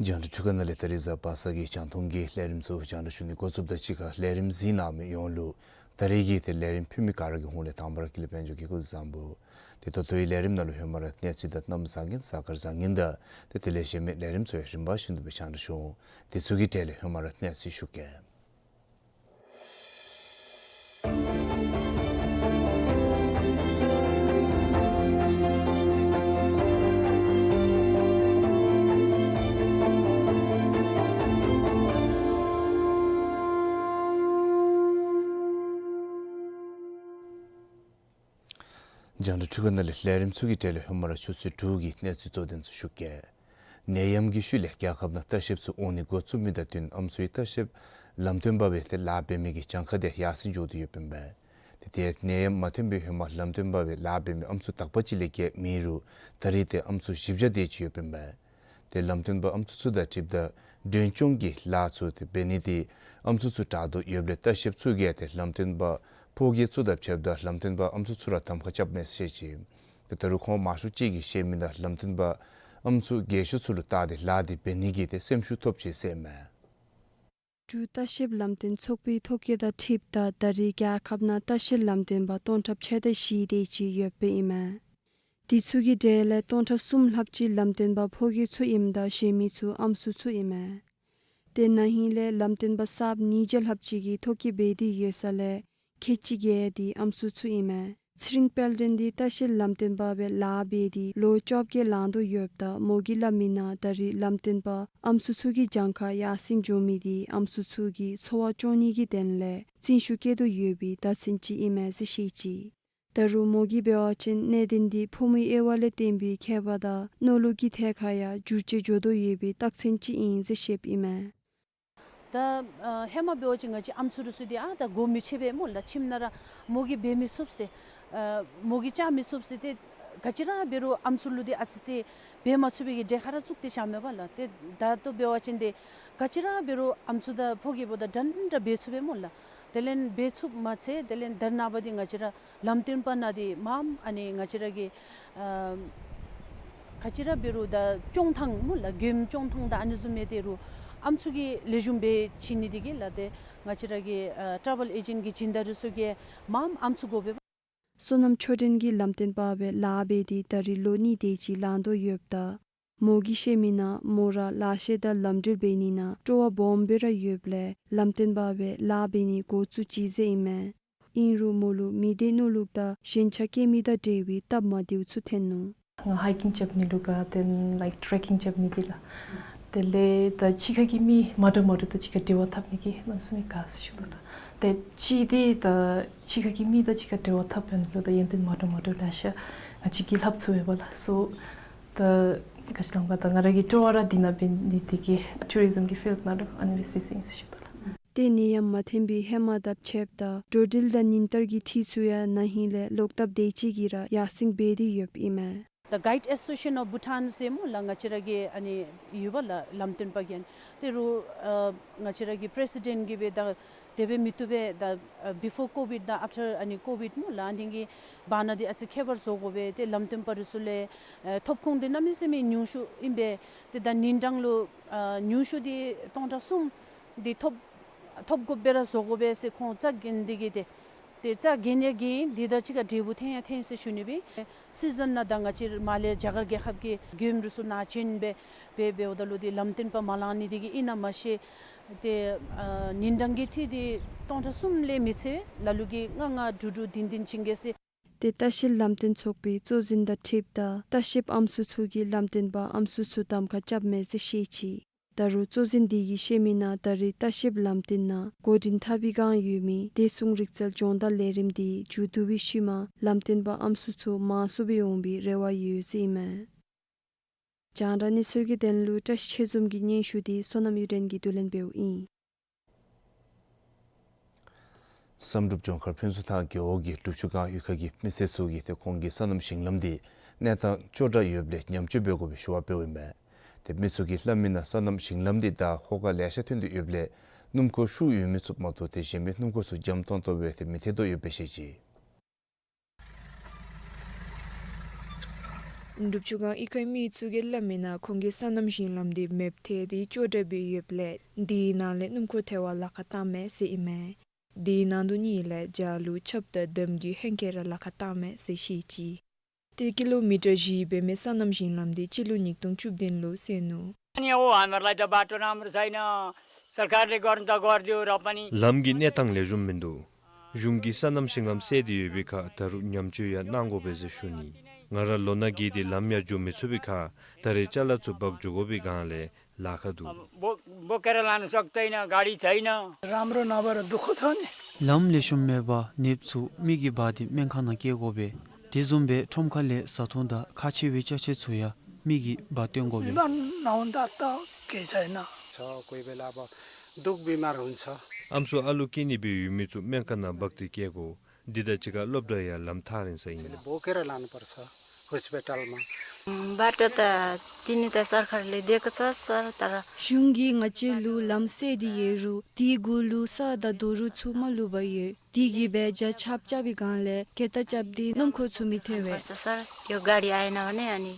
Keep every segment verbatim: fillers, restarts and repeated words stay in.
རྒྱང་བསྒྲགས་འཕྲུལ་ཁང་ནང་ལས་ད་རིས་གཟའ་པ་སངས་ཀྱི་རྒྱང་མཐོང་གི་ལས་རིམ་ཚུ་རྒྱང་བསྒྲགས་ཞུ་ནི་འགོ་བཙུགསཔ་དང་གཅིག་ཁར་ལས་རིམ་གཟིགས་གནང་མི་ཡོངས་ལུ་ད་རིས་ཀྱི་ཏེ་ལས་རིམ་ཕུལ་མི་ག་ར་གི་ཧོངས་ལས་དང་པ་ར་ཀུན་ལེགས་དཔལ་འབྱོར་གྱིས་སྐུ་གཟུགས་བཟང་པོ། ཏེ་ད་ལྟོའི་ལས་རིམ་ནང་ལུ་ཧེ་མ་ར་གནས་ཚུལ་དང་གནམ་བཟང་ངན་གཟའ་སྐར་བཟང་ངན་དང་ཏེ་དེ་ལས་གཞན་མི་ལས་རིམ་ཚུ་ཡང་རིམ་པ་བཞིན་དུ་སྦེ་རྒྱང་བསྒྲགས་ཞུ་འོང་། དེ་ཚུ་གི་གྲས་ལས་ཧེ་མ་ར་གནས་ཚུལ་ཞུ་གེ། རྒྱང་བསྒྲགས་འཕྲུལ་ཁང་ནང་ལས་ལས་རིམ་ཚུ་གི་གྲས་ལས་ཧེ་མ་ར་ཆུ་ཚོད་དྲུག་གི་གནས་ཚུལ་གཙོ་དོན་ཚུ་ཞུ་གེ། ནད་ཡམས་ཀྱི་ཤུལ་ལས་རྒྱལ་ཁབ་ནང་ལྟ་བཤལཔ་ཚུ་འོང་ནི་འགོ་བཙུགས་མི་དང་བསྟུན་ཨམ་སྲུའི་ལྟ་བཤལཔ་ལམ་སྟོན་པ་སྦེ་ཏེ་ལཱ་འབད་མི་གི་གྱངས་ཁ་དེ་ཡར་སེང་འགྱོ་དོ་ཡོདཔ་ཨིན་པས། ཏེ་དེ་ནད་ཡམས་མ་ཐོན་པའི་ཧེ་མ་ལམ་སྟོན་པ་སྦེ་ལཱ་འབད་མི་ཨམ་སྲུ་དག་པ་ཅིག་ལས་བརྒལ་མེད་རུང་ད་རིས་ཏེ་ཨམ་སྲུ་བཞི་བརྒྱ་དེ་ཅིག་ཡོདཔ་ཨིན་པས། ཏེ་ལམ་སྟོན་པ་ཨམ་སྲུ་ཚུ་དང་འཁྲིལཝ་ད་མགྲོན་སྐྱོང་གི་ལཱ་ཚུ་ཏེ་འབད་ནི་དེ་ཨམ་སྲུ་ཚུ་དྲག་དོ་ཡོདཔ་ལས་ལྟ་བཤལཔ་ཚུ་གིས་ཏེ་ལམ་སྟོན་པ་ཕོ་སྐྱེས་ཚུ་དང་ཕྱདཔ་ད་ལམ་སྟོན་པ་ཨམ་སྲུ་ཚུ་ར་གདམ་ཁ་རྐྱབ་མས་ཟེར་བཤད་ཅི། ཏེ་ད་རུང་ཁོང་མང་ཤོས་ཅིག་གིས་བཤད་མི་ནང་ལམ་སྟོན་པ་ཨམ་སྲུ་རྒས་ཤོས་ཚུ་ལུ་བལྟ་སྟེ་ལཱ་དེ་འབད་ནི་གི་ཏེ་སེམས་ཤུགས་ཐོབ་ཅི་ཟེར་མས། འབྲུག་ལྟ་བཤལཔ་ལམ་སྟོན་ཚོགས་པའི་ཐོ་བཀོད་དང་འཁྲིལཝ་ད་ད་རིས་རྒྱལ་ཁབ་ནང་ལྟ་བཤལ་ལམ་སྟོན་པ་སྟོང་ཕྲག་ཕྱེད་དང་བཞི་དེ་ཅིག་ཡོདཔ་ཨིན་མས། དེ་ཚུ་གི་གྲས་ལས་སྟོང་ཕྲག་གསུམ་ལྷགཔ་ཅིག་ལམ་སྟོན་པ་ཕོ་སྐྱེས་ཚུ་ཨིནམ་ད་གཞན་མི་ཚུ་ཨམ་སྲུ་ཚུ་ཨིན་མས། ཏེ་ན་ཧིང་ལས་ལམ་སྟོན་པ་གསརཔ་ཉིས་བརྒྱ་ལྷགཔ་ཅིག་གིས་ཐོ་བཀོད་འབད་དེ་ཡོད་ས་ལས་ཁལ་གཅིག་བརྒལ་ཏེ་ཨམ་སྲུ་ཚུ་ཨིན་མས། ཚེ་རིང་དཔལ་ལྡན་འདི་ལྟ་བཤལ་ལམ་སྟོན་པ་སྦེ་ལཱ་འབད་དེ་ལོ་བཅོ་བརྒྱད་ལང་དོ་ཡོདཔ་ད་མོ་གིས་སླབ་མི་ནང་ད་རིས་ལམ་སྟོན་པ་ཨམ་སྲུ་ཚུ་གི་གྱངས་ཁ་ཡར་སེང་འགྱོ་མི་དེ་ཨམ་སྲུ་ཚུ་གི་འཚོ་བ་སྐྱོང་ནི་གི་དོན་ལས་བརྩོན་ཤུགས་བསྐྱེད་དོ་ཡོད་པའི་བརྡ་མཚོན་ཅིག་ཨིན་མས་ཟེར་བཤད་ཅི། ད་རུང་མོ་གིས་འབད་བ་ཅིན་གནད་དོན་འདི་ཕོ་མོའི་དབྱེ་བ་ལས་བརྟེན་པའི་ཁྱད་པར་དང་མནོ་ལུགས་ཀྱི་ཐད་ཁར་ཡང་འགྱུར་བཅོས་འགྱོ་དོ་ཡོད་པའི་རྟགས་མཚན་ཅིག་ཨིན་ཟེར་བཤདཔ་ཨིན་མས། ད་ཨ་ཧེ་མ་འབད་བ་ཅིན་ང་བཅས་ཨམ་སྲུ་རུ་སུ་དེ་ཨ་ད་གོ་མི་ཆོད་པས་སྨོ་ལགས། ཁྱིམ་ནང་ར་མོ་གིས་འབད་མི་ཚུགས་ཟེར་ཨ་མོ་གིས་བཅའ་མི་ཚུགས་ཟེར་ཏེ་ག་ཅི་ར་འབད་རུང་ཨམ་སྲུ་ལུ་དེ་ཨ་ཙི་ཙི་འབད་མ་ཚུགས་པའི་གི་གྲལ་ཁར་ར་བཙུགས་ཏེ་བཞག་མས་པ་ལགས། ཏེ་ད་ལྟོ་འབད་བ་ཅིན་དེ་ག་ཅི་ར་འབད་རུང་ཨམ་སྲུ་དང་ཕོ་སྐྱེས་འབདཝ་ད་འདྲན་འདྲ་འབད་ཚུགས་པས་སྨོ་ལགས། དེ་ལས་འབད་ཚུགསཔ་མ་ཚད་དེ་ལས་ད་རེས་ནངས་པ་འདི་ང་བཅས་ར་ལམ་སྟོན་པ་ནང་འདི་མངམ་ཨ་ནི་ང་བཅས་ར་གི་ཨ་ག་ཅི་ར་འབད་རུང་ད་སྐྱོང་ཐངས་སྨོ་ལགས། མགྱོནམ་སྐྱོང་ཐངས་དང་ཨ་ནི་བཟུམ་མའི་དེ་རུང་ཨམ་སྲུ་གིས་ལེགས་ཤོམ་སྦེ་བྱིན་ནི་དེ་གིས་ལགས། ཏེ་ང་བཅས་ར་གི་ཨ་ཊ་རེ་ཝེལ་ཨེ་ཇེནཊ་གི་སྦྱིན་བདག་རུ་སུ་གིས་མངམ་ཨམ་སྲུ་དགོ་པས། བསོད་ནམས་ཆོས་སྒྲོན་གྱིས་ལམ་སྟོན་པ་སྦེ་ལཱ་འབད་དེ་ད་རིས་ལོ་གཉིས་དེ་ཅིག་ལང་དོ་ཡོདཔ་ད་མོ་གིས་བཤད་མི་ནང་མོ་ར་ལག་ཤེས་དང་ལམ་འགྲུལ་འབད་ནི་ནང་སྤྲོ་བ་སྦོམ་སྦེ་ར་ཡོདཔ་ལས་ལམ་སྟོན་པ་སྦེ་ལཱ་འབད་ནི་འགོ་བཙུགས་ཅི་ཟེར་ཨིན་མས། ཨིན་རུང་མོ་ལུ་མི་སྡེ་མནོ་ལུགས་དང་ཞེན་ཆགས་སྐྱེ་མི་དང་འབྲེལ་བའི་སྟབས་མ་བདེཝ་ཚུ་ཐོན་ནུག། ང་ཧའི་ཀིང་རྐྱབ་ནི་ལུ་དགའ། དེ་ལས་ལའིཀ་ཊེ་རེ་ཀིང་རྐྱབ་ནི་དེ་ལགས། དེ་ལས་ད་ཕྱི་ཁ་གི་མི་མ་འདྲཝ་མ་འདྲཝ་དང་གཅིག་ཁར་འབྲེལ་བ་འཐབ་ནི་གི་གནམ་མེད་ས་མེད་དགའ་ཟེར་ཞུ་དོ་ལགས། ཏེ་གཅིག་འདི་ད་ཕྱི་ཁ་གི་མི་དང་གཅིག་ཁར་འབྲེལ་བ་འཐབ་ནི་ལུ་ད་ཡོན་ཏན་མ་འདྲཝ་མ་འདྲཝ་ལེ་ཤ་ང་བཅས་ཀྱིས་ལྷབ་ཚུགས་པས་པ་ལགས། སོ་ད་ག་ཅི་ལབ་ག་ད་ང་ར་གི་སྤྲོ་བ་ར་འདི་ནང་འབད་ནི་དེ་གིས་ཊུ་རི་ཟམ་གྱི་ཕིལཌ་ནང་ལུ་ཨ་ནི་སྦེ་འཛུལ་ཡི་ཟེར་ཞུ་དོ་ལགས། ཏེ་ནད་ཡམས་མ་ཐོན་པའི་ཧེ་མ་དང་ཕྱདཔ་ད་འགྲོ་འགྲུལ་དང་ཉིན་ལྟར་གྱི་འཐུས་ཚུ་ཡང་ན་ཧིང་ལས་ལོག་ལྟབ་དེ་ཅིག་གིས་ར་ཡར་སེང་འབད་དེ་ཡོདཔ་ཨིན་མས། The Guide Association of Bhutan ཟེར་སྨོ་ལགས། ང་བཅས་ར་གི་ཨ་ནི་ཡོད་པ་ལགས་ལམ་སྟོན་པ་གིས། ཨ་ནི་དེ་རུང་ཨ་ང་བཅས་ར་གི་པི་རེ་སི་ཌེནཊ་གིས་འབད་ད་དེ་སྦེ་མི་བཏུབ་པས། ད་ཨ་before COVID དང་after ཨ་ནི་COVID སྨོ་ལགས། ཨ་ནི་གི་བར་ན་འདི་ཨ་ཙི་ཁྱད་པར་བཟོ་དགོ་པས། ཏེ་ལམ་སྟོན་པ་ར་ཚུ་ལས་ཨ་ཐོབ་ཁུངས་འདི་གནམ་མེད་ས་མེད་ཉུང་ཤོས་ཨིན་པས། ཏེ་ད་ཉིན་གྲངས་ལུ་ཨ་ཉུང་ཤོས་འདི་སྟོང་ཕྲག་གསུམ་འདི་ཐོབ་ཐོབ་དགོཔ་སྦེ་ར་བཟོ་དགོ་པས་ཟེར་ཁོང་རྩ་འགེངས་ཏེ་གིས་ཏེ་ཏེ་རྩ་འགེངས་ཡང་འགེངས། འདི་དང་གཅིག་ཁར་འབྲས་བུ་ཐོན་ཡང་ཐོན་ཟེར་ཞུ་ནི་སྦེ། སི་ཛན་ནང་ད་ང་བཅས་མར་ལས་རྒྱ་གར་རྒྱལ་ཁབ་ཀྱི་མགྱོནམ་ར་ཚུ་ནཱ་བྱོན་སྦེ་འབད་འབདཝ་ད་ལུ་ཏེ་ལམ་སྟོན་པ་མ་ལང་ནི་འདི་གིས་ཨིན་ན་མ་ཤེས། ཏེ་ཨ་ཉིན་གྲངས་ཀྱི་འཐུས་འདི་སྟོང་ཕྲག་གསུམ་ལས་མི་ཚད། ལ་ལུ་གིས་ལྔ་ལྔ་དྲུག་དྲུག་བདུན་བདུན་བྱིན་གེ་ཟེར། ཏེ་ལྟ་བཤལ་ལམ་སྟོན་ཚོགས་པའི་གཙོ་འཛིན་དང་འཁྲིལཝ་ད་ལྟ་བཤལཔ་ཨམ་སྲུ་ཚུ་གིས་ལམ་སྟོན་པ་ཨམ་སྲུ་ཚུ་གདམ་ཁ་རྐྱབ་མས་ཟེར་བཤད་ཅི། ད་རུང་གཙོ་འཛིན་འདི་གིས་བཤད་མི་ནང་ད་རེས་ལྟ་བཤལཔ་ལམ་སྟོན་ནང་འགོ་འདྲེན་འཐབ་པའི་སྒང་ཡོད་མི་བདེ་སྲུང་རིག་རྩལ་སྦྱོང་བརྡར་ལས་རིམ་འདི་མཇུག་བསྡུ་བའི་ཤུལ་མ་ལམ་སྟོན་པ་ཨམ་སྲུ་ཚུ་མང་སུ་སྦེ་འོང་བའི་རེ་བ་ཡོད་ཟེར་ཨིན་མས། རྒྱང་བསྒྲགས་གནས་ཚུལ་གྱི་དོན་ལུ་བཀྲ་ཤིས་ཆོས་འཛོམས་ཀྱི་སྙན་ཞུ་འདི་བསོད་ནམས་གཡུ་སྒྲོན་གྱིས་བསྡུ་ལེན་འབདཝ་ཨིན། བསམ་གྲུབ་ལྗོངས་མཁར་ཕུན་ཚོགས་ཐང་རྒེད་འོག་གི་སྒྲུབ་ཆུ་སྒང་གཡུས་ཁ་གི་མི་སེར་ཚུ་གིས་ཏེ་ཁོང་གི་སོ་ནམ་ཞིང་ལམ་འདི་གནས་སྟངས་ཅོག་འཐདཔ་ཡོདཔ་ལས་ཉམས་བཅོས་འབད་དགོ་པའི་ཞུ་བ་འབདཝ་ཨིན་མས། ཏེ་མི་ཚུ་གིས་སླབ་མི་ནང་སོ་ནམ་ཞིང་ལམ་འདི་ད་ཧོ་ཀ་ལེ་ཤ་ཐོན་ཏེ་ཡོདཔ་ལས་སྣུམ་འཁོར་ཤུགས་ཡོད་མི་ཚུ་མ་གཏོགས་ཏེ་གཞན་མི་སྣུམ་འཁོར་ཚུ་འཇམ་ཏོང་ཏོ་སྦེ་ཏེ་མི་ཐལ་དོ་ཡོདཔ་སྦེ་བཤད་ཅི། སྒྲུབ་ཆུ་སྒང་གཡུས་ཁའི་མི་ཚུ་གིས་སླབ་མི་ནང་ཁོང་གི་སོ་ནམ་ཞིང་ལམ་འདི་མེདཔ་ཐལ་ཏེ་ཅོག་འཐདཔ་སྦེ་ཡོདཔ་ལས་དེའི་ནང་ལས་སྣུམ་འཁོར་ཐལ་བར་ལཱ་ཁག་བཏངམ་མས་ཟེར་ཨིན་མས། དེའི་ནང་དོན་ནི་ལས་ཇ་ལུ་ཆརཔ་དང་འདམ་གྱི་ཧེང་སྐལ་ར་ལཱ་ཁག་བཏངམ་མས་ཟེར་བཤད་ཅི། ཏེ་ཀི་ལོ་མི་ཊར་བཞི་འབད་མི་སོ་ནམ་ཞིང་ལམ་འདི་སྤྱི་ལོ་ཉིས་སྟོང་བཅུ་བདུན་ལུ་བསལ་ནུག། अनि हो, हामीहरूलाई त बाटो राम्रो छैन, सरकारले गर्नु त गरिदियो र पनि ལམ་གྱི་གནས་སྟངས་ལེགས་ཤོམ་མིན་འདུག། གཞུང་གིས་སོ་ནམ་ཞིང་ལམ་བསལ་ཏེ་ཡོད་པའི་ཁར་ད་རུང་ཉམས་བཅོས་ཡང་གནང་དགོ་པས་ཟེར་ཞུ་ནི། ང་ར་ལོ་ན་རྒས་ཏེ་ལམ་ཡང་འགྱོ་མི་ཚུགས་པའི་ཁར་ད་རེས་ཅ་ལ་ཚུ་འབག་འགྱོ་དགོ་པའི་སྒང་ལས་ལཱ་ཁག་འདུག། बो- बोकेर लानु सक्दैन, गाडी छैन। राम्रो नभएर दुःख छ नि। ལམ་ལེགས་ཤོམ་མེད་པར་ནདཔ་ཚུ་མི་གིས་འབག་སྟེ་སྨན་ཁང་ནང་སྐྱེལ་དགོ་པས། དེ་བཟུམ་སྦེ་ཁྲོམ་ཁ་ལས་བཟའ་འཐུང་དང་ཁག་ཆེ་བའི་ཅ་ཆས་ཚུ་ཡང་མི་གིས་འབག་སྟོན་དགོ་པས། ལམ་ནང་ད་ལྟ་གལ་ཆེ་ན། छ, कोही बेला अब दुःख बिमार हुन्छ। ཨམ་སྲུ་ཨ་ལུ་སྐྱེ་ནི་སྦེ་ཡོད་མི་ཚུ་སྨན་ཁང་ནང་འབག་སྟེ་སྐྱེལ་དགོ། འདི་དང་གཅིག་ཁར་སློབ་གྲྭ་ཡང་ལམ་ཐག་རིང་ས་ཨིན། बोकेर लानुपर्छ हस्पिटलमा। बाटो त दिनु त सरकारले दिएको छ सर, तर གཞུང་གིས་ང་བཅས་ལུ་ལམ་བསལ་ཏེ་ཡོད་རུང་དེའི་གུ་ལུ་ས་དང་རྡོ་རུག་ཚུ་མ་ལུས་པར་ཡོད། དེ་གིས་སྦེ་ཇ་ཆརཔ་རྐྱབ་པའི་སྒང་ལས་གྱལ་ཏ་རྐྱབ་སྟེ་སྣུམ་འཁོར་ཚུ་མི་ཐལ་བས། पर्छ सर, यो गाडी आएन भने अनि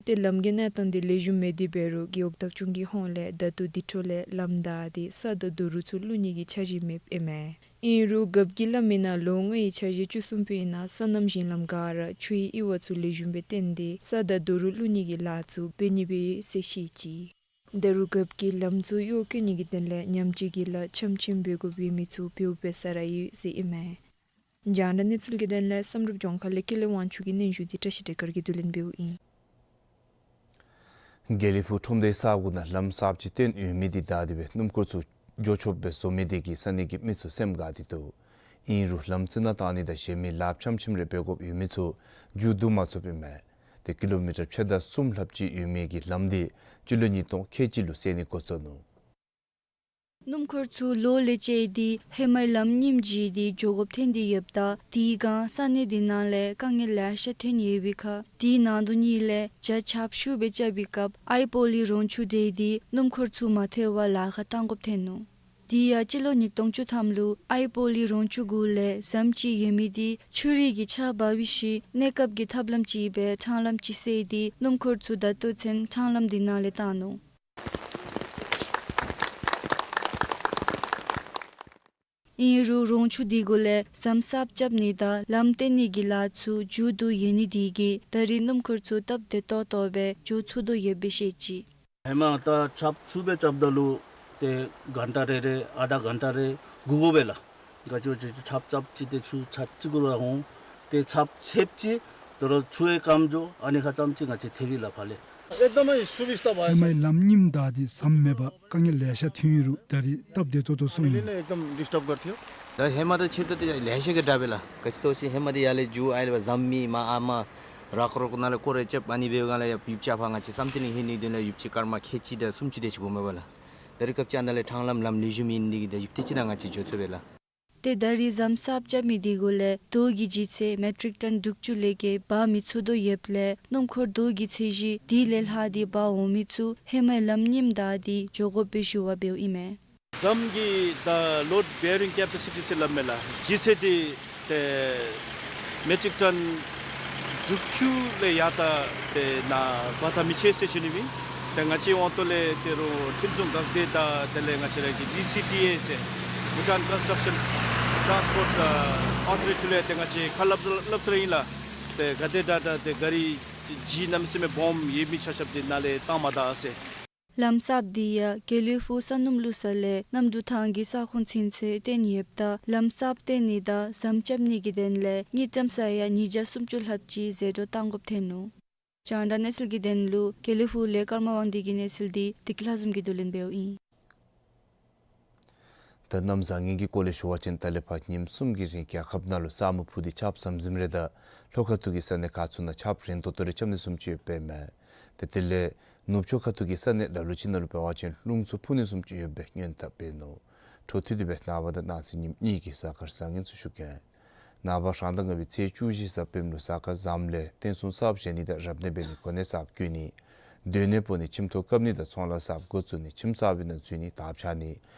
ཏེ་ལམ་གྱི་གནས་སྟངས་འདི་ལེགས་ཤོམ་མེད་དེ་འབད་རུང་རྒེད་འོག་བདག་སྐྱོང་གི་ཧོངས་ལས་ད་ལྟོ་དེ་འཕྲོ་ལས་ལམ་བདའ་སྟེ་ས་དང་རྡོ་རུག་ཚུ་བླུག་ནི་གི་འཆར་གཞི་མེདཔ་ཨིན་མས། ཨིན་རུང་རྒཔོ་གིས་སླབ་མི་ནང་ལོ་ལྔའི་འཆར་གཞི་བཅུ་གསུམ་པའི་ནང་སོ་ནམ་ཞིང་ལམ་ག་ར་ཆུའི་དབྱེ་བ་ཚུ་ལེགས་ཤོམ་སྦེ་བཏོན་ཏེ་ས་དང་རྡོ་རུག་བླུག་ནི་གི་ལཱ་ཚུ་འབད་ནི་སྦེ་ཡོད་ཟེར་བཤད་ཅི། ད་རུང་རྒཔོ་གིས་ལམ་ཚུ་གཡོག་བཀོལ་ནི་གི་དོན་ལས་ཉམས་བཅོས་ཀྱི་ལཱ་ཕྱམ་ཕྱིམ་འབད་དགོ་པའི་མི་ཚུ་འབདཝ་འབད་ས་ར་ཡོད་ཟེར་ཨིན་མས། རྒྱང་བསྒྲགས་གནས་ཚུལ་གྱི་དོན་ལས་བསམ་གྲུབ་ལྗོངས་མཁར་ལས་ཀུན་ལེགས་དབང་ཕྱུག་གི་སྙན་ཞུ་འདི་བཀྲ་ཤིས་སྒྲོལ་དཀར་གྱིས་བསྡུ་ལེན་འབདཝ་ཨིན། དགེ་ལེགས་ཕུག་ཁྲོམ་སྡེའི་ས་གོ་ནང་ལམ་གསརཔ་ཅིག་བཏོན་ཡོད་མི་འདི་བདའ་སྟེ་སྦེ་སྣུམ་འཁོར་ཚུ་འགྱོ་ཆོགཔ་སྦེ་བཟོ་མི་འདི་གིས་ས་གནས་ཀྱི་མི་ཚུ་སེམས་དགའ་སྟེ་འདུག། ཨིན་རུང་ལམ་རྩི་ནག་བཏང་ནི་དང་གཞན་མི་ལཱ་ཕྱམ་ཕྱིམ་རེ་འབད་དགོཔ་ཡོད་མི་ཚུ་མཇུག་བསྡུ་མ་ཚུགསཔ་ཨིན་མས། ཏེ་ཀི་ལོ་མི་ཊར་ཕྱེད་དང་གསུམ་ལྷགཔ་ཅིག་ཡོད་མི་གི་ལམ་འདི་སྤྱི་ལོ་ཉིས་སྟོང་ཁལ་གཅིག་ལུ་བསལ་ནི་འགོ་བཙུགས་ནུག། སྣུམ་འཁོར་ཚུ་ལོ་ལས་བཅད་དེ་ཧེ་མའི་ལམ་རྙིངམ་བརྗེ་སྟེ་འགྱོ་དགོཔ་ཐོན་ཏེ་ཡོདཔ་ད་དེའི་སྒང་ས་གནས་དེ་ནང་ལས་དཀའ་ངལ་ལེ་ཤ་ཐོན་ཡོད་པའི་ཁར་དེའི་ནང་དོན་ནི་ལས་ཇ་ཆརཔ་ཤུགས་སྦེ་རྐྱབ་པའི་སྐབས་ཨའི་པོ་ལི་རོང་ཆུ་འདྲེས་ཏེ་སྣུམ་འཁོར་ཚུ་མ་ཐལ་བར་ལཱ་ཁག་བཏང་དགོཔ་ཐོན་ནུག། དེ་ཡང་སྤྱི་ལོ་ཉིས་སྟོང་བཅུ་ཐམ་ལུ་ཨའི་པོ་ལི་རོང་ཆུ་གུ་ལས་ཟམ་ཅིག་ཡོད་མི་འདི་ཆུ་རུད་ཀྱི་ཆརཔ་འབབ་པའི་ཤུལ་གནས་སྐབས་ཀྱི་ཐབས་ལམ་ཅིག་སྦེ་ཕྲང་ལམ་ཅིག་བསལ་ཏེ་སྣུམ་འཁོར་ཚུ་ད་ལྟོ་ཚུན་ཕྲང་ལམ་འདི་ནང་ལས་བཏང་ནུག། ཨིན་རུང་རོང་ཆུ་འདི་གུ་ལས་ཟམ་གསརཔ་རྐྱབ་ནི་དང་ལམ་བཏོན་ནི་གི་ལཱ་ཚུ་མཇུག་བསྡུ་ཡོད་ནི་དེ་གིས་ད་རེས་སྣུམ་འཁོར་ཚུ་སྟབས་བདེ་ཏོག་ཏོ་སྦེ་འགྱོ་ཚུགས་དོ་ཡོདཔ་སྦེ་བཤད་ཅི། ཧེ་མ་ད་ཆརཔ་ཤུགས་སྦེ་རྐྱབ་ད་ལུ་ཏེ་གྷན་ཊ་རེ་རེ་ཨ་ད་གྷན་ཊ་རེ་སྒུག་དགོ་པས་ལགས། ག་ཅི་བ་ཅིན་ཆརཔ་རྐྱབ་ཅི་ཏེ་ཆུ་ཚར་ཅིག་གུ་ར་འོང་། ཏེ་ཆརཔ་ཆདཔ་ཅིག་དོ་རུང་ཆུ་ཡང་སྐམ་འགྱོ། ཨ་ནི་ཁ་ཙམ་ཅིག་ང་བཅས་ཐལ་བའི་ལཱ་ཕར་ལས། एकदमै सुविस्ता भयो। ཧེ་མའི་ལམ་རྙིངམ་བདའ་སྟེ་ཟམ་མེད་པར་དཀའ་ངལ་ལེ་ཤ་ཐོན་ཡོད་རུང་ད་རེས་སྟབས་བདེ་ཏོག་ཏོ་སོང་ཡི། एकदम डिस्टर्ब गर्थ्यो। ད་ཧེ་མ་དང་ཕྱདཔ་ད་ཏེ་ལེ་ཤ་གིས་དྲག་པས་ལགས། ག་ཅི་ཟེར་བ་ཅིན་ཧེ་མ་འདི་ཡར་ལས་མཇུག་ཨའི་ལས་ཕར་ཟམ་མེད་མར་ཨ་མར་རག་རོག་ནང་ལས་སྐོར་རེ་རྐྱབ། ཨ་ནི་འབདཝ་སྒང་ལས་ཡར་ཡུདཔ་ཅིག་ཕར་ང་བཅས་བསམ་གཏན་ལུ་ལྷོད་ནིའི་དོན་ལས་ཡུདཔ་ཅིག་སྐར་མ་ཁལ་གཅིག་དང་སུམ་ཅུ་དེ་ཅིག་འགོརཝ་མས་པ་ལགས། ད་རིས་སྐབས་ཅིག་ཨ་ནཱ་ལས་ཁྲང་ལམ་ལམ་ལེགས་ཤོམ་ཨིན་ནི་འདི་གིས་ད་ཡུདཔ་ཐེངས་ཅིག་ནང་ང་བཅས་འགྱོ་ཚུགས་པས་ལགས། ཏེ་ད་རིས་ཟམ་གསརཔ་རྐྱབ་མི་འདི་གུ་ལས་རྡོ་གི་ལྗིད་ཚད་མེ་ཊིག་ཊོན་དྲུག་ཅུ་ལས་བརྒལ་འབག་མི་ཚུགས་དོ་ཡོདཔ་ལས་སྣུམ་འཁོར་རྡོ་གི་ཚད་གཞི་འདི་ལས་ལྷག་སྟེ་འབག་འོང་མི་ཚུ་ཧེ་མའི་ལམ་རྙིངམ་དང་འདི་འགྱོ་དགོཔ་སྦེ་ཞུ་བ་འབདཝ་ཨིན་མས། ཟམ་གྱི་ད་ལོཌ་བེ་རིང་ཀེ་པེ་སི་ཊི་ཟེར་སླབ་མས་ལགས། ལྗིད་ཚད་འདི་ཏེ་མེ་ཊིག་ཊོན་དྲུག་ཅུ་ལས་ཡར་ད་ཏེ་ནཱ་འབག་ད་མི་ཆོག་ཟེར་ཞུ་ནི་མས། ཏེ་ང་བཅས་འོང་ཐོག་ལས་ཏེ་རུང་ཁྲིམས་སྲུང་འགག་སྡེ་དང་དེ་ལས་ང་བཅས་ར་གི་བི་སི་ཊི་ཨེ་ཟེར་བྷུ་ཊཱན་ཀོན་སི་ཊྲག་ཤཱན་ཊཱན་སི་པོརཊ་ཨ་ཨོ་ཐོ་རི་ཊི་ལས་ཏེ་ང་བཅས་ཁ་སླབ་སླབ་ས་ར་ཨིན་ལགས། ཏེ་ག་དེ་དྲག་དྲག་ཏེ་ག་རི་ལྗིད་གནམ་མེད་ས་མེད་སྦོམ་ཡོད་མི་ཆ་ཁྱབ་འདི་ནཱ་ལས་བཏང་མ་ད་ཟེར། ལམ་གསརཔ་འདི་ཡང་དགེ་ལེགས་ཕུག་ས་སྣུམ་བླུག་ས་ལས་གནམ་གྲུ་ཐང་གི་ས་ཁོངས་ཚུན་ཚོད་བཏོན་ཡོདཔ་ད་ལམ་གསརཔ་བཏོན་ནི་དང་ཟམ་རྐྱབ་ནི་གི་དོན་ལས་དངུལ་ཀྲམ་ས་ཡ་ཉིས་བརྒྱ་སུམ་ཅུ་ལྷགཔ་ཅིག་ཟད་འགྲོ་གཏང་དགོཔ་ཐོན་ནུག། རྒྱང་བསྒྲགས་གནས་ཚུལ་གྱི་དོན་ལུ་དགེ་ལེགས་ཕུག་ལས་ཀརྨ་དབང་འདུས་ཀྱི་གནས་ཚུལ་འདི་བདེ་སྐྱིད་ལྷ་འཛོམས་ཀྱིས་བསྡུ་ལེན་འབདཝ་ཨིན། ད་གནམ་བཟང་ངན་གྱི་སྐོར་ལས་ཞུ་བ་ཅིན་ད་ལས་ཕར་ཉིནམ་གསུམ་གྱི་རིང་རྒྱལ་ཁབ་ནང་ལུ་ས་སྨུག་ཕུབ་སྟེ་ཆརཔ་ཟམ་ཟིམ་རེ་དང་ལྷོ་ཁ་ཐུག་གི་ས་གནས་ཁག་ཚུ་ནང་ཆརཔ་རན་ཏོག་ཏོ་རེ་རྐྱབ་ནི་བཟུམ་ཅིག་ཡོདཔ་ཨིན་མས། ཏེ་དེ་ལས་ནུབ་ཕྱོགས་ཁ་ཐུག་གི་ས་གནས་ལ་ལུ་ཅིག་ནང་ལུ་འབད་བ་ཅིན་རླུང་ཚུ་འཕུ་ནི་བཟུམ་ཅིག་ཡོད་པའི་སྔོན་བརྡ་འབད་ནུག། འཕྲོ་མཐུད་དེ་སྦེ་ནངས་པ་དང་གནངས་ཚེ་ཉིནམ་གཉིས་ཀྱི་གཟའ་སྐར་བཟང་ངན་ཚུ་ཞུ་གེ། ནངས་པ་རང་ཟླ་ལྔ་པའི་ཚེས་བཅུ་བཞི་གཟའ་སྤེནམ་ལུ་གཟའ་སྐར་བཟངམ་ལས་རྟེན་གསུམ་གསརཔ་བཞེངས་ནི་དང་རབ་གནས་འབད་ནི་གོ་གནས་གསརཔ་བསྐོ་ནི་སྡོད་གནས་སྤོ་ནི་ཁྱིམ་ཐོག་བཀབ་ནི་དང་ཚོང་ལཱ་གསརཔ་འགོ་བཙུགས་ནི་ཁྱིམ་གསར་པའི་ནང་འཛུལ་ནི་དར་འཕྱར་ནི་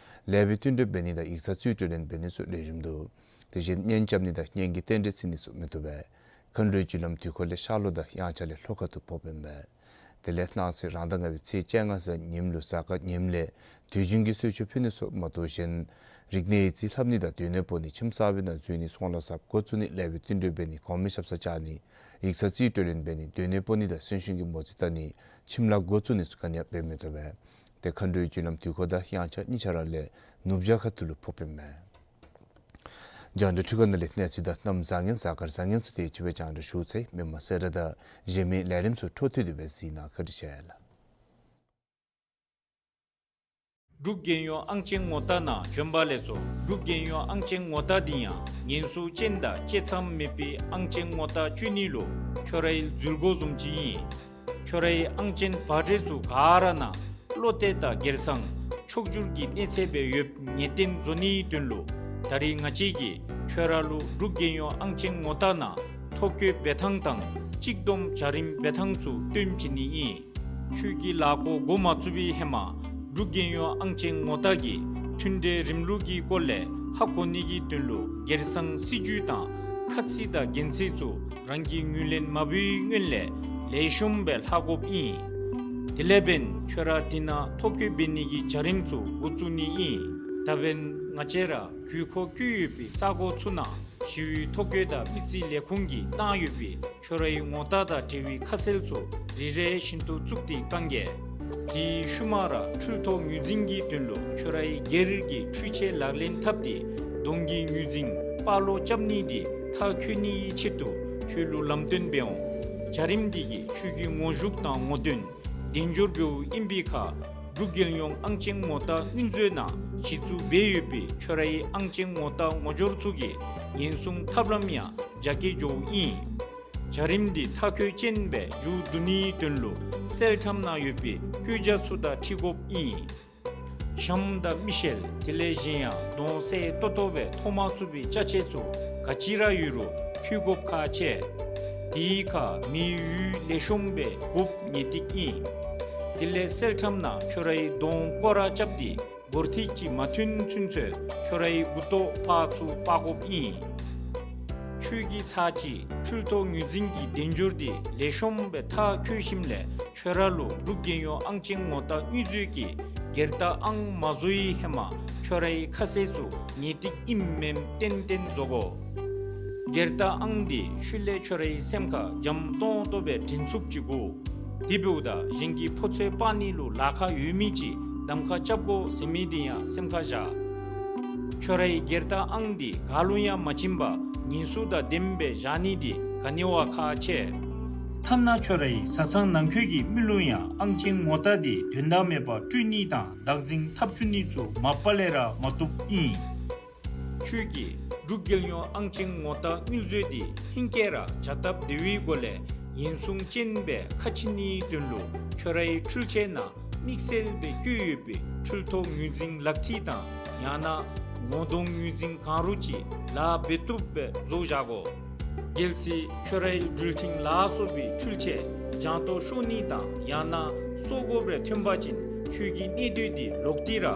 ལེགས་པའི་བསྟུན་གྲོས་འབད་ནི་དང་ཡིག་ཚང་རྩིས་སྤྲོད་ལེན་འབད་ནི་ཚུ་ལེགས་ཤོམ་འདུག། དེ་བཞིན་གཉེན་རྐྱབ་ནི་དང་གཉེན་གྱི་རྟེན་འབྲེལ་བརྩི་ནི་ཚུ་མི་བཏུབ་པས། མཁའ་འགྲོའི་རྒྱུ་ལམ་དུས་འཁོར་ལས་ཤར་ལྷོ་དང་དབྱངས་འཆར་ལས་ལྷོ་ཁ་ཐུག་ཕོགཔ་ཨིན་པས། དེ་ལས་གནངས་ཚེ་རང་ཟླ་ལྔ་པའི་ཚེས་བཅོ་ལྔ་གཟའ་ཉིམ་ལུ་གཟའ་སྐར་ཉིམ་ལས་དུས་རྒྱུན་གྱི་གསོལ་མཆོད་ཕུལ་ནི་ཚུ་མ་གཏོགས་གཞན་རིག་གནས་ཡིག་རྩིས་ལྷབ་ནི་དང་སྡོད་གནས་སྤོ་ནི་ཁྱིམ་གསར་པའི་ནང་འཛུལ་ནི་ཚོང་ལཱ་གསརཔ་འགོ་བཙུགས་ནི་ལེགས་པའི་བསྟུན་གྲོས་འབད་ནི་གོང་མའི་ཞབས་སར་བཅར་ནི་ཡིག་ཚང་རྩིས་སྤྲོད་ལེན་འབད་ནི་སྡོད་གནས་སྤོ་ནི་དང་གསོན་གཤིན་གྱི་མོ་རྩིས་བལྟ་ནི་ཁྱིམ་ལཱ་འགོ་བཙུགས་ནི་ཚུ་ག་ནི་ཡང་འབད་མི་བཏུབ་པས། ཏེ་མཁའ་འགྲོའི་རྒྱུ་ལམ་དུས་འཁོར་དང་དབྱངས་འཆར་གཉིས་ཆ་ར་ལས་ནུབ་བྱང་ཁ་ཐུག་ལུ་ཕོགཔ་ཨིན་མས། རྒྱང་བསྒྲགས་འཕྲུལ་ཁང་ནང་ལས་གནས་ཚུལ་དང་གནམ་བཟང་ངན་གཟའ་སྐར་བཟང་ངན་ཚུ་དེ་ཅིག་སྦེ་རྒྱང་བསྒྲགས་ཞུ་ཚར་ཡི། མི་མང་གསལ་བསྒྲགས་དང་གཞན་མི་ལས་རིམ་ཚུ་འཕྲོ་མཐུད་དེ་སྦེ་གཟིགས་གནང་། བཀའ་དྲིན་ཆེ་ལགས། འབྲུག་རྒྱལ་ཡོངས་ཨང་ཅན་ངོ་རྟགས་ནང་བྱོན་པ་ལེགས་སོ། འབྲུག་རྒྱལ་ཡོངས་ཨང་ཅན་ངོ་རྟགས་འདི་ཡང་ཉེན་སྲུང་ཅན་དང་བཅད་མཚམས་མེད་པའི་ཨང་ཅན་ངོ་རྟགས་སྤྱོད་ནི་ལུ་ཁྱོད་རའི་འཛུལ་སྒོ་བཟུམ་ཅིག་ཨིན། ཁྱོད་རའི་ཨང་ཅན་པར་ཊི་ཚུ་ག་ར་ནང་བློ་གཏད་དང་སྒེར་སང་ཕྱོགས་བསྒྱུར་གྱི་གནས་ཚད་སྦེ་ཡོདཔ་ངེས་གཏན་བཟོ་ནིའི་དོན་ལུ་ད་རིས་ང་བཅས་ཀྱིས་ཁྱོད་ར་ལུ་འབྲུག་རྒྱལ་ཡོངས་ཨང་ཅན་ངོ་རྟགས་ནང་ཐོ་བཀོད་འབད་ཐངས་དང་གཅིག་བསྡོམས་བྱ་རིམ་འབད་ཐངས་ཚུ་སྟོན་བྱིན་ནི་ཨིན། ཁྱོད་ཀྱིས་ལཱ་འགོ་འགོ་མ་བཙུགས་པའི་ཧེ་མ་འབྲུག་རྒྱལ་ཡོངས་ཨང་ཅན་ངོ་རྟགས་ཀྱི་མཐུན་འབྲེལ་རིམ་ལུགས་ཀྱི་སྐོར་ལས་ཧ་གོ་ནི་གི་དོན་ལུ་སྒེར་སང་སྲིད་བྱུས་དང་ཁ་ཚིག་དང་འགན་འཁྲི་ཚུ་རང་གིས་ངོས་ལེན་མ་འབད་བའི་སྔོན་ལས་ལེགས་ཤོམ་སྦེ་ལྷག་དགོཔ་ཨིན། དེ་ལས་འབདན་ཁྱོད་ར་འདི་ནང་ཐོ་བཀོད་འབད་ནི་གི་བྱ་རིམ་ཚུ་འགོ་བཙུགས་ནི་ཨིན། ད་འབདན་ང་བཅས་ར་དགོས་མཁོ་བཀོད་ཡོད་པའི་ས་གོ་ཚུ་ནང་ཞི་བའི་ཐོ་བཀོད་དང་མི་རྩིས་ལས་ཁུངས་ཀྱིས་བཏང་ཡོད་པའི་ཁྱོད་རའི་ངོ་རྟགས་དང་འབྲེལ་བའི་ཁ་གསལ་ཚུ་རེ་རེ་བཞིན་དུ་བཙུགས་ཏེ་བཀང་གེ། དེའི་ཤུལ་མ་ར་འཕྲུལ་ཐོག་ངོས་འཛིན་གྱི་དོན་ལུ་ཁྱོད་རའི་སྒེར་གྱི་འཕྲུལ་ཆས་ལག་ལེན་འཐབ་སྟེ་གདོང་གི་ངོས་འཛིན་པར་ལོག་རྐྱབ་ནི་དེ་མཐར་འཁྱོལ་ནིའི་ཆེད་དུ་ཁྱོད་ལུ་ལམ་སྟོན་འབད་འོང་། བྱ་རིམ་འདི་གིས་ཁྱོད་ཀྱི་ངོ་ཤུགས་དང་ངོ་འདོན་གདེང་འབྱོར་འབདཝ་ཨིན་པའི་ཁར་འབྲུག་རྒྱལ་ཡོངས་ཨང་ཅན་ངོ་རྟགས་དངུལ་མཛོད་ནང་གཞི་བཙུགས་འབད་ཡོད་པའི་ཁྱོད་རའི་ཨང་ཅན་ངོ་རྟགས་ངོ་སྦྱོར་ཚུ་གི་ཉེན་སྲུང་ཐབས་ལམ་ཡང་རྒྱ་སྐྱེད་འགྱོཝ་ཨིན། བྱ་རིམ་འདི་མཐར་འཁྱོལ་ཅན་སྦེ་མཇུག་བསྡུ་ནིའི་དོན་ལུ་གསལ་ཁྲམ་ནང་ཡོད་པའི་བཀོད་རྒྱ་ཚུ་དང་འཁྲིལ་དགོཔ་ཨིན། ཞྭམོ་དང་མི་ཤེལ་དེ་ལས་གཞན་ཡང་གདོང་གསལ་ཏོག་ཏོ་སྦེ་མཐོང་མ་ཚུགས་པའི་ཅ་ཆས་ཚུ་ག་ཅི་ར་ཡོད་རུང་ཕུད་དགོཔ་ཁག་ཆེ། དེའི་ཁར་མེའི་འོད་ལེགས་ཤོམ་སྦེ་དགོཔ་ངེས་ཏིག་ཨིན། དེ་ལས་གསལ་ཁྲམ་ནང་ཁྱོད་རའི་གདོང་སྐོར་ར་རྐྱབ་སྟེ་སྒོར་ཐིག་ཅིག་མ་ཐོན་ཚུན་ཚོད་ཁྱོད་རའི་མགུ་ཏོ་ཕར་ཚུར་སྤར་དགོཔ་ཨིན། ཁྱོད་ཀྱི་ཚར་གཅིག་འཕྲུལ་ཐོག་ངོས་འཛིན་གྱི་གདེང་འབྱོར་དེ་ལེགས་ཤོམ་སྦེ་མཐར་འཁྱོལ་ཞིནམ་ལས་ཁྱོད་ར་ལུ་འབྲུག་རྒྱལ་ཡོངས་ཨང་ཅན་ངོ་རྟགས་དངུལ་མཛོད་ཀྱིས་སྒེར་རྟགས་ཨང་མ་བཟོ་བའི་ཧེ་མ་ཁྱོད་རའི་ཁ་གསལ་ཚུ་ངེས་ཏིག་ཨིནམ་མེནམ་ཏན་ཏན་བཟོ་དགོ། སྒེར་རྟགས་ཨང་འདི་ཤུལ་ལས་ཁྱོད་རའི་སེམས་ཁར་འཇམ་ཏོང་ཏོ་སྦེ་དྲན་ཚུགསཔ་ཅིག་དགོ། དེ་འབདཝ་ད་གཞན་གྱི་ཕོ་ཚོད་སྤར་ནི་ལུ་ལཱ་ཁག་ཡོད་མི་ཅིག་གདམ་ཁ་རྐྱབ་དགོ་ཟེར་མི་འདི་ཡང་སེམས་ཁར་བཞག། ཁྱོད་རའི་སྒེར་རྟགས་ཨང་འདི་ག་ལུ་ཡང་མ་བྱིན་པར་ཉེན་སྲུང་དང་ལྡནམ་སྦེ་བཞག་ནི་འདི་ག་ནི་བ་ཁག་ཆེ། ཐ་ན་ཁྱོད་རའི་བཟའ་ཚང་ནང་འཁོད་ཀྱི་མི་ལུ་ཡང་ཨང་ཅན་ངོ་རྟགས་འདི་དོན་དག་མེད་པར་སྤྲོད་ནི་དང་བདག་འཛིན་འཐབ་བཅུག་ནི་ཚུ་མ་པ་ལས་ར་མ་བཏུབ་ཨིན། ཁྱོད་ཀྱིས་འབྲུག་རྒྱལ་ཡོངས་ཨང་ཅན་ངོ་རྟགས་དངུལ་མཛོད་འདི་ཧིང་སྐལ་ར་བྱ་སྟབས་བདེ་བའི་སྒོ་ལས་ཉེན་སྲུང་ཅན་སྦེ་ཁ་ཕྱེ་ནིའི་དོན་ལུ་ཁྱོད་རའི་འཕྲུལ་ཆས་ནང་ དམིགས་བསལ་སྦེ་བཀོད་ཡོད་པའི་འཕྲུལ་ཐོག་ངོས་འཛིན་ལག་མཐིལ་དང་ཡང་ན་ངོ་གདོང་ངོས་འཛིན་གང་རུང་ཅིག་ལཱ་འབད་བཏུབ་སྦེ་བཟོ་བཞག་དགོ། གལ་སྲིད་ཁྱོད་རའི་འགྲུལ་འཕྲིན་ལ་སོགས་པའི་འཕྲུལ་ཆས་ལྗང་མདོག་ཤོར་ནི་དང་ཡང་ན་སོར་དགོཔ་རེ་ཐོན་པ་ཅིན་ཁྱོད་ཀྱི་གནས་སྡོད་དེ་ལོག་སྟེ་ར་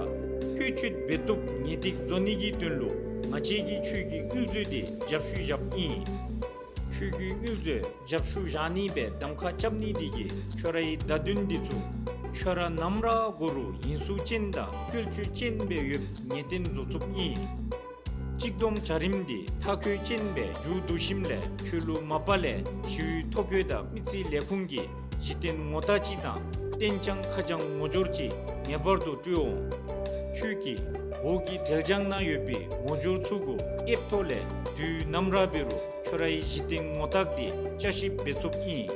བཀོལ་སྤྱོད་འབད་བཏུབ་ངེས་ཏིག་བཟོ་ནི་གི་དོན་ལུ་ང་བཅས་ཀྱིས་ཁྱོད་ཀྱི་དངུལ་མཛོད་དེ་རྒྱབ་བཤུད་བཞགཔ་ཨིན། ཁྱོད་ཀྱི་དངུལ་མཛོད་རྒྱབ་བཤུད་བཞག་ནི་སྦེ་གདམ་ཁ་རྐྱབ་ནི་དེ་གིས་ཁྱོད་རའི་བརྡ་དོན་འདི་ཚུ་ཁྱོད་ར་ནམ་ར་འགོར་རུང་ཡིན་གསུང་ཅན་དང་བཀོལ་སྤྱོད་ཅན་སྦེ་ཡོདཔ་ངེས་གཏན་བཟོ་ཚུགསཔ་ཨིན། གཅིག་བསྡོམས་བྱ་རིམ་འདི་མཐའ་འཁོར་ཅན་སྦེ་མཇུག་བསྡུ་ཞིནམ་ལས་ཁྱོད་ལུ་མ་པ་ལས་ཞི་གཡོག་ཐོ་བཀོད་དང་མི་རྩིས་ལས་ཁུངས་ཀྱི་གཞི་རྟེན་ངོ་རྟགས་ཅིག་དང་གཏན་འཇགས་ཁ་བྱང་ངོ་སྦྱོར་ཅིག་ངེས་པར་དུ་སྤྲོད་འོང་། ཁྱོད་ཀྱི་འོག་གི་འབྲེལ་ལྗང་ནང་ཡོད་པའི་ངོ་སྦྱོར་ཚུ་གུ་ཨེཔ་ཐོག་ལས་དུས་ནམ་ར་འབད་རུང་ཁྱོད་རའི་གཞི་རྟེན་ངོ་རྟགས་འདི་བསྐྱར་ཞིབ་འབད་ཚུགསཔ་ཨིན།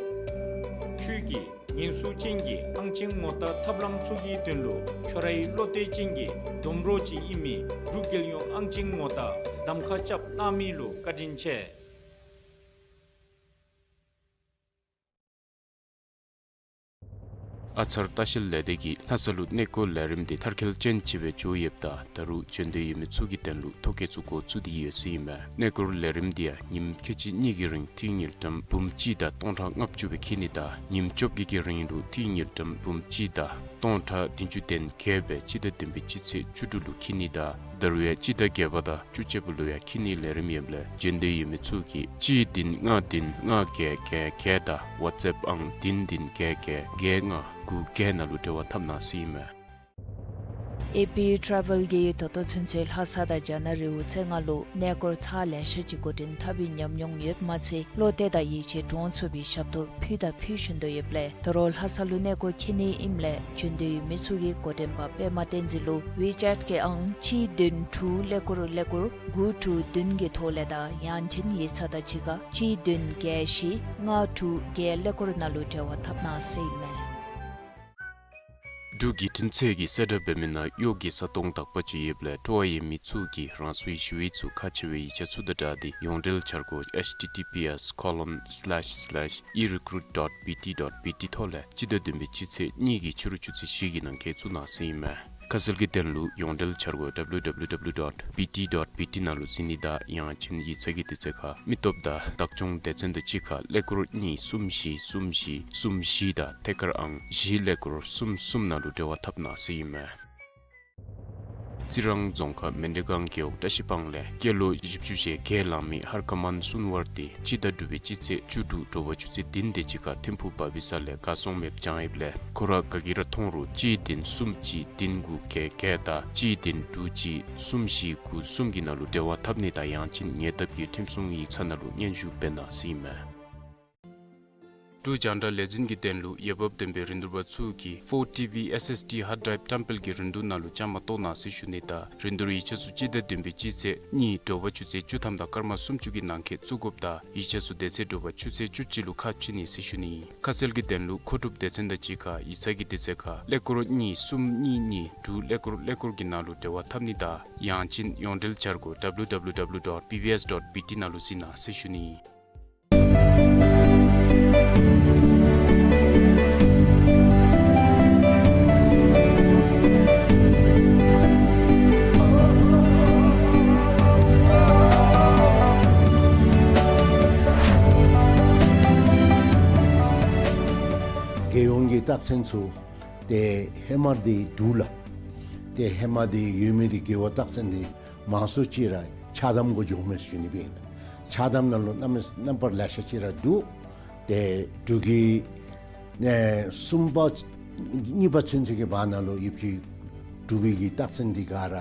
ཁྱོད་ཀྱི་ཉེན་སྲུང་ཅན་གྱི་ཨང་ཅན་ངོ་རྟགས་ཐབས་ལམ་ཚུ་གི་དོན་ལུ་ཁྱོད་རའི་བློ་གཏད་ཅན་གྱི་སྡོམ་གྲོགས་ཅིག་ཨིན་མི་འབྲུག་རྒྱལ་ཡོངས་ཨང་ཅན་ངོ་རྟགས་གདམ་ཁ་རྐྱབ་གནང་མི་ལུ་བཀའ་དྲིན་ཆེ། ཨ་ཚར་ལྟ་བཤལ་ལས་སྡེ་གིས་ལྷ་ས་ལུ་གནས་སྐོར་ལས་རིམ་འདི་མཐར་འཁྱོལ་ཅན་ཅིག་སྦེ་འགྱོ་ཡོདཔ་ད་ད་རུང་འབྱོན་འདོད་ཡོད་མི་ཚུ་གི་དོན་ལུ་ཐོ་བཀོད་ཚུ་འགོ་བཙུགས་ཏེ་ཡོད་ཟེར་ཨིན་མས། གནས་སྐོར་ལས་རིམ་འདི་ཡང་ཉིནམ་ཁལ་གཅིག་གཉིས་ཀྱི་རིང་ཏི་རུ་དངུལ་ཀྲམ་འབུམ་གཅིག་དང་སྟོང་ཕྲག་ལྔ་བཅུ་སྦེ་འཁྱིད་ནི་དང་ཉིནམ་བཅོ་བརྒྱད་ཀྱི་རིང་ལུ་ཏི་རུ་དངུལ་ཀྲམ་འབུམ་གཅིག་དང་སྟོང་ཕྲག་བདུན་ཅུ་དོན་བརྒྱད་སྦེ་སྤྱི་ཟླ་བདུན་པའི་སྤྱི་ཚེས་བཅུ་དྲུག་ལུ་འཁྱིད་ནི་དང་ད་རུང་ཡང་སྤྱི་ཟླ་བརྒྱད་པ་དང་བཅུ་གཅིག་པ་ལུ་ཡང་འཁྱིད་ནིའི་ལས་རིམ་ཡོདཔ་ལས་འབྱོན་འདོད་ཡོད་མི་ཚུ་གིས་གཅིག་བདུན་ལྔ་བདུན་ལྔ་བརྒྱད་བརྒྱད་བརྒྱད་དང་ཝཊས་ཨེཔ་ཨང་བདུན་བདུན་བརྒྱད་བརྒྱད་བརྒྱད་ལྔ་དགུ་བརྒྱད་ནང་ལུ་འབྲེལ་བ་འཐབ་གནང་ཟེར་ཨིན་མས། ཨེ་པི་ཊ་རེ་ཝེལ་གྱིས་ད་ལྟོ་ཚུན་ཚོད་ལྷ་ས་དང་རྒྱ་ནག་རི་བོ་རྩེ་ལྔ་ལུ་གནས་སྐོར་ཚར་ལེ་ཤ་ཅིག་འགོ་འདྲེན་འཐབ་པའི་ཉམས་མྱོང་ཡོདཔ་མ་ཚད་བློ་གཏད་དང་ཡིད་ཆེས་འདྲོངས་ཚུགས་པའི་ཞབས་ཏོག་ཕུལ་དང་ཕུལ་བཞིན་དུ་ཡོདཔ་ལས་ད་རུང་ལྷ་ས་ལུ་གནས་སྐོར་འཁྱིད་ནི་ཨིནམ་ལས་འབྱོན་འདོད་ཡོད་མི་ཚུ་གིས་འགོ་འདྲེན་པ་པདྨ་བསྟན་འཛིན་ལུ་ཝི་ཅེཊ་གི་ཨང་གཅིག་བདུན་དྲུག་ཀླད་ཀོར་ཀླད་ཀོར་དགུ་དྲུག་བདུན་གྱི་ཐོག་ལས་དང་ཡང་ཅིན་ཡིག་ཚང་དང་གཅིག་ཁར་གཅིག་བདུན་བརྒྱད་བཞི་ལྔ་དྲུག་བརྒྱད་ཀླད་ཀོར་ནང་ལུ་འབྲེལ་བ་འཐབ་གནང་ཟེར་ཨིན་མས། འབྲུག་གི་འཕྲིན་ཚད་ཀྱི་གསལ་བསྒྲགས་འབད་མི་ནང་གཡོག་གི་ས་སྟོང་དག་པ་ཅིག་ཡོདཔ་ལས་སྤྲོ་བ་ཡོད་མི་ཚུ་གིས་རང་སོའི་ཞུ་ཡིག་ཚུ་ཁག་ཆེ་བའི་ཡིག་ཆ་ཚུ་དང་སྦྲགས་ཏེ་ཡོངས་འབྲེལ་འཆར་སྒོ་ཨེཆ་ཊི་ཊི་པི་ཨེསི་ཁོ་ལོན་སི་ལེཤ་སི་ལེཤ་ཨི་རི་ཀུ་རུཊ་ཌོཊ་བི་ཊི་ཌོཊ་བི་ཊི་ཐོག་ལས་སྤྱི་ཟླ་བདུན་པའི་སྤྱི་ཚེས་གཉིས་ཀྱི་ཕྱི་རུ་ཆུ་ཚོད་བཞི་གི་ནང་འཁོད་བཙུགས་གནང་ཟེར་ཨིན་མས། ཁ་གསལ་གྱི་དོན་ལུ་ཡོངས་འབྲེལ་འཆར་སྒོ་ཌབ་ལིའུ་ཌབ་ལིའུ་ཌབ་ལིའུ་ཌོཊ་བི་ཊི་ཌོཊ་བི་ཊི་ནང་ལུ་གཟིགས་ནི་དང་ཡང་ཅིན་ཡིག་ཚང་གི་དུས་ཚོད་ཁར་མི་སྟོབས་དང་བདག་སྐྱོང་སྡེ་ཚན་དང་གཅིག་ཁར་ཀླད་ཀོར་གཉིས་གསུམ་བཞི་གསུམ་བཞི་གསུམ་བཞི་དང་ཐད་ཀར་ཨང་བཞི་ཀླད་ཀོར་གསུམ་གསུམ་ནང་ལུ་འབྲེལ་བ་འཐབ་གནང་ཟེར་ཨིན་མས། རྩི་རང་རྫོང་ཁག་མཎྜལ་སྒང་རྒེད་འོག་བཀྲ་ཤིས་སྤང་ལས་སྐྱེས་ལོ་བཞི་བཅུ་ཞེ་བརྒྱད་ལང་མི་ཧར་ཀ་མཱན་སུན་ཝར་ཏེ་སྤྱི་ཟླ་དྲུག་པའི་སྤྱི་ཚེས་བཅུ་དྲུག་དྲོ་པ་ཆུ་ཚོད་བདུན་དེ་ཅིག་ཁར་ཐིམ་ཕུག་བ་བི་ས་ལས་གར་སོང་མེདཔ་བྱང་ཡོདཔ་ལས་ཁོ་ར་ག་གིས་ར་མཐོང་རུང་གཅིག་བདུན་གསུམ་གཅིག་བདུན་དགུ་བརྒྱད་བརྒྱད་དང་གཅིག་བདུན་དྲུག་གཅིག་གསུམ་བཞི་དགུ་གསུམ་གྱི་ནང་ལུ་འབྲེལ་བ་འཐབ་ནི་དང་ཡང་ཅིན་ཉེ་འདབས་ཀྱི་ཁྲིམས་སྲུང་ཡིག་ཚང་ནང་ལུ་སྙན་ཞུ་འབད་གནང་ཟེར་ཨིན་མས། འབྲུག་རྒྱང་བསྒྲགས་ལས་འཛིན་གྱི་དོན་ལུ་འོས་འབབ་ལྡན་པའི་རིན་བསྡུར་པ་ཚུ་གིས་ཕོར་ཊི་ཝི་ཨེསི་ཨེསི་ཌི་ཧརཌ་ཌྲའིབ་བཀྲམ་སྤེལ་གྱི་རིན་བསྡུར་ནང་ལུ་བཅའ་མར་གཏོགས་གནང་ཟེར་ཞུ་ནི་དང་རིན་བསྡུར་ཡིག་ཆ་ཚུ་སྤྱི་ཟླ་བདུན་པའི་སྤྱི་ཚེས་གཉིས་དྲོ་པ་ཆུ་ཚོད་བཅུ་ཐམ་དང་སྐར་མ་སུམ་ཅུ་གི་ནང་འཁོད་བཙུགས་དགོཔ་དང་ཡིག་ཆ་ཚུ་དེ་ཚེ་དྲོ་པ་ཆུ་ཚོད་བཅུ་གཅིག་ལུ་ཁ་ཕྱེ་ནི་ཟེར་ཞུ་ནི། ཁ་གསལ་གྱི་དོན་ལུ་མཁོ་སྒྲུབ་སྡེ་ཚན་དང་གཅིག་ཁར་ཡིག་ཚང་གི་དུས་ཚོད་ཁར་ཀླད་ཀོར་གཉིས་གསུམ་གཉིས་གཉིས་དྲུག་ཀླད་ཀོར་ཀླད་ཀོར་གྱི་ནང་ལུ་འབྲེལ་བ་འཐབ་ནི་དང་ཡང་ཅིན་ཡོངས་འབྲེལ་འཆར་སྒོ་ཌབ་ལིའུ་ཌབ་ལིའུ་ཌབ་ལིའུ་ཌོཊ་བི་བི་ཨེསི་ཌོཊ་བི་ཊི་ནང་ལུ་གཟིགས་གནང་ཟེར་ཞུ་ནི། རྒྱལ་ཡོངས་ཀྱི་རྟགས་མཚན་ཚུ་ཏེ་ཧེ་མ་འདི་འདུག་ལགས། ཏེ་ཧེ་མ་འདི་ཡོད་མི་འདི་རྒེད་འོག་རྟགས་མཚན་འདི་མང་སུ་ཅིག་ར་ཕྱག་དམ་གུ་འགྱོཝ་མས་ཟེར་ཞུ་ནི་སྦེ་ཨིན་ལགས། ཕྱག་དམ་ནང་ལུ་རྣམ་རྣམ་པ་ལེ་ཤ་ཅིག་ར་འདུག། ཏེ་འབྲུག་གི་ཨེ་གསུམ་པ་གཉིས་པ་ཚུན་ཚོད་ཀྱི་བར་ན་ལུ་ཡོདཔ་ཅིག་འབྲུག་པའི་གི་རྟགས་མཚན་འདི་ག་ར་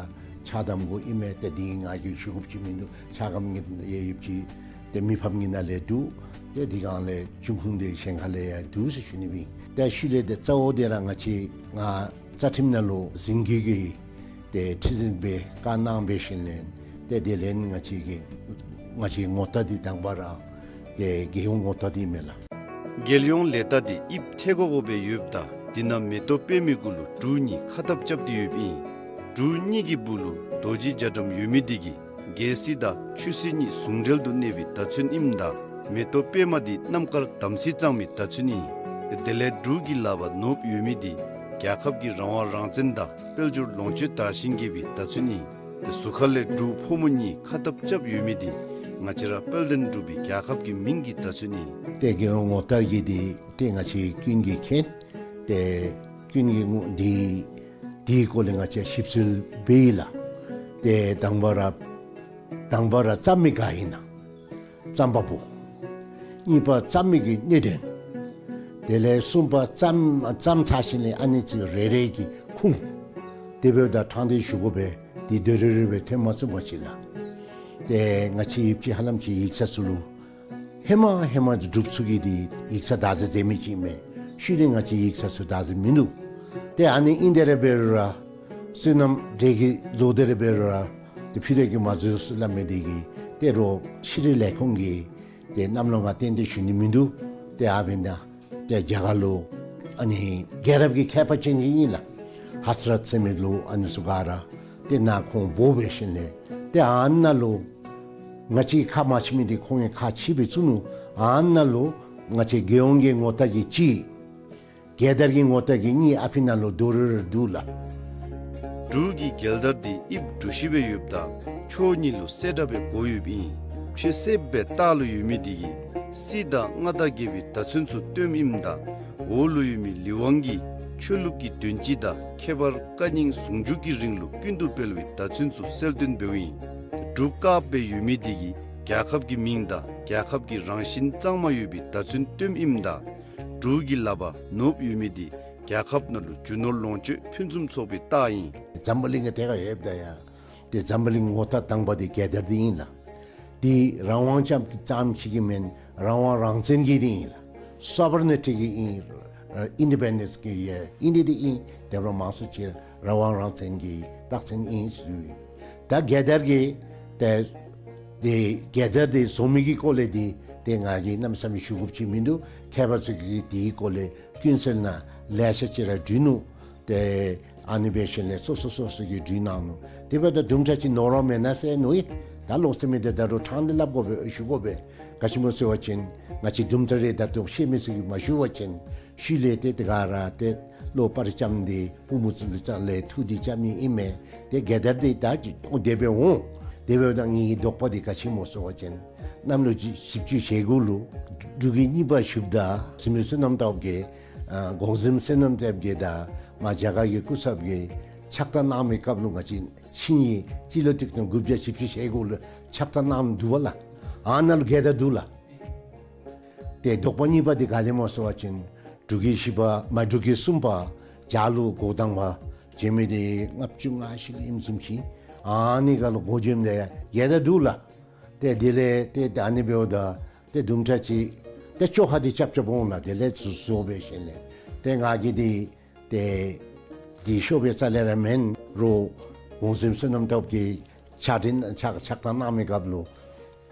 ཕྱག་དམ་གུ་ཨིན་མས། ཏེ་འདི་ང་གིས་ཞུ་དགོཔ་ཅིག་མིན་འདུག། ཕྱག་དམ་གྱི་ཡོདཔ་ཅིག་ཏེ་མི་ཕམ་གྱི་ནང་ལས་འདུག། ཏེ་འདི་སྒང་ལས་འབྱུང་ཁུངས་འདི་གཞན་ཁ་ལས་ཡང་འདུག་ཟེར་ཞུ་ནི་སྦེ་ཨིན། ཏེ་ཤུལ་ལས་ཏེ་གཙོ་བོ་འདི་ར་ང་བཅས་ང་རྩ་ཁྲིམས་ནང་ལུ་འཛིན་སྐྱོང་གི་ཏེ་ཁྲི་འཛིན་སྦེ་བཀའ་གནང་འབད་ཞིནམ་ལས་ཏེ་དེ་ལས་ང་བཅས་ཀྱི་ང་བཅས་ངོ་རྟགས་འདི་དང་པ་ར་ཏེ་རྒྱལ་ཡོངས་ངོ་རྟགས་འདི་མས་ལགས། རྒྱལ་ཡོངས་ལས་རྟགས་འདི་དབྱིབས་ཐལ་གོ་གོ་སྦེ་ཡོདཔ་ད་འདི་ནང་མེ་ཏོག་པདྨའི་གུ་ལུ་འབྲུག་གཉིས་ཁ་འཐབ་རྐྱབ་སྟེ་ཡོདཔ་ཨིན། འབྲུག་གཉིས་ཀྱི་སྦུག་ལུ་རྡོ་རྗེ་རྒྱ་གྲམ་ཡོད་མི་འདི་གིས་རྒྱལ་སྲིད་དང་ཆོས་སྲིད་གཉིས་ཟུང་འབྲེལ་དུ་གནས་པའི་བརྡ་མཚོན་ཨིནམ་ད་མེ་ཏོག་པདྨ་འདི་རྣམ་དཀར་དམ་ཚིག་གཙང་མའི་བརྡ་མཚོན་ཨིན། དེ་ལས་འབྲུག་གི་ལག་པར་ནོར་བུ་ཡོད་མི་འདི་ རྒྱལ་ཁབ་ཀྱི་རང་དབང་རང་བཙན་དང་དཔལ་འབྱོར་ལོངས་སྤྱོད་དར་ཞིང་རྒྱས་པའི་བརྡ་མཚོན་ཨིན། ཏེ་ཟུར་ཁ་ལས་འབྲུག་ཕོ་མོ་གཉིས་ཁ་འཐབ་རྐྱབ་ཡོད་མི་འདི་ང་བཅས་ར་དཔལ་ལྡན་འབྲུག་པའི་རྒྱལ་ཁབ་ཀྱི་མིང་གི་བརྡ་མཚོན་ཨིན། ཏེ་རྒྱལ་ཡོངས་ངོ་རྟགས་ཀྱི་འདི་ཏེ་ང་བཅས་ཀུན་གྱིས་མཁྱེན། ཏེ་ཀུན་གྱིས་ངོ་འདི་འདིའི་སྐོར་ལས་ང་བཅས་ཞིབ་འཚོལ་འབད་ཡི་ལགས། ཏེ་དང་པ་ར་དང་པ་ར་བརྩམ་མི་ག་ཨིན་ན། རྩོམ་པ་པོ། གཉིས་པ་རྩོམ་མི་གི་གནད་དོན། དེ་ལས་གསུམ་པ་རྩོམ་རྩོམ་ཚར་ཞིནམ་ལས་ཨ་ནི་ཚུ་རེ་རེ་གི་ཁུངས། དེ་འབདཝ་ད་དྲང་བདེན་ཞུ་དགོ་པས། དེ་དེ་རེ་རེ་སྦེ་ཐོན་མ་ཚུགས་པ་ཅིག་ལགས། ཏེ་ང་བཅས་ཡིབ་ཅི་ཧ་ལམ་ཅིག་ཡིག་ཚང་ཚུ་ལུ་ཧེ་མ་ཧེ་མ་འབྲུག་ཚུ་གིས་འདི་ཡིག་ཚང་བདག་འཛིན་མཛད་མི་ཅིག་མས། ཤུལ་ལས་ང་བཅས་ཡིག་ཚང་ཚུ་བདག་འཛིན་མིན་འདུག། ཏེ་ཨ་ནི་ཨིན་དེ་ར་འབད་རུང་ར་སོ་ནམ་འབྲས་ཀྱི་བཟོ་དེ་ར་འབད་རུང་ར་ཏེ་ཕུད་རྡོག་གིས་མ་བཟོ་ཟེར་སླབ་མི་འདི་གིས་ཏེ་རོགས་ཕྱི་རོལ་ལས་ཁུངས་ཀྱིས་ཏེ་གནམ་ལོ་ང་ཏན་ཏན་ཞུ་ནི་མིན་འདུག། ཏེ་ཨ་འབདན་ཏེ་རྒྱ་གར་ལུ་ཨ་ནི་རྒྱལ་རབས་ཀྱི་མཁས་པ་ཅན་ཅིག་ཨིན་ལགས། ཧ་ཟ་རཏ་ཟེར་མི་ལུ་ཨ་ནི་ཚུ་ག་ར་ཏེ་ནཱ་ཁོང་འབོ་འབད་ཞིནམ་ལས་ཏེ་ཨ་ནཱ་ལུ་ང་བཅས་ཁ་མ་ཕྱེ་མི་འདི་ཁོང་གིས་ཁ་ཕྱེ་སྦེ་བཙུགས་ནུག། ཨ་ནཱ་ལུ་ང་བཅས་རྒྱལ་ཡོངས་ཀྱི་ངོ་རྟགས་ཀྱི་གཅིག། རྒྱལ་དར་གྱི་ངོ་རྟགས་ཀྱི་གཉིས་ཨ་ཕི་ནང་ལུ་དོ་རུང་ར་འདུག་ལགས། འབྲུག་གི་རྒྱལ་དར་འདི་དབྱིབས་གྲུ་བཞི་སྦེ་ཡོདཔ་ད་ཕྱོགས་གཉིས་ལུ་སེར་དྲག་སྦེ་བགོ་ཡོདཔ་ཨིན། ཕྱེད་སེརཔོ་སྦེ་ལྟག་ལུ་ཡོད་མི་འདི་གིས་སྲིད་དང་མངའ་བདག་རྒྱལ་པོའི་བརྡ་མཚོན་ཚུ་སྟོནམ་ཨིནམ་ད་འོག་ལུ་ཡོད་མི་ལི་ཝང་གིས་ཆོས་ལུགས་ཀྱི་དོན་སྤྱི་དང་ཁྱད་པར་བཀའ་རྙིང་ཟུང་འཇུག་གི་རིང་ལུགས་ཀུན་ཏུ་སྤེལ་བའི་བརྡ་མཚོན་ཚུ་གསལ་སྟོན་འབདཝ་ཨིན། འབྲུག་དཀརཔོ་སྦེ་ཡོད་མི་འདི་གིས་རྒྱལ་ཁབ་ཀྱི་མིང་དང་རྒྱལ་ཁབ་ཀྱི་རང་བཞིན་གཙང་མ་ཡོད་པའི་བརྡ་མཚོན་སྟོནམ་ཨིནམ་ད་འབྲུག་གི་ལགཔ་ནོརབ་ཡོད་མི་འདི་རྒྱལ་ཁབ་ནང་ལུ་རྒྱུ་ནོར་ལོངས་སྤྱོད་ཕུན་སུམ་ཚོགས་པའི་རྟགས་ཨིན། འཛམ་བུ་གླིང་གི་ཐད་ཁར་ཡོདཔ་ད་ཡང་ཏེ་འཛམ་བུ་གླིང་ངོ་རྟགས་དང་པ་འདི་རྒྱལ་དར་འདི་ཨིན་ལགས། འདི་རང་དབང་ཙམ་ཙམ་ཅིག་གི་མེན། རང་དབང་རང་བཙན་གྱི་འདི་ཨིན་ལགས། སོ་བར་ནི་ཊི་གི་ཨིན། ཨིན་ཌི་པེན་ཌེནསི་གི་ཨིན་འདི་འདི་ཨིན། དེ་འབདཝ་མང་སུ་ཅིག་རང་དབང་རང་བཙན་གྱི་རྟགས་མཚན་ཨིན་ཟེར་ཞུ་ཡི། ད་རྒྱལ་དར་གྱི་ཏེ་ཏེ་རྒྱལ་དར་འདི་བཟོ་མི་གི་སྐོར་ལས་འདི་ཏེ་ང་གིས་གནམ་མེད་ས་མེད་ཞུ་དགོཔ་ཅིག་མིན་འདུག། མཁས་པ་ཚུ་གིས་འདིའི་སྐོར་ལས་ཀུན་གསལ་ནང་ལེ་ཤ་ཅིག་ར་བྲིས་ནུག། ཏེ་ཨ་ནི་འབད་ཞིནམ་ལས་སོ་སོ་སོ་སོ་གིས་བྲིས་གནང་ནུག། དེ་འབདཝ་ད་དུམ་གྲ་ཅིག་ནོར་བ་མེན་ན་ཟེར་མནོ་ཡི། ད་ལོག་སྟེ་མི་འདི་ད་རུང་དྲང་སྟེ་སླབ་དགོ་པས་ཞུ་དགོ་པས། ག་ཅི་སྨོ་ཟེར་བ་ཅིན་ང་བཅས་དུམ་གྲ་རེ་ད་ལྟོ་ཤེས་མི་ཚུ་གིས་མ་ཞུ་བ་ཅིན་ཤུལ་ལས་ཏེ་དེ་ག་ར་ཏེ་བློ་པར་ཙམ་འདི་པུས་མོ་ཚུ་ལུ་རྩ་ལས་འཐུ་སྟེ་རྐྱབ་མི་ཨིན་མས། ཏེ་རྒྱལ་དར་འདི་ད་ཅི་ཨོ་དེ་སྦེ་འོང་། དེ་འབདཝ་ད་ངེའི་དོགས་པ་འདི་ག་ཅི་སྨོ་ཟེར་བ་ཅིན་གནམ་ལོ་བཞི་བཅུ་ཞེ་དགུ་ལུ་འབྲུག་གི་གཉིས་པ་ཞུཝ་ད་གཟིམ་དཔོན་བསོད་ནམས་སྟོབས་རྒྱས་ཨ་གོང་གཟིམ་བསོད་ནམས་སྟོབས་རྒྱས་དང་མར་རྒྱ་གར་གྱི་སྐུ་ཚབ་ཀྱིས་ཕྱག་རྟགས་གནང་མི་སྐབས་ལུ་ང་བཅས་ཆིངས་ཡིག་སྤྱི་ལོ་གཅིག་སྟོང་དགུ་བརྒྱ་བཞི་བཅུ་ཞེ་དགུ་ལུ་ཕྱག་རྟགས་གནངམ་འདུག་པ་ལགས། ཨ་ནཱ་ལུ་རྒྱལ་དར་འདུག་ལགས། ཏེ་དོགས་པ་གཉིས་པ་འདི་ག་ལས་སྨོ་ཟེར་བ་ཅིན་འབྲུག་གི་བཞི་པ་མ་འབྲུག་གི་གསུམ་པ་བྱ་ལུ་འགོ་དང་པ་བྱོན་མི་འདི་ལྔ་བཅུ་ང་བཞི་ལུ་ཨིནམ་བཟུམ་ཅིག། ཨ་ནི་ཁར་ལུ་འགོ་བྱོནམ་ད་ཡང་རྒྱལ་དར་འདུག་ལགས། ཏེ་དེ་ལས་ཏེ་ད་ཨ་ནི་འབདཝ་ད་ཏེ་དུམ་གྲ་ཅིག་ཏེ་བཅོ་ཁ་འདི་རྐྱབ་རྐྱབ་འོང་ལགས། དེ་ལས་ཚུར་བཟོ་འབད་ཞིནམ་ལས་ཏེ་ང་གིས་འདི་ཏེ་འདི་ཤོབ་སྦེ་རྩ་ལས་ར་མེན། རོགས་གོང་གཟིམ་བསོད་ནམས་སྟོབས་རྒྱས་ཕྱག་འཕྲིན་ཕྱག་ཕྱག་རྟགས་གནང་མི་སྐབས་ལུ་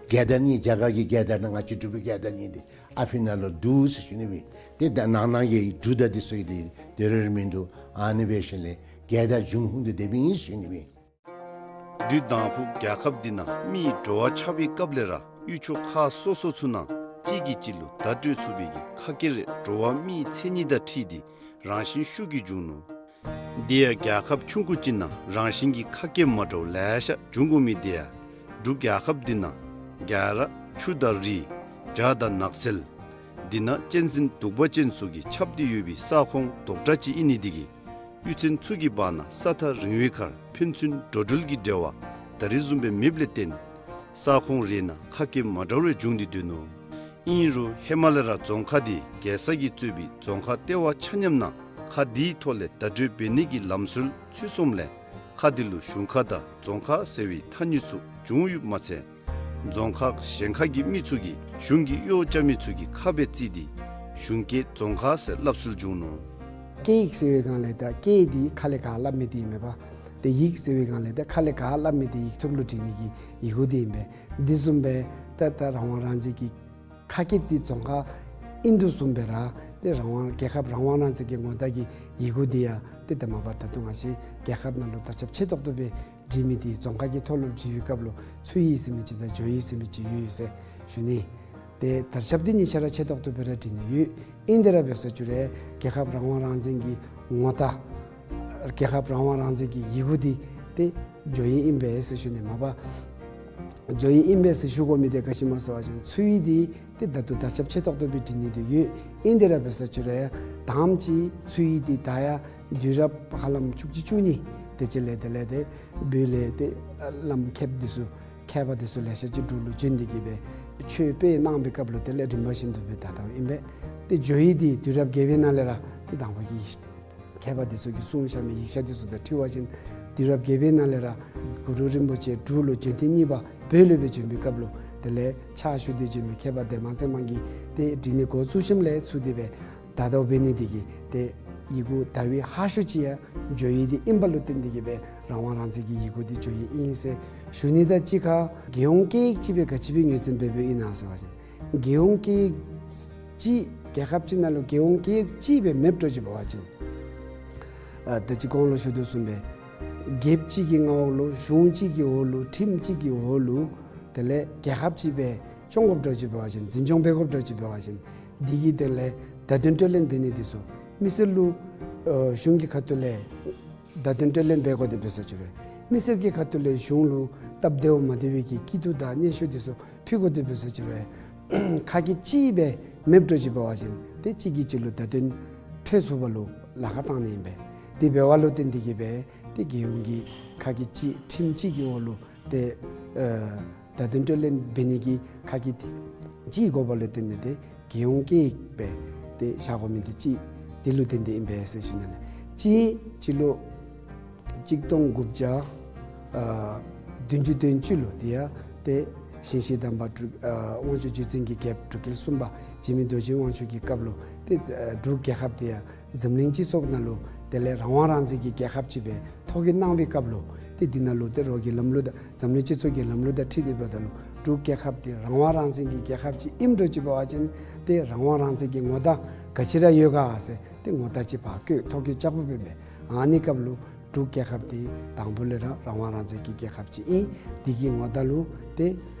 རྒྱལ་དར་གཉིས་རྒྱ་གར་གྱི་རྒྱལ་དར་དང་ང་བཅས་འབྲུག་པའི་རྒྱལ་དར་གཉིས་འདི་ཨ་ཕི་ནང་ལུ་འདུག་ཟེར་ཞུ་ནི་སྦེ། ཏེ་ད་ནང་ན་གི་འབྲུག་དང་འདི་ཚུ་གི་འདི་དེ་རེ་རེ་མིན་འདུག། ཨ་ནི་འབད་ཞིནམ་ལས་རྒྱལ་དར་འབྱུང་ཁུངས་འདི་དེ་སྦེ་ཨིན་ཟེར་ཞུ་ནི་སྦེ། དུས་དང་ཕུ་རྒྱལ་ཁབ་འདི་ནང་མིའི་འགྲོ་བ་ཆགས་པའི་སྐབས་ལས་ར་ཡུལ་ཕྱོགས་ཁག་སོ་སོ་ཚུ་ནང་གཅིག་གིས་གཅིག་ལུ་བརྡ་སྤྲོད་ཚུགས་པའི་གི་ཁ་སྐད་རེ་འགྲོ་བ་མིའི་མཚན་ཉིད་དང་འཁྲིལ་ཏེ་རང་བཞིན་ཤུགས་ཀྱིས་འབྱུང་ནུག། དེ་ཡང་རྒྱལ་ཁབ་ཆུང་ཀུ་ཅིག་ནང་རང་བཞིན་གྱིས་ཁ་སྐད་མ་འདྲཝ་ལེ་ཤ་འབྱུང་དགོ་མི་དེ་ཡང་འབྲུག་རྒྱལ་ཁབ་འདི་ནང་རྒྱ་ར་ཆུ་དང་རི་བྱག་དང་ནགས་ཚལ་འདི་ནང་གཅན་གཟན་གདུག་པ་ཅན་ཚུ་གིས་ཁྱབ་སྟེ་ཡོད་པའི་ས་ཁོངས་རྡོག་ཁྲ་ཅིག་ཨིན་ནི་དེ་གིས་གཡུས་ཚན་ཚུ་གི་བར་ན་ས་ཐག་རིང་བའི་ཁར་ཕན་ཚུན་འགྲོ་འགྲུལ་གྱི་འབྲེལ་བ་ད་རེས་བཟུམ་སྦེ་མེདཔ་ལས་བརྟེན་ས་ཁོངས་རེ་ནང་ཁ་སྐད་མ་འདྲཝ་རེ་འབྱུང་སྟེ་སྡོད་ནུག། ཨིན་རུང་ཧེ་མ་ལས་ར་རྫོང་ཁག་འདི་རྒྱལ་ས་གིས་གཙོས་པའི་རྫོང་ཁག་ལྟེ་བ་ཆ་མཉམ་ནང་ཁ་འདིའི་ཐོག་ལས་བརྡ་སྤྲོད་འབད་ནི་གི་ལམ་སྲོལ་ཚུད་སོངམ་ལས་ཁ་འདི་ལུ་གཞུང་ཁ་དང་རྫོང་ཁ་ཟེར་བའི་ཐ་སྙད་ཚུ་བྱུང་ཡོདཔ་མ་ཚད་རྫོང་ཁག་གཞན་ཁ་གི་མི་ཚུ་གིས་གཞུང་གི་གཡོག་རྐྱབ་མི་ཚུ་གི་ཁ་སྦེ་བརྩི་སྟེ་གཞུང་སྐད་རྫོང་ཁ་ཟེར་སླབ་སྲོལ་བྱུང་ནུག། སྐད་ཡིག་ཟེར་བའི་སྒང་ལས་ད་སྐད་འདི་ཁ་ལས་ག་སླབ་མི་འདི་ཨིན་མས་པ། ཏེ་ཡིག་ཟེར་བའི་སྒང་ལས་ད་ཁ་ལས་ག་སླབ་མི་འདི་ཡིག་ཐོག་ལུ་བྲི་ནི་གི་ཡི་གུ་འདི་ཨིན་པས། འདི་བཟུམ་སྦེ་ད་ད་རང་དབང་རང་བཙན་གྱི་ཁ་སྐད་འདི་རྫོང་ཁ་ཨིན་དོ་བཟུམ་སྦེ་ར་ཏེ་རང་དབང་རྒྱལ་ཁབ་རང་དབང་རང་བཙན་གྱི་ངོ་རྟགས་ཀྱི་ཡི་གུ་འདི་ཡང་ཏེ་ད་མ་པ་ད་ལྟོ་ང་བཅས་རྒྱལ་ཁབ་ནང་ལུ་དར་ཁྱབ་ཆེ་ཏོག་ཏོ་སྦེ་བྲི་མི་འདི་རྫོང་ཁ་གི་ཐོག་ལུ་བྲི་བའི་སྐབས་ལུ་ཚུ་ཡིག་ཟེར་མི་ཅིག་དང་ཇོ་ཡིག་ཟེར་མི་ཅིག་ཡོད་ཡོད་ཟེར་ཞུ་ནི། ཏེ་དར་ཁྱབ་འདི་གཉིས་ཆ་ར་ཆེ་ཏོག་ཏོ་སྦེ་ར་བྲི་ནི་ཡོད། ཨིན་དེ་ར་འབད་ས་ཅིག་རུང་རྒྱལ་ཁབ་རང་དབང་རང་བཙན་གྱི་ ངོ་རྟགས་རྒྱལ་ཁབ་རང་དབང་རང་བཙན་གྱི་ཡི་གུ་འདི་ཏེ་འགྱོ་ཡི་ཨིན་པས་ཟེར་ཞུ་ནི། མ་པ་འགྱོ་ཡི་ཨིན་པས་ཟེར་ཞུ་དགོ་མི་འདི་ག་ཅི་སྨོ་ཟེར་བ་ཅིན་ཚུ་ཡིག་འདི་ཏེ་ད་ལྟོ་དར་ཁྱབ་ཆེ་ཏོག་ཏོ་སྦེ་འབྲི་ནི་འདི་ཡོད། ཨིན་དེ་ར་འབད་ས་ཅིག་རུང་ཡང་དང་པ་ཅིག་ཚུ་ཡིག་འདི་ད་ཡང་དུས་རབས་ཧ་ལམ་བཅུ་གཅིག་བཅུ་གཉིས་དེ་ཅིག་ལས་དེ་ལས་ཏེ་བོད་ལས་ཏེ་བླམ་མཁསཔ་འདི་ཚུ་མཁས་པ་འདི་ཚུ་ལེ་ཤ་ཅིག་འབྲུག་ལུ་བྱོན་ཏེ་གི་སྦེ་ཆོས་སྤེལ་གནང་བའི་སྐབས་ལུ་དེ་ལས་རིམ་པ་བཞིན་དུ་སྦེ་ད་ལྟོ་ཨིན་པས། ཏེ་འགྱོ་ཡི་འདི་དུས་རབས་བརྒྱད་པའི་ནང་ལས་ར་ཏེ་དང་པ་གི་མཁས་པ་འདི་ཚུ་གིས་གསུངས་བཞག་མི་ཡིག་ཆ་འདི་ཚུ་དང་འཁྲིལ་བ་ཅིན་དུས་རབས་བརྒྱད་པའི་ནང་ལས་ར་གུ་རུ་རིན་པོ་ཆེ་འབྲུག་ལུ་བྱོན་ཐེངས་གཉིས་པ་བོད་ལུ་སྦེ་བྱོན་པའི་སྐབས་ལུ་དེ་ལས་ཕྱག་ཞུ་སྟེ་བྱོན་མི་མཁས་པ་ལྡན་མ་ཚེ་དམན་གྱིས་ཏེ་འབྲི་ནི་འགོ་བཙུགས་ཞིནམ་ལས་ཚུར་ཏེ་སྦེ་ད་ལྟོ་འབད་ནི་འདི་གིས་ཏེ་ཡི་གུ་དར་བའི་ཧ་ཤོས་ཅིག་ཡང་འགྱོ་ཡི་འདི་ཨིན་པ་ལུ་བརྟེན་ཏེ་གི་སྦེ་རང་དབང་རང་བཙན་གྱི་ཡི་གུ་འདི་འགྱོ་ཡི་ཨིན་ཟེར་ཞུ་ནི་དང་གཅིག་ཁར་རྒྱལ་ཡོངས་སྐད་ཡིག་ཅིག་སྦེ་ག་ཅི་སྦེ་ངོས་འཛིན་འབད་འབདཝ་ཨིན་ན་ཟེར་བ་ཅིན་རྒྱལ་ཡོངས་སྐད་ཡིག་ཅིག་རྒྱལ་ཁབ་ཅིག་ནང་ལུ་རྒྱལ་ཡོངས་སྐད་ཡིག་ཅིག་སྦེ་མེདཔ་འདྲཝ་ཅིག་འབད་བ་ཅིན་ཨ་ད་ཅི་གོང་ལུ་ཞུ་དོ་བཟུམ་སྦེ་རྒྱལཔོ་གཅིག་གི་མངའ་འོག་ལུ་གཞུང་གཅིག་གི་འོག་ལུ་ཁྲིམས་གཅིག་གི་འོག་ལུ་དེ་ལས་རྒྱལ་ཁབ་ཅིག་སྦེ་སྐྱོང་དགོཔ་འདྲཝ་ཅིག་འབད་བ་ཅིན་འཛིན་སྐྱོང་འབད་དགོཔ་འདྲཝ་ཅིག་འབད་བ་ཅིན་འདི་གི་དོན་ལས་བརྡ་དོན་སྤྲོད་ལེན་འབད་ནི་འདི་ཚུ་མི་སེར་ལུ་ཨ་གཞུང་གི་ཁ་ཐུག་ལས་བརྡ་དོན་སྤྲོད་ལེན་འབད་དགོ་དེ་འབད་ས་ཅིག་རུང་མི་སེར་གྱི་ཁ་ཐུག་ལས་གཞུང་ལུ་སྟབས་བདེཝ་མ་བདེ་བའི་གི་སྐྱིད་སྡུག་དང་སྙན་ཞུ་འདི་ཚུ་ཕུལ་དགོ་དེ་འབད་ས་ཅིག་རུང་ཁ་སྐད་གཅིག་སྦེ་མེདཔ་འདྲཝ་ཅིག་འབད་བ་ཅིན་ཏེ་གཅིག་གིས་གཅིག་ལུ་བརྡ་དོན་འཕྲོད་ཚུགས་པ་ལུ་ལཱ་ཁག་བཏང་ནི་ཨིན་པས། དེ་འབད་བ་ལུ་བརྟེན་ཏེ་གི་སྦེ་ཏེ་རྒྱལ་ཡོངས་ཀྱི་ཁ་སྐད་གཅིག་ཁྲིམས་གཅིག་གི་འོག་ལུ་ཏེ་ཨ་བརྡ་དོན་སྤྲོད་ལེན་འབད་ནི་གི་ཁ་སྐད་གཅིག་དགོ་པ་ལུ་བརྟེན་ཏེ་ཏེ་རྒྱལ་ཡོངས་སྐད་ཡིག་སྦེ་ཏེ་བཞག་དགོ་མི་འདི་གཅིག་དེ་ལུ་བརྟེན་ཏེ་ཨིན་པས་ཟེར་ཞུ་ནི་ལགས། གཅིག་སྤྱི་ལོ་གཅིག་སྟོང་དགུ་བརྒྱ་ཨ་བདུན་ཅུ་དོན་གཅིག་ལུ་དེ་ཡང་ཏེ་ཞིང་གཤེགས་དམ་པ་འབྲུག་ཨ་དབང་ཕྱུག་རྗེ་བཙུན་གྱི་རྒྱལཔོ་འབྲུག་རྒྱལ་གསུམ་པ་འཇིགས་མེད་རྡོ་རྗེ་དབང་ཕྱུག་གི་སྐབས་ལུ་ཏེ་ཨ་འབྲུག་རྒྱལ་ཁབ་དེ་ཡང་འཛམ་གླིང་སྤྱི་ཚོགས་ནང་ལུ་དེ་ལས་རང་དབང་རང་བཙན་གྱི་རྒྱལ་ཁབ་ཅིག་སྦེ་ཐོ་བཀོད་གནང་བའི་སྐབས་ལུ་ཏེ་འདི་ནང་ལུ་ཏེ་རོགས་ཀྱི་ལམ་ལུགས་དང་འཛམ་གླིང་སྤྱི་ཚོགས་ཀྱི་ལམ་ལུགས་དང་འཁྲིལ་ཏེ་འབདཝ་ད་ལུ་འབྲུག་རྒྱལ་ཁབ་འདི་རང་དབང་རང་བཙན་གྱི་རྒྱལ་ཁབ་ཅིག་ཨིནམ་འདྲཝ་ཅིག་འབད་བ་ཅིན་ཏེ་རང་དབང་རང་བཙན་གྱི་ངོ་རྟགས་ག་ཅི་ར་ཡོད་ག་ཟེར་ཏེ་ངོ་རྟགས་ཅིག་ཕར་བཀོད་ཐོ་བཀོད་རྐྱབ་དགོཔ་ཨིན་པས། ཨ་ནི་སྐབས་ལུ་འབྲུག་རྒྱལ་ཁབ་འདི་དང་པོ་ལས་ར་རང་དབང་རང་བཙན་གྱི་རྒྱལ་ཁབ་ཅིག་ཨིན། འདི་གི་ངོ་རྟགས་ལུ་ཏེ་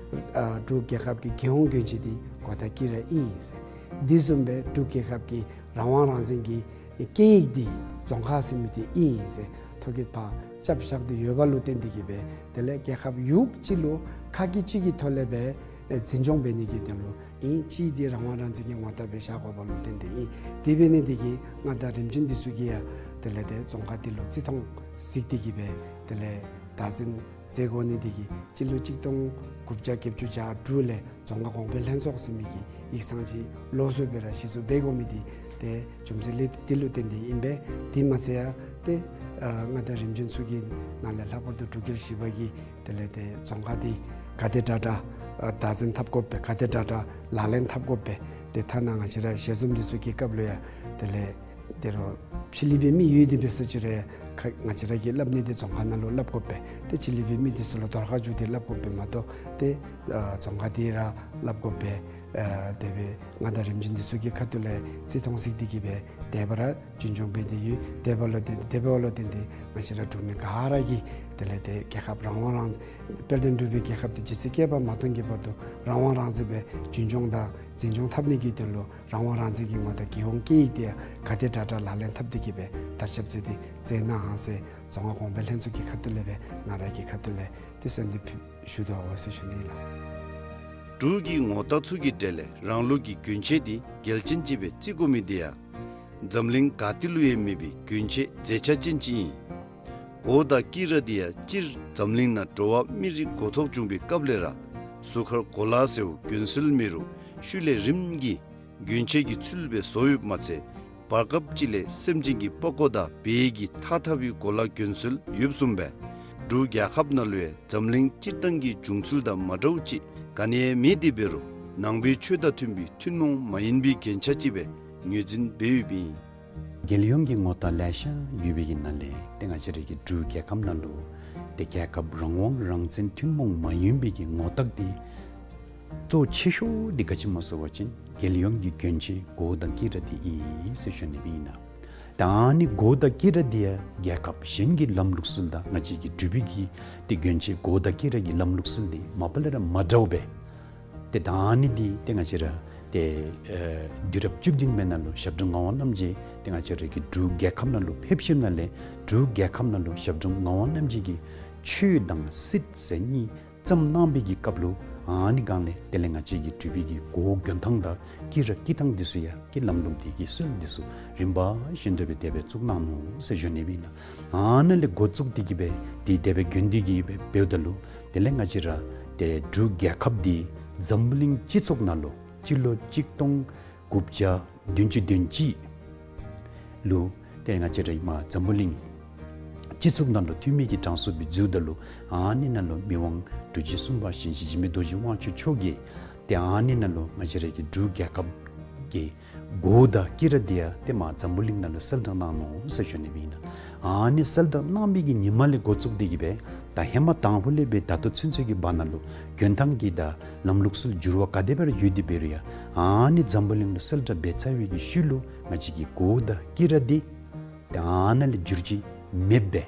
ཨ་འབྲུག་རྒྱལ་ཁབ་ཀྱི་རྒྱལ་ཡོངས་གྱོན་ཆས་འདི་གོ་དང་དཀྱི་ར་ཨིན་ཟེར། འདི་བཟུམ་སྦེ་འབྲུག་རྒྱལ་ཁབ་ཀྱི་རང་དབང་རང་བཙན་གྱི་སྐད་ཡིག་འདི་རྫོང་ཁ་ཟེར་མི་འདི་ཨིན་ཟེར་ཐོ་བཀོད་ཕར་རྐྱབ་བཞག་སྟེ་ཡོད་པ་ལུ་བརྟེན་ཏེ་གི་སྦེ་དེ་ལས་རྒྱལ་ཁབ་ཡུག་གཅིག་ལུ་ཁ་སྐད་གཅིག་གི་ཐོག་ལས་སྦེ་ཨེ་འཛིན་སྐྱོང་འབད་ནི་གི་དོན་ལུ་ཨིན། གཅིག་འདི་རང་དབང་རང་བཙན་གྱི་ངོ་རྟགས་སྦེ་བཞག་དགོ་པ་ལུ་བརྟེན་ཏེ་ཨིན། དེ་འབད་ནི་འདི་གིས་མངའ་བདག་རིམ་བྱོན་འདི་ཚུ་གིས་ཡང་དེ་ལས་ཏེ་རྫོང་ཁ་འདི་ལུ་རྩི་མཐོང་གཟིགས་ཏེ་གི་སྦེ་དེ་ལས་བདག་འཛིན་མཛད་དགོ་ནི་འདི་གིས་སྤྱི་ལོ་གཅིག་སྟོང་དགུ་བརྒྱ་བརྒྱད་ཅུ་གྱ་དྲུག་ལས་རྫོང་ཁ་གོང་འཕེལ་ལྷན་ཚོགས་ཟེར་མི་གི་ཡིག་ཚང་ཅིག་ལོགས་སུ་སྦེ་ར་གཞི་བཙུགས་འབད་དགོ་མི་འདི་ཏེ་རྒྱུ་མཚན་ལས་འདི་ལུ་བརྟེན་ཏེ་ཨིན་པས། དེ་མ་ཚད་ཡང་ཏེ་ཨ་མངའ་བདག་རིམ་བྱོན་ཚུ་གི་ནང་ལས་ལྷག་པར་དུ་འབྲུག་རྒྱལ་བཞི་པ་གིས་དེ་ལས་ཏེ་རྫོང་ཁ་འདི་ག་དེ་དྲག་དྲག་ཨ་བདག་འཛིན་འཐབ་དགོ་པས། ག་དེ་དྲག་དྲག་ལག་ལེན་འཐབ་དགོ་པས། ཏེ་ཐ་ན་ང་བཅས་ར་ཞལ་འཛོམས་འདི་ཚུ་གི་སྐབས་ལུ་ཡང་དེ་ལས་ཏེ་རོགས་ཕྱི་གླིང་པའི་མི་ཡོད་དེ་འབད་ས་ཅིག་རུང་ཁ་ང་བཅས་ར་གིས་སླབ་ནི་འདི་རྫོང་ཁ་ནང་ལུ་སླབ་དགོ་པས། ཏེ་ཕྱི་གླིང་པའི་མི་འདི་ཚུ་ལུ་དོར་ཁ་བཅུག་སྟེ་སླབ་དགོ་པས་མ་གཏོགས་ཏེ་ཨ་རྫོང་ཁ་འདི་ར་སླབ་དགོ་པས། ཨ་དེ་སྦེ་མངའ་བདག་རིམ་བྱོན་འདི་ཚུ་གི་ཁ་ཐུག་ལས་རྩི་མཐོང་གཟིགས་ཏེ་གི་སྦེ་དེ་སྦེ་ར་རྒྱུན་སྐྱོང་འབད་དེ་ཡོད། དེ་འབདཝ་ལུ་བརྟེན་དེ་འབདཝ་ལུ་བརྟེན་ཏེ་ང་བཅས་ར་འབྲུག་མི་ག་ར་གིས་དེ་ལས་ཏེ་རྒྱལ་ཁབ་རང་དབང་རང་དཔལ་ལྡན་འབྲུག་པའི་རྒྱལ་ཁབ་འདི་ཇི་སྲིད་བསྐལ་པ་མ་སྟོངས་ཀྱི་བར་དུ་རང་དབང་རང་བཙན་སྦེ་རྒྱུན་སྐྱོང་དང་འཛིན་སྐྱོང་འཐབ་ནི་གི་དོན་ལུ་རང་དབང་རང་བཙན་གྱི་ངོ་རྟགས་རྒྱལ་ཡོངས་སྐད་ཡིག་འདི་ཡང་ག་དེ་དྲག་དྲག་ལག་ལེན་འཐབ་སྟེ་གི་སྦེ་དར་ཁྱབ་མཛད་དེ་མཛད་གནང་ཟེར་རྫོང་ཁ་གོང་འཕེལ་ལྷན་ཚོགས་ཀྱི་ཁ་ཐུག་ལས་སྦེ་ང་ར་གི་ཁ་ཐུག་ལས་ཏེ་གསོལ་འདེབས་ཞུ་དོ་ཟེར་ཞུ་ནི་ལགས། འབྲུག་གི་ངོ་རྟགས་ཚུ་གི་གྲས་ལས་རང་ལུགས་ཀྱི་གྱོན་ཆས་འདི་གལ་ཆེན་ཅིག་སྦེ་བརྩི་དགོ་མི་འདི་ཡང་འཛམ་གླིང་ག་ཏེ་ལུ་ཡང་མེད་པའི་གྱོན་ཆས་མཛེས་ཆ་ཅན་ཅིག་ཨིན། གོ་དང་དཀྱི་ར་འདི་ཡང་སྤྱིར་འཛམ་གླིང་ནང་འགྲོ་བ་མི་རིགས་འགོ་ཐོག་བྱུང་པའི་སྐབས་ལས་ར་གཟུགས་ཁར་གོ་ལ་ཟེརཝ་གྱོན་སྲོལ་མེད་རུང་ཤུལ་ལས་རིམ་གྱིས་གྱོན་ཆས་ཀྱི་ཚུལ་སྦེ་བཟོ་ཡོདཔ་མ་ཚད་བར་སྐབས་ཅིག་ལས་སེམས་ཅན་གྱི་པགས་ཀོ་དང་བལ་གྱི་ཐགས་འཐག་པའི་གོ་ལ་གྱོན་སྲོལ་ཡོདཔ་བཟུམ་སྦེ་འབྲུག་རྒྱལ་ཁབ་ནང་ལུ་ཡང་འཛམ་གླིང་སྤྱིར་བཏང་གི་འབྱུང་ཚུལ་དང་མ་འདྲཝ་ཅིག་ག་ནི་ཡང་མེད་དེ་འབད་རུང་ནང་པའི་ཆོས་དང་མཐུན་པའི་ཐུན་མོང་མ་ཡིན་པའི་རྒྱན་ཆ་ཅིག་སྦེ་ངོས་འཛིན་འབད་ཡོདཔ་ཨིན། རྒྱལ་ཡོངས་ཀྱི་ངོ་རྟགས་ལེ་ཤ་ཡོད་པའི་གི་ནང་ལས་ཏེ་ང་བཅས་ར་གི་འབྲུག་རྒྱལ་ཁབ་ནང་ལུ་ཏེ་རྒྱལ་ཁབ་རང་དབང་རང་བཙན་ཐུན་མོང་མ་ཡིན་པའི་གི་ངོ་རྟགས་འདི་གཙོ་ཆེ་ཤོས་འདི་ག་ཅི་སྨོ་ཟེར་བ་ཅིན་རྒྱལ་ཡོངས་ཀྱི་གྱོན་ཆས་གོ་དང་དཀྱི་ར་འདི་ཨིན་ཟེར་ཞུ་ནི་ཨིན་ན། ད་ཨ་ནི་གོ་དང་དཀྱི་ར་འདི་ཡང་རྒྱལ་ཁབ་གཞན་གྱི་ལམ་ལུགས་སྲོལ་དང་ང་བཅས་ཀྱི་འབྲུག་པའི་གི་ཏེ་གྱོན་ཆས་གོ་དང་དཀྱི་ར་གི་ལམ་ལུགས་སྲོལ་འདི་མ་པ་ལས་ར་མ་འདྲཝ་སྦེ། ཏེ་ད་ཨ་ནི་འདི་ཏེ་ང་བཅས་ར་ ཏེ་ཨེ་དུས་རབས་བཅུ་བདུན་པའི་ནང་ལུ་ཞབས་དྲུང་ངག་དབང་རྣམ་རྒྱལ་ཏེ་ང་བཅས་ར་གི་འབྲུག་རྒྱལ་ཁབ་ནང་ལུ་ཕེབས་ཞིནམ་ལས་འབྲུག་རྒྱལ་ཁབ་ནང་ལུ་ཞབས་དྲུང་ངག་དབང་རྣམ་རྒྱལ་གྱིས་ཆོས་དང་སྲིད་ཟེར་གཉིས་བརྩམས་གནང་བའི་གི་སྐབས་ལུ་ཨ་ནི་སྒང་ལས་དེ་ལས་ང་བཅས་ཀྱི་འབྲུག་པའི་གི་གོ་བ་གྱོན་ཐངས་དང་དཀྱི་ར་དཀྱི་ཐངས་འདི་ཚུ་ཡང་ཀྱི་ལམ་ལུགས་འདི་གི་སྲོལ་འདི་ཚུ་རིམ་པ་བཞིན་དུ་སྦེ་དེ་སྦེ་བཙུགས་གནང་ནུག་ཟེར་ཞུ་ནི་ཨིན་ལགས། ཨ་ནཱ་ལས་འགོ་བཙུགས་ཏེ་གི་སྦེ་ཏེ་དེ་སྦེ་གྱོན་ཏེ་གི་སྦེ་འབདཝ་ད་ལུ་དེ་ལས་ང་བཅས་ར་ཏེ་འབྲུག་རྒྱལ་ཁབ་འདི་འཛམ་བུ་གླིང་སྤྱི་ཚོགས་ནང་ལུ་སྤྱི་ལོ་གཅིག་སྟོང་དགུ་བརྒྱ་བདུན་ཅུ་དོན་གཅིག་ལུ་ཏེ་ང་བཅས་ར་ཨིན་མས་འཛམ་བུ་གླིང་སྤྱི་ཚོགས་ནང་ལུ་འཐུས་མི་གི་གྲངས་སུ་སྦེ་འཛུལཝ་ད་ལུ་ཨ་ནི་ནང་ལུ་མི་དབང་འབྲུག་རྗེ་གསུམ་པ་ཞིང་གཤེགས་འཇིགས་མེད་རྡོ་རྗེ་དབང་ཕྱུག་མཆོག་གིས་ཏེ་ཨ་ནི་ནང་ལུ་ང་བཅས་ར་གི་འབྲུག་རྒྱལ་ཁབ་ཀྱི་གོ་བ་དང་དཀྱི་ར་འདི་ཡང་ཏེ་མར་འཛམ་བུ་གླིང་ནང་ལུ་གསལ་བསྒྲགས་གནང་ནུག་ཟེར་ཞུ་ནི་ཨིན་ལགས། ཨ་ནི་གསལ་བསྒྲགས་གནང་བའི་གི་ཉིནམ་ལས་འགོ་བཙུགས་ཏེ་གི་སྦེ་ད་ཧེ་མ་དང་ཕུ་ལས་སྦེ་ད་ལྟོ་ཚུན་ཚོད་ཀྱི་བར་ན་ལུ་གྱོན་ཐངས་ཀྱི་དང་ལམ་ལུགས་སྲོལ་འགྱུར་བ་ག་དེ་སྦེ་ར་ཡོད་དེ་འབད་རུང་ཡང་ཨ་ནི་འཛམ་བུ་གླིང་ལུ་གསལ་བསྒྲགས་འབད་ཚར་བའི་གི་ཤུལ་ལུ་ང་བཅས་ཀྱི་གོ་བ་དང་དཀྱི་ར་འདི་ཏེ་ཨ་ནཱ་ལས་འགྱུར་བཅོས་མེདཔ་སྦེ་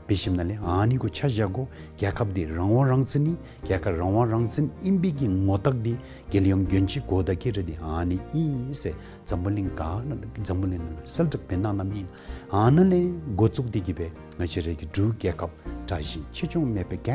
འབད་ཞིནམ་ལས་ཨ་ནི་གུ་ཆ་བཞག་དགོ། རྒྱལ་ཁབ་འདི་རང་དབང་རང་བཙན་ཨིན། རྒྱལ་ཁབ་རང་དབང་རང་བཙན་ཨིན་པའི་གི་ངོ་རྟགས་འདི་རྒྱལ་ཡོངས་གྱོན་ཆས་གོ་བ་དང་དཀྱི་ར་འདི་ཨ་ནི་ཨིན་ཟེར་འཛམ་བུ་གླིང་ག་ནང་འཛམ་བུ་གླིང་ནང་ལུ་གསལ་བསྒྲགས་འབད་གནང་གནངམ་ཨིན། ཨ་ནཱ་ལས་འགོ་བཙུགས་ཏེ་གི་སྦེ་ང་བཅས་ར་གི་འབྲུག་རྒྱལ་ཁབ་དྲག་ཞན་ཆེ་ཆུང་མེད་པར་ག་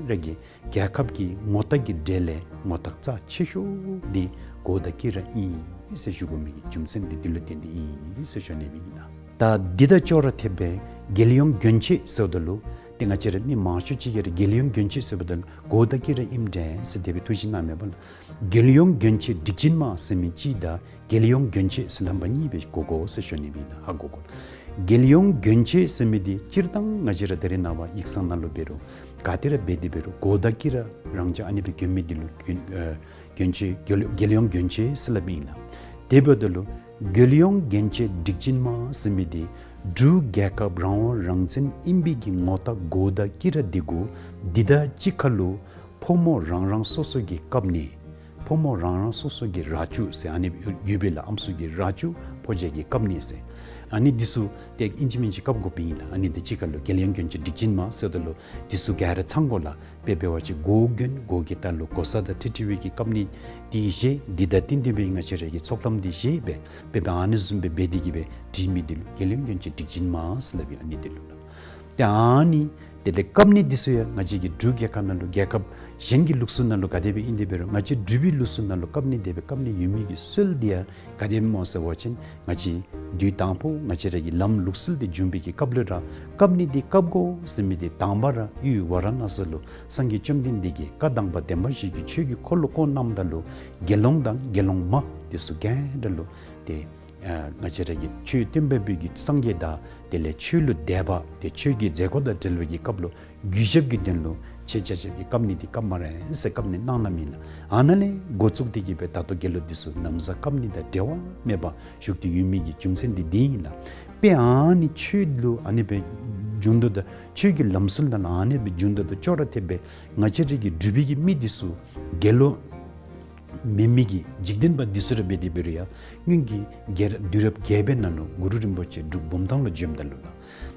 ར་གིས་རྒྱལ་ཁབ་ཀྱི་ངོ་རྟགས་ཀྱི་གྲས་ལས་ངོ་རྟགས་རྩ་ཆེ་ཤོས་འདི་གོ་བ་དང་དཀྱི་ར་ཨིན་ཟེར་ཞུ་དགོ་མི་གི་རྒྱུ་མཚན་འདི་འདི་ལུ་བརྟེན་ཏེ་ཨིན་ཟེར་ཞུ་ནི་ཨིན་ལགས། ད་འདི་དང་ཅོག་ར་འཐདཔ་སྦེ་རྒྱལ་ཡོངས་གྱོན་ཆས་ཟེརཝ་ད་ལུ་ཏེ་ང་བཅས་ར་མི་མང་ཤོས་ཅིག་གིས་ར་རྒྱལ་ཡོངས་གྱོན་ཆས་ཟེརཝ་ད་ལུ་གོ་བ་དང་དཀྱི་ར་ཨིནམ་འདྲས་ཟེར་དེ་སྦེ་ཐུགས་བཞེད་གནངམ་མས་པ་ལགས། རྒྱལ་ཡོངས་གྱོན་ཆས་སྒྲིག་ཆས་མ་ཟེར་མི་གཅིག་དང་རྒྱལ་ཡོངས་གྱོན་ཆས་ཟེར་ལྷམ་པ་གཉིས་སྦེ་གོ་དགོ་ཟེར་ཞུ་ནི་ཨིན་ལགས། ཧ་གོ་དགོ། རྒྱལ་ཡོངས་གྱོན་ཆས་ཟེར་མི་འདི་སྤྱིར་བཏང་ང་བཅས་ར་ད་རེས་ནངས་པ་ཡིག་ཚང་ནང་ལུ་འབད་རུང་ག་ཏེ་ར་འབད་དེ་འབད་རུང་གོ་བ་དང་དཀྱི་ར་རང་འཇགས་ཨ་ནི་སྦེ་གྱོན་མི་འདི་ལུ་གྱོན་ཨེ་གྱོན་ཆས་རྒྱལ་རྒྱལ་ཡོངས་གྱོན་ཆས་ཟེར་སླབ་ཨིན་ལགས། དེ་འབདཝ་ད་ལུ་རྒྱལ་ཡོངས་གྱོན་ཆས་སྒྲིག་ཆས་མ་ཟེར་མི་འདི་འབྲུག་རྒྱལ་ཁབ་རང་དབང་རང་བཙན་ཨིན་པའི་གི་ངོ་རྟགས་གོ་བ་དང་དཀྱི་ར་འདི་གུ་འདི་དང་གཅིག་ཁར་ལུ་ཕོ་མོ་རང་རང་སོ་སོ་གི་བཀབ་ནི། ཕོ་མོ་རང་རང་སོ་སོ་གི་ར་ཅུ་ཟེར་ཨ་ནི་ཡོད་པས་ལགས། ཨམ་སྲུ་གི་ར་ཅུ་ཕོ་རྒྱས་ཀྱིས་བཀབ་ནི་ཟེར། ཨ་ནི་འདི་ཚུ་ཏེ་ཨིན་ཅི་མིན་ཅི་བཀབ་དགོཔ་ཨིན་ལགས། ཨ་ནི་འདི་གཅིག་ཁར་ལུ་རྒྱལ་ཡོངས་གྱོན་ཆས་སྒྲིག་ཆས་མ་ཟེརཝ་ད་ལུ་འདི་ཚུ་ག་ར་ཚང་དགོ་ལགས། དཔེ་འབད་བ་ཅིན་གོ་གྱོན་གོ་གི་ལྟག་ལུ་གོ་ས་དང་འཁྲིལ་འཁྲིལ་བའི་གི་བཀབ་ནི་འདི་བཞེས། འདི་དང་བསྟུན་ཏེ་སྦེ་ང་བཅས་ར་གི་ཚོགས་ལམ་འདི་བཞེས་སྦེ་དཔེ་འབད་ཨ་ནི་བཟུམ་སྦེ་འབད་དེ་གི་སྦེ་བྲིས་མི་འདི་ལུ་རྒྱལ་ཡོངས་གྱོན་ཆས་སྒྲིག་ཆས་མ་ཟེར་སླབ་ཨིན། ཨ་ནི་འདི་ལུ་ལགས། ཏེ་ཨ་ནི་དེ་ལས་བཀབ་ནི་འདི་ཚུ་ཡང་ང་བཅས་ཀྱི་འབྲུག་རྒྱལ་ཁབ་ནང་ལུ་རྒྱལ་ཁབ་གཞན་གྱི་ལུགས་སྲོལ་ནང་ལུ་ག་དེ་སྦེ་ཨིན་དེ་འབད་རུང་ང་བཅས་འབྲུག་པའི་ལུགས་སྲོལ་ནང་ལུ་བཀབ་ནི་དེ་སྦེ་བཀབ་ནི་ཡོད་མི་གི་སྲོལ་འདི་ཡང་ག་དེ་སྦེ་སྨོ་ཟེར་བ་ཅིན་ང་བཅས་དུས་དང་པོ་ང་བཅས་ར་གི་ལམ་ལུགས་སྲོལ་འདི་འབྱུང་བའི་གི་སྐབས་ལུ་ར་བཀབ་ནི་འདི་བཀབ་དགོ་ཟེར་མི་འདི་དང་པ་ར་ཡུལ་ཝཱ་ར་ཎཱ་སི་ལུ་སངས་རྒྱས་བཅོམ་ལྡན་འདས་ཀྱིས་བཀའ་དང་པ་བདེན་པ་བཞི་གི་ཆོས་ཀྱི་འཁོར་ལོ་བསྐོར་གནངམ་ད་ལུ་དགེ་སློང་དང་དགེ་སློང་མ་འདི་ཚུ་ག་ར་ལུ་ཏེ་ཨ་ང་བཅས་ར་གི་ཆོས་སྟོན་པ་པོ་གི་སངས་རྒྱས་དང་དེ་ལས་ཆོས་ལུ་དད་པ་ཏེ་ཆོས་ཀྱི་མཛད་སྒོ་དང་འབྲེལ་བའི་གི་སྐབས་ལུ་གུས་ཞབས་ཀྱི་དོན་ལུ་ཆེ་ཆ་ཆ་གི་བཀབ་ནི་འདི་བཀབ་སྨ་རེ་ཟེར་བཀབ་ནི་གནང་གནངམ་ཨིན་ལགས། ཨ་ནཱ་ལས་འགོ་བཙུགས་ཏེ་གི་སྦེ་ད་ལྟོ་དགེ་སློང་འདི་ཚུ་ན་བཟའ་བཀབ་ནི་དང་འབྲལ་བ་མེད་པར་བཞུགས་ཏེ་ཡོད་མི་གི་རྒྱུ་མཚན་འདི་འདི་ཨིན་ལགས། དཔེ་ཨ་ནི་ཆོས་ལུ་ཨ་ནི་སྦེ་འབྱུང་དོ་དང་ཆོས་ཀྱི་ལམ་སྲོལ་དང་ཨ་ནི་སྦེ་འབྱུང་དོ་དང་ཅོག་ར་འཐདཔ་སྦེ་ང་བཅས་ར་གི་འབྲུག་པའི་གི་མི་འདི་ཚུ་དགེ་སློང་མེན་མི་གི་འཇིག་རྟེན་པ་འདི་ཚུ་ར་འབད་དེ་འབད་རུང་ཡང་སྔོན་གྱི་རྒྱལ་རབས་དུས་རབས་བརྒྱད་པའི་ནང་ལུ་གུ་རུ་རིན་པོ་ཆེ་འབྲུག་བུམ་ཐང་ལུ་བྱོནམ་ད་ལུ་ལགས།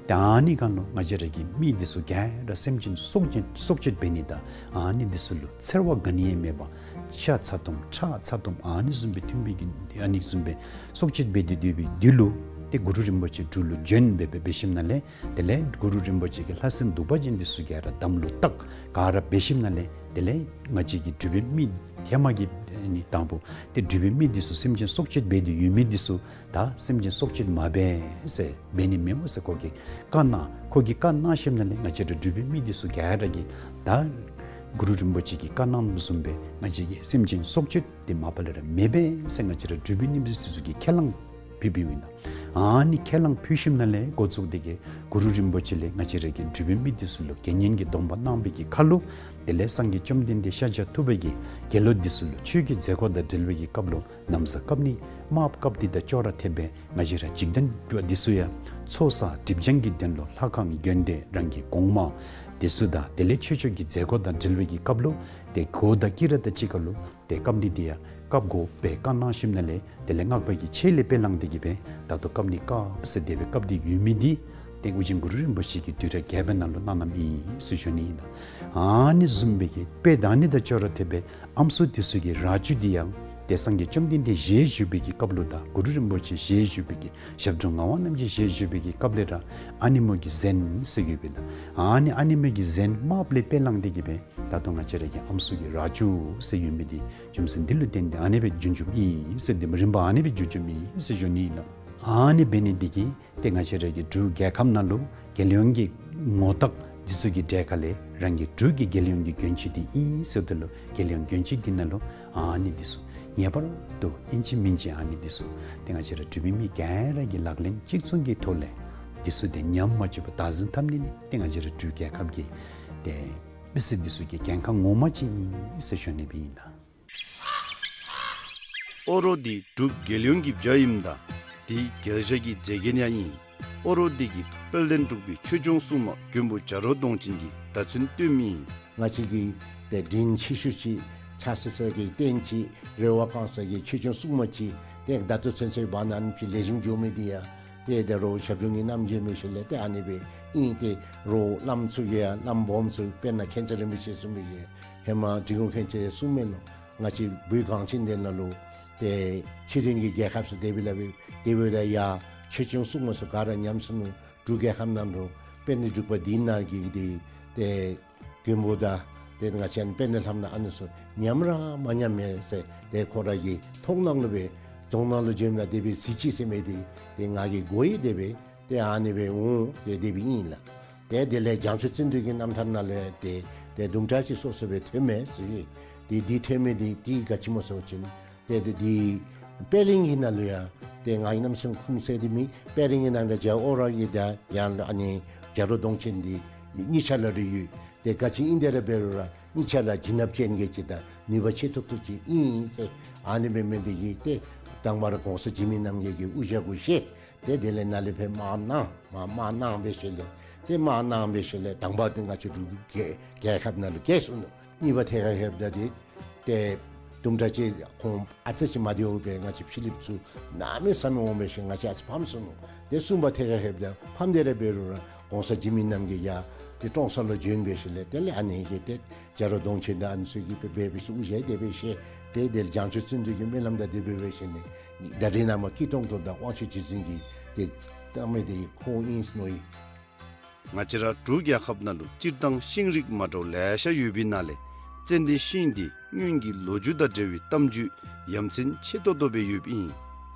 ཏེ་ཨ་ནི་སྒང་ལུ་ང་བཅས་ར་གི་མི་འདི་ཚུ་ག་ར་སེམས་ཅན་སྲོག་གཅོད་སྲོག་གཅོད་འབད་ནི་དང་ཨ་ནི་འདི་ཚུ་ལུ་འཚེར་བ་ག་ནི་ཡང་མེད་པར་ཤ་ཚ་ཏོམ་ཁྲག་ཚ་ཏོམ་ཨ་ནི་བཟུམ་སྦེ་འཐུང་བའི་གི་ཨ་ནི་བཟུམ་སྦེ་སྲོག་གཅོད་འབད་དེ་སྡོད་པའི་དུས་ལུ་ཏེ་གུ་རུ་རིན་པོ་ཆེ་འབྲུག་ལུ་བྱོན་སྦེ་སྦེ་འབད་ཞིནམ་ལས་དེ་ལས་གུ་རུ་རིན་པོ་ཆེ་གི་ལྷ་སྲིན་གདུག་པ་ཅན་འདི་ཚུ་ག་ར་དམ་ལུ་བཏགས་ག་ར་འབད་ཞིནམ་ལས་དེ་ལས་ང་བཅས་ཀྱི་འབྲུག་པའི་མི་ཧེ་མ་གི་ཨ་ནི་དང་པོ་ཏེ་འབྲུག་པའི་མི་འདི་ཚུ་སེམས་ཅན་སྲོག་གཅོད་འབད་དེ་ཡོད་མི་འདི་ཚུ་ད་སེམས་ཅན་སྲོག་གཅོད་མ་འབད་ཟེར་འབད་ནི་མེད་འོང་ཟེར་ཁོ་གིས་བཀའ་གནང་། ཁོ་གིས་བཀའ་གནང་ཞིནམ་ལས་ང་བཅས་ར་འབྲུག་པའི་མི་འདི་ཚུ་ག་ར་གིས་ད་གུ་རུ་རིན་པོ་ཆེ་གིས་བཀའ་གནངམ་བཟུམ་སྦེ་ང་བཅས་ཀྱིས་སེམས་ཅན་སྲོག་གཅོད་འདི་མ་པ་ལས་ར་མི་འབད་ཟེར་ང་བཅས་ར་འབྲུག་པའི་མི་འདི་ཚུ་གིས་ཁས་བླངས་ཕུལ་ཕུལཝ་ཨིན་ལགས། ཨ་ནི་ཁས་བླངས་ཕུལ་ཞིནམ་ལས་འགོ་བཙུགས་ཏེ་གི་གུ་རུ་རིན་པོ་ཆེ་ལས་ང་བཅས་ར་གི་འབྲུག་པའི་མི་འདི་ཚུ་ལུ་དགེ་བསྙེན་གྱི་སྡོམ་པ་གནང་བའི་གི་ཁར་ལུ་དེ་ལས་སངས་རྒྱས་བཅོམ་ལྡན་འདས་ཤཱཀྱ་ཐུབ་པ་གིས་དགེ་སློང་འདི་ཚུ་ལུ་ཆོས་ཀྱི་མཛད་སྒོ་དང་འབྲེལ་བའི་གི་སྐབས་ལུ་ན་བཟའ་བཀབ་ནི་དམརཔོ་བཀབ་ནི་དང་ཅོག་ར་འཐདཔ་སྦེ་ང་བཅས་ར་འཇིག་རྟེན་པ་འདི་ཚུ་ཡང་ཚོགས་བསགས་སྒྲིབ་སྦྱང་གི་དོན་ལུ་ལྷ་ཁང་དགོན་སྡེ་རང་གི་གོང་མ་འདི་ཚུ་དང་དེ་ལས་ཆོས་ཕྱོགས་ཀྱི་མཛད་སྒོ་དང་འབྲེལ་བའི་གི་སྐབས་ལུ་ཏེ་གོ་བ་དང་དཀྱི་ར་དང་གཅིག་ཁར་ལུ་ཏེ་བཀབ་ནི་འདི་ཡང་བཀབ་དགོ་པའི་བཀའ་གནང་ཞིནམ་ལས་དེ་ལས་སྔགས་པ་གི་ཆས་ལས་དཔེ་བླངས་ཏེ་གི་སྦེ་ད་ལྟོ་བཀབ་ནི་བཀབ་ཟེར་དེ་སྦེ་བཀབ་སྟེ་ཡོད་མི་འདི་ཏེ་ཨོ་རྒྱན་གུ་རུ་རིན་པོ་ཆེ་གིས་དུས་རབས་བརྒྱད་པའི་ནང་ལུ་གནང་གནངམ་ཨིན་ཟེར་ཞུ་ནི་ཨིན་ལགས། ཨ་ནི་བཟུམ་སྦེ་གི་དཔེ་ད་ཨ་ནི་དང་ཅོག་ར་འཐདཔ་སྦེ་ཨམ་སྲུ་འདི་ཚུ་གི་ར་ཅུ་འདི་ཡང་ ཏེ་སངས་རྒྱས་བཅོམ་ལྡན་འདས་ཞལ་བཞུགས་པའི་གི་སྐབས་ལུ་དང་གུ་རུ་རིན་པོ་ཆེ་ཞལ་བཞུགས་པའི་གི་ཞབས་དྲུང་ངག་དབང་རྣམ་རྒྱལ་ཞལ་བཞུགས་པའི་གི་སྐབས་ལས་ར་ཨ་ནེམོ་གི་གཟན་ཟེར་ཡོདཔ་ཨིན་ལགས། ཨ་ནི་ཨ་ནེམོ་གི་གཟན་དམརཔོ་ལས་དཔེ་བླངས་ཏེ་གི་སྦེ་ད་ལྟོ་ང་བཅས་ར་གི་ཨམ་སྲུ་གི་རྭ་ཅོ་ཟེར་ཡོད་མི་འདི་རྒྱུ་མཚན་འདི་ལུ་བརྟེན་ཏེ་ཨ་ནི་སྦེ་བྱུང་བྱུངམ་ཨིན་ཟེར། འདི་མ་རིམ་པ་ཨ་ནི་སྦེ་བྱུང་བྱུངམ་ཨིན་ཟེར་ཞུ་ནི་ཨིན་ལགས། ཨ་ནི་འབད་ནི་འདི་གིས་ཏེ་ང་བཅས་ར་གི་འབྲུག་རྒྱལ་ཁབ་ནང་ལུ་རྒྱལ་ཡོངས་ཀྱི་ངོ་རྟགས་འདི་ཚུ་གི་གྲས་ཁ་ལས་རང་གི་འབྲུག་གི་རྒྱལ་ཡོངས་ཀྱི་གྱོན་ཆས་འདི་ཨིན་ཟེརཝ་ད་ལུ་རྒྱལ་ཡོངས་གྱོན་ཆས་འདི་ནང་ལུ་ཨ་ནི་འདི་ཚུ་ངེས་པར་དུ་ཨིན་ཅི་མིན་ཅི་ཨ་ནི་འདི་ཚུ་ཏེ་ང་བཅས་ར་འབྲུག་པའི་མི་ག་ར་གིས་ལག་ལེན་གཅིག་མཚུངས་ཀྱི་ཐོག་ལས་འདི་ཚུ་ཏེ་ཉམས་མ་བཅུག་པར་བདག་འཛིན་འཐབ་ནི་ནི་ཏེ་ང་བཅས་ར་འབྲུག་རྒྱལ་ཁབ་ཀྱི་ཏེ་མི་སེར་འདི་ཚུ་གི་འགན་ཁག་ངོ་མ་ཅིག་ཨིན་ཟེར་ཞུ་ནི་སྦེ་ཨིན་ལགས། ཨོ་རོག་འདི་འབྲུག་རྒྱལ་ཡོངས་ཀྱི་བྱ་ཨིནམ་ད་འདི་རྒྱལ་བྱ་གི་མཛེས་རྒྱན་ཡང་ཨིན། ཨོ་རོག་འདི་གིས་དཔལ་ལྡན་འབྲུག་པའི་ཆོས་སྐྱོང་སྲུང་མ་མགོན་པོ་བྱ་རོག་གདོང་ཅན་གྱི་བརྡ་མཚོན་སྟོནམ་ཨིན། ང་བཅས་ཀྱི་ཏེ་དྲིན་ཆེ་ཤོས་ཅིག་ཕྱག་འཚལ་ས་གི་རྟེན་ཅིག་རེ་བ་བསྐང་ས་གི་ཆོས་སྐྱོང་སྲུང་མ་ཅིག་ཏེ་ད་ལྟོ་ཚུན་ཚོད་འབད་ནི་ཨ་ནི་ཅིག་ལེགས་ཤོམ་འགྱོ་མི་འདི་ཡང་ཏེ་ད་རུང་ཞབས་དྲུང་གི་རྣམ་འབྱེད་འབད་ཞིནམ་ལས་ཏེ་ཨ་ནི་སྦེ་ཨིན། ཏེ་རོགས་བླམ་ཚུ་གིས་ཡང་བླམ་སྦོམ་ཚུ་དཔེར་ན་མཁྱེན་བརྩེ་རིན་པོ་ཆེ་གསུངས་པའི་གི་ཧེ་མ་འབྲི་གུང་མཁྱེན་བརྩེ་གསུངམ་མས་ལོ། ང་བཅས་བོད་གངས་ཅན་འདི་ནང་ལུ་ཏེ་ཆོས་ལྡན་གྱི་རྒྱལ་ཁབ་ཟེར་དེ་སྦེ་སླབ་པས། དེ་འབདཝ་ད་ཡང་ཆོས་སྐྱོང་སྲུང་མ་ཚུ་ག་ར་ཉམས་སོ་ནུག། འབྲུག་རྒྱལ་ཁབ་ནང་ལུ་དཔལ་ལྡན་འབྲུག་པ་འདི་ནང་གི་འདི་ཏེ་མགོན་པོ་དང་ཏེ་ང་བཅས་ཨ་ནི་དཔལ་ལྡན་ལྷ་མོ་ཨ་ནི་ཚུ་ཉམས་ར་མ་ཉམས་མས་ཟེར། ཏེ་ཁོ་ར་གི་མཐོང་སྣང་ལུ་སྦེ་རྫོང་ནང་ལུ་བྱོནམ་ད་དེ་སྦེ་གཟིགས་ཅི་ཟེར་མི་འདི་ཏེ་ང་གིས་གོ་ཡི། དེ་སྦེ་ཏེ་ཨ་ནི་སྦེ་འོང་། ཏེ་དེ་སྦེ་ཨིན་ལགས། ཏེ་དེ་ལས་བྱང་ཆུབ་བརྩོན་འགྲུས་ཀྱི་རྣམ་ཐར་ནང་ལུ་ཡང་ཏེ་ཏེ་དུམ་གྲ་ཅིག་སོ་སོ་སྦེ་ཐོནམ་མས་ཟེར། ཏེ་འདི་ཐོན་མི་འདི་ཏེ་ག་ཅི་སྨོ་ཟེར་བ་ཅིན་ཏེ་ཏེ་འདི་དཔལ་གླིང་གི་ནང་ལུ་ཡང་ཏེ་ང་གིས་གནམ་མེད་ས་མེད་ཁུངས་བཙན་ཏེ་མེད། དཔལ་གླིང་གི་ནང་ལུ་རྒྱལ་ཨོ་རོག་གི་དང་ཡང་ཨ་ནི་བྱ་རོག་གདོང་ཅན་འདི་གཉིས་ཆ་ར་ལུ་ཡོད། ཏེ་ག་ཅི་ཨིན་དེ་ར་འབད་རུང་ར་གཉིས་ཆ་ར་བྱིན་རླབས་ཅན་གྱི་ཅིག་དང་ནུས་པ་ཆེ་ཏོག་ཏོ་ཅིག་ཨིན་ཟེར། ཨ་ནི་འབད་མི་འདི་གིས་ཏེ་དང་པ་ར་གོང་ས་འཇིགས་མེད་རྣམ་རྒྱལ་གྱི་དབུ་ཞྭ་གུ་བཞེས། ཏེ་དེ་ལས་ནཱ་ལས་ཕར་དམག་གནང་མ་དམག་གནང་འབད་ཞིནམ་ལས་ཏེ་དམག་གནང་འབད་ཞིནམ་ལས་དང་པ་འདི་ང་བཅས་འབྲུག་གི་རྒྱལ་ཁབ་ནང་ལུ་བསྐྱལ་སོ་ནུག། གཉིས་པ་ཐད་ཁར་ལྷོདཔ་ད་འདི་ཏེ་དུམ་གྲ་ཅིག་ཁོང་ཨ་ཙི་ཅིག་མ་བདེཝ་སྦེ་ང་བཅས་ཕྱི་གླིངཔ་ཚུ་གནམ་མེད་ས་མེད་འོང་འབད་ཞིནམ་ང་བཅས་ཨ་ཙི་ཕམ་སོ་ནུག། ཏེ་གསུམ་པ་ཐད་ཁར་ལྷོདཔ་ད་ཕམ་སྟེ་ར་འབད་རུང་ར་གོང་ས་འཇིགས་མེད་རྣམ་རྒྱལ་ཡང་ཏེ་ཀྲོང་གསར་ལུ་བྱོན་འབད་ཞིནམ་ལས་དེ་ལས་ཨ་ནི་གིས་ཏེ་བྱ་རོག་གདོང་ཅན་དང་ཨ་ནི་ཚུ་གིས་འབད་འབད་ཞིནམ་དབུ་ཞྭ་དེ་སྦེ་བཞེས། ཏེ་དེ་ལས་བྱང་ཆུབ་བརྩོན་འགྲུས་ཀྱི་སྨོན་ལམ་དང་དེ་སྦེ་འབད་ཞིནམ་ལས་ད་རེས་ནངས་པ་སྐྱིད་ཏོང་ཏོ་དང་དབང་ཕྱུག་རྗེ་བཙུན་གྱི་ཏེ་བཏང་མི་འདི་ཁོ་ཨིན་ཟེར་མནོ་ཡི། ང་བཅས་ར་འབྲུག་རྒྱལ་ཁབ་ནང་ལུ་སྤྱིར་བཏང་ཤིང་རིགས་མ་འདྲཝ་ལེ་ཤ་ཡོད་པའི་ནང་ལས་ཙན་དན་ཤིང་འདི་སྔོན་གྱི་ལོ་རྒྱུས་དང་འབྲེལ་བའི་གཏམ་རྒྱུད་ཡ་མཚན་ཆེ་ཏོག་ཏོ་སྦེ་ཡོདཔ་ཨིན།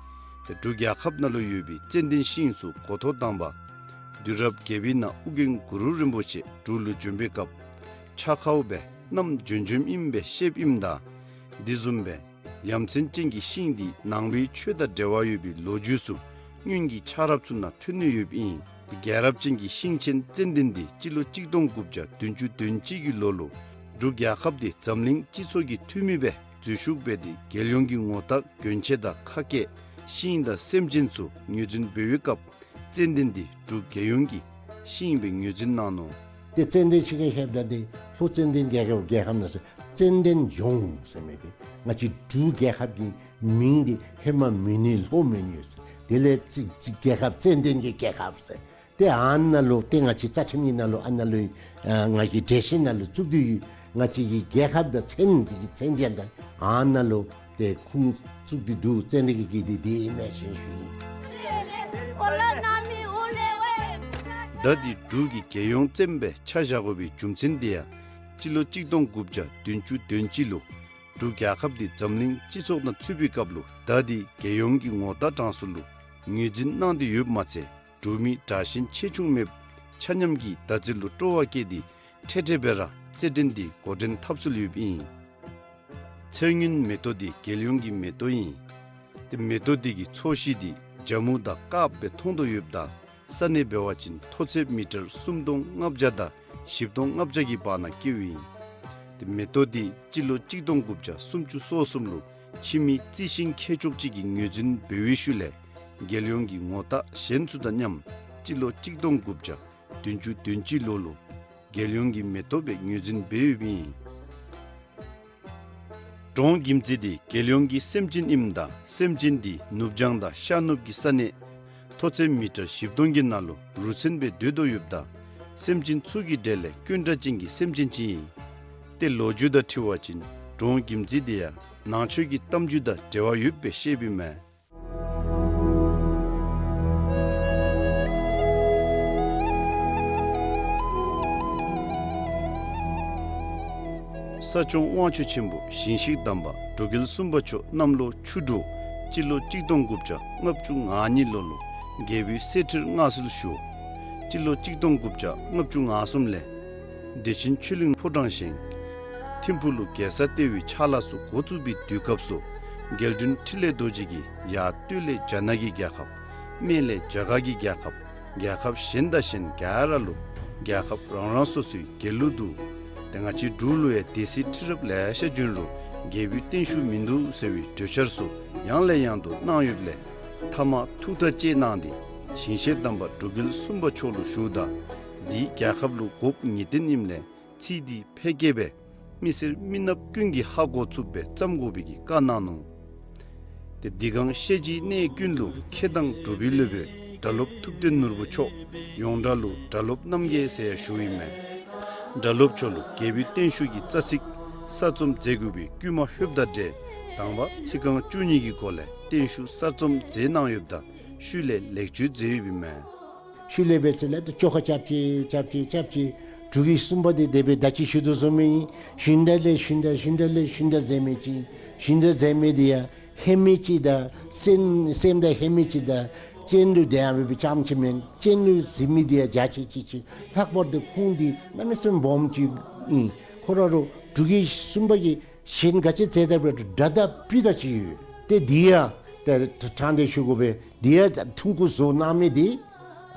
ཏེ་འབྲུག་རྒྱལ་ཁབ་ནང་ལུ་ཡོད་པའི་ཙན་དན་ཤིང་ཚུ་འགོ་ཐོག་དང་པ་དུས་རབས་བརྒྱད་པའི་ནང་ཨོ་རྒྱན་གུ་རུ་རིན་པོ་ཆེ་འབྲུག་ལུ་བྱོན་པའི་སྐབས་ཕྱག་ཁའུ་སྦེ་བསྣམས་བྱོན་བྱོནམ་ཨིནམ་སྦེ་བཤདཔ་ཨིནམ་ད་འདི་བཟུམ་སྦེ་ཡ་མཚན་ཅན་གྱི་ཤིང་འདི་ནང་པའི་ཆོས་དང་འབྲེལ་བ་ཡོད་པའི་ལོ་རྒྱུས་ཚུ་སྔོན་གྱི་ཆགས་རབས་ཚུ་ནང་ཐོན་ནི་ཡོདཔ་ཨིན། རྒྱལ་རབས་ཅན་གྱི་ཤིང་ཆེན་ཙན་དན་འདི་སྤྱི་ལོ་གཅིག་སྟོང་དགུ་བརྒྱ་བདུན་ཅུ་དོན་གཅིག་གི་ལོ་ལུ་འབྲུག་རྒྱལ་ཁབ་འདི་འཛམ་གླིང་སྤྱི་ཚོགས་ཀྱི་འཐུས་མི་སྦེ་འཛུལ་ཞུགས་འབད་དེ་རྒྱལ་ཡོངས་ཀྱི་ངོ་རྟགས་གྱོན་ཆས་དང་ཁ་སྐད་ཤིང་དང་སེམས་ཅན་ཚུ་ངོས་འཛིན་འབད་བའི་སྐབས་ཙན་དན་འདི་འབྲུག་རྒྱལ་ཡོངས་ཀྱི་ཤིང་སྦེ་ངོས་འཛིན་གནང་ནུག། ཏེ་ཙན་དན་ཤིང་གི་ཧེ་མ་ད་འདི་ལྷོ་ཙན་དན་རྒྱལ་ཁབ་རྒྱལ་ཁབ་ནང་ཟེར་ཙན་དན་ལྗོངས་ཟེར་མི་འདི་ང་བཅས་འབྲུག་རྒྱལ་ཁབ་ཀྱི་མིང་འདི་ཧེ་མ་མོན་ནི་ལྷོ་མོན་ནི་ཡོད་ཟེར། དེ་ལས་ཙི་ཙི་རྒྱལ་ཁབ་ཙན་དན་གྱི་རྒྱལ་ཁབ་ཟེར། ཏེ་ཨ་ནཱ་ལུ་ཏེ་ང་བཅས་རྩ་ཁྲིམས་ཀྱི་ནང་ལུ་ཨ་ནཱ་ལུ་ཨ་ང་བཅས་འགྲེལ་བཤད་ནང་ལུ་བཙུགས་ཏེ་ཡོད། ང་བཅས་ཀྱི་རྒྱལ་ཁབ་དང་མཚན་འདི་གི་མཚན་ཅན་དང་ཨ་ནཱ་ལུ་ཏེ་ཁུངས་བཙུགས་ཏེ་འདུག། ཙན་དན་གྱི་གི་འདི་འདི་ཨིན་མས་ཟེར་ཞུ་ཡི། ད་འདི་འབྲུག་གི་རྒྱལ་ཡོངས་ཙན་སྦེ་ཆ་བཞག་དགོ་པའི་རྒྱུ་མཚན་འདི་ཡང་སྤྱི་ལོ་གཅིག་སྟོང་དགུ་བརྒྱ་བདུན་ཅུ་དོན་གཅིག་ལུ་འབྲུག་རྒྱལ་ཁབ་འདི་འཛམ་གླིང་སྤྱི་ཚོགས་ནང་ཚུད་པའི་སྐབས་ལུ་ད་འདི་རྒྱལ་ཡོངས་ཀྱི་ངོ་རྟགས་གྲངས་སུ་ལུ་ངོས་འཛིན་གནང་སྟེ་ཡོདཔ་མ་ཚད་འབྲུག་མི་དྲག་ཞན་ཆེ་ཆུང་མེད་པར་ཆ་མཉམ་གྱིས་ད་ཚེ་ལུ་སྤྲོ་བ་བསྐྱེད་དེ་འཕྲལ་འཕྲལ་སྦེ་ར་རྩེད་འགྲན་འདི་འགོ་འདྲེན་འཐབ་ཚུལ་ཡོདཔ་ཨིན། ཚེར་སྔོན་མེ་ཏོག་འདི་རྒྱལ་ཡོངས་ཀྱི་མེ་ཏོག་ཨིན། ཏེ་མེ་ཏོག་འདི་གི་ཚོས་གཞི་འདི་ཇ་མུ་དང་དཀརཔོ་སྦེ་མཐོང་དོ་ཡོདཔ་ད་ས་གནས་འབད་བ་ཅིན་མཐོ་ཚད་མི་ཊར་སུམ་སྟོང་ལྔ་བརྒྱ་དང་བཞི་སྟོང་ལྔ་བརྒྱ་གི་བར་ན་སྐྱེཝ་ཨིན། ཏེ་མེ་ཏོག་འདི་སྤྱི་ལོ་གཅིག་སྟོང་དགུ་བརྒྱ་སུམ་ཅུ་སོ་གསུམ་ལུ་ཕྱི་མི་རྩི་ཤིང་མཁས་མཆོག་ཅིག་གིས་ངོས་འཛིན་འབད་བའི་ཤུལ་ལས་རྒྱལ་ཡོངས་ཀྱི་ངོ་རྟགས་གཞན་ཚུ་དང་མཉམ་སྤྱི་ལོ་གཅིག་སྟོང་དགུ་བརྒྱ་བདུན་ཅུ་དོན་གཅིག་ལོ་ལུ་རྒྱལ་ཡོངས་ཀྱི་མེ་ཏོག་སྦེ་ངོས་འཛིན་འབད་ཡོདཔ་ཨིན། འབྲོང་གིམ་ཙི་འདི་རྒྱལ་ཡོངས་ཀྱི་སེམས་ཅན་ཨིནམ་ད་སེམས་ཅན་འདི་ནུབ་བྱང་དང་ཤར་ནུབ་ཀྱི་ས་གནས་མཐོ་ཚད་མི་ཊར་བཞི་སྟོང་གི་ནང་ལུ་རུ་མཚོན་སྦེ་སྡོད་དོ་ཡོདཔ་ད་སེམས་ཅན་ཚུ་གི་གྲས་ལས་དཀོན་དྲགས་ཅན་གྱི་སེམས་ཅན་ཅིག་ཨིན། ཏེ་ལོ་རྒྱུས་དང་འཁྲིལ་བ་ཅིན་ འབྲོང་རྒྱུད་འཛིན་དེ་ཡང་ནང་ཆོས་ཀྱི་གཏམ་རྒྱུད་དང་འབྲེལ་བ་ཡོདཔ་སྦེ་བཤདཔ་ཨིན་མས། ས་སྐྱོང་དབང་ཕྱུག་ཆེན་པོ་ཞིང་གཤེགས་དམ་པ་འགྲོ་མགོན་གསུམ་པ་མཆོག་གནམ་ལོ་ཆུ་འབྲུག་སྤྱི་ལོ་གཅིག་སྟོང་དགུ་བརྒྱ་ལྔ་བཅུ་ང་གཉིས་ལོ་ལུ་རྒྱལ་པོའི་གསེར་ཁྲིར་མངའ་གསོལ་ཞུ། སྤྱི་ལོ་གཅིག་སྟོང་དགུ་བརྒྱ་ལྔ་བཅུ་ང་གསུམ་ལས་བདེ་ཆེན་ཆོས་གླིང་ཕོ་བྲང་བཞེངས། ཐིམ་ཕུག་ལུ་རྒྱལ་ས་ལྟེ་བའི་ཕྱག་ལཱ་ཚུ་འགོ་བཙུགས་པའི་དུས་སྐབས་སུ་རྒྱལ་དྲུང་འཕྲིན་ལས་རྡོ་རྗེ་གིས་ཡར་སྟོད་ལས་རྒྱ་ནག་གི་རྒྱལ་ཁབ། སྨད་ལས་རྒྱ་གར་གྱི་རྒྱལ་ཁབ། རྒྱལ་ཁབ་གཞན་དང་གཞན་ག་ར་ལུ་རྒྱལ་ཁབ་རང་རང་སོ་སོའི་རྒྱལ་གླུ་འདུག། ཏེ་ང་བཅས་འབྲུག་ལུ་ཡང་སྡེ་སྲིད་ཁྲི་རབས་ལེ་ཤ་བྱོན་རུང་རྒྱལ་པོའི་བརྟན་བཞུགས་མིན་འདུག་ཟེར་བའི་གྲོས་འཆར་ཚུ་ཡང་ལས་ཡང་དུ་གནང་ཡོདཔ་ལས་མཐའ་མ་ཐུགས་ཐག་བཅད་གནང་སྟེ་ཞིང་གཤེགས་དམ་པ་འགྲོ་མགོན་གསུམ་པ་མཆོག་ལུ་ཞུཝ་ད་འདི་རྒྱལ་ཁབ་ལུ་དགོཔ་ངེས་བདེན་ཨིནམ་ལས་ཚིག་འདི་ཕལ་སྐད་སྦེ་མི་སེར་མི་ནགཔ་ཀུན་གྱིས་ཧ་གོ་ཚུགསཔ་སྦེ་བརྩམ་དགོ་པའི་གི་བཀའ་གནང་ནུག། ཏེ་འདི་གང་ཤེས་བྱའི་གནས་ཀུན་ལུ་མཁས་དང་གྲུབ་པའི་སློབ་དཔོན་སྒྲ་སློབ་ཐུབ་བསྟན་ནོར་བུ་མཆོག་ཡོངས་གྲགས་ལུ་སྒྲ་སློབ་རྣམ་རྒྱལ་ཟེར་ཡང་ཞུཝ་ཨིན་མས། སྒྲ་སློབ་མཆོག་ལུ་རྒྱལ་པོའི་བརྟན་བཞུགས་ཀྱི་རྩ་ཚིག་གསར་རྩོམ་མཛད་དགོ་པའི་བསྐུལ་མ་ལྷོདཔ་དང་འབྲེལ་དང་པ་ཚིག་རྐང་བཅུ་གཉིས་ཀྱི་སྒོ་ལས་བརྟན་བཞུགས་གསར་རྩོམ་མཛད་གནང་ཡོདཔ་དང་ཤུལ་ལས་ལེགས་བཅོས་མཛད་ཡོདཔ་ཨིན་མས། ཤུལ་ལས་འབད་ཚེ་ལས་ཏེ་བཅོ་ཁ་རྐྱབ་ཅི་རྐྱབ་ཅི་རྐྱབ་ཅི། འབྲུག་གི་གསུམ་པ་འདི་དེ་སྦེ་ད་ཅི་ཞུ་དོ་བཟུམ་ཨིན། ཞིང་དང་ལས་ཞིང་དང་ཞིང་དང་ལས་ཞིང་དང་ཟེར་མི་ཅིག། ཞིང་དང་ཟེར་མི་འདི་ཡང་ཧེ་མའི་ཅིག་དང་སེམས་སེམས་དང་ཧེ་མའི་ཅིག་དང་གཅེན་ལུ་དེ་ཡང་འབད་བའི་ཙམ་ཅིག་མེན། གཅེན་ལུ་ཟེར་མི་འདི་ཡང་རྒྱ་ཆེ་ཅིག་ཅིག་ལྷག་པར་དུ་ཁོང་འདི་གནམ་མེད་ས་མེད་སྦོམ་ཅིག་ཨིན། ཁོ་ར་རུང་འབྲུག་གི་གསུམ་པ་གི་གཞན་ག་ཅི་ཟེར་ད་འབད་སྒྲ་དང་སྤུ་དང་ཅིག་ཡོད། ཏེ་འདི་ཡང་ཏེ་དྲང་སྟེ་ཞུ་དགོ་པས། འདི་ཡང་ཐུང་ཀུ་བཟོ་གནང་མི་འདི་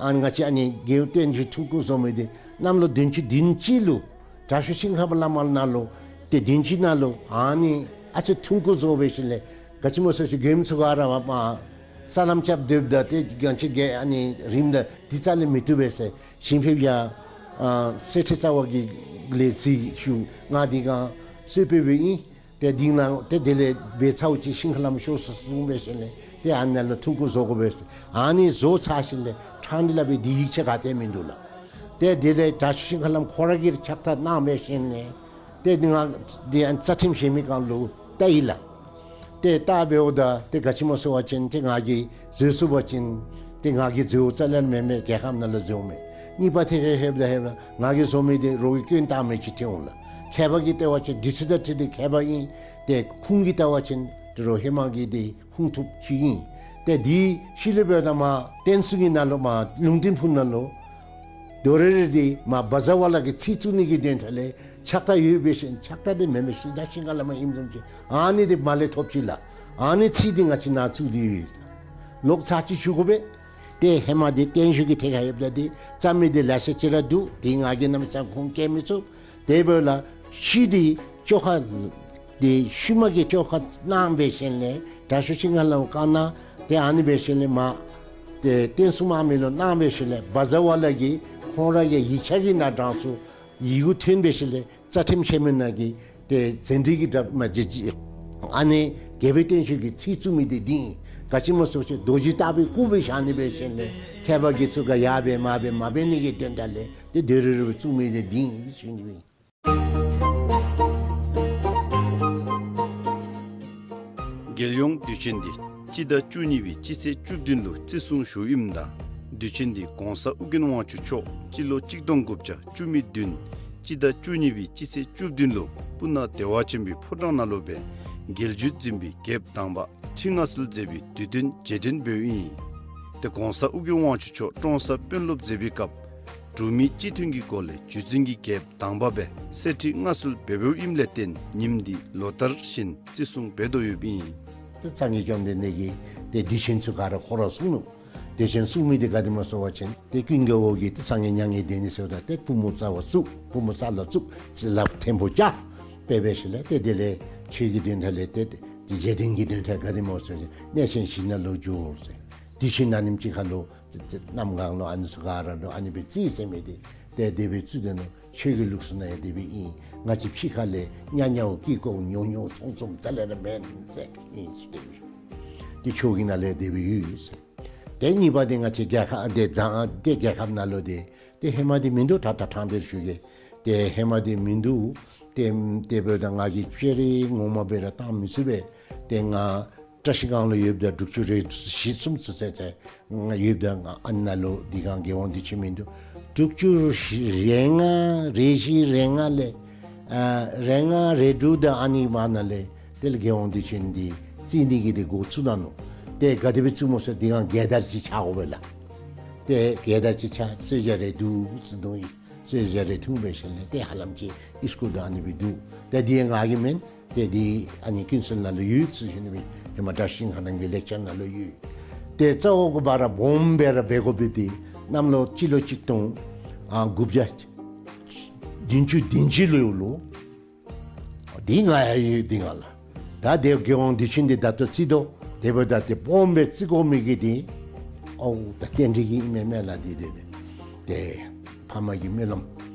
ཨ་ནི་ང་བཅས་ཨ་ནི་རྒྱལ་བའི་བརྟན་བཞུགས་ཐུང་ཀུ་བཟོ་མི་འདི་གནམ་ལོ་བདུན་ཅུ་དོན་གཅིག་ལུ་དྲག་ཤོས་ཤིང་ཧ་མ་བླ་མ་ནང་ལུ་ཏེ་བདུན་ཅུ་ནང་ལུ་ཨ་ནི་ཨ་ཙི་ཐུང་ཀུ་བཟོ་འབད་ཞིནམ་ལས་ག་ཅི་སྨོ་ཟེར་ཞུ་མགྱོནམ་ཚུ་ག་ར་མ་མ་ས་ལམ་རྐྱབ་སྡོདཔ་ད་ཏེ་ང་བཅས་ཀྱི་ཨ་ནི་རིངམ་ད་འདི་རྩ་ལས་མི་བཏུབ་པས་ཟེར་ཞིང་ཕེབས་ཡར་ཨ་གསེར་ཁྲི་རྩ་བ་གི་ལས་རྩིས་ཞུ་ང་འདི་གང་གསོལ་ཕེབས་འབདཝ་ཨིན། ཏེ་འདི་ནང་ཏེ་དེ་ལས་འབད་ཚརཝ་ཅིག་ཤིང་ཧ་ལམ་ཤོར་སོ་གསུངས་འབད་ཞིནམ་ལས་ཏེ་ཨ་ནཱ་ལུ་ཐུང་ཀུ་བཟོ་དགོ་པས་ཟེར། ཨ་ནི་བཟོ་ཚར་ཞིནམ་ལས་ཕྲང་སྟེ་སླབ་པའི་འདི་ཡིག་ཆ་ག་ཏེ་མིན་འདུག་ལགས། ཏེ་དེ་ལས་དྲག་ཤོས་ཤིང་ཧ་ལམ་ཁོ་ར་གིས་ཕྱག་བཏབ་གནང་འབད་ཞིནམ་ལས་ཏེ་འདི་ང་འདི་ཨ་རྩ་ཁྲིམས་བཞེས་མི་གང་ལུ་བལྟ་ཡི་ལགས། ཏེ་བལྟ་འབདཝ་ད་ཏེ་ག་ཅི་སྨོ་ཟེར་བ་ཅིན་ཏེ་ང་གིས་བཟོ་ཚུགས་པ་ཅིན་ཏེ་ང་གིས་བཟོཝ་རྩ་ལས་མེན་མས། རྒྱལ་ཁབ་ནང་ལུ་བཟོཝ་མས། གཉིས་པ་ཐད་ཁར་ལྷོདཔ་ད་ལྷོདཔ་ད་ང་གིས་བཟོ་མི་འདི་རོགས་ཀྱིས་སྐྱོན་བཏགས་མི་ཅིག་ཐོན་འོང་ལགས། མཁས་པ་གིས་བལྟ་བ་ཅིན་འདི་ཚུ་དང་འཁྲིལ་ཏེ་མཁས་པ་ཨིན། ཏེ་ཁུངས་ཀྱིས་བལྟ་བ་ཅིན་ཏེ་རོགས་ཧེ་མ་གི་འདི་ཁུངས་ཐུབ་ཅིག་ཨིན། ཏེ་འདི་ཤུལ་ལས་འབདཝ་ད་མར་བསྟན་སྲུང་གི་ནང་ལུ་མར་ལུང་བསྟན་ཕུག་ནང་ལུ་དོ་རེ་རེ་འདི་མར་བཛྲ་ཝཱ་ལ་གི་ཚིག་བཙུགས་ནི་གི་དོན་དག་ལས་ཕྱག་རྟགས་ཡོད་འབད་ཞིནམ་ཕྱག་རྟགས་འདི་མེན་མས། ཤིང་རྟ་ཤིང་ཧ་ལམ་ཨིནམ་བཟུམ་ཅིག། ཨ་ནི་འདི་མར་ལས་ཐོབ་ཅི་ལགས། ཨ་ནི་ཚིག་འདི་ང་བཅས་ནཱ་བཙུགས་ཏེ་ཡོད། ལོག་ཚར་ཅིག་ཞུ་དགོ་པས། ཏེ་ཧེ་མ་འདི་བརྟན་བཞུགས་ཀྱི་ཐད་ཁར་ཡོདཔ་ད་འདི་རྩོམ་མི་འདི་ལེ་ཤ་ཅིག་ར་འདུག། འདི་ང་གིས་གནམ་མེད་ས་མེད་ཁུངས་བཀལ་མི་ཚུགས། དེ་འབདཝ་ལས་ཤུལ་འདི་བཅོ་ཁ་འདི་ཤུལ་མ་གི་བཅོ་ཁ་གནང་འབད་ཞིནམ་ལས་དྲག་ཤོས་ཤིང་ཧ་ལམ་བཀའ་གནང་། ཏེ་ཨ་ནི་འབད་ཞིནམ་ལས་མར་ཏེ་བསྟན་སྲུང་དམག་མི་ལུ་གནང་འབད་ཞིནམ་ལས་བཛྲ་ཝཱ་ལ་གིས་ཁོང་ར་གི་ཡིག་ཆ་གི་ནང་དྲངས་སོ། ཡི་གུ་ཐོན་འབད་ཞིནམ་ལས་རྩ་ཁྲིམས་ཆེན་མོ་ནང་གི་ཏེ་ཟན་བྲིས་ཀྱི་འདྲ་མ་བྱེད་ཅིག། ཨ་ནི་རྒྱལ་པོའི་བརྟན་བཞུགས་ཀྱི་ཚིག་བཙུགས་མི་འདི་འདི་ཨིན། ག་ཅི་སྨོ་ཟེར་བ་ཅིན་རྡོ་རྗེ་ལྟ་བུའི་སྐུ་སྦེ་བཞག་ནི་འབད་ཞིནམ་ལས་མཁས་པ་གིས་ཚུ་ག་ཡར་འབད་མར་འབད་མ་འབད་ནི་གི་དོན་དག་ལས་ཏེ་དོ་རེ་རེ་བཙུགས་མི་འདི་འདི་ཨིན་ཞུ་ནི་ཨིན། རྒྱལ་ཡོངས་དུས་ཆེན་འདི་སྤྱི་ཟླ་བཅུ་གཉིས་པའི་སྤྱི་ཚེས་བཅུ་བདུན་ལུ་བརྩི་སྲུང་ཞུཝ་ཨིནམ་ད་དུས་ཆེན་འདི་གོང་ས་ཨོ་རྒྱན་དབང་ཕྱུག་མཆོག་སྤྱི་ལོ་གཅིག་སྟོང་དགུ་བརྒྱ་བཅུ་མེད་བདུན་སྤྱི་ཟླ་བཅུ་གཉིས་པའི་སྤྱི་ཚེས་བཅུ་བདུན་ལུ་སྤུ་ན་བདེ་བ་ཆེན་པོའི་ཕོ་བྲང་ནང་ལུ་སྦེ་རྒྱལ་བརྒྱུད་འཛིན་པའི་རྒྱལཔོ་དང་པ་ཁྲི་མངའ་གསོལ་མཛད་པའི་དུས་སྟོན་རྗེས་དྲན་འབདཝ་ཨིན། ཏེ་གོང་ས་ཨོ་རྒྱན་དབང་ཕྱུག་མཆོག་ཀྲོང་གསར་དཔོན་སློབ་མཛད་པའི་སྐབས་འབྲུག་མི་སྤྱི་མཐུན་གྱི་སྒོ་ལས་བརྒྱུད་འཛིན་གྱི་རྒྱལཔོ་དང་པ་སྦེ་གསེར་ཁྲི་མངའ་གསོལ་འབད་འབདཝ་ཨིནམ་ལས་བརྟེན་ཉིནམ་འདི་ལོ་ལྟར་བཞིན་བརྩི་སྲུང་འབད་དོ་ཡོདཔ་ཨིན། ཏེ་སངས་རྒྱས་བཅོམ་ལྡན་འདས་ཀྱིས་ཏེ་དུས་ཆེན་ཚུ་ག་ར་ཁོ་ར་གསུངས་ནུག། དུས་ཆེན་གསུངས་མི་འདི་ག་དེ་སྨོ་ཟེར་བ་ཅིན་ཏེ་ཀུན་དགའ་བོ་གིས་ཏེ་སངས་རྒྱས་མྱ་ངན་འདས་ནི་ཟེརཝ་ད་ཏེ་པུས་མོ་རྩ་བར་བཙུགས། པུས་མོ་ས་ལུ་བཙུགས། ཅིག་ལགཔ་མཐེ་བོ་བཀྱག་སྦེ་འབད་ཞིནམ་ལས་ཏེ་དེ་ལས་ཆོས་ཀྱི་དོན་དག་ལས་ཏེ་རྗེས་དྲན་གྱི་དོན་དག་ག་དེ་སྨོ་ཟེར་བ་ཅིན་གནས་ཆེན་བཞི་ནང་ལུ་འགྱོ་ཟེར། དུས་ཆེན་ནང་ཉིནམ་གཅིག་ཁར་ལུ་གནམ་གང་ལུ་ཨ་ནི་ཚུ་ག་ར་ལུ་ཨ་ནི་སྦེ་རྩིས་ཟེར་མི་འདི་ཏེ་དེ་སྦེ་བརྩི་དོ་ནུག། ཆོས་ཀྱི་ལུགས་སྲོལ་ནང་ཡང་དེ་སྦེ་ཨིན། ང་བཅས་ཕྱི་ཁ་ལས་ཉ་ཉའོ་ཀི་ཀོ་ཉོ་ཉོ་ཚོང་ཚོང་རྩ་ལས་ར་མེན་ཟེར་ཨིན་ཟེར་དེ་སྦེ། ཏེ་ཆོས་ཀྱི་ནང་ལས་དེ་སྦེ་ཡོད་ཟེར། ཏེ་གཉིས་པ་འདི་ང་བཅས་རྒྱལ་ཁབ་འདི་བཟང་ཏེ་རྒྱལ་ཁབ་ནང་ལུ་འདི་ཏེ་ཧེ་མ་འདི་མིན་འདུག། ད་ད་ཐང་འདིར་ཞུ་གེ། ཏེ་ཧེ་མ་འདི་མིན་འདུག། ཏེ་ཏེ་འབདཝ་ད་ང་གིས་སྤྱན་རས་ངོ་མ་སྦེ་ར་བཏང་མི་ཚུགས་པས། ཏེ་ང་བཀྲ་ཤིས་སྒང་ལུ་ཡོདཔ་ད་དྲུག་ཅུ་རེ་བཞི་གསུམ་ཚུན་ཚོད་ཏེ་ང་ཡོདཔ་ད་ང་ཨ་ནཱ་ལུ་འདི་སྒང་རྒྱལ་དབང་བདེ་ཆེན་མིན་འདུག། དྲུག་ཅུ་རེ་ལྔ་རེ་བཞི་རེ་ལྔ་ལས་ཨ་རེ་ལྔ་རེ་དྲུག་དང་ཨ་ནི་བར་ན་ལས་དེ་ལས་རྒྱལ་དབང་བདེ་ཆེན་འདི་བརྩི་ནི་གི་འདི་འགོ་བཙུགས་ད་ནུག། ཏེ་ག་དེ་སྦེ་བཙུགས་སྨོ་ཟེར་འདི་སྒང་རྒྱལ་དར་ཅིག་ཆགས་དགོ་པས་ལགས། ཏེ་རྒྱལ་དར་ཅིག་ཆགས་གསོལ་ཇ་རེ་འཐུང་ཟེར་འདུག་ཨིན། གསོལ་ཇ་རེ་འཐུང་སྦེ་ཞིནམ་ལས་ཏེ་ཧ་ལམ་ཅིག་ཨིས་ཀུལ་དང་ཨ་ནི་སྦེ་འདུག། ཏེ་འདི་ང་གི་མེན། ཏེ་འདི་ཨ་ནི་ཀུན་གསལ་ནང་ལུ་ཡོད་ཟེར་ཞུ་ནི་སྦེ་ཧེ་མ་བཀྲ་ཤིས་ཤིང་ཧ་རམ་གྱི་ལེགས་སྦྱར་ནང་ལུ་ཡོད། ཏེ་རྩ་བོ་གི་བར་སྦོམ་སྦེ་ར་འབད་དགོ་པའི་འདི་གནམ་ལོ་སྤྱི་ལོ་གཅིག་སྟོང་ཨ་དགུ་བརྒྱ་བདུན་ཅུ་དོན་གཅིག་ལོ་ལུ་འདི་ང་ཡང་ཡོད་འདི་སྒང་ལགས། ད་ཏེ་རྒྱལ་དབང་བདེ་ཆེན་འདི་ད་ལྟོ་བརྩི་དོ། དེ་འབདཝ་ད་ཏེ་སྦོམ་སྦེ་བརྩི་དགོ་མི་གི་འདི་ཨོ་ད་རྟེན་འབྲེལ་གྱི་ཨིན་མས་མེན་ལགས། འདི་འདི་འདི་ཏེ་ཕ་མ་གི་སྨོན་ལམ་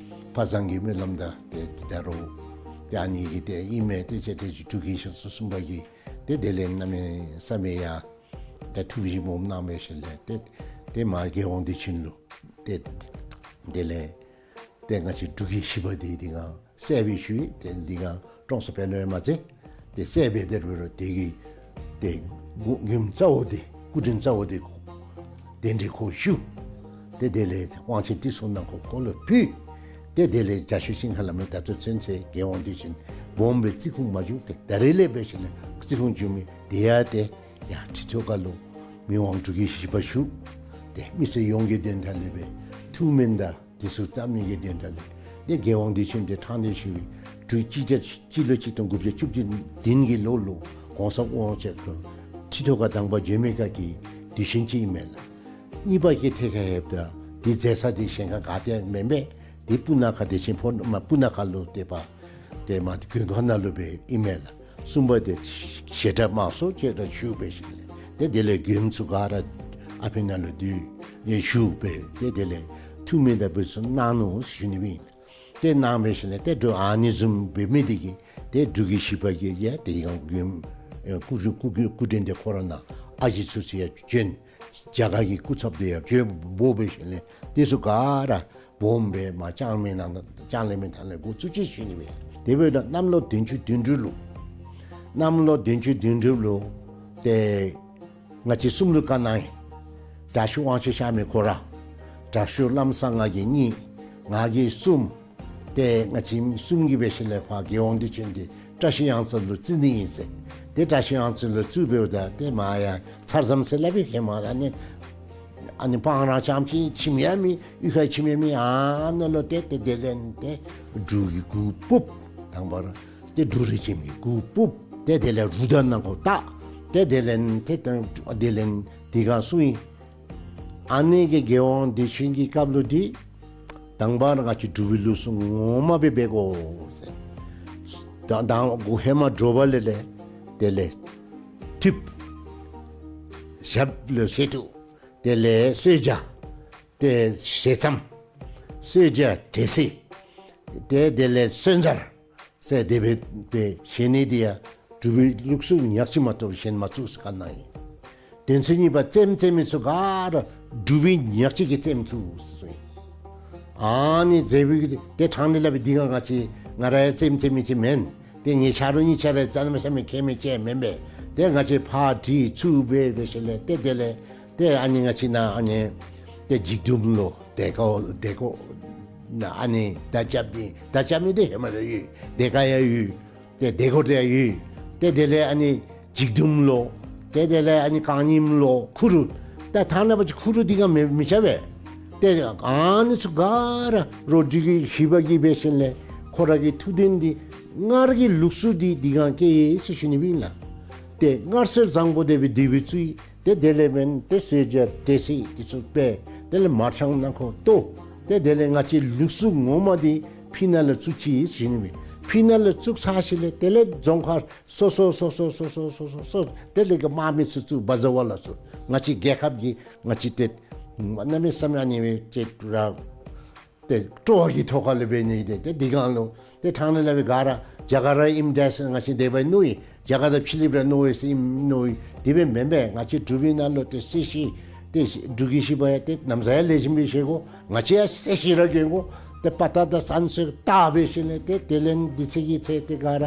ཕ་བཟང་གི་སྨོན་ལམ་དང་ཏེ་ད་རུང་ཏེ་ཨ་ནི་གི་ཏེ་ཨིན་མས། ཏེ་ཅིག་ཏེ་ཅིག་འབྲུག་རྒྱལ་ཤོ་ཚུ་གསུམ་པ་གིས་ཏེ་དེ་ལས་གནམ་མེད་ས་མེད་ཡ་ཏེ་ཐུགས་བཞེད་སྦོམ་གནང་སྦེ་ཞིནམ་ལས་ཏེ་ཏེ་མ་རྒྱལ་དབང་བདེ་ཆེན་ལུ་ཏེ་དེ་ལས་ཏེ་ང་བཅས་འབྲུག་རྒྱལ་བཞི་པ་འདི་འདི་སྒང་གསལ་སྦེ་ཞུ་ཡི། ཏེ་འདི་སྒང་ཀྲོང་གསར་དཔོན་སློབ་ཡང་མ་ཚད་ཏེ་གསལ་སྦེ་དེ་རུ་རུ་དེ་གི་ཏེ་མགུ་མགུནམ་རྩ་བོ་འདི་སྐུ་དྲིན་རྩ་བོ་འདི་གདན་འདྲེན་ཁོ་ཞུ། ཏེ་དེ་ལས་དབང་ཆེན་ཏི་སུ་ནང་ཁོ་ཁོ་ལུ་ཕུལ། ཏེ་དེ་ལས་རྒྱལ་སྲས་ཤིང་ཧ་ལམ་མེ་ད་ལྟོ་ཚུན་ཚོད་རྒྱལ་དབང་བདེ་ཆེན་སྦོམ་སྦེ་བརྩི་ཁུངས་མ་བྱུང་། ཏེ་ད་རེས་ལས་འབད་ཞིནམ་ལས་བརྩི་ཁུངས་བྱུང་མི་དེ་ཡང་ཏེ་ཡ་ཁྲི་ཐོག་ཁ་ལུ་མི་དབང་འབྲུག་རྒྱལ་བཞི་པ་བཞུགས། ཏེ་མི་སེར་ཡོངས་ཀྱི་དོན་དག་ལས་སྦེ་ཐུགས་སྨོན་དང་དེ་ཚུ་བཏབ་མི་གི་དོན་དག་ལས་ཏེ་རྒྱལ་དབང་བདེ་ཆེན་འདི་ཕྲང་སྟེ་ཞུ་བའི་དྲུག་གཅིག་བརྒྱ་སྤྱི་ལོ་གཅིག་སྟོང་དགུ་བརྒྱ་བཅུ་བདུན་གྱི་ལོ་ལུ་གོང་ས་དབང་ཆེན་ཁོ་ཁྲི་ཐོག་ཁ་དང་པ་འབྱོན་མི་ཁ་གི་དུས་ཆེན་ཅིག་ཨིན་མས་ལགས། གཉིས་པ་གི་ཐད་ཁར་ལྷོདཔ་ད་འདི་མཛད་ས་འདི་གཞན་ཁར་ག་ཏེ་མེན་པས། འདི་སྤུ་ན་ཁ་བདེ་ཆེན་ཕོ་མ་སྤུ་ན་ཁ་ལུ་ཏེ་པ་ཏེ་མ་མགོན་ཁང་ནང་ལུ་སྦེ་ཨིན་མས་ལགས། གསུམ་པ་འདི་བཤད་གྲྭ་དམངས་སྲོལ་ཅིག་ར་ཞུ་སྦེ་ཞིནམ་ལས་ཏེ་དེ་ལས་མགྱོནམ་ཚུ་ག་ར་ཨ་ཕི་ནང་ལུ་འདི་ཡང་ཞུ་སྦེ་ཏེ་དེ་ལས་ཐུགས་སྨོན་དང་འབུལ་ཚུ་གནང་ནུག་ཞུ་ནི་སྦེ་ཨིན། ཏེ་གནང་སྦེ་ཞིནམ་ལས་ཏེ་འབྲུག་ཨ་ནི་བཟུམ་འབད་མི་འདི་གིས་ཏེ་འབྲུག་རྒྱལ་བཞི་པ་གིས་ཡང་དེ་སྒང་མགྱོནམ་ཨེ་སྐུ་སྐུ་སྐུ་སྐུ་དྲིན་འདི་ཁོ་ར་ནང་ཨ་ཞེ་ཚུ་ཚུ་ཡང་བྱོན། རྒྱ་གར་གྱི་སྐུ་ཚབ་འདི་ཡང་བྱོན་འབོ་སྦེ་ཞིནམ་ལས་དེ་ཚུ་ག་ར་སྦོམ་སྦེ་མ་ལྕང་གླིང་ནང་ལྕང་གླིང་མི་ཐང་ལས་འགོ་བཙུགས་ཅི་ཞུ་ནི་སྦེ། དེ་འབདཝ་ད་གནམ་ལོ་བདུན་ཅུ་དོན་དྲུག་ལུ་གནམ་ལོ་བདུན་ཅུ་དོན་དྲུག་ལུ་ཏེ་ང་བཅས་གསུམ་ལུ་བཀའ་གནང་ཡི། དྲག་ཤོས་དབང་ཕྱུག་གཤགས་མི་ཁོ་ར། དྲག་ཤོས་ལམ་བཟང་ང་གིས་གཉིས། ང་གིས་གསུམ། ཏེ་ང་བཅས་གསུམ་གྱིས་འབད་ཞིནམ་ལས་ཕར་རྒྱལ་དབང་བདེ་ཆེན་འདི་བཀྲ་ཤིས་གཡང་རྩེ་ལུ་བརྩི་ནི་ཨིན་ཟེར། ཏེ་བཀྲ་ཤིས་གཡང་རྩེ་ལུ་བཙུགས་འབདཝ་ད་ཏེ་མ་ཡ་ཚར་ཙམ་ཟེར་སླབ་ཨིན། ཧེ་མ་ཨ་ནི་ཨ་ནི་སྤང་རང་རྐྱངམ་ཅིག་ཁྱིམ་ཡང་མེད། གཡུས་ཁར་ཁྱིམ་ཡང་མེད། ཨ་ནཱ་ལུ་ཏེ་ཏེ་དེ་ལས་ཏེ་འབྲུག་གི་གུར་ཕུབ། དང་པ་ར་ཏེ་འབྲུག་རིགས་ཅན་གྱི་གུར་ཕུབ། ཏེ་དེ་ལས་རུ་དར་ནང་ཁོ་བཏགས། ཏེ་དེ་ལས་ཏེ་དང་དེ་ལས་དེ་སྒང་སོང་ཡི། ཨ་ནི་གི་རྒྱལ་དབང་བདེ་ཆེན་གྱི་སྐབས་ལུ་འདི་དང་པ་ར་ང་བཅས་འབྲུག་པའི་ལུགས་སྲོལ་ངོ་མ་སྦེ་འབད་དགོ་ཟེར། ད་དང་འགོ་ཧེ་མ་དྲོ་པ་ལས་ལས་དེ་ལས་ཐུབ། ཞབས་ལུ་བཞེས་ཐུབ། དེ་ལས་གསོལ་ཇ། ཏེ་ཞལ་ཙམ། གསོལ་ཇ་འབྲས་སིལ། ཏེ་དེ་ལས་གསོལ་ཇ་ཟེར་དེ་སྦེ་སྦེ་བཞེས་ནི་འདི་ཡང་འབྲུག་པའི་ལུགས་སྲོལ་ཉག་གཅིག་མ་གཏོགས་གཞན་མ་བཙུགས་ཟེར་བཀའ་གནང་ཡི། དོན་ཚན་གཉིས་པ་རྩེདམོ་རྩེ་མི་ཚུ་ག་ར་འབྲུག་པའི་ཉག་གཅིག་གིས་རྩེདམོ་བཙུགས་ཟེར་གསུངས་ཡི། ཨ་ནི་རྩེདམོ་གི་ཏེ་ཕྲང་ནི་སླབ་པའི་འདི་སྒང་ང་བཅས་ང་ར་ཡང་རྩེདམོ་རྩེ་མི་ཅིག་མེན། ཏེ་ངེའི་ཆ་རོགས་གཉིས་ཆ་ར་རྩེདམོ་རྩེ་མི་མཁས་མི་ཅིག་མེན་པས། ཏེ་ང་བཅས་ཕར་དྲི་ཚུར་འབད་འབད་ཞིནམ་ལས་ཏེ་དེ་ལས་ཏེ་ཨ་ནི་ང་བཅས་ནཱ་ཨ་ནི་ཏེ་འཇིགས་དུམ་ལོ་དེ་ཀོ་དེ་ཀོ་ནཱ་ཨ་ནི་མདའ་རྐྱབ་ནི་མདའ་རྐྱབ་ནི་འདི་ཧེ་མ་ར་ཡོད། དེ་ཀ་ཡང་ཡོད། ཏེ་དེ་ཀོ་དེ་ཡང་ཡོད། ཏེ་དེ་ལས་ཨ་ནི་འཇིགས་དུམ་ལོ། ཏེ་དེ་ལས་ཨ་ནི་རྐང་རྙིངམ་ལོ། ཁུ་རུ། ད་ཐང་ནང་པ་ཅིག་ཁུ་རུ་འདི་སྒང་མི་མི་ཆགས་པས། ཏེ་ཨ་ནི་ཚུ་ག་ར་རོ་འབྲུག་རྒྱལ་བཞི་པ་གིས་འབད་ཞིནམ་ལས་ཁོ་ར་གི་ཐུགས་འདུན་འདི་སྔར་གྱི་ལུགས་སྲོལ་འདི་འདི་སྒང་བསྐྱལ་ཡི་ཟེར་ཞུ་ནི་སྦེ་ཨིན་ལགས། ཏེ་སྔར་སྲོལ་བཟང་པོ་དེ་སྦེ་དེ་སྦེ་བཙུགས་ཡི། ཏེ་དེ་ལས་མེན་ཏེ་གསོལ་ཇ་འབྲས་སིལ་འདི་ཚུ་སྦེ་དེ་ལས་མར་ཆང་ནང་ཁོ་བཏོག། ཏེ་དེ་ལས་ང་བཅས་ལུགས་སྲོལ་ངོ་མ་འདི་ཕི་ནང་ལུ་བཙུགས་ཅི་ཟེར་ཞུ་ནི་སྦེ། ཕི་ནང་ལུ་བཙུགས་ཚར་ཞིནམ་ལས་དེ་ལས་རྫོང་ཁག་སོ་སོ་སོ་སོ་དེ་ལས་གི་དམག་མི་ཚུ་ཚུ་བ་ཟ་བ་ལ་ཚུ་ང་བཅས་རྒྱལ་ཁབ་ཀྱི་ང་བཅས་ཏེ་གནམ་མེད་ས་མེད་ཨ་ནི་སྦེ་ཏེ་ར་ཏེ་སྤྲོ་བ་གི་ཐོག་ཁ་ལུ་འབད་ནི་འདི་ཏེ་འདི་སྒང་ལུ་ཏེ་ཕྲང་ནི་སླབ་པའི་ག་ར་རྒྱ་གར་ར་ཨིནམ་འདྲས་ང་བཅས་དེ་སྦེ་མནོ་ཡི། རྒྱ་གར་དང་ཕྱི་གླིངཔ་ར་མནོ་ཡི་ཟེར་མནོ་ཡི། དེ་སྦེ་མེན་པས། ང་བཅས་འབྲུག་པའི་ནང་ལུ་ཏེ་གསོལ་ཇ་ཏེ་འབྲུག་རྒྱལ་བཞི་པ་ཡང་ཏེ་ན་བཟའ་ཡང་ལེགས་ཤོམ་སྦེ་བཞེས་དགོ། ང་བཅས་ཡང་གསོལ་ཇ་ར་གྱོན་དགོ། ཏེ་དཔའ་རྟགས་དང་ས་གནས་ཚུ་བལྟ་སྦེ་ཞིནམ་ལས་ཏེ་དེ་ལས་དུས་ཚོད་ཀྱི་ཚེ་ཏེ་ག་ར་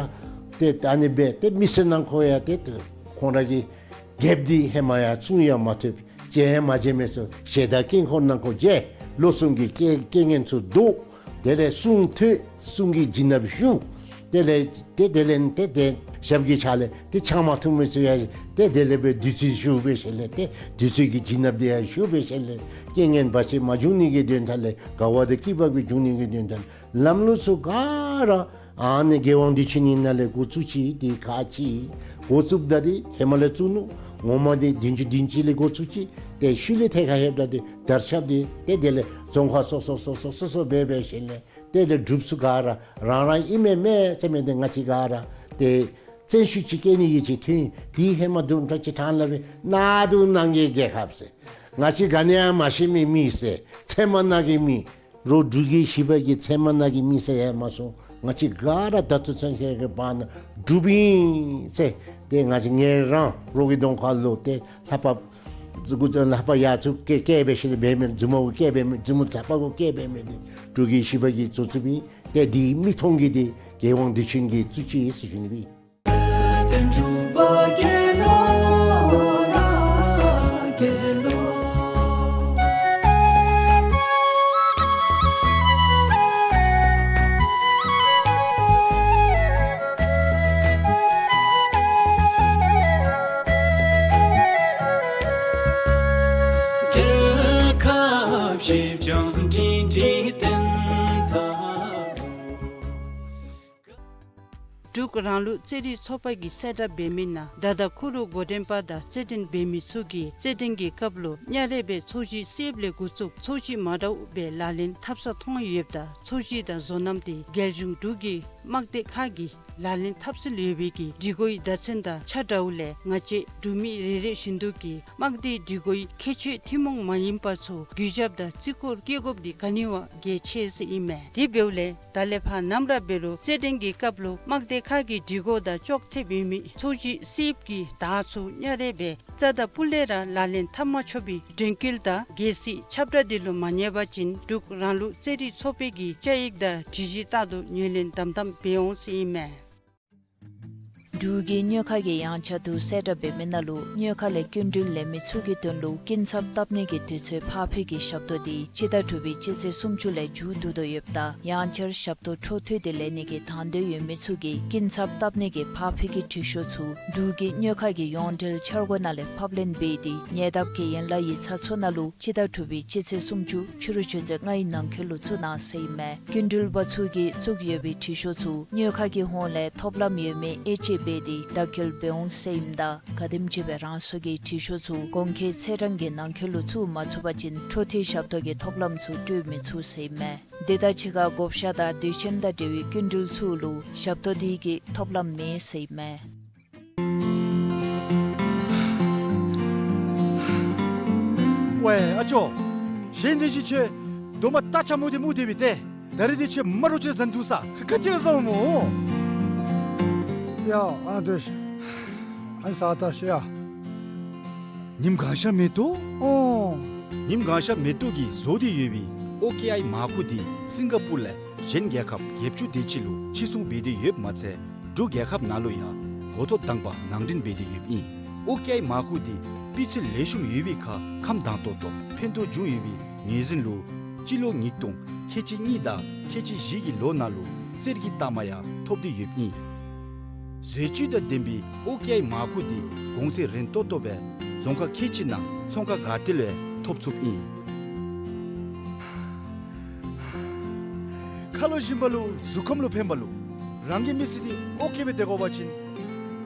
ཏེ་ཨ་ནི་སྦེ་ཏེ་མི་སེར་ནང་འཁོད་ཡང་ཏེ་ཁོང་ར་གི་རྒྱལཔོ་འདི་ཧེ་མ་ཡང་བཙུགས་ཡང་མ་ཐུབ། མཇལ་ཡང་མ་མཇལ་མི་ཚུ་ཞལ་དང་དཀྱིལ་འཁོར་ནང་འཁོད་མཇལ། ལོ་གསུམ་གྱི་རྐྱེན་རྐྱེན་ངན་ཚུ་བཟློག། དེ་ལས་གསུང་ཐོས། གསུང་གི་བྱིན་རླབས་ཞུགས། དེ་ལས་ཏེ་དེ་ལས་ཏེ་ཏེ་ཞབས་ཀྱི་ཕྱག་ལས་ཏེ་ཕྱག་མ་ཐུབ་མི་ཚུ་ཡང་ཏེ་དེ་ལས་སྦེ་བདུད་རྩི་ཞུགས་སྦེ་ཞིནམ་ལས་ཏེ་བདུད་རྩི་གི་བྱིན་རླབས་དེ་ཡང་ཞུགས་སྦེ་ཞིནམ་ལས་རྐྱེན་ངན་བར་ཆད་མ་འབྱུང་ནི་གི་དོན་དག་ལས་དགའ་བ་དང་སྐྱིད་པ་གི་འབྱུང་ནི་གི་དོན་དག་ལམ་ལུགས་ཚུ་ག་ར་ཨ་ནི་རྒྱལ་དབང་བདེ་ཆེན་ནི་ནང་ལས་འགོ་བཙུགས་ཅི། ཏེ་ག་ཅི་འགོ་བཙུགསཔ་ད་ཏེ་ཧེ་མ་ལས་བཙུགས་ནུག། ངོ་མ་འདི་བདུན་ཅུ་བདུན་ཅུ་ལས་འགོ་བཙུགས་ཅི། ཏེ་ཤུལ་ལས་ཐད་ཁར་ལྷོདཔ་ད་ཏེ་དར་ཁྱབ་སྟེ་ཏེ་དེ་ལས་རྫོང་ཁག་སོ་སོ་སོ་སོ་སོ་སོ་སྦེ་སྦེ་ཞིནམ་ལས་དེ་ལས་སྒྲུབ་ཚུ་ག་ར་རང་རང་ཨིན་མས་མས་ཟེར་མི་འདི་ང་བཅས་ག་ར་ཏེ་བཙན་ཤུགས་ཅིག་བསྐྱེད་ནི་གི་ཅིག་ཐོན། དེ་ཧེ་མ་དུམ་གྲ་ཅིག་ཐང་ལ་སྦེ་གནག་དུང་ནང་གི་རྒྱལ་ཁབ་ཟེར། ང་བཅས་ག་ནི་ཡང་མ་ཤེས་མི་མི་ཟེར། ཚལ་མ་ནང་གི་མི། རོགས་འབྲུག་གི་ཞི་བ་གི་ཚལ་མ་ནང་གི་མི་ཟེར་ཡང་མ་སོང་། ང་བཅས་ག་ར་ད་ལྟོ་ཚུན་ཚོད་ཀྱི་བར་ན་འབྲུགཔ་ཨིན་ཟེར། ཏེ་ང་བཅས་ངེ་རང་རོགས་ཀྱི་གདོང་ཁ་ལུ་ཏེ་ལྷ་པ་ལྷ་པ་ཡ་ཚུ་བཀལ་བཀལ་སྦེ་ཞིནམ་ལས་འབད་མི་མཛུབ་མོ་བཀལ་འབད་མི་མཛུབ་མོ་ལྷ་པ་གུ་བཀལ་འབད་མི་འདི་འབྲུག་གི་ཞི་བ་གིས་བཙུགས་བཙུགསཔ་ཨིན། ཏེ་འདི་མིག་མཐོང་གི་འདི་རྒྱལ་དབང་བདེ་ཆེན་གྱིས་བཙུགས་ཅི་ཟེར་ཞུ་ནི་སྦེ། འབྲུག་རང་ལུགས་རྩོད་རིག་ཚོགས་པ་གིས་གསལ་བསྒྲགས་འབད་མི་ནང་ད་ལྟོ་ཁུ་རུ་འགོ་འདྲེན་པ་དང་རྩེད་འགྲན་འབད་མི་ཚུ་གིས་རྩེད་འགྲན་གྱི་སྐབས་ལུ་གཉའ་རེ་སྦེ་ཚོས་གཞི་བསདཔ་ལས་འགོ་བཙུགས་ཚོས་གཞི་མ་འདྲཝ་སྦེ་ལག་ལེན་འཐབ་ས་མཐོང་ཡོདཔ་ད་ཚོས་གཞི་དང་བཟོ་རྣམ་དེ་རྒྱལ་གཞུང་འབྲུག་གི་དམག་སྡེ་ཁག་གིས་ལག་ལེན་འཐབ་སྲོལ་ཡོད་པའི་གི་སྒྲིག་གོའི་བརྡ་མཚོན་དང་ཆ་འདྲཝ་ལས་ང་བཅས་འབྲུག་མི་རེ་རེ་བཞིན་དུ་གིས་དམག་སྡེའི་སྒྲིག་གོའི་ཁྱད་ཆོས་ཐུན་མོང་མ་ཡིན་པ་ཚུ་གུས་ཞབས་དང་བརྩི་བཀུར་བསྐྱེད་དགོཔ་འདི་ག་ནི་བ་གལ་ཆེ་ཟེར་ཨིན་མས། དེ་འབདཝ་ལས་ད་ལས་ཕར་ནམ་ར་འབད་རུང་རྩེད་འགྲན་གྱི་སྐབས་ལུ་དམག་སྡེ་ཁག་གི་སྒྲིག་གོ་དང་ཅོག་འཐདཔ་ཡོད་མི་ཚོས་གཞི་བསདཔ་གི་དར་ཚུ་གཉའ་རེ་སྦེ་རྩ་དང་སྤུ་ལས་ར་ལག་ལེན་འཐབ་མ་ཆོག་པའི་དྲན་སྐུལ་དང་རྒྱལ་སྲིད་ཁྱབ་བསྒྲགས་འདི་ལུ་མ་ཉན་པ་ཅིན་འབྲུག་རང་ལུགས་རྩོད་རིག་ཚོགས་པའི་གི་བཅའ་ཡིག་དང་སྒྲིག་གཞི་ལྟར་དུ་ངོས་ལེན་དམ་དམ་འབད་འོང་ཟེར་ཨིན་མས། འབྲུག་གི་གཉོས་ཁ་གི་ཡངས་ཆག་འདི་གསལ་བསྒྲགས་འབད་མི་ནང་ལུ་གཉོས་ཁ་ལས་སྐྱིན་འགྲུལ་ལེན་མི་ཚུ་གི་དོན་ལུ་སྐྱིན་ཚབ་བཏབ་ནི་གི་དུས་ཚོད་ཕར་འཕུལ་གྱི་ཞབས་ཏོག་འདི་སྤྱི་ཟླ་དྲུག་པའི་སྤྱི་ཚེས་སུམ་ཅུ་ལས་མཇུག་བསྡུ་དོ་ཡོདཔ་ད་ཡང་བསྐྱར་ཞབས་ཏོག་འཕྲོ་མཐུད་དེ་ལེན་ནི་གི་དང་འདོད་ཡོད་མི་ཚུ་གིས་སྐྱིན་ཚབ་བཏབ་ནི་གི་ཕར་འཕུལ་གྱི་འབྲི་ཤོག་ཚུ་འབྲུག་གི་གཉོས་ཁ་གི་ཡོངས་འབྲེལ་འཆར་སྒོ་ནང་ལས་ཕབ་ལེན་འབད་དེ་ཉེ་འདབས་ཀྱི་ཡན་ལག་ཡིག་ཚང་ཚུ་ནང་ལུ་སྤྱི་ཟླ་དྲུག་པའི་སྤྱི་ཚེས་སུམ་ཅུ་ཕྱི་རུ་ཆུ་ཚོད་ལྔའི་ནང་འཁོད་ལུ་བཙུགས་གནང་ཟེར་ཨིན་མས། སྐྱིན་འགྲུལ་པ་ཚུ་གིས་བཙུགས་ཡོད་པའི་འབྲི་ཤོག་ཚུ་གཉོས་ཁ་གི་ཧོངས་ལས་ཐོབ་ལམ་ཡོད་མེད་དབྱེ་དཔྱད་འབད་དེ་བརྡ་འཁྱོལ་འབད་འོང་ཟེར་ཨིནམ་ད་ག་དེམ་ཅིག་སྦེ་རང་སོ་གི་འབྲི་ཤོག་ཚུ་གོང་འཁོད་ཚེས་གྲངས་ཀྱི་ནང་འཁོད་ལུ་བཙུགས་མ་ཚུགས་པ་ཅིན་འཕྲོ་མཐུད་ཞབས་ཏོག་གི་ཐོབ་ལམ་ཚུ་སྤྲོད་མི་ཚུགས་ཟེར་ཨིན་མས། དེ་དང་གཅིག་ཁར་བགོ་བཤའ་དང་དུས་ཆེན་དང་འབྲེལ་བའི་སྐྱིན་འགྲུལ་ཚུ་ལུ་ཞབས་ཏོག་འདི་གི་ཐོབ་ལམ་མེད་ཟེར་ཨིན་མས། ཝའེ་ཨ་ཅོ། གཞན་དེ་བཞིན་ཁྱོད་རྡོག་མ་རྟ་ཆ་མོ་དེ་མུ་དེ་བི་ཏེ། ད་རེས་དེ་ཁྱོད་མ་རོ་ཅིག་ར་བཟའ་འདུག་ས། ཁ་ཁ་ཅིག་ར་བཟའ་འོང་མོ། ཡ་ཨ་ན་དོ་ཤ། ཨན་ས་ད་ཤ་ཡ། ཉིམ་གང་ཤ་མེ་ཏོག། ཨོ། ཉིམ་གང་ཤ་མེ་ཏོག་གིས་བཟོ་སྟེ་ཡོད་པའི་ཨོ་ཀེ་ཨའི་མར་ཁུ་དེ་སིང་ག་པུར་ལས་གཞན་རྒྱལ་ཁབ་བརྒྱད་ཅུ་དེ་ཅིག་ལུ་ཕྱིར་ཚོང་འབད་དེ་ཡོདཔ་མ་ཚད་འབྲུག་རྒྱལ་ཁབ་ནང་ལུ་ཡང་འགོ་ཐོག་དང་པ་ནང་འདྲེན་འབད་དེ་ཡོདཔ་ཨིན། ཨོ་ཀེ་ཨའི་མར་ཁུ་དེ་སྤུས་ཚད་ལེགས་ཤོམ་ཡོད་པའི་ཁར་ཁམས་དྭངས་ཏོག་ཏོ་ཕན་ཐོགས་བྱུང་ཡོད་པའི་ངོས་འཛིན་ལུ་སྤྱི་ལོ་ཉིས་སྟོང་ཁལ་གཅིག་གཉིས་དང་ཁལ་གཅིག་བཞི་གི་ལོ་ནང་ལུ་གསེར་གྱི་རྟགས་མ་ཡང་ཐོབ་སྟེ་ཡོདཔ་ཨིན། ཟས་བཅུད་དང་ལྡན་པའི་ཨོ་ཀེ་ཨའི་མར་ཁུ་དེ་གོང་ཚད་རན་ཏོག་ཏོ་སྦེ་རྫོང་ཁག་ཁལ་གཅིག་ནང་ཚོང་ཁང་ག་ཏེ་ལུ་ཡང་ཐོབ་ཚུགསཔ་ཨིན། ཁ་ལོ་ཞིམ་པ་ལུ་གཟུགས་ཁམས་ལུ་ཕན་པ་ལུ་རང་གི་མི་ཚེ་འདི་ཨོ་ཀེ་སྦེ་སྡོད་དགོ་པ་ཅིན་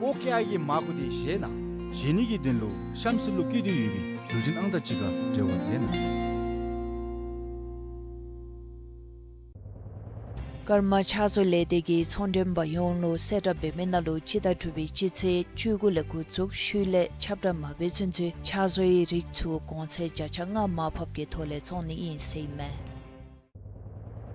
ཨོ་ཀེ་ཨའི་གི་མར་ཁུ་འདི་བཞེས་གནང་། བཞེས་ནི་གི་དོན་ལུ་གཤམ་གསལ་ལུ་བཀོད་དེ་ཡོད་པའི་འགྲུལ་འཕྲིན་ཨང་རྟགས་ཅིག་ཁར་འབྲེལ་བ་མཛད་གནང་། ཀརྨ་ཕྱག་བཟོ་ལས་སྡེ་གིས་ཚོང་མགྲོན་པ་ཡོངས་ལུ་གསལ་བསྒྲགས་འབད་མི་ནང་ལུ་སྤྱི་ཟླ་དྲུག་པའི་སྤྱི་ཚེས་བཅུ་དགུ་ལས་འགོ་བཙུགས་ཤུལ་ལས་ཁྱབ་བསྒྲགས་མ་འབད་ཚུན་ཚོད་ཕྱག་བཟོའི་རིགས་ཚུ་གོང་ཚད་བརྒྱ་ཆ་ལྔ་མར་ཕབ་ཀྱི་ཐོག་ལས་བཙོང་ནི་ཨིན་ཟེར་ཨིན་མས།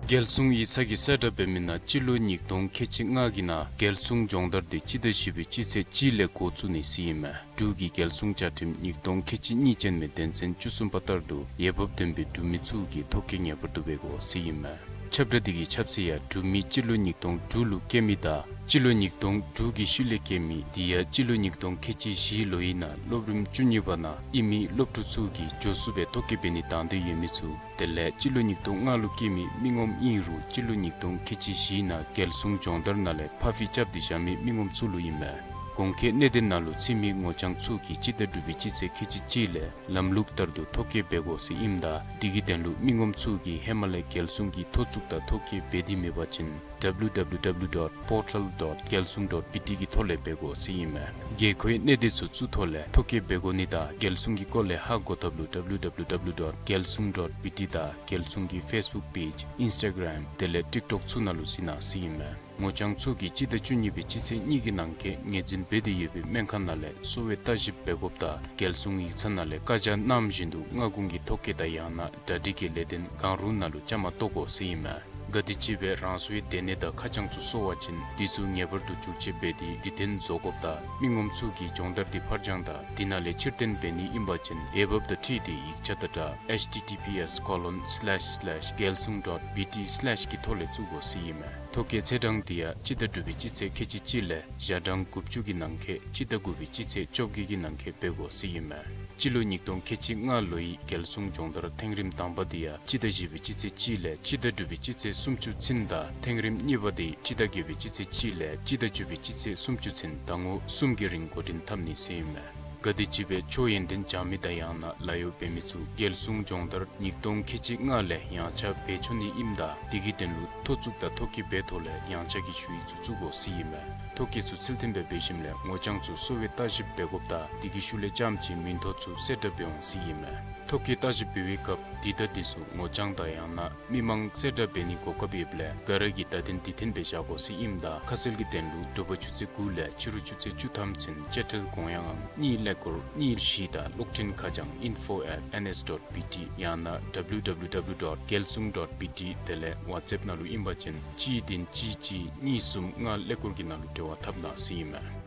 རྒྱལ་སྲུང་ཡིག་ཚང་གིས་གསལ་བསྒྲགས་འབད་མི་ནང་སྤྱི་ལོ་ཉིས་སྟོང་ཁལ་གཅིག་ལྔ་གི་ནང་རྒྱལ་སྲུང་སྦྱོང་བརྡར་འདི་སྤྱི་ཟླ་བཞི་པའི་སྤྱི་ཚེས་གཅིག་ལས་འགོ་བཙུགས་ནི་ཟེར་ཨིན་མས། འབྲུག་གི་རྒྱལ་སྲུང་བཅའ་ཁྲིམས་ཉིས་སྟོང་ཁལ་གཅིག་གཉིས་ཅན་མའི་དོན་ཚན་བཅུ་གསུམ་པ་ལྟར་དུ་འོས་འབབ་ལྡན་པའི་འབྲུག་མི་ཚུ་གིས་ཐོ་བཀོད་ངེས་པར་དུ་འབད་དགོ་ཟེར་ཨིན་མས། ཁྱབ་བསྒྲགས་འདི་གི་ཁྱབ་ཚད་ཡང་འབྲུག་མི་སྤྱི་ལོ་ཉིས་སྟོང་དྲུག་ལུ་སྐྱེས་མི་དང་སྤྱི་ལོ་ཉིས་སྟོང་དྲུག་གི་ཤུལ་ལས་སྐྱེས་མི་དེ་ཡང་སྤྱི་ལོ་ཉིས་སྟོང་ཁལ་གཅིག་བཞི་ལོའི་ནང་སློབ་རིམ་བཅུ་གཉིས་པ་ནང་ཨིན་མི་སློབ་ཕྲུག་ཚུ་གིས་མགྱོགས་སུ་སྦེ་ཐོ་བཀོད་འབད་ནི་དང་འདོད་ཡོད་མི་ཚུ། དེ་ལས་སྤྱི་ལོ་ཉིས་སྟོང་ལྔ་ལུ་སྐྱེས་མི་མི་ངོམ་ཨིན་རུང་སྤྱི་ལོ་ཉིས་སྟོང་ཁལ་གཅིག་བཞི་ནང་རྒྱལ་སྲུང་སྦྱོང་བརྡར་ནང་ལས་ཕར་འགྱངས་རྐྱབ་སྟེ་བཞག་མི་མི་ངོམ་ཚུ་ལུ་ཨིན་མས། གོང་འཁོད་གནད་དོན་ནང་ལུ་ཚུད་མི་ངོ་རྐྱང་ཚུ་གིས་སྤྱི་ཟླ་དྲུག་པའི་སྤྱི་ཚེས་ཁལ་གཅིག་གཅིག་ལས་ལམ་ལུགས་ལྟར་དུ་ཐོ་བཀོད་འབད་དགོ་ཟེར་ཨིནམ་ད་དེ་གི་དོན་ལུ་མི་ངོམ་ཚུ་གིས་ཧེ་མ་ལས་རྒྱལ་སྲུང་གི་ཐོ་བཙུགས་དང་ཐོ་བཀོད་འབད་དེ་མེད་པ་ཅིན་W W W dot portal dot gyalsung dot B T གི་ཐོག་ལས་འབད་དགོ་ཟེར་ཨིན་མས། དགོས་མཁོའི་གནད་དོན་ཚུ་ཚུ་ཐོག་ལས་ཐོ་བཀོད་འབད་དགོ་ནི་དང་རྒྱལ་སྲུང་གི་སྐོར་ལས་ཧ་གོ་ཐབས་ལུ W W W dot gyalsung dot B T དང་རྒྱལ་སྲུང་གི་ཕེསི་བུཀ་པེཇ་ཨིནསི་ཊ་གརམ་དེ་ལས་ཊིཀ་ཊོཀ་ཚུ་ནང་ལུ་གཟིགས་གནང་ཟེར་ཨིན་མས། ངོ་རྐྱང་ཚུ་གིས་སྤྱི་ཟླ་བཅུ་གཉིས་པའི་སྤྱི་ཚེས་གཉིས་ཀྱི་ནང་འཁོད་ངོས་འཛིན་འབད་དེ་ཡོད་པའི་སྨན་ཁང་ནང་ལས་གསོ་བའི་ལྟ་ཞིབ་འབད་དགོཔ་དང་རྒྱལ་སྲུང་ཡིག་ཚང་ནང་ལས་བཀའ་རྒྱ་གནངམ་བཞིན་དུ་སྔ་དགོང་གི་ཐོ་བཀོད་དང་ཡང་ན་གྲ་སྒྲིག་གི་ལས་དོན་གང་རུང་ནང་ལུ་བཅའ་མར་གཏོགས་དགོ་ཟེར་ཨིན་མས། ག་དེམ་ཅིག་སྦེ་རང་སོའི་སྡོད་གནས་དང་ཁ་བྱང་ཚུ་སོར་བ་ཅིན་དེ་ཚུ་ངེས་པར་དུ་བསྒྱུར་བཅོས་འབད་དེ་དུས་མཐུན་བཟོ་དགོཔ་དང་མི་ངོམ་ཚུ་གིས་སྦྱོང་བརྡར་འདི་ཕར་འགྱངས་དང་དེ་ནང་ལས་ཕྱིར་འཐེན་འབད་ནི་ཨིན་པ་ཅིན་འོས་འབབ་དང་འཁྲིལ་ཏེ་ཡིག་ཆ་དང་སྦྲགས་H T T P S colon slash slash gyalsung dot B T slash གི་ཐོག་ལས་བཙུགས་དགོ་ཟེར་ཨིན་མས། ཐོ་བཀོད་ཚེས་གྲངས་དེ་ཡང་སྤྱི་ཟླ་དྲུག་པའི་སྤྱི་ཚེས་ཁལ་གཅིག་གཅིག་ལས་ཞག་གྲངས་དགུ་བཅུ་གི་ནང་འཁོད་སྤྱི་ཟླ་དགུ་པའི་སྤྱི་ཚེས་བཅོ་བརྒྱད་ཀྱི་ནང་འཁོད་འབད་དགོ་ཟེར་ཨིན་མས། སྤྱི་ལོ་ཉིས་སྟོང་ཁལ་གཅིག་ལྔ་ལོའི་རྒྱལ་སྲུང་སྦྱོང་བརྡར་ཐེངས་རིམ་དང་པ་དེ་ཡང་སྤྱི་ཟླ་བཞི་པའི་སྤྱི་ཚེས་གཅིག་ལས་སྤྱི་ཟླ་དྲུག་པའི་སྤྱི་ཚེས་སུམ་ཅུ་ཚུན་དང་ཐེངས་རིམ་གཉིས་པ་དེ་སྤྱི་ཟླ་བརྒྱད་པའི་སྤྱི་ཚེས་གཅིག་ལས་སྤྱི་ཟླ་བཅུ་པའི་སྤྱི་ཚེས་སུམ་ཅུ་ཚུན་ཟླ་ངོ་གསུམ་གྱི་རིང་འགོ་འདྲེན་འཐབ་ནི་ཟེར་ཨིན་མས། ག་དེམ་ཅིག་སྦེ་ཆོས་ཡོན་ཏན་སྦྱང་མི་དང་ཡང་ན་ལཱ་གཡོག་འབད་མི་ཚུ་རྒྱལ་སྲུང་སྦྱོང་བརྡར་ཉིས་སྟོང་ཁལ་གཅིག་ལྔ་ལས་ཡངས་ཆག་འབད་ཆོག་ནི་ཨིནམ་ད་དེ་གི་དོན་ལུ་ཐོ་བཙུགས་དང་ཐོ་བཀོད་འབད་ཐོག་ལས་ཡངས་ཆག་གི་ཞུ་ཡིག་ཚུ་བཙུགས་དགོ་ཟེར་ཨིན་མས། ཐོ་བཀོད་ཚུ་ཚུལ་མཐུན་སྦེ་འབད་ཞིནམ་ལས་ངོ་རྐྱང་ཚུ་གསོ་བའི་ལྟ་ཞིབ་འབད་དགོཔ་དང་དེ་གི་ཤུལ་ལས་རྐྱངམ་ཅིག་མིང་ཐོ་ཚུ་གསལ་བསྒྲགས་འབད་འོང་ཟེར་ཨིན་མས། ཐོ་བཀོད་ལྟ་ཞིབ་འབད་བའི་སྐབས་དེ་དང་དེ་ཚུ་ངོ་རྐྱང་དང་ཡང་ན་མི་མང་གསལ་བསྒྲགས་འབད་ནི་གོ་སྐབས་ཡོདཔ་ལས་ག་ར་གིས་བརྡ་དོན་དེ་བཏོན་སྦེ་བཞག་དགོ་ཟེར་ཨིནམ་ད་ཁ་གསལ་གྱི་དོན་ལུ་དྲོ་པ་ཆུ་ཚོད་དགུ་ལས་ཕྱི་རུ་ཆུ་ཚོད་བཅུ་ཐམ་ཚུན་དཔྱ་ཁྲལ་དགོངས་ཡངས་ཨང་གཉིས་ཀླད་ཀོར་གཉིས་བཞི་དང་གློག་འཕྲིན་ཁ་བྱང་info at N S dot B T ཡང་ན་W W W dot gyalsung dot B T དེ་ལས་ཝཊས་ཨེཔ་ནང་ལུ་ཨིན་པ་ཅིན་གཅིག་བདུན་གཅིག་གཅིག་གཉིས་གསུམ་ལྔ་ཀླད་ཀོར་གྱི་ནང་ལུ་འབྲེལ་བ་འཐབ་གནང་ཟེར་ཨིན་མས།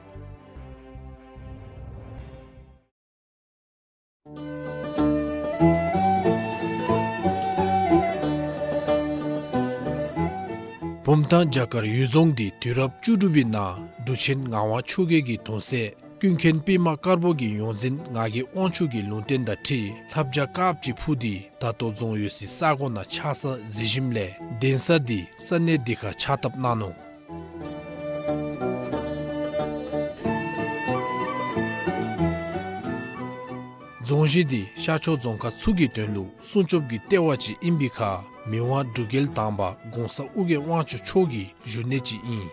བུམ་ཐང་བྱ་དཀར་གཡུལ་རྫོང་འདི་དུས་རབས་བཅུ་དྲུག་པའི་ནང་འབྲུག་ཆེན་ངག་དབང་ཆོས་རྒྱལ་གྱི་གདུང་སྲས་ཀུན་མཁྱེན་པདྨ་དཀར་པོ་གི་ཡོངས་འཛིན་ངག་གི་དབང་ཕྱུག་གི་ལུང་བསྟན་དང་འཁྲིལ་ལྷ་བྱ་དཀརཔོ་ཅིག་འཕུར་ཏེ་ད་ལྟོ་རྫོང་ཡོད་སའི་ས་གོ་ནང་ཆགས་ས་གཟིགས་ཞིནམ་ལས་གདན་ས་འདི་ས་གནས་འདི་ཁར་ཕྱག་བཏབ་གནང་ནུག། རྫོང་གཞི་འདི་ཤར་ཕྱོགས་རྫོང་ཁག་ཚུ་གི་དོན་ལུ་སྲུང་སྐྱོབ་ཀྱི་ལྟེ་བ་ཅིག་ཨིན་པའི་ཁར་མི་དབང་འབྲུག་རྒྱལ་དང་པ་གོང་ས་ཨོ་རྒྱན་དབང་ཕྱུག་མཆོག་གི་བཞུགས་གནས་ཅིག་ཨིན།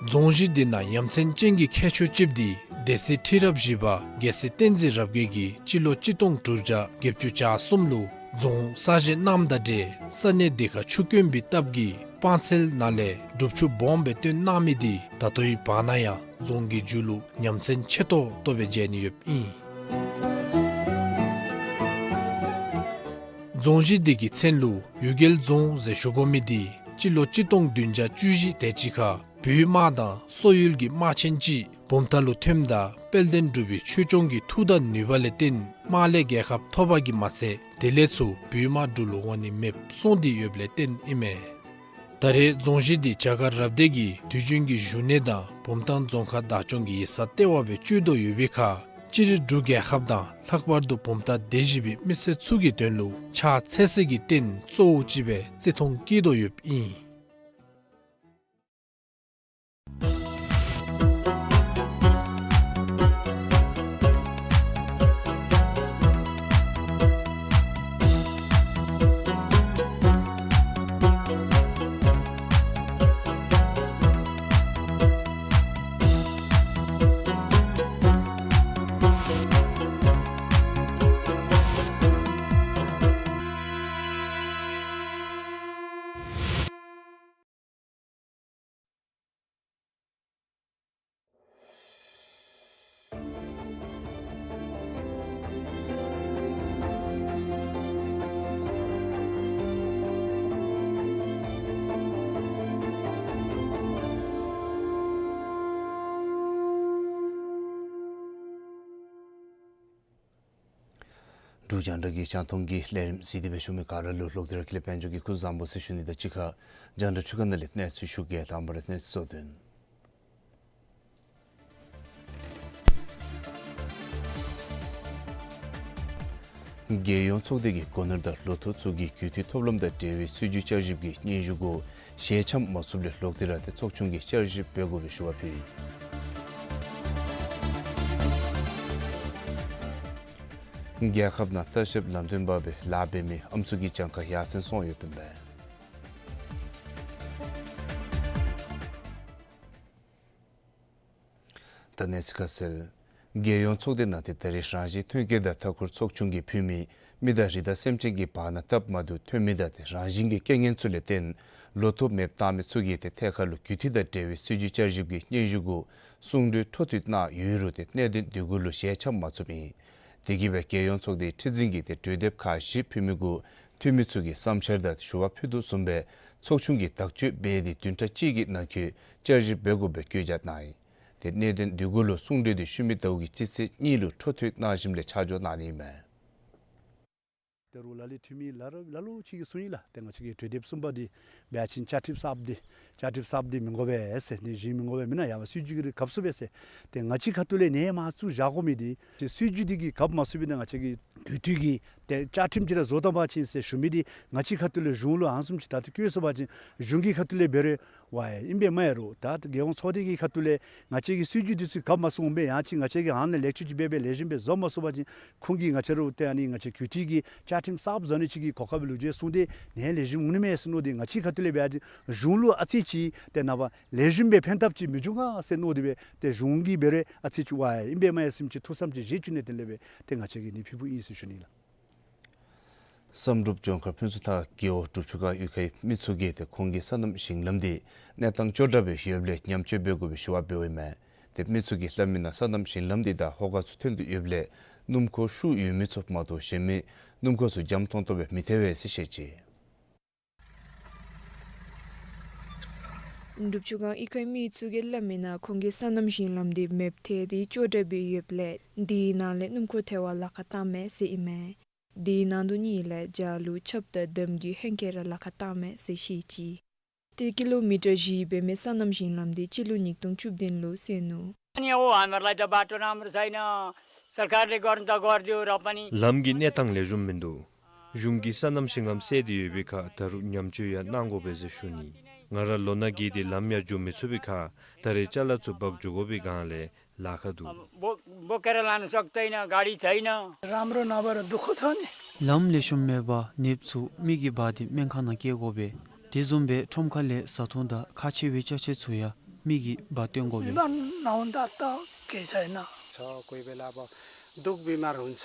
རྫོང་གཞི་འདི་ནང་ཡ་མཚན་ཅན་གྱི་ཁྱད་ཆོས་ཅིག་འདི་སྡེ་སྲིད་ཁྲི་རབས་བཞི་པ་རྒྱལ་སྲས་བསྟན་འཛིན་རབ་རྒྱས་ཀྱིས་སྤྱི་ལོ་གཅིག་སྟོང་དྲུག་བརྒྱ་བརྒྱད་ཅུ་གྱ་གསུམ་ལུ་རྫོང་གསར་བཞེངས་གནངམ་དང་འབྲེལ་ས་གནས་འདི་ཁར་ཆུ་དཀོན་པའི་སྟབས་ཀྱིས་སྤང་ཚལ་ནང་ལས་སྒྲུབ་ཆུ་སྦོམ་སྦེ་བཏོན་གནང་མི་འདི་ད་ལྟོའི་བར་ན་ཡང་རྫོང་གི་མཇུག་ལུ་ཡ་མཚན་ཆེ་ཏོག་ཏོ་སྦེ་མཇལ་ནི་ཡོདཔ་ཨིན། རྫོང་གཞི་འདི་གི་མཚན་ལུ་གཡུལ་རྒྱལ་རྫོང་ཟེར་ཞུ་དགོ་མི་འདི་སྤྱི་ལོ་གཅིག་སྟོང་བདུན་བརྒྱ་བཅུ་བཞི་དེ་ཅིག་ཁར་བོད་དམག་དང་སོག་ཡུལ་གྱི་དམག་ཆེན་ཅིག་བུམ་ཐང་ལུ་ཐོནམ་ད་དཔལ་ལྡན་འབྲུག་པའི་ཆོས་སྐྱོང་གི་མཐུ་དང་ནུས་པ་ལས་བརྟེན་དམག་ལས་རྒྱལ་ཁ་ཐོབ་པ་གིས་མ་ཚད་དེ་ལས་ཚུར་བོད་དམག་འབྲུག་ལུ་འོང་ནི་མེདཔ་སོང་སྟེ་ཡོདཔ་ལས་བརྟེན་ཨིན་མས། ད་རེས་རྫོང་གཞི་འདི་བྱ་དཀར་རབ་སྡེ་གི་དུས་རྒྱུན་གྱི་བཞུགས་གནས་དང་བུམ་ཐང་རྫོང་ཁག་བདག་སྐྱོང་གི་ཡིག་ཚང་ལྟེ་བ་སྦེ་སྤྱོད་དོ་ཡོད་པའི་ཁར་སྤྱིར་འབྲུག་རྒྱལ་ཁབ་དང་ལྷག་པར་དུ་བུམ་ཐང་སྡེ་བཞི་པའི་མི་སེར་ཚུ་གི་དོན་ལུ་ཕྱག་འཚལ་སའི་རྟེན་གཙོ་བོ་ཅིག་སྦེ་བརྩི་མཐོང་བསྐྱེད་དོ་ཡོདཔ་ཨིན། འབྲུག་རྒྱང་བསྒྲགས་ཀྱི་རྒྱང་མཐོང་གི་ལས་རིམ་གཟིགས་ཏེ་སྦེ་བཞུགས་མི་ག་ར་ལུ་ལོག་སྟེ་ར་ཀུན་ལེགས་དཔལ་འབྱོར་གྱིས་སྐུ་གཟུགས་བཟང་པོ་ཟེར་ཞུ་ནི་དང་གཅིག་ཁར་རྒྱང་བསྒྲགས་འཕྲུལ་ཁང་ནང་ལས་གནས་ཚུལ་ཞུ་གེ། དང་པ་ར་གནས་ཚུལ་གཙོ་དོན། རྒྱལ་ཡོངས་ཚོགས་སྡེ་གི་སྒོ་ནོར་དང་ལོ་ཐོ་ཚུ་གི་རྒུད་འཐུས་ཐོབ་ལམ་དང་འབྲེལ་བའི་སྲིད་བྱུས་བསྐྱར་ཞིབ་ཀྱི་སྙན་ཞུ་གུ་ཞལ་འཆམ་མ་ཚུགསཔ་ལས་ལོག་སྟེ་ར་ཏེ་ཚོགས་ཆུང་གིས་བསྐྱར་ཞིབ་འབད་དགོ་པའི་ཞུ་བ་ཕུལ་ཡི། རྒྱལ་ཁབ་ནང་ལྟ་བཤལཔ་ལམ་སྟོན་འབག་སྦེ་ལཱ་འབད་མི་ཨམ་སྲུ་གི་གྱངས་ཁ་ཡར་སེང་སོང་ཡོདཔ་ཨིན་པས། ད་གནས་ཚུལ་ཁ་གསལ། རྒྱལ་ཡོངས་ཚོགས་སྡེ་ནང་ཏེ་ད་རེས་རང་བཞིན་ཐོན་སྐྱེད་དང་མཐའ་འཁོར་ཚོགས་ཆུང་གིས་ཕུལ་མི་མི་དང་རི་དྭགས་སེམས་ཅན་གྱི་བར་ན་སྟབས་མ་བདེཝ་ཐོན་མི་དང་ཏེ་རང་བཞིན་གྱི་རྐྱེན་ངན་ཚུ་ལས་བརྟེན་ལོ་ཐོ་མེདཔ་བཏང་མི་ཚུ་གིས་ཏེ་ཐད་ཀར་ལུ་རྒུད་འཐུས་དང་འབྲེལ་བའི་སྲིད་བྱུས་བསྐྱར་ཞིབ་ཀྱི་སྙན་ཞུ་གུ་གསུང་གྲོས་འཕྲོ་མཐུད་གནང་ཡོད་རུང་ཏེ་གནད་དོན་འདི་གུ་ལུ་ཞལ་འཆམ་མ་ཚུགསཔ་ཨིན། དེ་གིས་སྦེ་རྒྱལ་ཡོངས་ཚོགས་སྡེའི་ཁྲི་འཛིན་གྱིས་ཏེ་གྲོས་འདེབས་ཁག་བཞི་ཕུལ་མི་གུ་འཐུས་མི་ཚུ་གིས་བསམ་འཆར་དང་ཞུ་བ་ཕུལ་དོ་བཟུམ་སྦེ་ཚོགས་ཆུང་གིས་དག་བཅོས་འབད་དེ་བདུན་ཕྲག་གཅིག་གི་ནང་འཁོད་བསྐྱར་ཞིབ་འབད་དགོ་པའི་བཀོད་རྒྱ་གནང་ཡི། ཏེ་གནད་དོན་འདི་གུ་ལུ་གསུང་གྲོས་འདི་ཤུལ་མའི་ཟླཝ་གི་སྤྱི་ཚེས་གཉིས་ལུ་འཕྲོ་མཐུད་གནང་ཞིནམ་ལས་ཆ་འཇོག་གནང་ནི་ཨིན་མས། ད་རུང་ལ་ལུ་འཐུས་མི་ལ་ལུ་ལ་ལུ་ཅིག་གིས་གསུངས་ཡི་ལགས། ཏེ་ང་བཅས་ཀྱི་གྲོས་འདེབས་གསུམ་པ་འདི་འབད་བ་ཅིན་བཅའ་ཁྲིམས་གསརཔ་འདི་བཅའ་ཁྲིམས་གསརཔ་འདི་མི་དགོ་པས་ཟེར། འདི་བཞེངས་མི་དགོ་པས། མེན་ན་ཡང་སྲིད་བྱུས་ཀྱི་རིགས་གབ་ཚུགས་པས་ཟེར། ཏེ་ང་བཅས་ཁ་ཐུག་ལས་ནཱ་མར་བཙུགས་བཞག་དགོ་མི་འདི་སྲིད་བྱུས་འདི་གིས་གབ་མ་ཚུགས་པས། ཏེ་ང་བཅས་ཀྱི་དུས་དུས་ཀྱི་ཏེ་བཅའ་ཁྲིམས་ཅིག་ར་བཟོ་བཏང་པ་ཅིན་ཟེར་ཞུ་མི་འདི་ང་བཅས་ཁ་ཐུག་ལས་གཞུང་ལུ་ཨ་ནི་བཟུམ་ཅིག་ད་ལྟོ་བཀོད་སོང་པ་ཅིན་གཞུང་གི་ཁ་ཐུག་ལས་འབད་རུང་ཝའི་ཨིན་པས་མས། རུང་ད་རྒྱལ་ཡོངས་ཚོགས་སྡེ་གི་ཁ་ཐུག་ལས་ང་བཅས་ཀྱི་སྲིད་བྱུས་འདི་ཚུ་གབ་མ་ཚུགས་འོང་པས། ཡང་ཅིན་ང་བཅས་ཀྱིས་ཨ་ནཱ་ལས་ལེགས་བཅོས་ཅིག་འབད་སྦེ་ལེགས་ཤོམ་སྦེ་བཟོ་མ་ཚུགས་པ་ཅིན་ཁོང་གིས་ང་བཅས་ར་ཏེ་ཨ་ནི་ང་བཅས་དུས་དུས་ཀྱི་བཅའ་ཁྲིམས་གསརཔ་བཟོ་ནི་ཅིག་གི་གོ་སྐབས་ལུ་བརྗེ་བཟུང་སྟེ་ནཱ་ལེགས་ཤོམ་འོང་ནི་མས་ཟེར་མནོ་སྟེ་ང་བཅས་ཁ་ཐུག་ལས་འབད་བ་ཅིན་གཞུང་ལུ་ཨ་ཙི་ཅིག་ཏེ་ནངས་པ་ལེགས་ཤོམ་སྦེ་ཕན་ཐབས་ཅིག་མི་འབྱུང་ག་ཟེར་མནོ་སྟེ་སྦེ་ཏེ་གཞུང་གིས་འབད་རུང་ཨ་ཙི་ཅིག་ཝའི་ཨིན་པས་མས་ཟེར་མི་ཅིག་ཐུགས་བསམ་ཅིག་བཞེས་བཅུག་ནི་དེ་ལས་སྦེ་ཏེ་ང་བཅས་ཀྱིས་ནི་ཕུལ་ཕུལཝ་ཨིན་ཟེར་ཞུ་ནི་ལགས། བསམ་གྲུབ་ལྗོངས་མཁར་ཕུན་ཚོགས་ཐང་རྒེད་འོག་དྲུག་ཅུ་སྒང་གཡུས་ཁའི་མི་ཚུ་གིས་ཏེ་ཁོང་གི་སོ་ནམ་ཞིང་ལམ་འདི་གནས་སྟངས་སྐྱོ་དྲགས་སྦེ་ཡོདཔ་ལས་ཉམས་བཅོས་འབད་དགོ་པའི་ཞུ་བ་འབདཝ་ཨིན་མས། ཏེ་མི་ཚུ་གིས་སླབ་མི་ནང་སོ་ནམ་ཞིང་ལམ་འདི་དང་ཧོ་ཀ་ཚུ་ཐོན་ཏེ་ཡོདཔ་ལས་སྣུམ་འཁོར་ཤུགས་ཡོད་མི་ཚུ་མ་གཏོགས་གཞན་མི་སྣུམ་འཁོར་ཚུ་འཇམ་ཏོང་ཏོ་སྦེ་མི་ཐལ་བས་ཟེར་བཤད་ཅི། དྲུག་ཅུ་སྒང་གཡུས་ཁའི་མི་ཚུ་གིས་སླབ་མི་ནང་ཁོང་གི་སོ་ནམ་ཞིང་ལམ་འདི་མེདཔ་ཐལ་ཏེ་སྐྱོ་དྲགས་སྦེ་ཡོདཔ་ལས་དེའི་ནང་ལས་སྣུམ་འཁོར་ཐལ་བར་ལཱ་ཁག་བཏངམ་མས་ཟེར་ཨིན་མས། དེའི་ནང་དོན་གཉིས་ལས་ཇ་ལུ་ཆརཔ་དང་འདམ་གྱི་ཧེང་སྐལ་ར་ལཱ་ཁག་བཏངམ་མས་ཟེར་བཤད་ཅི། ཏེ་ཀི་ལོ་མི་ཊར་བཞི་འབད་མི་སོ་ནམ་ཞིང་ལམ་འདི་སྤྱི་ལོ་ཉིས་སྟོང་བཅུ་བདུན་ལུ་བསལ་ནུག། अनि हो हामीहरूलाई त बाटो राम्रो छैन। सरकारले गर्नु त गरिदियो र पनि ལམ་གྱི་གནས་སྟངས་ལེགས་ཤོམ་མིན་འདུག། གཞུང་གིས་སོ་ནམ་ཞིང་ལམ་བསལ་ཏེ་ཡོད་པའི་ཁར་ད་རུང་ཉམས་བཅོས་ཡང་གནང་དགོ་པས་ཟེར་ཞུ་ནི། ང་ར་ལོ་ན་རྒས་ཏེ་ལམ་ཡང་འགྱོ་མི་ཚུགས་པའི་ཁར་ད་རེས་ཅ་ལ་ཚུ་འབག་འགྱོ་དགོ་པའི་སྒང་ལས་ལཱ་ཁག་འདུག། अब बो बोकेर लान सक्दैन, गाडी छैन। राम्रो नभएर दुःख छ नि। ལམ་ལེགས་ཤོམ་མེད་པར་ནདཔ་ཚུ་མི་གིས་འབག་སྟེ་སྨན་ཁང་ནང་སྐྱེལ་དགོ་པས། དེ་བཟུམ་སྦེ་ཁྲོམ་ཁ་ལས་བཟའ་འཐུང་དང་ཁག་ཆེ་བའི་ཅ་ཆས་ཚུ་ཡང་མི་གིས་འབག་བཏོན་དགོ་པས། ལམ་ནའོ་ད་ད་གེ་ཆ་ཡིན་ན། छ कोही बेला अब दुःख बिमार हुन्छ।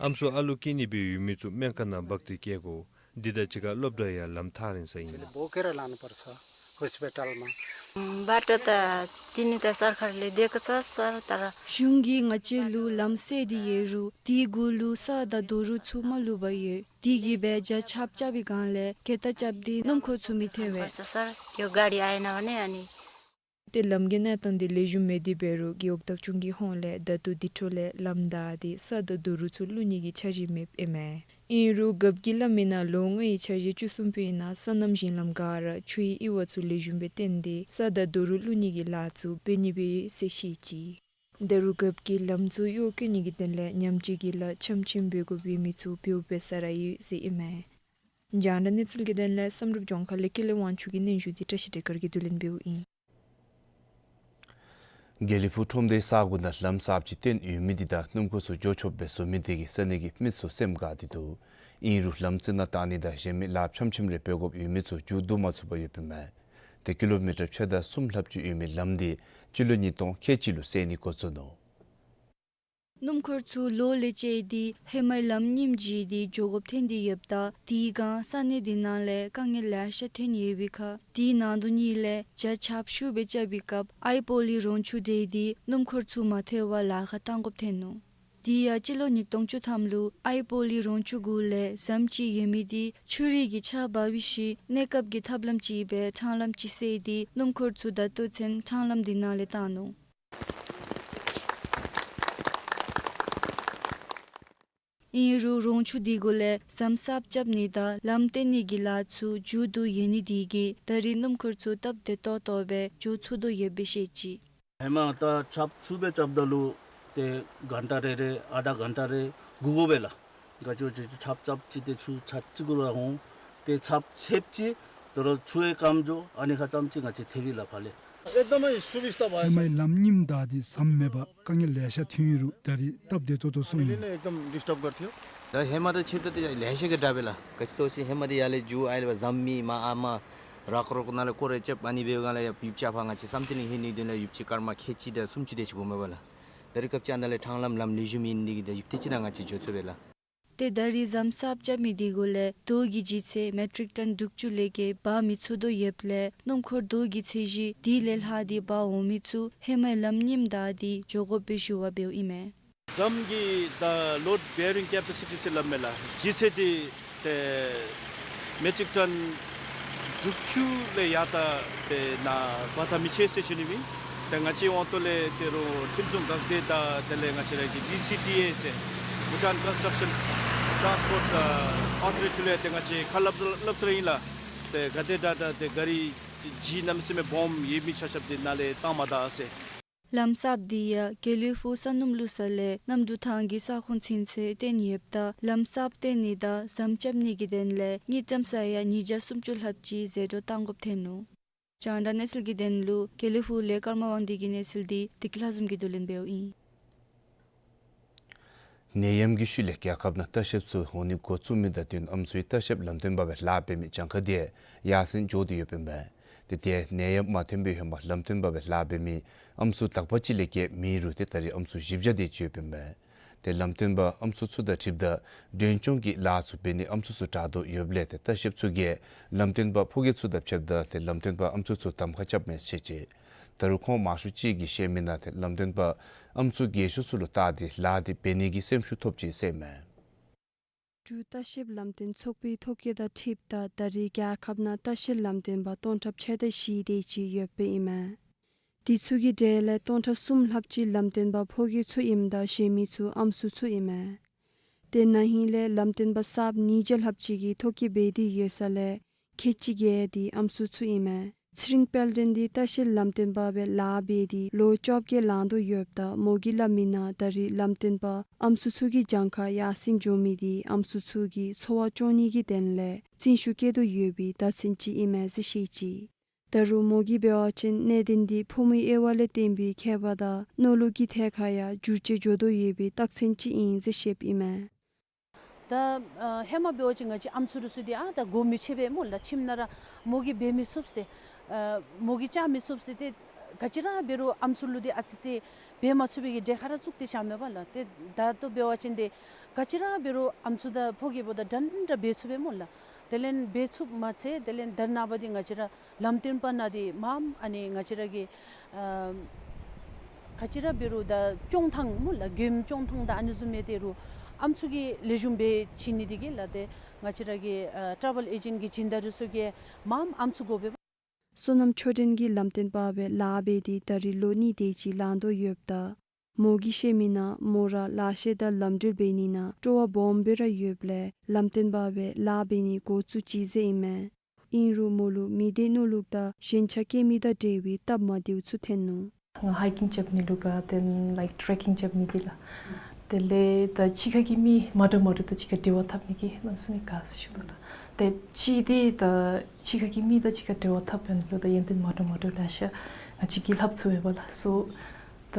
ཨམ་སྲུ་ཨ་ལུ་སྐྱེ་ནི་སྦེ་ཡོད་མི་ཚུ་སྨན་ཁང་ནང་འབག་སྟེ་སྐྱེལ་དགོ། འདི་དང་གཅིག་ཁར་སློབ་གྲྭ་ཡང་ལམ་ཐག་རིང་ས་ཨིན། बोकेर लानुपर्छ हस्पिटलमा। बाटो त दिनु त सरकारले दिएको छ सर, तर གཞུང་གིས་ང་བཅས་ལུ་ལམ་བསལ་ཏེ་ཡོད་རུང་དེའི་གུ་ལུ་ས་དང་རྡོ་རུག་ཚུ་མ་ལུས་པར་ཡོད། དེ་གིས་སྦེ་ཇ་ཆརཔ་རྐྱབ་པའི་སྒང་ལས་གེ་ཏ་རྐྱབ་སྟེ་སྣུམ་འཁོར་ཚུ་མི་ཐལ་བས། पर्छ सर, त्यो गाडी आएन भने अनि ཏེ་ལམ་གྱི་གནས་སྟངས་འདི་ལེགས་ཤོམ་མེད་དེ་འབད་རུང་རྒེད་འོག་བདག་སྐྱོང་གི་ཧོངས་ལས་ད་ལྟོ་དེ་འཕྲོ་ལས་ལམ་བདའ་སྟེ་ས་དང་རྡོ་རུག་ཚུ་བླུག་ནི་གི་འཆར་གཞི་མེདཔ་ཨིན་མས། ཨིན་རུང་རྒཔོ་གིས་སླབ་མི་ནང་ལོ་ལྔའི་འཆར་གཞི་བཅུ་གསུམ་པའི་ནང་སོ་ནམ་ཞིང་ལམ་ག་ར་ཆུའི་ཨི་བ་ཚུ་ལེགས་ཤོམ་སྦེ་བཏོན་ཏེ་ས་དང་རྡོ་རུག་བླུག་ནི་གི་ལཱ་ཚུ་འབད་ནི་སྦེ་ཟེར་བཤད་ཅི། ད་རུང་རྒཔོ་གིས་ལམ་ཚུ་གཡོག་བཀོལ་ནི་གི་དོན་ལས་ཉམས་བཅོས་ཀྱི་ལཱ་འཆམ་འཆམ་འབད་དགོཔ་ཡོད་མི་ཚུ་འབདཝ་འབད་ས་ར་ཡོད་ཟེར་ཨིན་མས། རྒྱང་བསྒྲགས་གནས་ཚུལ་གྱི་དོན་ལས་བསམ་གྲུབ་ལྗོངས་མཁར་ལས་ཀུན་ལེགས་དབང་ཕྱུག་གི་སྙན་ཞུ་འདི་བཀྲ་ཤིས་བདེ་སྐར་གྱིས་བསྡུ་ལེན་འབདཝ་ཨིན། དགེ་ལེགས་ཕུག་ཁྲོམ་སྡེའི་ས་གོ་ནང་ལམ་གསརཔ་ཅིག་བཏོན་ཡོད་མི་འདི་དང་སྣུམ་འཁོར་ཚུ་འགྱོ་ཆོགཔ་སྦེ་བཟོ་མི་འདི་གིས་ས་གནས་ཀྱི་མི་ཚུ་སེམས་དགའ་སྟེ་འདུག། ཨིན་རུང་ལམ་རྩི་ནག་བཏང་ནི་དང་གཞན་མི་ལཱ་འཆམ་འཆམ་རེ་འབད་དགོཔ་ཡོད་མི་ཚུ་མཇུག་བསྡུ་མ་ཚུགས་པར་ཡོདཔ་ཨིན་མས། ཏེ་ཀི་ལོ་མི་ཊར་ཕྱེད་དང་གསུམ་ལྷགཔ་ཅིག་ཡོད་མི་ལམ་འདི་སྤྱི་ལོ་ཉིས་སྟོང་ཁལ་གཅིག་ལུ་བསལ་ནི་འགོ་བཙུགས་ནུག། སྣུམ་འཁོར་ཚུ་ལོག་ལས་བཅད་དེ་ཧེ་མའི་ལམ་རྙིངམ་བརྗེ་སྟེ་འགྱོ་དགོཔ་ཐོན་ཏེ་ཡོདཔ་ད་དེའི་སྒང་ས་གནས་དེ་ནང་ལས་དཀའ་ངལ་ལེ་ཤ་ཐོན་ཡོད་པའི་ཁར་དེའི་ནང་དོན་གཉིས་ལས་ཇ་ཆརཔ་ཤུགས་སྦེ་རྐྱབ་པའི་སྐབས་ཨའི་པོ་ལི་རོང་ཆུ་འདྲེས་ཏེ་སྣུམ་འཁོར་ཚུ་མ་ཐལ་བར་ལཱ་ཁག་བཏང་དགོཔ་ཐོན་ནུག། དེ་ཡང་སྤྱི་ལོ་ཉིས་སྟོང་བཅུ་ཐམ་ལུ་ཨའི་པོ་ལི་རོང་ཆུ་གུ་ལས་ཟམ་ཅིག་ཡོད་མི་དེ་ཆུ་རུད་ཀྱི་ཆརཔ་འབབ་པའི་ཤུལ་གནས་སྐབས་ཀྱི་ཐབས་ལམ་ཅིག་སྦེ་ཕྲང་ལམ་ཅིག་བསལ་ཏེ་སྣུམ་འཁོར་ཚུ་ད་ལྟོ་ཚུན་ཕྲང་ལམ་དེ་ནང་ལས་བཏང་ནུག། ཨིན་རུང་རོང་ཆུ་འདི་གུ་ལས་ཟམ་གསརཔ་རྐྱབ་ནི་དང་ལམ་བཏོན་ནི་གི་ལཱ་ཚུ་མཇུག་བསྡུ་ཡོད་ནི་འདི་གིས་ད་རིས་སྣུམ་འཁོར་ཚུ་སྟབས་བདེ་ཏོག་ཏོ་སྦེ་འགྱོ་ཚུགས་དོ་ཡོདཔ་སྦེ་བཤད་ཅི། ཧེ་མ་ད་ཆརཔ་ཆུ་སྦེ་རྐྱབ་ད་ལུ་ཏེ་གྷན་ཊ་རེ་རེ་ཨ་ཌ་གྷན་ཊ་རེ་སྒུག་དགོ་པས་ལགས། ག་ཅི་ཅིག་ཆརཔ་རྐྱབ་ཅི་ཏེ་ཆུ་ཆ་ཅིག་གུ་ར་འོང་། ཏེ་ཆརཔ་ཆདཔ་ཅིག་དོ་རུང་ཆུ་ཡང་སྐམ་འགྱོ། ཨ་ནི་ཁ་ཙམ་ཅིག་ང་བཅས་ཐེབས་ཡི་ལགས་ཕར་ལས། एकदमै सुविस्ता भयो। ཧེ་མའི་ལམ་རྙིངམ་དང་འདི་ཟམ་མེད་པར་དཀའ་ངལ་ལེ་ཤ་ཐོན་ཡི་རུང་ད་རིས་སྟབས་བདེ་ཏོག་ཏོ་སོང་ཡི། पहिले नै एकदम डिस्टर्ब गर्थ्यो। ད་ཧེ་མ་དང་ཕྱདཔ་ད་ཏེ་ལེ་ཤ་གི་དྲག་པས་ལགས། ག་ཅི་ཟེར་བ་ཅིན་ཧེ་མ་འདི་ཡར་ལས་མཇུག་ཨའི་ལས་འབད་ཟམ་མེད་མར་ཨ་མར་རག་རོག་ནང་ལས་སྐོར་རེ་རྐྱབ། ཨ་ནི་འབད་བའི་སྒང་ལས་ཡར་ཡུདཔ་ཅིག་ཕར་ང་བཅས་བསམ་གཏན་གླིང་ལྷོད་ནིའི་དོན་ལས་ཡུདཔ་ཅིག་སྐར་མ་ཁལ་གཅིག་དང་སུམ་ཅུ་དེ་ཅིག་འགོར་མས་པ་ལགས། ད་རིས་སྐབས་ཅིག་ཨ་ནཱ་ལས་ཕྲང་ལམ་ལམ་ལེགས་ཤོམ་ཨིན་ནི་འདི་གིས་ད་ཡུདཔ་ཏེ་ཅིག་ནང་ང་བཅས་འགྱོ་ཚུགས་པས་ལགས། ཏེ་ད་རིས་ཟམ་གསརཔ་རྐྱབ་མི་འདི་གུ་ལས་རྡོ་གི་ལྗིད་ཚད་མེ་ཊིག་ཊོན་དྲུག་ཅུ་ལས་བརྒལ་འབག་མི་ཚུགས་དོ་ཡོདཔ་ལས་སྣུམ་འཁོར་རྡོ་གི་ཚད་གཞི་དེ་ལས་ལྷག་སྟེ་འབག་འོང་མི་ཚུ་ཧེ་མའི་ལམ་རྙིངམ་དང་འདི་འགྱོ་དགོཔ་སྦེ་ཞུ་བ་འབདཝ་ཨིན་མས། ཟམ་གྱི་ད་ལོཌ་བེ་རིང་ཀེ་པ་སི་ཊི་ཟེར་སླབ་མས་ལགས། ལྗིད་ཚད་འདི་ཏེ་མེ་ཊིག་ཊོན་དྲུག་ཅུ་ལས་ཡར་ད་ཏེ་ནཱ་འབག་ད་མི་ཆོག་ཟེར་ཞུ་ནི་མས། ཏེ་ང་བཅས་འོང་ཐོག་ལས་ད་རུང་ཁྲིམས་སྲུང་འགག་སྡེ་དང་དེ་ལས་ང་བཅས་ར་གི་བི་སི་ཊི་ཨེ་ཟེར་Bhutan Construction Transport Authority ལས་ཏེ་ང་བཅས་ཁ་སླབ་སླབ་ས་ར་ཨིན་ལགས། ཏེ་ག་དེ་དྲག་དྲག་ཏེ་ག་རི་ལྗིད་གནམ་མེད་ས་མེད་སྦོམ་ཡོད་མི་ཆ་ཁྱབ་འདི་ནཱ་ལས་བཏང་མ་ད་ཟེར། ལམ་གསརཔ་འདི་ཡང་དགེ་ལེགས་ཕུག་ས་སྣུམ་བླུག་ས་ལས་གནམ་གྲུ་ཐང་གི་ས་ཁོངས་ཚུན་ཚོད་བཏོན་ཡོདཔ་ད་ལམ་གསརཔ་བཏོན་ནི་དང་ཟམ་རྐྱབ་ནི་གི་དོན་ལས་དངུལ་ཀྲམ་ས་ཡ་ཉིས་བརྒྱ་སུམ་ཅུ་ལྷགཔ་ཅིག་ཟད་འགྲོ་བཏང་དགོཔ་ཐོན་ནུག། རྒྱང་བསྒྲགས་གནས་ཚུལ་གྱི་དོན་ལུ་དགེ་ལེགས་ཕུག་ལས་ཀརྨ་དབང་འདུས་ཀྱི་གནས་ཚུལ་འདི་བདེ་སྐྱིད་ལྷ་འཛོམས་ཀྱིས་བསྡུ་ལེན་འབདཝ་ཨིན། ནད་ཡམས་ཀྱི་ཤུལ་ལས་རྒྱལ་ཁབ་ནང་ལྟ་བཤལཔ་ཚུ་འོང་ནི་འགོ་བཙུགས་མི་དང་བསྟུན་ཨམ་སྲུའི་ལྟ་བཤལཔ་ལམ་སྟོན་པ་སྦེ་ལཱ་འབད་མི་གྱངས་ཁ་དེ་ཡར་སེང་འགྱོ་སྟེ་ཡོདཔ་ཨིན་པས། ཏེ་ཏེ་ནད་ཡམས་མ་ཐོན་པའི་ཧེ་མ་ལམ་སྟོན་པ་སྦེ་ལཱ་འབད་མི་ཨམ་སྲུ་དག་པ་ཅིག་ལས་བརྒལ་མེད་རུང་ཏེ་ད་རིས་ཨམ་སྲུ་བཞི་བརྒྱ་དེ་ཅིག་ཡོདཔ་ཨིན་པས། ཏེ་ལམ་སྟོན་པ་ཨམ་སྲུ་ཚུ་དང་འཁྲིལཝ་ད་མགྲོན་སྐྱོང་གི་ལཱ་ཚུ་འབད་ནི་ཨམ་སྲུ་ཚུ་དྲག་དོ་ཡོདཔ་ལས་ཏེ་ལྟ་བཤལཔ་ཚུ་གིས་ལམ་སྟོན་པ་ཕོ་སྐྱེས་ཚུ་དང་ཕྱདཔ་ད་ཏེ་ལམ་སྟོན་པ་ཨམ་སྲུ་ཚུ་གདམ་ཁ་རྐྱབ་མས་ཟེར་བཤད་ཅི། ད་རུང་ཁོང་མང་ཤོས་ཅིག་གིས་བཤད་མི་ནང་ཏེ་ལམ་སྟོན་པ་ཨམ་སྲུ་རྒས་ཤོས་ཚུ་ལུ་བལྟ་སྟེ་ལཱ་དེ་འབད་ནི་གི་སེམས་ཤུགས་ཐོབ་ཅི་ཟེར་མས། འབྲུག་ལྟ་བཤལཔ་ལམ་སྟོན་ཚོགས་པའི་ཐོ་བཀོད་དང་འཁྲིལཝ་ད་ད་རིས་རྒྱལ་ཁབ་ནང་ལྟ་བཤལ་ལམ་སྟོན་པ་སྟོང་ཕྲག་ཕྱེད་དང་བཞི་དེ་ཅིག་ཡོདཔ་ཨིན་མས། དེ་ཚུ་གི་གྲས་ལས་སྟོང་ཕྲག་གསུམ་ལྷགཔ་ཅིག་ལམ་སྟོན་པ་ཕོ་སྐྱེས་ཚུ་ཨིནམ་ད་གཞན་མི་ཚུ་ཨམ་སྲུ་ཚུ་ཨིན་མས། ཏེ་ན་ཧིང་ལས་ལམ་སྟོན་པ་གསརཔ་ཉིས་བརྒྱ་ལྷགཔ་ཅིག་གིས་ཐོ་བཀོད་འབད་དེ་ཡོད་ས་ལས་ཁལ་གཅིག་བརྒལ་ཏེ་ཨམ་སྲུ་ཚུ་ཨིན་མས། ཚེ་རིང་དཔལ་ལྡན་འདི་ལྟ་བཤལ་ལམ་སྟོན་པ་སྦེ་ལཱ་འབད་དེ་ལོ་བཅོ་བརྒྱད་ལང་དོ་ཡོདཔ་ད་མོ་གིས་སླབ་མི་ནང་ད་རིས་ལམ་སྟོན་པ་ཨམ་སྲུ་ཚུ་གི་གྱངས་ཁ་ཡར་སེང་འགྱོ་མི་དེ་ཨམ་སྲུ་ཚུ་གི་འཚོ་བ་སྐྱོང་ནི་གི་དོན་ལས་བརྩོན་ཤུགས་བསྐྱེད་དོ་ཡོད་པའི་བརྡ་མཚོན་ཅིག་ཨིན་མས་ཟེར་བཤད་ཅི། ད་རུང་མོ་གིས་འབད་བ་ཅིན་གནད་དོན་འདི་ཕོ་མོའི་དབྱེ་བ་ལས་བརྟེན་པའི་ཁྱད་པར་དང་མནོ་ལུགས་ཀྱི་ཐད་ཁར་ཡང་འགྱུར་བཅོས་འགྱོ་དོ་ཡོད་པའི་རྟགས་མཚན་ཅིག་ཨིན་ཟེར་བཤདཔ་ཨིན་མས། ད་ཨ་ཧེ་མ་འབད་བ་ཅིན་ང་བཅས་ཨམ་སྲུ་རུ་སུ་འདི་ཨ་ད་གོ་མི་ཆོད་པས་སྨོ་ལགས། ཁྱིམ་ནང་ར་མོ་གིས་འབད་མི་ཚུགས་ཟེར་ཨ་མོ་གིས་བཅའ་མི་ཚུགས་ཟེར། ཏེ་ག་ཅི་ར་འབད་རུང་ཨམ་སྲུ་ལུ་འདི་ཨ་ཙི་ཙི་འབད་མ་ཚུགས་པའི་གི་གྲལ་ཁར་ར་བཙུགས་ཏེ་བཞག་མས་པ་ལགས། ཏེ་ད་ལྟོ་འབད་བ་ཅིན་ཏེ་ག་ཅི་ར་འབད་རུང་ཨམ་སྲུ་དང་ཕོ་སྐྱེས་འབདཝ་ད་འདྲན་འདྲ་འབད་ཚུགས་པས་སྨོ་ལགས། དེ་ལས་འབད་ཚུགསཔ་མ་ཚད་དེ་ལས་ད་རེས་ནངས་པ་འདི་ང་བཅས་ར་ལམ་སྟོན་པ་ནང་འདི་མངམ་ཨ་ནི་ང་བཅས་ར་གི་ཨ་ག་ཅི་ར་འབད་རུང་ད་སྐྱོང་ཐངས་སྨོ་ལགས། མགྱོནམ་སྐྱོང་ཐངས་དང་ཨ་ནི་བཟུམ་མའི་ཏེ་རུང་ཨམ་སྲུ་གིས་ལེགས་ཤོམ་འབད་བྱིན་ནི་འདི་གིས་ལགས། ཏེ་ང་བཅས་ར་གི་ཨ་ཊ་རེ་བཱལ་ཨེ་ཇེནཊ་གི་སྦྱིན་བདག་རུ་སུ་གིས་མངམ་ཨམ་སྲུ་དགོ་པས། བསོད་ནམས་ཆོས་སྒྲོན་གྱིས་ལམ་སྟོན་པ་སྦེ་ལཱ་འབད་དེ་ད་རིས་ལོ་གཉིས་དེ་ཅིག་ལང་དོ་ཡོདཔ་ད་མོ་གིས་བཤད་མི་ནང་མོ་ར་ལཱ་བཤལ་དང་ལམ་འགྲུལ་འབད་ནི་ནང་སྤྲོ་བ་སྦོམ་སྦེ་ར་ཡོདཔ་ལས་ལམ་སྟོན་པ་སྦེ་ལཱ་འབད་ནི་འགོ་བཙུགས་ཅི་ཟེར་ཨིན་མས། ཨིན་རུང་མོ་ལུ་མི་སྡེ་མནོ་ལུགས་དང་ཞེན་ཆགས་སྐྱེ་མི་དང་འབྲེལ་བའི་སྟབས་མ་བདེཝ་ཚུ་ཐོན་ནུག། ང་ཧའི་ཀིང་རྐྱབ་ནི་ལུ་དགའ། དེ་ལས་ལའིཀ་ཊེ་རེག་ཀིང་རྐྱབ་ནི་འདི་ལགས། དེ་ལས་ད་ཕྱི་ཁ་གི་མི་མ་འདྲཝ་མ་འདྲཝ་དང་གཅིག་ཁར་འབྲེལ་བ་འཐབ་ནི་གི་གནམ་མེད་ས་མེད་དགའ་ཟེར་ཞུ་དོ་ལགས། ཏེ་གཅིག་འདི་ད་ཕྱི་ཁ་གི་མི་དང་གཅིག་ཁར་འབྲེལ་བ་འཐབ་ནི་ལུ་ད་ཡོན་ཏན་མ་འདྲཝ་མ་འདྲཝ་ལེ་ཤ་ང་བཅས་ཀྱིས་ལྷབ་ཚུགས་པས་པ་ལགས། སོ་ད་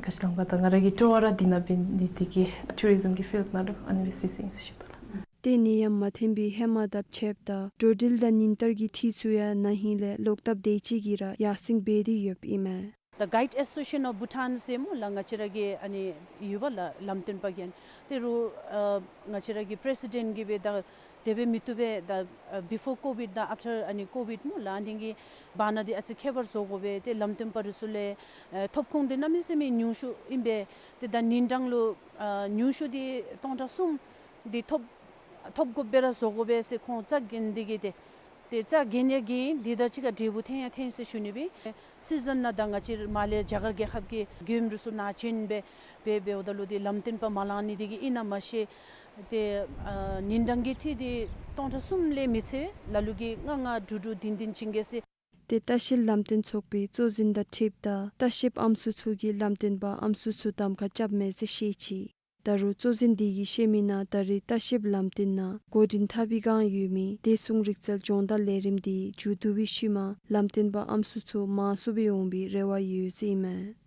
ག་ཅི་ལོ་ད་ང་ར་གི་སྤྲོ་བ་ར་འདི་ནང་འབད་ནི་འདི་གིས་ཊུ་རི་ཛིམ་གྱི་ཕིལཌ་ནང་ལུ་ཨ་ནི་སྦེ་སོང་ཡི་ཟེར་ཞུ་དོ་ལགས། ཏེ་ནད་ཡམས་མ་ཐོན་པའི་ཧེ་མ་དང་ཕྱདཔ་ད་འགྲོ་འགྲུལ་དང་ཉིན་བསྟར་གྱི་འཐུས་ཚུ་ཡང་ན་ཧིང་ལས་ལོག་སྟབས་བདེ་ཅིག་གིས་ར་ཡར་སེང་འབད་དེ་ཡོདཔ་ཨིན་མས། The Guide Association of Bhutan ཟེར་སྨོ་ལགས། ང་བཅས་ར་གི་ཨ་ནི་ཡོད་པ་ལགས་ལམ་སྟོན་པ་གི་ཨ་ནི། དེ་རུང་ཨ་ང་བཅས་ར་གི་པི་རེ་སི་ཌེནཊ་གིས་སྦེ་ད་དེ་སྦེ་མི་བཏུབ་པས། ད་ཨ་བི་ཕོར་ཀོ་བིཌ་དང་ཨབ་ཊར་ཨ་ནི་ཀོ་བིཌ་སྨོ་ལགས། ཨ་ནི་གི་བར་ན་འདི་ཨ་ཙི་ཁྱད་པར་བཟོ་དགོ་པས། ཏེ་ལམ་སྟོན་པ་རུ་སུ་ལས་ཨ་ཐོབ་ཁོངས་འདི་གནམ་མེད་ས་མེད་ཉུང་ཤོས་ཨིན་པས། ཏེ་ད་ཉིན་གྲངས་ལུ་ཨ་ཉུང་ཤོས་འདི་སྟོང་ཕྲག་གསུམ་འདི་ཐོབ་ཐོབ་དགོཔ་སྦེ་ར་བཟོ་དགོ་པས་ཟེར་ཁོང་རྩ་འགེངས་ཏེ་གིས་ཏེ་ཏེ་རྩ་འགེངས་ཡང་འགེངས། འདི་དང་གཅིག་ཁར་འབྲས་བུ་ཐོན་ཡང་ཐོན་ཟེར་ཞུ་ནི་སྦེ། སི་ཛན་ནང་ད་ང་བཅས་མར་ལས་རྒྱ་གར་རྒྱལ་ཁབ་ཀྱི་མགྱོནམ་རུ་སུ་ནཱ་བྱོན་སྦེ་འབད་འབདཝ་ད་ལུ་ཏེ་ལམ་སྟོན་པ་མ་ལང་ནི་འདི་གིས་ཨིན་ན་མ་ཤེས། ཏེ་ཨ་ཉིན་གྲངས་ཀྱི་འཐུས་འདི་སྟོང་ཕྲག་གསུམ་ལས་མི་ཆེ་བས། ལ་ལུ་གིས་ལྔ་ལྔ་དྲུག་དྲུག་བདུན་བདུན་བྱིན་གེ་ཟེར། ཏེ་ལྟ་བཤལ་ལམ་སྟོན་ཚོགས་པའི་གཙོ་འཛིན་དང་འཁྲིལཝ་ད་ལྟ་བཤལཔ་ཨམ་སྲུ་ཚུ་གིས་ལམ་སྟོན་པ་ཨམ་སྲུ་ཚུ་གདམ་ཁ་རྐྱབ་མས་ཟེར་བཤད་ཅི། ད་རུང་གཙོ་འཛིན་དེ་གིས་བཤད་མི་ནང་ད་རེས་ལྟ་བཤལཔ་ལམ་སྟོན་ནང་འགོ་འདྲེན་འཐབ་པའི་བསྒང་ཡོད་མི་བདེ་སྲུང་རིག་རྩལ་སྦྱོང་བརྡར་ལས་རིམ་དེ་མཇུག་བསྡུ་བའི་ཤུལ་མ་ལམ་སྟོན་པ་ཨམ་སྲུ་ཚུ་མང་སུ་སྦེ་འོང་བའི་རེ་བ་ཡོད་ཟེར་ཨིན་མས།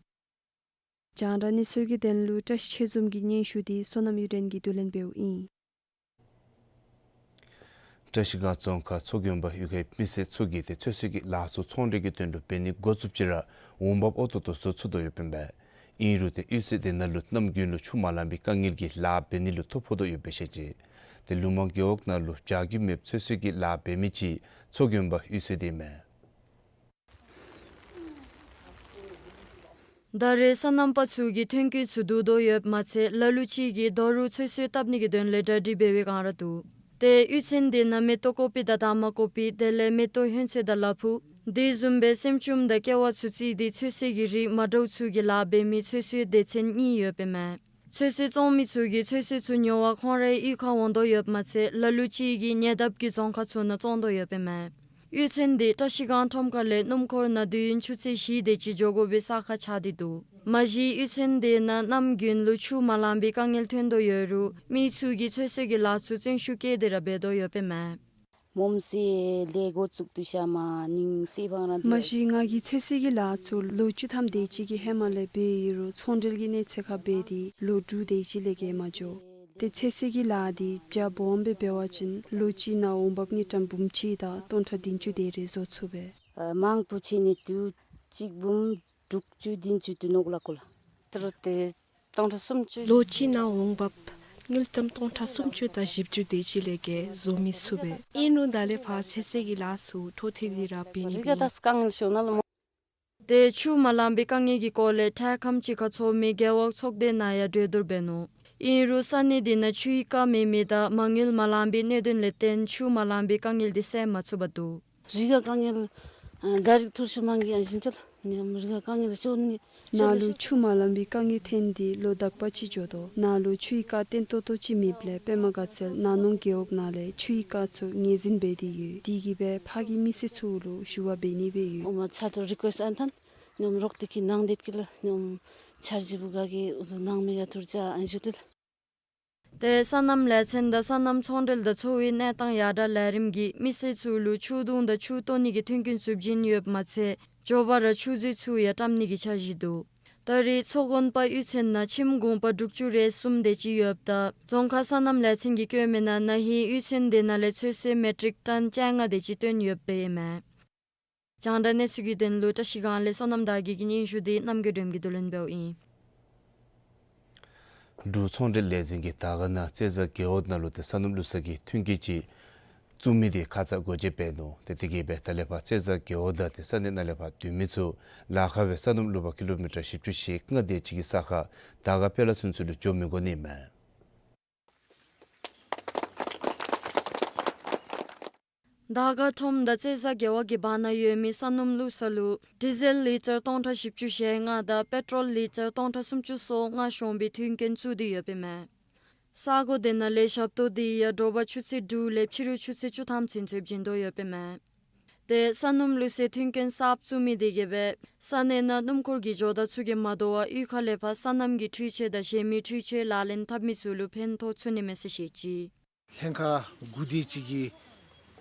རྒྱང་བསྒྲགས་གནས་ཚུལ་གྱི་དོན་ལུ་བཀྲ་ཤིས་ཆོས་འཛོམས་ཀྱི་སྙན་ཞུ་དེ་བསོད་ནམས་གཡུ་སྒྲོན་གྱིས་བསྡུ་ལེན་འབདཝ་ཨིན། བཀྲ་ཤིས་སྒང་རྫོང་ཁག་མཚོ་དགོན་པ་གཡུས་ཁའི་མི་སེར་ཚུ་གིས་ཏེ་ཚོད་བསྲེ་གི་ལཱ་ཚུ་ཚོང་འབྲེལ་གྱི་དོན་ལུ་འབད་ནི་འགོ་བཙུགསཔ་ཅིག་ར་འོང་འབབ་འོས་ཏོག་ཏོ་བཟོ་ཚུགས་དོ་ཡོདཔ་ཨིན་པས། ཨིན་རུང་ཏེ་གཡུས་ཚན་དེ་ནང་ལུ་གནམ་དགུན་ལུ་ཆུ་མ་ལང་པའི་དཀའ་ངལ་གྱིས་ལཱ་འབད་ནི་ལུ་ཐོ་ཕོག་དོ་ཡོདཔ་སྦེ་བཤད་ཅི། ཏེ་ལུ་མང་རྒེད་འོག་ནང་ལུ་བྱ་རྒྱུ་མེདཔ་ཚོད་བསྲེ་གི་ལཱ་འབད་མི་ཅིག་མཚོ་དགོན་པ་གཡུས་ཚན་དེ་ཨིན་མས། ད་རེས་སོ་ནམ་པ་ཚུ་གིས་ཐོན་སྐྱེད་ཚུ་བསྡུ་དོ་ཡོདཔ་མ་ཚད་ལ་ལུ་ཅིག་གིས་རྡོ་རུག་ཚོད་བསྲེ་བཏབ་ནི་གི་དོན་ལས་གྲ་སྒྲིག་འབད་བའི་བསྒང་ར་འདུག། ཏེ་གཡུས་ཚན་དེ་ནང་མེ་ཏོག་ཀོ་པི་དང་དྭངས་མ་ཀོ་པི་དེ་ལས་མེ་ཏོག་ཧོན་ཚོད་དང་ལ་ཕུག་དེ་བཟུམ་སྦེ་སྲནམ་ཅུམ་དང་ཀེ་བ་ཚུ་བརྩིས་ཏེ་ཚོད་བསྲེ་གི་རིགས་མ་འདྲཝ་ཚུ་གི་ལཱ་འབད་མི་ཚོད་བསྲེ་སྡེ་ཚན་གཉིས་ཡོདཔ་ཨིན་མས། ཚོད་བསྲེ་བཙོང་མི་ཚུ་གིས་ཚོད་བསྲེ་ཚུ་ཉོ་བར་ཁོང་རའི་གཡུས་ཁར་འོང་དོ་ཡོདཔ་མ་ཚད་ལ་ལུ་ཅིག་གིས་ཉེ་འདབས་ཀྱི་རྫོང་ཁག་ཚུ་ནང་བཙོང་དོ་ཡོདཔ་ཨིན་མས། གཡུས་ཚན་དེ་བཀྲ་ཤིས་སྒང་ཁྲོམ་ཁ་ལས་སྣུམ་འཁོར་ནང་དུས་ཡུན་ཆུ་ཚོད་བཞི་དེ་ཅིག་འགྱོ་དགོ་པའི་ས་ཁར་ཆགས་ཏེ་འདུག། མ་གཞི་གཡུས་ཚན་དེ་ནང་གནམ་དགུན་ལུ་ཆུ་མ་ལང་པའི་དཀའ་ངལ་ཐོན་དོ་ཡོད་རུང་མི་ཚུ་གིས་ཚོད་བསྲེ་གི་ལཱ་ཚུ་བརྩོན་ཤུགས་བསྐྱེད་དེ་ར་འབད་དོ་ཡོདཔ་ཨིན་མས། མོམ་སི་ལས་འགོ་བཙུགས་ཏེ་ཤ་མ་ནིང་སི་བང་རང་མ་གཞི་ང་གིས་ཚོད་བསྲེ་གི་ལཱ་ཚུ་ལོ་བཅུ་ཐམ་དེ་ཅིག་གི་ཧེ་མ་ལས་འབད་ཡི་རུང་ཚོང་འབྲེལ་གྱི་གནས་ཚད་ཁར་འབད་དེ་ལོ་དྲུག་དེ་ཅིག་ལས་བརྒལ་མ་འགྱོ། ཏེ་ཚོད་བསྲེ་གི་ལཱ་དེ་རྒྱ་སྦོམ་སྦེ་འབད་བ་ཅིན་ལོ་གཅིག་ནང་འོང་འབབ་དངུལ་ཀྲམ་འབུམ་གཅིག་དང་སྟོང་ཕྲག་བདུན་ཅུ་དེ་རེ་བཟོ་ཚུགས་པས། ཨ་མང་པོ་ཅིག་ནི་དུས་གཅིག་འབུམ་དྲུག་ཅུ་བདུན་ཅུ་དེ་ནང་ལུ་ཁོ་ལ། ཏི་རུ་ཏེ་སྟོང་ཕྲག་སུམ་ཅུ། ལོ་གཅིག་ནང་འོང་འབབ་དངུལ་ཀྲམ་སྟོང་ཕྲག་སུམ་ཅུ་དང་བཞི་བཅུ་དེ་ཅིག་ལས་བརྒལ་བཟོ་མི་ཚུགས་པས། ཨིན་རུང་ད་ལས་ཕར་ཚོད་བསྲེ་གི་ལཱ་ཚུ་འཕྲོ་མཐུད་དེ་ར་འབད་ནི་རི་ཁ་ད་དཀའ་ངལ་ཤོར་ན་ལོ། ཏེ་ཆུ་མ་ལང་པའི་དཀའ་ངལ་གྱི་སྐོར་ལས་འཕྲལ་ཁམས་ཅིག་ཁར་ཚོགས་མི་རྒེད་འོག་ཚོགས་སྡེ་ནང་ཡང་གྲོས་བསྡུར་འབད་ནུག། ཨིན་རུང་ས་གནས་དེ་ནང་ཆུའི་རྐ་མེད་མི་དང་མ་དངུལ་མ་ལང་པའི་གནད་དོན་ལས་བརྟེན་ཆུ་མ་ལང་པའི་དཀའ་ངལ་དེ་སེལ་མ་ཚུགས་པར་འདུག། རི་ཁ་དཀའ་ངལ་ཨ་ད་རིས་ཐུར་ཤུ་མང་གི་ཨ་ཞིན་ཅལ་ནི་རི་ཁ་དཀའ་ངལ་ཤོར་ནི། ནཱ་ལུ་ཆུ་མ་ལང་པའི་དཀའ་ངལ་ཐོན་ཏེ་ལོ་དག་པ་ཅིག་འགྱོ་དོ། ནཱ་ལུ་ཆུའི་རྐ་བརྟན་ཏོག་ཏོ་ཅིག་མེདཔ་ལས་པདྨ་དགའ་ཚལ་ནང་ནུབ་རྒེད་འོག་ནང་ལས་ཆུའི་རྐ་ཚུ་ངོས་འཛིན་འབད་དེ་ཡོད། དེ་གིས་སྦེ་ཕར་གྱི་མི་སེར་ཚུ་ལུ་ཞུ་བ་འབད་ནི་སྦེ་ཡོད། ཨོ་མ་ཚ་ཏོ་རི་ཀུ་ཨེསཊ་ཨན་ཐན་ཉོམ་རོག་ཏེ་ཁྱེད་ནང་འདི་ཀི་ལ་ཉོམ་འཆར་གཞི་བུ་ག་གི་འུ་ཟོ་ནང་མི་ག་ཐུར་ཅ་ཨན་ཞུ་ཏེ་ལ། ཏེ་སོ་ནམ་ལས་ཚན་དང་སོ་ནམ་ཚོང་འབྲེལ་དང་འཚོ་བའི་གནས་སྟངས་ཡར་དྲག་ལས་རིམ་གྱིས་མི་སེར་ཚུ་ལུ་ཆུ་དུང་དང་ཆུ་བཏོན་ནི་གི་མཐུན་རྐྱེན་ཚུ་བྱིན་ཡོདཔ་མ་ཚད་མགྱོགས་པ་ར་ཆུ་མཛོད་ཚུ་ཡང་བཀྲམ་ནི་གི་འཆར་གཞི་འདུག། ད་རེས་མཚོ་དགོན་པ་གཡུས་ཚན་ནང་ཁྱིམ་གུང་པ་དྲུག་ཅུ་རེ་གསུམ་དེ་ཅིག་ཡོདཔ་ད་རྫོང་ཁག་སོ་ནམ་ལས་ཚན་གྱིས་བཀོད་མི་ནང་ན་ཧིང་གཡུས་ཚན་དེ་ནང་ལས་ཚོད་བསྲེ་མེ་ཊིག་ཊོན་བཅོ་ལྔ་དེ་ཅིག་བཏོན་ཡོདཔ་ཨིན་མས། རྒྱང་བསྒྲགས་གནས་ཚུལ་གྱི་དོན་ལུ་བཀྲ་ཤིས་སྒང་ལས་བསོད་ནམས་དར་རྒྱས་ཀྱི་སྙན་ཞུ་དེ་རྣམ་རྒྱལ་སྒྲོལམ་གྱིས་བསྡུ་ལེན་འབདཝ་ཨིན། འབྲུག་ཚོང་འབྲེལ་ལས་འཛིན་གྱིས་དར་དཀར་ནང་རྩེ་བཟའ་རྒེད་འོག་ནང་ལུ་ཏེ་སོ་ནམ་བླུག་ས་གི་མཐུན་རྐྱེན་ཅིག་བཙུགས་མི་དེ་ཁ་ཙ་སྒོ་འབྱེད་འབད་ནུག། ཏེ་དེ་གིས་སྦེ་ད་ལས་ཕར་རྩེ་བཟའ་རྒེད་འོག་དང་ཏེ་ས་གནས་ནང་ལས་ཕར་སྡོད་མི་ཚུ་ལཱ་ཁག་སྦེ་སོ་ནམ་བླུག་པར་ཀི་ལོ་མི་ཊར་བཞི་བཅུ་ཞེ་ལྔ་དེ་ཅིག་གི་ས་ཁར་དར་དཀར་དཔལ་ལ་ཚུན་ཚོད་ལུ་འགྱོ་མི་དགོ་ནི་མས། དར་དཀར་ཁྲོམ་དང་རྩེ་བཟའ་རྒེད་འོག་གི་བར་ན་ཡོད་མི་སོ་ནམ་བླུག་ས་ལུ་ཌི་ཟེལ་ལི་ཊར་སྟོང་ཕྲག་བཞི་བཅུ་ཞེ་ལྔ་དང་པེ་ཊོལ་ལི་ཊར་སྟོང་ཕྲག་སུམ་ཅུ་སོ་ལྔ་ཤོང་པའི་མཐུན་རྐྱེན་བཙུགས་ཏེ་ཡོདཔ་ཨིན་མས། ས་གོ་དེ་ནང་ལས་ཞབས་ཏོག་དེ་ཡང་དྲོ་པ་ཆུ་ཚོད་དྲུག་ལས་ཕྱི་རུ་ཆུ་ཚོད་བཅུ་ཐམ་ཚུན་ཚོད་བྱིན་དོ་ཡོདཔ་ཨིན་མས། ཏེ་སོ་ནམ་བླུག་སའི་མཐུན་རྐྱེན་གསརཔ་བཙུགས་མི་དེ་གིས་སྦེ་ས་གནས་ནང་སྣུམ་འཁོར་གྱི་ཇོ་བདག་ཚུ་གིས་མ་དོ་བར་གཡུས་ཁ་ལས་ཕར་སོ་ནམ་གྱི་འཕྲུལ་ཆས་དང་གཞན་མི་འཕྲུལ་ཆས་ལག་ལེན་འཐབ་མི་ཚུ་ལུ་ཕན་ཐོགས་ཚུགས་ནི་མས་ཟེར་བཤད་ཅི། ལྷན་ཁག་དགུ་དེ་ཅིག་གིས་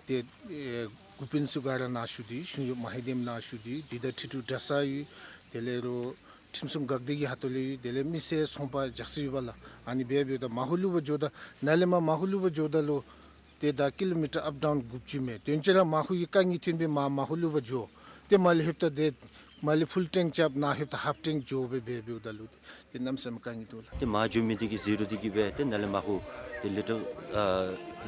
ཏེ་ཨེ་འགོ་དཔོན་ཚུ་ག་ར་ནཱ་ཞུ་སྟེ་གཞུང་གཡོགཔ་མ་ཧེ་དེམ་ནཱ་ཞུ་སྟེ་འདི་ད་ཁྲི་ཕྲུག་གྲྭ་ས་ཡོད། དེ་ལས་རོགས་ཁྲིམས་སྲུང་འགག་སྡེ་གི་ཁ་ཐུག་ལས་ཡོད། དེ་ལས་མི་སེར་ཚོང་པ་རྒྱགས་སི་ཡོད་པ་ལགས། ཨ་ནི་འབད་འབདཝ་ད་མ་ཧུ་ལུ་བ་འགྱོཝ་ད་ནཱ་ལས་མར་མ་ཧུ་ལུ་བ་འགྱོཝ་ད་ལུ་ཏེ་ད་ཀི་ལོ་མི་ཊར་ཨཔ་ཌའུན་དགུ་བཅུ་མས། དོན་ཅི་ར་མ་ཧུ་གི་དཀའ་ངལ་ཐོན་སྦེ་མར་མ་ཧུ་ལུ་བ་འགྱོ། ཏེ་མར་ལས་ལྷོདཔ་ད་ཏེ་མར་ལས་ཕུལ་ཊེང་རྐྱབ་ནཱ་ལྷོདཔ་ད་ཧཱཕ་ཊེང་འགྱོ་སྦེ་འབད་འབདཝ་ད་ལུ་ཏེ་གནམ་མེད་ས་མེད་དཀའ་ངལ་འདུག་ལགས། ཏེ་མར་འགྱོ་མི་དེ་གིས་ཟེར་རུང་དེ་གིས་སྦེ་ཏེ་ནཱ་ལས་མ་ཧུ་ཏེ་ལི་ཊར་ཨ་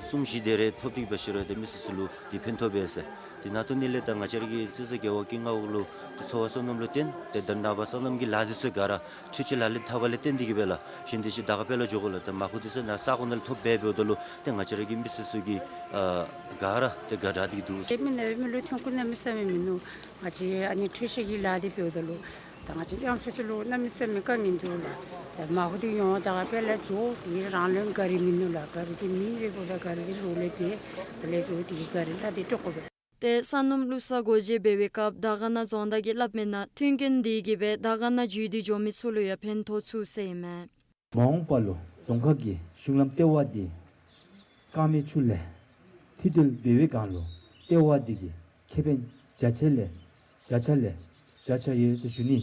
གསུམ་བཞི་དེ་རེ་ཐོབ་སྟེ་གིས་སྦེ་ཤི་རུང་ཏེ་མི་སེར་ཚུ་ལུ་ཏེ་ཕན་ཐོགས་པས་ཟེར། ཏེ་ནཱ་ཐོན་ནི་ལས་ད་ང་བཅས་ར་གི་རྩེ་བཟའ་རྒེད་འོག་གི་མངའ་འོག་ལུ་ཏེ་འཚོ་བ་སོ་ནམ་ལུ་བརྟེན། ཏེ་ད་ནངས་པ་སོ་ནམ་གྱི་ལཱ་དེ་ཚུ་ག་ར་འཕྲུལ་ཆས་ལག་ལེན་འཐབ་པ་ལས་བརྟེན་ཏེ་གིས་སྦེ་ལགས། གཞན་དེ་ཅིག་དར་དཀར་དཔལ་ལ་འགྱོ་དགོ་ལགས། ཏེ་མ་ཧུ་དེ་ཚུ་ནཱ་ས་གོ་ནང་ལས་ཐོབ་འབད་འབདཝ་ད་ལུ་ཏེ་ང་བཅས་ར་གི་མི་སེར་ཚུ་གིས་ཨ་ག་ར་ཏེ་དགའ་དྲགས་ཏེ་གིས་འདུག་ཟེར། མི་ནཱ་མི་ལུ་ཐོན་ཁུངས་གནམ་མེད་ས་མེད་མིན་ནུག། ང་བཅས་ཨ་ནི་འཕྲུལ་ཆས་ཀྱི་ལཱ་དེ་འབདཝ་ད་ལུ་ ད་ང་བཅས་ཡང་ཤུ་ཚུ་ལུ་གནམ་མེད་ས་མེད་དཀའ་ངལ་འདུག་ལགས། ད་མ་ཧུ་དེ་ཡོང་བ་ད་ག་དཔེ་ལས་ཇོ་དེ་རང་ལུ་ག་རི་མིན་ནུག་ལགས། ག་རི་དེ་མིན་རེ་བོ་ད་ག་རི་དེ་རོགས་ལས་པས་དེ་ལས་ཇོ་དེ་ག་རི་ལ་དེ་དཀྲོག་དགོ་པས། ཏེ་ས་སྣུམ་བླུགས་ས་སྒོ་འབྱེད་འབད་བའི་སྐབས་དར་དཀར་ན་རྫོང་བདག་གིས་སླབ་མིའི་ནང་མཐུན་རྐྱེན་དེ་གིས་སྦེ་དར་དཀར་ན་བརྒྱུད་དེ་འགྱོ་མི་ཚུ་ལུ་ཡང་ཕན་ཐོགས་ཚུགས་ཟེར་ཨིན་མས། མ་འོངས་པ་ལུ་རྫོང་ཁག་གི་གཞུང་ལམ་ལྟེ་བ་འདི་རྐང་མའི་ཆུ་ལས་མཐིལ་སྒྲིལ་འབད་བའི་སྒང་ལུ་ལྟེ་བ་འདི་གིས་ཁེ་ཕན་བརྒྱ་ཆ་ལས་བརྒྱ་ཆ་ལས་བརྒྱ་ཆ་ཡོད་ཟེར་ཞུ་ནི།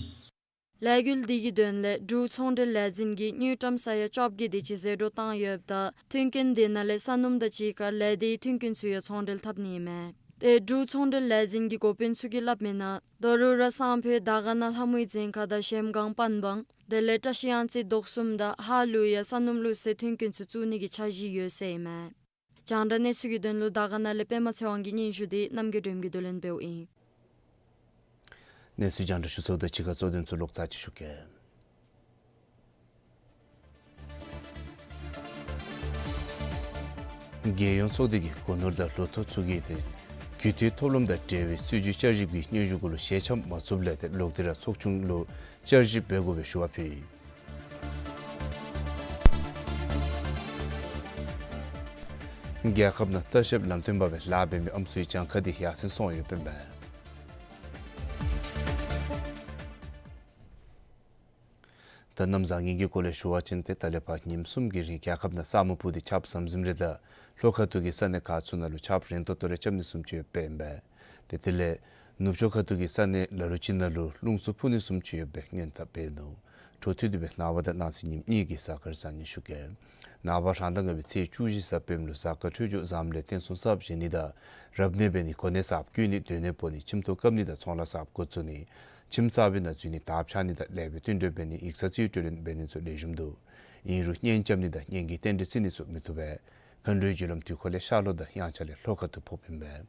ལས་འགུལ་འདི་གི་དོན་ལས་འབྲུག་ཚོང་འབྲེལ་ལས་འཛིན་གྱིས་དངུལ་ཀྲམ་ས་ཡ་བཅོ་བརྒྱད་དེ་ཅིག་ཟད་འགྲོ་བཏང་ཡོདཔ་ད་མཐུན་རྐྱེན་དེ་ནང་ལས་ས་སྣུམ་དང་གཅིག་ཁར་ལས་སྡེའི་མཐུན་རྐྱེན་ཚུ་ཡང་ཚོང་འབྲེལ་འཐབ་ནི་ཨིན་མས། ཏེ་འབྲུག་ཚོང་འབྲེལ་ལས་འཛིན་གྱི་འགོ་དཔོན་ཚུ་གིས་སླབ་མིའི་ནང་རྡོ་རུ་ར་སང་ཕོད་དར་དཀར་ན་ལྷ་མོའི་རྫིང་ཁ་དང་གཞལམ་སྒང་པན་བང་དེ་ལས་བཀྲ་ཤིས་གཡང་རྩེ་རྡོ་གསུམ་དང་ཧཱ་ལུ་ཡང་ས་སྣུམ་བླུགས་སའི་མཐུན་རྐྱེན་ཚུ་བཙུགས་ནི་གི་འཆར་གཞི་ཡོད་ཟེར་ཨིན་མས། རྒྱང་བསྒྲགས་གནས་ཚུལ་གྱི་དོན་ལུ་དར་དཀར་ན་ལས་པདྨ་ཚེ་དབང་གི་སྙན་ཞུ་དེ་རྣམ་རྒྱལ་སྒྲོལམ་གྱིས་བསྡུ་ལེན་འབདཝ་ཨིན། གནས་ཚུལ་རྒྱང་བསྒྲགས་ཞུ་ཚརཝ་ད་ཕྱི་ཁ་གཙོ་དོན་ཚུ་ལོག་ཚར་ཅིག་ཞུ་གེ། རྒྱལ་ཡོངས་ཚོགས་སྡེ་གིས་སྒོ་ནོར་དང་ལོ་ཐོག་ཚུ་གི་ཏེ་རྒུད་འཐུས་ཐོབ་ལམ་དང་འབྲེལ་བའི་སྲིད་བྱུས་བསྐྱར་ཞིབ་ཀྱི་སྙན་ཞུ་གུ་ལུ་ཞལ་ཆེམས་མ་ཚུདཔ་ལས་ཏེ་ལོག་སྟེ་ར་ཚོགས་ཆུང་ལུ་བསྐྱར་ཞིབ་འབད་དགོ་པའི་ཞུ་བ་ཕུལ་ཡི། རྒྱལ་ཁབ་ནང་ལྟ་བཤལཔ་ལམ་སྟོན་པ་སྦེ་ལཱ་འབད་མི་ཨམ་སྲུའི་གྱངས་ཁ་དེ་ཡར་སེང་སོང་ཡོདཔ་ཨིན་པས། ད་གནམ་བཟང་ངན་གྱི་སྐོར་ལས་ཞུ་བ་ཅིན་ཏེ་ད་ལས་ཕར་ཉིནམ་གསུམ་གྱི་རིང་རྒྱལ་ཁབ་ནང་ས་སྨུག་སྤུབས་ཏེ་ཆརཔ་ཟམ་ཟིམ་རེ་དང་ལྷོ་ཁ་ཐུག་གི་ས་གནས་ཁག་ཚུ་ནང་ལུ་ཆརཔ་རན་ཏོག་ཏོ་རེ་རྐྱབ་ནི་བཟུམ་ཅིག་ཡོདཔ་ཨིན་པས། ཏེ་དེ་ལས་ནུབ་ཕྱོགས་ཁ་ཐུག་གི་ས་གནས་ལ་ལུ་ཅིག་ནང་ལུ་རླུང་འཚུབ་འཕུ་ནི་བཟུམ་ཅིག་ཡོད་པའི་སྔོན་བརྡ་འབད་ནུག། འཕྲོ་མཐུད་དེ་སྦེ་ནངས་པ་དང་གནངས་ཚེ་ཉིནམ་གཉིས་ཀྱི་གཟའ་སྐར་བཟང་ངན་ཞུ་གེ། ནངས་པ་རང་ཟླ་ལྔ་པའི་ཚེས་བཅུ་བཞི་གཟའ་སྤེནམ་ལུ་གཟའ་སྐར་འཕྲོད་སྦྱོར་བཟངམ་ལས་རྟེན་གསུམ་གསརཔ་བཞེངས་ནི་དང་རབ་གནས་འབད་ནི་གོ་གནས་གསརཔ་བསྐོ་ནི་སྡོད་གནས་སྤོ་ནི་ཁྱིམ་ཐོག་བཀབ་ནི་དང་ཚོང་ལཱ་གསརཔ་འགོ་བཙུགས་ནི་ཁྱིམ་གསར་པའི་ནང་འཛུལ་ནི་དར་འཕྱར་ནི་དང་ལེགས་པའི་བསྟུན་གྲོས་འབད་ནི་ཡིག་ཚང་རྩིས་སྤྲོད་ལེན་འབད་ནི་ཚུ་ལེགས་ཤོམ་འདུག། ཨིན་རུང་གཉེན་རྐྱབ་ནི་དང་གཉེན་གྱི་རྟེན་འབྲེལ་བརྩི་ནི་ཚུ་མི་བཏུབ་པས། མཁའ་འགྲོའི་རྒྱུ་ལམ་དུས་འཁོར་ལས་ཤར་ལྷོ་དང་དབྱངས་འཆར་ལས་ལྷོ་ཁ་ཐུག་ཕོགཔ་ཨིན་པས།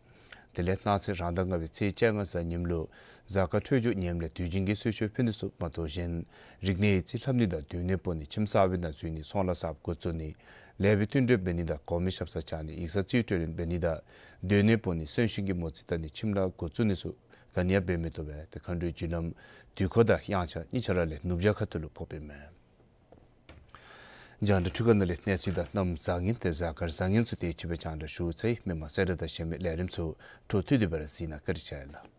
དེ་ལས་གནངས་ཚེ་རང་ཟླ་ལྔ་པའི་ཚེས་བཅོ་ལྔ་གཟའ་ཉིམ་ལུ་གཟའ་སྐར་འཕྲོད་སྦྱོར་ངནམ་ལས་དུས་རྒྱུན་གྱི་གསོལ་མཆོད་ཕུལ་ནི་ཚུ་མ་གཏོགས་གཞན་རིག་གནས་ཡིག་རྩིས་ལྷབ་ནི་དང་སྡོད་གནས་སྤོ་ནི་ཁྱིམ་གསར་པའི་ནང་འཛུལ་ནི་ཚོང་ལཱ་གསརཔ་འགོ་བཙུགས་ནི་ལེགས་པའི་བསྟུན་གྲོས་འབད་ནི་དང་གོང་མའི་ཞབས་སར་བཅར་ནི་ཡིག་ཚང་རྩིས་སྤྲོད་ལེན་འབད་ནི་དང་སྡོད་གནས་སྤོ་ནི་གསོན་གཤིན་གྱི་མོ་རྩིས་བལྟ་ནི་ཁྱིམ་ལཱ་འགོ་བཙུགས་ནི་ཚུ་ག་ནི་ཡང་འབད་མི་བཏུབ་པས། ཏེ་མཁའ་འགྲོའི་རྒྱུ་ལམ་དུས་འཁོར་དང་དབྱངས་འཆར་གཉིས་ཆ་ར་ལས་ནུབ་བྱང་ཁ་ཐུག་ལུ་ཕོགཔ་ཨིན་མས། རྒྱང་བསྒྲགས་འཕྲུལ་ཁང་ནང་ལས་གནས་ཚུལ་དང་གནམ་བཟང་ངན་ཏེ་གཟའ་སྐར་བཟང་ངན་ཚུ་དེ་ཅིག་སྦེ་རྒྱང་བསྒྲགས་ཞུ་ཚར་ཡི། མི་མང་གསལ་བསྒྲགས་དང་གཞན་མི་ལས་རིམ་ཚུ་འཕྲོ་མཐུད་དེ་སྦེ་ར་གཟིགས་གནང། བཀའ་དྲིན་ཆེ་ལགས།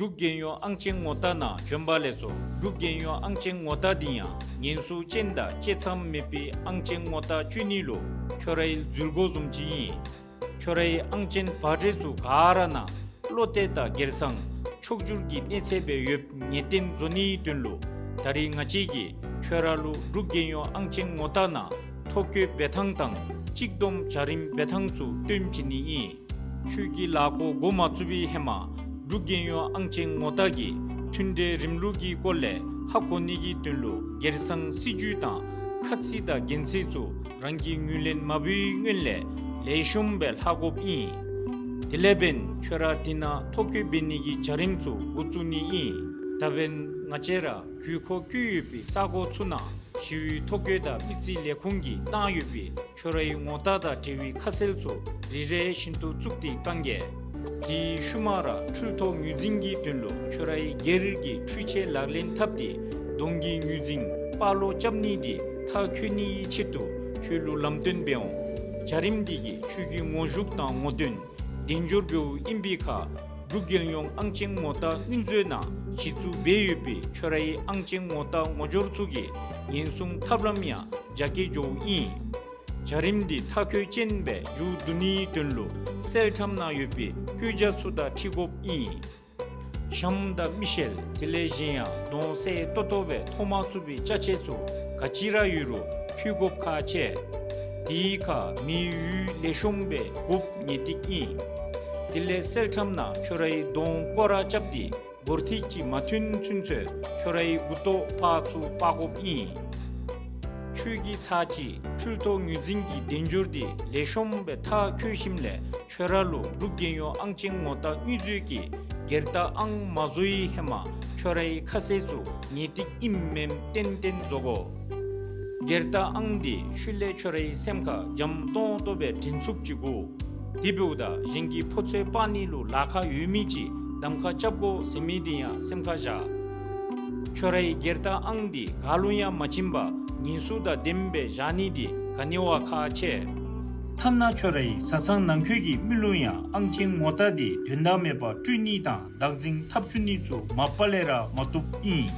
འབྲུག་རྒྱལ་ཡོངས་ཨང་ཅན་ངོ་རྟགས་ནང་བྱོན་པ་ལས་ཚོར་འབྲུག་རྒྱལ་ཡོངས་ཨང་ཅན་ངོ་རྟགས་འདི་ཡང་ངན་སུག་ཅན་དང་བཅད་མཚམས་མེད་པའི་ཨང་ཅན་ངོ་རྟགས་སྤྱོད་ནི་ལུ་ཁྱོད་རའི་འཛུལ་སྒོ་བཟུམ་ཅིག་ཨིན། ཁྱོད་རའི་ཨང་ཅན་པར་ཊི་ཚུ་ག་ར་ནང་བློ་གཏད་དང་སྒེར་སང་ཕྱོགས་བསྒྱུར་གྱི་གནས་ཚད་སྦེ་ཡོདཔ་ངེས་གཏན་བཟོ་ནིའི་དོན་ལུ་ད་རིས་ང་བཅས་ཀྱིས་ཁྱོད་ར་ལུ་འབྲུག་རྒྱལ་ཡོངས་ཨང་ཅན་ངོ་རྟགས་ནང་ཐོ་བཀོད་འབད་ཐངས་དང་གཅིག་བསྡོམས་བྱ་རིམ་འབད་ཐངས་ཚུ་སྟོན་བྱིན་ནི་ཨིན། ཁྱོད་ཀྱི་ལཱ་འགོ་འགོ་མ་བཙུགས་པའི་ཧེ་མ་འབྲུག་རྒྱལ་ཡོངས་ཨང་ཅན་ངོ་རྟགས་ཀྱི་མཐུན་འབྲེལ་རིམ་ལུགས་ཀྱི་སྐོར་ལས་ཧ་གོ་ནི་གི་དོན་ལུ་སྒེར་སང་སྲིད་བྱུས་དང་ཁ་ཚིག་དང་འགན་འཁྲི་ཚུ་རང་གིས་ངོས་ལེན་མ་འབད་བའི་སྔོན་ལས་ལེགས་ཤོམ་སྦེ་ལྷག་དགོཔ་ཨིན། དེ་ལས་འབདན་ཁྱོད་ར་དེ་ནང་ཐོ་བཀོད་འབད་ནི་གི་བྱ་རིམ་ཚུ་འགོ་བཙུགས་ནི་ཨིན། ད་འབདན་ང་བཅས་ར་དགོས་མཁོ་བཀོད་ཡོད་པའི་ས་གོ་ཚུ་ནང་ ཞི་བའི་ཐོ་བཀོད་དང་མི་རྩིས་ལས་ཁུངས་ཀྱིས་བཏང་ཡོད་པའི་ཁྱོད་རའི་ངོ་རྟགས་དང་འབྲེལ་བའི་ཁ་གསལ་ཚུ་རེ་རེ་བཞིན་དུ་བཙུགས་ཏེ་བཀང་གེ། དེའི་ཤུལ་མ་ར་འཕྲུལ་ཐོག་ངོས་འཛིན་གྱི་དོན་ལུ་ཁྱོད་རའི་སྒེར་གྱི་འཕྲུལ་ཆས་ལག་ལེན་འཐབ་སྟེ་གདོང་གི་ངོས་འཛིན་པར་ལོག་རྐྱབ་ནི་དེ་མཐར་འཁྱོལ་ནིའི་ཆེད་དུ་ཁྱོད་ལུ་ལམ་སྟོན་འབད་འོང་། བྱ་རིམ་དེ་གིས་ཁྱོད་ཀྱི་ངོ་ཤུགས་དང་ངོ་སྟོན་དལ་འབྱོར་འབདཝ་ཨིན་པའི་ཁར་འབྲུག་རྒྱལ་ཡོངས་ཨང་ཅན་ངོ་རྟགས་དངུལ་མཛོད་ནང་གཞི་བཙུགས་འབད་ཡོད་པའི་ཁྱོད་རའི་ཨང་ཅན་ངོ་རྟགས་ངོ་སྦྱོར་ཚུ་གི་ཉེན་སྲུང་ཐབས་ལམ་ཡང་རྒྱ་སྐྱེད་འགྱོཝ་ཨིན། བྱ་རིམ་འདི་མཐར་འཁྱོལ་ཅན་སྦེ་མཇུག་བསྡུ་ནིའི་དོན་ལུ་སེལ་ཊམ་ནང་ཡོད་པའི་བཀོད་རྒྱ་ཚུ་དང་འཁྲིལ་དགོཔ་ཨིན། ཞྭམོ་དང་མི་ཤེལ་དེ་ལས་གཞན་ཡང་གདོང་གསལ་ཏོག་ཏོ་སྦེ་མཐོང་མ་ཚུགས་པའི་ཅ་ཆས་ཚུ་ག་ཅི་ར་ཡོད་རུང་ཕུལ་དགོཔ་ཁག་ཆེ། དེའི་ཁར་མི་ཡུལ་ལེགས་ཤོམ་སྦེ་དགོཔ་ངེས་ཏིག་ཨིན། དེ་ལས་སེལ་ཊམ་ནང་ཁྱོད་རའི་གདོང་སྐོར་ར་རྐྱབ་སྟེ་སྒོར་ཐིག་ཅིག་མ་ཐོན་ཚུན་ཚོད་ཁྱོད་རའི་མགུ་ཏོ་ཕར་ཚུར་སྤར་དགོཔ་ཨིན། ཁྱོད་ཀྱི་ཚར་གཅིག་འཕྲུལ་ཐོག་ངོས་འཛིན་གྱི་དལ་འབྱོར་དེ་ལེགས་ཤོམ་སྦེ་མཐར་འཁྱོལ་ཞིནམ་ལས་ཁྱོད་ར་ལུ་འབྲུག་རྒྱལ་ཡོངས་ཨང་ཅན་ངོ་རྟགས་དངུལ་མཛོད་ཀྱི་སྒེར་རྟགས་ཨང་མ་བཟོ་བའི་ཧེ་མ་ཁྱོད་རའི་ཁ་གསལ་ཚུ་ངེས་ཏིག་ཨིནམ་མེནམ་ཏན་ཏན་བཟོ་དགོ། སྒེར་རྟགས་ཨང་དེ་ཤུལ་ལས་ཁྱོད་རའི་སེམས་ཁར་འཇམ་ཏོང་ཏོ་སྦེ་དྲན་ཚུགསཔ་ཅིག་དགོ། དེ་འབདཝ་ད་གཞན་གྱིས་ཕོ་ཚོད་སྤར་ནི་ལུ་ལཱ་ཁག་ཡོད་མི་ཅིག་གདམ་ཁ་རྐྱབ་དགོ་ཟེར་མི་དེ་ཡང་སེམས་ཁར་བཞག། ཁྱོད་རའི་སྒེར་རྟགས་ཨང་དེ་ག་ལུ་ཡང་མ་བྱིན་པར་ཉེན་སྲུང་དང་ལྡནམ་སྦེ་བཞག་ནི་དེ་ག་ནི་བ་ཁག་ཆེ། ཐ་ན་ཁྱོད་རའི་བཟའ་ཚང་ནང་འཁོད་ཀྱི་མི་ལུ་ཡང་ཨང་ཅན་ངོ་རྟགས་དེ་དོན་དག་མེད་པར་སྤྲོད་ནི་དང་བདག་འཛིན་འཐབ་བཅུག་ནི་ཚུ་མ་པ་ལས་ར་མ་བཏུབ་ཨིན།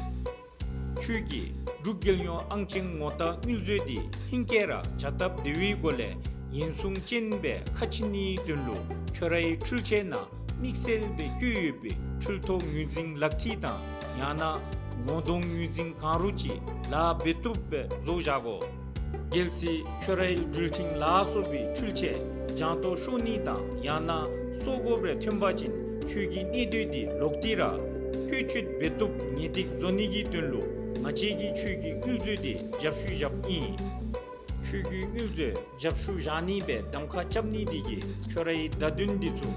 ཁྱོད་ཀྱིས་འབྲུག་རྒྱལ་ཡོངས་ཨང་ཅན་ངོ་རྟགས་དངུལ་མཛོད་དེ་ཧིང་སྐལ་ར་བྱ་སྟབས་བདེ་བའི་སྒོ་ལས་ཉེན་སྲུང་ཅན་སྦེ་ཁ་ཕྱེ་ནིའི་དོན་ལུ་ཁྱོད་རའི་འཕྲུལ་ཆས་ནང་དམིགས་བསལ་སྦེ་བཀོད་ཡོད་པའི་འཕྲུལ་ཐོག་ངོས་འཛིན་ལག་མཐིལ་དང་ཡང་ན་ངོ་གདོང་ངོས་འཛིན་གང་རུང་ཅིག་ལཱ་འབད་བཏུབ་སྦེ་བཟོ་བཞག་དགོ། གལ་སྲིད་ཁྱོད་རའི་འགྲུལ་འཕྲིན་ལ་སོགས་པའི་འཕྲུལ་ཆས་རྒྱང་ཐོག་ཤོར་ནི་དང་ཡང་ན་སོར་དགོཔ་རེ་ཐོན་པ་ཅིན་ཁྱོད་ཀྱི་གནས་སྡོད་དེ་ལོག་སྟེ་ར་བཀོལ་སྤྱོད་འབད་བཏུབ་ངེས་ཏིག་བཟོ་ནི་གི་དོན་ལུ་ང་བཅས་ཀྱིས་ཁྱོད་ཀྱི་དངུལ་མཛོད་དེ་རྒྱབ་བཤུད་བཞགཔ་ཨིན། ཁྱོད་ཀྱི་དངུལ་མཛོད་རྒྱབ་བཤུད་བཞག་ནི་སྦེ་གདམ་ཁ་རྐྱབ་ནི་དེ་གིས་ཁྱོད་རའི་བརྡ་དོན་འདི་ཚུ་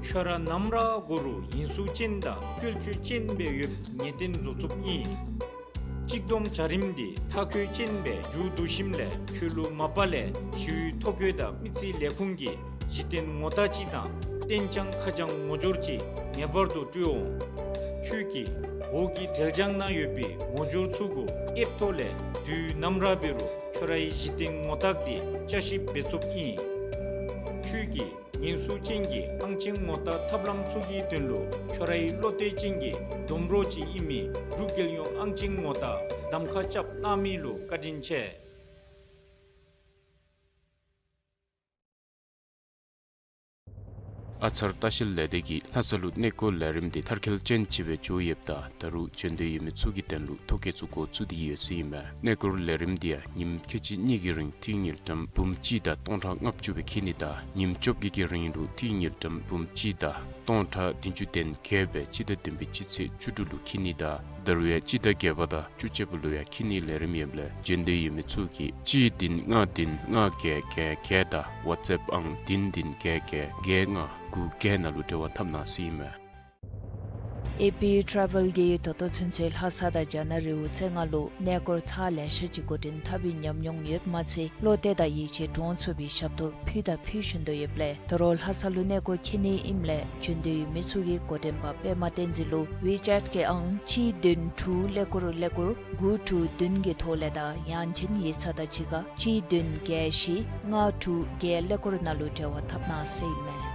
ཁྱོད་ར་ནམ་ར་འགོར་རུང་ཉེན་སྲུང་ཅན་དང་བཀོལ་སྤྱོད་ཅན་སྦེ་ཡོདཔ་ངེས་བསྟན་བཟོ་ཚུགསཔ་ཨིན། གཅིག་བསྡོམས་བྱ་རིམ་འདི་མཐར་འཁྱོལ་ཅན་སྦེ་མཇུག་བསྡུ་ཞིནམ་ལས་ཁྱོད་ལུ་མ་པ་ལས་ཞི་བའི་ཐོ་བཀོད་དང་མི་རྩིས་ལས་ཁུངས་ཀྱི་གཞི་རྟེན་ངོ་རྟགས་ཅིག་དང་གཏན་འཇགས་ཁ་བྱང་ངོ་སྦྱོར་ཅིག་ངེས་པར་དུ་སྤྲོད་འོང་། ཁྱོད་ཀྱི་འོག་གི་འབྲེལ་བྱང་ནང་ཡོད་པའི་ངོ་སྦྱོར་ཚུ་གུ་ཨེབ་ཐོག་ལས་དུས་ནམ་ར་འབད་རུང་ཁྱོད་རའི་གཞི་རྟེན་ངོ་རྟགས་དེ་བསྐྱར་ཞིབ་འབད་ཚུགསཔ་ཨིན། ཁྱོད་ཀྱིས་ཉེན་སྲུང་ཅན་གྱི་ཨང་ཅན་ངོ་རྟགས་ཐབས་ལམ་ཚུ་གི་དོན་ལུ་ཁྱོད་རའི་བློ་གཏད་ཅན་གྱི་སྡོམ་གྲོགས་ཅིག་ཨིན་མི་འབྲུག་རྒྱལ་ཡོངས་ཨང་ཅན་ངོ་རྟགས་གདམ་ཁ་རྐྱབ་གནང་མི་ལུ་བཀའ་དྲིན་ཆེ། ཨ་ཚར་ལྟ་བཤལ་ལས་སྡེ་གིས་ལྷ་ས་ལུ་གནས་སྐོར་ལས་རིམ་འདི་མཐར་འཁྱོལ་ཅན་ཅིག་སྦེ་འགྱོ་ཡོདཔ་ད་ད་རུང་བྱོན་འདོད་ཡོད་མི་ཚུ་གི་དོན་ལུ་ཐོ་བཀོད་ཚུ་འགོ་བཙུགས་ཏེ་ཡོད་ཟེར་ཨིན་མས། གནས་སྐོར་ལས་རིམ་འདི་ཡང་ཉིནམ་ཁལ་གཅིག་གཉིས་ཀྱི་རིང་ཏི་རུ་དངུལ་ཀྲམ་འབུམ་གཅིག་དང་སྟོང་ཕྲག་ལྔ་བཅུ་སྦེ་འཁྱིད་ནི་དང་ཉིནམ་བཅོ་བརྒྱད་ཀྱི་རིང་ལུ་ཏི་རུ་དངུལ་ཀྲམ་འབུམ་གཅིག་དང་སྟོང་ཕྲག་བདུན་ཅུ་དོན་བརྒྱད་སྦེ་སྤྱི་ཟླ་བདུན་པའི་སྤྱི་ཚེས་བཅུ་དྲུག་ལུ་འཁྱིད་ནི་དང་ད་རུང་ཡང་སྤྱི་ཟླ་བརྒྱད་པ་དང་བཅུ་གཅིག་པ་ལུ་ཡང་འཁྱིད་ནིའི་ལས་རིམ་ཡོདཔ་ལས་བྱོན་འདོད་ཡོད་མི་ཚུ་གིས་གཅིག་བདུན་ལྔ་བདུན་ལྔ་བརྒྱད་བརྒྱད་བརྒྱད་དང་ཝཊས་ཨེབ་ཨང་བདུན་བདུན་བརྒྱད་བརྒྱད་བརྒྱད་ལྔ་དགུ་བརྒྱད་ནང་ལུ་འབྲེལ་བ་འཐབ་གནང་ཟེར་ཨིན་མས། ཨེ་པི་ཊེ་རེ་བཱལ་གྱིས་ད་ལྟོ་ཚུན་ཚོད་ལྷ་ས་དང་རྒྱ་ནག་རི་བོ་རྩེ་ལྔ་ལུ་གནས་སྐོར་ཚར་ལེ་ཤ་ཅིག་འགོ་འདྲེན་འཐབ་པའི་ཉམས་མྱོང་ཡོདཔ་མ་ཚད་བློ་གཏད་དང་ཡིད་ཆེས་འདྲོངས་ཚུགས་པའི་ཞབས་ཏོག་ཕུལ་དང་ཕུལ་བཞིན་དུ་ཡོདཔ་ལས་ད་རུང་ལྷ་ས་ལུ་གནས་སྐོར་འཁྱིད་ནི་ཨིནམ་ལས་བྱོན་འདོད་ཡོད་མི་ཚུ་གིས་འགོ་འདྲེན་པ་པདྨ་བསྟན་འཛིན་ལུ་ཝི་ཅེཊ་གི་ཨང་གཅིག་བདུན་དྲུག་ཀླད་ཀོར་ཀླད་ཀོར་དགུ་དྲུག་བདུན་གྱི་ཐོག་ལས་དང་ཡང་ཅིན་ཡིག་ཚང་དང་གཅིག་ཁར་གཅིག་བདུན་བརྒྱད་བཞི་ལྔ་དྲུག་བརྒྱད་ཀླད་ཀོར་ནང་ལུ་འབྲེལ་བ་འཐབ་གནང་ཟེར་ཨིན་མས།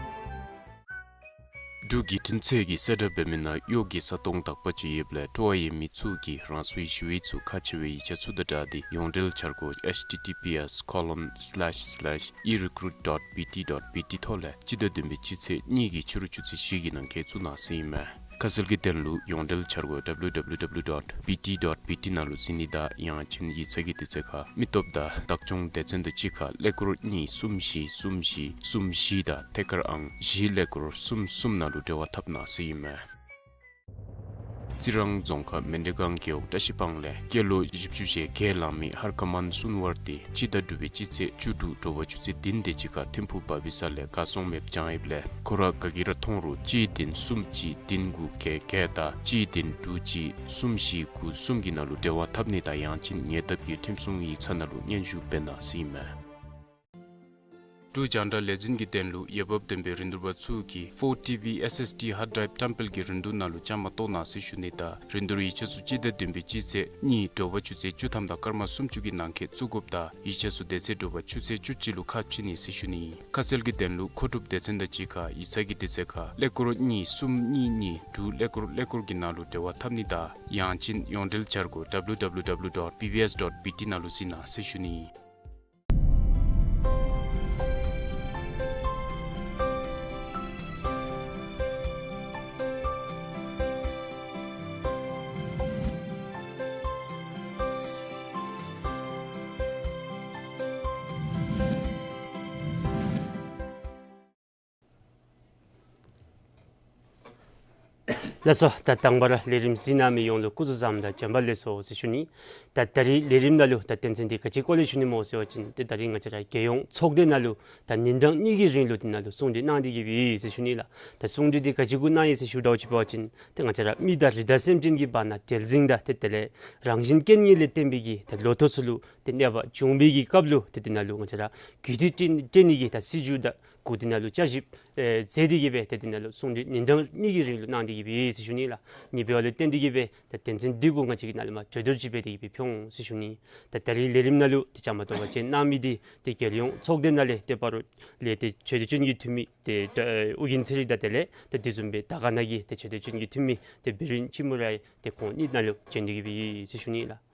འབྲུག་བརྒྱུད་འཕྲིན་ཚད་ཀྱིས་གསལ་བསྒྲགས་འབད་མི་ནང་གཡོག་གི་ས་སྟོང་དག་པ་ཅིག་ཡོདཔ་ལས་སྤྲོ་བ་ཡོད་མི་ཚུ་གིས་རང་སོའི་ཞི་བའི་ཚུ་ཁག་ཆེ་བའི་ཡིག་ཆ་ཚུ་དང་སྦྲགས་ཏེ་ཡོངས་འབྲེལ་འཆར་སྒོ་ཨེཆ་ཊི་ཊི་པི་ཨེསི་ཁོ་ལོན་སི་ལེཤ་སི་ལེཤ་ཨི་རི་ཀུ་རུཊ་ཌོཊ་བི་ཊི་ཌོཊ་བི་ཊི་ཐོག་ལས་སྤྱི་ཟླ་བདུན་པའི་སྤྱི་ཚེས་གཉིས་ཀྱི་ཕྱི་རུ་ཆུ་ཚོད་བཞི་གི་ནང་འཁོད་བཙུགས་གནང་ཟེར་ཨིན་མས། ཁ་གསལ་གྱི་དོན་ལུ་ཡོངས་འབྲེལ་འཆར་སྒོ་ཌབ་ལུ་ཌབ་ལུ་ཌབ་ལུ་ཌོཊ་བི་ཊི་ཌོཊ་བི་ཊི་ནང་ལུ་གཟིགས་ནི་དང་ཡང་ཅིན་ཡིག་ཚང་གི་དུས་ཚོད་ཁར་མི་སྟོབས་དང་བདག་སྐྱོང་སྡེ་ཚན་དང་གཅིག་ཁར་ཀླད་ཀོར་གཉིས་གསུམ་བཞི་གསུམ་བཞི་གསུམ་བཞི་དང་ཐད་ཀར་ཨང་བཞི་ཀླད་ཀོར་གསུམ་གསུམ་ནང་ལུ་འབྲེལ་བ་འཐབ་གནང་ཟེར་ཨིན་མས། རྩི་རང་རྫོང་ཁག་མཎྜལ་སྒང་རྒེད་འོག་བཀྲ་ཤིས་སྤང་ལས་སྐྱེས་ལོ་བཞི་བཅུ་ཞེ་བརྒྱད་ལང་མི་ཧར་ཀ་མཱན་སུན་ཝར་ཏེ་སྤྱི་ཟླ་དྲུག་པའི་སྤྱི་ཚེས་བཅུ་དྲུག་དྲོ་པ་ཆུ་ཚོད་བདུན་དེ་ཅིག་ཁར་ཐིམ་ཕུག་བ་བི་ས་ལས་གར་སོང་མེདཔ་བྱང་ཡོདཔ་ལས་ཁོ་ར་ག་གིས་ར་མཐོང་རུང་གཅིག་བདུན་གསུམ་གཅིག་བདུན་དགུ་བརྒྱད་བརྒྱད་དང་གཅིག་བདུན་དྲུག་གཅིག་གསུམ་བཞི་དགུ་གསུམ་གྱི་ནང་ལུ་འབྲེལ་བ་འཐབ་ནི་དང་ཡང་ཅིན་ཉེ་འདབས་ཀྱི་ཁྲིམས་སྲུང་ཡིག་ཚང་ནང་ལུ་སྙན་ཞུ་འབད་གནང་ཟེར་ཨིན་མས། འབྲུག་རྒྱང་བསྒྲགས་ལས་འཛིན་གྱི་དོན་ལུ་འོས་འབབ་ལྡན་པའི་རིན་བསྡུར་པ་ཚུ་གིས་ཕོར་ཊི་ཝི་ཨེསི་ཨེསི་ཌི་ཧརཌ་ཌྲའིབ་བཀྲམ་སྤེལ་གྱི་རིན་བསྡུར་ནང་ལུ་བཅའ་མར་གཏོགས་གནང་ཟེར་ཞུ་ནི་དང་རིན་བསྡུར་ཡིག་ཆ་ཚུ་སྤྱི་ཟླ་བདུན་པའི་སྤྱི་ཚེས་གཉིས་དྲོ་པ་ཆུ་ཚོད་བཅུ་ཐམ་དང་སྐར་མ་སུམ་ཅུ་གི་ནང་འཁོད་བཙུགས་དགོཔ་དང་ཡིག་ཆ་ཚུ་དེ་ཚེ་དྲོ་པ་ཆུ་ཚོད་བཅུ་གཅིག་ལུ་ཁ་ཕྱེ་ནི་ཟེར་ཞུ་ནི། ཁ་གསལ་གྱི་དོན་ལུ་མཁོ་སྒྲུབ་སྡེ་ཚན་དང་གཅིག་ཁར་ཡིག་ཚང་གི་དུས་ཚོད་ཁར་ཀླད་ཀོར་གཉིས་གསུམ་གཉིས་གཉིས་དྲུག་ཀླད་ཀོར་ཀླད་ཀོར་གྱི་ནང་ལུ་འབྲེལ་བ་འཐབ་ནི་དང་ཡང་ཅིན་ཡོངས་འབྲེལ་བྱ་སྒོ་ཌབ་ལུ་ཌབ་ལུ་ཌབ་ལུ་ཌོཊ་བི་བི་ཨེསི་ཌོཊ་བི་ཊི་ནང་ལུ་གཟིགས་གནང་ཟེར་ཞུ་ནི། ལགས་སོ། ད་དང་པ་ར་ལས་རིམ་གཟིགས་གནང་མི་ཡོངས་ལུ་སྐུ་གཟུགས་བཟང་དང་བྱོན་པ་ལེགས་སོ་ཟེར་ཞུ་ནི། ད་ད་རིས་ལས་རིམ་ནང་ལུ་ད་དོན་ཚན་འདི་ག་ཅི་སྐོར་ལས་ཞུ་ནི་སྨོ་ཟེར་བ་ཅིན་ཏེ་ད་རིས་ང་བཅས་ར་རྒྱལ་ཡོངས་ཚོགས་སྡེ་ནང་ལུ་ད་ཉིན་གྲངས་གཉིས་ཀྱི་རིང་ལུ་དེ་ནང་ལུ་གསུང་གྲོས་གནང་སྟེ་གི་སྦེ་ཡོད་ཟེར་ཞུ་ནི་ལགས། ད་གསུང་གྲོས་འདི་ག་ཅི་གུ་གནང་ཡི་ཟེར་ཞུ་དྲགས་ཅིག་འབད་བ་ཅིན་ཏེ་ང་བཅས་ར་མི་དང་རི་དྭགས་སེམས་ཅན་གྱི་བར་ན་བྲེལ་ཟིང་དང་ཏེ་དེ་ལས་རང་བཞིན་རྐྱེན་ངན་ལས་བརྟེན་པའི་གི་ད་ལོ་ཐོག་ཚུ་ལུ་ཏེ་གནོད་པ་བྱུང་བའི་གི་སྐབས་ལུ་ཏེ་དེ་ནང་ལུ་ང་བཅས་ར་རྒུད་འཐུས་སྤྲོད་སྤྲོད་ནི་གི་ད་སྲིད་བྱུས་དང་གུ་དེ་ནང་ལུ་བསྐྱར་ཞིབ་ཨེ་མཛད་དེ་གི་སྦེ་ཏེ་དེ་ནང་ལུ་གསུང་གྲོས་ཉིན་གྲངས་གཉིས་ཀྱི་རིང་ལུ་གནང་སྟེ་གི་སྦེ་ཡོད་ཟེར་ཞུ་ནི་ལགས། ཨིནམ་འབདཝ་ལས་བརྟེན་ཏེ་གི་སྦེ་ད་དོན་ཚན་འདི་གུ་ང་བཅས་ཀྱིས་ནཱ་ལས་མར་གྲོས་བསྡུར་ཅིག་འབད་དེ་གི་སྦེ་ཕུལ་འོང་ཟེར་ཞུ་ནི། ད་ད་རིས་ལས་རིམ་ནང་ལུ་ཏེ་བཅའ་མར་གཏོགས་པར་བྱོན་གནང་མི་འདི་ཏེ་རྒྱལ་ཡོངས་ཚོགས་སྡེ་ནང་ལས་ཏེ་སྤ་རོ་ལས་ཏེ་ཆོས་དོན་ཅན་གྱི་འཐུས་མི་ཏེ་ཨ་ཨོ་རྒྱན་ཚེ་རིང་དང་དེ་ལས་ཏེ་དེ་བཟུམ་སྦེ་དར་དཀར་ན་གི་ཏེ་ཆོས་དོན་ཅན་གྱི་འཐུས་མི་ཏེ་བི་རོན་ཆི་མུ་ར་ཡང་ཏེ་ཁོང་གཉིས་ནཱ་ལུ་བྱོན་ཏེ་གི་སྦེ་ཡོད་ཟེར་ཞུ་ནི་ལགས།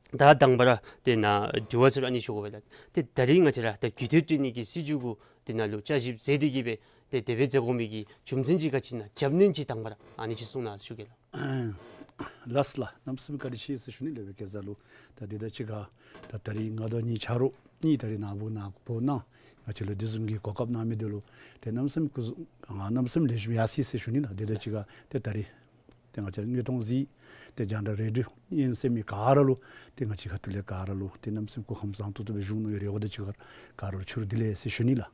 ད་དང་པ་ར་ཏེ་ནཱ་དྲི་བ་ཟེར་རུང་ཨ་ནི་ཞུ་དགོ་པས་ལགས། ཏེ་ད་རིས་ང་བཅས་ར་ད་རྒུད་འཐུས་སྤྲོད་ནི་གི་སྲིད་བྱུས་གུ་དེ་ནང་ལུ་བསྐྱར་ཞིབ་མཛད་དེ་གི་སྦེ་ཏེ་དེ་སྦེ་མཛད་དགོ་མི་གི་རྒྱུ་མཚན་ཅིག་ག་ཅི་ཨིན་ན་རྒྱབ་རྟེན་ཅིག་དང་པ་ར་ཨ་ནི་ཅིག་གསུང་གནང་ཟེར་ཞུ་གེ་ལགས། ལགས་ལགས། གནམ་མེད་ས་མེད་བཀའ་དྲིན་ཆེ་ཟེར་ཞུ་ནི་ལགས། སྦེ་སྐལ་བཟང་ལུ་ད་འདི་དང་གཅིག་ཁར་ད་ད་རིས་ང་དང་གཉིས་ཆ་རོགས་གཉིས་ད་རིས་ནཱ་བུ་ནཱ་བུ་ནཱ་ང་བཅས་ལུ་དེ་བཟུམ་གྱི་གོ་སྐབས་གནང་མི་འདི་ལུ་ཏེ་གནམ་མེད་ས་མེད་སྐུ་གཟུགས་ཨ་གནམ་མེད་ས་མེད་ལེགས་ཤོམ་ཡར་སོ་ཡི་ཟེར་ཞུ་ནི་ལགས། འདི་དང་གཅིག་ཁར་ཏེ་ད་རིས་ཏེ་ང་བཅས་དངོས་མཐོང་གཟིགས་ཏེ་རྒྱང་བསྒྲགས་རེ་ཌི་ཡོ་ཉན་གསན་མི་ག་ར་ལུ་ཏེ་ང་བཅས་ཁ་ཐུག་ལས་ག་ར་ལུ་ཏེ་གནམ་མེད་ས་མེད་སྐུ་ཁམས་བཟང་ཏོག་ཏོ་སྦེ་བཞུགས་གནང་ཡོད་རེ་བ་དང་གཅིག་ཁར་ག་ར་ལུ་ཕྱི་རུ་བདེ་ལེགས་ཟེར་ཞུ་ནི་ལགས།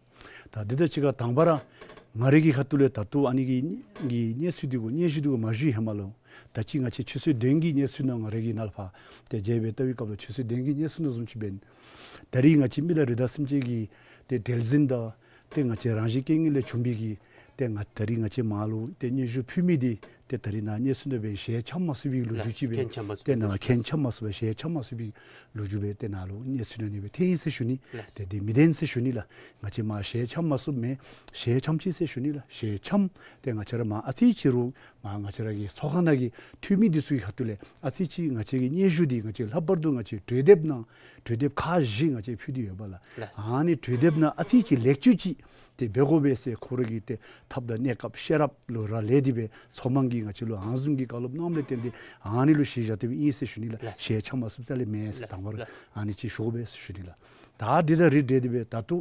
ད་འདི་དང་གཅིག་ཁར་དང་པ་ར་ང་རའི་གི་ཁ་ཐུག་ལས་ད་ལྟོ་ཨ་ནི་གི་གི་གནས་ཚུལ་འདི་གུ་སྙན་ཞུ་འདི་གུ་མ་ཞུ་བའི་ཧེ་མ་ལུ་ད་ཅི་ང་བཅས་ཆུ་ཚོད་བདུན་གྱི་གནས་ཚུལ་ནང་ང་རའི་གི་ནཱ་ལས་ཕར་ཏེ་མཇལ་བའི་ལྟ་བའི་སྐབས་ལུ་ཆུ་ཚོད་བདུན་གྱི་གནས་ཚུལ་ནང་བཟུམ་ཅིག་འབད་ད་རིས་ང་བཅས་མི་དང་རི་དྭགས་སེམས་ཅན་གྱི་ཏེ་བྲེལ་ཟིང་དང་ཏེ་ང་བཅས་རང་བཞིན་རྐྱེན་ངན་ལས་བྱུང་བའི་གི་ཏེ་ང་ད་རིས་ང་བཅས་མར་ལུ་ཏེ་སྙན་ཞུ་ཕུལ་མི་འདི་ཏེ་ད་རིས་ནཱ་གནས་ཚུལ་འདི་སྦེ་ཞལ་འཆམ་མ་ཚུགས་པའི་ལོ་རྒྱུས་ཅིག་སྦེ་ཏེ་ནཱ་ཁྱད་འཆམ་མ་ཚུགས་པའི་ཞལ་འཆམ་མ་ཚུགས་པའི་ལོ་རྒྱུས་སྦེ་ཏེ་ནཱ་ལུ་གནས་ཚུལ་ནང་ནི་སྦེ་ཐོན་ཡི་ཟེར་ཞུ་ནི། ཏེ་འདི་མི་བདེན་ཟེར་ཞུ་ནི་ལགས། ང་བཅས་མར་ཞལ་འཆམ་མ་ཚུགས་མེན། ཞལ་འཆམ་ཅི་ཟེར་ཞུ་ནི་ལགས། ཞལ་འཆམ་ཏེ་ང་བཅས་ར་མར་ཨ་ཙི་ཅིག་རུང་མར་ང་བཅས་ར་གི་ཚོགས་ཁང་ནང་གི་འཐུས་མི་འདི་ཚུ་གི་ཁ་ཐུག་ལས་ཨ་ཙི་ཅིག་ང་བཅས་ཀྱི་སྙན་ཞུ་འདི་ང་བཅས་ལྷག་པར་དུ་ང་བཅས་གྲོས་འདེབས་ནང་གྲོས་འདེབས་ཁག་བཞི་ང་བཅས་ཕུལ་ཏེ་ཡོད་པས་ལགས། ཨ་ནི་གྲོས་འདེབས་ནང་ཨ་ཙི་ཅིག་ལེགས་བཅོས་ཅིག་ཏེ་འབད་དགོ་པས་ཟེར་ཁོ་ར་གི་ཏེ་ཐབས་དང་གནས་སྐབས་ཤེས་རབ་ལུ་རག་ལས་ཏེ་སྦེ་ཚོགས་མང་གིས་ང་བཅས་ལུ་ཨ་ནི་བཟུམ་གྱི་བཀའ་སློབ་གནངམ་ལས་བརྟེན་ཏེ་ཨ་ནི་ལུ་གཞི་བཞག་སྟེ་སྦེ་ཨིན་ཟེར་ཞུ་ནི་ལགས། ཞལ་འཆམ་མ་ཚུགསཔ་རྩ་ལས་མེན་ཟེར། དང་པ་ར་ཨ་ནི་ཅིག་ཞུ་དགོ་པས་ཟེར་ཞུ་ནི་ལགས། ད་འདི་དང་རིགས་བསྒྲེས་ཏེ་སྦེ་ད་ལྟོ་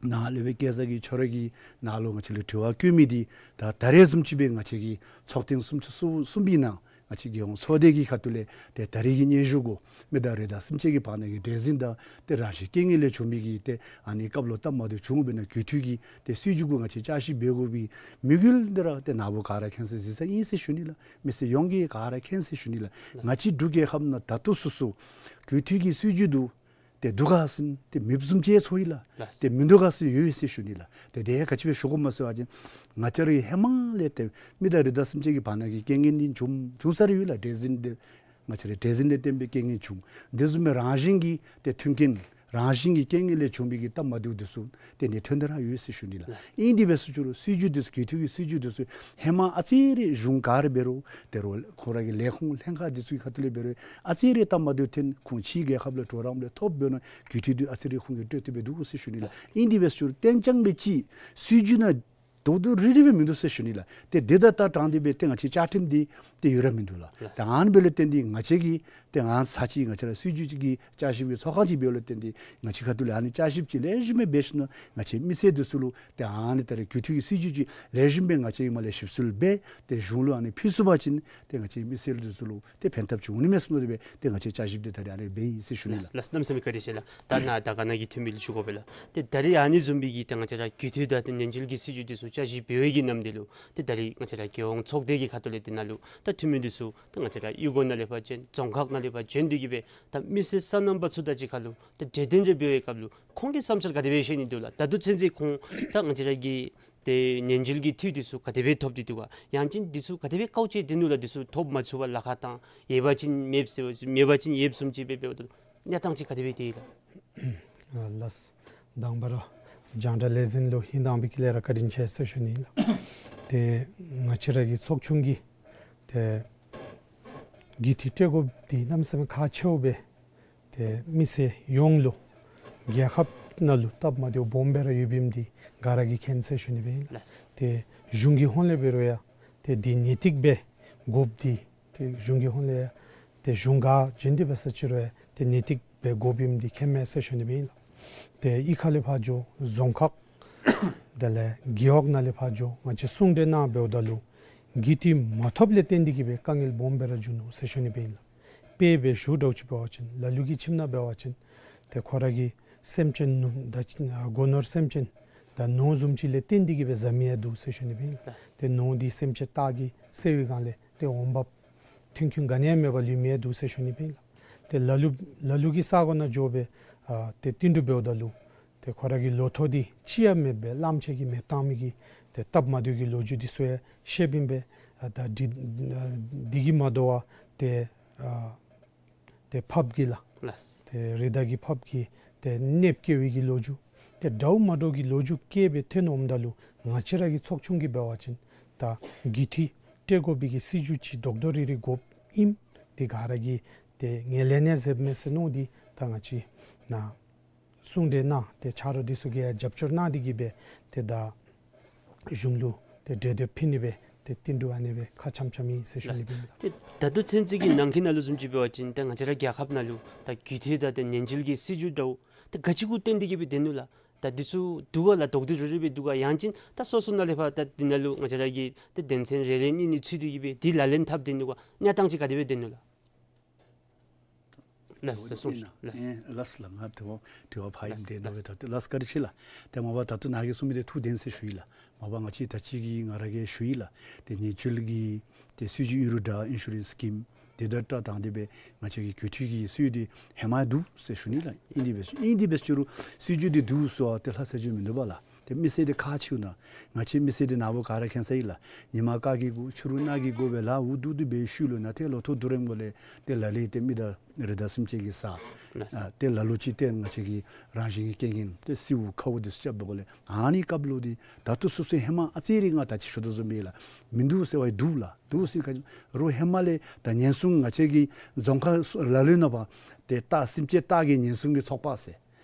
ནཱ་ལས་སྦེ་སྐལ་བཟང་གིས་ཁྱོད་ར་གིས་ནཱ་ལུ་ང་བཅས་ལུ་དྲི་བ་བཀོད་མི་འདི་ད་ད་རེས་བཟུམ་ཅིག་སྦེ་ང་བཅས་ཀྱི་ཚོགས་ཐེངས་སུམ་ཅུ་སོ་གསུམ་པའི་ནང་ང་བཅས་རྒྱལ་ཡོངས་ཚོགས་སྡེ་གི་ཁ་ཐུག་ལས་ཏེ་ད་རིས་ཀྱི་སྙན་ཞུ་གུ་མི་དང་རི་དྭགས་སེམས་ཅན་གྱི་བར་ན་གི་བྲེལ་ཟིང་དང་ཏེ་རང་བཞིན་རྐྱེན་ངན་ལས་བྱུང་བའི་གི་ཏེ་ཨ་ནི་སྐབས་ལུ་སྟབས་མ་བདེཝ་བྱུང་འབད་ན་རྒུད་འཐུས་ཀྱི་ཏེ་སྲིད་བྱུས་གུ་ང་བཅས་བསྐྱར་ཞིབ་འབད་དགོ་པའི་དམིགས་ཡུལ་འདི་ར་ཏེ་ནཱ་བུ་ག་ར་མཁྱེན་གསལ་གཟིགས་གསལ་ཨིན་ཟེར་ཞུ་ནི་ལགས། མི་སེར་ཡོངས་ཀྱིས་ག་ར་མཁྱེན་གསལ་ཞུ་ནི་ལགས། ང་བཅས་འབྲུག་རྒྱལ་ཁབ་ནང་ད་ལྟོ་སོ་སོ་རྒུད་འཐུས་ཀྱི་སྲིད་བྱུས་འདུག། ཏེ་འདུག་ག་ཟེར་ཏེ་མེདཔ་བཟུམ་ཅིག་ཚོར་ཡི་ལགས། ཏེ་མིན་འདུག་ག་ཟེར་ཡོད་ཟེར་ཞུ་ནི་ལགས། ཏེ་དེ་ག་ཅི་སྦེ་ཞུ་དགོཔ་སྨོ་ཟེར་བ་ཅིན་ང་བཅས་ར་གི་ཧེ་མ་ལས་ཏེ་མི་དང་རི་དྭགས་སེམས་ཅན་གྱི་བར་ན་གི་རྐྱེན་ངན་འདི་བྱུང་བྱུང་ས་ར་ཡོད་ལགས། བྲེལ་ཟིང་འདི་ང་བཅས་ར་བྲེལ་ཟིང་ལས་བརྟེན་པའི་རྐྱེན་ངན་བྱུང་། དེ་བཟུམ་སྦེ་རང་བཞིན་གྱི་ཏེ་མཐུན་རྐྱེན་རང་བཞིན་གྱི་རྐྱེན་ངན་ལས་བྱུང་བའི་གི་སྟབས་མ་བདེཝ་འདི་ཚུ་ཏེ་ནི་ཐོན་ཏེ་ར་ཡོད་ཟེར་ཞུ་ནི་ལགས། ཨིན་དེ་སྦེ་སུ་ཅི་རུང་སྲིད་བྱུས་འདི་ཚུ་རྒུད་འཐུས་ཀྱི་སྲིད་བྱུས་འདི་ཚུ་ཧེ་མ་ཨ་ཙི་རེ་གཞུང་ག་ར་འབད་རུང་དེ་རུང་ཁོང་ར་གི་ལས་ཁུངས་ལྷན་ཁག་འདི་ཚུ་གི་ཁ་ཐུག་ལས་འབད་རུང་ཨ་ཙི་རེ་སྟབས་མ་བདེཝ་ཐོན་ཁོང་ཕྱིའི་རྒྱལ་ཁབ་ལས་གྲོགས་རམ་ལས་ཐོབ་འབད་ནི་རྒུད་འཐུས་འདི་ཨ་ཙི་རེ་ཁོང་གིས་སྤྲོད་དེ་སྦེ་འདུག་ཟེར་ཞུ་ནི་ལགས། ཨིན་དེ་སྦེ་སུ་ཅི་རུང་གཏན་འཇགས་སྦེ་ཅིག་སྲིད་བྱུས་ནང་དོག་དོག་རི་རི་སྦེ་མིན་འདུག་ཟེར་ཞུ་ནི་ལགས། ཏེ་དེ་ད་ལྟ་དྲང་སྟེ་སྦེ་ཏེ་ང་བཅས་བཅའ་ཁྲིམས་འདི་ཏེ་ཡོད་ར་མིན་འདུག་ལགས། ཏེ་ཨ་ནི་འབདཝ་ལས་བརྟེན་ཏེ་ང་བཅས་ཀྱིས་ ཏེ་ང་ཚར་ཅིག་ང་བཅས་ར་སྲིད་བྱུས་ཅིག་གི་བསྐྱར་ཞིབ་ཀྱི་ཚོགས་ཁང་ཅིག་འབདཝ་ལས་བརྟེན་ཏེ་ང་བཅས་ཁ་ཐུག་ལས་ཨ་ནི་བསྐྱར་ཞིབ་ཅིག་ལེགས་ཤོམ་སྦེ་འབད་ཞིནམ་ང་བཅས་མི་སེར་འདི་ཚུ་ལུ་ཏེ་ཨ་ནི་ད་རེས་རྒྱུན་མཐུད་ཀྱི་སྲིད་བྱུས་ཅིག་ལེགས་ཤོམ་སྦེ་ང་བཅས་ཨིནམ་ལས་ཞིབ་འཚོལ་འབད་ཏེ་གཞུང་ལུ་ཨ་ནི་ཕུལ་ཚུགས་པ་ཅིན་ཏེ་ང་བཅས་མི་སེར་འདི་ཚུ་ལུ་ཏེ་ཕན་ཐབས་ཅིག་འོང་ནི་མས་ཟེར་མནོ་སྟེ་སྦེ་ཏེ་ང་བཅས་བསྐྱར་ཞིབ་འདི་ད་རེས་ཨ་ནི་འབད་ཡི་ཟེར་ཞུ་ནི་ལགས། ལགས་གནམ་མེད་ས་མེད་བཀའ་དྲིན་ཆེ་ལགས། ད་ནཱ་ད་ག་ནང་གི་འཐུས་མི་ལུ་ཞུ་དགོ་པས་ལགས། ཏེ་ད་རེས་ཨ་ནི་བཟུམ་སྦེ་གི་ཏེ་ང་བཅས་ར་རྒྱུན་མཐུད་དང་ཏེ་ཉེན་བཅོལ་གྱི་སྲིད་བྱུས་འདི་ཚུ་བསྐྱར་ཞིབ་འབད་བའི་གི་ནམ་དུས་ལུ་ཏེ་ད་རེས་ང་བཅས་ར་རྒྱལ་ཡོངས་ཚོགས་སྡེ་གི་ཁ་ཐུག་ལས་འདི་ནང་ལུ་ད་འཐུས་མི་འདི་ཚུ་ད་ང་བཅས་ར་གཡུས་སྒོ་ནང་ལས་ཕར་བྱོན་རྫོང་ཁག་ནང་ལས་ཕར་བྱོན་ཏེ་གི་སྦེ་ད་མི་སེར་སོ་ནམ་པ་ཚུ་དང་གཅིག་ཁར་ལུ་ད་གྲོས་བསྟུན་རེ་འབད་བའི་སྐབས་ལུ་ཁོང་གི་བསམ་འཆར་ག་དེ་སྦེ་བཤད་ནི་འདུག་ལགས། ད་ལྟོ་ཚུན་ཚོད་ཁོང་ད་ང་བཅས་ར་གི་ཏེ་ཉེན་བཅོལ་གྱི་འཐུས་འདི་ཚུ་ག་དེ་སྦེ་ཐོབ་སྟེ་འདུག་ག། ཡང་ཅིན་འདི་ཚུ་ག་དེ་སྦེ་དཀའཝ་སྤྱད་དེ་ནུག་ལགས། འདི་ཚུ་ཐོབ་མ་ཚུགས་པར་ལཱ་ཁག་བཏང་ཡོད་པ་ཅིན་མེདཔ་ཟེར་མེད་པ་ཅིན་ཡོདཔ་བཟུམ་ཅིག་སྦེ་འབདཝ་ད་གནས་སྟངས་ཅིག་ག་དེ་སྦེ་སྡོད་ཡི་ལགས། ཨ་ལགས། དང་པ་ར་རྒྱང་བསྒྲགས་ལས་འཛིན་ལུ་ཧིང་དྭངས་པའི་དཀྱིལ་ལས་ར་བཀའ་དྲིན་ཆེ་ཟེར་ཞུ་ནི་ལགས། ཏེ་ང་བཅས་ར་གི་ཚོགས་ཆུང་གིས་ཏེ་རྒྱུན་མཐུད་སྤྲོད་དགོཔ་འདི་གནམ་མེད་ས་མེད་ཁག་ཆེཝ་སྦེ་ཏེ་མི་སེར་ཡོངས་ལུ་རྒྱལ་ཁབ་ནང་ལུ་སྟབས་མ་བདེཝ་སྦོམ་སྦེ་ར་ཡོདཔ་ཨིནམ་འདི་ག་ར་གིས་མཁྱེན་ཟེར་ཞུ་ནི་སྦེ་ཨིན་ལགས། ལགས། ཏེ་གཞུང་གི་ཧོངས་ལས་འབད་རུང་ཡང་ཏེ་འདི་ནན་ཏིག་སྦེ་དགོཔ་འདི་ཏེ་གཞུང་གི་ཧོངས་ལས་ཏེ་གཞུང་ག་བྱོན་ཏེ་འབད་ས་ཅིག་རུང་ཡང་ཏེ་ནན་ཏིག་སྦེ་དགོཔ་ཨིནམ་འདི་མཁྱེནམ་མས་ཟེར་ཞུ་ནི་སྦེ་ཨིན་ལགས། ཏེ་གཡུས་ཁ་ལས་ཕར་འགྱོ་རྫོང་ཁག་དེ་ལས་རྒེད་འོག་ནང་ལས་ཕར་འགྱོ་ང་བཅས་གསུང་གྲོས་གནང་འབདཝ་ད་ལུ་རྒྱུན་མཐུད་མ་ཐོབ་ལས་བརྟེན་ཏེ་གི་སྦེ་དཀའ་ངལ་སྦོམ་སྦེ་ར་འབྱུང་ནུག་ཟེར་ཞུ་ནི་སྦེ་ཨིན་ལགས། དཔེ་སྦེ་ཞུ་དགོཔ་ཅིག་འབད་བ་ཅིན་ལ་ལུ་གི་ཁྱིམ་ནང་འབད་བ་ཅིན་ཏེ་ཁོ་ར་གི་སེམས་ཅན་ནོར་ད་སྒོ་ནོར་སེམས་ཅན་དང་ནོར་བཟུམ་ཅིག་ལས་བརྟེན་ཏེ་གི་སྦེ་བཟའ་མི་ཡང་འདུག་ཟེར་ཞུ་ནི་སྦེ་ཨིན་ལགས། ཏེ་ནོར་འདི་སེམས་ཅན་སྟག་གིས་བསད་པའི་སྒང་ལས་ཏེ་འོང་འབབ་ཐོན་ཁུངས་ག་ནི་ཡང་མེད་པར་ལུས་མི་ཡང་འདུག་ཟེར་ཞུ་ནི་སྦེ་ཨིན་ལགས། ཏེ་ལ་ལུ་ལ་ལུ་གི་ས་གོ་ནང་འགྱོ་སྦེ་ཨ་ཏེ་བསྟུན་གྲོས་འབདཝ་ད་ལུ་ཏེ་ཁོ་ར་གི་ལོ་ཐོག་འདི་ཅི་ཡང་མེདཔ་སྦེ་གླངམོ་ཆེ་གི་མེདཔ་བཏང་མི་གི་ཏེ་སྟབས་མ་བདེཝ་གི་ལོ་རྒྱུས་འདི་ཚུ་ཡང་བཤདཔ་ཨིན་པས། ཨ་ད་འདི་འདི་གིས་མ་དོ་བར་ཏེ་ཨ་ཏེ་ཕགཔ་གིས་ལགས། ལགས། ཏེ་རི་དྭགས་ཀྱི་ཕགཔ་གིས་ཏེ་གནོདཔ་བཀལ་བའི་གི་ལོ་རྒྱུས་ཏེ་འདྲཝ་མ་འདྲཝ་གི་ལོ་རྒྱུས་བཀལ་སྦེ་ཐོན་འོངམ་ད་ལུ་ང་བཅས་ར་གི་ཚོགས་ཆུང་གིས་འབད་བ་ཅིན་ད་རྒྱུན་མཐུད་སྤྲོད་དགོ་པའི་གི་སྲིད་བྱུས་ཅིག་རྡོག་རྡོག་རིལ་རི་དགོཔ་ཨིནམ་འདི་ག་ར་གིས་ཏེ་ངོས་ལེན་ཡང་མཛདཔ་མས་ཟེར་མནོ་སྟེ་ད་ང་བཅས་ནཱ་གསུང་གྲོས་གནང་སྟེ་ཆ་རོགས་འདི་ཚུ་གིས་ཡང་རྒྱབ་སྐྱོར་གནང་སྟེ་གི་སྦེ་ཏེ་ད་གཞུང་ལུ་ཏེ་གྲོས་འདེབས་ཕུལ་ནི་སྦེ་ཏེ་བསྟུན་གྲོས་ཨ་ནེ་སྦེ་ཁ་འཆམ་འཆམ་ཨིན་ཟེར་ཞུ་ནི་སྦེ་ཨིན་ལགས། ཏེ་ད་ལྟོ་ཚུན་ཚོད་ཀྱི་ནང་འཁོད་ནང་ལུ་བཟུམ་ཅིག་འབད་བ་ཅིན་ད་ང་བཅས་ར་རྒྱལ་ཁབ་ནང་ལུ་ད་རྒྱུན་མཐུད་དང་ཏེ་ཉེན་བཅོལ་གྱི་སྲིད་བྱུས་འདྲཝ་ད་ག་ཅི་གུ་བརྟེན་ཏེ་གི་སྦེ་སྡོད་ནུག་ལགས། ད་འདི་ཚུ་འདུག་ག་ལགས། རྡོག་རྡོག་རིལ་རི་སྦེ་འདུག་ག། ཡང་ཅིན་ད་སོ་སོ་ནང་ལས་ཕར་ད་འདི་ནང་ལུ་ང་བཅས་ར་གི་ཏེ་དོན་ཚན་རེ་རེ་གཉིས་གཉིས་ཚུད་དེ་གི་སྦེ་འདི་ལག་ལེན་འཐབ་སྡོད་ནུག་ག། གནས་སྟངས་ཅིག་ག་དེ་སྦེ་སྡོད་ནུག་ལགས། ལགས་སོ། ལགས། ལགས་ལགས། ལགས་ལགས། ང་དྲི་བ་དྲི་བ་ཕར་ཨིནམ་ལགས་དྲན་ད་སྦེ་ལགས། ད་ལྟོ་ལགས་བཀའ་དྲིན་ཆེ་ལགས། ཏེ་མ་པ་ད་ལྟོ་ནཱ་གིས་གསུངས་མི་འདི་ཐུགས་བདེན་ཟེར་ཞུ་ཡི་ལགས། མ་པ་ང་བཅས་ད་ཅི་གི་ང་ར་གིས་ཞུ་ཡི་ལགས། ཏེ་ཉེན་བཅོལ་གྱི་ཏེ་སྲིད་བྱུས་ཨིན་རུང་འདྲ་ཨིན་ཤུ་རེནསི་སི་ཀིམ་དེ་དང་སྦྲགས་དང་དེ་སྦེ་ང་བཅས་ཀྱི་རྒྱུན་མཐུད་ཀྱི་སྲིད་བྱུས་འདི་ཧེ་མ་འདུག་ཟེར་ཞུ་ནི་ལགས། ཨིན་དེ་སྦེ་ཨིན་དེ་སྦེ་ཞུ་རུང་སྲིད་བྱུས་འདི་འདུག་ཟེར་བ་ཏེ་ལྷག་ས་ཅིག་མིན་འདུག་པ་ལགས། ཏེ་མི་སེར་འདི་ཁག་ཆེཝ་ནང་ང་བཅས་མི་སེར་འདི་ནཱ་བུ་ག་ར་མཁྱེན་ས་ཨིན་ལགས། ཉི་མ་དཀར་གྱི་གུ་ཕྱི་རུ་ནག་གི་གུ་སྦེ་ལཱ་འུ་སྡུག་སྡུག་འབད་བའི་ཤུལ་ལུ་ནཱ་ཏེ་ལོ་ཐོག་བསྡུ་རནམ་གོ་ལས་ཏེ་ལ་ལུ་ཏེ་མི་དང་རི་དྭགས་སེམས་ཅན་གྱི་ས་ལགས། ཨ་ཏེ་ལ་ལུ་ཅིག་ཏེ་ང་བཅས་ཀྱི་རང་བཞིན་གྱི་རྐྱེན་གྱིས་ཏེ་བསིལཝ་ཁཝ་འདི་ཚུ་རྐྱབ་འབདཝ་ལས་ཨ་ནི་སྐབས་ལུ་འདི་ད་ལྟོ་སོ་སོའི་ཧེ་མ་ཨ་ཙི་རེ་ང་ད་ཅི་ཞུ་དོ་བཟུམ་སྦེ་ལགས་མིན་འདུག་ཟེར་བ་འདུག་ལགས། འདུག་ཟེར་ག་རུང་ཧེ་མ་ལས་ད་ཉེན་སྲུང་ང་བཅས་ཀྱི་རྫོང་ཁག་ལ་ལུ་ནང་ཕར་ཏེ་སྟག་སེམས་ཅན་སྟག་གི་ཉེན་སྲུང་གི་ཚོགས་པ་ཟེར་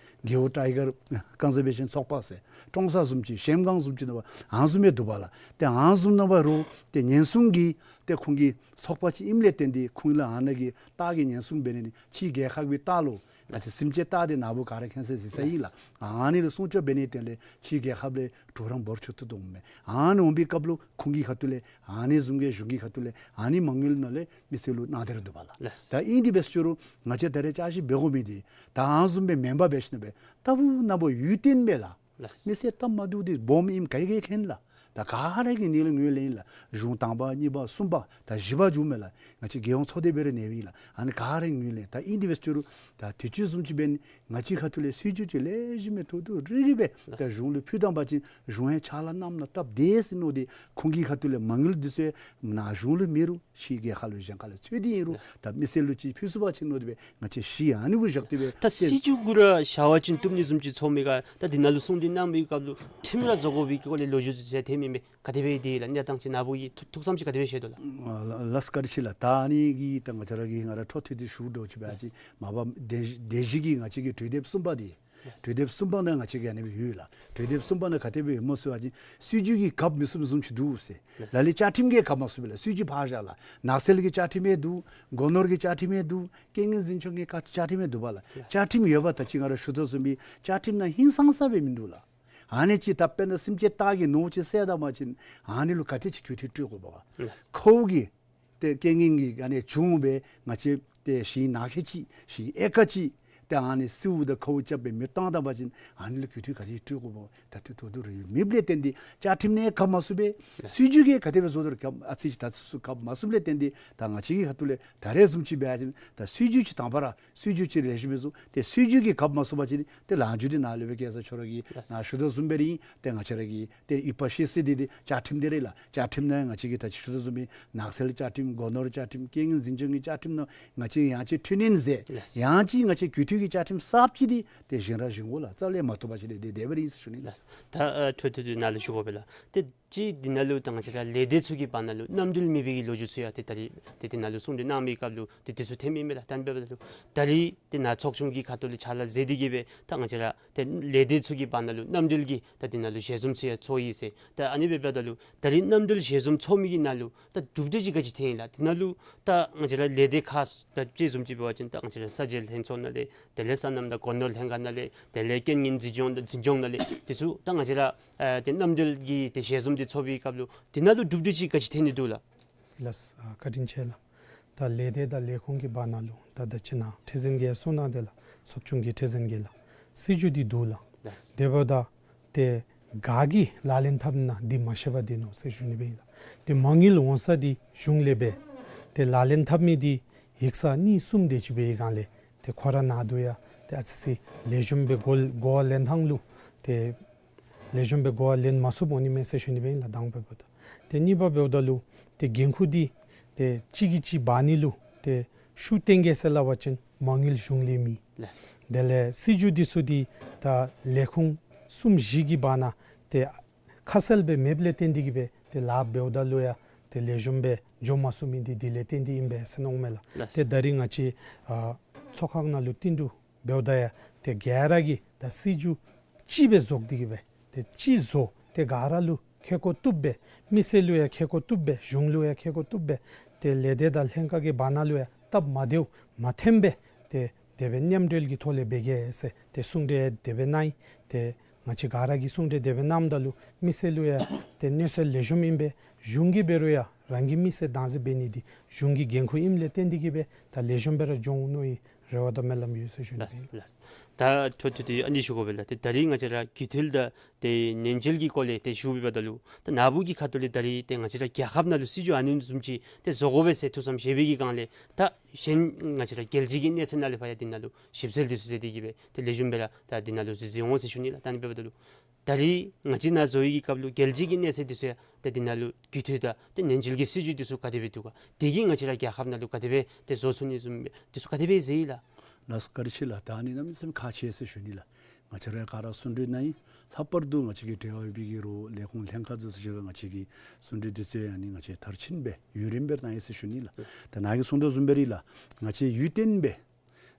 གེའུ་ཊའི་གར་ཀོན་ཛར་བེ་ཤན་ཚོགས་པ་ཟེར་ཀྲོང་གསར་བཟུམ་ཅིག་གཞལམ་སྒང་བཟུམ་ཅིག་ནང་ཕར་ཨ་ནི་བཟུམ་སྦེ་འདུག་པ་ལགས། ཏེ་ཨ་ནི་བཟུམ་ནང་ཕར་རུང་ཏེ་ཉེན་སྲུང་གི་ཏེ་ཁོང་གི་ཚོགས་པ་ཅིག་ཨིནམ་ལས་བརྟེན་ཏེ་ཁོང་ལུ་ཨ་ནཱ་གི་སྟག་གི་ཉེན་སྲུང་འབད་ནི་འདི་ཕྱིའི་རྒྱལ་ཁབ་ཀྱི་སྟག་ལུ་ང་བཅས་སེམས་ཅན་སྟག་འདི་ནཱ་བུ་ག་ར་མཁྱེན་ས་གཟིགས་ས་ཨིན་ལགས། ཨ་ནི་ལུ་སྲུང་སྐྱོབ་འབད་ནི་དེ་ལས་ཕྱིའི་རྒྱལ་ཁབ་ལས་གྲོགས་རམ་འབོར་ཆེ་ཏོག་ཏོ་འོངམ་མས། ཨ་ནི་འོང་པའི་སྐབས་ལུ་ཁོང་གི་ཁ་ཐུག་ལས་ཨ་ནི་བཟུམ་གྱི་གཞུང་གི་ཁ་ཐུག་ལས་ཨ་ནི་མ་དངུལ་ནང་ལས་མི་སེར་ལུ་གནང་སྟེ་ར་འདུག་པ་ལགས། ལགས། ད་ཨིན་དེ་སྦེ་ཞུ་རུང་ང་བཅས་ད་རེས་བསྐྱར་ཞིབ་འབད་དགོ་མི་འདི་ད་ཨ་ནི་བཟུམ་སྦེ་མེན་པར་འབད་ཞིནམ་སྦེ་ལྟ་བུ་ནཱ་བུ་ཡུན་བརྟན་སྦེ་ལགས། ལགས། མི་སེར་སྟབས་མ་བདེཝ་འདི་སྦོམ་ཨིནམ་ག་གིས་མཁྱེན་ལགས། ད་ག་ར་གིས་ནི་ལུ་ངོས་ལེན་ལགས། གཞུང་དང་པ་གཉིས་པ་གསུམ་པ་ད་བཞི་པ་འགྱོཝ་མས་ལགས། ང་བཅས་རྒྱལ་ཡོངས་ཚོགས་སྡེ་སྦེ་ར་གནས་པས་ལགས། ཨ་ནི་ག་ར་ངོས་ལེན། ད་ཨིན་དེ་སྦེ་ཞུ་རུང་ད་དུས་ཅི་བཟུམ་ཅིག་འབད་ནི་ང་བཅས་ཁ་ཐུག་ལས་སྲིད་བྱུས་ཅིག་ལེགས་ཤོམ་སྦེ་རྡོག་རྡོག་རིལ་རི་སྦེ་ད་གཞུང་ལུ་ཕུལ་བཏང་པ་ཅིན་གཞུང་ཡང་ཕྱག་ལཱ་གནངམ་ལུ་སྟབས་བདེ་ཟེར་མནོ་སྟེ་ཁོང་གི་ཁ་ཐུག་ལས་མ་དངུལ་འདི་ཚུ་ནཱ་གཞུང་ལུ་མེད་རུང་ཕྱིའི་རྒྱལ་ཁབ་ལུ་གཞན་ཁ་ལུ་འཚོལ་ཏེ་ཨིན་རུང་ད་མི་སེར་ལུ་ཅིག་ཕུལ་ཚུགས་པ་ཅིན་མནོ་སྟེ་སྦེ་ང་བཅས་གཞི་ཨ་ནི་གུ་བཞག་སྟེ་སྦེ་ད་སྲིད་བྱུས་གུ་ར་བཞག་པ་ཅིན་བཏུབ་ནི་བཟུམ་ཅིག་ཚོར་མི་ག། ད་འདི་ནང་ལུ་གསུང་གྲོས་གནང་བའི་སྐབས་ལུ་ཁྲིམས་ར་བཟོ་དགོ་པའི་སྐོར་ལས་ལོ་རྒྱུས་ཚུ་ཟེར་ཐོན་མི་མས། ག་དེ་སྦེ་འདི་ལགས་གནས་སྟངས་ཅིག་ནཱ་བུ་གི་ཐུགས་ཐུགས་བསམ་ཅིག་ག་དེ་སྦེ་བཞེས་དོ་ལགས། ཨ་ལགས་ལགས་བཀའ་དྲིན་ཆེ་ལགས། ད་ཨ་ནི་གི་ད་ང་བཅས་ར་གིས་ང་ར་འཕྲོ་མཐུད་དེ་ཞུ་དོ་ཅིག་འབད་བ་ཅིན་མ་པ་དེ་དེ་བཞིན་གྱི་ང་བཅས་ཀྱི་གྲོས་འདེབས་གསུམ་པ་འདི་ གྲོས་དེབ་གསུམ་པ་ནང་ང་བཅས་ཀྱི་ཨ་ནི་སྦེ་ཡོད་ལགས། གྲོས་དེབ་གསུམ་པ་ནང་ག་དེ་སྦེ་ཡོདཔ་སྨོ་ཟེར་བ་ཅིན་སྲིད་བྱུས་ཀྱིས་གབ་མི་ཚུགསཔ་བཟུམ་ཅིག་འདུག་ཟེར། ལགས། ལ་ལས་བཅའ་ཁྲིམས་ཀྱིས་གབ་མ་ཚུགས་པས་ལགས། སྲིད་བྱུས་ཕར་བཞག་ལགས། ནགས་ཚལ་གྱི་བཅའ་ཁྲིམས་ཡང་འདུག། སྒོ་ནོར་གྱི་བཅའ་ཁྲིམས་ཡང་འདུག། རྐྱེན་ངན་འཛིན་སྐྱོང་གི་བཅའ་ཁྲིམས་ཡང་འདུག་པ་ལགས། ལགས། བཅའ་ཁྲིམས་ཡོད་པ་ད་ཅི་ང་ར་ཞུ་དོ་བཟུམ་སྦེ་བཅའ་ཁྲིམས་ནང་ཧིང་སངས་ས་སྦེ་མིན་འདུག་ལགས། ཨ་ནི་ཅིག་ད་དཔེར་ན་སེམས་ཅན་སྟག་གི་ནོར་བུ་ཅིག་བསད་ད་པ་ཅིན་ཨ་ནི་ལུ་ག་དེ་ཅིག་གུས་བཏུད་སྤྲོད་དགོཔ་ག། ལགས། ཁོ་གིས་ཏེ་རྐྱེན་ངན་གྱིས་ཨ་ནི་བྱུང་སྦེ་ང་བཅས་ཏེ་ཞིང་ནང་འཁོད་ཅིག་ཞིང་ཨེ་ཀར་ཅིག་ཏེ་ཨ་ནི་སེརཝ་དང་ཁཝ་རྐྱབ་སྦེ་མེདཔ་བཏང་ད་པ་ཅིན་ཨ་ནི་ལུ་གུས་བཏུད་ག་དེ་སྤྲོད་དགོཔ་ད་ཏེ་དོ་དོ་རུང་ཡོད་མེདཔ་ལས་བརྟེན་ཏེ་བཅའ་ཁྲིམས་ནང་གབ་མ་ཚུགས་པས། ལགས། སྲིད་བྱུས་ཀྱིས་ག་དེ་སྦེ་བཟོ་དོ་རུང་གབ་ཨ་ཙི་ཅིག་ད་ཚུ་གབ་མ་ཚུགསཔ་ལས་བརྟེན་ཏེ་ད་ང་བཅས་ཀྱི་ཁ་ཐུག་ལས་ད་རེས་བཟུམ་ཅིག་འབད་བ་ཅིན་ད་སྲིད་བྱུས་ཅིག་དང་པ་ར་སྲིད་བྱུས་ཅིག་ལེགས་ཤོམ་སྦེ་བཟོ། ཏེ་སྲིད་བྱུས་ཀྱིས་གབ་མ་ཚུགས་པ་ཅིན་ཏེ་ལངས་ཕྱོགས་འདི་ནཱ་ལས་སྦེ་སྐལ་བཟང་ཁྱོད་ར་གིས་ལགས། ནཱ་ཞུ་དོ་བཟུམ་སྦེ་ར་ཨིན། ཏེ་ང་བཅས་ར་གི་ཏེ་ཡུལ་པ་ཤེས་སྲིད་འདི་ཏེ་བཅའ་ཁྲིམས་འདི་ར་ལགས། བཅའ་ཁྲིམས་ནང་ང་བཅས་ཀྱིས་ད་ཅི་ཞུ་དོ་བཟུམ་སྦེ་ནགས་ཚལ་བཅའ་ཁྲིམས་སྒོ་ནོར་བཅའ་ཁྲིམས་རྐྱེན་ངན་འཛིན་སྐྱོང་གི་བཅའ་ཁྲིམས་ནང་ང་བཅས་ཡང་ཅིན་འཕྲི་སྣོན་མཛད། ལགས། ཡང་ཅིན་ང་བཅས་གུས་བཏུད་ཀྱི་བཅའ་ཁྲིམས་གསརཔ་ཅིག་འདི་ཏེ་བཞེངས་ར་བཞེངས་དགོ་ལགས། རྩ་ལས་མ་བཏུབ་པ་ཅིག་འདི་དེ་སྦེ་ར་ཨིན་ཟེར་ཞུ་ནི་ལགས། ལགས། ད་ཨ་ཐོ་ཐོ་ཐོ་ནཱ་ལུ་ཞུ་དགོ་པས་ལགས། ཏེ་ཅིག་འདི་ནང་ལུ་ད་ང་བཅས་ར་ལས་སྡེ་ཚུ་གི་བར་ན་ལུ་རྣམ་གྲོལ་མེད་པའི་གི་ལོ་རྒྱུས་ཚུ་ཡང་ཏེ་ད་རིས་ཏེ་འདི་ནང་ལུ་གསུང་གྲོས་གནང་མི་སྐབས་ལུ་ཏེ་འདི་ཚུ་ཐོནམ་ཨིན་མས་ལགས། ད་ཨ་ནི་འབདཝ་ད་ལུ་ད་རིས་ཏེ་ནཱ་ཚོགས་ཆུང་གི་ཁ་ཐུག་ལས་ཕྱག་ལཱ་མཛད་དེ་གི་སྦེ་ད་ང་བཅས་ར་ཏེ་ལས་སྡེ་ཚུ་གི་བར་ན་ལུ་རྣམ་གྲོལ་གྱི་ད་འདི་ནང་ལུ་ཞལ་འཛོམས་ཚུ་ཡང་ཚོགས་ཡི་ཟེར། ད་ཨ་ནི་འབདཝ་ད་ལུ་ད་རིས་རྣམ་གྲོལ་ཞལ་འཛོམས་ཚོགས་མི་གི་ནང་ལུ་ད་གྲུབ་འབྲས་ཅིག་ག་ཅི་ཐོན་ཡི་ལགས། འདི་ནང་ལུ་ད་ང་བཅས་ར་ལས་སྡེ་ཁག་ད་དཔྱེ་བཟུམ་ཅིག་འབད་བ་ཅིན་ད་ང་བཅས་ར་ས་འབྱེད་ལྷན་ཚོགས་ནང་ལས་དེ་ལས་སོ་ནམ་དང་སྒོ་ནོར་ལྷན་ཁག་ནང་ལས་དེ་ལས་རྐྱེན་ངན་འཛིན་སྐྱོང་འཛིན་སྐྱོང་ནང་ལས་འདི་ཚུ་ད་ང་བཅས་ར་ཨ་ཏེ་རྣམ་གྲོལ་གྱི་ཏེ་ཞལ་འཛོམས་འདི་ཚོགས་པའི་སྐབས་ལུ་འདི་ནང་ལུ་གྲུབ་འབྲས་ཅིག་ག་ཅི་ཐོན་ནི་འདུག་ལགས། ལགས། ཨ་བཀའ་དྲིན་ཆེ་ལགས། ད་ལས་སྡེ་དང་ལས་ཁུངས་ཀྱི་བར་ན་ལུ་ད་ད་ཅི་ནཱ་ཁྲི་འཛིན་གྱིས་གསུངས་གནང་དེ་ལགས། ཚོགས་ཆུང་གི་ཁྲི་འཛིན་གྱིས་ལགས། སྲིད་བྱུས་འདི་འདུག་ལགས། ལགས། དེ་འབདཝ་ད་ཏེ་ག་གིས་ལག་ལེན་འཐབ་ན་འདི་མ་ཤེས་པར་སྡོད་ནུག་ཟེར་ཞུ་ནི་སྦེ་ཨིན་ལགས། ཏེ་མ་དངུལ་འོང་ས་འདི་གཞུང་ལས་འབད། ཏེ་ལག་ལེན་འཐབ་མི་འདི་ཡིག་ཚང་གཉིས་གསུམ་དེ་ཅིག་འབད་བའི་སྒང་ལས་ཏེ་ཁོ་ར་ནང་དུ་ཡང་ཏེ་ཨ་ཙི་ཅིག་ལེགས་ཤོམ་སྦེ་གོ་གོ་བ་ལེན་ཐངས་ལུ་ཏེ་ལེགས་ཤོམ་སྦེ་གོ་བ་ལེན་མ་ཚུགསཔ་འོང་ནི་མས་ཟེར་ཞུ་ནི་སྦེ་ཨིན་ལགས། དང་པ་འབདཝ་ད། ཏེ་གཉིས་པ་འབདཝ་ད་ལུ་ཏེ་འགན་ཁུར་འདི་ཏེ་གཅིག་གིས་གཅིག་འབག་ནི་ལུ་ཏེ་ཤུགས་བཏོན་གེ་ཟེར་སླབ་པ་ཅིན་མ་དངུལ་གཞུང་ལས་མེད། ལགས། དེ་ལས་སྲིད་བྱུས་འདི་ཚུ་འདི་ད་ལས་ཁུངས་གསུམ་བཞི་གི་བར་ན་ཏེ་ཁ་གསལ་སྦེ་མེདཔ་ལས་བརྟེན་ཏེ་གི་སྦེ་ཏེ་ལཱ་འབདཝ་ད་ལུ་ཡང་ཏེ་ལེགས་ཤོམ་སྦེ་འགྱོ་མ་ཚུགས་མི་འདི་འདི་ལས་བརྟེན་ཏེ་ཨིན་པས་ཟེར་མནོཝ་མས་ལགས། ལགས། ཏེ་ད་རིས་ང་བཅས་ཨ་ཚོགས་ཁང་ནང་ལུ་བསྟུན་གྲོས་འབདཝ་ད་ཡང་ཏེ་ག་ར་གིས་ད་སྲིད་བྱུས་གཅིག་སྦེ་བཟོ་སྟེ་གི་སྦེ་ཏེ་གཅིག་བཟོ་སྟེ་ག་ར་ལུ་ཁེ་ཀོ་བཏུབ་སྦེ་མི་སེར་ལུ་ཡང་ཁེ་ཀོ་བཏུབ་སྦེ་གཞུང་ལུ་ཡང་ཁེ་ཀོ་བཏུབ་སྦེ་ཏེ་ལས་སྡེ་དང་ལྷན་ཁག་གི་བར་ན་ལུ་ཡང་སྟབས་མ་བདེཝ་མ་ཐོན་པར་ཏེ་དེ་སྦེ་མཉམ་འབྲེལ་གྱི་ཐོག་ལས་འབད་གེ་ཟེར་ཏེ་གསུང་གྲོས་དེ་སྦེ་གནང་ཡི། ཏེ་ང་བཅས་ག་ར་གིས་གསུང་གྲོས་དེ་སྦེ་གནངམ་ད་ལུ་མི་སེར་ལུ་ཡང་ཏེ་གནས་ཚུལ་ལེགས་ཤོམ་ཨིན་པས། གཞུང་གིས་འབད་རུང་ཡང་རང་གི་མི་སེར་བདག་འཛིན་འབད་ནི་འདི་གཞུང་གི་འགན་ཁུར་ཨིནམ་ལས་བརྟེན་ཏེ་གི་སྦེ་ད་ལེགས་ཤོམ་སྦེ་ར་འགྱོ་འོང་མནོ་བའི་རེ་བ་དང་སྨོན་ལམ་ཡོད་ཟེར་ཞུ་ནི། ལགས་ལགས། ད་ཐོ་ཐོ་ཏེ་ཨ་ནི་ཞུ་དགོ་པས་ལགས། ཏེ་ད་རིས་ང་བཅས་ར་གུས་བཏུད་དང་ཏེ་ཉེན་བཅོལ་གྱི་སྐོར་ལས་ཏེ་ཞུ་བའི་བར་ན་ལུ་ད་ནཱ་བུ་གི་ཁ་ཐུག་ལས་ད་རིས་ཏེ་ང་བཅས་ར་རྒྱལ་ཁབ་ནང་ལུ་སྲིད་བྱུས་ཨ་ནི་བཟུམ་ཅིག་ཏེ་བཟོ་དགོ་པས་ཟེར་ཐུགས་བསམ་བཞེས་པའི་གི་སྒང་ལས་ད་གཞན་ང་བཅས་ར་རྒྱལ་སྤྱི་གི་གནས་ཚད་ནང་ལས་ཕར་ཡང་འདི་ནང་ལུ་ཞིབ་འཚོལ་འདི་ཚུ་མཛད་དེ་གི་སྦེ་ཏེ་ལེགས་ཤོམ་སྦེ་ར་ད་འདི་ནང་ལུ་གཟིགས་གཟིགས་འོང་ཟེར་ཞུ་ནི་ལགས། ད་ཨ་ནི་འབདཝ་ད་ལུ་ད་རིས་ང་བཅས་ནཱ་བཟོ་བའི་གི་སྐབས་ལུ་རྒྱལ་སྤྱི་གི་གནས་ཚད་འདི་ཚུ་ཡང་ཏེ་འདི་ནང་ལུ་གུས་བཏུད་དང་ཏེ་ཉེན་བཅོལ་གྱི་སྲིད་བྱུས་འདི་ཚུ་ག་དེ་སྦེ་འདུག་ག། དེ་གིས་ང་བཅས་ར་རྒྱལ་ཁབ་ནང་ལུ་ག་དེ་སྦེ་ཏེ་བཟོ་ཚུགས་ནི་བཟུམ་སྦེ་འདི་ཚུ་ག་དེ་སྦེ་གཟིགས་ཡི་ལགས། ལགས་སོ་བཀའ་དྲིན་ཆེ་ལགས། ད་ཨ་ནི་གནམ་མེད་ས་མེད་ཁག་ཆེ་ཟེར་ཞུ་ནི་ལགས། ང་བཅས་ར་ག་ར་གསུང་གྲོས་གནང་ཡི། ལྷག་པར་དུ་ང་བཅས་ཀྱི་འབྲེལ་བ་ཡོད་པའི་གི་རུང་ལས་ཁུངས་ལྷན་ཁག་ཚུ་ཚུ་ཅིག་ལུ་ང་བཅས་ཀྱི་གསུང་གྲོས་འདི་ཚུ་ཡང་ཨ་ནི་ང་བཅས་མཐར་ཕྱིན་སྦེ་ཡུན་རིངམོ་སྦེ་གནང་ཡི་ཟེར་ཞུ་ནི་ལགས། ད་ནཱ་གིས་གསུང་དོ་བཟུམ་སྦེ་ར་ལགས། ང་བཅས་ཡུན་བརྟན་སྦེ་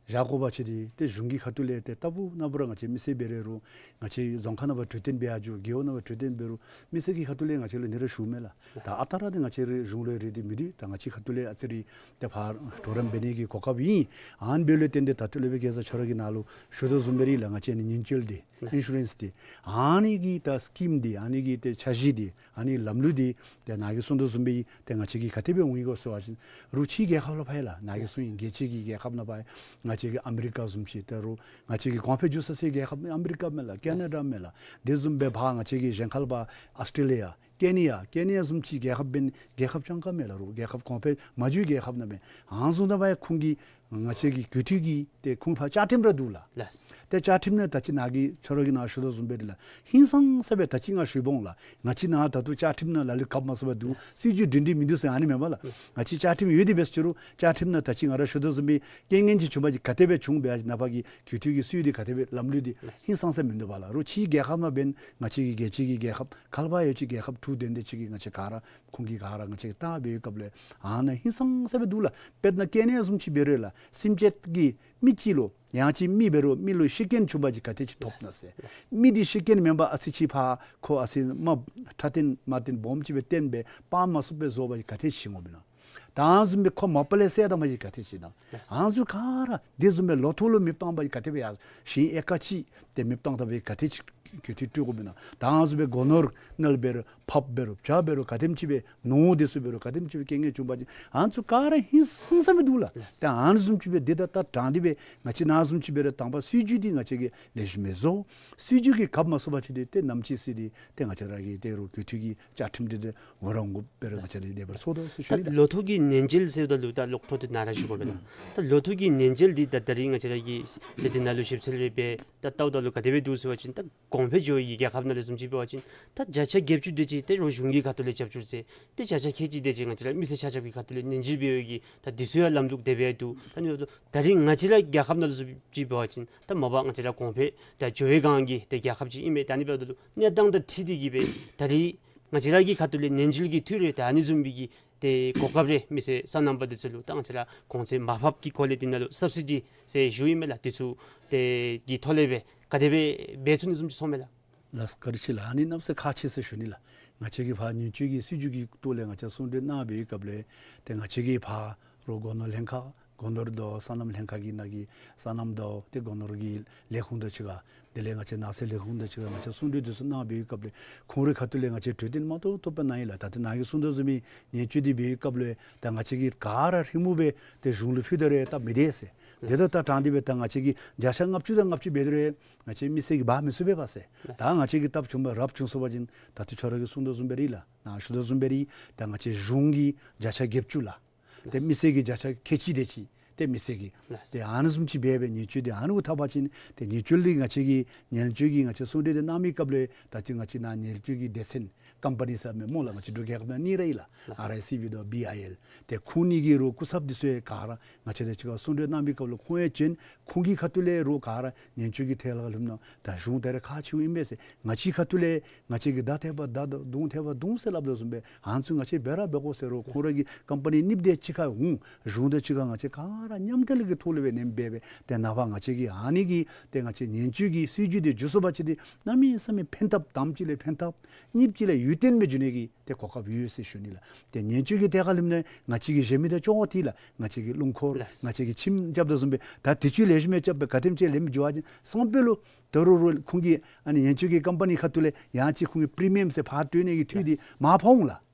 བཞག་དགོ་པ་ཅིན་ཏེ་གཞུང་གི་ཁ་ཐུག་ལས་ཏེ་ལྟ་བུ་ན་བུ་ར་ང་བཅས་མི་སེར་འབད་རུང་ང་བཅས་རྫོང་ཁག་ནང་ཕར་གྲོས་བསྟུན་འབད་ཡར་འགྱོ། རྒེད་འོག་ནང་ཕར་གྲོས་བསྟུན་འབད་རུང་མི་སེར་གྱི་ཁ་ཐུག་ལས་ང་བཅས་ལུ་ཨ་ནི་ར་ཞུཝ་མས་ལགས། ད་ཨ་རྟག་ར་འདི་ང་བཅས་རའི་གཞུང་ལུ་རེ་འདི་མི་འདི་ད་ང་བཅས་ཁ་ཐུག་ལས་ཨ་ཙི་རེ་ཏེ་ཕར་གྲོགས་རམ་འབད་ནི་གི་གོ་སྐབས་ཨིན། ཨ་ནི་འབདཝ་ལས་བརྟེན་ཏེ་ད་ལྟོ་ལས་སྦེ་རྒྱལ་བཙུན་ཁྱོད་ར་གིས་ནཱ་ལུ་ཞུ་དོ་བཟུམ་སྦེ་ར་ལགས། ང་བཅས་ཨ་ནི་ཉེན་བཅོལ་འདི་ལགས། ཨིན་ཤུ་རེནསི་འདི་ཨ་ནི་གི་ད་སི་ཀིམ་འདི་ཨ་ནི་གི་ཏེ་འཆར་གཞི་འདི་ཨ་ནི་ལམ་ལུགས་འདི་ཏེ་ནཱ་གིས་གསུང་དོ་བཟུམ་སྦེ་ཏེ་ང་བཅས་ཀྱིས་ག་དེ་སྦེ་འོང་ཡི་གོ་ཟེར་བ་ཅིན་རུང་ཕྱིའི་རྒྱལ་ཁབ་ལུ་ཕར་ཡང་ལགས་ནཱ་གིས་གསུངས་ཡི། རྒྱལ་སྤྱི་གི་རྒྱལ་ཁབ་ནང་ཕར་ཡང་ང་བཅས་ཀྱི་ཨ་མི་རི་ཀ་བཟུམ་ཅིག་ཏེ་རུང་ང་བཅས་ཀྱི་གོང་འཕེལ་འགྱོ་ས་ས་རྒྱལ་ཁབ་ཨ་མི་རི་ཀ་མས་ལགས། ཀེ་ན་ཌ་མས་ལགས། དེ་བཟུམ་སྦེ་ཕར་ང་བཅས་ཀྱི་གཞན་ཁར་ཕར་ཨོསི་ཊྲེ་ལི་ཡ་ཀེ་ནི་ཡ་ཀེ་ནི་ཡ་བཟུམ་ཅིག་རྒྱལ་ཁབ་འབད་རྒྱལ་ཁབ་སྤྱང་ཀ་མས་ལགས། རུང་རྒྱལ་ཁབ་གོང་འཕེལ་མ་འགྱོ་རྒྱལ་ཁབ་ནང་མས། ཨ་ནི་བཟུམ་ད་ཕར་ཡང་ཁོང་གིས་ང་བཅས་ཀྱི་གུས་བཏུད་ཀྱི་ཏེ་ཁོང་ཕར་བཅའ་ཁྲིམས་ར་འདུག་ལགས། ལགས། ཏེ་བཅའ་ཁྲིམས་ནང་ད་ཅི་ནཱ་གིས་ཁྱོད་ར་གིས་ནཱ་ཞུ་དོ་བཟུམ་སྦེ་ར་ལགས། ཧིང་སངས་ས་སྦེ་ད་ཅི་ང་ཞུ་འོང་ལགས། ང་བཅས་ནཱ་ད་ལྟོ་བཅའ་ཁྲིམས་ནང་ལ་ལུ་གབ་མ་ཚུགས་པར་འདུག། ལགས། སྲིད་བྱུས་སྒྲིང་སྒྲི་མིན་འདུག་ཟེར་ཨ་ནི་མེན་པ་ལགས། ལགས། ང་བཅས་བཅའ་ཁྲིམས་ཡོད་དེ་འབད་ཟེར་རུང་བཅའ་ཁྲིམས་ནང་ད་ཅི་ང་ར་ཞུ་དོ་བཟུམ་སྦེ་རྐྱེན་ངན་ཅིག་བྱུང་པ་ཅིན་ག་དེ་སྦེ་བྱུང་འབད་ཨ་ནཱ་ཕར་གྱི་གུས་བཏུད་ཀྱི་སྲོལ་འདི་ག་དེ་སྦེ་ལམ་ལུགས་འདི་ལགས། ཧིང་སངས་ས་མིན་འདུག་པ་ལགས། རུང་ཕྱིའི་རྒྱལ་ཁབ་ནང་འབདན་ང་བཅས་ཀྱི་རྒྱལ་སྤྱི་གི་རྒྱལ་ཁབ་ཁ་ལས་ཕར་ཡང་ཅིག་རྒྱལ་ཁབ་དྲུག་དོན་དེ་ཅིག་གིས་ང་བཅས་ག་ར་ཁོང་གིས་ག་ར་ང་བཅས་ལྟ་བའི་སྐབས་ལས་ཨ་ནཱ་ཧིང་སངས་ས་སྦེ་འདུག་ལགས། དཔེར་ན་ཀེ་ནི་ཡ་བཟུམ་ཅིག་འབད་རུང་ལགས། སེམས་ཅན་གྱི་ མི་གཅིག་ལུ་ཡང་ཅིན་མི་འབད་རུང་མི་ལུ་ཤི་རྐྱེན་བྱུང་པ་ཅིན་ག་དེ་ཅིག་ཐོབ་ན་ཟེར། མི་འདི་ཤི་རྐྱེན་མེན་པར་ཨ་ཙི་ཅིག་ཕར་ཁོ་ཨ་ཙི་མ་ཁྲ་ཏིང་མ་ཏིང་སྦོམ་ཅིག་སྦེ་བཏོན་སྦེ་སྤང་མ་ཚུགས་པར་བཟོ་བ་ཅིན་ག་དེ་ཅིག་འོང་མེན་ན། ད་ཨ་ནི་བཟུམ་སྦེ་ཁོ་མ་པ་ལས་བསད་ད་པ་ཅིན་ག་དེ་ཅིག་ན། ཨ་ནི་བཟུམ་ག་ར་དེ་བཟུམ་སྦེ་ལོ་ཐོག་ལུ་མེ་བཏང་པ་ཅིན་ག་དེ་སྦེ་ཡར་ཞིང་ཨེ་ཀར་གཅིག་དེ་མེ་བཏང་ད་པ་ཅིན་ག་དེ་ཅིག་གྱོད་དུ་སྤྲོད་དགོཔ་མེན་ན། ད་ཨ་ནི་བཟུམ་སྦེ་སྒོ་ནོར་ནང་ལུ་འབད་རུང་ཕགཔ་འབད་རུང་བྱ་འབད་རུང་ག་དེམ་ཅིག་སྦེ་ནོར་དེ་ཚུ་འབད་རུང་ག་དེམ་ཅིག་སྦེ་རྐྱེན་ངན་བྱུང་པ་ཅིན་ཨ་ནི་ཚུ་ག་ར་ཧིང་སངས་ས་མི་འདུག་ལགས། ད་ཨ་ནི་བཟུམ་ཅིག་སྦེ་དེ་ད་ད་དྲང་སྟེ་སྦེ་ང་བཅས་ནཱ་བཟུམ་ཅིག་འབད་རུང་དང་པ་སྲིད་བྱུས་འདི་ང་བཅས་ཀྱིས་ལེགས་ཤོམ་སྦེ་བཟོ། སྲིད་བྱུས་ཀྱིས་བཀབ་མ་ཚུགས་པ་ཅིན་ཏེ་ཏེ་ནམ་ཅིག་སྲིད་འདི་ཏེ་ང་བཅས་ར་གི་ཏེ་རོགས་གྱོད་དུ་གི་བཅའ་ཁྲིམས་འདི་ཏེ་འོང་ར་འོང་དགོཔ་འབད་རུང་ང་བཅས་ར་འདི་འབད་ར་ཚོར་དོ་ཟེར་ཞུ་ནི་ལགས། ད་ལོ་ཐོག་གི་ཉེན་བཅོལ་ཟེརཝ་ད་ལུ་ད་ལོག་ཐོག་ཏུ་ནཱ་ར་ཞུ་དགོ་པས་ལགས། ད་ལོ་ཐོག་གི་ཉེན་བཅོལ་འདི་ད་ད་རིས་ང་བཅས་ར་གིས་ཏེ་འདི་ནང་ལུ་ཞིབ་འཚོལ་རེ་འབད་ད་ལྟཝ་ད་ལུ་ག་དེ་སྦེ་འདུག་ཟེར་བ་ཅིན་ད་གོང་འཕེལ་འགྱོ་བའི་རྒྱལ་ཁབ་ནང་ལུ་བཟུམ་ཅིག་འབད་བ་ཅིན་ད་བརྒྱ་ཆ་བརྒྱད་ཅུ་དེ་ཅིག་ཏེ་རོགས་གཞུང་གི་ཁ་ཐུག་ལས་རྒྱབ་སྐྱོར་མཛད། ཏེ་བརྒྱ་ཆ་ཁལ་གཅིག་དེ་ཅིག་ང་བཅས་ར་མི་སེར་ཆ་ཁྱབ་ཀྱི་ཁ་ཐུག་ལས་ཉེན་བཅོལ་འབད་བའི་གི་ད་འདི་ཚུ་ཡང་ལམ་ལུགས་དེ་སྦེ་འདུག། ད་ནི་ད་རིས་ང་བཅས་ར་རྒྱལ་ཁབ་ནང་ལུ་བཟུམ་ཅིག་འབད་བ་ཅིན་ད་མ་པ་ང་བཅས་ར་གོང་འཕེལ་ད་འགྱོ་བའི་སྒང་གི་ཏེ་རྒྱལ་ཁབ་ཅིག་ཨིན་མས། ད་ནི་འབདཝ་ད་ལུ་གནས་སྟངས་དང་འཁྲིལ་ཏེ་གིས་སྦེ་ད་རིས་ང་བཅས་ར་གི་ཁ་ཐུག་ལས་ཉེན་བཅོལ་གྱི་འཐུས་རེ་ད་ཨ་ནི་བཟུམ་སྦེ་གི་ཏེ་གོ་སྐབས་རེ་མི་སེར་སོ་ནམ་པ་འདི་ཚུ་ལུ་ད་ང་བཅས་ར་གོང་ཚད་མར་ཕབ་ཀྱི་སྐོར་ལས་འདི་ནང་ལུ་སབ་སི་ཌི་ཟེར་ཞུཝ་ཨིན་མས་ལགས། འདི་ཚུ་དེ་གི་ཐོག་ལས་སྦེ་ག་དེ་སྦེ་འབད་ཚུགས་ནི་བཟུམ་ཅིག་ཚོར་མས་ལགས། ལགས་བཀའ་དྲིན་ཆེ་ལགས། ཨ་ནི་གནམ་མེད་ས་མེད་ཁག་ཆེ་ཟེར་ཞུ་ནི་ལགས། ང་བཅས་ཀྱིས་ཕར་ཉེན་བཅོལ་གྱི་སྲིད་བྱུས་ཀྱི་ཐོག་ལས་ང་བཅས་གསུང་གྲོས་གནང་བའི་སྐབས་ལས་ཏེ་ང་བཅས་ཀྱིས་ཕར་རོགས་སྒོ་ནོར་ལྷན་ཁག་སྒོ་ནོར་དང་སོ་ནམ་ལྷན་ཁག་གི་ནང་གི་སོ་ནམ་དང་ཏེ་སྒོ་ནོར་གྱི་ལས་ཁུངས་དང་གཅིག་ཁར་དེ་ལས་ང་བཅས་ནགས་ཚལ་ལས་ཁུངས་དང་གཅིག་ཁར་ང་བཅས་གསུང་གྲོས་འདི་ཚུ་གནང་བའི་སྐབས་ལས་ཁོང་རའི་ཁ་ཐུག་ལས་ང་བཅས་གྲོས་བསྟུན་མ་ཐོབ་ཐོབ་པར་གནང་ཡི་ལགས། ད་ལྟོ་ནཱ་གིས་གསུང་དོ་བཟུམ་སྦེ་ཉེན་བཅོལ་འདི་འབད་བའི་སྐབས་ལས་ད་ང་བཅས་ཀྱིས་ག་ར་ཧྲིལ་མོ་སྦེ་ཏེ་གཞུང་ལུ་ཕུལ་ད་རུང་ད་མི་བདེ་ཟེར། དེ་ད་ད་དྲང་སྟེ་སྦེ་ད་ང་བཅས་ཀྱིས་བརྒྱ་ཆ་ལྔ་བཅུ་དང་ལྔ་བཅུ་འབད་ད་རུང་ང་བཅས་མི་སེར་གྱིས་འབག་མི་ཚུགས་པས་པ་ཟེར། ད་ང་བཅས་ཀྱིས་སྟབས་བྱུང་བ་རབ་བྱུང་སོང་པ་ཅིན་ད་ལྟོ་ཁྱོད་ར་གིས་གསུང་དོ་བཟུམ་སྦེ་ར་ལགས། ནཱ་ཞུ་དོ་བཟུམ་སྦེ་ར་ད་ང་བཅས་གཞུང་གིས་བརྒྱ་ཆ་བརྒྱད་ཅུ་ལགས། ཏེ་མི་སེར་གྱིས་བརྒྱ་ཆ་ཁལ་གཅིག་དེ་ཅིག་ཏེ་མི་སེར་གྱིས། ཏེ་ཨ་ནི་བཟུམ་ཅིག་འབད་སྦེ་ཉེན་བཅོལ་འདི་ཨ་ནི་གུ་འཐབ་པ་ཅིན་ཏེ་ཉེན་བཅོལ་འདི་ང་བཅས་ཀྱིས་ཉེན་བཅོལ་གྱི་ང་བཅས་གསུང་གྲོས་འདི་གནང་མི་སྐབས་ལས་ད་ཅི་ང་བཅས་ནཱ་ཉེན་བཅོལ་གྱི་སྡེ་ཚན་ཀམ་པ་ནི་ཟེར་མི་སྨོ་ལགས། ང་བཅས་འབྲུག་རྒྱལ་ཁབ་ནང་གཉིས་ར་ཡོད་ལགས། ཨར་ཨའི་སི་བི་དང་བི་ཨའི་ཨེལ། ཏེ་ཁོང་གཉིས་ཀྱི་རོགས་སྐུ་ཚབ་འདི་ཚུ་ཡང་ག་ར་ང་བཅས་དང་གཅིག་ཁར་གསུང་གྲོས་གནང་མི་སྐབས་ལུ་ཁོང་ཡང་བྱོན། ཁོང་གི་ཁ་ཐུག་ལས་རོགས་ག་ར་ཉེན་བཅོལ་གྱི་ཐད་ལུ་ལྷོདཔ་ད་ད་གཞུང་ད་རེས་ཁག་ཆེཝ་ཨིན་པས་ཟེར། ང་བཅས་ཁ་ཐུག་ལས་ང་བཅས་ཀྱིས་མདའ་ཐེབས་པ་མདའ་དང་མདུང་ཐེབས་པ་མདུང་ཟེར་སླབ་དོ་བཟུམ་སྦེ་ཨ་ནི་ཚུ་ང་བཅས་འབད་ར་འབད་དགོ་ཟེར་རུང་ཁོང་ར་གི་ཀམ་པ་ནི་གཉིས་དེ་གཅིག་ཁར་འོང་། གཞུང་དང་གཅིག་ཁར་ང་བཅས་ག་ར་མཉམ་འབྲེལ་གྱི་ཐོག་ལས་སྦེ་ནེམ་འབད་སྦེ་ཏེ་ནངས་པ་ང་བཅས་ཀྱིས་ཨ་ནི་གི་ཏེ་ང་བཅས་ཉེན་བཅོལ་གྱི་སྲིད་བྱུས་འདི་འགྱོ་ཚུགས་པ་ཅིན་ཏེ་གནམ་མེད་ས་མེད་ཕན་ཐབས་དང་པ་ཅིག་ལས་ཕན་ཐབས་གཉིས་པ་ཅིག་ལས་ཡུན་བརྟན་སྦེ་འགྱོ་ནི་གི་ཏེ་གོ་སྐབས་ཡོད་ཟེར་ཞུ་ནི་ལགས། ཏེ་ཉེན་བཅོལ་གྱི་ཐད་ཁར་ལྷོདཔ་ད་ང་བཅས་ཀྱི་གཞན་མི་དང་ཅོག་འཐདཔ་ལགས། ང་བཅས་ཀྱི་རླུང་འཁོར་ལགས། ང་བཅས་ཀྱི་ཁྱིམ་རྐྱབ་དོ་བཟུམ་སྦེ་ད་དུས་ཚོད་ལེགས་ཤོམ་སྦེ་རྐྱབ་སྦེ་ག་དེམ་ཅིག་ལེགས་ཤོམ་འགྱོ་བ་ཅིན་སང་ཕོད་ལུ་ད་རུང་རོགས་ཁོང་གི་ཨ་ནི་ཉེན་བཅོལ་གྱི་ཀམ་པ་ནི་ཁ་ཐུག་ལས་ཡང་ཅིན་ཁོང་གི་པི་རི་མི་ཡམ་ཟེར་ཕར་སྤྲོད་ནི་གི་འཐུས་འདི་ལགས། མར་ཕབ་འོང་ལགས།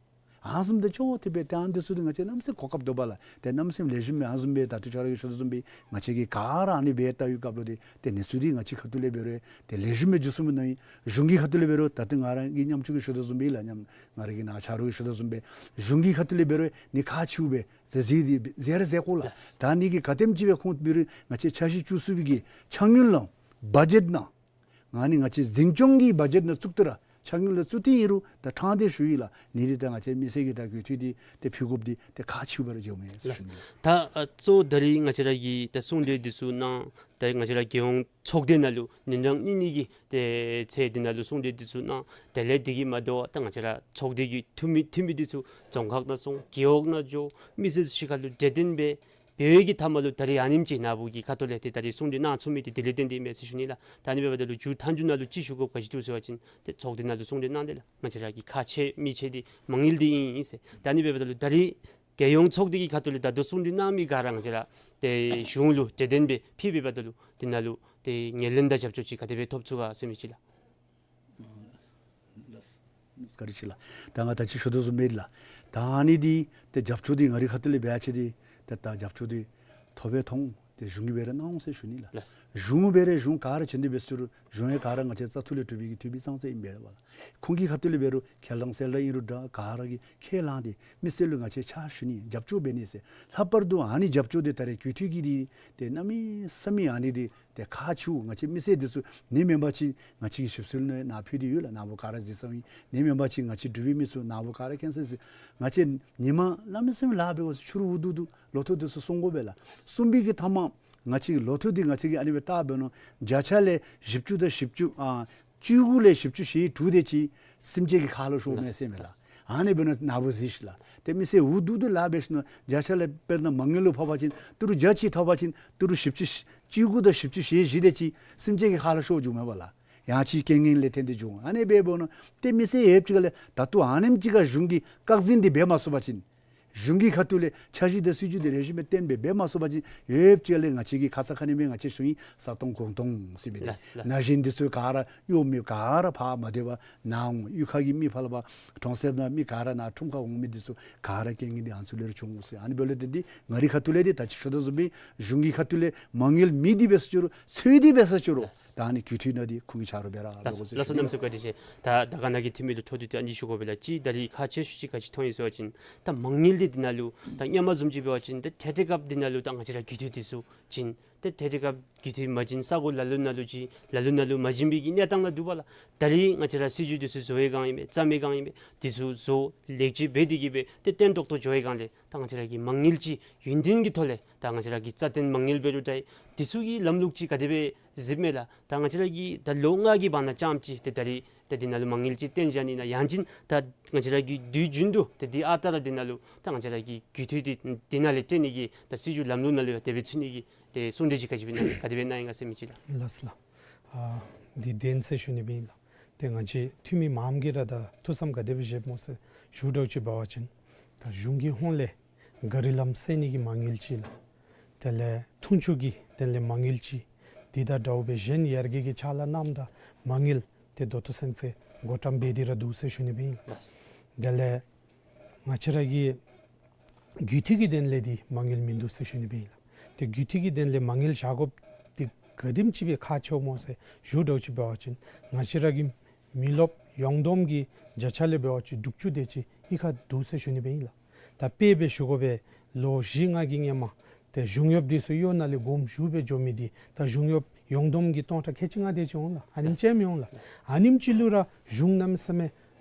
ཨ་ནི་བཟུམ་དང་ཅོག་འཐདཔ་སྦེ་ཏེ་ཨ་ནི་འདི་ཚུ་འདི་ང་བཅས་གནམ་མེད་ས་མེད་གོ་སྐབས་འདུག་པ་ལགས། ཏེ་གནམ་མེད་ས་མེད་ལེགས་ཤོམ་སྦེ་ཨ་ནི་བཟུམ་སྦེ་ད་ལྟོ་ཁྱོད་ར་གིས་ཞུ་དོ་བཟུམ་སྦེ་ང་བཅས་ཀྱིས་ག་ར་ཨ་ནི་སྦེ་བལྟ་བའི་སྐབས་ལུ་ཏེ་ཏེ་གནས་ཚུལ་འདི་ང་བཅས་ཁ་ཐུག་ལས་འབད་རུང་ཏེ་ལེགས་ཤོམ་སྦེ་འགྱོ་ཚུགས་མི་ནང་ཨིན། གཞུང་གི་ཁ་ཐུག་ལས་འབད་རུང་ད་ལྟོ་ང་ར་གི་ཉམ་ཆུང་གིས་ཞུ་དོ་བཟུམ་སྦེ་ལགས། ཉམ་ང་ར་གི་ནཱ་ཆ་རོགས་ཀྱིས་ཞུ་དོ་བཟུམ་སྦེ་གཞུང་གི་ཁ་ཐུག་ལས་འབད་རུང་ནི་ཁག་ཆེཝ་སྦེ་ཟེར་ཟེར་ཏེ་ཟེར་ར་ཟེར་དགོ་ལགས། ལགས། ད་ནི་གི་ག་དེམ་ཅིག་སྦེ་ཁོང་འབད་རུང་ང་བཅས་འཆར་གཞི་བཅུ་གསུམ་པའི་གི་ཆ་སྙོམས་ལུ་བ་ཇེཊ་ནང་ང་ནི་ང་བཅས་འཛིན་སྐྱོང་གི་བ་ཇེཊ་ནང་བཙུགས་ཏེ་ར་ཆ་སྙོམས་ལུ་བཙུགས་ཏེ་ཨིན་རུང་ད་དྲང་སྟེ་ཞུ་ཡི་ལགས། ནི་འདི་ད་ང་བཅས་མི་སེར་གྱི་ད་གྱོད་འཐུས་འདི་ཏེ་ཕུལ་དགོཔ་འདི་ཏེ་ཁག་ཆེཝ་སྦེ་ར་འགྱོཝ་མས་ཟེར་ཞུ་ནི། ད་ཨ་གཙོ་བོ་ད་རིས་ང་བཅས་ར་གི་ད་གསུང་གྲོས་འདི་ཚུ་གནང་། ད་ང་བཅས་ར་རྒྱལ་ཡོངས་ཚོགས་སྡེ་ནང་ལུ་ཉིན་གྲངས་གཉིས་གཉིས་ཀྱི་ཏེ་ཚེ་འདི་ནང་ལུ་གསུང་གྲོས་འདི་ཚུ་གནང་། དེ་ལས་འདི་གིས་མ་དོ་བར་ད་ང་བཅས་ར་ཚོགས་སྡེ་གི་འཐུས་མི་འཐུས་མི་འདི་ཚུ་རྫོང་ཁག་ནང་སོང་རྒེད་འོག་ནང་འགྱོ་མི་སེར་ཚུ་གཅིག་ཁར་ལུ་གྲོས་བསྟུན་འབད་འབད་བའི་གི་མཐའ་མ་ལུ་ད་རིས་ཨ་ནེམ་ཅིག་ནཱ་བུ་གི་ཁ་ཐུག་ལས་ཏེ་ད་རིས་གསུང་གྲོས་གནང་ཚུགས་མི་འདི་དེ་ལས་བརྟེན་ཏེ་ཨིན་མས་ཟེར་ཞུ་ནི་ལགས། ད་ནི་འབདཝ་ད་ལུ་མཇུག་མཐའ་མཇུག་ནང་ལུ་ཅིག་ཞུ་དགོཔ་ག་ཅི་འདུག་ཟེར་བ་ཅིན་ཏེ་ཚོགས་སྡེ་ནང་ལུ་གསུང་གྲོས་གནང་སྟེ་ལགས། ང་བཅས་ར་གི་ཁག་ཆེ་མི་ཆེ་འདི་མ་དངུལ་འདི་ཨིན་ཨིན་ཟེར། ད་ནི་འབདཝ་ད་ལུ་ད་རིས་རྒྱལ་ཡོངས་ཚོགས་སྡེ་གི་ཁ་ཐུག་ལས་ད་ལྟོ་གསུང་གྲོས་གནང་མི་ག་ར་ང་བཅས་ར་ཏེ་གཞུང་ལུ་གྲོས་བསྟུན་འབད་ཕུལ་བའི་བར་ན་ལུ་འདི་ནང་ལུ་ཏེ་ངོས་ལེན་དང་རྒྱབ་སྐྱོར་ཅིག་ག་དེ་སྦེ་ཐོབ་ཚུགས་ག་ཟེར་མི་ཅིག་ལགས། ལགས། བཀའ་དྲིན་ཆེ་ལགས། ད་ང་ད་ཅི་ཞུ་དོ་བཟུམ་སྦེ་ལགས། ད་ཨ་ནི་འདི་ཏེ་རྒྱབ་སྐྱོར་འདི་ང་རའི་ཁ་ཐུག་ལས་འབད་ཡ་ཅིན་འདི་ཏེ་ད་རྒྱབ་སྐྱོར་འདི་ཐོབ་པས་མཐོང་། ཏེ་གཞུང་གིས་འབད་ར་གནང་འོང་ཟེར་ཞུ་ནི་ལགས། ལགས། གཞུང་འབད་ར་གཞུང་ག་ར་བྱོན་ཏེ་འབད་ཟེར་རུང་གཞུང་ཡང་ག་ར་ང་བཅས་བཙག་འཐུ་ལས་གྲུབ་པའི་གི་འཐུས་མི་ཙང་ཙ་ཨིན་པས་ལགས། ཁོང་གི་ཁ་ཐུག་ལས་འབད་རུང་ཁས་བླངས་གསལ་བསྒྲགས་ཨིན་རུང་འདྲ་ག་ར་གིས་ཁས་བླངས་ཏེ་མི་སེར་ལུ་ང་བཅས་ཕྱག་ཞུ་ནི་རྒྱབ་སྐྱོར་འབད་ནི་ཟེར། ལྷག་པར་དུ་ཨ་ནི་རྒྱབ་སྐྱོར་འདི་ད་རེས་གྱོད་འཐུས་ཀྱི་འདི་ཏེ་གནམ་མེད་ས་མེད་ཨ་ནི་འདི་ཏེ་ཁག་ཆེཝ། ང་བཅས་མི་སེར་འདི་ཚུ་ནི་མེན་པ་ཅིན་ང་བཅས་ཀྱི་ཞིབ་འཚོལ་ནང་ནཱ་ཕུལ་ཏེ་ཡོད་ལགས། ནཱ་བུ་ག་ར་གཟིགས་ས་ཨིན། ནི་མེན་པ་ཅིན་ང་བཅས་འབྲུག་པའི་མི་ཚུ་ནཱ་བུ་ག་ར་མཁྱེན་ས་ཨིན། ང་བཅས་ཉིན་མ་གནམ་མེད་ས་མེད་ལཱ་འབད་དགོ་ཟེར་ཕྱི་རུ་འུ་སྡུག་སྡུག་ལོ་ཐོག་འདི་ཚུ་སྲུང་དགོ་པས་ལགས། སྲུང་པའི་གི་མཐའ་མ་ང་བཅས་ཀྱི་ལོ་ཐོག་འདི་ང་བཅས་ཀྱིས་ཨ་ནི་སྦེ་བལྟ་འབད་ནུག། བརྒྱ་ཆ་ལས་བཞི་བཅུ་དང་བཞི་བཅུ་ཨ་བཅུ་དགུ་ལས་བཞི་བཅུ་ཞེ་དྲུག་དེ་ཅིག་སེམས་ཅན་གྱི་ཁ་ལུ་ཤོར་མས་ཟེར་མས་ལགས། ཨ་ནི་འབད་ནི་འདི་ནཱ་བུ་གཟིགས་ཤིག་ལགས། ཏེ་མི་སེར་འུ་སྡུག་སྡུག་ལཱ་འབད་ཞིནམ་བརྒྱ་ཆ་ལས་དཔེར་ན་མ་དངུལ་ལུ་ཕོག་པ་ཅིན་ཏི་རུ་བརྒྱ་གཅིག་ཐོབ་པ་ཅིན་ཏི་རུ་བཞི་བཅུ་ཞེ་བཞི་དེ་ཅིག་སེམས་ཅན་གྱི་ཁ་ལས་ཤོར་འགྱོཝ་མས་པ་ལགས། ཡང་ཅིན་རྐྱེན་ངན་ལས་བརྟེན་ཏེ་འགྱོ། ཨ་ནི་སྦེ་འབདཝ་ད་ཏེ་མི་སེར་ཡོདཔ་ཅིག་ཁ་ལས་ད་ལྟོ་ཨ་ནེམ་ཅིག་ཁར་གཞུང་གིས་བཀག་འཛིན་འདི་འབད་མ་ཚུགས་པ་ཅིན་གཞུང་གི་ཁ་ཐུག་ལས་འཆར་གཞི་དང་སྲིད་བྱུས་འདི་རེ་ཞིག་སྦེ་གཏན་འབེབས་འབད་མ་ཚུགས་པ་ཅིན་ཡོདཔ་ཅིག་ལས་ང་བཅས་ཀྱིས་ཁ་ཙ་ཁ་ཉིནམ་སྦེ་ང་བཅས་ཞུ་ཡི། ས་སྟོང་གོང་སྟོང་ཟེར་མི་འདི། ལགས་ལགས། ན་གཞོན་འདི་ཚུ་ག་ར་གཡོག་མེད་ག་ར་ཕར་མ་སྡོད་པར་ནཱ་འོང་། གཡུས་ཁ་གི་མི་ཕར་ལས་ཕར་གྲོང་གསེབ་ནང་མི་ག་ར་ནཱ་ཁྲོམ་ཁར་འོང་མི་འདི་ཚུ་ག་ར་རྐྱེན་ངན་འདི་ཨ་ནི་ཚུ་ལས་ར་བྱུང་འོང་ཟེར། ཨ་ནི་འབདཝ་ལས་བརྟེན་ཏེ་ང་རའི་ཁ་ཐུག་ལས་འདི་ད་ཅི་ཞུ་དོ་བཟུམ་སྦེ་གཞུང་གི་ཁ་ཐུག་ལས་མ་དངུལ་མེད་དེ་འབད་ས་ཅི་རུང་ཚོད་དེ་འབད་ས་ཅི་རུང་ད་ཨ་ནི་རྒུད་འཐུས་ནང་འདི་ཁུངས་ཀྱིས་ཆ་རོགས་འབད་ར་ལགས་སོ། ལགས་སོ། གནམ་མེད་ས་མེད་བཀའ་དྲིན་ཆེ། ད་དར་དཀར་ནང་གི་འཐུས་མི་ལུ་འཕྲོ་མཐུད་དེ་ཨ་ནི་ཞུ་དགོ་པས་ལགས། ཅིག་ད་རིས་ཁག་ཆེ་ཤོས་ཅིག་ག་ཅི་མཐོང་ཡི་ཟེར་བ་ཅིན་ད་མ་དངུལ་འདི་འདི་ནང་ལུ་ད་སྔོན་མ་བཟུམ་ཅིག་འབད་བ་ཅིན་ད་ཐད་ཐད་སྐབས་འདི་ནང་ལུ་ད་ང་བཅས་ར་རྒུད་འཐུས་འདི་ཚུ་བྱིན། ཏེ་ཐད་ཐད་སྐབས་རྒུད་འཐུས་མ་བྱིན་ས་གོ་ལ་ལུ་ནང་ལུ་བྱིན་ལ་ལུ་ནང་ལུ་མ་བྱིན་པའི་གི་གནས་སྟངས་ནང་འདུག་པ་ལགས། ད་རིས་ང་བཅས་ར་སྲིད་བྱུས་འདི་ཚུ་བཟོ་བའི་སྒང་ཨིན་མས། བརྩམ་པའི་སྒང་ཨིན་མས། འདི་ཚུ་བཟོ་ལེགས་བཅོས་འབད་དེ་གི་སྦེ་ཏེ་བརྟན་ཏོག་ཏོ་འགྱོ་བའི་སྒང་ལས་ད་ང་བཅས་ར་གི་མ་དངུལ་ཅིག་ཡུན་བརྟན་གྱི་ཐོག་ལས་ད་ང་བཅས་ར་གི་རྩ་བརྟན་མ་དངུལ་འབད་རུང་ད་འདི་ཚུ་གི་ལམ་ལུགས་ཅིག་ག་དེ་སྦེ་གཟིགསཔ་མས་ལགས། ད་ང་བཅས་ར་གི་ད་ལོ་ལྔ་གི་བར་ན་རྐྱངམ་ཅིག་ཏེ་ད་རིས་ཏེ་འདི་ནང་ལུ་མ་དངུལ་ཅིག་བཏོན་བཞག་ནི་ན་ཡང་ཅིན་ད་ང་བཅས་ར་གི་དུས་རྒྱུན་དུ་ཏེ་འདི་ཨ་རྟག་ར་འདི་ནང་ལུ་ད་ང་བཅས་ར་གི་རྒུད་འཐུས་འདི་འདི་ནང་ལས་སྤྲོད་ནི་གི་ད་སྲིད་བྱུས་ལམ་ལུགས་ནང་ལུ་ཡང་དེ་སྦེ་ཚུད་ནི་གི་ཏེ་གསུང་གྲོས་ཅིག་ག་ཅི་སྦེ་གནང་ག་དེ་སྦེ་གནང་ཡི་ག་ཟེར་མི་ཅིག་ལགས། ལགས་སོ་ལགས། ཨ་འདི་བདེན་ཟེར་ཞུ་ནི་སྦེ་ཨིན་ལགས། ཏེ་ང་བཅས་འཐུས་མི་མངམ་གིས་ར་ད་ཐུགས་བསམ་ག་དེ་སྦེ་བཞེསཔ་སྨོ་ཟེར་ཞུ་དོ་ཅིག་འབད་བ་ཅིན་ད་གཞུང་གི་ཧོངས་ལས་ག་རི་ལམ་སེལ་ནི་གི་མ་དངུལ་ཅིག་ལགས། དེ་ལས་འཐུང་ཆུ་གི་དེ་ལས་མ་དངུལ་ཅིག། འདི་དང་འདྲཝ་སྦེ་གཞན་ཡར་རྒྱས་ཀྱི་ཕྱག་ལཱ་རྣམས་དང་མ་དངུལ་ཏེ་ད་ལྟོ་ཚུན་ཚོད་བགོ་བཀྲམ་འབད་དེ་ར་འདུག་ཟེར་ཞུ་ནི་སྦེ་ཨིན་ལགས། ལགས། དེ་ལས་ང་བཅས་ར་གི་རྒུད་འཐུས་ཀྱི་དོན་ལས་འདི་མ་དངུལ་མིན་འདུག་ཟེར་ཞུ་ནི་སྦེ་ཨིན་ལགས། ཏེ་རྒུད་འཐུས་ཀྱི་དོན་ལས་མ་དངུལ་བཞག་དགོཔ་འདི་ག་དེམ་ཅིག་སྦེ་ཁག་ཆེཝ་སྨོ་ཟེར་ཞུ་དོ་ཅིག་འབད་བ་ཅིན་ང་བཅས་ར་གི་མི་རློབས་ཡོངས་བསྡོམས་ཀྱི་བརྒྱ་ཆ་ལས་འབད་བ་ཅིན་དྲུག་ཅུ་དེ་ཅིག་གཡུས་ཁར་འདུག་ཟེར་ཞུ་ནི་སྦེ་ཨིན་ལགས། ད་དཔེ་སྦེ་ཞུ་དགོ་པས། ལོ་བཞི་ལྔ་གི་སྔོན་མ་ཏེ་གཞུང་གཡོགཔ་འདི་ཚུ་གཡོག་ནང་ལས་དགོངསམ་ཞུ་སྦེ་འགྱོ་མི་འདི་ད་གཞུང་གཡོགཔ་ཡོངས་བསྡོམས་ཀྱི་སྟོང་ཕྲག་ཁལ་གཅིག་ལྔ་དེ་ཅིག་འོང་ལགས། ཨ་ནེམ་ཅིག་མི་འོང་ལགས། ཨ་ནེམ་ཅིག་ལུ་ར་གཞུང་གནམ་མེད་ས་མེད་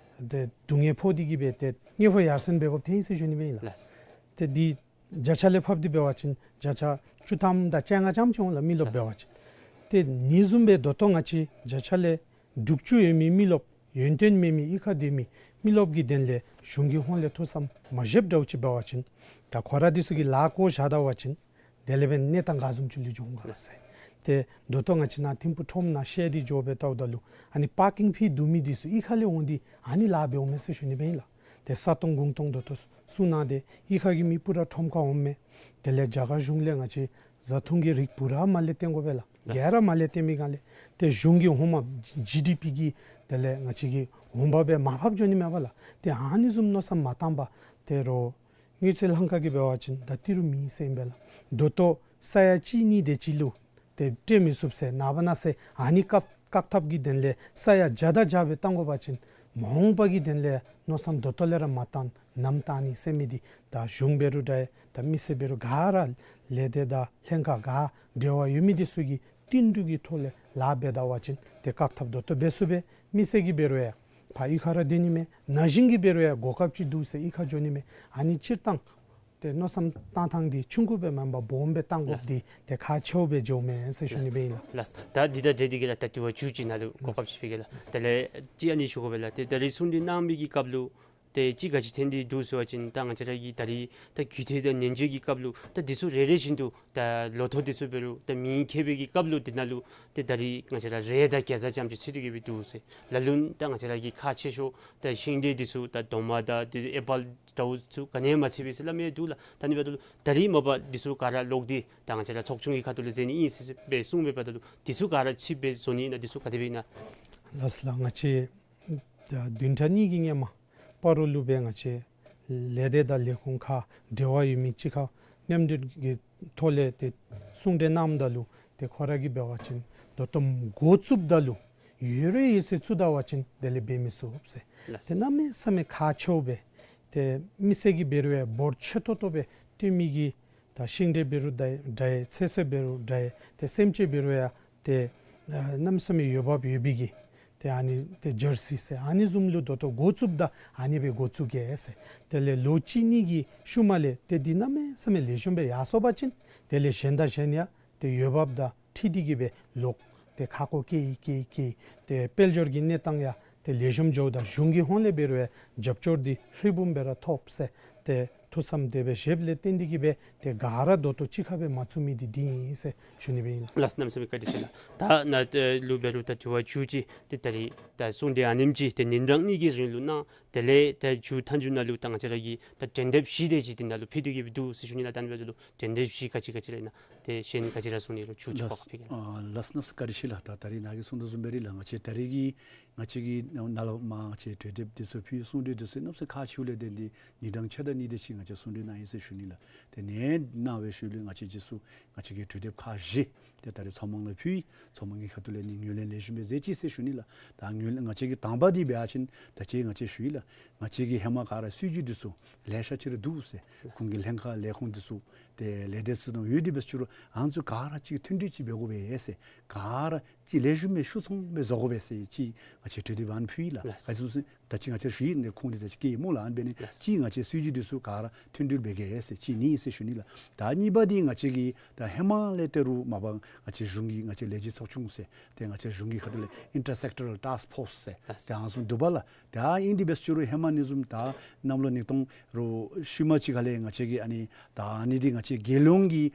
ཏེ་སྡུག་བསྔལ་ཕོག་སྟེ་གི་སྦེ་ཏེ་དངུལ་ཕོགས་ཡར་སེང་འབད་དགོཔ་ཐོན་ཡི་ཟེར་ཞུ་ནི་སྦེ་ཨིན་ལགས། ཏེ་འདི་བརྒྱ་ཆ་ལས་ཕབ་སྟེ་འབད་བ་ཅིན་བརྒྱ་ཆ་བཅུ་ཐམ་དང་བཅོ་ལྔ་ཙམ་ཅིག་འོང་ལགས། མི་རློབས་འབད་བ་ཅིན་ཏེ་ཨ་ནི་བཟུམ་སྦེ་ད་ལྟོ་ང་བཅས་བརྒྱ་ཆ་ལས་དྲུག་ཅུ་ཡོད་མི་མི་རློབས་ཡོན་ཏན་མེད་མི་གཡུས་ཁར་སྡོད་མི་མི་རློབས་ཀྱི་དོན་ལས་གཞུང་གི་ཧོངས་ལས་ཐུགས་བསམ་མ་བཞེསཔ་འདྲཝ་ཅིག་འབད་བ་ཅིན་ད་ཁོང་ར་འདི་ཚུ་གིས་ལཱ་བཀོ་བཞག་ད་པ་ཅིན་དེ་ལས་འབདན་གནས་སྟངས་ག་བཟུམ་ཅིག་ལུ་འགྱོ་འོང་ག་ཟེར། ཏེ་ད་ལྟོ་ང་བཅས་ནཱ་ཐིམ་ཕུག་ཁྲོམ་ནང་བཤལ་ཏེ་འགྱོ་སྦེ་བལྟཝ་ད་ལུ་ཨ་ནི་པར་ཀིང་ཕི་བསྡུ་མི་འདི་ཚུ་གཡུས་ཁ་ལས་འོང་སྟེ་ཨ་ནི་ལཱ་འབད་འོང་མས་ཟེར་ཞུ་ནི་སྦེ་ཨིན་ལགས། ཏེ་ས་སྟོང་གོང་སྟོང་ད་ལྟོ་གསུང་གནང་སྟེ་གཡུས་ཁ་གི་མི་པུ་ར་ཁྲོམ་ཁར་འོངམ་མས། དེ་ལས་རྒྱ་གར་གཞུང་ལས་ང་བཅས་བཟའ་འཐུང་གི་རིགས་པུ་ར་མར་ལས་བཏོན་དགོ་པས་ལགས། ག་ར་མར་ལས་བཏོན་པའི་སྒང་ལས་ཏེ་གཞུང་གི་འོང་འབབ་ཇི་ཌི་པི་གི་དེ་ལས་ང་བཅས་ཀྱི་འོང་འབབ་སྦེ་མར་ཕབ་འགྱོ་ནི་མས་པ་ལགས། ཏེ་ཨ་ནི་བཟུམ་མནོ་བསམ་མ་བཏང་པར་ཏེ་རོགས་དངུལ་རྩིས་ལྷན་ཁག་གིས་འབད་བ་ཅིན་ད་ཏི་རུ་མེད་ཟེར་ཨིན་པས་ལགས། ད་ལྟོ་ས་ཡ་གཅིག་གཉིས་དེ་ཅིག་ལུ་ཏེ་སྤྲོད་མི་ཚུགས་ཟེར་ནངས་པ་གནངས་ཚེ་ཨ་ནི་བཀག་བཀག་ཐབས་ཀྱི་དོན་ལས་ས་ཡ་བརྒྱ་དང་བརྒྱ་སྦེ་བཏང་དགོ་པ་ཅིན་མ་འོངས་པ་གི་དོན་ལས་མནོ་བསམ་ད་ལྟོ་ལས་ར་མ་བཏང་ནམ་བཏང་ནི་ཟེར་མི་འདི་ད་གཞུང་འབད་རུང་འདྲ་ད་མི་སེར་འབད་རུང་ག་ར་ལས་སྡེ་དང་ལྷན་ཁག་ག་འབྲེལ་བ་ཡོད་མི་འདི་ཚུ་གིས་བསྟུན་གྲོས་ཀྱི་ཐོག་ལས་ལཱ་འབད་ད་པ་ཅིན་ཏེ་བཀག་ཐབས་ད་ལྟོ་འབད་ཚུགས་པས། མི་སེར་གྱིས་འབད་རུང་ཡང་ཕར་གཡུས་ཁར་ར་སྡོད་ནི་མས། ན་གཞོན་གྱིས་འབད་རུང་ཡང་གོ་སྐབས་ཅིག་འདུག་ཟེར་གཡུས་ཁར་འགྱོ་ནི་མས། ཨ་ནི་སྤྱིར་བཏང་ཏེ་མནོ་བསམ་བཏང་ཐངས་འདི་ཆུང་ཀུ་སྦེ་མེན་པར་སྦོམ་སྦེ་བཏང་དགོཔ་འདི་ཏེ་ཁག་ཆེཝ་སྦེ་འགྱོཝ་མས་ཟེར་ཞུ་ནི་སྦེ་ཨིན་ལགས། ལགས། ད་འདི་དང་འབྲེལ་ཏེ་གི་ལགས་ད་དྲི་བ་མཇུག་ཅིག་ནཱ་ལུ་གོ་སྐབས་ཅིག་སྦེ་གི་ལགས། དེ་ལས་ཅིག་ཨ་ནི་ཞུ་དགོ་པས་ལགས། ཏེ་ད་རིས་གསུང་གྲོས་གནང་མི་གི་སྐབས་ལུ་ཏེ་ཅིག་ག་ཅི་ཐོན་ཏེ་འདུག་ཟེར་བ་ཅིན་ད་ང་བཅས་ར་གི་ད་རིས་ད་རྒུད་འཐུས་དང་ཉེན་བཅོལ་གྱི་སྐབས་ལུ་ད་འདི་ཚུ་རེ་རེ་བཞིན་དུ་ད་ལོ་ཐོག་འདི་ཚུ་འབད་རུང་ད་མེ་ཁྱབ་པའི་གི་སྐབས་ལུ་འདི་ནང་ལུ་ཏེ་ད་རིས་ང་བཅས་ར་རས་དང་གེ་ཛ་ཙམ་ཅིག་ཚུད་དེ་གི་སྦེ་འདུག་ཟེར། ལ་ལུ་ད་ང་བཅས་ར་གི་ཁག་ཆེ་ཤོས་ད་ཤིང་འབྲས་འདི་ཚུ་ད་རྡོག་མ་དང་ཏེ་ཨེ་པཱལ་འདྲཝ་ཚུ་ག་ནི་ཡང་མ་ཚུད་པས་ཟེར་སླབ་མི་འདུག་ལགས། ད་ཨ་ནི་འབདཝ་ད་ལུ་ད་རིས་མ་པ་འདི་ཚུ་ག་ར་ལོག་སྟེ་ད་ང་བཅས་ར་ཚོགས་ཆུང་གི་ཁ་ཐུག་ལས་མཛད་ནི་ཨིན་ཟེར་སྦེ་གསུངས་པའི་བར་ན་ལུ་འདི་ཚུ་ག་ར་ཚུད་པའི་བཟོ་ནི་ཨིན་ན་འདི་ཚུ་ག་དེ་སྦེ་ཨིན་ན། ལགས་སོ་ལགས། ང་བཅས་ད་བདུན་ཕྲག་གཉིས་ཀྱི་སྔོན་མ་སྤ་རོ་ལུ་སྦེ་ང་བཅས་ལས་སྡེ་དང་ལས་ཁུངས་ཁག་འབྲེལ་བ་ཡོད་མི་ཅིག་ཁར་མཉམ་འབྲེལ་གྱི་ཐོག་ལས་ཏེ་གསུང་གྲོས་གནངམ་ད་ལུ་ཏེ་ཁོང་ར་གིས་འབད་བ་ཅིན་ད་ལྟོ་འགོ་བཙུགསཔ་ད་ལུ་ཡོད་རུང་ཡོད་ཚད་བཙུགས་ད་པ་ཅིན་དེ་ལས་འབད་མི་ཚུགས་ཟེར། ལགས། ཏེ་གནམ་མེད་ས་མེད་ཁག་ཆེཝ་སྦེ་ཏེ་མི་སེར་གྱིས་འབད་རུང་ཡང་འབོར་ཆེ་ཏོག་ཏོ་སྦེ་བཏོན་མི་གི་ད་ཤིང་འབྲས་འབད་རུང་འདྲ་འདྲ་ཚལ་སོ་འབད་རུང་འདྲ་ཏེ་སེམས་ཅན་འབད་རུང་ཡང་ཏེ་ཨ་གནམ་མེད་ས་མེད་འོས་འབབ་ཡོད་པའི་གི་ཏེ་ཨ་ནི་ཏེ་ཇར་སི་ཟེར་ཨ་ནི་བཟུམ་ལུ་ད་ལྟོ་འགོ་བཙུགསཔ་ད་ཨ་ནི་སྦེ་འགོ་བཙུགས་གེ་ཟེར། དེ་ལས་ལོ་གཅིག་གཉིས་ཀྱི་ཤུལ་མ་ལས་ཏེ་འདི་གནམ་མེད་ས་མེད་ལེགས་ཤོམ་སྦེ་ཡར་སོང་པ་ཅིན་དེ་ལས་གཞན་དང་གཞན་ཡང་ཏེ་འོས་འབབ་དང་འཁྲིལ་ཏེ་གི་སྦེ་ལོག་ ཏེ་ཁ་སྐོང་བཀལ་ཡི་བཀལ་ཡི་བཀལ་ཡི། ཏེ་དཔལ་འབྱོར་གྱི་གནས་སྟངས་ཡང་ཏེ་ལེགས་ཤོམ་འགྱོཝ་ད་གཞུང་གི་ཧོངས་ལས་འབད་རུང་ཡང་རྒྱབ་སྐྱོར་འདི་ཧྲིལ་བུམ་སྦེ་ར་ཐོབ་ཟེར། ཏེ་ཐུགས་བསམ་དེ་སྦེ་བཞེསཔ་ལས་བརྟེན་ཏེ་གིས་སྦེ་ཏེ་ག་ར་ད་ལྟོ་གཅིག་ཁར་སྦེ་མ་བཙུགས་མི་འདི་འདི་ཨིན་ཟེར་ཞུ་ནི་སྦེ་ཨིན། ལགས་སོ། གནམ་མེད་ས་མེད་བཀའ་དྲིན་ཆེ་ལགས། ད་ནཱ་ལུ་འབད་རུང་ད་དྲི་བ་མཇུག་ཅིག་ཏེ་ད་རིས་ད་གསུང་གྲོས་ཨ་ནེམ་ཅིག་ཏེ་ཉིན་གྲངས་གཉིས་ཀྱི་རིང་ལུ་གནང་། དེ་ལས་ད་མཇུག་མཐའ་མཇུག་ནང་ལུ་ད་ང་བཅས་ར་གི་ད་དོན་དེབ་བཞི་དེ་ཅིག་དེ་ནང་ལུ་ཕུལ་ཏེ་གིས་སྦེ་འདུག་ཟེར་ཞུ་ནི་ལགས། ད་ཨ་ནི་འབདཝ་ད་ལུ་དོན་དེབ་བཞི་ག་ཅི་ག་ཅི་ར་ཨིན་ན་ཏེ་གཞན་ག་ཅི་ར་གསུང་ནི་རུང་མཇུག་ཅིག་ལགས། ཕར་ཕུལ་གེ་ལགས། ཨ་ལགས་སོ། གནམ་མེད་ས་མེད་བཀའ་དྲིན་ཆེ་ལགས། ད་ད་རིས་ནཱ་གིས་གསུང་དོ་བཟུམ་སྦེ་ར་ལགས། ང་བཅས་ད་རིས་ཀྱི་ང་བཅས་ཀྱི་ནཱ་ལུ་མར་ང་བཅས་གྲོས་དེབ་འདི་ཚུ་ཕུལ་གསུང་གྲོས་འདི་ཚུ་གནམ་མེད་ས་མེད་ཁག་ཆེཝ་ལས་བརྟེན་ཏེ་ཉིན་གྲངས་ཕྱེད་དང་གཉིས་དེ་ཅིག་ང་བཅས་གསུང་གྲོས་གནང་ཡི་ཟེར་ཞུ་ནི་ལགས། དེ་ནང་གནང་བའི་ཤུལ་ལས་ང་བཅས་རྗེས་སུ་ང་བཅས་ཀྱི་གྲོས་དེབ་ཁག་བཞི་ཏེ་ད་རིས་ཚོགས་དམངས་ལུ་ཕུལ་ཡི། ཚོགས་དམངས་ཀྱི་ཁ་ཐུག་ལས་ནི་ངོས་ལེན་ལེགས་ཤོམ་སྦེ་མཛད་ཅི་ཟེར་ཞུ་ནི་ལགས། ད་ངོས་ལེན་ང་བཅས་ཀྱི་དང་པ་འདི་འབད་བ་ཅིན་ད་ཅི་ང་བཅས་ཞུ་ཡི་ལགས། ང་བཅས་ཀྱི་ཧེ་མ་ག་ར་སྲིད་བྱུས་འདི་ཚུ་ལེ་ཤ་ཅིག་ར་འདུག་ཟེར། ཁོང་གི་ལྷན་ཁག་ལས་ཁུངས་འདི་ཚུ་ཏེ་ལས་སྡེ་ཚུ་དང་ཡོད་དེ་འབད་ཞུ་རུང་ཨ་ནི་ཚུ་ག་ར་ཅིག་མཐུན་སྒྲིལ་ཅིག་འབད་དགོ་པས་ཟེར། ག་ར་ཅིག་ལེགས་ཤོམ་སྦེ་ཤུགས་ཚང་སྦེ་བཟོ་དགོ་པས་ཟེར་ཅིག་ང་བཅས་གྲོས་དེབ་ཨ་ནི་ཕུལ་ཡི་ལགས། ལགས། ག་ཅི་སྨོ་ཟེར་ད་ཅི་ང་བཅས་ཞུ་ཡི་ནི་ཁོང་འདི་ད་ཅི་བཀལ་ཡི་སྨོ་ལགས། ཨ་ནི་འབད་ནི་ལགས། ཅིག་ང་བཅས་སྲིད་བྱུས་འདི་ཚུ་ག་ར་མཐུན་སྒྲིལ་འབད་གེ་ཟེར་ཅིག་ཨ་ནི་ཟེར་ཞུ་ནི་ལགས། ད་གཉིས་པ་འདི་ང་བཅས་ཀྱི་ད་ཧེ་མ་ལས་ཏེ་རུང་མ་པ་ང་བཅས་གཞུང་གི་ང་བཅས་ལས་བྱེད་ཚོགས་ཆུང་ཟེར་ཏེ་ང་བཅས་གཞུང་གི་ཁ་ཐུག་ལས་ཨིན་ཊར་སེག་ཊོ་རཱལ་ཊཱསྐ་ཕོརསི་ཟེར་ལགས། ཏེ་ཨ་ནི་ཚུ་འདུག་པ་ལགས། ད་ཨིན་དེ་འབད་ཞུ་རུང་ཧེ་མ་ཨ་ནི་བཟུམ་ད་གནམ་ལོ་ཉིས་སྟོང་རུང་ཤུལ་མ་ཅིག་ཁ་ལས་ང་བཅས་ཀྱི་ཨ་ནི་ད་ཨ་ནི་འདི་ང་བཅས་རྒྱལ་ཡོངས་ཀྱི་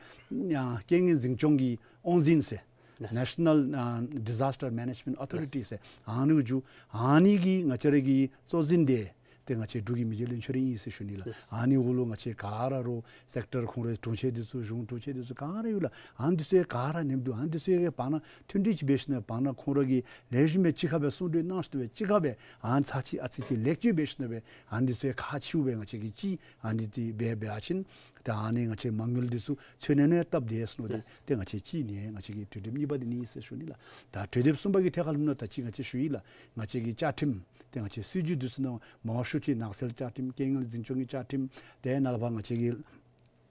ཨ་རྐྱེན་ངན་འཛིན་སྐྱོང་གི་དབང་འཛིན་ཟེར་ལགས། ནེ་ཤ་ནཱལ་ཨ་ཌི་ཛཱསི་ཊར་མེ་ནེཇ་མེནཊ་ཨོ་ཐོ་རི་ཊི་ལགས། ཟེར་ཨ་ནི་འགྱོ། ཨ་ནི་གི་ང་བཅས་ར་གི་གཙོ་འཛིན་འདི་ཏེ་ང་བཅས་འབྲུག་གི་མི་རྗེ་བློན་ཆེན་ར་ཨིན་ཟེར་ཞུ་ནི་ལགས། ལགས། ཨ་ནི་འོག་ལུ་ང་བཅས་ག་ར་རུང་སེག་ཊར་ཁོང་རའི་དྲུང་ཆེན་འདི་ཚུ་གཞུང་དྲུང་ཆེན་འདི་ཚུ་ག་ར་ཡོད་ལགས། ཨ་ནི་འདི་ཚུ་ག་ར་ནེམ་འདུག། ཨ་ནི་འདི་ཚུ་གི་བར་ན་མཐུན་སྒྲིལ་ཅིག་འབད་ཞིནམ་བར་ན་ཁོང་ར་གིས་ལེགས་ཤོམ་སྦེ་གཅིག་ཁར་སྦེ་གསུང་གྲོས་གནང་ཞིནམ་སྦེ་གཅིག་ཁར་སྦེ་ཨ་ནི་ཚར་གཅིག་ཨ་ཙི་ཅིག་ལེགས་བཅོས་འབད་ཞིནམ་སྦེ་ཨ་ནི་འདི་ཚུ་ཁག་ཆེཝ་སྦེ་ང་བཅས་ཀྱིས་ཅིག་ཨ་ནི་འདི་འབད་འབད་བ་ཅིན་ཏེ་ཨ་ནི་ང་བཅས་མ་དངུལ་འདི་ཚུ་ཚུ་ནང་ནང་སྟབས་བདེ་སོང་ནུག། ཏེ་ལགས། ཏེ་ང་བཅས་ཅིག་ནི་ང་བཅས་ཀྱི་གྲོས་དེབ་གཉིས་པ་འདི་ནི་ཟེར་ཞུ་ནི་ལགས། ད་གྲོས་དེབ་གསུམ་པ་གི་ཐད་ཁར་ལྷོདཔ་ད་ད་ཅི་ང་བཅས་ཞུ་ཡི་ལགས། ང་བཅས་ཀྱི་བཅའ་ཁྲིམས་ཏེ་ང་བཅས་སྲིད་བྱུས་འདི་ཚུ་ནང་མང་ཤོས་ཅིག་ནགས་ཚལ་བཅའ་ཁྲིམས་རྐྱེན་ངན་འཛིན་སྐྱོང་གི་བཅའ་ཁྲིམས་ཏེ་ནཱ་ལས་ཕར་ང་བཅས་ཀྱི་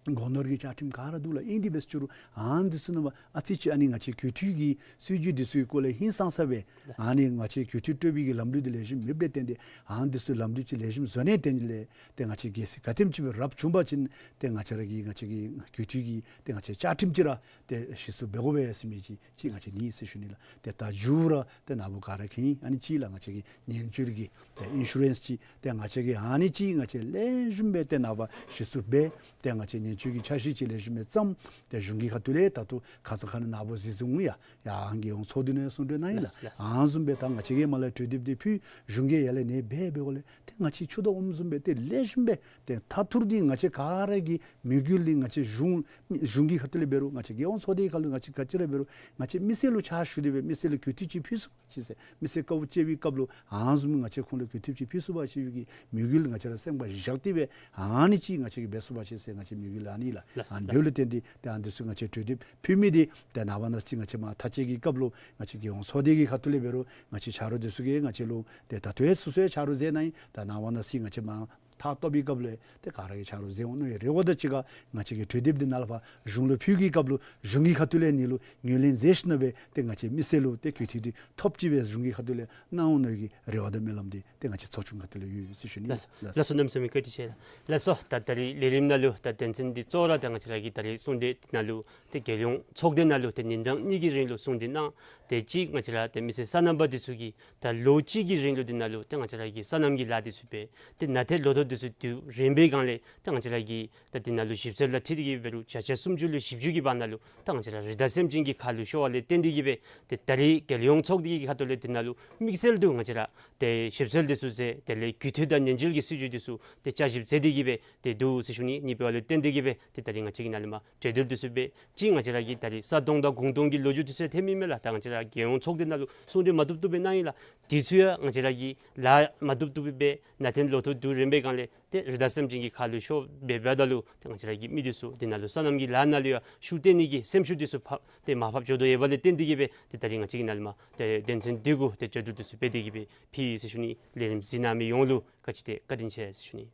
སྒོ་ནོར་གྱི་བཅའ་ཁྲིམས་ག་ར་འདུག་ལགས། ཨིན་དེ་འབད་ཞུ་རུང་ཨ་ནི་འདི་ཚུ་ནང་ཕར་ཨ་ཙི་ཅིག་ཨ་ནི་ང་བཅས་གུས་འདུད་ཀྱི་སྲིད་བྱུས་འདི་ཚུ་གི་སྐོར་ལས་ཧིང་སངས་ས་སྦེ་ལགས། ཨ་ནི་ང་བཅས་གུས་འདུད་སྤྲོད་པའི་གི་ལམ་ལུགས་འདི་ལེགས་ཤོམ་མེདཔ་ལས་བརྟེན་ཏེ་ཨ་ནི་འདི་ཚུ་ལམ་ལུགས་ཅིག་ལེགས་ཤོམ་བཟོ་ནི་བརྟེན་ལས་ཏེ་ང་བཅས་གལ་སྲིད་ག་དེམ་ཅིག་སྦེ་རབ་བྱུང་པ་ཅིན་ཏེ་ང་བཅས་ར་གི་ང་བཅས་ཀྱི་གུས་འདུད་ཀྱི་ཏེ་ང་བཅས་བཅའ་ཁྲིམས་ཅིག་ར་ཏེ་གཞི་བཙུགས་འབད་དགོ་པས་ཟེར་མི་ཅིག་ཅིག་ང་བཅས་ནི་ཟེར་ཞུ་ནི་ལགས། ཏེ་ད་མཇུག་ར་ཏེ་ནཱ་བུ་ག་ར་མཁྱེན་ཨ་ནི་ཅིག་ལགས། ང་བཅས་ཀྱི་ཉེན་བཅོལ་གྱི་ཏེ་ཨིན་ཤུ་རེནསི་ཅིག་ཏེ་ང་བཅས་ཀྱི་ཨ་ནི་ཅིག་ང་བཅས་ལེགས་ཤོམ་སྦེ་ཏེ་ནཱ་བུ་གཞི་བཙུགས་འབད་ཏེ་ང་བཅས་ཉེན་བཅོལ་གྱི་འཆར་གཞི་ཅིག་ལེགས་ཤོམ་སྦེ་བརྩམས་ཏེ་གཞུང་གི་ཁ་ཐུག་ལས་ད་ལྟོ་ཁ་ཙ་ཁ་ཉིནམ་ནཱ་བུ་གཟིགས་ཚུལ་འོང་ཡ་ཡ་ཨང་རྒྱལ་ཡོངས་ཚོགས་འདུ་ནང་གསུང་གྲོས་གནང་ཡི་ལགས། ལགས་ལགས། ཨ་ནི་བཟུམ་སྦེ་ད་ང་བཅས་ཀྱིས་མར་ལས་གྲོས་དེབ་འདི་ཕུལ་གཞུང་གིས་ཡར་ལས་ནི་འབད་འབད་འགོ་ལས་ཏེ་ང་བཅས་ཆུ་དོག་འོགམ་བཟུམ་སྦེ་ཏེ་ལེགས་ཤོམ་སྦེ་ཏེ་མཐའ་མཇུག་འདི་ང་བཅས་ག་ར་གི་མོས་གུས་འདི་ང་བཅས་གཞུང་གཞུང་གི་ཁ་ཐུག་ལས་འབད་རུང་ང་བཅས་རྒྱལ་ཡོངས་ཚོགས་སྡེ་གི་ཁ་ལུ་ང་བཅས་ག་ཅི་ར་འབད་རུང་ང་བཅས་མི་སེར་ལུ་ཕྱག་ཞུ་སྟེ་སྦེ་མི་སེར་ལུ་གུས་འདུད་ཅིག་ཕུལ་ཚུགས་པ་ཅིན་ཟེར་མི་སེར་དཀའཝ་སྤྱད་པའི་སྐབས་ལུ་ཨ་ནི་བཟུམ་ང་བཅས་ཁོང་ལུ་གུས་འདུད་ཅིག་ཕུལ་ཚུགས་པ་ཅིན་གི་མོས་གུས་ལུ་ང་བཅས་ར་སེམས་ཁར་བཞག་སྟེ་སྦེ་ཨ་ནི་ཅིག་ང་བཅས་ཀྱིས་འབད་ཚུགས་པ་ཅིན་ཟེར་ང་བཅས་མོས་གུས་ལུ་ཨ་ནི་ལགས། ལགས་ཨ་ནི་ལགས། འབདཝ་ལས་བརྟེན་ཏེ་ཏེ་ཨ་ནི་འདི་ཚུ་ང་བཅས་གྲོས་དེབ་ཕུལ་མི་འདི་ཏེ་ནངས་པ་གནངས་ཚེ་ང་བཅས་མར་མཐའ་དཔྱད་ཀྱི་སྐབས་ལུ་ང་བཅས་རྒྱལ་ཡོངས་ཚོགས་སྡེ་གི་ཁ་ཐུག་ལས་འབད་རུང་ང་བཅས་ཆ་རོགས་འདི་ཚུ་གིས་ང་བཅས་ལུ་ཏེ་ད་ལྟོ་ཡང་སོ་སོའི་ཆ་རོགས་མཛད་གནང་ཡི། ད་ནངས་པ་གནངས་ཚེ་ང་བཅས་མར་མཐའ་སྟོབས་པའི་སྐབས་ལུ་ཏེ་ག་ར་གིས་ཆ་རོགས་མཛད་འོང་མནོ་ཡི། རེ་བ་དང་གཅིག་ཁར་ང་བཅས་ཀྱི་གྲོས་དེབ་འདི་ནཱ་ལས་ཕར་གཞུང་ལུ་ཕུལ་གྱི་སྐབས་ལུ་གཞུང་གི་ཁ་ཐུག་ལས་ནི་ལུ་ངོས་ལེན་མཛད་ཞིནམ་སྦེ་ཏེ་ང་བཅས་མི་སེར་ལུ་ཏེ་གུས་འདུད་འདི་ཐོབ་ཅིག་སྦེ་གཞུང་གི་ཁ་ཐུག་ལས་གནང་འོང་མནོ་ཡི་གི་རེ་བ་དང་སྨོན་ལམ་འདི་ཏེ་ང་བཅས་ཚོགས་ཆུང་ཁ་ཐུག་ལས་ཡོད་ཟེར་ཞུ་ནི། ལགས་སོ། ལགས་སོ། གནམ་མེད་ས་མེད་བཀའ་དྲིན་ཆེ་ལགས། ལགས་སོ། ད་ད་རིས་ལས་རིམ་ནང་ལུ་ད་དོན་ཚན་འདི་གཙོ་བོ་ར་ད་ང་བཅས་ར་གི་ད་རིས་གསུང་གྲོས་འདི་ནང་ལུ་ཏེ་རྒྱལ་ཡོངས་ཚོགས་སྡེ་ནང་ལུ་ཏེ་ཉིན་གྲངས་གཉིས་ཀྱི་རིང་ལུ་གསུང་གྲོས་གནང་། ཏེ་གཅིག་ང་བཅས་ར་ཏེ་མི་སེར་སོ་ནམ་པ་འདི་ཚུ་གིས་ད་ལོ་གཅིག་གི་རིང་ལུ་འདི་ནང་ལུ་ཏེ་ང་བཅས་ར་གི་སོ་ནམ་གྱི་ལཱ་འདི་ཚུ་འབད་ཏེ་ནང་ཐོན་ལོ་ཐོག་འདི་ཚུ་བསྡུ་རན་པའི་སྒང་ལས་ཏེ་ང་བཅས་ར་གི་ད་འདི་ནང་ལུ་ཞིབ་འཚོལ་ལུ་འཁྲིལ་ཏེ་གིས་འབད་རུང་བརྒྱ་ཆ་སུམ་ཅུ་ལུ་བཞི་བཅུ་གི་བར་ན་ལུ་ད་ང་བཅས་ར་རི་དྭགས་སེམས་ཅན་གྱི་ཁ་ལུ་ཤོར་བ་ལས་བརྟེན་ཏེ་གིས་སྦེ་ཏེ་ད་རིས་རྒྱལ་ཡོངས་ཚོགས་སྡེ་གི་ཁ་ཐུག་ལས་འདི་ནང་ལུ་དམིགས་བསལ་དུ་ང་བཅས་ར་ཏེ་ཞིབ་འཚོལ་འདི་ཚུ་མཛད། དེ་ལས་རྒུད་འཐུས་དང་ཉེན་བཅོལ་གྱི་སྲིད་བྱུས་འདི་ཚུ་ཏེ་བསྐྱར་ཞིབ་མཛད་དེ་གིས་སྦེ་ཏེ་འདུག་ཟེར་ཞུ་ནི། ཨ་ནི་འབདཝ་ལས་བརྟེན་ཏེ་གིས་སྦེ་ཏེ་ད་རིས་ང་བཅས་ཀྱིས་ནཱ་ལས་མར་གྲོས་བསྡུར་འདི་ཚུ་འབད། གཅིག་ང་བཅས་ར་གི་ད་རིས་ས་སྟོང་དང་གུང་སྟོང་གི་ལོ་རྒྱུས་འདི་ཚུ་ཐོན་མི་མས་ལགས། ད་ང་བཅས་ར་རྒྱལ་ཡོངས་ཚོགས་སྡེ་ནང་ལུ་གསུང་གྲོས་མ་བཏུབ་བཏུབ་སྦེ་གནང་ཡི་ལགས། འདི་ཚུ་ཡང་ང་བཅས་ར་གི་ལཱ་མ་བཏུབ་བཏུབ་སྦེ་ནང་ཐོན་ལོ་ཐོག་བསྡུ་རན་པའི་སྒང་ལས་ཏེ་རི་དྭགས་སེམས་ཅན་གྱི་ཁ་ལུ་ཤོར་འབད་འབདཝ་ད་ལུ་ཏེ་ང་བཅས་ར་གི་མི་འདི་ཚུ་འདི་ནང་ལུ་སོ་ནམ་གྱི་ལཱ་ནང་ལུ་ཡང་ཤུགས་བཏོན་ནི་གི་སེམས་ཤུགས་འདི་ཚུ་ཕར་ཏེ་མར་ཕབ་འགྱོ་དོ་ཡོདཔ་ལས་བརྟེན་ཏེ་གིས་སྦེ་ཏེ་ད་རིས་ང་བཅས་ཀྱིས་ནཱ་ལས་མར་ཏེ་དོན་ཚན་འདི་གུ་ཏེ་གྲོས་བསྡུར་འདི་ཚུ་འབད་དེ་གིས་སྦེ་ཕུལ་ཡི་ཟེར་ཞུ་ནི། ལས་རིམ་གཟིགས་གནང་མི་ཡོངས་ལུ་ག་ཅི་ཏེ་བཀའ་དྲིན་ཆེ་ཟེར་ཞུ་ནི།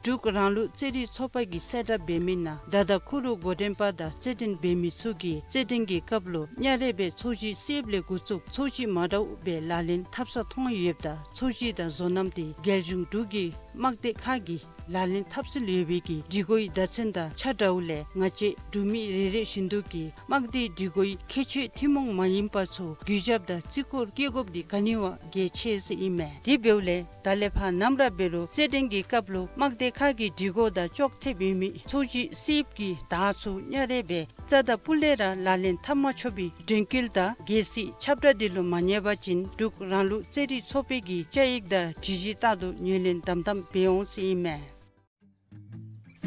འབྲུག་རང་ལུགས་རྩེད་རིགས་ཚོགས་པ་གིས་གསལ་བསྒྲགས་འབད་མི་ནང་ད་ལྟོ་ཁུ་རུ་འགོ་འདྲེན་པ་དང་རྩེད་འགྲན་འབད་མི་ཚུ་གིས་རྩེད་འགྲན་གྱི་སྐབས་ལུ་གཉའ་རས་སྦེ་ཚོས་གཞི་བསིལཝ་ལས་འགོ་བཙུགས་ཚོས་གཞི་མ་འདྲཝ་སྦེ་ལག་ལེན་འཐབ་ས་མཐོང་ཡོདཔ་ད་ཚོས་གཞི་དང་བཟོ་རྣམ་དེ་རྒྱལ་གཞུང་འབྲུག་གི་དམག་སྡེ་ཁག་གིས་ལག་ལེན་འཐབ་སྲོལ་ཡོད་པའི་གི་སྒྲིག་གོའི་བརྡ་མཚོན་དང་ཆ་འདྲཝ་ལས་ང་བཅས་འབྲུག་མི་རེ་རེ་བཞིན་དུ་གིས་དམག་སྡེའི་སྒྲིག་གོའི་ཁྱད་ཆོས་ཐུན་མོང་མ་ཡིན་པ་ཚུ་གུས་ཞབས་དང་བརྩི་བཀུར་བསྐྱེད་དགོཔ་འདི་ག་ནི་བ་གལ་ཆེ་ཟེར་ཨིན་མས། དེ་འབདཝ་ལས་ད་ལས་ཕར་ནམ་ར་འབད་རུང་རྩེད་འགྲན་གྱི་སྐབས་ལུ་དམག་སྡེ་ཁག་གི་སྒྲིག་གོ་དང་ཅོག་འཐདཔ་ཡོད་མི་ཚོས་གཞི་བསིལཝ་གི་དར་ཚུ་གཉའ་རས་སྦེ་རྩ་དང་སྤུ་ལས་ར་ལག་ལེན་འཐབ་མ་ཆོག་པའི་དྲན་སྐུལ་དང་རྒྱལ་སྲིད་ཁྱབ་བསྒྲགས་འདི་ལུ་མ་ཉན་པ་ཅིན་འབྲུག་རང་ལུགས་རྩེད་རིགས་ཚོགས་པའི་གི་བཅའ་ཡིག་དང་སྒྲིག་གཞི་ལྟར་དུ་ངོས་ལེན་དམ་དམ་འབད་འོང་ཟེར་ཨིན་མས།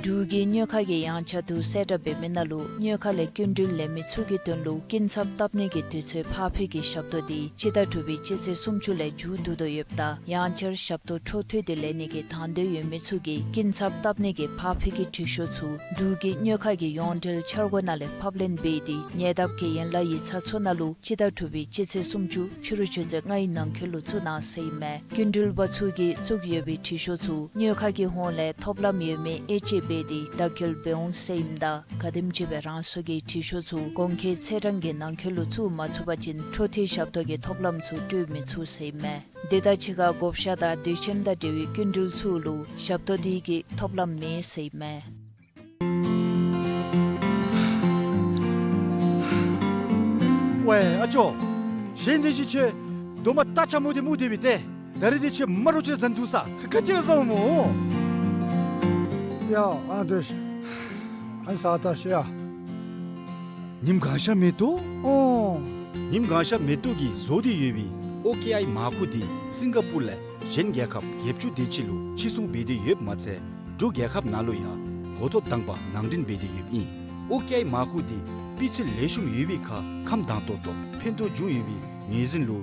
འབྲུག་གི་གཉོས་ཁ་གི་ཡངས་ཆག་དུ་གསལ་བསྒྲགས་འབད་མི་ནང་ལུ་གཉོས་ཁ་ལས་སྐྱིན་འགྲུལ་ལེན་མི་ཚུ་གི་དོན་ལུ་སྐྱིན་ཚབ་བཏབ་ནི་གི་དུས་ཚོད་ཕར་འཕུལ་གྱི་ཞབས་ཏོག་འདི་སྤྱི་ཟླ་དྲུག་པའི་སྤྱི་ཚེས་སུམ་ཅུ་ལས་མཇུག་བསྡུ་དོ་ཡོདཔ་ད་ཡང་བསྐྱར་ཞབས་ཏོག་འཕྲོ་མཐུད་དེ་ལེན་ནི་གི་དང་འདོད་ཡོད་མི་ཚུ་གིས་སྐྱིན་ཚབ་བཏབ་ནི་གི་ཕར་འཕུལ་གྱི་འབྲི་ཤོག་ཚུ་འབྲུག་གི་གཉོས་ཁ་གི་ཡོངས་འབྲེལ་འཆར་སྒོ་ནང་ལས་ཕབ་ལེན་འབད་དེ་ཉེ་འདབས་ཀྱི་ཡན་ལག་ཡིག་ཚང་ཚུ་ནང་ལུ་སྤྱི་ཟླ་དྲུག་པའི་སྤྱི་ཚེས་སུམ་ཅུ་ཕྱི་རུ་ཆུ་ཚོད་ལྔའི་ནང་འཁོད་ལུ་བཙུགས་གནང་ཟེར་ཨིན་མས། སྐྱིན་འགྲུལ་པ་ཚུ་གིས་བཙུགས་ཡོད་པའི་འབྲི་ཤོག་ཚུ་གཉོས་ཁ་གི་ཧོངས་ལས་ཐོབ་ལམ་ཡོད་མི་དབྱེ་དཔྱད་འབད་དེ་བརྡ་འཁྱོལ་འབད་འོང་ཟེར་ཨིནམ་ད་ག་དེམ་ཅིག་སྦེ་རང་སོའི་གི་འབྲི་ཤོག་ཚུ་གོང་འཁོད་ཚེས་གྲངས་ཀྱི་ནང་འཁོད་ལུ་བཙུགས་མ་ཚུགས་པ་ཅིན་འཕྲོ་མཐུད་ཞབས་ཏོག་གི་ཐོབ་ལམ་ཚུ་སྤྲོད་མི་ཚུགས་ཟེར་ཨིན་མས། དེ་དང་གཅིག་ཁར་བགོ་བཤའ་དང་དུས་ཆེན་དང་འབྲེལ་བའི་སྐྱིན་འགྲུལ་ཚུ་ལུ་ཞབས་ཏོག་དེ་གི་ཐོབ་ལམ་མེད་ཟེར་ཨིན་མས། ཝའེ་ཨ་ཅོ། གཞན་དེ་ཅིག་ཁྱོད་རྡོག་མ་རྟ་ཆ་མོ་དེ་མུ་དེ་བི་ཏེ། ད་རེས་དེ་ཁྱོད་མ་རོ་ཅིག་ཟ་ནི་འདུག་ས། ག་ཅི་ཟ་འོང་མོ། ཡ་ཨ་དེ་ཨན་ས་ད་ཤི་ཡ། ཉིམ་གང་ཤ་མེ་ཏོག། ཨོ། ཉིམ་གང་ཤ་མེ་ཏོག་གིས་བཟོ་སྟེ་ཡོད་པའི་ཨོ་ཀེ་ཨའི་མར་ཁུ་དེ་སིང་ག་པུར་ལས་གཞན་རྒྱལ་ཁབ་བརྒྱད་ཅུ་དེ་ཅིག་ལུ་ཕྱིར་ཚོང་འབད་དེ་ཡོདཔ་མ་ཚད་འབྲུག་རྒྱལ་ཁབ་ནང་ལུ་ཡང་འགོ་ཐོག་དང་པ་ནང་འདྲེན་འབད་དེ་ཡོདཔ་ཨིན། ཨོ་ཀེ་ཨའི་མར་ཁུ་དེ་སྤུས་ཚད་ལེགས་ཤོམ་ཡོད་པའི་ཁར་ཁམས་དྭངས་ཏོག་ཏོ་ཕན་ཐོགས་བྱུང་ཡོད་པའི་ངོས་འཛིན་ལུ་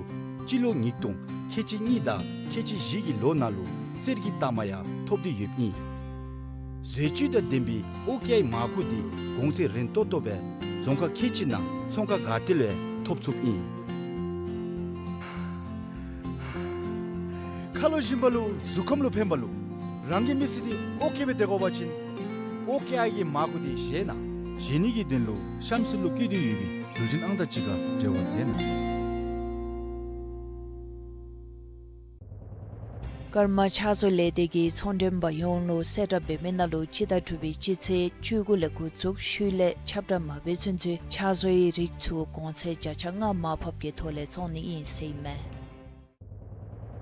སྤྱི་ལོ་ཉིས་སྟོང་ཁལ་གཅིག་གཉིས་དང་ཁལ་གཅིག་བཞི་གི་ལོ་ནང་ལུ་གསེར་གྱི་རྟགས་མ་ཡང་ཐོབ་སྟེ་ཡོདཔ་ཨིན། ཟས་བཅུད་དང་ལྡན་པའི་ཨོ་ཀེ་ཨའི་མར་ཁུ་དེ་གོང་ཚད་རན་ཏོག་ཏོ་སྦེ་རྫོང་ཁག་ཁལ་གཅིག་ནང་ཚོང་ཁང་ག་ཏེ་ལུ་ཡང་ཐོབ་ཚུགསཔ་ཨིན། ཁ་ལོ་ཞིམ་པ་ལུ་གཟུགས་ཁམས་ལུ་ཕན་པ་ལུ་རང་གི་མི་ཚེ་འདི་ཨོ་ཀེ་སྦེ་སྡོད་དགོ་པ་ཅིན་ཨོ་ཀེ་ཨའི་གི་མར་ཁུ་དེ་བཞེས་གནང་། བཞེས་ནི་གི་དོན་ལུ་གཤམ་ཚུ་ལུ་བཀོད་དེ་ཡོད་པའི་འགྲུལ་འཕྲིན་ཨང་རྟགས་ཅིག་ཁར་འབྲེལ་བ་མཛད་གནང་། ཀརྨ་ཕྱག་བཟོ་ལས་སྡེ་གིས་ཚོང་མགྲོན་པ་ཡོངས་ལུ་གསལ་བསྒྲགས་འབད་མི་ནང་ལུ་སྤྱི་ཟླ་དྲུག་པའི་སྤྱི་ཚེས་བཅུ་དགུ་ལས་འགོ་བཙུགས་ཤུལ་ལས་ཁྱབ་བསྒྲགས་མ་འབད་ཚུན་ཚོད་ཕྱག་བཟོའི་རིགས་ཚུ་གོང་ཚད་བརྒྱ་ཆ་ལྔ་མར་ཕབ་ཀྱི་ཐོག་ལས་བཙོང་ནི་ཨིན་ཟེར་ཨིན་མས།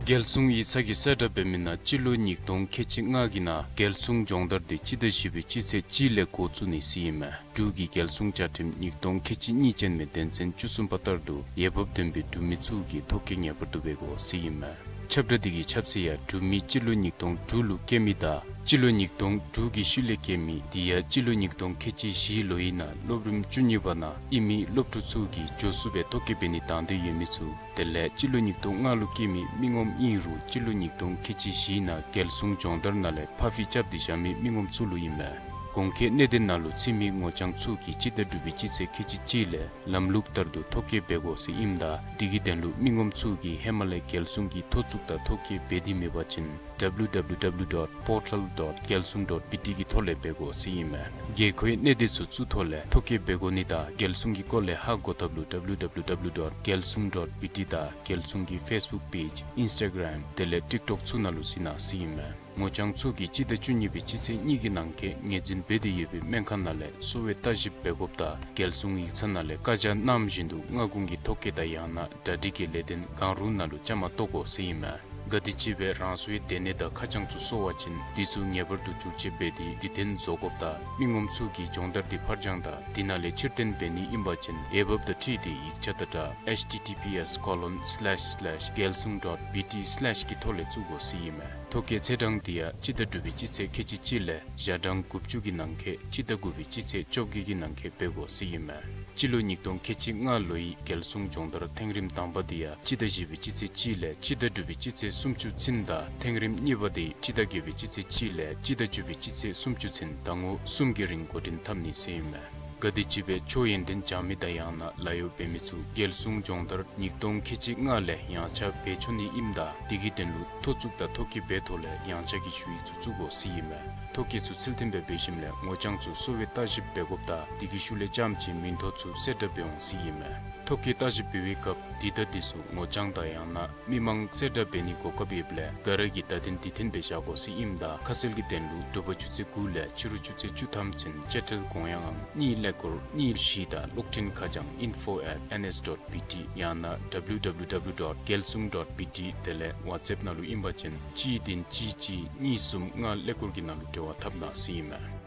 རྒྱལ་སྲུང་ཡིག་ཚང་གིས་གསལ་བསྒྲགས་འབད་མི་ནང་སྤྱི་ལོ་ཉིས་སྟོང་ཁལ་གཅིག་ལྔ་གི་ནང་རྒྱལ་སྲུང་སྦྱོང་བརྡར་དེ་སྤྱི་ཟླ་བཞི་པའི་སྤྱི་ཚེས་གཅིག་ལས་འགོ་བཙུགས་ནི་ཟེར་ཨིན་མས། འབྲུག་གི་རྒྱལ་སྲུང་བཅའ་ཁྲིམས་ཉིས་སྟོང་ཁལ་གཅིག་གཉིས་ཅན་མའི་དོན་ཚན་བཅུ་གསུམ་པ་ལྟར་དུ་འོས་འབབ་ལྡན་པའི་འབྲུག་མི་ཚུ་གིས་ཐོ་བཀོད་ངེས་པར་དུ་འབད་དགོ་ཟེར་ཨིན་མས། ཁྱབ་བསྒྲགས་དེ་གི་ཁྱབ་ཚད་ཡང་འབྲུག་མི་སྤྱི་ལོ་ཉིས་སྟོང་དྲུག་ལུ་སྐྱེས་མི་དང་སྤྱི་ལོ་ཉིས་སྟོང་དྲུག་གི་ཤུལ་ལས་སྐྱེས་མི་དེ་ཡང་སྤྱི་ལོ་ཉིས་སྟོང་ཁལ་གཅིག་བཞི་ལོའི་ནང་སློབ་རིམ་བཅུ་གཉིས་པ་ནང་ཨིན་མི་སློབ་ཕྲུག་ཚུ་གིས་མགྱོགས་སུ་སྦེ་ཐོ་བཀོད་འབད་ནི་དང་འདོད་ཡོད་མི་ཚུ། དེ་ལས་སྤྱི་ལོ་ཉིས་སྟོང་ལྔ་ལུ་སྐྱེས་མི་མི་ངོམ་ཨིན་རུང་སྤྱི་ལོ་ཉིས་སྟོང་ཁལ་གཅིག་བཞིའི་ནང་རྒྱལ་སྲུང་སྦྱོང་བརྡར་ནང་ལས་ཕར་འཕུལ་རྐྱབ་སྟེ་བཞག་མི་མི་ངོམ་ཚུ་ལུ་ཨིན་མས། གོང་འཁོད་གནད་དོན་ནང་ལུ་ཚུད་མི་ངོ་རྐྱང་ཚུ་གིས་སྤྱི་ཟླ་དྲུག་པའི་སྤྱི་ཚེས་ཁལ་གཅིག་གཅིག་ལས་ལམ་ལུགས་ལྟར་དུ་ཐོ་བཀོད་འབད་དགོ་ཟེར་ཨིནམ་ད་དེ་གི་དོན་ལུ་མི་ངོམ་ཚུ་གིས་ཧེ་མ་ལས་རྒྱལ་སྲུང་གི་ཐོ་བཙུགས་དང་ཐོ་བཀོད་འབད་དེ་མེད་པ་ཅིན་W W W dot portal dot geltsung dot B T གི་ཐོག་ལས་འབད་དགོ་ཟེར་ཨིན་མས། དགོས་མཁོའི་གནད་དོན་ཚུ་བཙུགས་ཐོག་ལས་ཐོ་བཀོད་འབད་དགོ་ནི་དང་རྒྱལ་སྲུང་གི་སྐོར་ལས་ཧ་གོ་ཐབས་ལུ W W W dot geltsung dot B T དང་རྒྱལ་སྲུང་གི་ཕེསི་བུཀ་པེཇ་ཨིནསི་ཊ་གརམ་དེ་ལས་ཊིཀ་ཊོཀ་ཚུ་ནང་ལུ་གཟིགས་གནང་ཟེར་ཨིན་མས། ངོ་རྐྱང་ཚུ་གིས་སྤྱི་ཟླ་བཅུ་གཉིས་པའི་སྤྱི་ཚེས་གཉིས་ཀྱི་ནང་འཁོད་ངོས་འཛིན་འབད་དེ་ཡོད་པའི་སྨན་ཁང་ནང་ལས་གསོ་བའི་ལྟ་ཞིབ་འབད་དགོཔ་དང་རྒྱལ་སྲུང་ཡིག་ཚང་ནང་ལས་བཀའ་རྒྱ་གནངམ་བཞིན་དུ་སྔ་འགོང་གི་ཐོ་བཀོད་དང་ཡང་ན་གྲ་སྒྲིག་གི་ལས་དོན་གང་རུང་ནང་ལུ་བཅའ་མར་གཏོགས་དགོ་ཟེར་ཨིན་མས། ག་དེམ་ཅིག་སྦེ་རང་སོའི་སྡོད་གནས་དང་ཁ་བྱང་ཚུ་སོར་བ་ཅིན་དེ་ཚུ་ངེས་པར་དུ་བསྒྱུར་བཅོས་འབད་དེ་དུས་མཐུན་བཟོ་དགོཔ་དང་མི་ངོམ་ཚུ་གིས་སྦྱོང་བརྡར་དེ་ཕར་འགྱངས་དང་དེ་ནང་ལས་ཕྱིར་འཐེན་འབད་ནི་ཨིན་པ་ཅིན་འོས་འབབ་དང་འཁྲིལ་ཏེ་ཡིག་ཆ་དང་སྦྲགས་H T T P S colon slash slash geltsung dot B T slash གི་ཐོག་ལས་བཙུགས་དགོ་ཟེར་ཨིན་མས། ཐོ་བཀོད་ཚེས་གྲངས་དེ་ཡང་སྤྱི་ཟླ་དྲུག་པའི་སྤྱི་ཚེས་ཁལ་གཅིག་གཅིག་ལས་ཞག་གྲངས་དགུ་བཅུ་གི་ནང་འཁོད་སྤྱི་ཟླ་དགུ་པའི་སྤྱི་ཚེས་བཅོ་བརྒྱད་ཀྱི་ནང་འཁོད་འབད་དགོ་ཟེར་ཨིན་མས། སྤྱི་ལོ་ཉིས་སྟོང་ཁལ་གཅིག་ལྔ་ལོའི་རྒྱལ་སྲུང་སྦྱོང་བརྡར་ཐེངས་རིམ་དང་པ་དེ་ཡང་སྤྱི་ཟླ་བཞི་པའི་སྤྱི་ཚེས་གཅིག་ལས་སྤྱི་ཟླ་དྲུག་པའི་སྤྱི་ཚེས་སུམ་ཅུ་ཚུན་དང་ཐེངས་རིམ་གཉིས་པ་དེ་སྤྱི་ཟླ་བརྒྱད་པའི་སྤྱི་ཚེས་གཅིག་ལས་སྤྱི་ཟླ་བཅུ་པའི་སྤྱི་ཚེས་སུམ་ཅུ་ཚུན་ཟླ་ངོ་གསུམ་གྱི་རིང་འགོ་འདྲེན་འཐབ་ནི་ཟེར་ཨིན་མས། ག་དེམ་ཅིག་སྦེ་ཆོས་ཡོན་ཏན་སྦྱང་མི་དང་ཡང་ན་ལཱ་གཡོག་འབད་མི་ཚུ་རྒྱལ་སྲུང་སྦྱོང་བརྡར་ཉིས་སྟོང་ཁལ་གཅིག་ལྔ་ལས་ཡངས་ཆག་འབད་ཆོག་ནི་ཨིནམ་ད་དེ་གི་དོན་ལུ་མཐོ་བཙུགས་དང་མཐོ་སྐྱེད་འབད་ཐོག་ལས་ཡངས་ཆག་གི་ཞུ་ཡིག་ཚུ་བཙུགས་དགོ་ཟེར་ཨིན་མས། མཐོ་སྐྱེད་ཚུ་ཚུལ་མཐུན་སྦེ་འབད་ཞིནམ་ལས་ངོ་རྐྱང་ཚུ་གསོ་བའི་བརྟག་ཞིབ་འབད་དགོཔ་དང་དེ་གི་ཤུལ་ལས་རྐྱངམ་ཅིག་མིང་ཐོ་ཚུ་གསལ་བསྒྲགས་འབད་འོང་ཟེར་ཨིན་མས། མཐོ་སྐྱེད་བརྟག་ཞིབ་འབད་བའི་སྐབས་འདི་དང་འདི་ཚུ་ངོ་རྐྱང་དང་ཡང་ན་མི་མང་གསལ་བསྒྲགས་འབད་ནི་གོ་སྐབས་ཡོདཔ་ལས་ག་ར་གིས་བརྡ་དོན་དེ་མཐུན་སྦེ་བཞག་དགོ་ཟེར་ཨིནམ་ད་ཁ་གསལ་གྱི་དོན་ལུ་དྲོ་པ་ཆུ་ཚོད་དགུ་ལས་ཕྱི་རུ་ཆུ་ཚོད་བཅུ་ཐམ་ཚུན་དཔྱ་ཁྲལ་དགོངས་ཡངས་ཨང་གཉིས་ཀླད་ཀོར་གཉིས་བཞི་དང་གློག་འཕྲིན་ཁ་བྱང་info at N S dot B T ཡང་ན W W W dot gelsung dot B T དེ་ལས་ཝཊས་ཨེཔ་ནང་ལུ་ཨིན་པ་ཅིན་གཅིག་བདུན་གཅིག་གཅིག་གཉིས་གསུམ་ལྔ་ཀླད་ཀོར་གྱི་ནང་ལུ་འབྲེལ་བ་འཐབ་གནང་ཟེར་ཨིན་མས།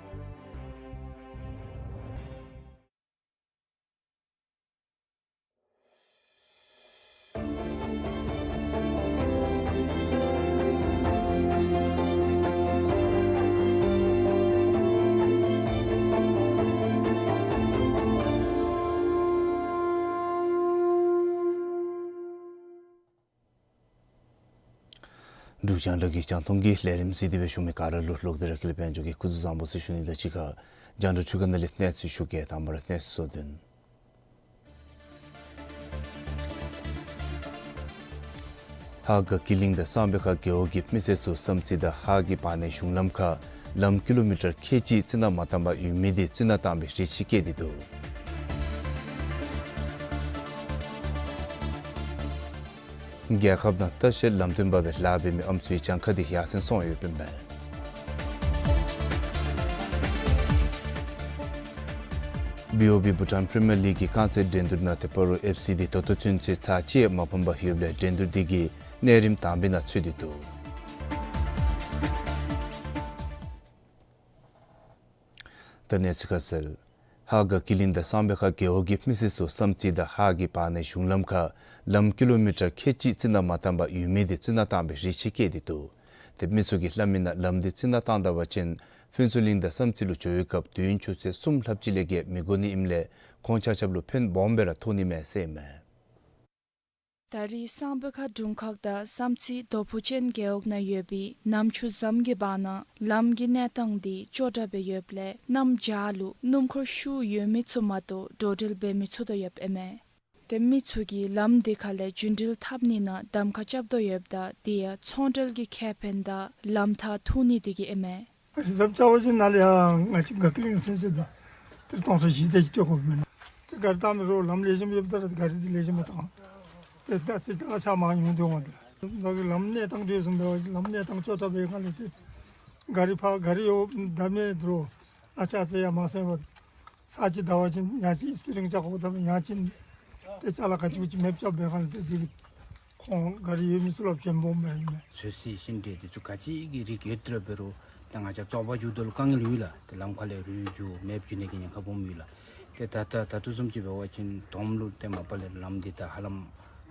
འབྲུག་རྒྱང་བསྒྲགས་ཀྱི་རྒྱང་མཐོང་གི་ལས་རིམ་གཟིགས་ཏེ་སྦེ་བཞུགས་མི་ག་ར་ལུ་ལོག་སྟེ་ར་ཀུན་ལེགས་དཔལ་འབྱོར་གྱིས་སྐུ་གཟུགས་བཟང་པོ་ཟེར་ཞུ་ནི་དང་གཅིག་ཁར་རྒྱང་བསྒྲགས་འཕྲུལ་ཁང་ནང་ལས་གནས་ཚུལ་ཞུ་གེ། དང་པ་ར་གནས་ཚུལ་གཙོ་དོན། ཧཱ་དགའ་སྐྱིད་གླིང་དང་གསང་སྦས་ཁ་རྒེད་འོག་གི་མི་སེར་ཚུ་བསམ་རྩེ་དང་ཧཱ་གི་བར་ནའི་གཞུང་ལམ་ཁར་ལམ་ཀི་ལོ་མི་ཊར་ཁལ་གཅིག་རྩི་ནག་མ་བཏང་པར་ཡོད་མི་དེ་རྩི་ནག་བཏང་བའི་རེ་ཆེ་བསྐྱེད་དེ་འདུག། རྒྱལ་ཁབ་ནང་ལྟ་བཤལ་ལམ་སྟོན་པ་སྦེ་ལཱ་འབད་མི་ཨམ་སྲུའི་གྱངས་ཁ་དེ་ཡར་སེང་སོང་ཡོདཔ་ཨིན་པས། བི་ཨོ་བི་བྷུ་ཊཱན་པི་རི་མི་ཡར་ལིག་གི་རྐང་རྩེད་འགྲན་བསྡུར་ནང་ཏེ་སྤ་རོ་ཨེཕ་སི་དེ་ད་ལྟོ་ཚུན་ཚོད་ཚར་གཅིག་མ་ཕམ་པར་ཡོདཔ་ལས་འགྲན་བསྡུར་དེ་གི་གནས་རིམ་དང་པའི་ནང་ཚུད་དེ་འདུག། ད་གནས་ཚུལ་ཁ་གསལ། ཧཱ་དགའ་སྐྱིད་གླིང་དང་གསང་སྦས་ཁ་རྒེད་འོག་གི་མི་སེར་ཚུ་བསམ་རྩེ་དང་ཧཱ་གི་བར་ནའི་གཞུང་ལམ་ཁར་ལམ་ཀི་ལོ་མི་ཊར་ཁལ་གཅིག་རྩི་ནག་མ་བཏང་པར་ཡོད་མི་དེ་རྩི་ནག་བཏང་བའི་རེ་ཆེ་བསྐྱེད་དེ་འདུག། ཏེ་མི་ཚུ་གིས་སླབ་མི་ནང་ལམ་དེ་རྩི་ནག་བཏང་ད་པ་ཅིན་ཕུན་ཚོགས་གླིང་དང་བསམ་རྩེ་ལུ་འགྱོ་བའི་སྐབས་དུས་ཡུན་ཆུ་ཚོད་གསུམ་ལྷགཔ་ཅིག་ལས་བརྒལ་མི་འགོར་ནི་ཨིནམ་ལས་ཁོང་ཆ་ཁྱབ་ལུ་ཕན་སྦོམ་སྦེ་ར་ཐོགས་ནི་མས་ཟེར་ཨིན་མས། ད་རེས་གསང་སྦས་ཁ་དྲུང་ཁག་དང་བསམ་རྩེ་རྡོ་ཕུག་ཅན་རྒེད་འོག་ནང་ཡོད་པའི་གནམ་ཆུ་ཟམ་གྱི་བར་ན་ལམ་གྱི་གནས་སྟངས་དེ་སྐྱོ་དྲགས་སྦེ་ཡོདཔ་ལས་གནམ་བྱཱར་ལུ་སྣུམ་འཁོར་ཤུགས་ཡོད་མི་ཚུ་མ་གཏོགས་འགྲོ་འགྲུལ་འབད་མི་ཚུགས་དོ་ཡོདཔ་ཨིན་མས། ཏེ་མི་ཚུ་གིས་ལམ་དེ་ཁ་ལས་རྒྱུན་འགྲུལ་འཐབ་ནི་ནང་གདམ་ཁ་རྐྱབ་དོ་ཡོདཔ་ད་དེ་ཡང་ཚོང་འབྲེལ་གྱི་ཁེ་ཕན་དང་ལམ་ཐག་ཐུང་ནི་དེ་གིས་ཨིན་མས། རི་ཟམ་རྐྱབ་པ་ཅིན་ནཱ་ལས་ཡར་ང་བཅས་དགའ་སྐྱིད་གླིང་ཚུན་ཚོད་ད་ཏི་རུ་སྟོང་ཚོ་བཞི་དེ་ཅིག་སྤྲོད་དགོཔ་མེན་ན། ཏེ་ག་རི་བཏང་མི་རུང་ལམ་ལེགས་ཤོམ་ཡོདཔ་ད་ར་ག་རི་འདི་ལེགས་ཤོམ་མ་བཏང་། ཏེ་ད་ཅི་གླ་ཆ་མང་ཉུང་འདུག་མ་འདི་ལགས། ང་གིས་ལམ་གནས་སྟངས་དེ་བཟུམ་འབད་བ་ཅིན་ལམ་གནས་སྟངས་སྐྱོ་དྲགས་འབད་སྒང་ལས་ཏེ་ག་རི་ཕར་ག་རི་ཡོད་ད་མེད་འདུག། གླ་ཆ་ཟེར་ཡང་མ་སེང་བར་ས་ཅིག་བདའ་བ་ཅིན་ཡང་ཅིན་སི་པི་རིང་རྐྱབ་དགོཔ་ད་ཡང་ཅིན་ཏེ་ཅ་ལ་ག་ཅི་གུ་ཅིག་མེདཔ་རྐྱབ་འབད་སྒང་ལས་ཏེ་འདི་ཁོང་ག་རི་ཡོད་མི་ཚུ་ལུ་ཕན་སྦོམ་སྦེ་ཨིན་མས། བཟོ་རྩིས་ཤིང་འབྲས་འདི་ཚུ་ག་ཅི་གི་རིགས་ཡོད་དེ་ར་འབད་རུང་ཏེ་ང་བཅས་བཙོག་པ་འགྱོ་དོ་ལུ་དཀའ་ངལ་ཡོད་ལགས། ཏེ་ལམ་ཁ་ལས་རུལ་འགྱོ་མེདཔ་འགྱོ་ནི་གི་ཉེན་ཁ་སྦོམ་ཡོད་ལགས། ཏེ་ད་ད་ད་ལྟོ་བཟུམ་ཅིག་འབད་བ་ཅིན་དོམ་ལུ་ཏེ་མ་པ་ལས་ལམ་འདི་ད་ཧ་ལམ་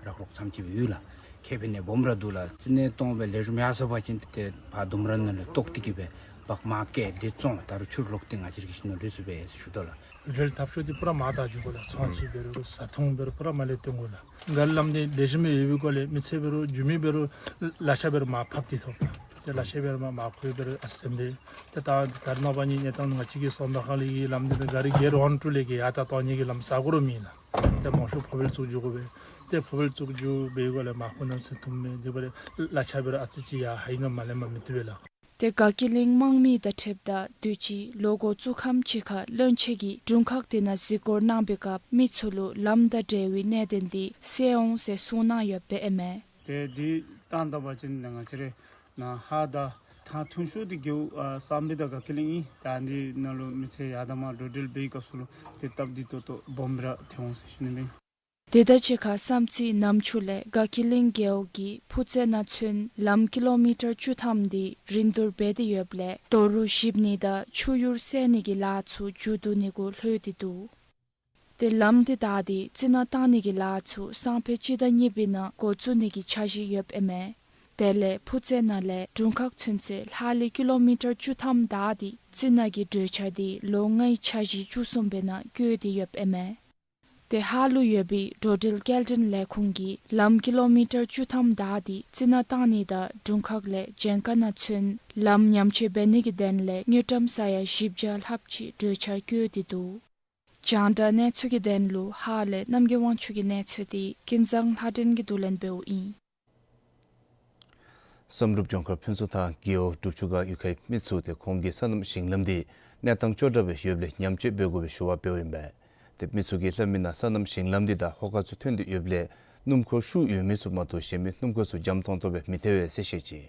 རག་རོག་ཙམ་ཅིག་སྦེ་ཡོད་ལགས། ཁེ་ཕན་ནི་སྦོམ་ར་འདུག་ལགས། རྩི་ནག་བཏང་སྦེ་ལེགས་ཤོམ་ཡར་སོང་པ་ཅིན་ཏེ་ཕར་ལྡུམ་ར་ནང་ལས་བཏོག་སྟེ་གི་སྦེ་སྦག་མར་བཀལ་ཏེ་བཙོང་། ད་རུང་ཕྱིར་ལོག་སྟེ་ང་བཅས་ར་གི་ཁྱིམ་ནང་ལུས་ཚུགས་པས་ཟེར་ཞུ་དོ་ལགས། རི་ཁྲོད་འཐབ་ཤོག་འདི་པུ་ར་མར་བདའ་འགྱོ་དགོ་ལགས། ཚོང་ཅིག་འབད་རུང་བཟའ་འཐུང་འབད་རུང་པུ་ར་མར་ལས་བཏོན་དགོ་ལགས། ག་རི་ལམ་འདི་ལེགས་ཤོམ་སྦེ་ཡོད་པའི་སྒོ་ལས་མི་ཚེ་འབད་རུང་རྒྱུ་མི་འབད་རུང་གླ་ཆ་འབད་རུང་མར་ཕབ་སྟེ་ཐོབ། ཏེ་གླ་ཆ་འབད་རུང་མར་མར་ཁུ་འབད་རུང་ཨ་ཙི་ཟེར་མི་འདི། ཏེ་ད་ད་རེས་ནངས་པ་གི་གནས་སྟངས་ང་བཅས་ཀྱི་གསང་སྦས་ཁ་ལས་ཀྱི་ལམ་འདི་ནི་ག་རི་གེཊ་ཝན་ཊུ་ལས་ཀྱི་ཡར་ད་བཏོག་ནི་གི་ལམ་ས་གོ་ར་མེད་ལགས། ཏེ་མང་ཤོས་ཕོ་བལ་བཙུགས་འགྱོ་དགོ་པས། ཏེ་ཕོ་བལ་བཙུགས་འགྱོ་བའི་སྒོ་ལས་མར་ཁུ་ནང་ཚུད་བཏུབ་མས། དེ་འབདཝ་ལས་གླ་ཆ་འབད་རུང་ཨ་ཙི་ཅིག་ཡར་ཧའི་ནང་མར་ལེན་པར་མི་བཏུབ་པས་ལགས། ཏེ་དགའ་སྐྱིད་གླིང་དམག་མི་དང་འཁྲིལཝ་ད་དུས་ཅི་ལོ་འགོ་བཙུགས་ཁམས་ཅིག་ཁར་བློན་ཆེན་གྱིས་དྲུང་ཁག་དེ་ནང་གཟིགས་སྐོར་གནང་བའི་སྐབས་མི་ཚུ་ལུ་ལམ་དང་འབྲེལ་བའི་གནད་དོན་འདི་སེལ་འོང་ཟེར་གསུངས་གནང་ཡོདཔ་ཨིན་མས། ཏེ་འདི་བཏང་ད་པ་ཅིན་ང་བཅས་ར་ནཱ་ཧཱ་དང་ཐང་ཐུང་ཤོས་འདི་རྒེད་འོག་ཨ་བསམ་འཕེལ་དང་དགའ་སྐྱིད་གླིང་ཨིན། ད་འདི་ནང་ལུ་མི་ཚུ་ཡར་དང་མར་འགྲོ་འགྲུལ་འབད་བའི་སྐབས་སུ་ལུ་ཏེ་སྟབས་བདེ་ཏོག་ཏོ་སྦོམ་ར་ཐོན་འོང་ཟེར་ཞུ་ནི་ཨིན། དེ་དང་གཅིག་ཁར་བསམ་རྩེ་གནམ་ཆུ་ལས་དགའ་སྐྱིད་གླིང་རྒེད་འོག་གི་ཕུ་རྩེ་ནང་ཚུན་ལམ་ཀི་ལོ་མི་ཊར་བཅུ་ཐམ་འདི་རིན་བསྡུར་འབད་དེ་ཡོདཔ་ལས་རྡོ་རུག་བཞིབ་ནི་དང་ཆུ་ཡུར་བསལ་ནི་གི་ལཱ་ཚུ་མཇུག་བསྡུ་ནི་གུ་ལྷོད་དེ་འདུག། ཏེ་ལམ་འདི་བདའ་སྟེ་རྩི་ནག་བཏང་ནི་གི་ལཱ་ཚུ་སང་ཕོད་སྤྱི་ཟླ་གཉིས་པའི་ནང་འགོ་བཙུགས་ནི་གི་འཆར་གཞི་ཡོདཔ་ཨིན་མས། དེ་ལས་ཕུ་རྩེ་ནང་ལས་དྲུང་ཁག་ཚུན་ཚོད་ལྷག་ལུས་ཀི་ལོ་མི་ཊར་བཅུ་ཐམ་བདའ་སྟེ་རྩི་ནག་གི་གྲོས་འཆར་འདི་ལོ་ལྔའི་འཆར་གཞི་བཅུ་གསུམ་པའི་ནང་བཀོད་དེ་ཡོདཔ་ཨིན་མས། ཏེ་ཧཱ་ལུ་ཡོད་པའི་འགྲོ་འགྲུལ་སྐྱེལ་འདྲེན་ལས་ཁུངས་ཀྱིས་ལམ་ཀི་ལོ་མི་ཊར་བཅུ་ཐམ་བདའ་སྟེ་རྩི་ནག་བཏང་ནི་དང་དྲུང་ཁག་ལས་ཇེན་ཁ་ནང་ཚུན་ལམ་ཉམས་བཅོས་འབད་ནི་གི་དོན་ལས་དངུལ་ཀྲམ་ས་ཡ་བཞི་བརྒྱ་ལྷགཔ་ཅིག་གྲོས་འཆར་བཀོད་དེ་འདུག། རྒྱང་བསྒྲགས་གནས་ཚུལ་གྱི་དོན་ལུ་ཧཱ་ལས་རྣམ་རྒྱལ་དབང་ཕྱུག་གི་གནས་ཚུལ་འདི་ཀུན་བཟང་ལྷ་སྒྲོན་གྱིས་བསྡུ་ལེན་འབདཝ་ཨིན། བསམ་གྲུབ་ལྗོངས་མཁར་ཕུན་ཚོགས་ཐང་རྒེད་འོག་སྒྲུབ་ཆུ་སྒང་གཡུས་ཁའི་མི་ཚུ་ཏེ་ཁོང་གི་སོ་ནམ་ཞིང་ལམ་འདི་གནས་སྟངས་སྐྱོ་དྲགས་སྦེ་ཡོདཔ་ལས་ཉམས་བཅོས་འབད་དགོ་པའི་ཞུ་བ་འབདཝ་ཨིན་པས། ཏེ་མི་ཚུ་གིས་སླབ་མི་ནང་སོ་ནམ་ཞིང་ལམ་འདི་དང་ཧོ་ཀ་ཚུ་ཐོན་ཏེ་ཡོདཔ་ལས་སྣུམ་འཁོར་ཤུགས་ཡོད་མི་ཚུ་མ་གཏོགས་གཞན་མི་སྣུམ་འཁོར་ཚུ་འཇམ་ཏོང་ཏོ་སྦེ་མི་ཐལ་བས་ཟེར་བཤད་ཅི།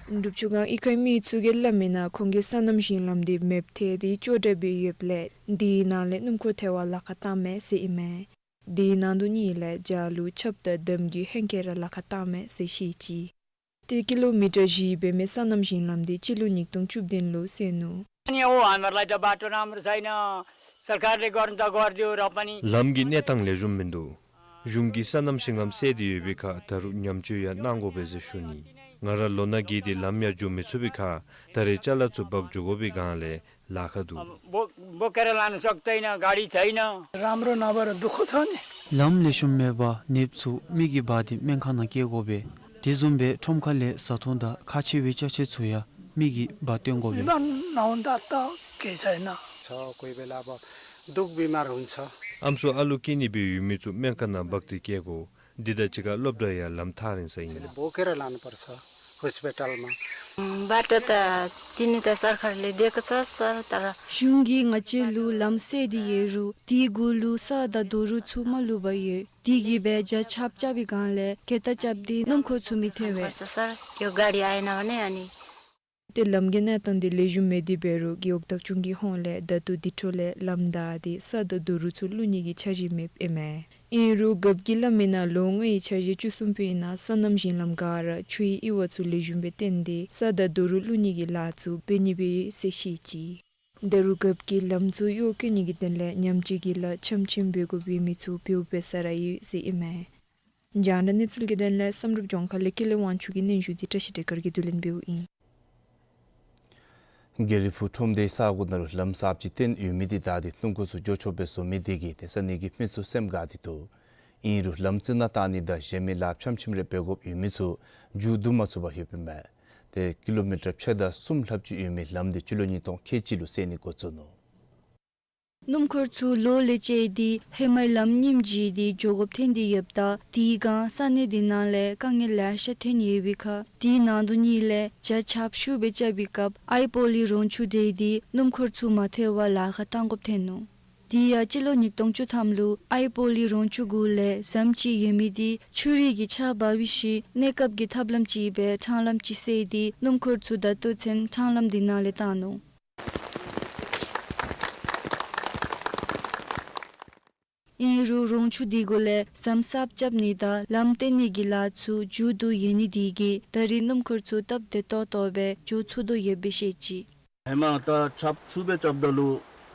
སྒྲུབ་ཆུ་སྒང་གཡུས་ཁའི་མི་ཚུ་གིས་སླབ་མི་ནང་ཁོང་གི་སོ་ནམ་ཞིང་ལམ་འདི་མེདཔ་ཐལ་ཏེ་སྐྱོ་དྲགས་སྦེ་ཡོདཔ་ལས་དེའི་ནང་ལས་སྣུམ་འཁོར་ཐལ་བར་ལཱ་ཁག་བཏངམ་མས་ཟེར་ཨིན་མས། དེའི་ནང་དོན་ཉིད་ལས་ཇ་ལུ་ཆབ་དང་འདམ་གྱི་ཧེང་སྐལ་ར་ལཱ་ཁག་བཏངམ་མས་ཟེར་བཤད་ཅི། ཏེ་ཀི་ལོ་མི་ཊར་བཞི་འབད་མི་སོ་ནམ་ཞིང་ལམ་འདི་སྤྱི་ལོ་ཉིས་སྟོང་བཅུ་བདུན་ལུ་བསལ་ནུག། अनि हो, हामीहरूलाई त बाटो राम्रो छैन। सरकारले गर्नु त गरिदियो र पनि ལམ་གྱི་གནས་སྟངས་ལེགས་ཤོམ་མིན་འདུག། གཞུང་གིས་སོ་ནམ་ཞིང་ལམ་བསལ་ཏེ་ཡོད་པའི་ཁར་ད་རུང་ཉམས་བཅོས་ཡང་གནང་དགོ་པས་ཟེར་ཞུ་ནི། ང་ར་ལོ་ན་རྒས་ཏེ་ལམ་ཡང་འགྱོ་མི་ཚུགས་པའི་ཁར་ད་རེས་ཅ་ལ་ཚུ་འབག་འགྱོ་དགོ་པའི་སྒང་ལས་ལཱ་ཁག་འདུག། अब बो बोकेर लान सक्दैन, गाडी छैन। राम्रो नभएर दुःख छ नि। ལམ་ལེགས་ཤོམ་མེད་པར་ནདཔ་ཚུ་མི་གིས་འབག་སྟེ་སྨན་ཁང་ནང་སྐྱེལ་དགོ་པས། དེ་བཟུམ་སྦེ་ཁྲོམ་ཁ་ལས་བཟའ་འཐུང་དང་ཁག་ཆེ་བའི་ཅ་ཆས་ཚུ་ཡང་མི་གིས་འབག་སྟོན་དགོ་པས། ལམ་ནང་ད་ལྟ་གལ་ཆེ་ན། छ कोही बेला अब दुःख बिमार हुन्छ। ཨམ་སྲུ་ཨ་ལུ་སྐྱེ་ནི་སྦེ་ཡོད་མི་ཚུ་སྨན་ཁང་ནང་འབག་སྟེ་སྐྱེལ་དགོ། འདི་དང་གཅིག་ཁར་སློབ་གྲྭ་ཡང་ལམ་ཐག་རིང་ས་ཨིན། बोकेर लानुपर्छ हस्पिटलमा। बाटो त दिनु त सरकारले दिएको छ सर, तर གཞུང་གིས་ང་བཅས་ལུ་ལམ་བསལ་ཏེ་ཡོད་རུང་དེའི་གུ་ལུ་ས་དང་རྡོ་རུག་ཚུ་མ་བླུགས་པར་ཡོད། དེ་གིས་སྦེ་ཇ་ཆབ་རྐྱབ་པའི་སྒང་ལས་གད་ལྟ་རྐྱབ་སྟེ་སྣུམ་འཁོར་ཚུ་མི་ཐལ་བས། पर्छ सर, त्यो गाडी आएन भने अनि ཏེ་ལམ་གྱི་གནས་སྟངས་འདི་ལེགས་ཤོམ་མེད་དེ་འབད་རུང་རྒེད་འོག་བདག་སྐྱོང་གི་ཧོངས་ལས་ད་ལྟོ་དེ་འཕྲོ་ལས་ལམ་བདའ་སྟེ་ས་དང་རྡོ་རུག་ཚུ་བླུག་ནི་གི་འཆར་གཞི་མེདཔ་ཨིན་མས། ཨིན་རུང་རྒཔོ་གིས་སླབ་མི་ནང་ལོ་ལྔའི་འཆར་གཞི་བཅུ་གསུམ་པའི་ནང་སོ་ནམ་ཞིང་ལམ་ག་ར་ཆུའི་ཨི་བ་ཚུ་ལེགས་ཤོམ་སྦེ་བཏོན་ཏེ་ས་དང་རྡོ་རུག་བླུག་ནི་གི་ལཱ་ཚུ་འབད་ནི་སྦེ་ཡོད་ཟེར་བཤད་ཅི། ད་རུང་རྒཔོ་གིས་ལམ་ཚུ་གཡོག་བཀོལ་ནི་གི་དོན་ལས་ཉམས་བཅོས་ཀྱི་ལཱ་ཕྱམ་ཕྱིམ་འབད་དགོ་པའི་མི་ཚུ་འབདཝ་འབད་ས་ར་ཡོད་ཟེར་ཨིན་མས། རྒྱང་བསྒྲགས་གནས་ཚུལ་གྱི་དོན་ལས་བསམ་གྲུབ་ལྗོངས་མཁར་ལས་ཀུན་ལེགས་དབང་ཕྱུག་གི་སྙན་ཞུ་འདི་བཀྲ་ཤིས་བདེ་དཀར་གྱིས་བསྡུ་ལེན་འབདཝ་ཨིན། དགེ་ལེགས་ཕུག་ཁྲོམ་སྡེའི་ས་གོ་ནང་ལུ་ལམ་གསརཔ་ཅིག་བཏོན་ཡོད་མི་འདི་བདའ་སྟེ་སྣུམ་འཁོར་ཚུ་འགྱོ་ཆོགཔ་སྦེ་བཟོ་མི་འདི་གིས་ཏེ་ས་གནས་ཀྱི་མི་ཚུ་སེམས་དགའ་སྟེ་འདུག། ཨིན་རུང་ལམ་རྩི་ནག་བཏང་ནི་དང་གཞན་མི་ལཱ་ཕྱམ་ཕྱིམ་རེ་འབད་དགོཔ་ཡོད་མི་ཚུ་མཇུག་བསྡུ་མ་ཚུགས་པར་ཡོདཔ་ཨིན་མས། ཏེ་ཀི་ལོ་མི་ཊར་ཕྱེད་དང་གསུམ་ལྷགཔ་ཅིག་ཡོད་མི་ལམ་འདི་སྤྱི་ལོ་ཉིས་སྟོང་ཁལ་གཅིག་ལུ་བསལ་ནི་འགོ་བཙུགས་ནུག། སྣུམ་འཁོར་ཚུ་ལོ་ལས་བཅད་དེ་ཧེ་མའི་ལམ་རྙིངམ་བརྗེ་སྟེ་འགྱོ་དགོཔ་ཐོན་ཏེ་ཡོདཔ་ད་དེའི་སྒང་ས་གནས་དེ་ནང་ལས་དཀའ་ངལ་ལེ་ཤ་ཐོན་ཡོད་པའི་ཁར་དེའི་ནང་དོན་ཉིད་ལས་ཇ་ཆབ་ཤུགས་སྦེ་རྐྱབ་པའི་སྐབས་ཨའི་པོ་ལི་རོང་ཆུ་འདྲེས་ཏེ་སྣུམ་འཁོར་ཚུ་མ་ཐལ་བར་ལཱ་ཁག་བཏང་དགོཔ་ཐོན་ནུག། དེ་ཡང་སྤྱི་ལོ་ཉིས་སྟོང་བཅུ་ཐམ་ལུ་ཨའི་པོ་ལི་རོང་ཆུ་གུ་ལས་ཟམ་ཅིག་ཡོད་མི་འདི་ཆུ་རུད་ཀྱིས་ཆག་འབག་པའི་ཤུལ་གནས་སྐབས་ཀྱི་ཐབས་ལམ་ཅིག་སྦེ་ཕྲང་ལམ་ཅིག་བསལ་ཏེ་སྣུམ་འཁོར་ཚུ་ད་ལྟོ་ཚུན་ཕྲང་ལམ་དེ་ནང་ལས་བཏང་ནུག། ཨིན་རུང་རོང་ཆུ་དེ་གུ་ལས་ཟམ་གསརཔ་རྐྱབ་ནི་དང་ལམ་བཏོན་ནི་གི་ལཱ་ཚུ་མཇུག་བསྡུ་ཡོད་ནི་དེ་གིས་ད་རེས་སྣུམ་འཁོར་ཚུ་སྟབས་བདེ་ཏོག་ཏོ་སྦེ་འགྱོ་ཚུགས་དོ་ཡོདཔ་སྦེ་བཤད་ཅི། ཧེ་མ་ད་ཆབ་ཤུགས་སྦེ་རྐྱབ་ད་ལུ་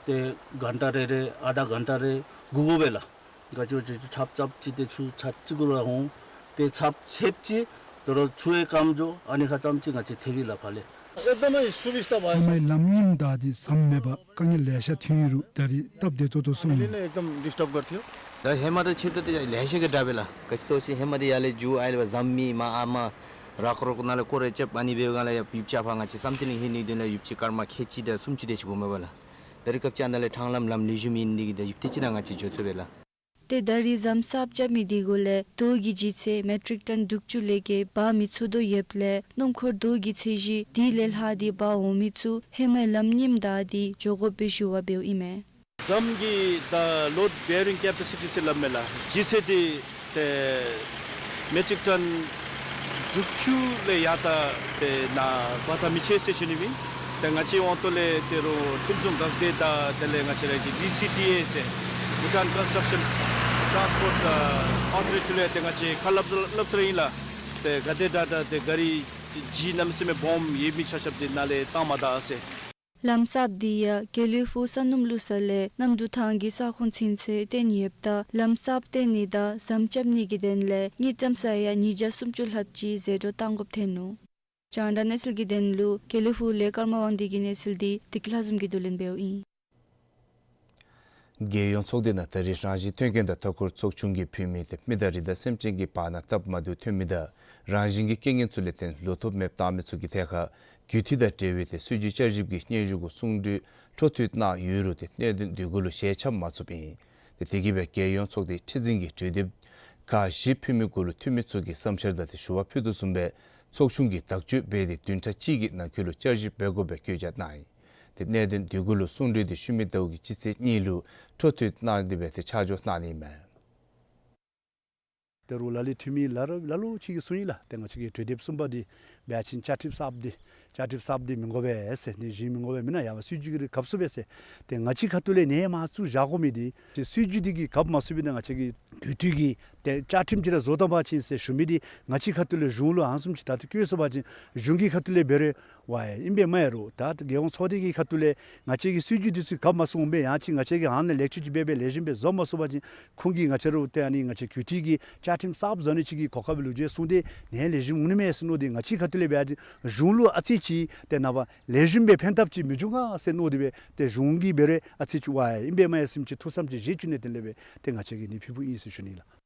ཏེ་གྷན་ཊ་རེ་རེ་ཨ་དྷ་གྷན་ཊ་རེ་སྒུག་དགོ་པས་ལགས། ག་ཅི་བ་ཅིན་ཆབ་རྐྱབ་ཅི་ཏེ་ཆུ་ཚ་ཅིག་གུ་ར་འོང་། ཏེ་ཆབ་ཆདཔ་ཅིག་དོ་རུང་ཆུ་ཡང་སྐམ་འགྱོ། ཨ་ནི་ཁར་ཙམ་ཅིག་ང་བཅས་ཐལ་བས་ལགས་ཕར་ལས། एकदमै सुविस्ता भयो। ཧེ་མའི་ལམ་རྙིངམ་བདའ་སྟེ་ཟམ་མེད་པར་དཀའ་ངལ་ལེ་ཤ་ཐོན་ཡོད་རུང་ད་རེས་སྟབས་བདེ་ཏོག་ཏོ་སོང་ཡི། एकदम डिस्टर्ब गर्थ्यो। ད་ཧེ་མ་དང་ཕྱདཔ་ད་ཏེ་ལེ་ཤ་གིས་དྲག་པས་ལགས། ག་ཅི་ཟེར་བ་ཅིན་ཧེ་མ་འདི་ཡར་ལས་རྒྱུག་ཨའི་ལས་ཟམ་མེད་མ་ཨ་མ་རག་རོག་ནང་ལས་སྐོར་རེ་རྐྱབ། ཨ་ནི་འབདཝ་ལས་ཡར་ཡུདཔ་ཅིག་ཕར་ང་བཅས་བསམ་གཏན་ལུ་ལྷོད་ནིའི་དོན་ལས་ཡུདཔ་ཅིག་སྐར་མ་ཁལ་གཅིག་དང་སུམ་ཅུ་དེ་ཅིག་འགོར་མས་པ་ལགས། ད་རེས་སྐབས་ཅིག་ཨ་ནཱ་ལས་ཕྲང་ལམ་ལམ་ལེགས་ཤོམ་ཨིན་ནི་འདི་གིས་ད་ཡུདཔ་ཐེངས་ཅིག་ནང་ང་བཅས་འགྱོ་ཚུགས་པས་ལགས། ཏེ་ད་རེས་ཟམ་གསརཔ་རྐྱབ་མི་དེ་གུ་ལས་རྡོ་གི་ལྗིད་ཚད་མེ་ཊིག་ཊོན་དྲུག་ཅུ་ལས་བརྒལ་འབག་མི་ཚུགས་དོ་ཡོདཔ་ལས་སྣུམ་འཁོར་རྡོ་གི་ཚད་གཞི་དེ་ལས་ལྷག་སྟེ་འབག་འོང་མི་ཚུ་ཧེ་མའི་ལམ་རྙིངམ་བདའ་སྟེ་འགྱོ་དགོ་པའི་ཞུ་བ་འབདཝ་ཨིན་མས། ཟམ་གྱི་ད་ལོཌ་བེ་རིང་ཀེ་པེ་སི་ཊི་ཟེར་སླབ་མས་ལགས། ལྗིད་ཚད་འདི་ཏེ་མེ་ཊིག་ཊོན་དྲུག་ཅུ་ལས་ཡར་ད་ཏེ་ནཱ་འབག་ད་མི་ཆོག་ཟེར་ཞུ་ནི་ཨིན། ཏེ་ང་བཅས་ཡོངས་ཐོག་ལས་ཏེ་རུང་ཁྲིམས་སྲུང་འགག་སྡེ་དང་དེ་ལས་ང་བཅས་ར་གི་ཌི་སི་ཊི་ཨེ་ཟེར་བྷུ་ཊཱན་ཀོན་སི་ཊྲག་ཤཱན་ཊཱན་སི་པོརཊ་ཨ་ཨོ་ཐོ་རི་ཊི་ལུ་ཡང་ཏེ་ང་བཅས་ཁ་སླབ་སླབ་ས་ར་ཨིན་ལགས། ཏེ་ག་དེ་དྲག་དྲག་ཏེ་ག་རི་ལྗིད་གནམ་མེད་ས་མེད་སྦོམ་ཡོད་མི་ཆ་ཁྱབ་འདི་ནཱ་ལས་བཏང་མ་ད་ཟེར། ལམ་གསརཔ་འདི་ཡང་དགེ་ལེགས་ཕུག་ས་སྣུམ་བླུག་ས་ལས་གནམ་གྲུ་ཐང་གི་ས་ཁོངས་ཚུན་ཚོད་བཏོན་ཡོདཔ་ད་ལམ་གསརཔ་བཏོན་ནི་དང་ཟམ་རྐྱབ་ནི་གི་དོན་ལས་དངུལ་ཀྲམ་ས་ཡ་ཉིས་བརྒྱ་སུམ་ཅུ་ལྷགཔ་ཅིག་ཟད་འགྲོ་བཏང་དགོཔ་ཐོན་ནུག། རྒྱང་བསྒྲགས་གནས་ཚུལ་གྱི་དོན་ལུ་དགེ་ལེགས་ཕུག་ལས་ཀརྨ་དབང་འདུས་ཀྱི་གནས་ཚུལ་འདི་བདེ་སྐྱིད་ལྷ་འཛོམས་ཀྱིས་བསྡུ་ལེན་འབདཝ་ཨིན། རྒྱལ་ཡོངས་ཚོགས་སྡེ་ནང་ད་རེས་རང་བཞིན་མཐུན་རྐྱེན་དང་མཐའ་འཁོར་ཚོགས་ཆུང་གིས་ཕུལ་མི་ཏེ་མི་དང་རི་དྭགས་སེམས་ཅན་གྱི་བར་ན་སྟབས་མ་བདེཝ་ཐོན་མི་དང་ རང་བཞིན་གྱི་རྐྱེན་ངན་ཚུ་ལས་བརྟེན་ལུས་ཐོབ་མེདཔ་བཏང་མི་ཚུ་གི་ཐད་ཁར་རྒུད་འཐུས་དང་འབྲེལ་བའི་ཏེ་སྲིད་བྱུས་བསྐྱར་ཞིབ་ཀྱི་སྙན་ཞུ་གུ་གསུང་གྲོས་འཕྲོ་མཐུད་གནང་ཡོད་རུང་ཏེ་གནད་དོན་དེ་གུ་ལུ་ཞལ་ཁྱབ་མ་ཚུགསཔ་ཨིན། ཏེ་དེ་གིས་སྦེ་རྒྱལ་ཡོངས་ཚོགས་སྡེའི་ཁྲི་འཛིན་གྱིས་གྲོས་འདེབས་ཁག་བཞི་ཕུལ་མི་གུ་ལུ་འཐུས་མི་ཚུ་གིས་བསམ་འཆར་དང་ཏེ་ཞུ་བ་ཕུལ་དོ་བཟུམ་སྦེ་ཚོགས་ཆུང་གིས་དག་བཅོས་འབད་དེ་བདུན་ཕྲག་གཅིག་གི་ནང་འཁོད་ལུ་བསྐྱར་ཞིབ་འབད་དགོ་པའི་བཀོད་རྒྱ་གནང་ཡི། ཏེ་གནད་དོན་དེ་གུ་ལུ་གསུང་གྲོས་དེ་ཤུལ་མའི་ཟླཝ་གི་སྤྱི་ཚེས་གཉིས་ལུ་འཕྲོ་མཐུད་གནང་སྟེ་སྦེ་ཏེ་ཆ་འཇོག་གནང་ནི་ཨིན་མས། ད་རུང་ལ་ལུ་འཐུས་མི་ལ་ལུ་ལ་ལུ་ཅིག་གིས་གསུངས་ཡི་ལགས། ཏེ་ང་བཅས་ཀྱི་གྲོས་འདེབས་གསུམ་པ་འདི་འབད་བ་ཅིན་བཅའ་ཁྲིམས་གསརཔ་འདི་བཅའ་ཁྲིམས་གསརཔ་འདི་མི་དགོ་པས་ཟེར། ཏེ་གཞན་མི་དགོ་པས་མེན་ན། ཡ་སྲིད་བྱུས་ཀྱི་རིགས་གབ་ཚུགས་པས་ཟེར། ཏེ་ང་བཅས་ཁ་ཐུག་ལས་ནཱ་མར་བཙུགས་བཞག་དགོ་མི་འདི་ཏེ་སྲིད་བྱུས་འདི་གིས་གབ་མ་ཚུགས་པས་ན་ང་བཅས་ཀྱི་རྒུད་འཐུས་ཀྱི་ཏེ་བཅའ་ཁྲིམས་ཅིག་ར་བཟོ་བཏང་པ་ཅིན་ཟེར་ཞུ་མི་འདི་ང་བཅས་ཁ་ཐུག་ལས་གཞུང་ལུ་ཨ་ནི་བཟུམ་ཅིག་ད་ལྟོ་བཀོད་སོང་པ་ཅིན་གཞུང་གི་ཁ་ཐུག་ལས་འབད་རུང་ཝའི་ཨིན་པས་མས་རུང་ད་རྒྱལ་ཡོངས་ཚོགས་སྡེ་གི་ཁ་ཐུག་ལས་ང་བཅས་ཀྱི་སྲིད་བྱུས་འདི་ཚུ་གབ་མ་ཚུགས་འོང་པས། ཡང་ཅིན་ང་བཅས་ཀྱིས་ཨ་ནཱ་ལེགས་བཅོས་ཅིག་འབད་སྦེ་ལེགས་ཤོམ་སྦེ་བཟོ་མ་ཚུགས་པ་ཅིན་ཁོང་གིས་ང་བཅས་ར་ཏེ་ཨ་ནི་ང་བཅས་རྒུད་འཐུས་ཀྱི་བཅའ་ཁྲིམས་གསརཔ་བཟོ་ནི་ཅིག་གི་གོ་སྐབས་ལུ་བརྗེ་སོང་སྟེ་ནཱ་ལེགས་ཤོམ་འོང་ནི་མས་ཟེར་མནོ་སྟེ་ང་བཅས་ཁ་ཐུག་ལས་འབད་བ་ཅིན་གཞུང་ལུ་ཨ་ཙི་ཅིག་ཏེ་ནངས་པ་ལེགས་ཤོམ་སྦེ་ཕན་ཐབས་ཅིག་མི་འབྱུང་ག་ཟེར་མནོ་སྟེ་སྦེ་ཏེ་གཞུང་གིས་འབད་རུང་ཨ་ཙི་ཅིག་ཝའི་ཨིན་པས་མས་ཟེར་མི་ཅིག་ཐུགས་བསམ་ཅིག་བཞེས་བཅུག་ནི་དེ་ལས་སྦེ་ཏེ་ང་བཅས་ཀྱིས་ནི་ཕུལཝ་ཨིན་ཟེར་ཞུ་ནི་ལགས།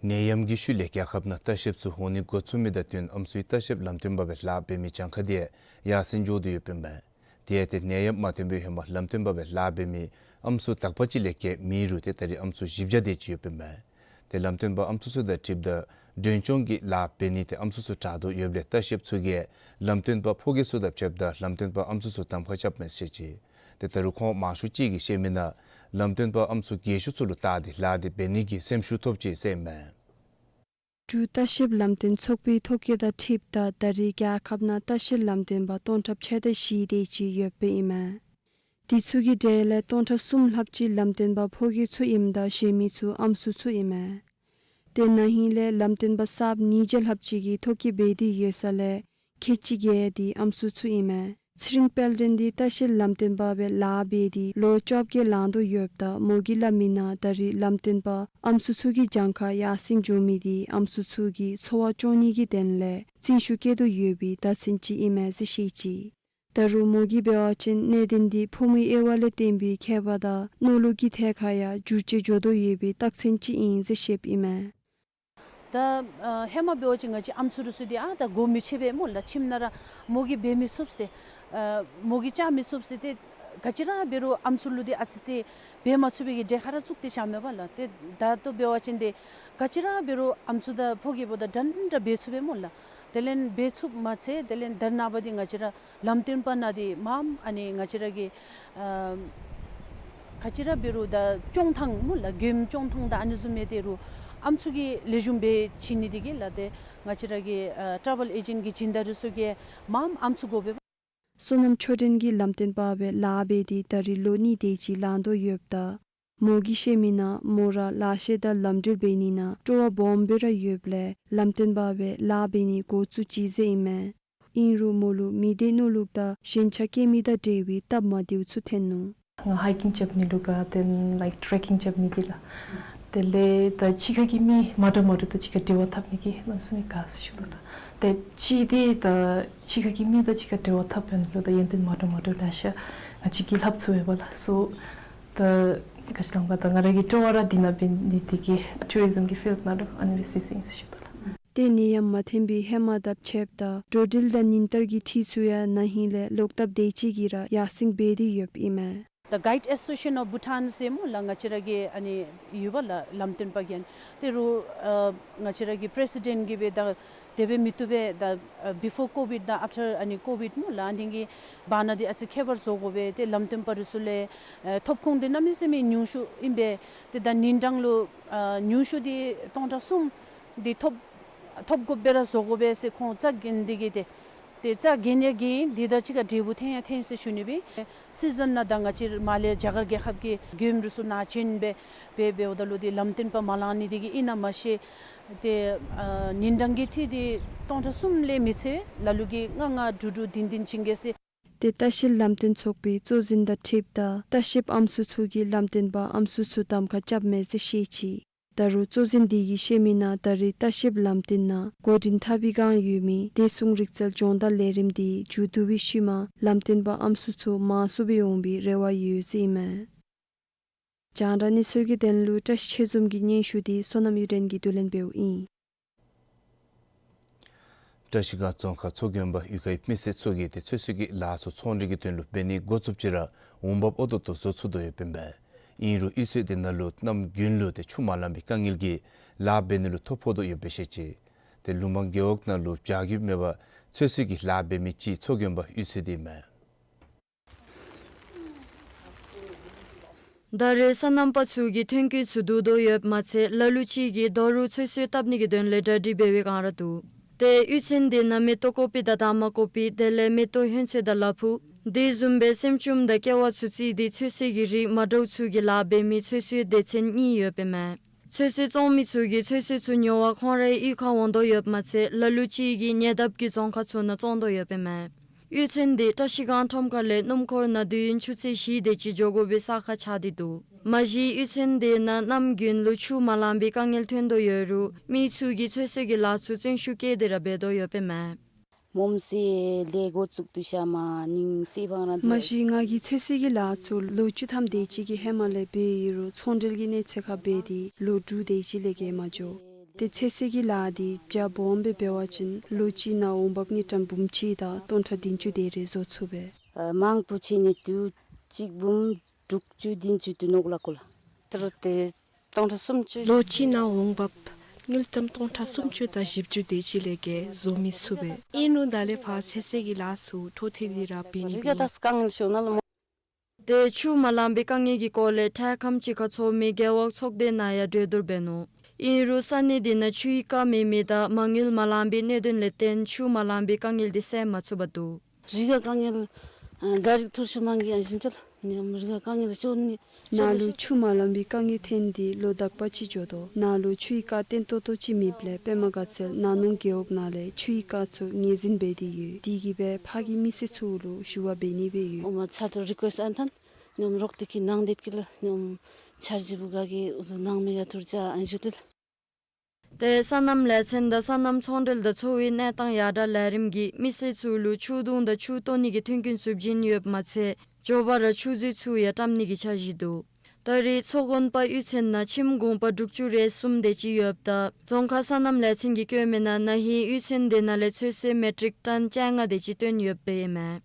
ནད་ཡམས་ཀྱི་ཤུལ་ལས་རྒྱལ་ཁབ་ནང་ལྟ་བཤལཔ་ཚུ་འོང་ནི་འགོ་བཙུགས་མི་དང་བསྟུན་ཨམ་སྲུའི་ལྟ་བཤལཔ་ལམ་སྟོན་པ་སྦེ་ལཱ་འབད་མི་གྱངས་ཁ་དེ་ཡར་སེང་འགྱོ་དོ་ཡོདཔ་ཨིན་མས། དེ་ཡང་ཏེ་ནད་ཡམས་མ་ཐོན་པའི་ཧེ་མ་ལམ་སྟོན་པ་སྦེ་ལཱ་འབད་མི་ཨམ་སྲུ་དག་པ་ཅིག་ལས་བརྒལ་མེད་རུང་ཏེ་ད་རེས་ཨམ་སྲུ་བཞི་བརྒྱ་དེ་ཅིག་ཡོདཔ་ཨིན་མས། ཏེ་ལམ་སྟོན་པ་ཨམ་སྲུ་ཚུ་དང་འཁྲིལཝ་ད་མགྲོན་སྐྱོང་གི་ལཱ་འབད་ནི་ཏེ་ཨམ་སྲུ་ཚུ་དྲག་དོ་ཡོདཔ་ལས་ལྟ་བཤལཔ་ཚུ་གིས་ལམ་སྟོན་པ་ཕོ་སྐྱེས་ཚུ་དང་ཕྱདཔ་ད་ལམ་སྟོན་པ་ཨམ་སྲུ་ཚུ་གདམ་ཁ་རྐྱབ་མས་ཟེར་བཤད་ཅི། ཏེ་ད་རུང་ཁོང་མང་ཤོས་ཅིག་གིས་བཤད་མི་ནང་ལམ་སྟོན་པ་ཨམ་སྲུ་རྒས་ཤོས་ཚུ་ལུ་བལྟ་སྟེ་ལཱ་དེ་འབད་ནི་གི་སེམས་ཤུགས་ཐོབ་ཅི་ཟེར་ཨིན་མས། འབྲུག་ལྟ་བཤལཔ་ལམ་སྟོན་ཚོགས་པའི་ཐོ་བཀོད་དང་འཁྲིལཝ་ད་ད་རེས་རྒྱལ་ཁབ་ནང་ལྟ་བཤལ་ལམ་སྟོན་པ་སྟོང་ཕྲག་ཕྱེད་དང་བཞི་དེ་ཅིག་ཡོདཔ་ཨིན་མས། དེ་ཚུ་གི་གྲས་ལས་སྟོང་ཕྲག་གསུམ་ལྷགཔ་ཅིག་ལམ་སྟོན་པ་ཕོ་སྐྱེས་ཚུ་ཨིནམ་ད་གཞན་མི་ཚུ་ཨམ་སྲུ་ཚུ་ཨིན་མས། ཏེ་ན་ཧིང་ལས་ལམ་སྟོན་པ་གསརཔ་ཉིས་བརྒྱ་ལྷགཔ་ཅིག་གིས་ཐོ་བཀོད་འབད་དེ་ཡོད་ས་ལས་ཁལ་གཅིག་བརྒལ་དེ་ཨམ་སྲུ་ཚུ་ཨིན་མས། ཚེ་རིང་དཔལ་ལྡན་དེ་ལྟ་བཤལ་ལམ་སྟོན་པ་སྦེ་ལཱ་འབད་དེ་ལོ་བཅོ་བརྒྱད་ལང་དོ་ཡོདཔ་ད་མོ་གིས་སླབ་མི་ནང་ད་རེས་ལམ་སྟོན་པ་ཨམ་སྲུ་ཚུ་གི་གྱངས་ཁ་ཡར་སེང་འགྱོ་མི་དེ་ཨམ་སྲུ་ཚུ་གིས་འཚོ་བ་སྐྱོང་ནི་གི་དོན་ལས་བརྩོན་ཤུགས་བསྐྱེད་དོ་ཡོད་པའི་བརྡ་མཚོན་ཅིག་ཨིན་མས་ཟེར་བཤད་ཅི། ད་རུང་མོ་གིས་འབད་བ་ཅིན་གནད་དོན་འདི་ཕོ་མོའི་དབྱེ་བ་ལས་བརྟེན་པའི་ཁྱད་པར་དང་མནོ་ལུགས་ཀྱི་ཐད་ཁར་ཡང་འགྱུར་བཅོས་འགྱོ་དོ་ཡོད་པའི་རྟགས་མཚན་ཅིག་ཨིན་ཟེར་བཤདཔ་ཨིན་མས། ད་ཨ་ཧེ་མ་འབད་བ་ཅིན་ང་བཅས་ཨམ་སྲུ་རུ་སུ་འདི་ཨ་ད་གོ་མི་ཆོད་པས་སྨོ་ལགས། ཁྱིམ་ནང་ར་མོ་གིས་འབད་མི་ཚུགས་ཟེར་ཨ་མོ་གིས་བཅའ་མི་ཚུགས་ཟེར་ཏེ་ག་ཅི་ར་འབད་རུང་ཨམ་སྲུ་ལུ་འདི་ཨ་ཙི་ཙི་འབད་མ་ཚུགས་པའི་གི་གྲལ་ཁར་ར་བཙུགས་ཏེ་བཞག་མས་པ་ལགས། ཏེ་ད་ལྟོ་འབད་བ་ཅིན་ཏེ་ག་ཅི་ར་འབད་རུང་ཨམ་སྲུ་དང་ཕོ་སྐྱེས་འབདཝ་ད་འདྲན་འདྲ་འབད་ཚུགས་པས་སྨོ་ལགས། དེ་ལས་འབད་ཚུགསཔ་མ་ཚད་དེ་ལས་ད་རེས་ནངས་པ་འདི་ང་བཅས་ར་ལམ་སྟོན་པ་ནང་འདི་མངམ་ཨ་ནི་ང་བཅས་ར་གི་ཨ་ག་ཅི་ར་འབད་རུང་ད་སྐྱོང་ཐངས་སྨོ་ལགས། མགྱོནམ་སྐྱོང་ཐངས་དང་ཨ་ནི་བཟུམ་མའི་དེ་རུང་ཨམ་སྲུ་གིས་ལེགས་ཤོམ་སྦེ་བྱིན་ནི་དེ་གིས་ལགས། ཏེ་ང་བཅས་ར་གི་ཨ་ཊ་རེ་བཱལ་ཨེ་ཇེནཊ་གི་སྦྱིན་བདག་རུ་སུ་གིས་མངམ་ཨམ་སྲུ་དགོ་པས། བསོད་ནམས་ཆོས་སྒྲོན་གྱིས་ལམ་སྟོན་པ་སྦེ་ལཱ་འབད་དེ་ད་རེས་ལོ་གཉིས་དེ་ཅིག་ལང་དོ་ཡོདཔ་ད་མོ་གིས་བཤད་མི་ནང་མོ་ར་ལག་ཤེས་དང་ལམ་འགྲུལ་འབད་ནི་ནང་སྤྲོ་བ་སྦོམ་སྦེ་ར་ཡོདཔ་ལས་ལམ་སྟོན་པ་སྦེ་ལཱ་འབད་ནི་འགོ་བཙུགས་ཅི་ཟེར་ཨིན་མས། ཨིན་རུང་མོ་ལུ་མི་སྡེ་མནོ་ལུགས་དང་ཞེན་ཆགས་སྐྱེ་མི་དང་འབྲེལ་བའི་སྟབས་མ་བདེཝ་ཚུ་ཐོན་ནུག། ང་ཧའི་ཀིང་རྐྱབ་ནི་ལུ་དགའ། དེ་ལས་ལའིཀ་ཊེ་རེ་ཀིང་རྐྱབ་ནི་དེ་ལགས། དེ་ལས་ད་ཕྱི་ཁ་གི་མི་མ་འདྲཝ་མ་འདྲཝ་དང་གཅིག་ཁར་འབྲེལ་བ་འཐབ་ནི་གི་གནམ་མེད་ས་མེད་དགའ་ཟེར་ཞུ་དོ་ལགས། ཏེ་ཕྱི་འདི་ད་ཕྱི་ཁ་གི་མི་དང་གཅིག་ཁར་འབྲེལ་བ་འཐབ་ནི་ལུ་ད་ཡོན་ཏན་མ་འདྲཝ་མ་འདྲཝ་ལེ་ཤ་ང་བཅས་ཀྱིས་ལྷབ་ཚུགས་པས་པ་ལགས། སོ་ད་ག་ཅི་ལོ་ད་ང་ར་གི་སྤྲོ་བ་ར་འདི་ནང་འབད་ནི་དེ་གིས་ཊུ་རི་ཛིམ་གི་ཕིལཌ་ནང་ལུ་ཨ་ནི་སྦེ་སོང་ཡི་ཟེར་ཞུ་དོ་ལགས། ཏེ་ནད་ཡམས་མ་ཐོན་པའི་ཧེ་མ་དང་ཕྱདཔ་ད་འགྲོ་འགྲུལ་དང་ཉིན་ལྟར་གྱི་འཐུས་ཚུ་ཡང་ན་ཧིང་ལས་ལོག་སྟབས་དེ་ཅིག་གིས་ར་ཡར་སེང་འབད་དེ་ཡོདཔ་ཨིན་མས། ད་གའིཌ་ཨེ་སོ་སི་ཨེ་ཤན་ཨོཕ་བྷུ་ཊཱན་ཟེར་སྨོ་ལགས། ང་བཅས་ར་གི་ཨ་ནི་ཡོད་པ་ལགས་ལམ་སྟོན་པ་གི་ཨ་ནི་དེ་རུ་ཨ་ང་བཅས་ར་གི་པི་རེ་སི་ཌེནཊ་གིས་སྦེ་ད་དེ་སྦེ་མི་བཏུབ་པས། ད་ཨ་བི་ཕོར་ཀོ་བིཌ་དང་ཨབ་ཊར་ཨ་ནི་ཀོ་བིཌ་སྨོ་ལགས། ཨ་ནི་གི་བར་ན་འདི་ཨ་ཙི་ཁྱད་པར་བཟོ་དགོ་པས། ཏེ་ལམ་སྟོན་པ་རུ་སུ་ལས་ཨ་ཐོབ་ཁོང་འདི་གནམ་མེད་ས་མེད་ཉུང་ཤོས་ཨིན་པས། ཏེ་ད་ཉིན་གྲངས་ལུ་ཨ་ཉུང་ཤོས་འདི་སྟོང་ཕྲག་གསུམ་འདི་ཐོབ་ཐོབ་དགོཔ་སྦེ་ར་བཟོ་དགོ་པས་ཟེར་ཁོང་རྩ་འགེངས་ཏེ་གིས་ཏེ་ཏེ་རྩ་འགེངས་ཡང་འགེངས། འདི་དང་གཅིག་ཁར་འབྲས་བུ་ཐོན་ཡང་ཐོན་ཟེར་ཞུ་ནི་སྦེ། སི་ཛན་ནང་ད་ང་བཅས་མར་ལས་རྒྱ་གར་རྒྱལ་ཁབ་ཀྱི་མགྱོནམ་རུ་སུ་ནང་བྱོན་སྦེ་འབད་འབདཝ་ད་ལུ་ཏེ་ལམ་སྟོན་པ་མ་ལང་ནི་དེ་གིས་ཨིན་ན་མ་ཤེས། ཏེ་ཨ་ཉིན་གྲངས་ཀྱི་འཐུས་འདི་སྟོང་ཕྲག་གསུམ་ལས་མི་ཚེ་ལ་ལུ་གིས་ལྔ་ལྔ་དྲུག་དྲུག་བདུན་བདུན་བྱིན་གེ་ཟེར། ཏེ་ལྟ་བཤལ་ལམ་སྟོན་ཚོགས་པའི་གཙོ་འཛིན་དང་འཁྲིལཝ་ད་ལྟ་བཤལཔ་ཨམ་སྲུ་ཚུ་གིས་ལམ་སྟོན་པ་ཨམ་སྲུ་ཚུ་གདམ་ཁ་རྐྱབ་མས་ཟེར་བཤད་ཅི། ད་རུང་གཙོ་འཛིན་དེ་གིས་བཤད་མི་ནང་ད་རེས་ལྟ་བཤལཔ་ལམ་སྟོན་ནང་འགོ་འདྲེན་འཐབ་པའི་བསྒང་ཡོད་མི་བདེ་སྲུང་རིག་རྩལ་སྦྱོང་བརྡར་ལས་རིམ་དེ་མཇུག་བསྡུ་བའི་ཤུལ་མ་ལམ་སྟོན་པ་ཨམ་སྲུ་ཚུ་མང་སུ་སྦེ་འོང་བའི་རེ་བ་ཡོད་ཟེར་ཨིན་མས། རྒྱང་བསྒྲགས་གནས་ཚུལ་གྱི་དོན་ལུ་བཀྲ་ཤིས་ཆོས་འཛོམས་ཀྱི་སྙན་ཞུ་དེ་བསོད་ནམས་གཡུ་སྒྲོན་གྱིས་བསྡུ་ལེན་འབདཝ་ཨིན། བཀྲིས་སྒང་རྫོང་ཁག་མཚོ་དགོན་པ་གཡུས་ཁའི་མི་སེར་ཚུ་གིས་ཏེ་ཚོད་བསྲེ་གི་ལཱ་ཚུ་ཚོང་འབྲེལ་གྱི་དོན་ལུ་འབད་ནི་འགོ་བཙུགསཔ་ཅིག་ར་འོང་འབབ་འོས་ཏོག་ཏོ་བཟོ་ཚུགས་དོ་ཡོདཔ་ཨིན་པས། ཨིན་རུང་གཡུས་ཚན་དེ་ནང་ལུ་གནམ་དགུན་ལུ་ཏེ་ཆུ་མ་ལང་པའི་དཀའ་ངལ་གྱིས་ལཱ་འབད་ནི་ལུ་ཐོ་ཕོག་དོ་ཡོདཔ་སྦེ་བཤད་ཅི། ཏེ་ལུང་པ་རྒེད་འོག་ནང་ལུ་བྱ་རྒྱུ་མེད་པར་ཚོད་བསྲེ་གི་ལཱ་འབད་མི་ཅིག་མཚོ་དགོན་པ་གཡུས་ཚན་དེ་མས། ད་རེས་སོ་ནམ་པ་ཚུ་གིས་ཐོན་སྐྱེད་ཚུ་བསྡུ་དོ་ཡོདཔ་མ་ཚད་ལ་ལུ་ཅིག་གིས་དོ་རུང་ཚོད་བསྲེ་བཏབ་ནི་གི་དོན་ལས་གྲ་སྒྲིག་འབད་བའི་བསྒང་ར་འདུག། ཏེ་གཡུས་ཚན་དེ་ནང་མེ་ཏོག་ཀོ་པི་དང་དྭངས་མ་ཀོ་པི་དེ་ལས་མེ་ཏོག་ཧོན་ཚོད་དང་ལ་ཕུག་དེ་བཟུམ་སྦེ་སྲནམ་ཅུམ་དང་ཀེ་བ་ཚུ་བརྩིས་ཏེ་ཚོད་བསྲེ་གི་རིགས་མ་འདྲཝ་ཚུ་གི་ལཱ་འབད་མི་ཚོད་བསྲེ་སྡེ་ཚན་གཉིས་ཡོདཔ་མས། ཚོད་བསྲེ་བཙོང་མི་ཚུ་གིས་ཚོད་བསྲེ་ཚུ་ཉོ་བར་ཁོང་རའི་གཡུས་ཁར་འོང་དོ་ཡོདཔ་མ་ཚད་ལ་ལུ་ཅིག་གིས་ཉེ་འདབས་ཀྱི་རྫོང་ཁག་ཚུ་ནང་བཙོང་དོ་ཡོདཔ་མས། གཡུས་ཚན་དེ་བཀྲིས་སྒང་ཁྲོམ་ཁ་ལས་སྣུམ་འཁོར་ནང་དུས་ཡུན་ཆུ་ཚོད་བཞི་དེ་ཅིག་འགྱོ་དགོ་པའི་ས་ཁར་ཆགས་ཏེ་འདུག། མ་གཞི་གཡུས་ཚན་དེ་ནང་གནམ་དགུན་ལུ་ཆུ་མ་ལང་པའི་དཀའ་ངལ་ཐོན་དོ་ཡོད་རུང་མི་ཚུ་གིས་ཚོད་བསྲེ་གི་ལཱ་ཚུ་བརྩོན་ཤུགས་བསྐྱེད་དེ་ར་འབད་དོ་ཡོདཔ་མས། མོམ་སི་ལས་འགོ་བཙུགས་ཏེ་ཤ་མ་ནིང་སི་བང་རང་མ་གཞི་ང་གིས་ཚོད་བསྲེ་གི་ལཱ་ཚུ་ལོ་བཅུ་ཐམ་དེ་ཅིག་གི་ཧེ་མ་ལས་འབད་ཡི་རུང་ཚོང་འབྲེལ་གྱི་གནས་ཚད་ཁར་འབད་དེ་ལོ་དྲུག་དེ་ཅིག་ལས་བརྒལ་མ་འགྱོ། ཏེ་ཚོད་བསྲེ་གི་ལཱ་འདི་བྱ་སྦོམ་སྦེ་འབད་བ་ཅིན་ལོ་གཅིག་ནང་འོང་འབབ་དངུལ་ཀྲམ་འབུམ་གཅིག་དང་སྟོང་ཕྲག་བདུན་ཅུ་དེ་རེ་བཟོ་ཚུགས་པས། ཨ་མང་པོ་ཅིག་ནི་དུས་གཅིག་འབུམ་དྲུག་ཅུ་བདུན་ཅུ་དེ་ནང་ལུ་ཁོ་ལ་ཏི་རུ་ཏེ་སྟོང་ཕྲག་སུམ་ཅུ། ལོ་གཅིག་ནང་འོང་འབབ་དངུལ་ཀྲམ་སྟོང་ཕྲག་སུམ་ཅུ་དང་བཞི་བཅུ་དེ་ཅིག་ལས་བརྒལ་བཟོ་མི་ཚུགས་པས། ཨིན་རུང་ད་ལས་ཕར་ཚོད་བསྲེ་གི་ལཱ་ཚུ་འཕྲོ་མཐུད་དེ་ར་འབད་ནི་རི་ག་ད་དཀའ་ངལ་ཤོར་ན་ལོ། ཏེ་ཆུ་མ་ལང་པའི་དཀའ་ངལ་གྱི་སྐོར་ལས་འཕྲལ་ཁམས་ཅིག་ཁར་ཚོགས་མི་རྒེད་འོག་ཚོགས་སྡེ་ནང་ཡང་གྲོས་བསྡུར་འབད་ནུག། ཨིན་རུང་ས་གནས་དེ་ནང་ཆུའི་རྐ་མེད་མི་དང་མ་དངུལ་མ་ལང་པའི་གནད་དོན་ལས་བརྟེན་ཆུ་མ་ལང་པའི་དཀའ་ངལ་དེ་སེལ་མ་ཚུགས་པར་འདུག། རི་ག་དཀའ་ངལ་ཨ་ག་རི་ཐུར་ཤུ་མང་གི་ཨ་ཞིན་ཅལ་ནི་ཨམ་རི་ག་དཀའ་ངལ་ཤོར་ནི། ནཱ་ལུ་ཆུ་མ་ལང་པའི་དཀའ་ངལ་ཐོན་ཏེ་ལོ་དག་པ་ཅིག་འགྱོ་དོ། ནཱ་ལུ་ཆུའི་རྐ་བརྟན་ཏོག་ཏོ་ཅིག་མེདཔ་ལས་པདྨ་དགའ་ཚལ་ནང་ནོ་རྒེད་འོག་ནང་ལས་ཆུའི་རྐ་ཚུ་ངོས་འཛིན་འབད་དེ་ཡོད། དེ་གིས་སྦེ་ཕར་གྱི་མི་སེར་ཚུ་ལུ་ཞུ་བ་འབད་ནི་སྦེ་ཡོད། ཨོ་མ་ཚ་ཏོ་རི་ཀུ་ཨེསཊ་ཨན་ཐན་ནི་ཨམ་རོགས་དེ་གི་ནང་དེ་གི་ལུ་ནི་ཨམ་འཆར་གཞི་བུ་ག་གི་ཨོ་ནང་མི་ག་ཐུར་ཅ་ཨན་ཞུ་དེ་ལུ། ཏེ་སོ་ནམ་ལས་ཚན་དང་སོ་ནམ་ཚོང་འབྲེལ་དང་འཚོ་བའི་གནས་སྟངས་ཡར་དྲག་ལས་རིམ་གྱིས་མི་སེར་ཚུ་ལུ་ཆུ་དུང་དང་ཆུ་བཏོན་ནི་གི་མཐུན་རྐྱེན་ཚུ་བྱིན་ཡོདཔ་མ་ཚད་མགྱོགས་པ་ར་ཆུ་མཛོད་ཚུ་ཡང་བཀྲམ་ནི་གི་འཆར་གཞི་འདུག། ད་རེས་མཚོ་དགོན་པ་གཡུས་ཚན་ནང་ཁྱིམ་གུང་པ་དྲུག་ཅུ་རེ་གསུམ་དེ་ཅིག་ཡོདཔ་ད་རྫོང་ཁག་སོ་ནམ་ལས་ཚན་གྱིས་བཀོད་མི་ནང་ན་ཧིང་གཡུས་ཚན་དེ་ནང་ལས་ཚོད་བསྲེ་མེ་ཊིག་ཊོན་བཅོ་ལྔ་དེ་ཅིག་བཏོན་ཡོདཔ་ཨིན་མས།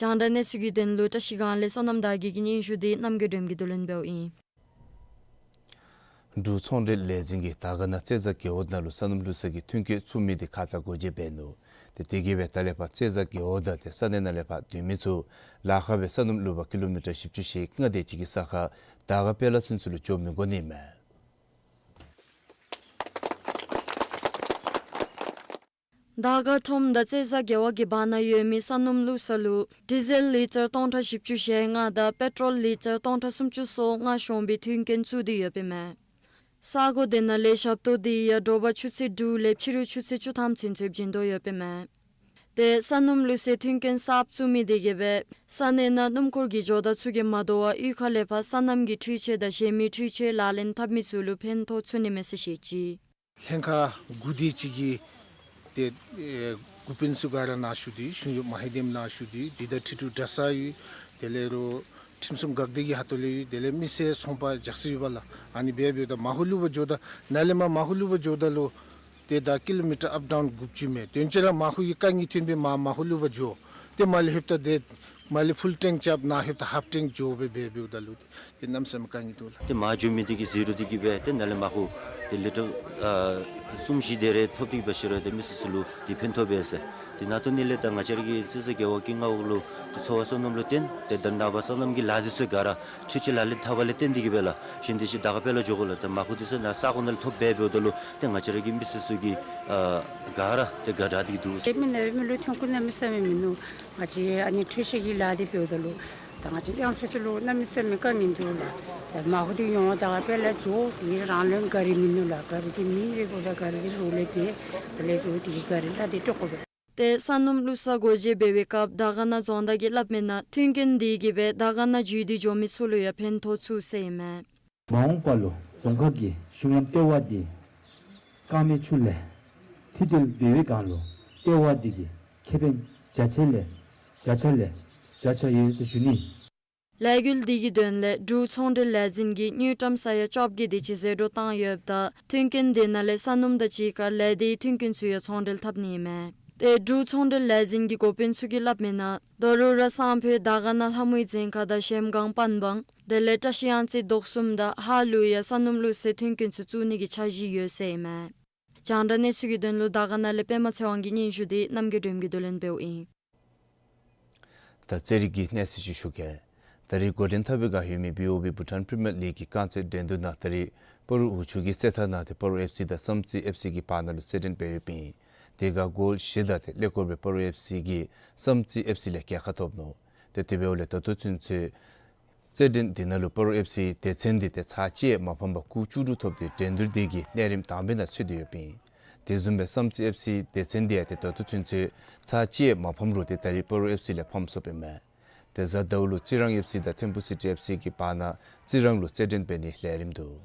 རྒྱང་བསྒྲགས་གནས་ཚུལ་གྱི་དོན་ལུ་བཀྲིས་སྒང་ལས་བསོད་ནམས་དར་རྒྱས་ཀྱི་སྙན་ཞུ་དེ་རྣམ་རྒྱལ་སྒྲོལམ་གྱིས་བསྡུ་ལེན་འབདཝ་ཨིན། འབྲུག་ཚོང་འབྲེལ་ལས་འཛིན་གྱིས་དར་དཀར་ན་རྩེ་བཟའ་རྒེད་འོག་ནང་ལུ་སོ་ནམ་བླུག་ས་གི་མཐུན་རྐྱེན་བཙུགས་མི་དེ་ཁ་ཙ་སྒོ་འབྱེད་འབད་ནུག། ཏེ་དེ་གིས་སྦེ་ད་ལས་ཕར་རྩེ་བཟའ་རྒེད་འོག་དང་ཏེ་ས་གནས་ནང་ལས་ཕར་སྡོད་མི་ཚུ་ལཱ་ཁག་སྦེ་སོ་ནམ་བླུག་པར་ཀི་ལོ་མི་ཊར་བཞི་བཅུ་ཞེ་ལྔ་དེ་ཅིག་གི་ས་ཁར་དར་དཀར་དཔལ་ལ་ཚུན་ཚོད་ལུ་འགྱོ་མི་དགོ་ནི་མས། དར་དཀར་ཁྲོམ་དང་རྩེ་བཟའ་རྒེད་འོག་གི་བར་ན་ཡོད་མི་སོ་ནམ་བླུག་ས་ལུ་ཌི་ཟེལ་ལི་ཊར་སྟོང་ཕྲག་བཞི་བཅུ་ཞེ་ལྔ་དང་པེ་ཊོལ་ལི་ཊར་སྟོང་ཕྲག་སུམ་ཅུ་སོ་ལྔ་ཤོང་པའི་མཐུན་རྐྱེན་བཙུགས་ཏེ་ཡོདཔ་ཨིན་མས། ས་གོ་དེ་ནང་ལས་ཞབས་ཏོག་དེ་ཡང་དྲོ་པ་ཆུ་ཚོད་དྲུག་ལས་ཕྱི་རུ་ཆུ་ཚོད་བཅུ་ཐམ་ཚུན་ཚོད་བྱིན་དོ་ཡོདཔ་ཨིན་མས། ཏེ་སོ་ནམ་བླུག་སའི་མཐུན་རྐྱེན་གསརཔ་བཙུགས་མི་དེ་གིས་སྦེ་ས་གནས་ནང་སྣུམ་འཁོར་གྱི་ཇོ་བདག་ཚུ་གིས་མ་དོ་བར་གཡུས་ཁ་ལས་ཕར་སོ་ནམ་གྱི་འཕྲུལ་ཆས་དང་གཞན་མི་འཕྲུལ་ཆས་ལག་ལེན་འཐབ་མི་ཚུ་ལུ་ཕན་ཐོགས་ཚུགས་ནི་མས་ཟེར་བཤད་ཅི། ལྷན་ཁག་དགུ་དེ་ཅིག་གིས་ཏེ་ཨེ་འགོ་དཔོན་ཚུ་ག་ར་ནང་ཞུ་སྟེ་གཞུང་གཡོགཔ་མ་ཧེ་དེམ་ནང་ཞུ་སྟེ་དེ་དང་འཁྲིལ་འཁྲུལ་གྲྭ་ཚང་ཡོད། དེ་ལས་རོགས་ཁྲིམས་སྲུང་འགག་སྡེ་གི་ཁ་ཐུག་ལས་ཡོད། དེ་ལས་མི་སེར་ཚོང་པ་རྒྱགས་ས་ཡོདཔ་ལགས། ཨ་ནི་སྦེ་འབདཝ་ད་མར་ཧུ་བླུག་པར་འགྱོཝ་ད་ནཱ་ལས་མར་མར་ཧུ་བླུག་པར་འགྱོཝ་ད་ལུ་ཏེ་ད་ཀི་ལོ་མི་ཊར་ཨཔ་ཌའུན་དགུ་བཅུ་མས། དོན་ཚན་ར་མར་ཧུ་གི་དཀའ་ངལ་ཐོན་སྦེ་མར་མར་ཧུ་བླུག་པར་འགྱོ། ཏེ་མར་ལས་ལྷོདཔ་ད་ཏེ་མར་ལས་ཕུལ་ཊེང་རྐྱབ་ནཱ་ལྷོདཔ་ད་ཧཱཕ་ཊེང་འགྱོ་སྦེ་འབད་འབདཝ་ད་ལུ་ཏེ་གནམ་མེད་ས་མེད་དཀའ་ངལ་འདུག་ལགས། ཏེ་མར་འགྱོ་མི་དེ་གིས་ཟི་རོ་དེ་གིས་སྦེ་ཏེ་ནཱ་ལས་མར་ཧུ་ཏེ་ལི་ཊར་ཨ་གསུམ་བཞི་དེ་རེ་ཐོབ་སྟེ་གིས་སྦེ་ཤེས་རུང་ཏེ་མི་སེར་ཚུ་ལུ་ཏེ་ཕན་ཐོགས་པས་ཟེར། ཏེ་ནཱ་ཏོ་ནི་ལས་ད་ང་བཅས་ར་གི་རྩེ་བཟའ་རྒེད་འོག་གི་མངའ་འོག་ལུ་ཏེ་འཚོ་བ་སོ་ནམ་ལུ་བརྟེན་ཏེ་ད་ནངས་པ་སོ་ནམ་གྱི་ལཱ་འདི་ཚུ་ག་ར་འཕྲུལ་ཆས་ལག་ལེན་འཐབ་པ་ལས་བརྟེན་ཏེ་གིས་སྦེ་ལགས། གཞན་དེ་ཅིག་དར་དཀར་དཔལ་ལ་འགྱོ་དགོ་ལགས། ཏེ་མར་ཧུ་འདི་ཚུ་ནཱ་ས་གོ་ནང་ལས་ཐོབ་སྦེ་འབདཝ་ད་ལུ་ཏེ་ང་བཅས་ར་གི་མི་སེར་ཚུ་གི་ཨ་ག་ར་ཏེ་དགའ་དྲགས་ཏེ་འདུག་ཟེར། ཏེ་མི་ནཱ་མི་ལུ་ཐོན་ཁུངས་གནམ་མེད་ས་མེད་མིན་ནུག། ང་བཅས་ཨ་ནི་འཕྲུལ་ཆས་ཀྱི་ལཱ་འདི་འབདཝ་ད་ལུ་ད་ང་བཅས་གཡང་ཁྲོད་ཚུ་ལུ་གནམ་མེད་ས་མེད་དཀའ་ངལ་འདུག་ལགས། ད་མར་ཧུ་འདི་ཡོང་བ་དར་དཀར་དཔལ་ལ་འགྱོ་དེ་རང་ལུ་ག་རི་མིན་ནུག་ལགས། ག་རི་འདི་མེད་པའི་འབདཝ་ད་ག་རི་འདི་རོགས་ལས་འབད་དེ་ལས་འགྱོ་དེ་གི་ག་རི་ལགས་འདི་དཀྲོག་དགོ་པས། ཏེ་སོ་ནམ་བླུག་ས་སྒོ་འབྱེད་འབད་བའི་སྐབས་དར་དཀར་ན་རྫོང་བདག་གིས་སླབ་མི་ནང་མཐུན་རྐྱེན་དེ་གིས་སྦེ་དར་དཀར་ན་བརྒྱུད་དེ་འགྱོ་མི་ཚུ་ལུ་ཡང་ཕན་ཐོགས་ཚུགས་ཟེར་ཨིན་མས། མ་འོངས་པ་ལུ་རྫོང་ཁག་གི་གཞུང་ལམ་ལྟེ་བ་འདི་རྐང་མའི་ཆུ་ལས་མཐིལ་བྲལ་འབད་བའི་སྒང་ལུ་ལྟེ་བ་འདི་གིས་ཁེ་ཕན་བརྒྱ་ཆ་ལས་བརྒྱ་ཆ་ལས་བརྒྱ་ཆ་ཡོད་ཟེར་ཞུ་ནི། ལས་འགུལ་འདི་གི་དོན་ལས་འབྲུག་ཚོང་འབྲེལ་ལས་འཛིན་གྱིས་དངུལ་ཀྲམ་ས་ཡ་བཅོ་བརྒྱད་དེ་ཅིག་ཟད་འགྲོ་བཏང་ཡོདཔ་ད་མཐུན་རྐྱེན་དེ་ནང་ལས་ས་སྣུམ་དང་གཅིག་ཁར་ལས་སྡེའི་མཐུན་རྐྱེན་ཚུ་ཡང་ཚོང་འབྲེལ་འཐབ་ནི་ཨིན་མས། ཏེ་འབྲུག་ཚོང་འབྲེལ་ལས་འཛིན་གྱི་འགོ་དཔོན་ཚུ་གིས་སླབ་མིའི་ནང་རྡོ་རུ་ར་སང་ཕོད་དར་དཀར་ན་ལྷ་མོའི་རྫིང་ཁ་དང་གཞལམ་སྒང་པན་བང་དེ་ལས་བཀྲ་ཤིས་གཡང་རྩེ་རྡོ་གསུམ་དང་ཧཱ་ལུ་ཡང་ས་སྣུམ་བླུགས་སའི་མཐུན་རྐྱེན་ཚུ་བཙུགས་ནི་གི་འཆར་གཞི་ཡོད་ཟེར་ཨིན་མས། རྒྱང་བསྒྲགས་གནས་ཚུལ་གྱི་དོན་ལུ་དར་དཀར་ན་ལས་པདྨ་ཚེ་དབང་གི་སྙན་ཞུ་དེ་རྣམ་རྒྱལ་སྒྲོལམ་གིས་བསྡུ་ལེན་འབདཝ་ཨིན། ད་རྩེད་རིགས་ཀྱི་གནས་ཚུལ་ཅིག་ཞུ་གེ། ད་རིས་འགོ་འདྲེན་འཐབ་པའི་བསྒང་ཡོད་མི་བི་ཨོ་བི་བྷུ་ཊཱན་པི་རི་མི་ཡར་ལིག་གི་རྐང་རྩེད་འགྲན་བསྡུར་ནང་ད་རིས་སྤ་རོ་འོག་ཆུ་གི་རྩེད་ཐང་ནང་ཏེ་སྤ་རོ་ཨེཕ་སི་དང་བསམ་རྩེ་ཨེཕ་སི་གི་བར་ན་ལུ་རྩེད་འགྲན་འབད་ཡོདཔ་ཨིན། དེ་སྒང་གོལ་བཞི་དང་ཏེ་ཀླད་ཀོར་སྦེ་སྤ་རོ་ཨེཕ་སི་གིས་བསམ་རྩེ་ཨེཕ་སི་ལས་རྒྱལ་ཁ་ཐོབ་ནུག། ཏེ་དེ་འབདཝ་ལས་ད་ལྟོ་ཚུན་ཚོད་རྩེད་འགྲན་འདི་ནང་ལུ་སྤ་རོ་ཨེཕ་སི་སྡེ་ཚན་འདི་ཏེ་ཚར་གཅིག་ཡང་མ་ཕམ་པར་སྐུགས་བཅུ་དྲུག་ཐོབ་སྟེ་འགྲན་བསྡུར་འདི་གི་གནས་རིམ་དང་པའི་ནང་ཚུད་དེ་ཡོདཔ་ཨིན། དེ་བཟུམ་སྦེ་བསམ་རྩེ་ཨེཕ་སི་སྡེ་ཚན་འདི་ཡང་ཏེ་ད་ལྟོ་ཚུན་ཚོད་ཚར་གཅིག་ཡང་མ་ཕམ་རུང་ཏེ་ད་རིས་སྤ་རོ་ཨེཕ་སི་ལས་ཕམ་སོཔ་ཨིན་མས། ཏེ་གཟའ་ཟླཝ་ལུ་རྩི་རང་ཨེཕ་སི་དང་ཐིམ་ཕུ་སི་ཊི་ཨེཕ་སི་གི་བར་ན་རྩི་རང་ལུ་རྩེད་འགྲན་འབད་ནིའི་ལས་རིམ་འདུག།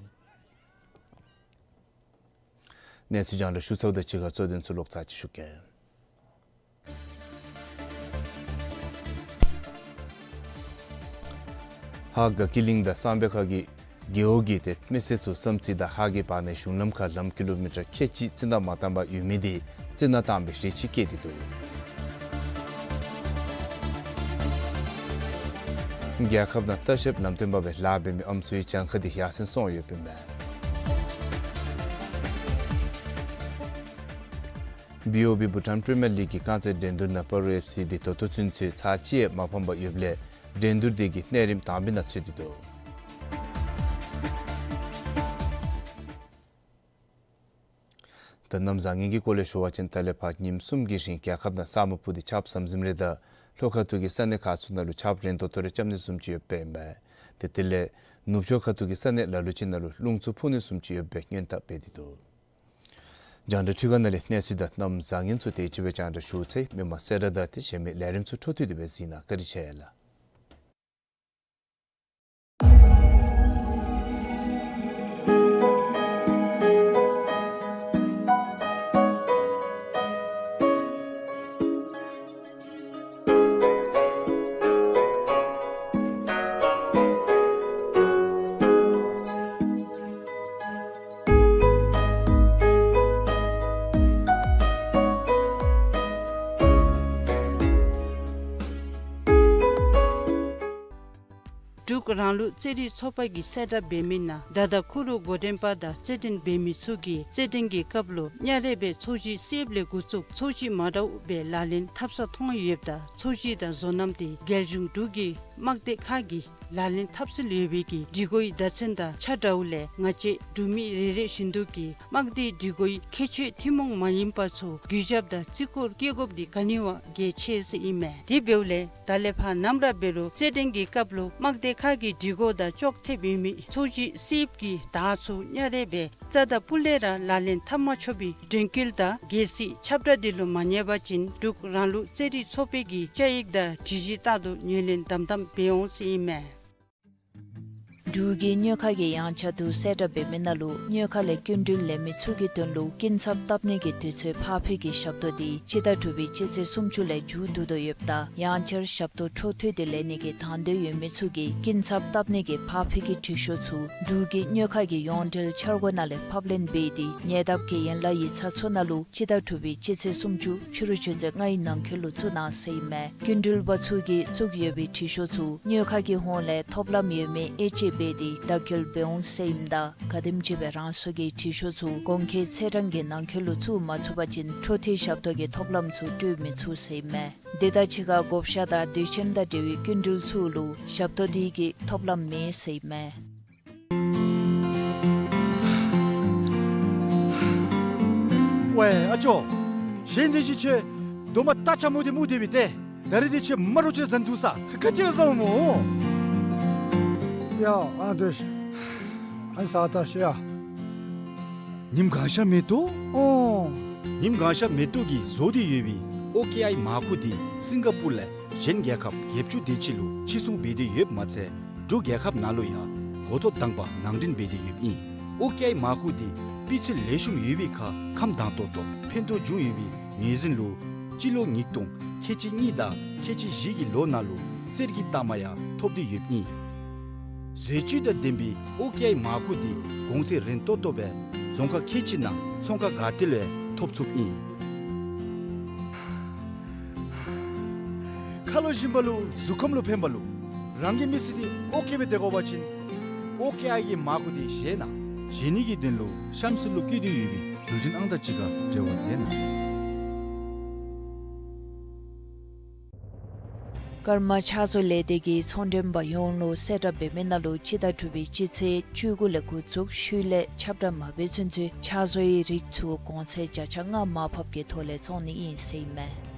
གནས་ཚུལ་རྒྱང་བསྒྲགས་ཞུ་ཚརཝ་དང་གཅིག་ཁར་གཙོ་དོན་ཚུ་ལོག་ཚར་ཅིག་ཞུ་གེ། ཧཱ་དགའ་སྐྱིད་གླིང་དང་གསང་སྦས་ཁ་གི་རྒེད་འོག་གི་ཏེ་མི་སེར་ཚུ་བསམ་རྩེ་དང་ཧཱ་གི་བར་ནའི་གཞུང་ལམ་ཁར་ལམ་ཀི་ལོ་མི་ཊར་ཁལ་གཅིག་རྩི་ནག་མ་བཏང་པར་ཡོད་མི་དེ་རྩི་ནག་བཏང་པའི་རེ་ཆེ་བསྐྱེད་དེ་འདུག། རྒྱལ་ཁབ་ནང་ལྟ་བཤལཔ་ལམ་སྟོན་པ་སྦེ་ལཱ་འབད་མི་ཨམ་སྲུའི་གྱངས་ཁ་དེ་ཡར་སེང་སོང་ཡོདཔ་ཨིན་མས། བི་ཨོ་བི་བྷུ་ཊཱན་པི་རི་མི་ཡར་ལིག་གི་རྐང་རྩེད་འགྲན་བསྡུར་ནང་སྤ་རོ་ཨེཕ་སི་དེ་ད་ལྟོ་ཚུན་ཚོད་ཚར་གཅིག་ཡང་མ་ཕམ་པར་ཡོདཔ་ལས་འགྲན་བསྡུར་དེ་གི་གནས་རིམ་དང་པའི་ནང་ཚུད་དེ་འདུག། ད་གནམ་བཟང་ངན་གྱི་སྐོར་ལས་ཞུ་བ་ཅིན་ད་ལས་ཕར་ཉིནམ་གསུམ་གྱི་རིང་རྒྱལ་ཁབ་ནང་ས་སྨུག་སྤུབས་ཏེ་ཆརཔ་ཟམ་ཟིམ་རེ་དང་ལྷོ་ཁ་ཐུག་གི་ས་གནས་ཁག་ཚུ་ནང་ལུ་ཆརཔ་རན་ཏོག་ཏོ་རེ་རྐྱབ་ནི་བཟུམ་ཅིག་ཡོདཔ་ཨིན་པས། ཏེ་དེ་ལས་ནུབ་ཕྱོགས་ཁ་ཐུག་གི་ས་གནས་ལ་ལུ་ཅིག་ནང་ལུ་རླུང་འཚུབ་འཕུ་ནི་བཟུམ་ཅིག་ཡོད་པའི་སྔོན་བརྡ་འབད་དེ་འདུག། རྒྱང་བསྒྲགས་ཁྲི་ཁང་ནང་ལས་གནས་ཚུལ་དང་གནམ་བཟང་ངན་ཚུ་དེ་ཅིག་སྦེ་རྒྱང་བསྒྲགས་ཞུ་ཚར་ཡི། མི་མང་གསལ་བསྒྲགས་དང་དེ་གཞན་མི་ལས་རིམ་ཚུ་འཕྲོ་མཐུད་དེ་སྦེ་གཟིགས་གནང་། བཀའ་དྲིན་ཆེ་ལགས། འབྲུག་རང་ལུགས་རྩེད་རིགས་ཚོགས་པ་གིས་གསལ་བསྒྲགས་འབད་མི་ནང་ད་ལྟོ་ཁུ་རུ་འགོ་འདྲེན་པ་དང་རྩེད་འགྲན་འབད་མི་ཚུ་གིས་རྩེད་འགྲན་གྱི་སྐབས་ལུ་གཉའ་རལ་སྦེ་ཚོས་གཞི་བསིལཝ་ལས་འགོ་བཙུགས་ཚོས་གཞི་མ་འདྲཝ་སྦེ་ལག་ལེན་འཐབ་ས་མཐོང་ཡོདཔ་ད་ཚོས་གཞི་དང་བཟོ་རྣམ་དེ་རྒྱལ་གཞུང་འབྲུག་གི་དམག་སྡེ་ཁག་གིས་ལག་ལེན་འཐབ་སྲོལ་ཡོད་པའི་གི་སྒྲིག་གོའི་བརྡ་མཚོན་དང་ཆ་འདྲཝ་ལས་ང་བཅས་འབྲུག་མི་རེ་རེ་བཞིན་དུ་གིས་དམག་སྡེའི་སྒྲིག་གོའི་ཁྱད་ཆོས་ཐུན་མོང་མ་ཡིན་པ་ཚུ་གུས་ཞབས་དང་བརྩི་བཀུར་བསྐྱེད་དགོཔ་འདི་ག་ནི་བ་གལ་ཆེ་ཟེར་ཨིན་མས། དེ་འབདཝ་ལས་ད་ལས་ཕར་ནམ་ར་འབད་རུང་རྩེད་འགྲན་གྱི་སྐབས་ལུ་དམག་སྡེ་ཁག་གི་སྒྲིག་གོ་དང་ཅོག་འཐདཔ་ཡོད་མི་ཚོས་གཞི་བསིལཝ་གི་དར་ཚུ་གཉའ་རལ་སྦེ་རྩ་དང་སྤུ་ལས་ར་ལག་ལེན་འཐབ་མ་ཆོག་པའི་དྲན་སྐུལ་དང་རྒྱལ་སྲིད་ཁྱབ་བསྒྲགས་འདི་ལུ་མ་ཉན་པ་ཅིན་འབྲུག་རང་ལུགས་རྩེད་རིགས་ཚོགས་པའི་གི་བཅའ་ཡིག་དང་སྒྲིག་གཞི་ལྟར་དུ་ངོས་ལེན་དམ་དམ་འབད་འོང་ཟེར་ཨིན་མས། འབྲུག་གི་གཉོས་ཁ་གི་ཡངས་ཆག་དུ་གསལ་བསྒྲགས་འབད་མི་ནང་ལུ་གཉོས་ཁ་ལས་སྐྱིན་འགྲུལ་ལེན་མི་ཚུ་གི་དོན་ལུ་སྐྱིན་ཚབ་བཏབ་ནི་གི་དུས་ཚོད་ཕར་འཕུལ་གྱི་ཞབས་ཏོག་འདི་སྤྱི་ཟླ་དྲུག་པའི་སྤྱི་ཚེས་སུམ་ཅུ་ལས་མཇུག་བསྡུ་དོ་ཡོདཔ་ད་ཡང་བསྐྱར་ཞབས་ཏོག་འཕྲོ་མཐུད་དེ་ལེན་ནི་གི་དང་འདོད་ཡོད་མི་ཚུ་གིས་སྐྱིན་ཚབ་བཏབ་ནི་གི་ཕར་འཕུལ་གྱི་འབྲི་ཤོག་ཚུ་འབྲུག་གི་གཉོས་ཁ་གི་ཡོངས་འབྲེལ་འཆར་སྒོ་ནང་ལས་ཕབ་ལེན་འབད་དེ་ཉེ་འདབས་ཀྱི་ཡན་ལག་ཡིག་ཚང་ཚུ་ནང་ལུ་སྤྱི་ཟླ་དྲུག་པའི་སྤྱི་ཚེས་སུམ་ཅུ་ཕྱི་རུ་ཆུ་ཚོད་ལྔའི་ནང་འཁོད་ལུ་བཙུགས་གནང་ཟེར་ཨིན་མས། སྐྱིན་འགྲུལ་པ་ཚུ་གིས་བཙུགས་ཡོད་པའི་འབྲི་ཤོག་ཚུ་གཉོས་ཁ་གི་ཧོངས་ལས་ཐོབ་ལམ་ཡོད་མི་དབྱེ་དཔྱད་འབད་དེ་བདག་སྐྱེལ་འབད་འོང་ཟེར་ཨིནམ་ད་ག་དེམ་ཅིག་སྦེ་རང་སོའི་འབྲི་ཤོག་ཚུ་གོང་འཁོད་ཚེས་གྲངས་ཀྱི་ནང་འཁོད་ལུ་བཙུགས་མ་ཚུགས་པ་ཅིན་འཕྲོ་མཐུད་ཞབས་ཏོག་གི་ཐོབ་ལམ་ཚུ་སྤྲོད་མི་ཚུགས་ཟེར་ཨིན་མས། དེ་དང་གཅིག་ཁར་བགོ་བཤའ་དང་དུས་ཆེན་དང་འབྲེལ་བའི་སྐྱིན་འགྲུལ་ཚུ་ལུ་ཞབས་ཏོག་དེ་གི་ཐོབ་ལམ་མེད་ཟེར་ཨིན་མས། ཝའེ་ཨ་ཅོ། གཞན་དེ་ཅིག་ཁྱོད་སྡོམ་པ་རྟ་ཆ་མོ་དེ་མུ་དེ་བི་ཏེ། ད་རིས་དེ་ཁྱོད་མ་རོ་ཅིག་ཟ་ནི་འདུག་ས། ཁ་ཅིག་ར་ཟཝ་མོ། ཡ་ཨ་དེ་ཨ་ས་ད་ཤི་ཡ། ཉིམ་གང་ཤ་མེ་ཏོག། ཨོ། ཉིམ་གང་ཤ་མེ་ཏོག་གིས་བཟོ་སྟེ་ཡོད་པའི་ཨོ་ཀེ་ཨའི་མར་ཁུ་དེ་སིང་ག་པུར་ལས་གཞན་རྒྱལ་ཁབ་བརྒྱད་ཅུ་དེ་ཅིག་ལུ་ཕྱིར་ཚོང་འབད་དེ་ཡོདཔ་མ་ཚད་འབྲུག་རྒྱལ་ཁབ་ནང་ལུ་ཡང་འགོ་ཐོག་དང་པ་ནང་འདྲེན་འབད་དེ་ཡོདཔ་ཨིན། ཨོ་ཀེ་ཨའི་མར་ཁུ་དེ་སྤུས་ཚད་ལེགས་ཤོམ་ཡོད་པའི་ཁར་ཁམས་དྭངས་ཏོག་ཏོ་ཕན་ཐོགས་བྱུང་ཡོད་པའི་ངོས་འཛིན་ལུ་ སྤྱི་ལོ་ཉིས་སྟོང་ཁལ་གཅིག་གཉིས་དང་ཁལ་གཅིག་བཞི་གི་ལོ་ནང་ལུ་གསེར་གྱི་རྟགས་མ་ཡང་ཐོབ་སྟེ་ཡོདཔ་ཨིན། ཟས་བཅུད་དང་ལྡན་པའི་ཨོ་ཀེ་ཨའི་མར་ཁུ་འདི་གོང་ཚད་རན་ཏོག་ཏོ་སྦེ་རྫོང་ཁག་ཁལ་གཅིག་ནང་ཚོང་ཁང་ག་ཏེ་ལུ་ཡང་ཐོབ་ཚུགསཔ་ཨིན། ཁ་ལོ་ཞིམ་པ་ལུ་གཟུགས་ཁམས་ལུ་ཕན་པ་ལུ་རང་གི་མི་ཚེ་འདི་ཨོ་ཀེ་སྦེ་སྡོད་དགོ་པ་ཅིན་ཨོ་ཀེ་ཨའི་གི་མར་ཁུ་འདི་བཞེས་གནང་། བཞེས་ནི་གི་དོན་ལུ་གཤམ་ཚུ་ལུ་བཀོད་དེ་ཡོད་པའི་འགྲུལ་འཕྲིན་ཨང་རྟགས་ཅིག་ཁར་འབྲེལ་བ་མཛད་གནང་། ཀརྨ་ཕྱག་བཟོ་ལས་སྡེ་གིས་ཚོང་འབྲེལ་པ་ཡོངས་ལུ་གསལ་བསྒྲགས་འབད་མི་ནང་ལུ་སྤྱི་ཟླ་དྲུག་པའི་སྤྱི་ཚེས་བཅུ་དགུ་ལས་འགོ་བཙུགས་ཤུལ་ལས་ཁྱབ་བསྒྲགས་མ་འབད་ཚུན་ཚོད་ཕྱག་བཟོ་ཡི་རིགས་ཚུ་གོང་ཚད་བརྒྱ་ཆ་ལྔ་མར་ཕབ་ཀྱི་ཐོག་ལས་བཙོང་ནི་ཨིན་ཟེར་ཨིན་མས།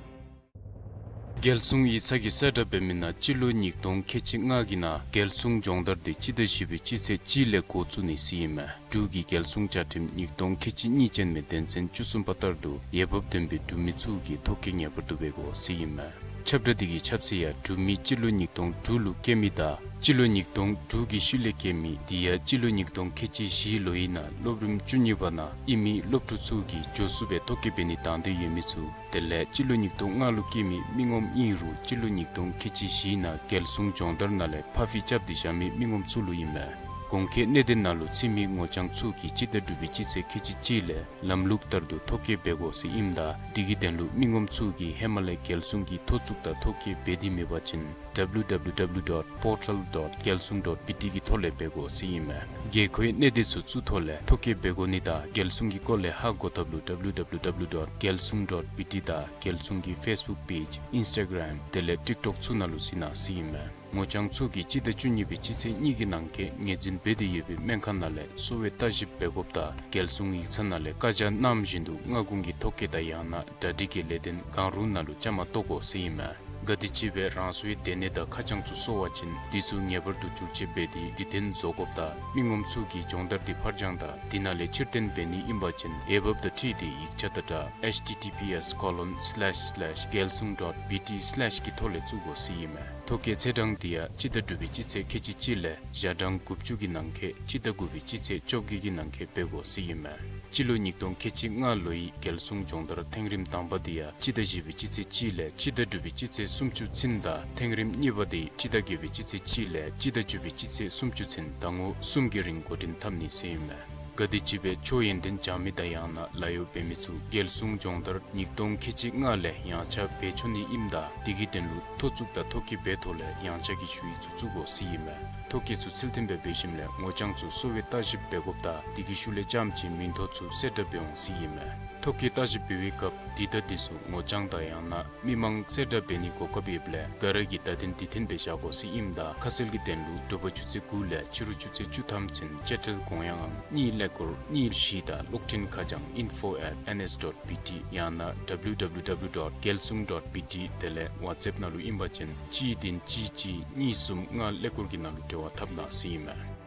རྒྱལ་སྲུང་ཡིག་ཚང་གིས་གསལ་བསྒྲགས་འབད་མི་ནང་སྤྱི་ལོ་ཉིས་སྟོང་ཁལ་གཅིག་ལྔ་གི་ནང་རྒྱལ་སྲུང་སྦྱོང་བརྡར་འདི་སྤྱི་ཟླ་བཞི་པའི་སྤྱི་ཚེས་གཅིག་ལས་འགོ་བཙུགས་ནི་ཟེར་ཨིན་མས། འབྲུག་གི་རྒྱལ་སྲུང་བཅའ་ཁྲིམས་ཉིས་སྟོང་ཁལ་གཅིག་གཉིས་ཅན་མའི་དོན་ཚན་བཅུ་གསུམ་པ་ལྟར་དུ་འོས་འབབ་ལྡན་པའི་འབྲུག་མི་ཚུ་གིས་ཐོ་བཀོད་ངེས་པར་དུ་འབད་དགོ་ཟེར་ཨིན་མས། ཁྱབ་བསྒྲགས་འདི་གི་ཁྱབ་ཚད་ཡང་འབྲུག་མི་སྤྱི་ལོ་ཉིས་སྟོང་དྲུག་ལུ་སྐྱེས་མི་དང་སྤྱི་ལོ་ཉིས་སྟོང་དྲུག་གི་ཤུལ་ལས་སྐྱེས་མི་དེ་ཡང་སྤྱི་ལོ་ཉིས་སྟོང་ཁལ་གཅིག་བཞི་ལོའི་ནང་སློབ་རིམ་བཅུ་གཉིས་པ་ནང་ཨིན་མི་སློབ་ཕྲུག་ཚུ་གིས་མགྱོགས་སུ་སྦེ་ཐོ་བཀོད་འབད་ནི་དང་འདོད་ཡོད་མི་ཚུ། དེ་ལས་སྤྱི་ལོ་ཉིས་སྟོང་ལྔ་ལུ་སྐྱེས་མི་མི་ངོམ་ཨིན་རུང་སྤྱི་ལོ་ཉིས་སྟོང་ཁལ་གཅིག་བཞིའི་ནང་རྒྱལ་སྲུང་སྦྱོང་བརྡར་ནང་ལས་ཕར་འགྱངས་རྐྱབ་སྟེ་བཞག་མི་མི་ངོམ་ཚུ་ལུ་ཨིན་མས། གོང་འཁོད་གནད་དོན་ནང་ལུ་ཚུད་མི་ངོ་རྐྱང་ཚུ་གིས་སྤྱི་ཟླ་དྲུག་པའི་སྤྱི་ཚེས་ཁལ་གཅིག་གཅིག་ལས་ལམ་ལུགས་ལྟར་དུ་ཐོ་བཀོད་འབད་དགོ་ཟེར་ཨིནམ་ད་དེ་གི་དོན་ལུ་མི་ངོམ་ཚུ་གིས་ཧེ་མ་ལས་རྒྱལ་སྲུང་གི་ཐོ་བཙུགས་དང་ཐོ་བཀོད་འབད་དེ་མེད་པ་ཅིན་www dot portal dot geltsung dot bt གི་ཐོག་ལས་འབད་དགོ་ཟེར་ཨིན་མས། དགོས་མཁོའི་གནད་དོན་ཚུ་བཙུགས་ཐོག་ལས་ཐོ་བཀོད་འབད་དགོ་ནི་དང་རྒྱལ་སྲུང་གི་སྐོར་ལས་ཧ་གོ་ཐབས་ལུ་www dot geltsung dot bt དང་རྒྱལ་སྲུང་གི་ཕེསི་བུཀ་པེཇ་ཨིནསི་ཊ་གརམ་དེ་ལས་ཊིཀ་ཊོཀ་ཚུ་ནང་ལུ་གཟིགས་གནང་ཟེར་ཨིན་མས། ངོ་རྐྱང་ཚུ་གིས་སྤྱི་ཟླ་བཅུ་གཉིས་པའི་སྤྱི་ཚེས་གཉིས་ཀྱི་ནང་འཁོད་ངོས་འཛིན་འབད་དེ་ཡོད་པའི་སྨན་ཁང་ནང་ལས་གསོ་བའི་བརྟག་ཞིབ་འབད་དགོཔ་དང་རྒྱལ་སྲུང་ཡིག་ཚང་ནང་ལས་བཀའ་རྒྱ་གནངམ་བཞིན་དུ་སྔ་དགོང་གི་ཐོ་བཀོད་དང་ཡང་ན་གྲ་སྒྲིག་གི་ལས་དོན་གང་རུང་ནང་ལུ་བཅའ་མར་གཏོགས་དགོ་ཟེར་ཨིན་མས། ག་དེམ་ཅིག་སྦེ་རང་སོའི་སྡོད་གནས་དང་ཁ་བྱང་ཚུ་སོར་བ་ཅིན་དེ་ཚུ་ངེས་པར་དུ་བསྒྱུར་བཅོས་འབད་དེ་དུས་མཐུན་བཟོ་དགོཔ་དང་མི་ངོམ་ཚུ་གིས་སྦྱོང་བརྡར་འདི་ཕར་འགྱངས་དང་དེ་ནང་ལས་ཕྱིར་འཐེན་འབད་ནི་ཨིན་པ་ཅིན་འོས་འབབ་དང་འཁྲིལ་ཏེ་ཡིག་ཆ་དང་སྦྲགས་H T T P S colon slash slash geltsung dot B T slash གི་ཐོག་ལས་བཙུགས་དགོ་ཟེར་ཨིན་མས། ཐོ་བཀོད་ཚེས་གྲངས་དེ་ཡང་སྤྱི་ཟླ་དྲུག་པའི་སྤྱི་ཚེས་ཁལ་གཅིག་གཅིག་ལས་ཞག་གྲངས་དགུ་བཅུ་གི་ནང་འཁོད་སྤྱི་ཟླ་དགུ་པའི་སྤྱི་ཚེས་བཅོ་བརྒྱད་ཀྱི་ནང་འཁོད་འབད་དགོ་ཟེར་ཨིན་མས། སྤྱི་ལོ་ཉིས་སྟོང་ཁལ་གཅིག་ལྔ་ལོའི་རྒྱལ་སྲུང་སྦྱོང་བརྡར་ཐེངས་རིམ་དང་པ་དེ་ཡང་སྤྱི་ཟླ་བཞི་པའི་སྤྱི་ཚེས་གཅིག་ལས་སྤྱི་ཟླ་དྲུག་པའི་སྤྱི་ཚེས་སུམ་ཅུ་ཚུན་དང་ཐེངས་རིམ་གཉིས་པ་དེ་སྤྱི་ཟླ་བརྒྱད་པའི་སྤྱི་ཚེས་གཅིག་ལས་སྤྱི་ཟླ་བཅུ་པའི་སྤྱི་ཚེས་སུམ་ཅུ་ཚུན་ཟླ་ངོ་གསུམ་གྱི་རིང་འགོ་འདྲེན་འཐབ་ནི་ཟེར་ཨིན་མས། ག་དེམ་ཅིག་སྦེ་ཆོས་ཡོན་ཏན་སྦྱང་མི་དང་ཡང་ན་ལཱ་གཡོག་འབད་མི་ཚུ་རྒྱལ་སྲུང་སྦྱོང་བརྡར་ཉིས་སྟོང་ཁལ་གཅིག་ལྔ་ལས་ཡངས་ཆག་འབད་ཆོག་ནི་ཨིནམ་ད་དེ་གི་དོན་ལུ་ཐོ་བཙུགས་དང་ཐོ་བཀོད་འབད་ཐོག་ལས་ཡངས་ཆག་གི་ཞུ་ཡིག་ཚུ་བཙུགས་དགོ་ཟེར་ཨིན་མས། ཐོ་བཀོད་ཚུ་ཚུལ་མཐུན་སྦེ་འབད་ཞིནམ་ལས་ངོ་རྐྱང་ཚུ་གསོ་བའི་བརྟག་ཞིབ་འབད་དགོཔ་དང་དེ་གི་ཤུལ་ལས་རྐྱངམ་ཅིག་མིང་ཐོ་ཚུ་གསལ་བསྒྲགས་འབད་འོང་ཟེར་ཨིན་མས། ཐོ་བཀོད་བརྟག་ཞིབ་འབད་བའི་སྐབས་འདི་དང་འདི་ཚུ་ངོ་རྐྱང་དང་ཡང་ན་མི་མང་གསལ་བསྒྲགས་འབད་ནིའི་གོ་སྐབས་ཡོདཔ་ལས་ག་ར་གིས་བརྡ་དོན་དེ་མཐུན་སྦེ་བཞག་དགོ་ཟེར་ཨིནམ་ད་ཁ་གསལ་གྱི་དོན་ལུ་དྲོ་པ་ཆུ་ཚོད་དགུ་ལས་ཕྱི་རུ་ཆུ་ཚོད་བཅུ་ཐམ་ཚུན་གཅིག་ཐེར་གོང་ཡངས་ཨང་གཉིས་ཀླད་ཀོར་གཉིས་བཞི་དང་གློག་འཕྲིན་ཁ་བྱང་info at N S dot B T ཡང་ན www dot geltsung dot B T དེ་ལས་ཝཊས་ཨེཔ་ནང་ལུ་ཨིན་པ་ཅིན་གཅིག་བདུན་གཅིག་གཅིག་གཉིས་གསུམ་ལྔ་ཀླད་ཀོར་གྱི་ནང་ལུ་འབྲེལ་བ་འཐབ་གནང་ཟེར་ཨིན་མས།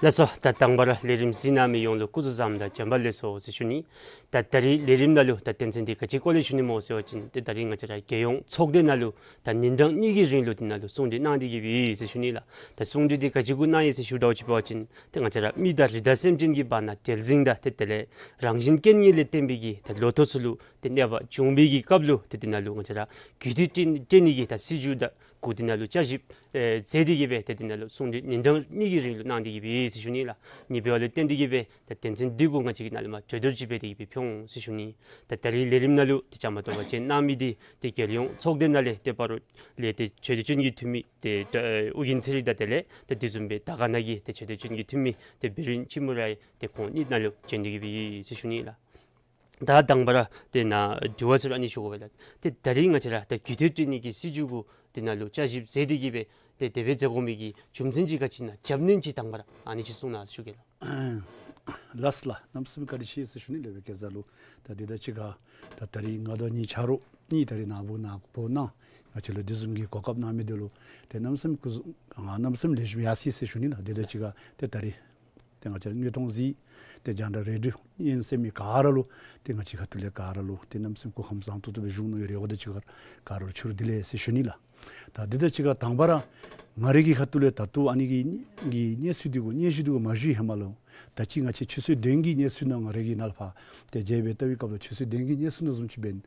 ལགས་སོ། ད་དང་པ་ར་ལས་རིམ་གཟིགས་གནང་མི་ཡོངས་ལུ་སྐུ་གཟུགས་བཟང་དང་བྱོན་པ་ལེགས་སོ་ཟེར་ཞུ་ནི། ད་ད་རིས་ལས་རིམ་ནང་ལུ་ད་དོན་ཚན་འདི་ག་ཅིའི་སྐོར་ལས་ཞུ་ནི་སྨོ་ཟེར་བ་ཅིན་ཏེ་ད་རིས་ང་བཅས་ར་རྒྱལ་ཡོངས་ཚོགས་སྡེ་ནང་ལུ་ད་ཉིན་གྲངས་གཉིས་ཀྱི་རིང་ལུ་འདི་ནང་ལུ་གསུང་གྲོས་གནང་སྟེ་གི་སྦེ་ཡོད་ཟེར་ཞུ་ནི་ལགས། ད་གསུང་གྲོས་འདི་ག་ཅི་གུ་གནང་ཡི་ཟེར་ཞུ་དགོཔ་ཅིག་འབད་བ་ཅིན་ཏེ་ང་བཅས་ར་མི་དང་རི་དྭགས་སེམས་ཅན་གྱི་བར་ན་བྲལ་ཟིང་དང་ཏེ་དེ་ལས་རང་བཞིན་རྐྱེན་ངན་ལས་བརྟེན་པའི་གི་ད་ལོ་ཐོག་ཚུ་ལུ་ཏེ་གནོད་པ་བྱུང་བའི་གི་སྐབས་ལུ་ཏེ་འདི་ནང་ལུ་ང་བཅས་ར་རྒུད་འཐུས་སྤྲོད་སྤྲོད་ནི་གི་ད་སྲིད་བྱུས་དང་གུ་འདི་ནང་ལུ་བསྐྱར་ཞིབ་ཨེ་མཛད་དེ་གི་སྦེ་ཏེ་འདི་ནང་ལུ་གསུང་གྲོས་ཉིན་གྲངས་གཉིས་ཀྱི་རིང་ལུ་གནང་སྟེ་གི་སྦེ་ཡོད་ཟེར་ཞུ་ནི་ལགས། ཨ་ནི་འབདཝ་ལས་བརྟེན་ཏེ་གི་སྦེ་ད་དོན་ཚན་འདི་གུ་ང་བཅས་ཀྱིས་ནཱ་ལས་མར་གྲོས་བསྡུར་ཅིག་འབད་དེ་གི་སྦེ་ཕུལ་འོང་ཟེར་ཞུ་ནི། ད་ད་རིས་ལས་རིམ་ནང་ལུ་ཏེ་བཅའ་མར་གཏོགས་པ་ཅིན་གནང་མི་འདི་ཏེ་རྒྱལ་ཡོངས་ཚོགས་སྡེ་ནང་ལས་ཏེ་སྤ་རོ་ལས་ཏེ་ཆོས་དོན་ཅན་གྱི་འཐུས་མི་ཏེ་ཨོ་རྒྱན་ཚེ་རིང་དང་དེ་ལས་ཏེ་དེ་བཟུམ་སྦེ་དར་དཀར་ནང་གི་ཏེ་ཆོས་དོན་ཅན་གྱི་འཐུས་མི་ཏེ་བི་རེན་ཅི་མུ་ར་ཡང་ཏེ་ཁོང་གཉིས་ནཱ་ལུ་བྱོན་ཏེ་གི་སྦེ་ཡོད་ཟེར་ཞུ་ནི་ལགས། ད་དང་པ་ར་ཏེ་ནཱ་དྲི་བ་ཟེར་རུང་ཨ་ནི་ཞུ་དགོ་པས་ལགས། ཏེ་ད་རིས་ང་བཅས་ར་ད་རྒུད་འཐུས་སྤྲོད་ནི་གི་སྲིད་བྱུས་གུ་འདི་ནང་ལུ་བསྐྱར་ཞིབ་མཛད་དེ་གི་སྦེ་ཏེ་དེ་སྦེ་མཛད་དགོ་མི་གི་རྒྱུ་མཚན་ཅིག་ག་ཅི་ཨིན་ན་རྒྱབ་སྣོན་ཅིག་དང་པ་ར་ཨ་ནི་ཅིག་གསུང་གནང་ཟེར་ཞུ་གེ་ལགས། ལགས་ལགས། གནམ་མེད་ས་མེད་བཀའ་དྲིན་ཆེ་ཟེར་ཞུ་ནི་ལས་སྦེ་གེ་སར་ལུ། ད་འདི་དང་གཅིག་ཁར་ད་ད་རིས་ང་དང་ངེའི་ཆ་རོགས་གཉིས་ད་རིས་ནཱ་འབོ་ནཱ་འབོ་གནང་ང་བཅས་ལུ་དེ་བཟུམ་གྱི་གོ་སྐབས་གནང་མི་འདི་ལུ་ཏེ་གནམ་མེད་ས་མེད་སྐུ་གཟུགས་ང་གནམ་མེད་ས་མེད་ལེགས་ཤོམ་ཡར་སོ་ཡི་ཟེར་ཞུ་ནི་ལགས། འདི་དང་གཅིག་ཁར་ཏེ་ད་རིས་ ཏེ་ང་བཅས་དངོས་མཐོང་གཟིགས་ཏེ་རྒྱང་བསྒྲགས་རེ་ཌི་ཡོ་སྙན་གསན་མི་ག་ར་ལུ་ཏེ་ང་བཅས་ཁ་ཐུག་ལས་ག་ར་ལུ་ཏེ་གནམ་མེད་ས་མེད་སྐུ་ཁམས་བཟང་ཏོག་ཏོ་སྦེ་བཞུགས་གནང་ཡོད་རེ་བ་དང་གཅིག་ཁར་ག་ར་ལུ་ཕྱི་རུ་བདེ་ལེགས་ཟེར་ཞུ་ནི་ལགས། ད་འདི་དང་གཅིག་ཁར་དང་པ་ར་ང་རའི་གི་ཁ་ཐུག་ལས་ད་ལྟོ་ཨ་ནི་གི་གི་གནས་ཚུལ་འདི་གུ་སྙན་ཞུ་འདི་གུ་མ་ཞུ་ཧེ་མ་ལུ་ད་ཅི་ང་བཅས་ཆུ་ཚོད་བདུན་གྱི་གནས་ཚུལ་ནང་ང་རའི་གི་ནཱ་ལས་ཕར་ཏེ་མཇལ་བའི་ལྟ་བའི་སྐབས་ལུ་ཆུ་ཚོད་བདུན་གྱི་གནས་ཚུལ་ནང་བཟུམ་ཅིག་འབད་ནི།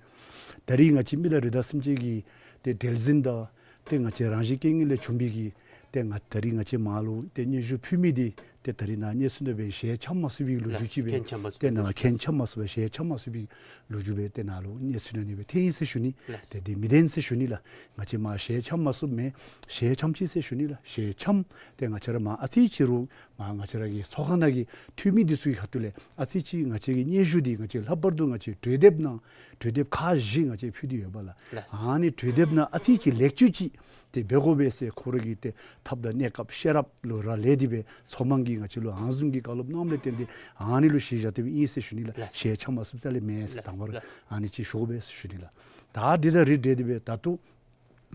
ད་རིས་ང་བཅས་མི་དང་རི་དྭགས་སེམས་ཅན་གྱི་ཏེ་བྲེལ་ཟིང་དང་ཏེ་ང་བཅས་རང་བཞིན་རྐྱེན་ངན་ལས་བྱུང་བའི་གི་ཏེ་ང་ད་རིས་ང་བཅས་མར་ལུ་ཏེ་སྙན་ཞུ་ཕུལ་མི་འདི་ཏེ་ད་རིས་ནཱ་གནས་ཚུལ་ནང་འབད་ཞལ་འཆམ་མ་ཚུགས་པའི་ལོ་རྒྱུས་ཅིག་སྦེ་ལགས། ཏེ་ནཱ་ཁ་འཆམ་མ་ཚུགས་པའི་ཞལ་འཆམ་མ་ཚུགས་པའི་ལོ་རྒྱུས་སྦེ་ཏེ་ནཱ་ལུ་གནས་ཚུལ་ནང་ནི་སྦེ་ཐོན་ཡི་ཟེར་ཞུ་ནི། ལགས། ཏེ་འདི་མི་བདེན་ཟེར་ཞུ་ནི་ལགས། ང་བཅས་མར་ཞལ་འཆམ་མ་ཚུགསཔ་མེན། ཞལ་འཆམ་ཅི་ཟེར་ཞུ་ནི་ལགས། ཞལ་འཆམ་ཏེ་ང་བཅས་ར་མར་ཨ་ཙི་ཅིག་རུང་མར་ང་བཅས་ར་གི་ཚོགས་ཁང་ནང་གི་འཐུས་མི་འདི་ཚུ་གི་ཁ་ཐུག་ལས་ཨ་ཙི་ཅིག་ང་བཅས་ཀྱི་སྙན་ཞུ་འདི་ང་བཅས་ལྷག་པར་དུ་ང་བཅས་གྲོས་འདེབས་ནང་གྲོས་འདེབས་ཁག་བཞི་ང་བཅས་ཕུལ་ཏེ་ཡོདཔ་ལགས། ལགས། ཨ་ནི་གྲོས་འདེབས་ནང་ཨ་ཙི་ཅིག་ལེགས་བཅོས་ཅིག་ཏེ་འབད་དགོ་པས་ཟེར་ཁོ་ར་གི་ཏེ་ཐབས་དང་གནས་སྐབས་ཤེས་རབ་ལུ་རག་ལས་ཏེ་སྦེ་ཚོགས་མང་གིས་ང་བཅས་ལུ་ཨ་ནི་བཟུམ་གྱི་བཀའ་སློབ་གནངམ་ལས་བརྟེན་ཏེ་ཨ་ནི་ལུ་གཞི་བཞག་སྟེ་སྦེ་ཨིན་ཟེར་ཞུ་ནི་ལགས། ལགས། ཞལ་འཆམ་མ་ཚུགསཔ་རྩ་ལས་མེན་ཟེར། ལགས། དང་པ་ར་ལགས། ཨ་ནི་ཅིག་ཞུ་དགོ་པས་ཟེར་ཞུ་ནི་ལགས། ད་འདི་དང་རིགས་བསྒྲེས་ཏེ་སྦེ་ད་ལྟོ་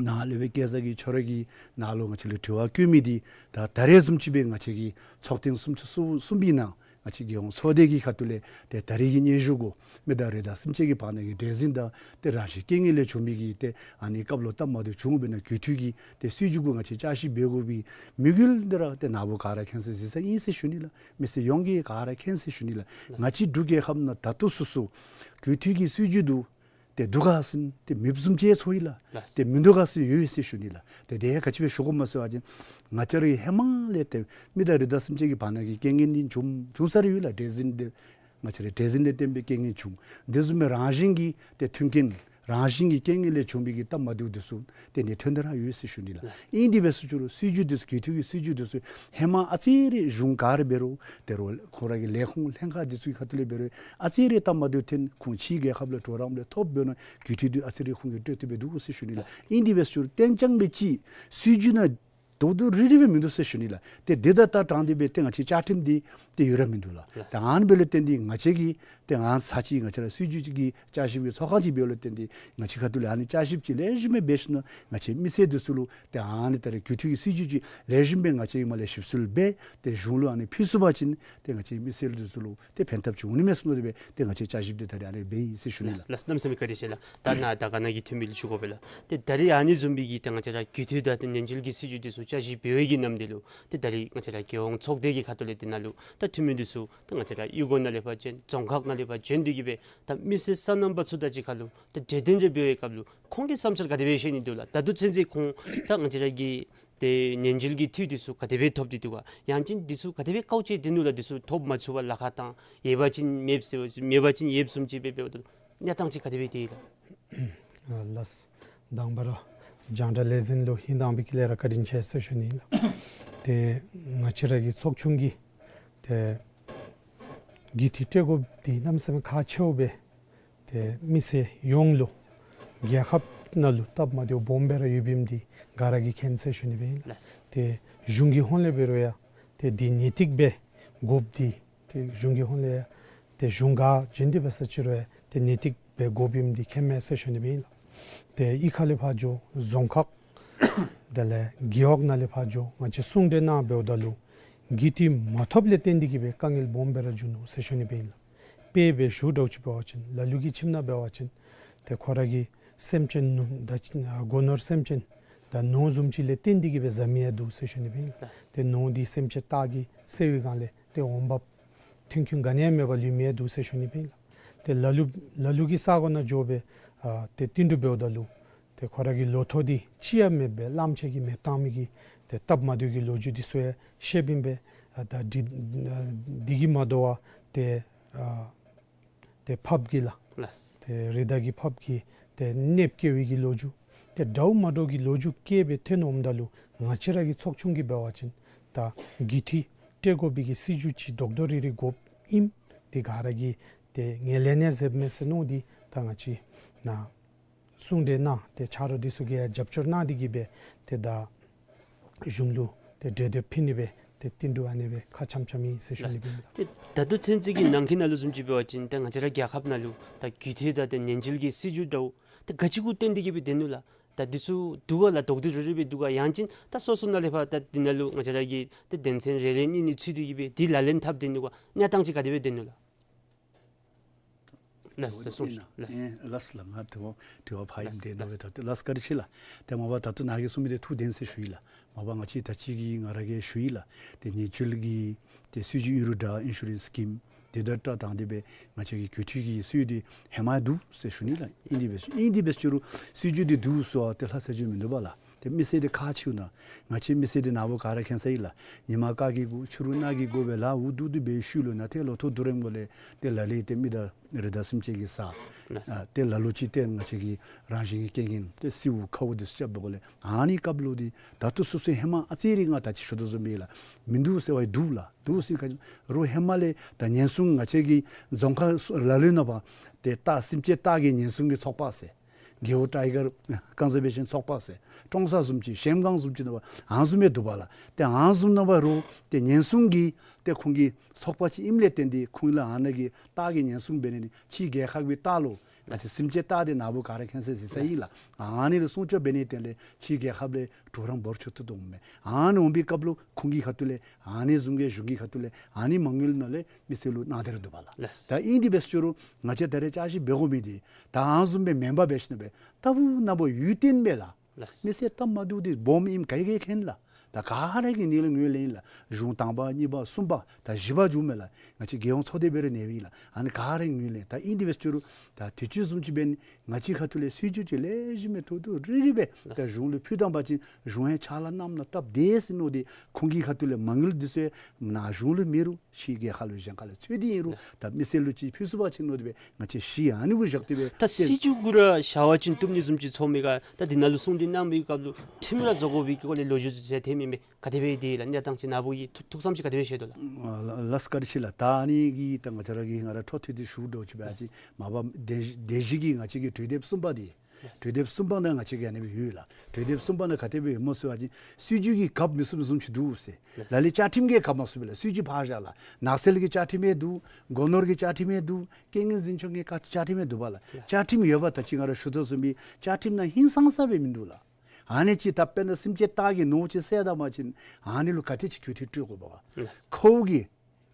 ནཱ་ལས་སྦེ་སྐལ་བཟང་གིས་ཁྱོད་ར་གིས་ནཱ་ལུ་ང་བཅས་ལུ་དྲི་བ་བཀོད་མི་འདི་ད་ད་རེས་བཟུམ་ཅིག་སྦེ་ང་བཅས་ཀྱི་ཚོགས་ཐེངས་སུམ་ཅུ་སོ་གསུམ་པའི་ནང་ང་བཅས་རྒྱལ་ཡོངས་ཚོགས་སྡེ་གི་ཁ་ཐུག་ལས་ཏེ་ད་རིས་ཀྱི་སྙན་ཞུ་གུ་མི་དང་རི་དྭགས་སེམས་ཅན་གྱི་བར་ན་གི་བྲེལ་ཟིང་དང་ཏེ་རང་བཞིན་རྐྱེན་ངན་ལས་བྱུང་བའི་གི་ཏེ་ཨ་ནི་སྐབས་ལུ་སྟབས་མ་བདེཝ་བྱུང་འབད་ན་རྒུད་འཐུས་ཀྱི་ཏེ་སྲིད་བྱུས་གུ་ང་བཅས་བསྐྱར་ཞིབ་འབད་དགོ་པའི་དམིགས་ཡུལ་འདི་ར་ཏེ་ནཱ་བུ་ག་ར་མཁྱེན་གསལ་གཟིགས་གསལ་ཨིན་ཟེར་ཞུ་ནི་ལགས། མི་སེར་ཡོངས་ཀྱིས་ག་ར་མཁྱེན་གསལ་ཞུ་ནི་ལགས། ང་བཅས་འབྲུག་རྒྱལ་ཁབ་ནང་ད་ལྟོ་སོ་སོ་རྒུད་འཐུས་ཀྱི་སྲིད་བྱུས་འདུག། ཏེ་འདུག་ག་ཟེར་ཏེ་མེདཔ་བཟུམ་ཅིག་ཚོར་ཡི་ལགས། ལགས། ཏེ་མིན་འདུག་ག་ཟེར་ཡོད་ཟེར་ཞུ་ནི་ལགས། ཏེ་དེ་ག་ཅི་སྦེ་ཞུ་དགོཔ་སྨོ་ཟེར་བ་ཅིན་ང་བཅས་ར་ཧེ་མ་ལས་ཏེ་མི་དང་རི་དྭགས་སེམས་ཅན་གྱི་བར་ན་གི་རྐྱེན་ངན་འདི་བྱུང་བྱུང་ས་ར་ཡོད་ལགས། བྲེལ་ཟིང་འདི་ང་བཅས་ར་བྲེལ་ཟིང་ལས་བརྟེན་པའི་རྐྱེན་ངན་བྱུང་། དེ་བཟུམ་སྦེ་རང་བཞིན་གྱི་ཏེ་མཐུན་རྐྱེན་རང་བཞིན་གྱི་རྐྱེན་ངན་ལས་བྱུང་བའི་གི་སྟབས་མ་བདེཝ་འདི་ཚུ་ཏེ་ནི་ཐོན་ཏེ་ར་ཡོད་ཟེར་ཞུ་ནི་ལགས། ལགས། ཨིན་དེ་སྦེ་ཟེར་ཞུ་རུང་སྲིད་བྱུས་འདི་ཚུ་རྒུད་འཐུས་ཀྱི་སྲིད་བྱུས་འདི་ཚུ་ཧེ་མ་ཨ་ཙི་རེ་གཞུང་ག་ར་འབད་རུང་ཏེ་རུང་ཁོང་ར་གི་ལས་ཁུངས་ལྷན་ཁག་འདི་ཚུ་གི་ཁ་ཐུག་ལས་འབད་རུང་ཨ་ཙི་རེ་སྟབས་མ་བདེཝ་ཐོན་ཁོང་ཕྱིའི་རྒྱལ་ཁབ་ལས་གྲོགས་རམ་ལས་ཐོབ་འབད་ན་རྒུད་འཐུས་འདི་ཨ་ཙི་རེ་ཁོང་གིས་སྤྲོད་དེ་སྦེ་འདུག་ཟེར་ཞུ་ནི་ལགས། ལགས། ཨིན་དེ་སྦེ་ཟེར་ཞུ་རུང་གཏན་འཇགས་སྦེ་ཅིག་སྲིད་བྱུས་ནང་དོག་དོག་རིལ་རི་སྦེ་མིན་འདུག་ཟེར་ཞུ་ནི་ལགས། ཏེ་འདི་དང་ད་དྲངས་ཏེ་སྦེ་ཏེ་ང་བཅས་བཅའ་ཁྲིམས་འདི་ཏེ་ཡོད་ར་མིན་འདུག་ལགས། ལགས། ད་ཨ་ནི་འབདཝ་ལས་བརྟེན་ཏེ་ང་བཅས་ཀྱིས་ཏེ་ང་ཚར་ཅིག་ང་བཅས་ར་སྲིད་བྱུས་ཅིག་གི་བསྐྱར་ཞིབ་ཀྱི་ཚོགས་ཁང་ཅིག་འབདཝ་ལས་བརྟེན་ཏེ་ང་བཅས་ཁ་ཐུག་ལས་ཨ་ནི་བསྐྱར་ཞིབ་ཅིག་ལེགས་ཤོམ་སྦེ་འབད་ཞིནམ་ང་བཅས་མི་སེར་འདི་ཚུ་ལུ་ཏེ་ཨ་ནི་ད་རེས་རྒུད་འཐུས་ཀྱི་སྲིད་བྱུས་ཅིག་ལེགས་ཤོམ་སྦེ་ང་བཅས་ཀྱིས་མར་ལས་ཞིབ་འཚོལ་འབད་ཏེ་གཞུང་ལུ་ཨ་ནི་ཕུལ་ཚུགས་པ་ཅིན་ཏེ་ང་བཅས་མི་སེར་འདི་ཚུ་ལུ་ཏེ་ཕན་ཐབས་ཅིག་འོང་ནི་མས་ཟེར་མནོ་སྟེ་སྦེ་ཏེ་ང་བཅས་བསྐྱར་ཞིབ་འདི་ད་རེས་ཨ་ནི་འབད་ཡི་ཟེར་ཞུ་ནི་ལགས། ལགས། ལགས། གནམ་མེད་ས་མེད་བཀའ་དྲིན་ཆེ་ལགས། ད་ནཱ་ད་ག་ནཱ་གི་འཐུས་མི་ལུ་ཞུ་དགོ་པས་ལགས། ཏེ་ད་རེས་ཨ་ནི་བཟུམ་སྦེ་གི་ཏེ་ང་བཅས་ར་རྒུད་འཐུས་དང་ཏེ་ཉེན་བཅོལ་གྱི་སྲིད་བྱུས་འདི་ཚུ་བསྐྱར་ཞིབ་འབད་བའི་གི་ནམ་དུས་ལུ་ཏེ་ད་རེས་ང་བཅས་ར་རྒྱལ་ཡོངས་ཚོགས་སྡེ་གི་ཁ་ཐུག་ལས་ཏེ་ནཱ་ལུ་ད་འཐུས་མི་འདི་ཚུ་ད་ང་བཅས་ར་གཡུས་སྒོ་ནང་ལས་ཕར་བྱོན་རྫོང་ཁག་ནང་ལས་ཕར་བྱོན་ཏེ་གི་སྦེ་ད་མི་སེར་སོ་ནམ་པ་ཚུ་དང་གཅིག་ཁར་ལུ་ད་གྲོས་བསྟུན་རེ་འབད་བའི་སྐབས་ལུ་ཁོང་གི་བསམ་འཆར་ག་དེ་སྦེ་བཤད་ནི་འདུག་ལགས། ད་ལྟོ་ཚུན་ཚོད་ཁོང་ད་ང་བཅས་ར་གི་ཏེ་ཉེན་བཅོལ་གྱི་འཐུས་འདི་ཚུ་ག་དེ་སྦེ་ཐོབ་སྟེ་འདུག་ག། ཡང་ཅིན་འདི་ཚུ་ག་དེ་སྦེ་བཀའ་ཆོས་སྟོན་ནུག་ལགས། འདི་ཚུ་ཐོབ་མ་ཚུགས་པར་ལཱ་ཁག་བཏང་ཡོད་པ་ཅིན་མེདཔ་ཟེར་མེད་པ་ཅིན་ཡོདཔ་བཟུམ་ཅིག་སྦེ་འབདཝ་ད་གནས་སྟངས་ཅིག་ག་དེ་སྦེ་སྡོད་ཡི་ལགས། ཨ་ལགས། དང་པ་ར་རྒྱང་བསྒྲགས་ལས་འཛིན་ལུ་ཧིང་དང་པའི་གི་ལས་ར་བཀའ་དྲིན་ཆེ་ཟེར་ཞུ་ནི་ལགས། ཏེ་ང་བཅས་ར་གི་ཚོགས་ཆུང་གིས་ཏེ་རྒུད་འཐུས་སྤྲོད་དགོཔ་འདི་གནམ་མེད་ས་མེད་ཁག་ཆེཝ་སྦེ་ཏེ་མི་སེར་ཡོངས་ལུ་རྒྱལ་ཁབ་ནང་ལུ་སྟབས་མ་བདེཝ་སྦོམ་སྦེ་ར་ཡོདཔ་ཨིནམ་འདི་ག་ར་གིས་མཁྱེན་ཟེར་ཞུ་ནི་སྦེ་ཨིན་ལགས། ལགས། ཏེ་གཞུང་གི་ཧོངས་ལས་འབད་རུང་ཡང་ཏེ་འདི་ནན་ཏིག་སྦེ་དགོཔ་འདི་ཏེ་གཞུང་གི་ཧོངས་ལས་ཡང་ཏེ་གཞུང་ག་བྱོན་ཏེ་འབད་ས་ཅིག་རུང་ཡང་ཏེ་ནན་ཏིག་སྦེ་དགོཔ་ཨིནམ་འདི་མཁྱེན་མས་ཟེར་ཞུ་ནི་སྦེ་ཨིན་ལགས། ཏེ་གཡུས་ཁ་ལས་ཕར་འགྱོ་རྫོང་ཁག་དེ་ལས་རྒེད་འོག་ནང་ལས་ཕར་འགྱོ་ང་བཅས་གསུང་གྲོས་གནང་འབདཝ་ད་ལུ་རྒུད་འཐུས་མ་ཐོབ་ལས་བརྟེན་ཏེ་གི་སྦེ་དཀའ་ངལ་སྦོམ་སྦེ་ར་བྱུང་ནུག་ཟེར་ཞུ་ནི་སྦེ་ཨིན་ལགས། དཔེ་སྦེ་ཞུ་དོ་ཅིག་འབད་བ་ཅིན་ལ་ལུ་གི་ཁྱིམ་ནང་འབད་བ་ཅིན་ཏེ་ཁོ་ར་གི་སེམས་ཅན་ནོར་ད་སྒོ་ནོར་སེམས་ཅན་དང་ནོར་བཟུམ་ཅིག་ལས་བརྟེན་ཏེ་གི་སྦེ་བཟའ་མི་ཡང་འདུག་ཟེར་ཞུ་ནི་སྦེ་ཨིན་ལགས། ཏེ་ནོར་འདི་སེམས་ཅན་སྟག་གིས་བསད་པའི་སྒང་ལས་ཏེ་འོང་འབབ་མཐུན་རྐྱེན་ག་ནི་ཡང་མེད་པར་ལུས་མི་ཡང་འདུག་ཟེར་ཞུ་ནི་སྦེ་ཨིན་ལགས། ཏེ་ལ་ལུ་ལ་ལུ་གི་ས་གོ་ནང་འགྱོ་སྦེ་ཨ་ཏེ་བསྟུན་གྲོས་འབདཝ་ད་ལུ་ཏེ་ཁོ་ར་གི་ལོ་ཐོག་འདི་ཅི་ཡང་མེདཔ་སྦེ་གླངམོ་ཆེ་གི་མེདཔ་བཏང་མི་གི་ཏེ་སྟབས་མ་བདེཝ་གི་ལོ་རྒྱུས་འདི་ཚུ་ཡང་བཤདཔ་ཨིན་པས། ཨ་ད་འདི་ཨ་འདི་གིས་མ་དོ་བར་ཏེ་ཨ་ཏེ་ཕགཔ་གི་ལགས། ལགས། ཏེ་རི་དྭགས་ཀྱི་ཕགཔ་གིས་ཏེ་གནོདཔ་བཀལ་བའི་གི་ལོ་རྒྱུས་ཏེ་འདྲཝ་མ་འདྲཝ་གི་ལོ་རྒྱུས་བཀལ་སྦེ་ཐོན་འོངམ་ད་ལུ་ང་བཅས་ར་གི་ཚོགས་ཆུང་གིས་འབད་བ་ཅིན་ད་རྒུད་འཐུས་སྤྲོད་དགོ་པའི་གི་སྲིད་བྱུས་ཅིག་དོག་དོག་རིལ་རི་དགོཔ་ཨིནམ་འདི་ག་ར་གིས་ཏེ་ངོས་ལེན་ཡང་མཛདཔ་མས་ཟེར་མནོ་སྟེ་ད་ང་བཅས་ནཱ་གསུང་གྲོས་གནང་སྟེ་ཆ་རོགས་འདི་ཚུ་གིས་ཡང་རྒྱབ་སྐྱོར་གནང་སྟེ་གི་སྦེ་ཏེ་ད་གཞུང་ལུ་ཏེ་གྲོས་འདེབས་ཕུལ་ནི་སྦེ་ཏེ་བསྟུན་གྲོས་ཨ་ནི་སྦེ་ཁ་འཆམ་འཆམ་ཡི་ཟེར་ཞུ་ནི་སྦེ་ཨིན་ལགས། ཏེ་ད་ལྟོ་ཚུན་ཚོད་ཀྱི་ནང་འཁོད་ནང་ལུ་བཟུམ་ཅིག་འབད་བ་ཅིན་ཏེ་ང་བཅས་ར་རྒྱལ་ཁབ་ནང་ལུ་ད་རྒུད་འཐུས་དང་ཏེ་ཉེན་བཅོལ་གྱི་སྲིད་བྱུས་འདྲཝ་ཏེ་ག་ཅི་གུ་བརྟེན་ཏེ་གི་སྦེ་སྡོད་ནུག་ལགས། ད་འདི་ཚུ་འདུག་ག་ལགས། དོགས་འདྲི་རེ་རེ་སྦེ་འདུག་ག། ཡང་ཅིན་ད་སོ་སོ་ནང་ལས་ཕར་ད་འདི་ནང་ལུ་ང་བཅས་ར་གི་ད་དོན་ཚན་རེ་རེ་གཉིས་གཉིས་ཚུད་དེ་གི་སྦེ་འདི་ལག་ལེན་འཐབ་སྡོད་ནི་ག་གནས་སྟངས་ཅིག་ག་དེ་སྦེ་སྡོད་ནུག་ལགས། ལགས་སོ། ལགས་སོ་ལགས། ཨེ་ལགས་སོ་ལགས། ང་དྲི་བ་དྲི་བ་ཕར་ཨིནམ་ལགས་སོ། དྲན་ད་ལགས་སྦེ་ད་ལགས་བཀའ་དྲིན་ཆེ་ལགས། ཏེ་མ་པ་ད་ལྟོ་ནཱ་གིས་གསུངས་མི་འདི་ཐུགས་བདེན་ཟེར་ཞུ་ཡི་ལགས། མ་པ་ང་བཅས་ད་ཅི་གི་ང་ར་གིས་ཞུ་ཡི་ལགས། ཏེ་ཉེས་བཅོལ་གྱི་ཏེ་སྲིད་བྱུས་ཨིན་རུང་འདྲ་ཨིན་ཤུ་རེནསི་སི་ཀིམ་དེ་དང་བསྟུན་ཏེ་སྦེ་ང་བཅས་ཀྱི་གྱོད་ཐུལ་གྱི་སྲིད་བྱུས་འདི་ཧེ་མ་འདུག་ཟེར་ཞུ་ནི་ལགས། ཨིན་དེ་སྦེ་ཨིན་དེ་སྦེ་ཞུ་རུང་སྲིད་བྱུས་འདི་འདུག་ཟེར་བ་ཏེ་ལྷག་ས་ཅིག་མིན་འདུག་པ་ལགས། ཏེ་མི་སེར་འདི་ཁག་ཆེཝ་ན་ང་བཅས་མི་སེར་འདི་ནཱ་བུ་ག་ར་མཁྱེན་ས་ཨིན་ལགས། ཉི་མ་དཀར་གྱི་གུ་ཕྱི་རུ་ནག་གི་གུ་སྦེ་ལཱ་འུ་སྡུག་སྡུག་སྦེ་ཤུལ་ལུ་ནཱ་ཏེ་ལོ་ཐོག་བསྡུ་རནམ་གོ་ལས་ཏེ་ལ་ལུ་ཏེ་མི་དང་རི་དྭགས་སེམས་ཅན་གྱི་ས་ལགས། ཨ་ཏེ་ལ་ལུ་ཅིག་ཏེ་ང་བཅས་ཀྱི་རང་བཞིན་གྱི་རྐྱེན་ངན་ཏེ་སེརཝ་ཁཝ་འདི་ཚུ་རྐྱབ་པའི་སྒོ་ལས་ཨ་ནི་སྐབས་ལུ་འདི་ད་ལྟོ་སོ་སོའི་ཧེ་མ་ཨ་ཙི་རེ་ང་ད་ཅི་ཞུ་དོ་བཟུམ་སྦེ་ལགས་མིན་འདུག་ཟེར་བ་འདུག་ལགས། འདུག་ཟེར་ག་རུང་ཧེ་མ་ལས་ད་ཉེན་སྲུང་ང་བཅས་ཀྱི་རྫོང་ཁག་ལ་ལུ་ནང་པ་ཏེ་སྟག་སེམས་ཅན་སྟག་གི་ཉེན་སྲུང་གི་ཚོགས་པ་ཟེར་གེའུ་ཊའི་གར་ཀོན་ཟར་བེ་ཤཱན་ཚོགས་པ་ཟེར་ཀྲོང་གསར་བཟུམ་ཅིག་གཞལམ་སྒང་བཟུམ་ཅིག་ནང་པ་ཨ་ནི་བཟུམ་སྦེ་འདུག་པ་ལགས། ཏེ་ཨ་ནི་བཟུམ་ནང་པ་རུང་ཏེ་ཉེན་སྲུང་གི་ཏེ་ཁོང་གི་ཚོགས་པ་ཅིག་ཨིནམ་ལས་བརྟེན་ཏེ་ཁོང་ལུ་ཨ་ནཱ་གི་སྟག་གི་ཉེན་སྲུང་འབད་ནི་འདི་ཕྱི་རྒྱལ་ཁབ་ཀྱི་སྟག་ལུ་ང་བཅས་སེམས་ཅན་སྟག་འདི་ནཱ་བུ་ག་ར་མཁྱེན་ས་གཟིགས་ས་ཨིན་ལགས། ཨ་ནི་ལུ་སྲུང་སྐྱོབ་འབད་ནི་བརྟེན་ལས་ཕྱི་རྒྱལ་ཁབ་ལས་གྲོགས་རམ་འབོར་ཆེ་ཏོག་ཏོ་འོང་མས། ཨ་ནི་འོང་པའི་སྐབས་ལུ་ཁོང་གི་ཁ་ཐུག་ལས་ཨ་ནི་བཟུམ་གྱི་གཞུང་གི་ཁ་ཐུག་ལས་ཨ་ནི་མ་དངུལ་ནང་ལས་མི་སེར་ལུ་གནང་སྟེ་ར་འདུག་པ་ལགས། ལགས། ད་ཨིན་དེ་སྦེ་ཞུ་རུང་ང་བཅས་ད་རེས་བསྐྱར་ཞིབ་འབད་དགོ་མི་འདི་ད་ཨ་ནི་བཟུམ་སྦེ་མེན་པར་འབད་ཞིནམ་སྦེ་ལྟ་བུ་ནཱ་བུ་ཡུན་བརྟན་སྦེ་ལགས། ལགས། མི་སེར་སྟབས་མ་བདེཝ་འདི་སྦོམ་ཨིནམ་ག་གིས་མཁྱེན་ལགས། ད་ག་ར་གིས་ཨ་ནི་ལུ་ངོས་ལེན་ལགས། གཞུང་དང་པ་གཉིས་པ་གསུམ་པ་ད་བཞི་པ་འགྱོཝ་མས་ལགས། ང་བཅས་རྒྱལ་ཡོངས་ཚོགས་སྡེ་སྦེ་ར་གནས་པས་ལགས། ཨ་ནི་ག་ར་ངོས་ལེན། ད་ཨིན་དེ་སྦེ་ཞུ་རུང་ད་དུས་ཅི་བཟུམ་ཅིག་འབད་ནི་ང་བཅས་ཁ་ཐུག་ལས་སྲིད་བྱུས་ཅིག་ལེགས་ཤོམ་སྦེ་ཐོག་ཐོག་རི་རི་སྦེ་ད་གཞུང་ལུ་ཕུལ་བཏང་པ་ཅིན་གཞུང་ཡང་ཕྱག་ལཱ་གནངམ་ནང་སྟབས་བདེ་ཟེར་མནོ་སྟེ་ཁོང་གི་ཁ་ཐུག་ལས་མ་དངུལ་འདི་ཚུ་ནཱ་གཞུང་ལུ་མེད་རུང་ཕྱི་རྒྱལ་ཁབ་ལུ་གཞན་ཁ་ལུ་འཚོལ་ཏེ་ཨིན་རུང་ད་མི་སེར་ལུ་ཅིག་ཕུལ་ཚུགས་པ་ཅིན་མནོ་སྟེ་སྦེ་ང་བཅས་གཞི་ཨ་ནི་གུ་བཞག་སྟེ་སྦེ་ད་སྲིད་བྱུས་གུ་ར་བཞག་པ་ཅིན་བཏུབ་ནི་བཟུམ་ཅིག་ཚོར་མི་ག། ད་འདི་ནང་ལུ་གསུང་གྲོས་གནང་བའི་སྐབས་ལུ་ཁྲིམས་ར་བཟོ་དགོ་པའི་སྐོར་ལས་ལོ་རྒྱུས་ཚུ་ཟེར་ཐོན་མི་མས། ག་དེ་སྦེ་འདི་ལགས་གནས་སྟངས་ཅིག་ནཱ་བུ་གི་ཐུགས་ཐུགས་བསམ་ཅིག་ག་དེ་སྦེ་བཞེས་དོ་ལགས། ཨ་ལགས་སོ་བཀའ་དྲིན་ཆེ་ལགས། ད་ཨ་ནི་གི་ད་ང་བཅས་ར་གི་ང་ར་འཕྲོ་མཐུད་དེ་ཞུ་དོ་ཅིག་འབད་བ་ཅིན་མ་པ་སྡེ་སྡེ་བཞི་གི་ང་བཅས་ཀྱི་གྲོས་འདེབས་གསུམ་པ་འདི་གྲོས་འདེབས་གསུམ་པ་ནང་ང་བཅས་ཀྱི་ཨ་ནི་སྦེ་ཡོད་ལགས། གྲོས་འདེབས་གསུམ་པ་ནང་ག་དེ་སྦེ་ཡོད་སྨོ་ཟེར་བ་ཅིན་སྲིད་བྱུས་ཀྱི་སྐབས་མི་ཚུགས་མི་བཟུམ་ཅིག་འདུག་ཟེར། ལ་ལུ་བཅའ་ཁྲིམས་ཀྱིས་གབ་མ་ཚུགས་པས་ལགས། སྲིད་བྱུས་ཕར་བཞག་ལགས། ནགས་ཚལ་གྱི་བཅའ་ཁྲིམས་ཡང་འདུག། སྒོ་ནོར་གྱི་བཅའ་ཁྲིམས་ཡང་འདུག། རྐྱེན་ངན་འཛིན་སྐྱོང་གི་བཅའ་ཁྲིམས་ཡང་འདུག་པ་ལགས། བཅའ་ཁྲིམས་ཡོད་པ་ད་ཅི་ང་ར་ཞུ་དོ་བཟུམ་སྦེ་བཅའ་ཁྲིམས་ནང་ཧིང་སངས་ས་སྦེ་མིན་འདུག་ལགས། ཨ་ནི་ཅིག་ད་དཔེར་ན་སེམས་ཅན་སྟག་གི་ནོར་ཅིག་བསད་ད་པ་ཅིན་ཨ་ནི་ལུ་ག་དེ་ཅིག་གྱོད་ཐུལ་སྤྲོད་དགོཔ་ག། ལགས། ཁོ་གི་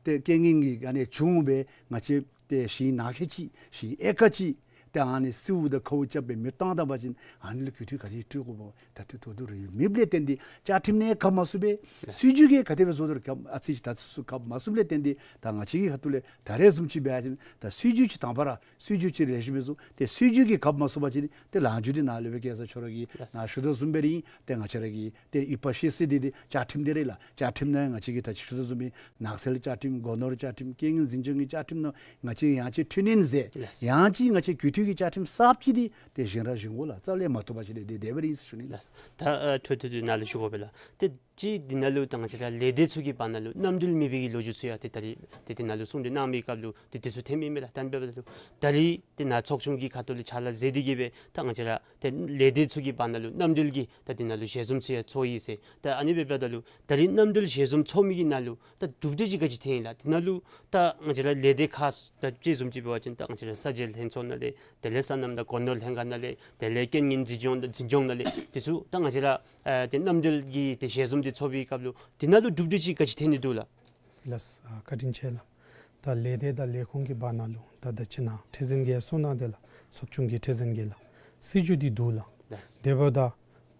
ཏེ་རྐྱེན་ངན་གྱིས་ཨ་ནི་བྱུང་སྦེ་ང་བཅས་ཏེ་ཞིང་ནང་འཁོད་ཅིག་ཞིང་ཨེ་ཀར་ཅིག་ཏེ་ཨ་ནི་སེརཝ་དང་ཁཝ་རྐྱབ་སྦེ་མེདཔ་བཏང་ད་པ་ཅིན་ཨ་ནི་ལུ་གྱོད་ཐུལ་ག་དེ་སྤྲོད་དགོཔ་ག། ད་ལྟོ་ཐོག་ཐོག་རི་རི་མེདཔ་ལས་བརྟེན་ཏེ་བཅའ་ཁྲིམས་ནང་གབ་མ་ཚུགས་པས། ལགས། སྲིད་བྱུས་ཀྱིས་ག་དེ་སྦེ་བཟོ་དོ་གབ་ཨ་ཙི་ཅིག་ད་ཚུ་གབ་མ་ཚུགསཔ་ལས་བརྟེན་ཏེ་ད་ང་བཅས་ཀྱི་ཁ་ཐུག་ལས་ད་རེས་བཟུམ་ཅིག་འབད་བ་ཅིན་ད་སྲིད་བྱུས་ཅིག་དང་པ་ར་སྲིད་བྱུས་ཅིག་ལེགས་ཤོམ་སྦེ་བཟོ། ཏེ་སྲིད་བྱུས་ཀྱིས་གབ་མ་ཚུགས་པ་ཅིན་ཏེ་ལངས་ཕྱོགས་འདི་ནཱ་ལས་སྦེ་སྐལ་བཟང་ཁྱོད་ར་གིས་ལགས། ནཱ་ཞུ་དོ་བཟུམ་སྦེ་ར་ཨིན། ཏེ་ང་བཅས་ར་གི་ཏེ་ཡིག་པ་ཤེས་སའི་འདི་འདི་བཅའ་ཁྲིམས་འདི་རེད་ལགས། བཅའ་ཁྲིམས་ནང་ང་བཅས་ཀྱི་ད་ཅི་ཞུ་དོ་བཟུམ་སྦེ་ནགས་ཚལ་བཅའ་ཁྲིམས་སྒོ་ནོར་བཅའ་ཁྲིམས་རྐྱེན་ངན་འཛིན་སྐྱོང་གི་བཅའ་ཁྲིམས་ནང་ང་བཅས་ཡང་ཅིན་འཕྲི་སྣོན་མཛད། ལགས། ཡང་ཅིན་ང་བཅས་གྱོད་ཐུལ་གྱི་བཅའ་ཁྲིམས་གསརཔ་ཅིག་འདི་ཏེ་བཞེངས་ར་བཞེངས་དགོ་ལགས། རྩ་ལས་མ་བཏུབ་པ་ཅིན་ཏེ་དེ་སྦེ་ར་ཨིན་ཟེར་ཞུ་ནི་ལགས། ལགས། ད་ཨ་འཕྲོ་མཐུད་དེ་ནཱ་ལུ་ཞུ་དགོ་པས་ལགས། ཏེ་ཅིག་འདི་ནང་ལུ་ད་ང་བཅས་ར་ལས་སྡེ་ཚུ་གི་བར་ན་ལུ་རྣམ་འགྲུལ་མེད་པའི་གི་ལོ་རྒྱུས་ཚུ་ཡང་ཏེ་ད་རིས་ཏེ་འདི་ནང་ལུ་གསུང་གྲོས་གནང་བའི་སྐབས་ལུ་ཏེ་དེ་ཚུ་ཐོན་མི་མས་ལགས། ད་ཨ་ནི་འབདཝ་ད་ལུ་ད་རིས་ཏེ་ནཱ་ཚོགས་ཆུང་གི་ཁ་ཐུག་ལས་ཕྱག་ལཱ་མཛད་དེ་གི་སྦེ་ད་ང་བཅས་ར་ཏེ་ལས་སྡེ་ཚུ་གི་བར་ན་ལུ་རྣམ་འགྲུལ་གྱི་ད་འདི་ནང་ལུ་ཞལ་འཛོམས་ཚུ་ཡང་ཚོགས་ཡི་ཟེར། ད་ཨ་ནི་འབདཝ་ད་ལུ་ད་རིས་རྣམ་འགྲུལ་ཞལ་འཛོམས་ཚོགས་མི་གི་ནང་ལུ་ད་གྲུབ་འབྲས་ཅིག་ག་ཅི་ཐོན་ཡི་ལགས། འདི་ནང་ལུ་ད་ང་བཅས་ར་ལས་སྡེ་ཁག་ད་ཅི་བཟུམ་ཅིག་འབད་བ་ཅིན་ད་ང་བཅས་ར་ས་འཇལ་ལྷན་ཚོགས་ནང་ལས་དེ་ལས་སོ་ནམ་དང་སྒོ་ནོར་ལྷན་ཁག་ནང་ལས་དེ་ལས་རྐྱེན་ངན་འཛིན་སྐྱོང་དང་འཛིན་སྐྱོང་ནང་ལས་དེ་ཚུ་ད་ང་བཅས་ར་ཨ་ཏེ་རྣམ་འགྲུལ་གྱི་ཏེ་ཞལ་འཛོམས་འདི་ཚོགས་པའི་སྐབས་ལུ་འདི་ནང་ལུ་གྲུབ་འབྲས་ཅིག་ག་ཅི་ཐོན་ནི་འདུག་ལགས། ལགས། ཨ་བཀའ་དྲིན་ཆེ་ལགས། ད་ལས་སྡེ་དང་ལས་ཁུངས་ཀྱི་བར་ན་ལུ་ད་ད་ཅི་ནཱ་ཁྲི་འཛིན་གྱིས་གསུངས་གནང་དེ་ལགས། ཚོགས་ཆུང་གི་ཁྲི་འཛིན་གྱིས་ལགས། སྲིད་བྱུས་འདི་འདུག་ལགས། ལགས། དེ་འབདཝ་ད་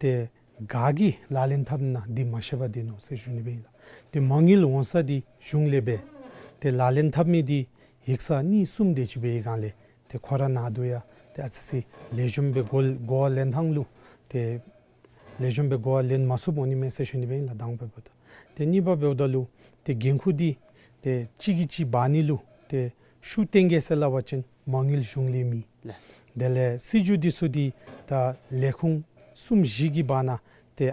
ཏེ་ག་གིས་ལག་ལེན་འཐབ་ན་འདི་མ་ཤེས་པར་སྡོད་ནུག་ཟེར་ཞུ་ནི་སྦེ་ཨིན་ལགས། ཏེ་མ་དངུལ་འོང་ས་འདི་གཞུང་ལས་འབད། ཏེ་ལག་ལེན་འཐབ་མི་འདི་ཡིག་ཚང་གཉིས་གསུམ་དེ་ཅིག་འབད་བའི་སྒང་ལས་ཏེ་ཁོ་ར་ནང་དུ་ཡང་ཏེ་ཨ་ཙི་ཅིག་ལེགས་ཤོམ་སྦེ་གོ་གོ་བ་ལེན་ཐངས་ལུ་ཏེ་ལེགས་ཤོམ་སྦེ་གོ་བ་ལེན་མ་ཚུགསཔ་འོང་ནི་མས་ཟེར་ཞུ་ནི་སྦེ་ཨིན་ལགས། དང་པ་འབདཝ་ད། ཏེ་གཉིས་པ་འབདཝ་ད་ལུ་ཏེ་འགན་ཁུར་འདི་ཏེ་གཅིག་གིས་གཅིག་འབག་ནི་ལུ་ཏེ་ཤུགས་བཏོན་གེ་ཟེར་སླབ་པ་ཅིན་མ་དངུལ་གཞུང་ལས་མེད། ལགས། དེ་ལས་སྲིད་བྱུས་འདི་ཚུ་འདི་ད་ལས་ཁུངས་གསུམ་བཞི་གི་བར་ན་ཏེ་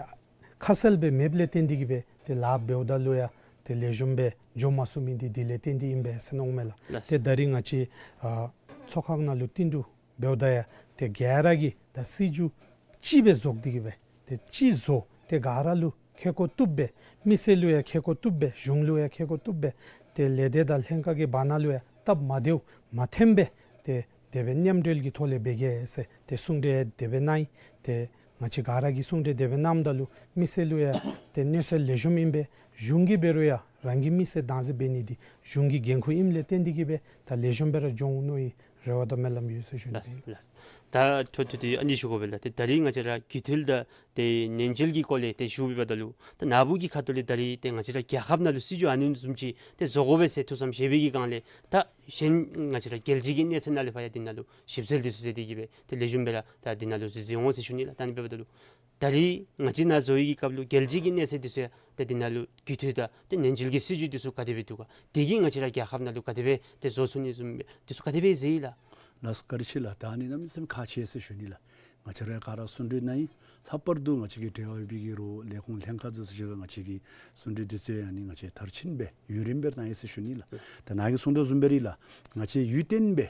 ཁ་གསལ་སྦེ་མེདཔ་ལས་བརྟེན་ཏེ་གི་སྦེ་ཏེ་ལཱ་འབདཝ་ད་ལུ་ཡང་ཏེ་ལེགས་ཤོམ་སྦེ་འགྱོ་མ་ཚུགས་མི་འདི་འདི་ལས་བརྟེན་ཏེ་ཨིན་པས་ཟེར་མནོཝ་མས་ལགས། ལགས། ཏེ་ད་རིས་ང་བཅས་ཨ་ཚོགས་ཁང་ནང་ལུ་བསྟུན་གྲོས་འབདཝ་ད་ཡང་ཏེ་ག་ར་གིས་ད་སྲིད་བྱུས་གཅིག་སྦེ་བཟོ་སྟེ་གི་སྦེ་ཏེ་གཅིག་བཟོ་སྟེ་ག་ར་ལུ་ཁེ་ཀོ་བཏུབ་སྦེ་མི་སེར་ལུ་ཡང་ཁེ་ཀོ་བཏུབ་སྦེ་གཞུང་ལུ་ཡང་ཁེ་ཀོ་བཏུབ་སྦེ་ཏེ་ལས་སྡེ་དང་ལྷན་ཁག་གི་བར་ན་ལུ་ཡང་སྟབས་མ་བདེཝ་མ་ཐོན་སྦེ་ཏེ་དེ་སྦེ་མཉམ་འབྲེལ་གྱི་ཐོག་ལས་འབད་གེ་ཟེར་ཏེ་གསུང་གྲོས་དེ་སྦེ་གནང་ཡི། ཏེ་ ང་བཅས་ག་ར་གིས་གསུང་གྲོས་དེ་སྦེ་གནངམ་ད་ལུ་མི་སེར་ལུ་ཡང་ཏེ་གནོད་འཚེ་ལེགས་ཤོམ་ཨིན་པས། གཞུང་གིས་འབད་རུང་ཡང་རང་གི་མི་སེར་བདག་འཛིན་འབད་ནི་འདི་གཞུང་གི་འགན་ཁུར་ཨིནམ་ལས་བརྟེན་ཏེ་གིས་སྦེ་ད་ལེགས་ཤོམ་སྦེ་ར་འགྱོ་འོང་མནོ་བའི་རེ་བ་དང་སྨོན་ལམ་ཡོད་ཟེར་ཞུ་ནི་ལགས། ལགས། ད་ཐུང་ཐུང་ཏེ་ཨ་ནི་ཞུ་དགོ་པས་ལགས། ཏེ་ད་རིས་ང་བཅས་ར་རྒུད་འཐུས་དང་ཏེ་ཉེན་བཅོལ་གྱི་སྐོར་ལས་ཏེ་ཞུ་བའི་བར་ན་ལུ་ད་ནཱ་བུ་གི་ཁ་ཐུག་ལས་ད་རིས་ཏེ་ང་བཅས་ར་རྒྱལ་ཁབ་ནང་ལུ་སྲིད་བྱུས་ཨ་ནི་བཟུམ་ཅིག་ཏེ་བཟོ་དགོ་པས་ཟེར་ཐུགས་བསམ་བཞེས་པའི་གི་སྒང་ལས་ད་གཞན་ང་བཅས་ར་རྒྱལ་སྤྱི་གི་གནས་ཚད་ནང་ལས་ཕར་ཡང་འདི་ནང་ལུ་ཞིབ་འཚོལ་འདི་ཚུ་མཛད་དེ་གིས་སྦེ་ཏེ་ལེགས་ཤོམ་སྦེ་ར་ད་འདི་ནང་ལུ་གཟིགས་གཟིགས་འོང་ཟེར་ཞུ་ནི་ལགས། ད་ཨ་ནི་འབདཝ་ད་ལུ་ད་རིས་ང་བཅས་ནཱ་བཟོ་བའི་གི་སྐབས་ལུ་རྒྱལ་སྤྱི་གི་གནས་ཚད་འདི་ཚུ་ཡང་ཏེ་འདི་ནང་ལུ་རྒུད་འཐུས་དང་ཏེ་ཉེན་བཅོལ་གྱི་སྲིད་བྱུས་འདི་ཚུ་ག་དེ་སྦེ་འདུག་ག། དེ་གིས་ང་བཅས་ར་རྒྱལ་ཁབ་ནང་ལུ་ག་དེ་སྦེ་ཏེ་བཟོ་ཚུགས་ནི་བཟུམ་སྦེ་འདི་ཚུ་ག་དེ་སྦེ་གཟིགས་ཡི་ལགས། ལགས་སོ། བཀའ་དྲིན་ཆེ་ལགས། ད་ཨ་ནི་གནམ་མེད་ས་མེད་ཁག་ཆེ་ཟེར་ཞུ་ནི་ལགས། ང་བཅས་ར་ག་ར་གསུང་གྲོས་གནང་ཡི། ལྷག་པར་དུ་ང་བཅས་ཀྱི་འབྲེལ་བ་ཡོད་པའི་གི་རོགས་ལས་ཁུངས་ལྷན་ཁག་ཚུ་ཟེར་ང་བཅས་ཀྱི་གསུང་གྲོས་འདི་ཚུ་ཡང་ཨ་ནི་ང་བཅས་མཐར་ཕྱིན་སྦེ་ཡུན་རིངམོ་སྦེ་གནང་ཡི་ཟེར་ཞུ་ནི་ལགས། ད་ནཱ་གིས་གསུང་དོ་བཟུམ་སྦེ་ར་ལགས། ང་བཅས་ཡུན་བརྟན་སྦེ་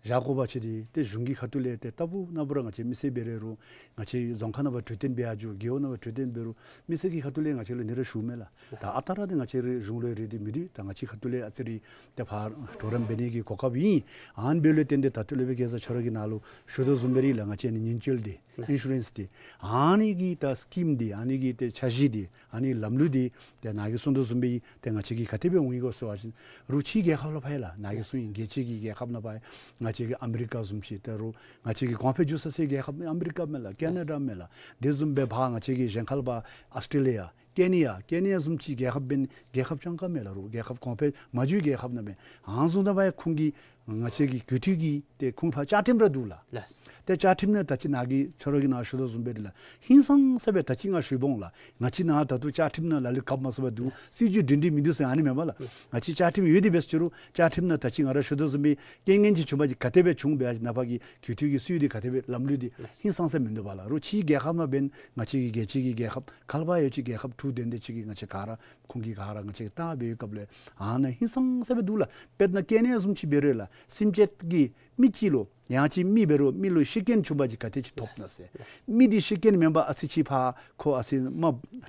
བཞག་དགོ་པ་ཅིན་འདི་ཏེ་གཞུང་གི་ཁ་ཐུག་ལས་ཏེ་ལྟ་བུ་ན་བུ་ར་ང་བཅས་མི་སེར་འབད་རུང་རོགས་ང་བཅས་རྫོང་ཁག་ནང་ཕར་འཕྲོད་བསྟེན་འབད་ཡར་འགྱོ་རྒེད་འོག་ནང་ཕར་འཕྲོད་བསྟེན་འབད་རུང་མི་སེར་གྱི་ཁ་ཐུག་ལས་ང་བཅས་ལུ་ཨ་ནི་ར་ཞུཝ་མས་ལགས། ད་ཨ་རྟག་ར་ཏེ་ང་བཅས་རའི་གཞུང་ལུ་རེ་འདི་མི་འདུག། ད་ང་བཅས་ཁ་ཐུག་ལས་ཨ་ཙི་རེ་ཏེ་ཕར་གྲོགས་རམ་འབད་ནི་གི་གོ་སྐབས་ཨིན། ཨ་ནི་འབདཝ་ལས་བརྟེན་ཏེ་ད་ལྟོ་ལས་སྦེ་གེ་སར་ཁྱོད་ར་གིས་ནཱ་ལུ་ཞུ་དོ་བཟུམ་སྦེ་ར་ལགས། ང་བཅས་ཨ་ནི་ཉེན་བཅོལ་འདི་ཨིན་ཤུ་རེནསི་འདི་ཨ་ནི་གི་ད་སི་ཀིམ་འདི་ཨ་ནི་གི་ཏེ་འཆར་གཞི་འདི་ཨ་ནི་ལམ་ལུགས་འདི་ཏེ་ནཱ་གིས་གསུང་དོ་བཟུམ་སྦེ་ཏེ་ང་བཅས་ཀྱིས་ག་དེ་སྦེ་འོང་ཡི་གོ་ཟེར་བ་ཅིན་རོགས་ཕྱིའི་རྒྱལ་ཁབ་ལུ་ཕར་ཡང་ལགས། ནཱ་གིས་གསུངས་ཡི། རྒྱལ་སྤྱི་གི་རྒྱལ་ཁབ་ནང་ཕར་ཡང་ང་བཅས་ཀྱི་ཨ་མི་རི་ཀ་བཟུམ་ཅིག་ཏེ་རོགས་ང་བཅས་ཀྱི་གོང་འཕེལ་འགྱོ་ས་ཟེར་རྒྱལ་ཁབ་ཨ་མི་རི་ཀ་མས་ལགས། ཀེ་ན་ཌ་མས་ལགས། དེ་བཟུམ་སྦེ་ཕར་ང་བཅས་ཀྱི་གཞན་ཁ་ལུ་ཕར་ཨོསི་ཊྲེ་ལི་ཡ་ཀེ་ནི་ཡ་ཀེ་ནི་ཡ་བཟུམ་ཅིག་རྒྱལ་ཁབ་འབདན་རྒྱལ་ཁབ་སྤྱང་ཀ་མས་ལགས། རོགས་རྒྱལ་ཁབ་གོང་འཕེལ་མ་འགྱོ་རྒྱལ་ཁབ་ནང་མས། ཨ་ནི་བཟུམ་ད་ཕར་ཡང་ཁོང་གིས་ང་བཅས་ཀྱི་རྒུད་འཐུས་ཀྱི་ཏེ་ཁོང་ཕར་བཅའ་ཁྲིམས་ར་འདུག་ལགས། ལགས། ཏེ་བཅའ་ཁྲིམས་ནང་ད་ཅི་ནཱ་གིས་ཁྱོད་ར་གིས་ནཱ་ཞུ་དོ་བཟུམ་སྦེ་ར་ལགས། ཧིང་སངས་ས་སྦེ་ད་ཅི་ང་ཞུ་འོང་ལགས། ང་བཅས་ནཱ་ད་ལྟོ་བཅའ་ཁྲིམས་ནང་ལ་ལུ་གབ་མ་ཚུགས་པར་འདུག། ལགས། སྲིད་བྱུས་སྒྲིང་སྒྲིང་མིན་འདུག་ཟེར་ཨ་ནི་མེན་པ་ལགས། ལགས། ང་བཅས་བཅའ་ཁྲིམས་ཡོད་དེ་འབད་ཟེར་རུང་བཅའ་ཁྲིམས་ནང་ད་ཅི་ང་ར་ཞུ་དོ་བཟུམ་སྦེ་རྐྱེན་ངན་ཅིག་བྱུང་པ་ཅིན་ག་དེ་སྦེ་བྱུང་པས་ཟེར་ནཱ་ཕར་གྱི་རྒུད་འཐུས་ཀྱི་སྲིད་བྱུས་འདི་ག་དེ་སྦེ་ལམ་ལུགས་འདི་ཧིང་སངས་ས་མིན་འདུག་པ་ལགས། རོགས་ཕྱིའི་རྒྱལ་ཁབ་ནང་འབདན་ང་བཅས་ཀྱི་རྒྱལ་སྤྱི་གི་རྒྱལ་ཁབ་ཁ་ལས་ཕར་ཡང་ཅིག་རྒྱལ་ཁབ་དྲུག་དོན་དེ་ཅིག་གིས་ང་བཅས་ག་ར་ཁོང་གིས་ག་ར་ང་བཅས་ལྟ་བའི་སྐབས་ལས་ཨ་ནཱ་ཧིང་སངས་ས་སྦེ་འདུག་ལགས། དཔེར་ན་ཀེ་ནི་ཡ་བཟུམ་ཅིག་འབད་རུང་ལགས། སེམས་ཅན་གྱི་མི་གཅིག་ལུ་ཡང་ཅིན་མི་འབད་རུང་མི་ལུ་ཤི་རྐྱེན་བྱུང་པ་ཅིན་ག་དེ་ཅིག་ཐོབ་ན་ཟེར། ལགས། མི་འདི་ཤི་རྐྱེན་མེན་པར་ཨ་ཙི་ཅིག་ཕར་ཁོ་ཨ་ཙི་མ་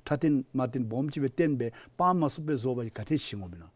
ཁྲག་ལྡན་མ་ལྡན་སྦོམ་ཅིག་སྦེ་བཏོན་སྦེ་སྤང་མ་ཚུགས་པར་བཟོ་བ་ཅིན་ག་དེ་ཅིག་འོང་མི་ནོ།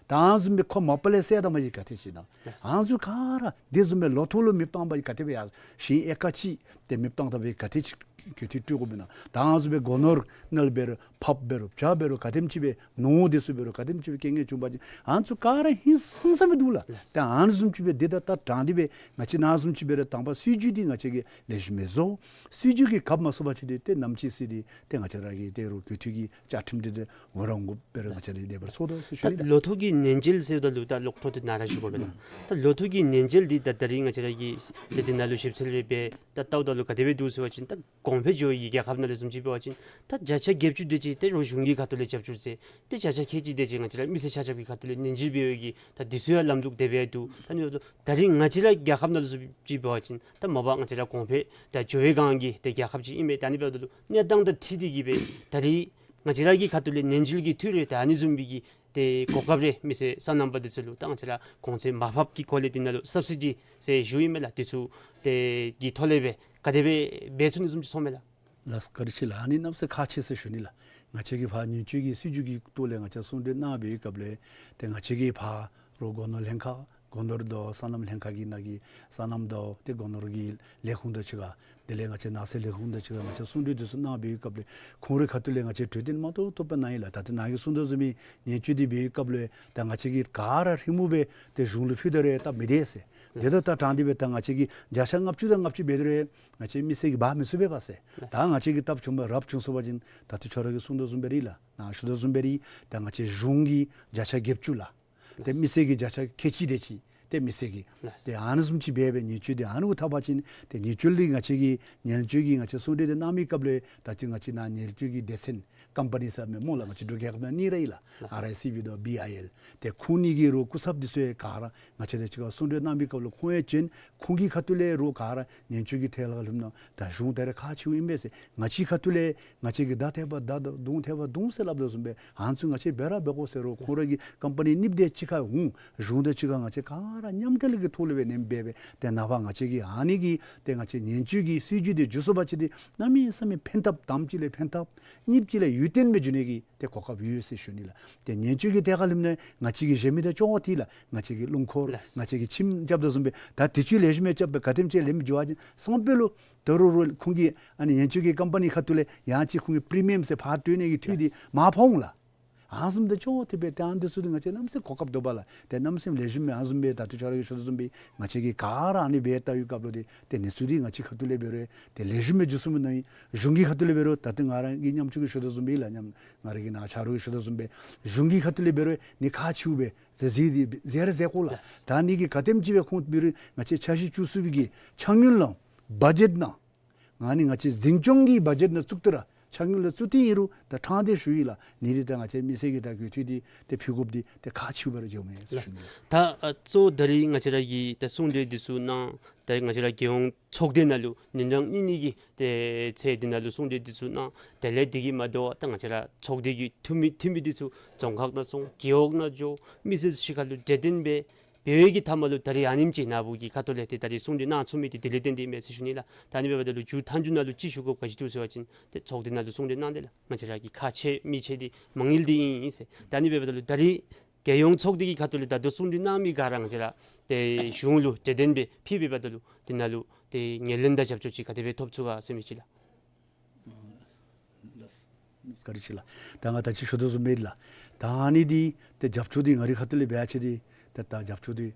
ད་ཨ་ནི་བཟུམ་སྦེ་ཁོ་མ་པ་ལས་བསད་བཏང་པ་ཅིན་ག་དེ་ཅིག་ནོ། ལགས། ཨ་ནི་བཟུམ་ག་ར་དེ་བཟུམ་སྦེ་ལོ་ཐོག་ལུ་མེདཔ་བཏང་པ་ཅིན་ག་དེ་སྦེ་ཡར་ཞིང་ཨེ་ཀར་གཅིག་ཏེ་མེདཔ་བཏང་ད་པ་ཅིན་ག་དེ་ཅིག་གི་དེ་སྤྲོད་དགོ་མི་ནོ། ད་ཨ་ནི་བཟུམ་སྦེ་སྒོ་ནོར་ནལ་འབད་རུང་ཕགཔ་འབད་རུང་བྱ་འབད་རུང་ག་དེམ་ཅིག་སྦེ་ནོར་དེ་ཚུ་འབད་རུང་ག་དེམ་ཅིག་སྦེ་རྐྱེན་ངན་བྱུང་པ་ཅིན་ཨ་ནི་ཚུ་ག་ར་ཧིང་སངས་ས་མི་འདུག་ལགས། ལགས། ད་ཨ་ནི་བཟུམ་ཅིག་སྦེ་དེ་ད་ད་དྲང་སྟེ་སྦེ་ང་བཅས་ནཱ་བཟུམ་ཅིག་འབད་རུང་དང་པ་སྲིད་བྱུས་འདི་ང་བཅས་ཀྱིས་ལེགས་ཤོམ་སྦེ་བཟོ། སྲིད་བྱུས་ཀྱིས་གབ་མ་ཚུགས་པ་ཅིན་ཏེ་ཏེ་ནམ་ཅིག་སྲིད་འདི་ཏེ་ང་བཅས་ར་གི་ཏེ་རོགས་རྒུད་འཐུས་ཀྱི་བཅའ་ཁྲིམས་འདི་ཏེ་འོང་ར་འོང་དགོ་པས་ར་ང་བཅས་ར་ལས་འབད་ར་ཚོར་དོ་ཟེར་ཞུ་ནི་ལགས། ད་ལོ་ཐོག་གི་ཉེན་བཅོལ་ཟེརཝ་ད་ལུ་ད་ལོག་ཐོག་ཏེ་ནཱ་ར་ཞུ་དགོ་པས་ལགས། ད་ལོ་ཐོག་གི་ཉེན་བཅོལ་འདི་ད་ད་རིས་ང་བཅས་ར་གིས་ཏེ་འདི་ནང་ལུ་ཞིབ་འཚོལ་རེ་འབད་ད་བལྟཝ་ད་ལུ་ག་དེ་སྦེ་འདུག་ཟེར་བ་ཅིན་ད་གོང་འཕེལ་འགྱོ་བའི་རྒྱལ་ཁབ་ནང་ལུ་བཟུམ་ཅིག་འབད་བ་ཅིན་ད་བརྒྱ་ཆ་བརྒྱད་ཅུ་དེ་ཅིག་ཏེ་རོགས་གཞུང་གི་ཁ་ཐུག་ལས་རྒྱབ་སྐྱོར་མཛད། ཏེ་བརྒྱ་ཆ་ཁལ་གཅིག་དེ་ཅིག་ང་བཅས་ར་མི་སེར་ཆ་ཁྱབ་ཀྱི་ཁ་ཐུག་ལས་ཉེན་བཅོལ་འབད་བའི་གི་ད་འདི་ཚུ་ཡང་ལམ་ལུགས་དེ་སྦེ་འདུག། ད་ནི་ད་རིས་ང་བཅས་ར་རྒྱལ་ཁབ་ནང་ལུ་བཟུམ་ཅིག་འབད་བ་ཅིན་ད་མ་པ་ང་བཅས་ར་གོང་འཕེལ་ད་འགྱོ་བའི་སྒང་གི་ཏེ་རྒྱལ་ཁབ་ཅིག་ཨིན་མས། ད་ནི་འབདཝ་ད་ལུ་གནས་སྟངས་དང་འཁྲིལ་ཏེ་གིས་སྦེ་ད་རིས་ང་བཅས་ར་གི་ཁ་ཐུག་ལས་ཉེན་བཅོལ་གྱི་འཐུས་རེ་ད་ཨ་ནི་བཟུམ་མའི་གི་ཏེ་གོ་སྐབས་རེ་མི་སེར་སོ་ནམ་པ་འདི་ཚུ་ལུ་ད་ང་བཅས་ར་གོང་ཚད་མར་ཕབ་ཀྱི་སྐོར་ལས་འདི་ནང་ལུ་སབ་སི་ཌི་ཟེར་ཞུཝ་ཨིན་མས་ལགས། འདི་ཚུ་ཏེ་གི་ཐོག་ལས་སྦེ་ག་དེ་སྦེ་འབད་ཚུགས་ནི་བཟུམ་ཅིག་ཚོར་མས་ལགས། ལགས་སོ། བཀའ་དྲིན་ཆེ་ལགས། ཨ་ནི་གནམ་མེད་ས་མེད་ཁག་ཆེ་ཟེར་ཞུ་ནི་ལགས། ང་བཅས་ཀྱིས་ཕར་ཉེན་བཅོལ་གྱི་སྲིད་བྱུས་ཀྱི་ཐོག་ལས་ང་བཅས་གསུང་གྲོས་གནང་བའི་སྐབས་ལས་ཏེ་ང་བཅས་ཀྱིས་ཕར་རོགས་སྒོ་ནོར་ལྷན་ཁག་སྒོ་ནོར་དང་སོ་ནམ་ལྷན་ཁག་གི་ནང་གི་སོ་ནམ་དང་ཏེ་སྒོ་ནོར་གྱི་ལས་ཁུངས་དང་གཅིག་ཁར་དེ་ལས་ང་བཅས་ནགས་ཚལ་ལས་ཁུངས་དང་གཅིག་ཁར་ང་བཅས་གསུང་གྲོས་འདི་ཚུ་གནང་བའི་སྐབས་ལས་ཁོང་རའི་ཁ་ཐུག་ལས་ང་བཅས་གྲོས་བསྟུན་མ་ཐོབ་ཐོབ་སྦེ་གནང་ཡི་ལགས། ད་ལྟོ་ནཱ་གིས་གསུང་དོ་བཟུམ་སྦེ་ཉེན་བཅོལ་འདི་འབད་བའི་སྐབས་ལས་ད་ང་བཅས་ཀྱིས་ག་ར་ཧྲིལ་མོ་སྦེ་ཏེ་གཞུང་ལུ་ཕུལ་ད་རུང་ད་མི་བདེ་ཟེར། དེ་ད་ད་དྲང་སྟེ་སྦེ་ད་ང་བཅས་ཀྱིས་བརྒྱ་ཆ་ལྔ་བཅུ་དང་ལྔ་བཅུ་འབད་ད་རུང་ང་བཅས་མི་སེར་གྱིས་འབག་མི་ཚུགས་པས་པ་ཟེར། ད་ང་བཅས་ཀྱིས་སྟབས་བྱུང་བ་རབ་བྱུང་སོང་པ་ཅིན་ད་ལྟོ་ཁྱོད་ར་གིས་གསུང་དོ་བཟུམ་སྦེ་ར་ལགས། ནཱ་ཞུ་དོ་བཟུམ་སྦེ་ར་ད་ང་བཅས་གཞུང་གིས་བརྒྱ་ཆ་བརྒྱད་ཅུ་ལགས། ཏེ་མི་སེར་གྱིས་བརྒྱ་ཆ་ཁལ་གཅིག་དེ་ཅིག་ཏེ་མི་སེར་གྱིས། ལགས། ཏེ་ཨ་ནི་བཟུམ་ཅིག་འབད་སྦེ་ཉེན་བཅོལ་འདི་ཨ་ནི་གུ་འཐབ་པ་ཅིན་ཏེ་ཉེན་བཅོལ་འདི་ང་བཅས་ཀྱིས་ཉེན་བཅོལ་གྱི་ང་བཅས་གསུང་གྲོས་འདི་གནང་མི་སྐབས་ལས་ད་ཅི་ང་བཅས་ནཱ་ཉེན་བཅོལ་གྱི་སྡེ་ཚན་ཀམ་པ་ནི་ཟེར་མི་སྨོ་ལགས། ང་བཅས་འབྲུག་རྒྱལ་ཁབ་ནང་གཉིས་ར་ཡོད་ལགས། ལགས། ཨར་ཨའི་སི་བི་དང་བི་ཨའི་ཨེལ། ཏེ་ཁོང་གཉིས་ཀྱི་རོགས་སྐུ་ཚབ་འདི་ཚུ་ཡང་ག་ར་ང་བཅས་དང་གཅིག་ཁར་གསུང་གྲོས་གནང་མི་སྐབས་ལུ་ཁོང་ཡང་བྱོན། ཁོང་གི་ཁ་ཐུག་ལས་རོགས་ག་ར་ཉེན་བཅོལ་གྱི་ཐད་ལུ་ལྷོདཔ་ད་གཞུང་ད་རེས་ཁག་ཆེཝ་ཨིན་པས་ཟེར། ང་བཅས་ཁ་ཐུག་ལས་ང་བཅས་ཀྱིས་མདའ་ཐེབས་པ་མདའ་དང་མདུང་ཐེབས་པ་མདུང་ཟེར་སླབ་དོ་བཟུམ་སྦེ་ཨ་ནི་ཚུ་ང་བཅས་འབད་ར་འབད་དགོ་ཟེར་རོགས་ཁོང་ར་གི་ཀམ་པ་ནི་གཉིས་དེ་གཅིག་ཁར་འོང་། གཞུང་དང་གཅིག་ཁར་ང་བཅས་ག་ ར་མཉམ་འབྲེལ་གྱི་ཐོག་ལས་སྦེ་ནེམ་སྦེ་སྦེ་ཏེ་ནངས་པ་ང་བཅས་ཀྱིས་ཨ་ནི་གི་ཏེ་ང་བཅས་ཉེན་བཅོལ་གྱི་སྲིད་བྱུས་འདི་འགྱོ་ཚུགས་པ་ཅིན་འདི་གནམ་མེད་ས་མེད་ཕན་ཐབས་དང་པ་ཅིག་ལས་ཕན་ཐབས་གཉིས་པ་ཅིག་ལས་ཡུན་བརྟན་སྦེ་འགྱོ་ནི་གི་ཏེ་གོ་སྐབས་ཡོད་ཟེར་ཞུ་ནི་ལགས། ཏེ་ཉེན་བཅོལ་གྱི་ཐད་ཁར་ལྷོདཔ་ནང་ང་བཅས་ཀྱི་གཞན་མི་དང་ཅོག་འཐདཔ་ལགས། ང་བཅས་ཀྱི་རླུང་འཁོར་ལགས། ང་བཅས་ཀྱི་ཁྱིམ་རྐྱབ་དོ་བཟུམ་སྦེ་ད་དུས་ཚོད་ལེགས་ཤོམ་སྦེ་རྐྱབ་སྦེ་ག་དེམ་ཅིག་ལེན་འགྱོ་བ་ཅིན་སང་ཕོད་ལུ་ད་རུང་རུང་ཁོང་གི་ཨ་ནི་ཉེན་བཅོལ་གྱི་ཀམ་པ་ནི་ཁ་ཐུག་ལས་ཡང་ཅིན་ཁོང་གི་པི་རི་མི་ཡམ་ཟེར་ཕར་སྤྲོད་ནི་གི་འཐུས་འདི་ལགས། མར་ཕབ་འོང་ལགས། ཨ་ནི་བཟུམ་དང་ཅོག་འཐདཔ་སྦེ་ཏེ་ཨ་ནི་འདི་ཚུ་འདི་ང་བཅས་གནམ་མེད་ས་མེད་གོ་སྐབས་འདུག་པ་ལགས། ཏེ་གནམ་མེད་ས་མེད་ལེགས་ཤོམ་སྦེ་ཨ་ནི་བཟུམ་སྦེ་ད་ལྟོ་ཆ་རོགས་ཀྱིས་ཞུ་དོ་བཟུམ་སྦེ་ང་བཅས་ཀྱིས་ག་ར་ཨ་ནི་སྦེ་ལྟ་བའི་སྐབས་ལུ་ཏེ་ཏེ་ཨ་ནི་ཚུ་འདི་ང་བཅས་ཁ་ཐུག་ལས་འབད་རུང་ཏེ་ལེགས་ཤོམ་སྦེ་འགྱོ་ཚུགས་མི་ནང་ཨིན། གཞུང་གི་ཁ་ཐུག་ལས་འབད་རུང་ད་ལྟོ་ང་ར་གི་མཉམ་ཆུང་གིས་ཞུ་དོ་བཟུམ་སྦེ་ལགས། མཉམ་ང་ར་གི་ནཱ་ཆ་རོགས་ཀྱིས་ཞུ་དོ་བཟུམ་སྦེ་གཞུང་གི་ཁ་ཐུག་ལས་འབད་རུང་ཨ་ནི་ཁག་ཆེཝ་སྦེ་ཟེར་ཟེར་ཏེ་ཟེར་ར་ཟེར་དགོ་ལགས། ལགས། ད་ཨ་ནི་གིས་ག་དེམ་ཅིག་སྦེ་ཁོང་འབད་རུང་ང་བཅས་འཆར་གཞི་བཅུ་གསུམ་པའི་གི་ཆ་སྙོམས་ལམ་བ་ཇེཊ་ནང་ཨ་ནི་ང་བཅས་འཛིན་སྐྱོང་གི་བ་ཇེཊ་ནང་བཙུགས་ཏེ་ར་ཆ་སྙོམས་ལམ་བཙུགས་ཏེ་ཨིན་རུང་ད་ཕྲང་སྟེ་ཞུ་ཡི་ལགས། ཨ་ནི་འདི་ད་ང་བཅས་མི་སེར་གྱི་ད་གུས་འཐུས་འདི་ཏེ་ཕུལ་དགོཔ་འདི་ཏེ་ཁག་ཆེཝ་སྦེ་ར་འགྱོཝ་མས་ཟེར་ཞུ་ནི། ད་ཨ་གཙོ་བོ་ད་རིས་ང་བཅས་ར་གིས་ད་གསུང་གྲོས་འདི་ཚུ་གནང་། ད་རིས་ང་བཅས་ར་རྒྱལ་ཡོངས་ཚོགས་སྡེ་ནང་ལུ་ཉིན་གྲངས་གཉིས་གཉིས་ཀྱི་ཏེ་ཚེས་འདི་ནང་ལུ་གསུང་གྲོས་འདི་ཚུ་གནང་། དེ་ལས་འདི་གིས་མ་དོ་བར་ད་ང་བཅས་ར་ཚོགས་སྡེ་གི་འཐུས་མི་འཐུས་མི་འདི་ཚུ་རྫོང་ཁག་ནང་སོང་། རྒེད་འོག་ནང་འགྱོ། མི་སེར་ཚུ་གཅིག་ཁར་ལུ་གྲོས་བསྟུན་འབད་འབད་བའི་གི་མཐའ་མ་ལུ་ད་རིས་ཨ་ནེམ་ཅིག་ནཱ་བུ་གི་ཁ་ཐུག་ལས་ཏེ་ད་རིས་གསུང་གྲོས་གནང་ཚུགས་མི་འདི་དེ་ལས་བརྟེན་ཏེ་ཨིན་མས་ཟེར་ཞུ་ནི་ལགས། ད་ཨ་ནི་འབདཝ་ད་ལུ་མཇུག་མཐའ་མཇུག་ནང་ལུ་ཅིག་ཞུ་དགོཔ་ག་ཅི་འདུག་ཟེར་བ་ཅིན་ཏེ་ཚོགས་སྡེ་ནང་ལུ་གསུང་གྲོས་གནང་སྟེ་ལགས། ང་བཅས་ར་གི་ཁག་ཆེ་མི་ཆེ་འདི་མ་དངུལ་འདི་ཨིན་ཨིན་ཟེར། ད་ཨ་ནི་འབདཝ་ད་ལུ་ད་རིས་རྒྱལ་ཡོངས་ཚོགས་སྡེ་གི་ཁ་ཐུག་ལས་ད་ལྟོ་གསུང་གྲོས་གནང་མི་ག་ར་ང་བཅས་ར་ཏེ་གཞུང་ལུ་གྲོས་བསྟུན་འབད་ཕུལ་བའི་འབདཝ་ད་ལུ་དེ་ནང་ལུ་ཏེ་ངོས་ལེན་དང་རྒྱབ་སྐྱོར་ཅིག་ག་དེ་སྦེ་ཐོབ་ཚུགས་ག་ཟེར་མི་ཅིག་ལགས། ལགས། བཀའ་དྲིན་ཆེ་ལགས། ད་ང་ད་ཅི་ཞུ་དོ་བཟུམ་སྦེ་ལགས། ད་ཨ་ནི་འདི་ཏེ་རྒྱབ་སྐྱོར་འདི་ང་རའི་ཁ་ཐུག་ལས་འབད་ཡ་ཅིན་འདི་ཏེ་ད་རྒྱབ་སྐྱོར་འདི་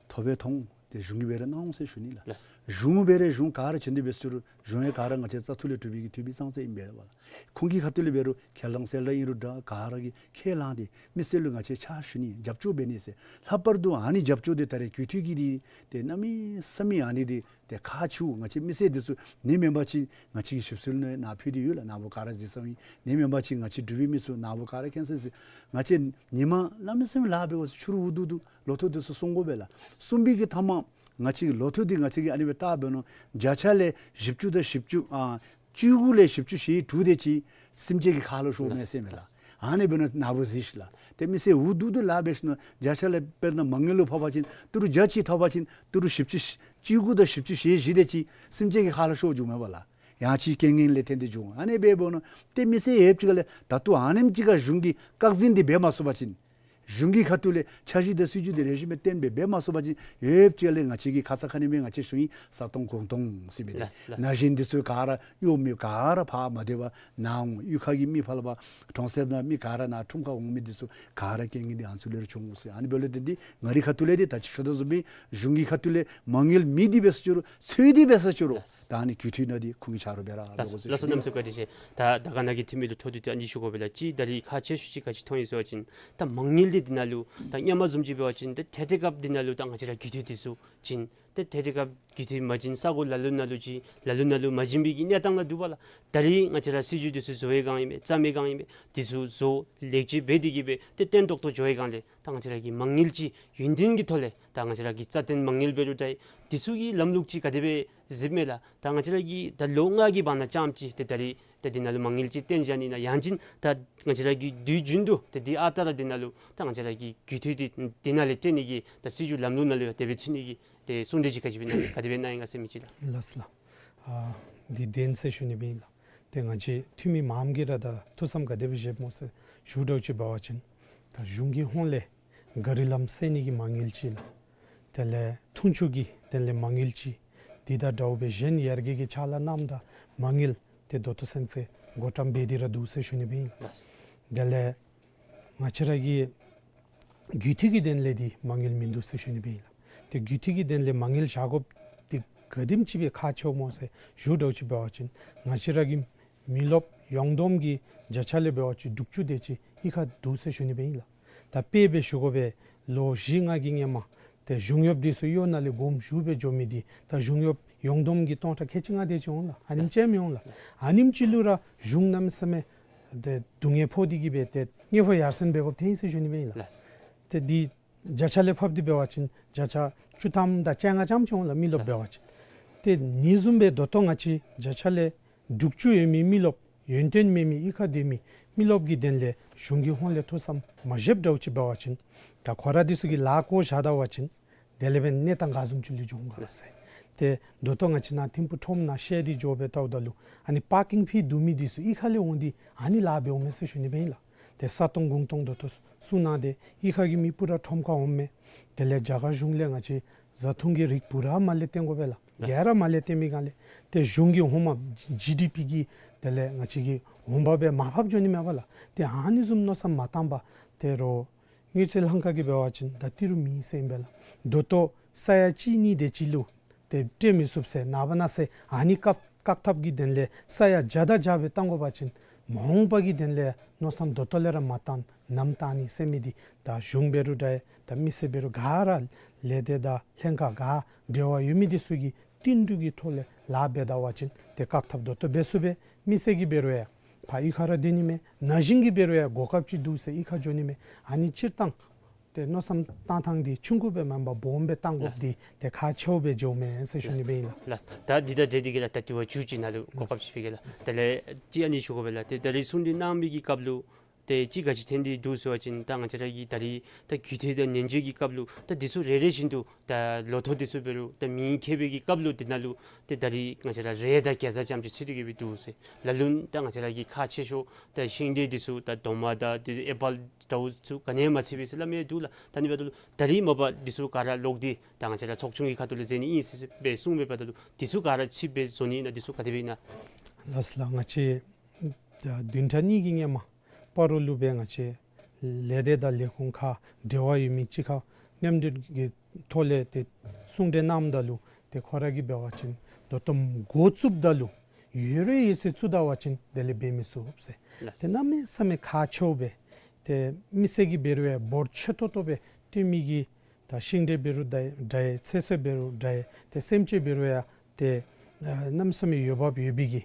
ཐོབ་སྦེ་ཐོབ་འོང་། ཏེ་གཞུང་གིས་འབད་རུང་གནང་འོང་ཟེར་ཞུ་ནི་ལགས། ལགས། གཞུང་འབད་རུང་གཞུང་ག་ར་བྱིན་ཏེ་འབད་ཟེར་རུང་གཞུང་ཡང་ག་ར་ང་བཅས་བཙག་འཐུ་ལས་གྲུབ་པའི་གི་འཐུས་མི་ཙང་ཙ་ཨིན་པས་ལགས། ཁོང་གི་ཁ་ཐུག་ལས་འབད་རུང་ཁས་བླངས་གསལ་བསྒྲགས་ཨིན་རུང་འདྲ་ག་ར་གིས་ཁས་བླངས་ཏེ་མི་སེར་ལུ་ང་བཅས་ཕྱག་ཞུ་ནི་རྒྱབ་སྐྱོར་འབད་ནི་ཟེར། ལྷག་པར་དུ་ཨ་ནི་རྒྱབ་སྐྱོར་འདི་ད་རེས་གུས་འཐུས་ཀྱི་འདི་ཏེ་གནམ་མེད་ས་མེད་ཨ་ནི་འདི་ཏེ་ཁག་ཆེཝ། ང་བཅས་མི་སེར་འདི་ཚུ་ཨ་ནི་མེན་པ་ཅིན་ང་བཅས་ཀྱི་ཞིབ་འཚོལ་ནང་ནཱ་ཕུལ་ཏེ་ཡོད་ལགས། ནཱ་བུ་ག་ར་གཟིགས་ས་ཨིན། ཨ་ནི་མེན་པ་ཅིན་ང་བཅས་འབྲུག་པའི་མི་ཚུ་ནཱ་བུ་ག་ར་མཁྱེན་ས་ཟེར། ང་བཅས་ཉིན་མ་གནམ་མེད་ས་མེད་ལཱ་འབད་དགོ་ཟེར་ཕྱི་རུ་འུ་སྡུག་སྡུག་ལོ་ཐོག་འདི་ཚུ་སྲུང་དགོ་པས་ལགས། སྲུང་བའི་གི་མཐའ་མ་ང་བཅས་ཀྱི་ལོ་ཐོག་འདི་ང་བཅས་ཀྱིས་ཨ་ནི་སྦེ་བལྟ་འབད་ནུག། བརྒྱ་ཆ་ལས་བཞི་བཅུ་དང་བཞི་བཅུ་ཨ་བཅུ་དགུ་ལས་བཞི་བཅུ་ཞེ་དྲུག་དེ་ཅིག་སེམས་ཅན་གྱི་ཁ་ལུ་ཤོརཝ་མས་ཟེར་མས་ལགས། ཨ་ནི་འབད་ནི་ནཱ་བུ་གཟིགས་ཤིག་ལགས། ཏེ་མི་སེར་འུ་སྡུག་སྡུག་ལཱ་འབད་ཞིནམ་བརྒྱ་ཆ་ལས་དཔེར་ན་མ་དངུལ་ལུ་ཕབ་པ་ཅིན་ཏི་རུ་བརྒྱ་ཅིག་ཐོབ་པ་ཅིན་ཏི་རུ་བཞི་བཅུ་བཅུ་དགུ་དང་བཞི་བཅུ་ཞེ་བཞི་དེ་ཅིག་སེམས་ཅན་གྱི་ཁ་ལུ་ཤོར་འགྱོཝ་མས་པ་ལགས། ཡང་ཅིན་རྐྱེན་ངན་ལས་བརྟེན་ཏེ་འགྱོ་འོང་། ཨ་ནི་སྦེ་འབད་ནུག། ཏེ་མི་སེར་ཡོདཔ་ཅིག་ཁ་ལས་ད་ལྟོ་ཨ་ནེམ་ཅིག་ཁར་གཞུང་གིས་བཀག་འཛིན་འདི་འབད་མ་ཚུགས་པ་ཅིན་གཞུང་གི་ཁ་ཐུག་ལས་འཆར་གཞི་དང་སྲིད་བྱུས་འདི་ལེགས་ཤོམ་སྦེ་བཏོན་སྦེ་འབད་མ་ཚུགས་པ་ཅིན་ཡོདཔ་ཅིག་ལས་ང་བཅས་ཀྱིས་ཁ་ཙ་ཁ་ཉིནམ་ལས་ང་བཅས་ཞུ་ཡི། ས་སྟོང་གོང་སྟོང་ཟེར་མི་འདི། ལགས་ལགས། ན་གཞོན་འདི་ཚུ་ག་ར་གཡོག་མི་ག་ར་ཕར་མ་སྡོད་པར་ནཱ་འོང་། གཡུས་ཁ་གི་མི་ཕར་ལུ་ཕར་གྲོང་གསེབ་ནང་མི་ག་ར་ནཱ་ཁྲོམ་ཁར་འོང་མི་འདི་ཚུ་ག་ར་རྐྱེན་ངན་འདི་ཨ་ནི་ཚུ་ལས་ར་བྱུང་འོང་ཟེར། ཨ་ནི་འབདཝ་ལས་ཏེ་འདི་ང་རའི་ཁ་ཐུག་ལས་འདི་ད་ཅི་ཞུ་དོ་བཟུམ་སྦེ་གཞུང་གི་ཁ་ཐུག་ལས་མ་དངུལ་མེད་དེ་འབད་ས་ཅིག་རུང་ཚོད་དེ་འབད་ས་ཅིག་རུང་ལགས། ད་ཨ་ནི་གུས་འཐུས་ནང་འདི་ཁོང་གི་ཆ་རོགས་འབད་ར་ལགས་སོ། ལགས་སོ། གནམ་མེད་ས་མེད་བཀའ་དྲིན་ཆེ། ད་ད་ག་ནཱ་གི་འཐུས་མི་ལུ་འཕྲོ་མཐུད་དེ་ཨ་ནི་ཞུ་དགོ་པས་ལགས། ཅིག་ད་རིས་ཁག་ཆེ་ཤོས་ཅིག་ག་ཅི་མཐོང་ཡི་ཟེར་བ་ཅིན་ད་མ་དངུལ་འདི་འདི་ནང་ལུ་ད་སྔོན་མ་བཟུམ་ཅིག་འབད་བ་ཅིན་ད་ཐད་ཐད་སྐབས་འདི་ནང་ལུ་ད་ང་བཅས་ར་གུས་འཐུས་འདི་ཚུ་བྱིན། ཏེ་ཐད་ཐད་སྐབས་གུས་འཐུས་མ་བྱིན་ས་གོ་ལ་ལུ་ནང་ལུ་ཅིག་ལ་ལུ་ནང་ལུ་མ་བྱིན་པའི་གི་གནས་སྟངས་ནང་འདུག་པ་ལགས། ད་རིས་ང་བཅས་ར་སྲིད་བྱུས་འདི་ཚུ་བཟོ་བའི་སྒང་ཨིན་མས། བརྩམ་པའི་སྒང་ཨིན་མས། འདི་ཚུ་བཟོ་ལེགས་བཅོས་འབད་དེ་གི་སྦེ་ཏེ་བརྟན་ཏོག་ཏོ་འགྱོ་བའི་སྒང་ལས་ད་ང་བཅས་ར་གི་མ་དངུལ་ཅིག་ཡུན་བརྟན་གྱི་ཐོག་ལས་ད་ང་བཅས་ར་གི་རྩ་དོན་མ་དངུལ་འབད་རུང་འདྲ་འདི་ཚུ་གི་ལམ་ལུགས་ཅིག་ག་དེ་སྦེ་གཟིགསཔ་མས་ལགས། ད་ང་བཅས་ར་གིས་ད་ལོ་ལྔ་གི་བར་ན་རྐྱངམ་ཅིག་ཏེ་ད་རིས་ཏེ་འདི་ནང་ལུ་མ་དངུལ་ཅིག་བཏོན་བཞག་ནི་ཨིན་ན། ཡང་ཅིན་ད་ང་བཅས་ར་གིས་དུས་རྒྱུན་དུ་ཏེ་འདི་ཨ་རྟག་ར་འདི་ནང་ལུ་ད་ང་བཅས་ར་གི་གུས་འཐུས་འདི་འདི་ནང་ལས་སྤྲོད་ནི་གི་ད་སྲིད་བྱུས་ལམ་ལུགས་ནང་ལུ་ཡང་དེ་སྦེ་ཚུད་ནི་གི་ཏེ་གསུང་གྲོས་ཅིག་ག་ཅི་སྦེ་གནང་ཡི་ག་དེ་སྦེ་གནང་ཡི་ག་ཟེར་མི་ཅིག་ལགས། ལགས་སོ་ལགས། ཨ་འདི་བདེན་ཟེར་ཞུ་ནི་སྦེ་ཨིན་ལགས། ཏེ་ང་བཅས་འཐུས་མི་མངམ་གིས་ར་ད་ཐུགས་བསམ་ག་དེ་སྦེ་བཞེསཔ་སྨོ་ཟེར་ཞུ་དོ་ཅིག་འབད་བ་ཅིན་ད་གཞུང་གི་ཧོངས་ལས་ག་རི་ལམ་སེལ་ནི་གི་མ་དངུལ་ཅིག་ལགས། དེ་ལས་འཐུང་ཆུ་གི་དོན་ལས་མ་དངུལ་ཅིག། འདི་དང་འདྲཝ་སྦེ་གཞན་ཡར་རྒྱས་ཀྱི་ཕྱག་ལཱ་རྣམས་དང་མ་དངུལ་ཏེ་ད་ལྟོ་ཚུན་ཚོད་བགོ་བཀྲམ་འབད་དེ་ར་འདུག་ཟེར་ཞུ་ནི་སྦེ་ཨིན་ལགས། ལགས། དེ་ལས་ང་བཅས་ར་གི་གུས་འཐུས་ཀྱི་དོན་ལས་འདི་མ་དངུལ་མིན་འདུག་ཟེར་ཞུ་ནི་སྦེ་ཨིན་ལགས། ཏེ་གུས་འཐུས་ཀྱི་དོན་ལས་མ་དངུལ་བཞག་དགོཔ་འདི་ག་དེམ་ཅིག་སྦེ་ཁག་ཆེཝ་སྨོ་ཟེར་ཞུ་དོ་ཅིག་འབད་བ་ཅིན་ང་བཅས་ར་གི་མི་རློབས་ཡོངས་བསྡོམས་ཀྱི་བརྒྱ་ཆ་ལས་འབད་བ་ཅིན་དྲུག་ཅུ་དེ་ཅིག་གཡུས་ཁར་འདུག་ཟེར་ཞུ་ནི་སྦེ་ཨིན་ལགས། ད་དཔེ་སྦེ་ཞུ་དགོ་པས། ལོ་བཞི་ལྔ་གི་སྔོན་མ་ཏེ་གཞུང་གཡོགཔ་འདི་ཚུ་གཡོག་ནང་ལས་དགོངསམ་ཞུ་སྦེ་འགྱོ་མི་འདི་ད་གཞུང་གཡོགཔ་ཡོངས་བསྡོམས་ཀྱི་སྟོང་ཕྲག་ཁལ་གཅིག་ལྔ་དེ་ཅིག་འོང་ལགས། ཨ་ནེམ་ཅིག་མི་འོང་ལགས། ཨ་ནེམ་ཅིག་ལུ་ར་གཞུང་གནམ་མེད་ས་མེད་ཏེ་སྡུག་བསྔལ་ཕོག་སྟེ་གི་སྦེ་ཏེ་དངུལ་ཕོགས་ཡར་སེང་འབད་དགོཔ་ཐོན་ཡི་ཟེར་ཞུ་ནི་སྦེ་ཨིན་ལགས། ཏེ་འདི་བརྒྱ་ཆ་ལས་ཕབ་སྟེ་འབད་བ་ཅིན་བརྒྱ་ཆ་བཅུ་ཐམ་དང་བཅོ་ལྔ་ཙམ་ཅིག་འོང་ལགས། མི་རློབས་འབད་བ་ཅིན་ཏེ་ཨ་ནི་བཟུམ་སྦེ་ད་ལྟོ་ང་བཅས་བརྒྱ་ཆ་ལས་དྲུག་ཅུ་ཡོད་མི་མི་རློབས་ཡོན་ཏན་མེད་མི་གཡུས་ཁར་སྡོད་མི་མི་རློབས་ཀྱི་དོན་ལས་གཞུང་གི་ཧོངས་ལས་ཐུགས་བསམ་མ་བཞེསཔ་འདྲཝ་ཅིག་འབད་བ་ཅིན་ད་ཁོང་ར་འདི་ཚུ་གིས་ལཱ་བཀོ་བཞག་ད་པ་ཅིན་ དེ་ལས་འབདན་གནས་སྟངས་ག་བཟུམ་ཅིག་ལུ་འགྱོ་འོང་ག་ཟེར། ཏེ་ད་ལྟོ་ང་བཅས་ནཱ་ཐིམ་ཕུག་ཁྲོམ་ནང་བཤལ་ཏེ་འགྱོ་སྦེ་བལྟཝ་ད་ལུ་ཨ་ནི་པར་ཀིང་ཕི་བསྡུ་མི་འདི་ཚུ་གཡུས་ཁ་ལས་འོང་སྟེ་ཨ་ནི་ལཱ་འབདཝ་མས་ཟེར་ཞུ་ནི་སྦེ་ཨིན་ལགས། ཏེ་ས་སྟོང་གུང་སྟོང་ད་ལྟོ་གསུང་གནང་སྟེ་གཡུས་ཁ་གི་མི་པུ་ར་ཁྲོམ་ཁར་འོངམ་མས། དེ་ལས་རྒྱ་གར་གཞུང་ལས་ང་བཅས་བཟའ་འཐུང་གི་རིགས་པུ་ར་མར་ལས་བཏོན་དགོ་པས་ལགས། ལགས། ག་ར་མར་ལས་བཏོན་མི་སྒང་ལས་ཏེ་གཞུང་གི་འོང་མ་ཇི་ཌི་པི་གི་དེ་ལས་ང་བཅས་ཀྱི་འོང་འབབ་སྦེ་མར་ཕབ་འགྱོ་ནི་མས་པ་ལགས། ཏེ་ཨ་ནི་བཟུམ་མནོ་བསམ་མ་བཏང་པར་ཏེ་རོགས་དངུལ་རྩིས་ལྷན་ཁག་གིས་འབད་བ་ཅིན་ད་ཏི་རུ་མེད་ཟེར་ཨིན་པས་ལགས། ད་ལྟོ་ས་ཡ་གཅིག་གཉིས་དེ་ཅིག་ལུ་ཏེ་སྤྲོད་མི་ཚུགས་ཟེར་ནངས་པ་གནངས་ཚེ་ཨ་ནི་བཀག་བཀག་ཐབས་ཀྱི་དོན་ལས་ས་ཡ་བརྒྱ་དང་བརྒྱ་སྦེ་བཏང་དགོ་པ་ཅིན་མ་འོངས་པ་གི་དོན་ལས་མནོ་བསམ་ད་ལྟོ་ལས་ར་མ་བཏང་ནམ་བཏང་ནི་ཟེར་མི་འདི་ད་གཞུང་འབད་རུང་འདྲ་ད་མི་སེར་འབད་རུང་ག་ར་ལས་སྡེ་དང་ལྷན་ཁག་ག་འབྲེལ་བ་ཡོད་མི་འདི་ཚུ་གིས་བསྟུན་གྲོས་ཀྱི་ཐོག་ལས་ལཱ་འབད་ད་པ་ཅིན་ཏེ་བཀག་ཐབས་ད་ལྟོ་འབད་ཚུགས་པས། མི་སེར་གྱིས་འབད་རུང་ཡང་ཕར་གཡུས་ཁར་ར་སྡོད་ནི་མས། ན་གཞོན་གྱིས་འབད་རུང་ཡང་གོ་སྐབས་ཅིག་འདུག་ཟེར་གཡུས་ཁར་འགྱོ་ནི་མས། ཨ་ནི་སྤྱིར་བཏང་ཏེ་མནོ་བསམ་བཏང་ཐངས་འདི་ཆུང་ཀུ་སྦེ་མེན་པར་སྦོམ་སྦེ་བཏང་དགོཔ་འདི་ཏེ་ཁག་ཆེཝ་སྦེ་འགྱོཝ་མས་ཟེར་ཞུ་ནི་སྦེ་ཨིན་ལགས། ལགས། ད་འདི་དང་འབྲེལ་ཏེ་གི་ལགས་ད་དྲི་བ་མཇུག་ཅིག་ནཱ་ལུ་གོ་སྐབས་ཅིག་ཕུལ་གེ་ལགས། དེ་ལས་ཅིག་ཨ་ནི་ཞུ་དགོ་པས་ལགས། ཏེ་ད་རིས་གསུང་གྲོས་གནང་མི་གི་སྐབས་ལུ་ཏེ་ཅིག་ག་ཅི་ཐོན་ཏེ་འདུག་ཟེར་བ་ཅིན་ད་ང་བཅས་ར་གི་ད་རིས་ད་རྒུད་འཐུས་དང་ཉན་བརྗོད་ཀྱི་སྐབས་ལུ་ད་འདི་ཚུ་རེ་རེ་བཞིན་དུ་ད་ལོ་ཐོག་འདི་ཚུ་འབད་རུང་ད་མི་ཁེ་བའི་གི་སྐབས་ལུ་འདི་ནང་ལུ་ཏེ་ད་རིས་ང་བཅས་ར་རེ་དང་གེ་ཛ་ཙམ་ཅིག་ཚུད་དེ་གི་སྦེ་འདུག་ཟེར། ལ་ལུ་ད་ང་བཅས་ར་གི་ཁག་ཆེ་ཤོས་ད་ཤིང་འབྲས་འདི་ཚུ་ད་རྡོག་མ་དང་ཏེ་ཨེ་པཱལ་འདྲཝ་ཚུ་ག་ནི་ཡང་མ་ཚུད་པས་ཟེར་སླབ་མི་འདུག་ལགས། ད་ཨ་ནི་འབདཝ་ད་ལུ་ད་རིས་མ་པ་འདི་ཚུ་ག་ར་ལོག་སྟེ་ད་ང་བཅས་ར་ཚོགས་ཆུང་གི་ཁ་ཐུག་ལས་མཛད་ནི་ཨིན་ཟེར་སྦེ་གསུངས་པའི་བར་ད་ལུ་འདི་ཚུ་ག་ར་ཚུད་སྦེ་བཟོ་ནི་ཨིན་ན་འདི་ཚུ་ག་དེ་སྦེ་ཨིན་ན། ལགས་ལགས། ང་བཅས་ད་བདུན་ཕྲག་གཉིས་ཀྱི་སྔོན་མ་སྤ་རོ་ལུ་སྦེ་ང་བཅས་ལས་སྡེ་དང་ལས་ཁུངས་ཁག་འབྲེལ་བ་ཡོད་མི་གཅིག་ཁར་མཉམ་འདུས་ཀྱི་ཐོག་ལས་ཏེ་གསུང་གྲོས་གནངམ་ད་ལུ་ཏེ་ཁོ་ར་གིས་འབད་བ་ཅིན་ད་ལྟོ་འགོ་བཙུགསཔ་ད་ལུ་ཡོད་རུང་ཡོད་ཚད་བཙུགས་ད་པ་ཅིན་དེ་ལས་འབད་མི་ཚུགས་ཟེར། ལགས། ཏེ་གནམ་མེད་ས་མེད་ཁག་ཆེཝ་སྦེ་ཏེ་མི་སེར་གྱིས་འབད་རུང་ཡང་འབོར་ཆེ་ཏོག་ཏོ་སྦེ་བཏོན་མི་གི་ད་ཤིང་འབྲས་འབད་རུང་འདྲ་ཡི་ཚོད་བསྲེ་འབད་རུང་འདྲ་ཡི་ཏེ་སེམས་ཅན་འབད་རུང་ཡང་ཏེ་ཨ་གནམ་མེད་ས་མེད་འོས་འབབ་ཡོད་པའི་གི་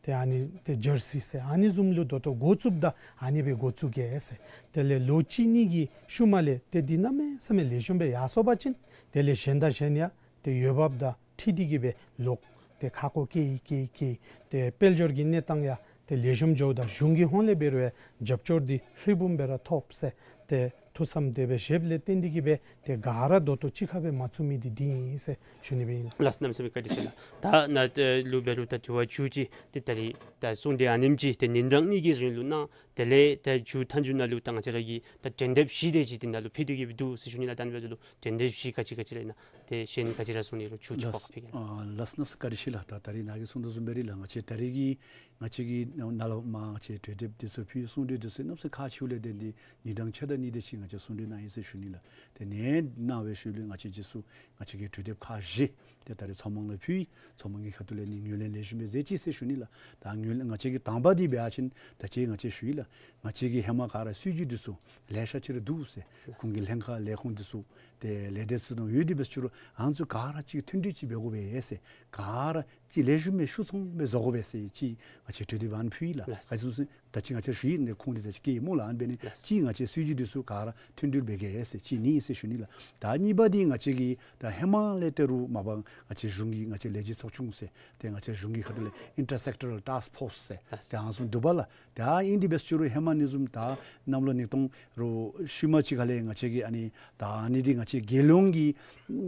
ཏེ་ཨ་ནི་ཏེ་ཇར་སི་ཟེར་ཨ་ནི་བཟུམ་ལུ་ད་ལྟོ་འགོ་བཙུགསཔ་ད་ཨ་ནི་སྦེ་འགོ་བཙུགས་གེ་ཟེར། དེ་ལས་ལོ་གཅིག་གཉིས་ཀྱི་ཤུལ་མ་ལས་ཏེ་འདི་གནམ་མེད་ས་མེད་ལེགས་ཤོམ་སྦེ་ཡར་སོང་པ་ཅིན་དེ་ལས་གཞན་དང་གཞན་ཡང་ཏེ་འོས་འབབ་དང་འཁྲིལ་ཏེ་གི་སྦེ་ལོག་ཏེ་ཁ་སྐོང་བཀལ་བཀལ་བཀལ་ཏེ་དཔལ་འབྱོར་གྱི་གནས་སྟངས་ཡང་ཏེ་ལེགས་ཤོམ་འགྱོཝ་ད་གཞུང་གི་ཧོངས་ལས་འབད་རུང་ཡང་རྒྱབ་སྐྱོར་འདི་ཧྲིལ་བུམ་སྦེ་ར་ཐོབ་ཟེར་ཏེ་ཐུགས་བསམ་དེ་སྦེ་བཞེསཔ་ལས་བརྟེན་ཏེ་གི་སྦེ་ཏེ་ག་ར་ད་ལྟོ་གཅིག་ཁར་སྦེ་མ་བཙུགས་མི་འདི་འདི་ཨིན་ཟེར་ཞུ་ནི་སྦེ་ཨིན་ལགས། ལགས་གནམ་མེད་ས་མེད་བཀའ་དྲིན་ཆེ་ལགས། ད་ནཱ་ལུ་འབད་རུང་ད་དྲི་བ་མཇུག་ཅིག་ཏེ་ད་རིས་ད་གསུང་གྲོས་ཨ་ནེམ་ཅིག་ཏེ་ཉིན་གྲངས་གཉིས་ཀྱི་རིང་ལུ་གནང་། དེ་ལས་ད་མཇུག་མཐའ་མཇུག་ནང་ལུ་ད་ང་བཅས་ར་གི་ད་གྲོས་འདེབས་བཞི་དེ་ཅིག་འདི་ནང་ལུ་ཕུལ་ཏེ་གི་སྦེ་འདུག་ཟེར་ཞུ་ནི་ལགས། ད་ཨ་ནི་འབདཝ་ད་ལུ་གྲོས་འདེབས་བཞི་ག་ཅི་ག་ཅི་ར་ཨིན་ན་ཏེ་གཞན་ག་ཅི་ར་གསུང་ནི་རུང་མཇུག་ཅིག་ལགས། ཕར་ཕུལ་གེ་ལགས། ཨ་ལགས་གནམ་མེད་ས་མེད་བཀའ་དྲིན་ཆེ་ལགས། ད་ད་རིས་ནཱ་གིས་གསུང་དོ་བཟུམ་སྦེ་ར་ལགས། ང་བཅས་ད་རིས་ཀྱི་ང་བཅས་ཀྱིས་ནཱ་ལུ་མ་ང་བཅས་གྲོས་འདེབས་འདི་ཚུ་ཕུལ་གསུང་གྲོས་འདི་ཚུ་གནམ་མེད་ས་མེད་ཁག་ཆེཝ་ལས་བརྟེན་ཏེ་ཉིན་གྲངས་ཕྱེད་དང་གཉིས་དེ་ཅིག་ང་བཅས་གསུང་གྲོས་གནང་ཡི་ཟེར་ཞུ་ནི་ལགས། དེ་ནང་གནང་བའི་ཤུལ་ལས་ང་བཅས་རྗེས་སུ་ང་བཅས་ཀྱིས་གྲོས་འདེབས་ཁག་བཞི་དེ་ད་རིས་ཚོགས་དམངས་ལུ་ཕུལ་ཡི། ཚོགས་དམངས་ཀྱི་ཁ་ཐུག་ལས་ནི་ངོས་ལེན་ལེགས་ཤོམ་སྦེ་མཛད་ཅི་ཟེར་ཞུ་ནི་ལགས། ད་ངོས་ལེན་ང་བཅས་ཀྱི་དང་པ་འདི་འབད་བ་ཅིན་ད་ཅི་ང་བཅས་ཞུ་ཡི་ལགས། ང་བཅས་ཀྱི་ཧེ་མ་ག་ར་སྲིད་བྱུས་འདི་ཚུ་ལེ་ཤ་ཅིག་ར་འདུག་ཟེར། ཁོང་གི་ལྷན་ཁག་ལས་ཁུངས་འདི་ཚུ་ཏེ་ལས་སྡེ་ཚུ་ནང་ཡོད་དེ་འབད་ཅི་རུང་ཨ་ནི་ཚུ་ག་ར་ཅིག་མཐུན་སྒྲིལ་ཅིག་འབད་དགོ་པས་ཟེར། ག་ར་ཅིག་ལེགས་ཤོམ་སྦེ་ཤུགས་ཚང་སྦེ་བཟོ་དགོ་པས་ཟེར་ཅིག་ང་བཅས་གྲོས་འདེབས་ཨ་ནི་ཕུལ་ཡི་ལགས། ལགས། ག་ཅི་སྨོ་ཟེར་ད་ཅི་ང་བཅས་ཞུ་ཡི་ནི་ཁུངས་འདི་ད་ཅི་བཀོད་ཡི་སྨོ་ལགས། ཨ་ནི་འབད་ནི་ལགས། ཅིག་ང་བཅས་སྲིད་བྱུས་འདི་ཚུ་ག་ར་མཐུན་སྒྲིལ་འབད་གེ་ཟེར་ཅིག་ཨ་ནི་ཟེར་ཞུ་ནི་ལགས། ད་གཉིས་པ་འདི་ང་བཅས་ཀྱི་ད་ཧེ་མ་ལས་ཏེ་རུང་མ་པ་ང་བཅས་གཞུང་གི་ང་བཅས་ལས་བྱེད་ཚོགས་ཆུང་ཟེར་ཏེ་ང་བཅས་གཞུང་གི་ཁ་ཐུག་ལས་ཨིན་ཊར་སེག་ཊོ་རལ་ཊཱསཀ་ཕོརསི་ཟེར་ལགས། ཏེ་ཨ་ནི་བཟུམ་འདུག་པ་ལགས། ད་ཨིན་དེ་འབད་ཅི་རུང་ཧེ་མ་ཨ་ནི་བཟུམ་ད་གནམ་ལོ་ཉིས་སྟོང་རུང་ཤུལ་མ་ཅིག་ཁ་ལས་ང་བཅས་ཀྱི་ཨ་ནི་ད་ཨ་ནི་འདི་ང་བཅས་རྒྱལ་ཡོངས་ཀྱི་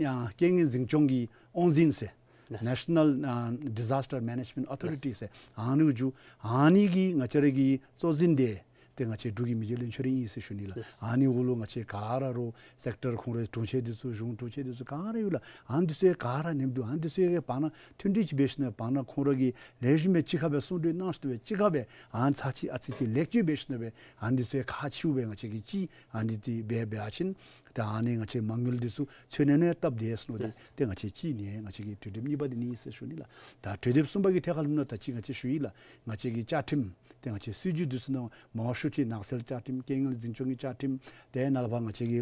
ཨ་རྐྱེན་ངན་འཛིན་སྐྱོང་གི་དབང་འཛིན་ཟེར་ལགས། National ཨ་Disaster Management Authority ཟེར་ཨ་ནི་འགོ་བཙུགས། ཨ་ནི་གི་ང་བཅས་ར་གི་གཙོ་འཛིན་འདི་ཏེ་ང་བཅས་འབྲུག་གི་མི་རྗེ་བློན་ཆེན་ར་ཨིན་ཟེར་ཞུ་ནི་ལགས། ལགས། ཨ་ནི་འོག་ལུ་ང་བཅས་ག་ར་རུང་སེག་ཊར་ཁོང་རའི་དྲུང་ཆེན་འདི་ཚུ་གཞུང་དྲུང་ཆེན་འདི་ཚུ་ག་ར་ཡོད་ལགས། ཨ་ནི་འདི་ཚུ་ག་ར་མཉམ་འདུས་ཨ་ནི་འདི་ཚུ་གི་བར་ན་མཐུན་སྒྲིལ་ཅིག་འབད་ཞིནམ་ལས་བར་ན་ཁོང་ར་གིས་ལེགས་ཤོམ་སྦེ་གཅིག་ཁར་སྦེ་གསུང་གྲོས་གནང་ཞིནམ་ལས་གཅིག་ཁར་སྦེ་ཨ་ནི་ཚར་གཅིག་ཨ་ཙི་ཅིག་ལེགས་བཅོས་འབད་ཞིནམ་ལས་ཨ་ནི་འདི་ཚུ་ཁག་ཆེཝ་སྦེ་ང་བཅས་ཀྱིས་ཅིག་ཨ་ནི་འདི་འབད་འབད་བ་ཅིན་ད་ཨ་ནི་ང་བཅས་མ་དངུལ་འདི་ཚུ་ཚུ་ནན་ནན་སྟབས་བདེ་སོང་ནོ་དེ། ལགས། ཏེ་ང་བཅས་ཅིག་ནི་ང་བཅས་ཀྱི་གྲོས་འདེབས་གཉིས་པ་འདི་ཨིན་ཟེར་ཞུ་ནི་ལགས། ད་གྲོས་འདེབས་གསུམ་པ་གི་ཐད་ཁར་ལྷོད་ན་ད་ཅི་ང་བཅས་ཞུ་ཡི་ལགས། ང་བཅས་ཀྱི་བཅའ་ཁྲིམས་ཏེ་ང་བཅས་སྲིད་བྱུས་འདི་ཚུ་ནང་མང་ཤོས་ཅིག་ནགས་ཚལ་བཅའ་ཁྲིམས་རྐྱེན་ངན་འཛིན་སྐྱོང་གི་བཅའ་ཁྲིམས་ཏེ་ནཱ་ལས་ཕར་ང་བཅས་ཀྱི་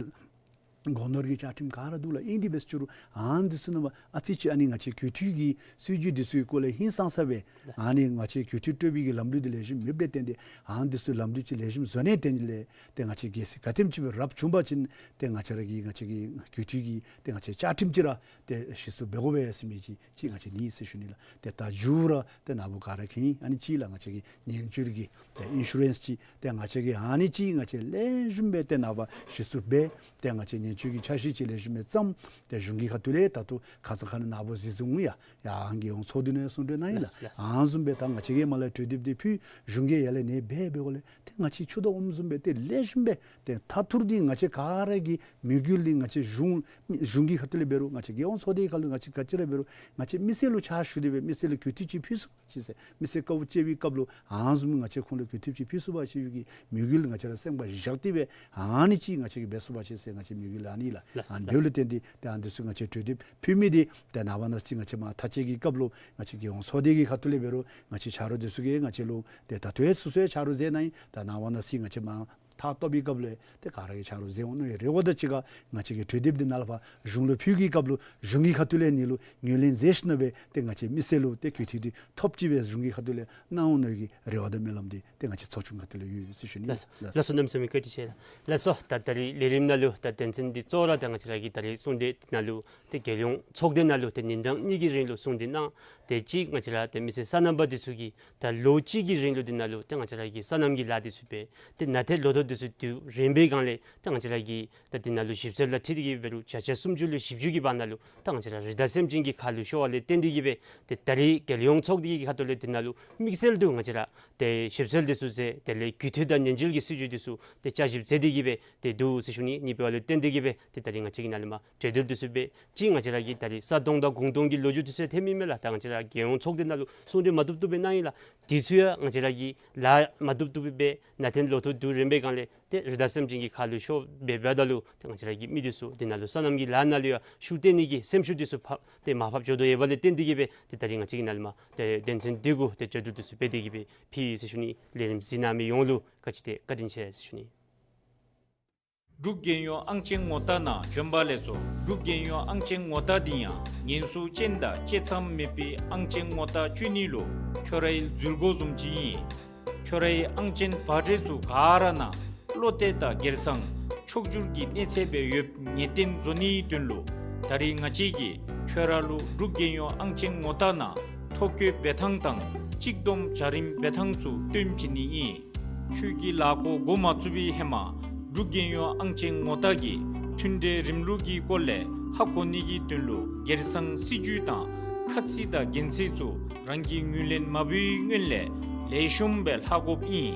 སྒོ་ནོར་གྱི་བཅའ་ཁྲིམས་ག་ར་འདུག་ལགས། ཨིན་དེ་འབད་ཅི་རུང་ཨ་ནི་འདི་ཚུ་ནང་ཨ་ཙི་ཅིག་ཨ་ནི་ང་བཅས་གུས་འཐུས་ཀྱི་སྲིད་བྱུས་འདི་ཚུ་གི་སྐོར་ལས་ཧིང་སངས་ས་སྦེ་ཨ་ནི་ང་བཅས་གུས་འཐུས་སྤྲོད་པའི་གི་ལམ་ལུགས་འདི་ལེགས་ཤོམ་མེདཔ་ལས་བརྟེན་ཏེ་ཨ་ནི་འདི་ཚུ་ལམ་ལུགས་ཅིག་ལེགས་ཤོམ་བཟོ་ནི་དེ་ལས་ཏེ་ང་བཅས་གལ་སྲིད་ག་དེམ་ཅིག་སྦེ་རབ་བྱུང་པ་ཅིན་ཏེ་ང་བཅས་ར་གི་ང་བཅས་ཀྱི་གུས་འཐུས་ཀྱི་ཏེ་ང་བཅས་བཅའ་ཁྲིམས་ཅིག་ར་ཏེ་གཞི་བཙུགས་འབད་དགོ་པས་ཟེར་མི་ཅིག་ཅིག་ང་བཅས་ནི་ཟེར་ཞུ་ནི་ལགས། ཏེ་ད་མཇུག་ར་ཏེ་ནཱ་བུ་ག་ར་མཁྱེན་ཨ་ནི་ཅིག་ལགས། ང་བཅས་ཀྱི་ཉེན་བཅོལ་གྱི་ཏེ་ཨིན་ཤུ་རེནསི་ཅིག་ཏེ་ང་བཅས་ཀྱི་ཨ་ནི་ཅིག་ང་བཅས་ལེགས་ཤོམ་སྦེ་ཏེ་ནཱ་བུ་གཞི་བཙུགས་འབད་ཏེ་ང་བཅས་ཉེན་ ཁྱོད་ཀྱི་འཆར་གཞི་ཅིག་ལེགས་ཤོམ་སྦེ་བརྩམ། ཏེ་གཞུང་གི་ཁ་ཐུག་ལས་ད་ལྟོ་ཁ་ཙ་ཁ་ཉིནམ་ནཱ་བུ་གཟིགས་ཚུལ་ཡང་ཡ་ཨང་རྒྱལ་ཡོངས་ཚོགས་སྡེ་ནང་གསུང་གྲོས་གནང་ཡི་ལགས། ལགས་ལགས། ཨ་ནི་བཟུམ་སྦེ་ད་ང་བཅས་ཀྱིས་མར་ལས་གྲོས་འདེབས་འདི་ཕུལ། གཞུང་གིས་ཡར་ལས་ནན་འབད་འབད་འགོ་ལས་ཏེ་ང་བཅས་ཆུ་དོག་འོགམ་བཟུམ་སྦེ་ཏེ་ལེགས་ཤོམ་སྦེ་ཏེ་མཐའ་མཇུག་འདི་ང་བཅས་ག་ར་གི་དམིགས་ཡུལ་འདི་ང་བཅས་གཞུང་གཞུང་གི་ཁ་ཐུག་ལས་འབད་རུང་ང་བཅས་རྒྱལ་ཡོངས་ཚོགས་སྡེ་ཁ་ལུ་ང་བཅས་ག་ཅི་ར་འབད་རུང་ང་བཅས་མི་སེར་ལུ་ཕྱག་ཞུ་སྟེ་སྦེ་མི་སེར་ལུ་གུས་བཏུད་ཅིག་ཕུལ་ཚུགས་ཅིག་ཟེར། མི་སེར་དཀའཝ་སྤྱད་པའི་སྐབས་ལུ་ཨ་ནི་བཟུམ་ང་བཅས་ཁོང་ལུ་གུས་བཏུད་ཅིག་ཕུལ་ཚུགས་པ་ཅིག་གི་དམིགས་ཡུལ་ང་བཅས་ར་སེམས་ཁར་བཞག་སྟེ་སྦེ་ཨ་ནི་ཅིག་ང་བཅས་ཀྱིས་འབད་ཚུགས་པ་ཅིག་ཟེར་ང་བཅས་དམིགས་ཡུལ་ཨ་ནི་ལགས། ལགས་ཨ་ནི་ལགས། འབདཝ་ལས་བརྟེན་ཏེ་ཏེ་ཨ་ནི་ཚུ་ང་བཅས་གྲོས་འདེབས་ཕུལ་མི་འདི་ཏེ་ནངས་པ་གནངས་ཚེ་ང་བཅས་མར་མཐའ་དཔྱད་ཀྱི་སྐབས་ལུ་ང་བཅས་རྒྱལ་ཡོངས་ཚོགས་སྡེ་གི་ཁ་ཐུག་ལས་འབད་རུང་ང་བཅས་ཆ་རོགས་འདི་ཚུ་གིས་ང་བཅས་ལུ་ཏེ་ད་ལྟོ་ཡང་སོ་སོའི་ཆ་རོགས་མཛད་གནང་ཡི། ད་ནངས་པ་གནངས་ཚེ་ང་བཅས་མར་མཐའ་སྟོབས་པའི་སྐབས་ལུ་ཏེ་ག་ར་གིས་ཆ་རོགས་མཛད་འོང་མནོ་བའི་རེ་བ་དང་གཅིག་ཁར་ང་བཅས་ཀྱི་གྲོས་འདེབས་འདི་ནཱ་ལས་ཕར་གཞུང་ལུ་ཕུལ་བའི་སྐབས་ལུ་གཞུང་གི་ཁ་ཐུག་ལས་ཨ་ནི་ལུ་ངོས་ལེན་མཛད་ཞིནམ་སྦེ་ཏེ་ང་བཅས་མི་སེར་ལུ་ཏེ་གུས་བཏུད་འདི་ཐོབ་ཅིག་སྦེ་གཞུང་གི་ཁ་ཐུག་ལས་གནང་འོང་མནོ་བའི་རེ་བ་དང་སྨོན་ལམ་འདི་ཏེ་ང་བཅས་ཚོགས་ཆུང་ཁ་ཐུག་ལས་ཡོད་ཟེར་ཞུ་ནི། ལགས་སོ། ལགས་སོ། གནམ་མེད་ས་མེད་བཀའ་དྲིན་ཆེ་ལགས། ལགས་སོ། ད་ད་རིས་ལས་རིམ་ནང་ལུ་ད་དོན་ཚན་འདི་གཙོ་བོ་ར་ད་ང་བཅས་ར་གི་ད་རིས་གསུང་གྲོས་ནང་ལུ་ཏེ་རྒྱལ་ཡོངས་ཚོགས་སྡེ་ནང་ལུ་ཏེ་ཉིན་གྲངས་གཉིས་ཀྱི་རིང་ལུ་གསུང་གྲོས་གནང་། ཏེ་གཅིག་ང་བཅས་ར་ཏེ་མི་སེར་སོ་ནམ་པ་འདི་ཚུ་གིས་ད་ལོ་གཅིག་གི་རིང་ལུ་འདི་ནང་ལུ་ཏེ་ང་བཅས་ར་གི་སོ་ནམ་གྱི་ལཱ་འདི་ཚུ་འབད། ཏེ་ནང་ཐོན་ལོག་ཐོན་འདི་ཚུ་དུས་རིམ་པའི་སྒང་ལས་ཏེ་ང་བཅས་ར་གི་ད་འདི་ནང་ལུ་ཞིབ་འཚོལ་དང་འཁྲིལ་ཏེ་གི་འབད་རུང་བརྒྱ་ཆ་སུམ་ཅུ་ལས་བཞི་བཅུ་གི་བར་ན་ལུ་ད་ང་བཅས་ར་རི་དྭགས་སེམས་ཅན་གྱི་ཁ་ལུ་ཤོར་བ་ལས་བརྟེན་ཏེ་གི་སྦེ་ཏེ་ད་རིས་རྒྱལ་ཡོངས་ཚོགས་སྡེ་གི་ཁ་ཐུག་ལས་འདི་ནང་ལུ་དམིགས་བསལ་དུ་ང་བཅས་ར་ཏེ་ཞིབ་འཚོལ་འདི་ཚུ་མཛད། དེ་ལས་གུས་བཏུད་དང་ཉེས་འཛུགས་ཀྱི་སྲིད་བྱུས་འདི་ཚུ་ཏེ་བསྐྱར་ཞིབ་མཛད་དེ་གི་སྦེ་ཏེ་འདུག་ཟེར་ཞུ་ནི། ཨ་ནི་འབདཝ་ལས་བརྟེན་ཏེ་གི་སྦེ་ཏེ་ད་རིས་ང་བཅས་ཀྱིས་ནཱ་ལས་མར་གྲོས་འདེབས་འདི་ཚུ་འབད། གཅིག་ང་བཅས་ར་གི་ད་རིས་ས་སྟོང་དང་གུང་སྟོང་གི་ལོ་རྒྱུས་འདི་ཚུ་ཐོན་མི་མས་ལགས། ད་ང་བཅས་ར་རྒྱལ་ཡོངས་ཚོགས་སྡེ་ནང་ལུ་གསུང་གྲོས་མ་བཏུབ་བཏུབ་སྦེ་གནང་ཡི་ལགས། འདི་ཚུ་ཡང་ང་བཅས་ར་གི་ལཱ་མ་བཏུབ་བཏུབ་སྦེ་ནང་ཐོན་ལོག་ཐོན་དུས་རིམ་པའི་སྒང་ལས་ཏེ་རི་དྭགས་སེམས་ཅན་གྱི་ཁ་ལུ་ཤོར་འབད་འབདཝ་ད་ལུ་ཏེ་ང་བཅས་ར་གི་མི་འདི་ཚུ་འདི་ནང་ལུ་སོ་ནམ་གྱི་ལཱ་ནང་ལུ་ཡང་ཤུགས་བཏོན་ནི་གི་སེམས་ཤུགས་འདི་ཚུ་ཕར་ཏེ་མར་ཕབ་འགྱོ་དོ་ཡོདཔ་ལས་བརྟེན་ཏེ་གི་སྦེ་ཏེ་ད་རིས་ང་བཅས་ཀྱིས་ནཱ་ལས་མར་ཏེ་དོན་ཚན་འདི་གུ་ཏེ་གྲོས་བསྡུར་འདི་ཚུ་འབད་དེ་གི་སྦེ་ཕུལ་ཡི་ཟེར་ཞུ་ནི། ལས་རིམ་གཟིགས་གནང་མི་ཡོངས་ལུ་ག་ཅི་ཏེ་བཀའ་དྲིན་ཆེ་ཟེར་ཞུ་ནི། འབྲུག་རྒྱལ་ཡོངས་ཨང་ཅན་ངོ་རྟགས་ནང་བྱོན་པ་ལེགས་སོ། འབྲུག་རྒྱལ་ཡོངས་ཨང་ཅན་ངོ་རྟགས་འདི་ཡང་ངན་སོང་ཅན་དང་བཅད་མཚམས་མེད་པའི་ཨང་ཅན་ངོ་རྟགས་སྤྱོད་ནི་ལུ་ཁྱོད་རའི་འཛུལ་སྒོ་བཟུམ་ཅིག་ཨིན། ཁྱོད་རའི་ཨང་ཅན་པར་ཊི་ཚུ་ག་ར་ནང་བློ་གཏད་དང་སྒེར་སང་ཕྱོགས་བསྒྱུར་གྱི་གནས་ཚད་སྦེ་ཡོདཔ་ངེས་གཏན་བཟོ་ནིའི་དོན་ལུ་ད་རིས་ང་བཅས་ཀྱིས་ཁྱོད་ར་ལུ་འབྲུག་རྒྱལ་ཡོངས་ཨང་ཅན་ངོ་རྟགས་ནང་ཐོ་བཀོད་འབད་ཐངས་དང་གཅིག་བསྡོམས་བྱ་རིམ་འབད་ཐངས་ཚུ་སྟོན་བྱིན་ནི་ཨིན། ཁྱོད་ཀྱིས་ལཱ་འགོ་འགོ་མ་བཙུགས་པའི་ཧེ་མ་འབྲུག་རྒྱལ་ཡོངས་ཨང་ཅན་ངོ་རྟགས་ཀྱི་མཐུན་འབྲེལ་རིམ་ལུགས་ཀྱི་སྐོར་ལས་ཧ་གོ་ནི་གི་དོན་ལུ་སྒེར་སང་སྲིད་བྱུས་དང་ཁ་ཚིག་དང་འགན་འཁྲི་ཚུ་རང་གིས་ངོས་ལེན་མ་འབད་བའི་སྔོན་ལས་ལེགས་ཤོམ་སྦེ་ལྷག་དགོཔ་ཨིན།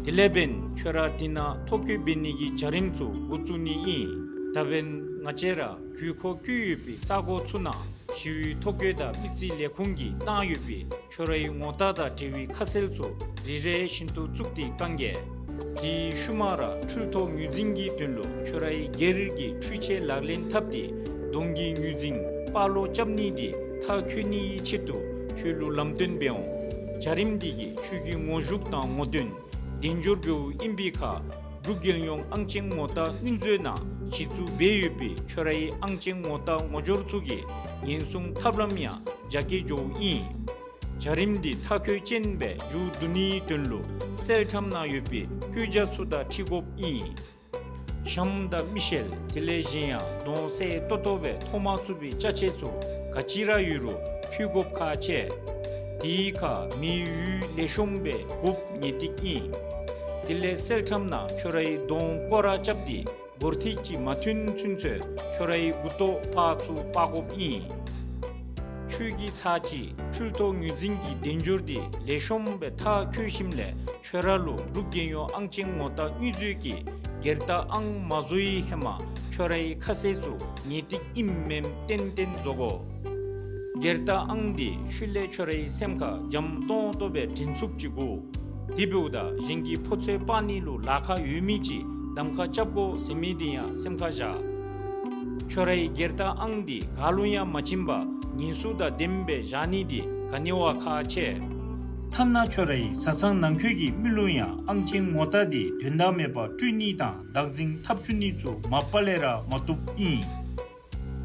དེ་ལས་འབདན་ཁྱོད་ར་འདི་ནང་ཐོ་བཀོད་འབད་ནི་གི་བྱ་རིམ་ཚུ་འགོ་བཙུགས་ནི་ཨིན། ད་འབདན་ང་བཅས་ར་དགོས་མཁོ་བཀོད་ཡོད་པའི་ས་གོ་ཚུ་ནང་ཞི་བའི་ཐོ་བཀོད་དང་མི་རྩིས་ལས་ཁུངས་ཀྱིས་བཏང་ཡོད་པའི་ཁྱོད་རའི་ངོ་རྟགས་དང་འབྲེལ་བའི་ཁ་གསལ་ཚུ་རེ་རེ་བཞིན་དུ་བཙུགས་ཏེ་བཀང་གེ། དེའི་ཤུལ་མ་ར་འཕྲུལ་ཐོ་ངོས་འཛིན་གྱི་དོན་ལུ་ཁྱོད་རའི་སྒེར་གྱི་འཕྲུལ་ཆས་ལག་ལེན་འཐབ་སྟེ་གདོང་གི་ངོས་འཛིན་པར་ལོག་རྐྱབ་ནི་འདི་མཐར་འཁྱོལ་ནིའི་ཆེད་དུ་ཁྱོད་ལུ་ལམ་སྟོན་འབད་འོང་། བྱ་རིམ་འདི་གིས་ཁྱོད་ཀྱི་ངོ་ཤུགས་དང་ངོ་འདོན་དལ་འབྱོར་འབདཝ་ཨིན་པའི་ཁར་འབྲུག་རྒྱལ་ཡོངས་ཨང་ཅན་ངོ་རྟགས་དངུལ་མཛོད་ནང་གཞི་བཙུགས་འབད་ཡོད་པའི་ཁྱོད་རའི་ཨང་ཅན་ངོ་རྟགས་ངོ་སྦྱོར་ཚུ་གི་ཉེན་སྲུང་ཐབས་ལམ་ཡང་རྒྱ་སྐྱེད་འགྱོཝ་ཨིན། བྱ་རིམ་འདི་མཐའ་འཁྱོལ་ཅན་སྦེ་མཇུག་བསྡུ་ནིའི་དོན་ལུ་གསལ་ཁྲམ་ནང་ཡོད་པའི་བཀོད་རྒྱ་ཚུ་དང་འཁྲིལ་དགོཔ་ཨིན། གཤམ་དང་མི་ཤེལ་དེ་ལས་གཞན་ཡང་གདོང་གསལ་ཏོག་ཏོ་སྦེ་མཐོང་མ་ཚུགས་པའི་ཅ་ཆས་ཚུ་ག་ཅི་ར་ཡོད་རུང་ཕུལ་དགོཔ་ཁག་ཆེ། དེའི་ཁར་མེ་ཡོད་ལེགས་ཤོམ་སྦེ་དགོཔ་ངེས་ཏིག་ཨིན། དེ་ལས་གསལ་ཁྲམ་ནང་ཁྱོད་རའི་གདོང་སྐོར་ར་རྐྱབ་སྟེ་སྒོར་ཐིག་ཅིག་མ་ཐོན་ཚུན་ཚོད་ཁྱོད་རའི་མགུ་ཏོ་ཕར་ཚུར་སྤར་དགོཔ་ཨིན། ཁྱོད་ཀྱིས་ཚར་གཅིག་འཕྲུལ་ཐོ་ངོས་འཛིན་གྱི་དལ་འབྱོར་འདི་ལེགས་ཤོམ་སྦེ་མཐར་འཁྱོལ་ཞིནམ་ལས་ཁྱོད་ར་ལུ་འབྲུག་རྒྱལ་ཡོངས་ཨང་ཅན་ངོ་རྟགས་དངུལ་མཛོད་ཀྱི་སྒེར་རྟགས་ཨང་མ་བཟོ་བའི་ཧེ་མ་ཁྱོད་རའི་ཁ་གསལ་ཚུ་ངེས་ཏིག་ཨིནམ་མེནམ་ཏན་ཏན་བཟོ་དགོ། སྒེར་རྟགས་ཨང་འདི་ཤུལ་ལས་ཁྱོད་རའི་སེམས་ཁར་འཇམ་ཏོང་ཏོ་སྦེ་དྲན་ཚུགསཔ་ཅིག་དགོ། དེ་འབདཝ་ད་གཞན་གྱིས་ཕོ་ཚོད་སྤར་ནི་ལུ་ལཱ་ཁག་ཡོད་མི་ཅིག་གདམ་ཁ་རྐྱབ་དགོ་ཟེར་མི་འདི་ཡང་སེམས་ཁར་བཞག། ཁྱོད་རའི་སྒེར་རྟགས་ཨང་འདི་ག་ལུ་ཡང་མ་བྱིན་པར་ཉེན་སྲུང་དང་ལྡནམ་སྦེ་བཞག་ནི་འདི་ག་ནི་བ་ཁག་ཆེ། ཐ་ན་ཁྱོད་རའི་བཟའ་ཚང་ནང་འཁོད་ཀྱི་མི་ལུ་ཡང་ཨང་ཅན་ངོ་རྟགས་འདི་དོན་དག་མེད་པར་སྤྲོད་ནི་དང་བདག་འཛིན་འཐབ་བཅུག་ནི་ཚུ་མ་པ་ལས་ར་མ་བཏུབ་ཨིན།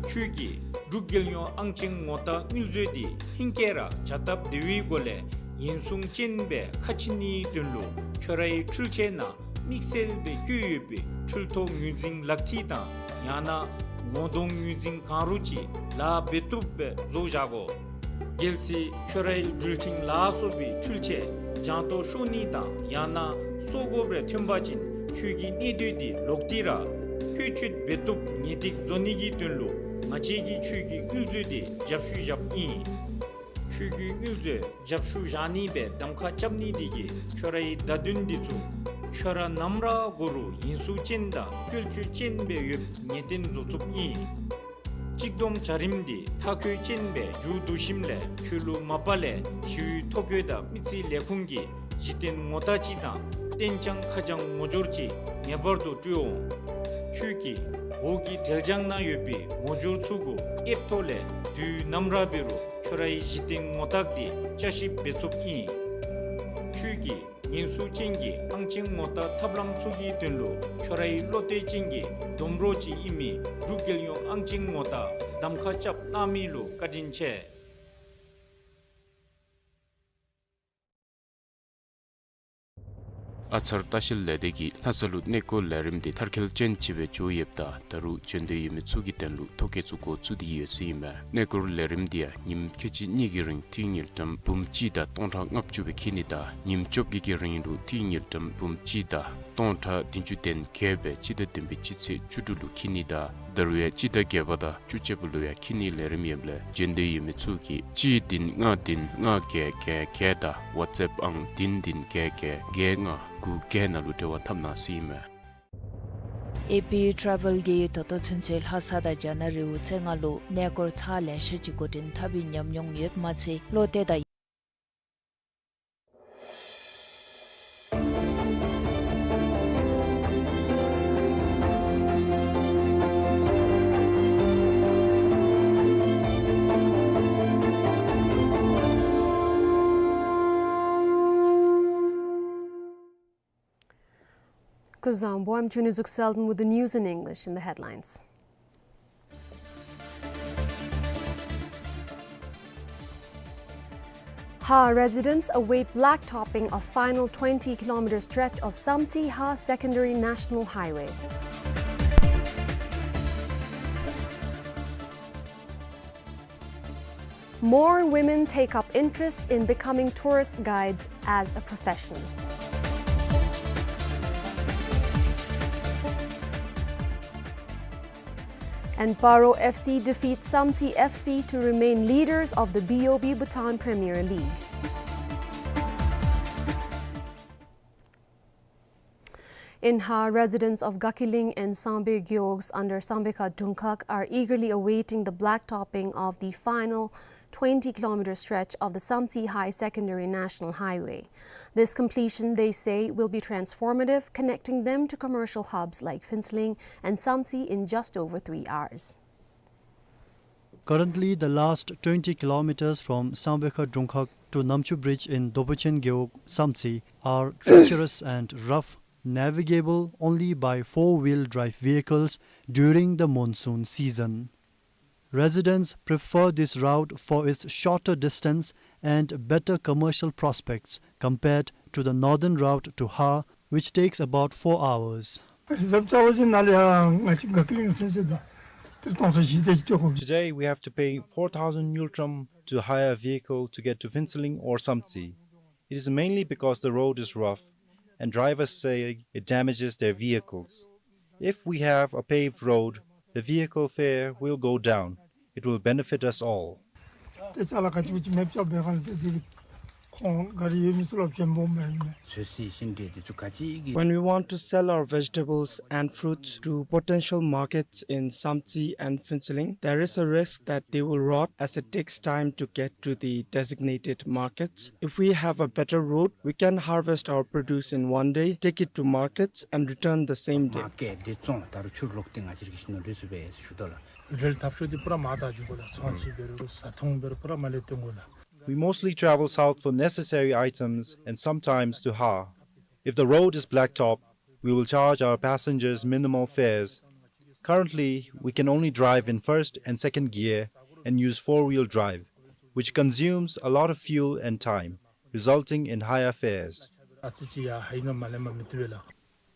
ཁྱོད་ཀྱིས་འབྲུག་རྒྱལ་ཡོངས་ཨང་ཅན་ངོ་རྟགས་དངུལ་མཛོད་འདི་ཧེང་སྐལ་ར་བྱ་སྟབས་བདེ་བའི་སྒོ་ལས་ཉེན་སྲུང་ཅན་སྦེ་ཁ་ཕྱེ་ནིའི་དོན་ལུ་ཁྱོད་རའི་འཕྲུལ་ཆས་ནང་དམིགས་བསལ་སྦེ་བཀོད་ཡོད་པའི་འཕྲུལ་ཐོ་ངོས་འཛིན་ལག་ཐིག་དང་ཡང་ན་ངོ་གདོང་ངོས་འཛིན་གང་རུང་ཅིག་ལཱ་འབད་བཏུབ་སྦེ་བཟོ་བཞག་དགོ། གལ་སྲིད་ཁྱོད་རའི་འགྲུལ་འཕྲིན་ལ་སོགས་པའི་འཕྲུལ་ཆས་འགྱངས་ཏོག་ཤོར་ནི་དང་ཡང་ན་སོར་དགོཔ་རེ་ཐོན་པ་ཅིན་ཁྱོད་ཀྱི་གནས་སྡོད་འདི་ལོག་སྟེ་ར་ བཀོལ་སྤྱོད་འབད་བཏུབ་ངེས་ཏིག་བཟོ་ནི་གི་དོན་ལུ་ང་བཅས་ཀྱིས་ཁྱོད་ཀྱི་དངུལ་མཛོད་འདི་རྒྱབ་བཤུད་རྐྱབ་ཨིན། ཁྱོད་ཀྱི་དངུལ་མཛོད་རྒྱབ་བཤུད་བཞག་ནི་སྦེ་གདམ་ཁ་རྐྱབ་ནི་འདི་གིས་ཁྱོད་རའི་བརྡ་དོན་འདི་ཚུ་ཁྱོད་ར་ནམ་ར་འགོར་རུང་ཡིན་ཚུལ་ཅན་དང་བཀོལ་སྤྱོད་ཅན་སྦེ་ཡོདཔ་ངེས་བསྟན་བཟོ་ཚུགསཔ་ཨིན། གཅིག་བསྡོམས་བྱ་རིམ་འདི་མཐའ་འཁོད་ཅན་སྦེ་མཇུག་བསྡུ་ཞིནམ་ལས་ཁྱོད་ལུ་མ་པ་ལས་ཞི་གཡོག་ཐོ་བཀོད་དང་མི་རྩིས་ལས་ཁུངས་ཀྱི་གཞི་རྟེན་ངོ་རྟགས་ཅིག་དང་གཏན་འཇགས་ཁ་བྱང་ངོ་སྦྱོར་ཅིག་ངེས་པར་དུ་སྤྲོད་འོང་། ཁྱོད་ཀྱིས་འོག་གི་འབྲེལ་བྱང་ནང་ཡོད་པའི་ངོ་སྦྱོར་ཚུ་གུ་ཨེབ་ཐོག་ལས་དུས་ནམ་ར་འབད་རུང་ཁྱོད་རའི་གཞི་རྟེན་ངོ་རྟགས་འདི་བསྐྱར་ཞིབ་འབད་ཚུགསཔ་ཨིན། ཁྱོད་ཀྱིས་ཉེན་སྲུང་ཅན་གྱི་ཨང་ཅན་ངོ་རྟགས་ཐབས་ལམ་ཚུ་གི་དོན་ལུ་ཁྱོད་རའི་བློ་གཏད་ཅན་གྱི་སྡོམ་རོགས་ཅིག་ཨིན་མི་འབྲུག་རྒྱལ་ཡོངས་ཨང་ཅན་ངོ་རྟགས་གདམ་ཁ་རྐྱབ་གནང་མི་ལུ་བཀའ་དྲིན་ཆེ། ཨ་ཚར་ལྟ་བཤལ་ལས་སྡེ་གིས་ལྷ་ས་ལུ་གནས་སྐོར་ལས་རིམ་འདི་མཐར་འཁྱོལ་ཅན་ཅིག་སྦེ་འགྱོ་ཡོདཔ་ད་ད་རུང་བྱོན་འདོད་ཡོད་མི་ཚུ་གི་དོན་ལུ་ཐོ་བཀོད་ཚུ་འགོ་བཙུགས་ཏེ་ཡོད་ཟེར་ཨིན་མས། གནས་སྐོར་ལས་རིམ་འདི་ཡང་ཉིནམ་ཁལ་གཅིག་གཉིས་ཀྱི་རིང་ཏི་རུ་དངུལ་ཀྲམ་འབུམ་གཅིག་དང་སྟོང་ཕྲག་ལྔ་བཅུ་སྦེ་འཁྱིད་ནི་དང་ཉིནམ་བཅོ་བརྒྱད་ཀྱི་རིང་ལུ་ཏི་རུ་དངུལ་ཀྲམ་འབུམ་གཅིག་དང་སྟོང་ཕྲག་བདུན་ཅུ་དོན་བརྒྱད་སྦེ་སྤྱི་ཟླ་བདུན་པའི་སྤྱི་ཚེས་བཅུ་དྲུག་ལུ་འཁྱིད་ནི་དང་ད་རུང་ཡང་སྤྱི་ཟླ་བརྒྱད་པ་དང་བཅུ་གཅིག་པ་ལུ་ཡང་འཁྱིད་ནིའི་ལས་རིམ་ཡོདཔ་ལས་བྱོན་འདོད་ཡོད་མི་ཚུ་གིས་གཅིག་བདུན་ལྔ་བདུན་ལྔ་བརྒྱད་བརྒྱད་བརྒྱད་དང་ཝཊས་ཨེབ་ཨང་བདུན་བདུན་བརྒྱད་བརྒྱད་བརྒྱད་ལྔ་དགུ་བརྒྱད་ནང་ལུ་འབྲེལ་བ་འཐབ་གནང་ཟེར་ཨིན་མས། ཨེ་པི་ཊེ་རེ་བཱལ་གྱིས་ད་ལྟོ་ཚུན་ཚོད་ལྷ་ས་དང་རྒྱ་ནག་རི་བོ་རྩེ་ལྔ་ལུ་གནས་སྐོར་ཚར་ལེ་ཤ་ཅིག་འགོ་འདྲེན་འཐབ་པའི་ཉམས་མྱོང་ཡོདཔ་མ་ཚད་བློ་གཏད་དང་Kuzuzangpo, I'm Chunizuk Selden with the news in English. In the headlines. Ha residents await blacktopping of final twenty kilometer stretch of Samtse Ha Secondary National Highway. More women take up interest in becoming tourist guides as a profession. And Paro F C defeat Samtse F C to remain leaders of the B O B Bhutan Premier League. In Ha, residents of Gakiling and Sangbe Gewog under Sangbe Kha Dungkhag are eagerly awaiting the blacktopping of the final twenty kilometer stretch of the Samtse Ha Secondary National Highway. This completion, they say, will be transformative, connecting them to commercial hubs like Phuentsholing and Samtse in just over three hours. Currently, the last twenty kilometers from Sangbe Kha Dungkhag to Namchu Bridge in Dobuchen Gewog, Samtse, are treacherous and rough, navigable only by four-wheel drive vehicles during the monsoon season. Residents prefer this route for its shorter distance and better commercial prospects compared to the northern route to Ha, which takes about four hours. རི་འཛེག་རྩ་བ་ཅན་ནང་ལས་ཡང་ང་བཅས་ག་གི་ལིང་ཚུན་ཚོད་ད་ཏེ་སྟོང་ཚོ་བཞི་དེ་ཅིག་སྤྲོད་དགོ། Today we have to pay four thousand ngultrum to hire a vehicle to get to Phuentsholing or Samtse. It is mainly because the road is rough and drivers say it damages their vehicles. If we have a paved road, the vehicle fare will go down. It will benefit us all. ཏེ་ཅ་ལ་ག་ཅི་གུ་ཅི་མེདཔ་ཅིག་འབད་ག་ལས་ཏེ་དེ་ཁོང་ག་ར་ཡོད་མི་ཚུ་ལུ་ཕན་པོ་མེན་མས། ཚོད་བསྲེ་ཤིང་འབྲས་དེ་ཚུ་ག་ཅི་གི། When we want to sell our vegetables and fruits to potential markets in Samtse and Phuentsholing, there is a risk that they will rot as it takes time to get to the designated markets. If we have a better road, we can harvest our produce in one day, take it to markets, and return the same day. མ་ཀེཊ་འདི་བཙོང་ད་རུང་ཕྱུར་ལོག་སྟེ་ང་བཅས་ཀྱིས་ཤིང་ནོར་འདི་ཚུ་སྦེ་ཞུ་དོ་ལགས། རིལ་འཐབ་ཤོག་འདི་པུ་ར་མར་བཏང་བཅུག་དགོ་ལགས། ཚོང་ཅིག་འབད་རུང་ཟ་འཐུང་འབད་རུང་པུ་ར་མར་ལས་བཏོན་དགོ་ལགས། We mostly travel south for necessary items and sometimes to Ha. If the road is blacktop, we will charge our passengers minimal fares. Currently, we can only drive in first and second gear and use four-wheel drive, which consumes a lot of fuel and time, resulting in higher fares. ཨ་ཙི་ཅིག་ཡར་ཧའི་ནང་མར་ལས་མར་མི་བཏུབ་པས་ལགས།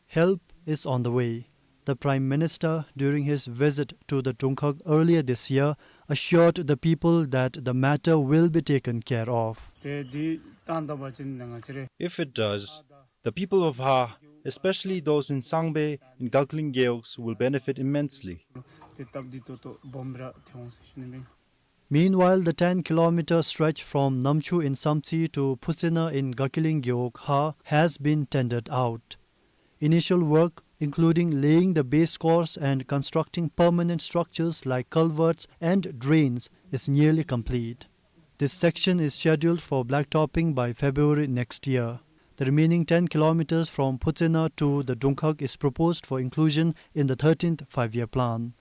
Help is on the way. The Prime Minister, during his visit to the Dungkhag earlier this year, assured the people that the matter will be taken care of. ཏེ་འདི་བཏང་ད་པ་ཅིན་ང་བཅས་ར། If it does, the people of Ha Especially those in Sangbei and Gakling Gewogs will benefit immensely. Meanwhile, the ten kilometer stretch from Namchu in Samtse to Phutsena in Gakiling Gewog Ha has been tendered out. Initial work, including laying the base course and constructing permanent structures like culverts and drains, is nearly complete. This section is scheduled for blacktopping by February next year. The remaining ten kilometers from Phutsena to the Dungkhag is proposed for inclusion in the thirteenth Five-Year Plan.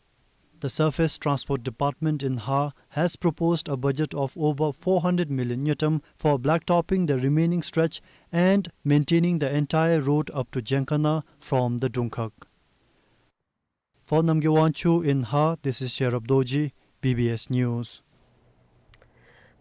The Surface Transport Department in Ha has proposed a budget of over four hundred million ngultrum for blacktopping the remaining stretch and maintaining the entire road up to Jengkana from the Dungkhag. For Namgay Wangchuk in Ha, this is Sherab Dorji, B B S News.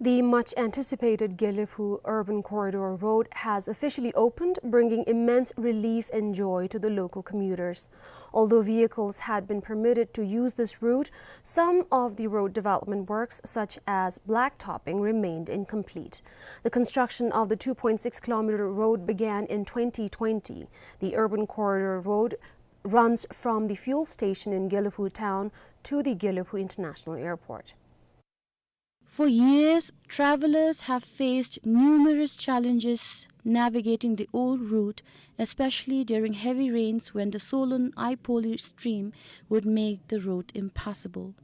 The much anticipated Gelephu Urban Corridor Road has officially opened, bringing immense relief and joy to the local commuters. Although vehicles had been permitted to use this route, some of the road development works, such as blacktopping, remained incomplete. The construction of the two point six kilometer road began in twenty twenty. The Urban Corridor Road runs from the fuel station in Gelephu town to the Gelephu International Airport. For years, travelers have faced numerous challenges navigating the old route, especially during heavy rains when the swollen Aipoli stream would make the road impassable.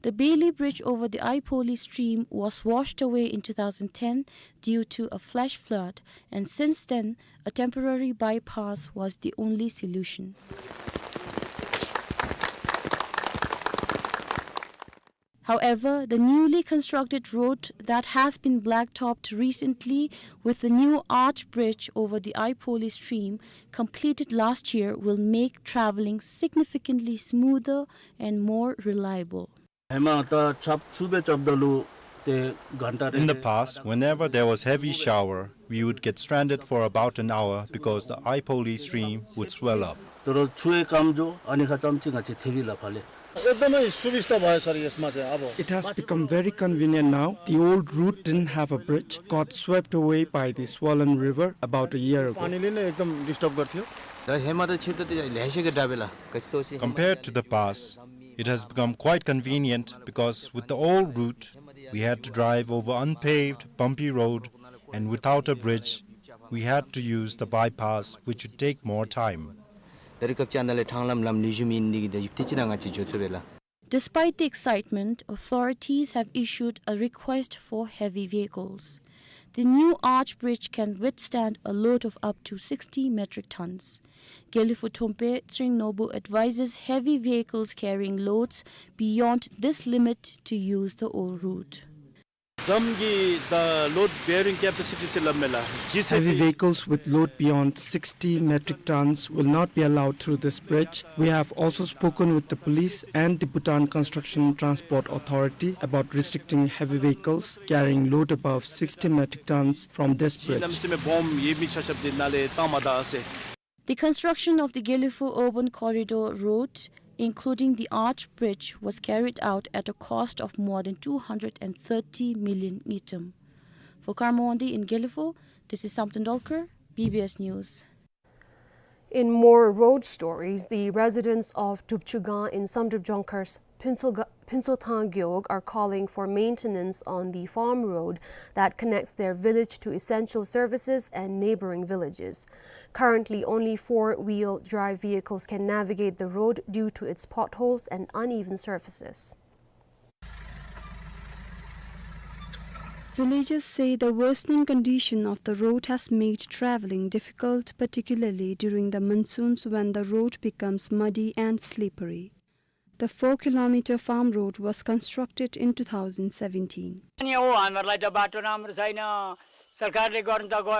The Bailey Bridge over the Aipoli stream was washed away in two thousand ten due to a flash flood, and since then, a temporary bypass was the only solution. However, the newly constructed road that has been blacktopped recently with the new arch bridge over the Aipoli stream, completed last year, will make traveling significantly smoother and more reliable. In the past, whenever there was heavy shower, we would get stranded for about an hour because the Aipoli stream would swell up. It has become very convenient now. The old route didn't have a bridge, got swept away by the swollen river about a year ago. Compared to the past, it has become quite convenient because with the old route, we had to drive over unpaved, bumpy road, and without a bridge, we had to use the bypass, which would take more time. Despite the excitement, authorities have issued a request for heavy vehicles. The new arch bridge can withstand a load of up to sixty metric tons. Gelephu Thumpe Tshering Norbu advises heavy vehicles carrying loads beyond this limit to use the old route. Heavy vehicles with load beyond sixty metric tons will not be allowed through this bridge. We have also spoken with the police and the Bhutan Construction Transport Authority about restricting heavy vehicles carrying load above sixty metric tons from this bridge. The construction of the Gelephu Urban Corridor Road, including the arch bridge, was carried out at a cost of more than two hundred and thirty million ngultrum. For Karma Wangdi in Gelephu, this is Samten Dolkar, B B S News. In more road stories, the residents of Drupchugang in Samdrup Jongkhar Phuntsho-, Phuntshothang Gewog are calling for maintenance on the farm road that connects their village to essential services and neighboring villages. Currently, only four-wheel drive vehicles can navigate the road due to its potholes and uneven surfaces. Villagers say the worsening condition of the road has made traveling difficult, particularly during the monsoons when the road becomes muddy and slippery. The four-kilometer farm road was constructed in two thousand seventeen. The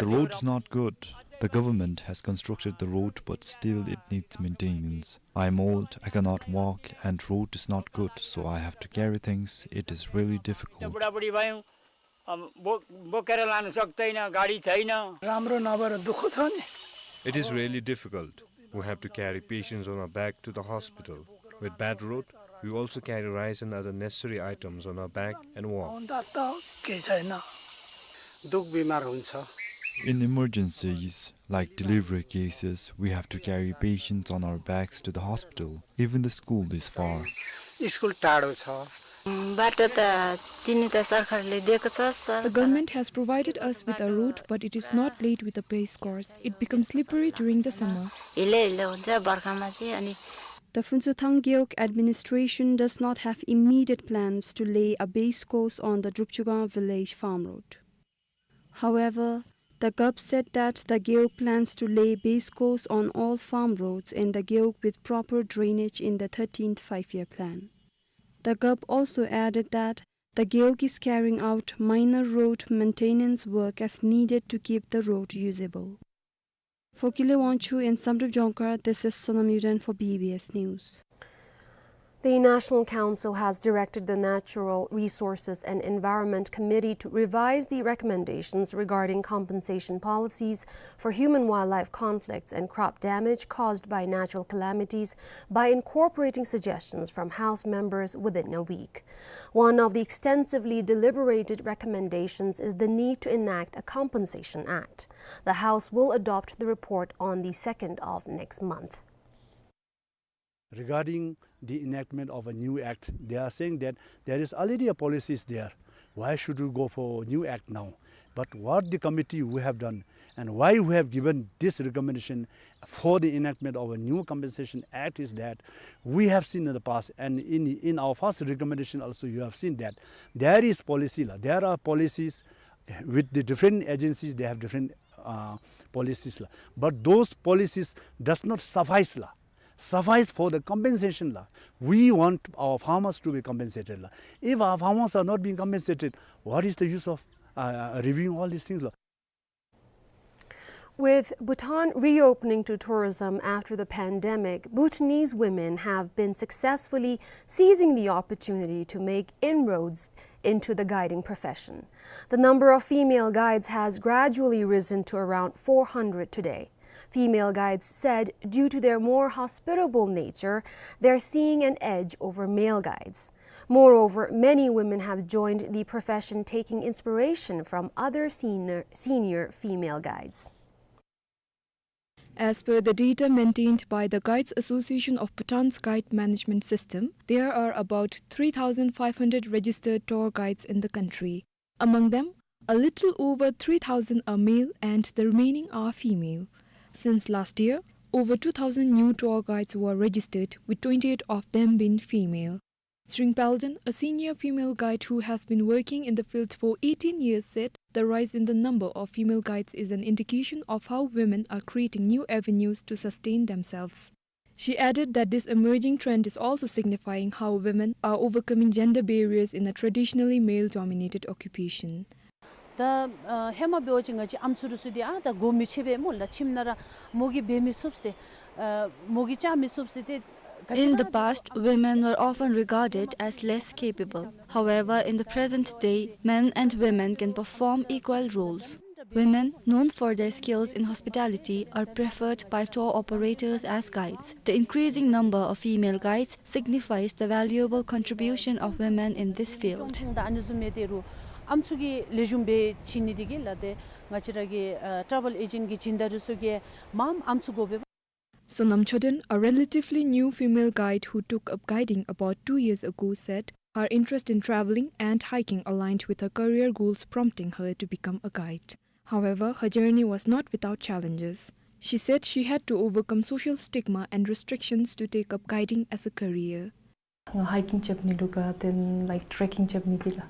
road's not good. The government has constructed the road, but still it needs maintenance. I'm old, I cannot walk, and road is not good, so I have to carry things. It is really difficult. It is really difficult. We have to carry patients on our back to the hospital. With bad road, we also carry rice and other necessary items on our back and walk. दुःख बिमार हुन्छ। In emergencies, like delivery cases, we have to carry patients on our backs to the hospital. Even the school is far. School टाढो छ। बाटो त तिनी त सरकारले दिएको छ, sir. The government has provided us with a route, but it is not laid with a paved course. It becomes slippery during the summer. हिलै हिलो हुन्छ बर्खामा चाहिँ, अनि The Phuntshothang Gewog administration does not have immediate plans to lay a paved course on the Drupchugang village farm road. However, the G O P said that the Gewog plans to lay paved course on all farm roads in the Gewog with proper drainage in the thirteenth five-year plan. The G O P also added that the Gewog is carrying out minor road maintenance work as needed to keep the road usable. For Kile Wangchuk and Samdrup Jongkhar, this is Sonam Yuden for B B S News. The National Council has directed the Natural Resources and Environment Committee to revise the recommendations regarding compensation policies for human-wildlife conflicts and crop damage caused by natural calamities by incorporating suggestions from House members within a week. One of the extensively deliberated recommendations is the need to enact a Compensation Act. The House will adopt the report on the second of next month. Regarding the enactment of a new act, they are saying that there is already a policies there. Why should we go for a new act now? But what the committee we have done and why we have given this recommendation for the enactment of a new compensation act is that we have seen in the past, and in, in our first recommendation also you have seen that there is policy la, there are policies with the different agencies, they have different, uh, policies la. But those policies does not suffice la, suffice for the compensation la. We want our farmers to be compensated la. If our farmers are not being compensated, what is the use of, uh, reviewing all these things la? With Bhutan reopening to tourism after the pandemic, Bhutanese women have been successfully seizing the opportunity to make inroads into the guiding profession. The number of female guides has gradually risen to around four hundred today. Female guides said due to their more hospitable nature, they're seeing an edge over male guides. Moreover, many women have joined the profession, taking inspiration from other senior, senior female guides. As per the data maintained by the Guides Association of Bhutan's guide management system, there are about three thousand five hundred registered tour guides in the country. Among them, a little over three thousand are male and the remaining are female. Since last year, over two thousand new tour guides were registered, with twenty-eight of them being female. Sring Palden, a senior female guide who has been working in the field for eighteen years, said the rise in the number of female guides is an indication of how women are creating new avenues to sustain themselves. She added that this emerging trend is also signifying how women are overcoming gender barriers in a traditionally male-dominated occupation. ད་ཨ་ཧེ་མ་འབད་བ་ཅིན་ང་བཅས་ཨམ་སྲུ་རུ་སྲུ་འདི་ཨ་ད་གོ་མི་ཆོད་པས་སྨོ་ལགས། ཁྱིམ་ནང་ར་མོ་གིས་འབད་མི་ཚུགས་ཟེར། ཨ་མོ་གིས་རྐྱབ་མི་ཚུགས་ཟེར་ཏེ། In the past, women were often regarded as less capable. However, in the present day, men and women can perform equal roles. Women, known for their skills in hospitality, are preferred by tour operators as guides. The increasing number of female guides signifies the valuable contribution of women in this field. ད་ཨ་ནི་བཟུམ་མའི་དེ་རུ་ཨམ་སྲུ་གི་ལེགས་ཤོམ་སྦེ་བྱིན་ནི་འདི་གིས་ལགས། ཏེ་ང་བཅས་ར་གི་ཨ་ཊ་རེ་ཝེལ་ཨེ་ཇེནཊ་གི་སྦྱིན་བདག་རུ་སྲུ་གིས་མངམ་ཨམ་སྲུ་དགོ་པས། Sonam Choden, a relatively new female guide who took up guiding about two years ago, said her interest in traveling and hiking aligned with her career goals, prompting her to become a guide. However, her journey was not without challenges. She said she had to overcome social stigma and restrictions to take up guiding as a career. ང་ཧའི་ཀིང་རྐྱབ་ནི་ལུ་དགའ། then like trekking རྐྱབ་ནི་འདི་ལགས།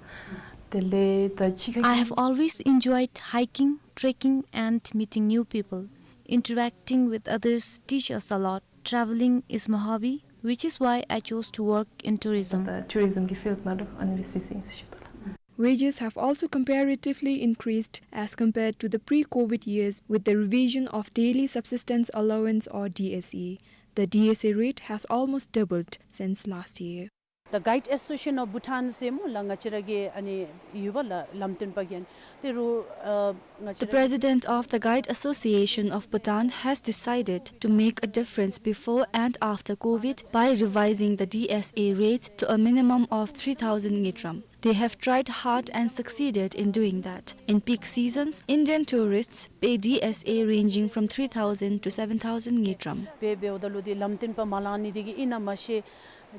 དེ་ལས་ད་ཕྱི་ཁ། I have always enjoyed hiking, trekking, and meeting new people. Interacting with others teach us a lot. Traveling is my hobby, which is why I chose to work in tourism. ད་ཊུ་རི་ཛིམ་གི་ཕིལཌ་ནང་ལུ་ཨ་ནི་སྦེ་བརྩི་བརྩི་ཡི་ཟེར་ཞུ་དོ་ལགས། Wages have also comparatively increased as compared to the pre-COVID years with the revision of daily subsistence allowance, or D S A. The D S A rate has almost doubled since last year. The Guide Association of Bhutan ཟེར་སྨོ་ལགས། ང་བཅས་ར་གི་ཨ་ནི་ཡོད་པ་ལགས་ལམ་སྟོན་པ་གིས། ཨ་ནི་དེ་རུ་ཨ་ང་བཅས་ར་The president of the Guide Association of Bhutan has decided to make a difference before and after COVID by revising the D S A rates to a minimum of three thousand ngultrum. They have tried hard and succeeded in doing that. In peak seasons, Indian tourists pay D S A ranging from three thousand to seven thousand ngultrum. དཔེ་འབདཝ་ད་ལུ་དེ་ལམ་སྟོན་པ་མ་ལང་ནི་དེ་གིས་ཨིན་ན་མ་ཤེས།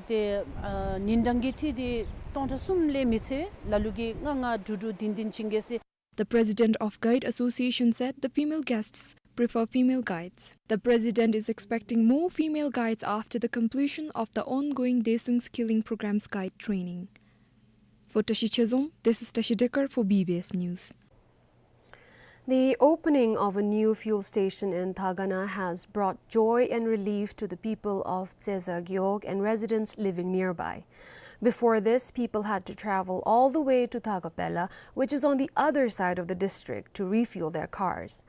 དེ་ཨ་ཉིན་གྲངས་ཀྱི་འཐུས་དེ་སྟོང་ཕྲག་གསུམ་ལས་མི་ཚད། ལ་ལུ་གིས་ལྔ་ལྔ་དྲུག་དྲུག་བདུན་བདུན་བྱིན་གེ་ཟེར། The president of Guide Association said the female guests prefer female guides. The president is expecting more female guides after the completion of the ongoing Daesung Skilling Program's guide training. For Tashi Chezom, this is Tashi Dekar for B B S News. The opening of a new fuel station in Dagana has brought joy and relief to the people of Tseza Gewog and residents living nearby. Before this, people had to travel all the way to Dagapela, which is on the other side of the district, to refuel their cars.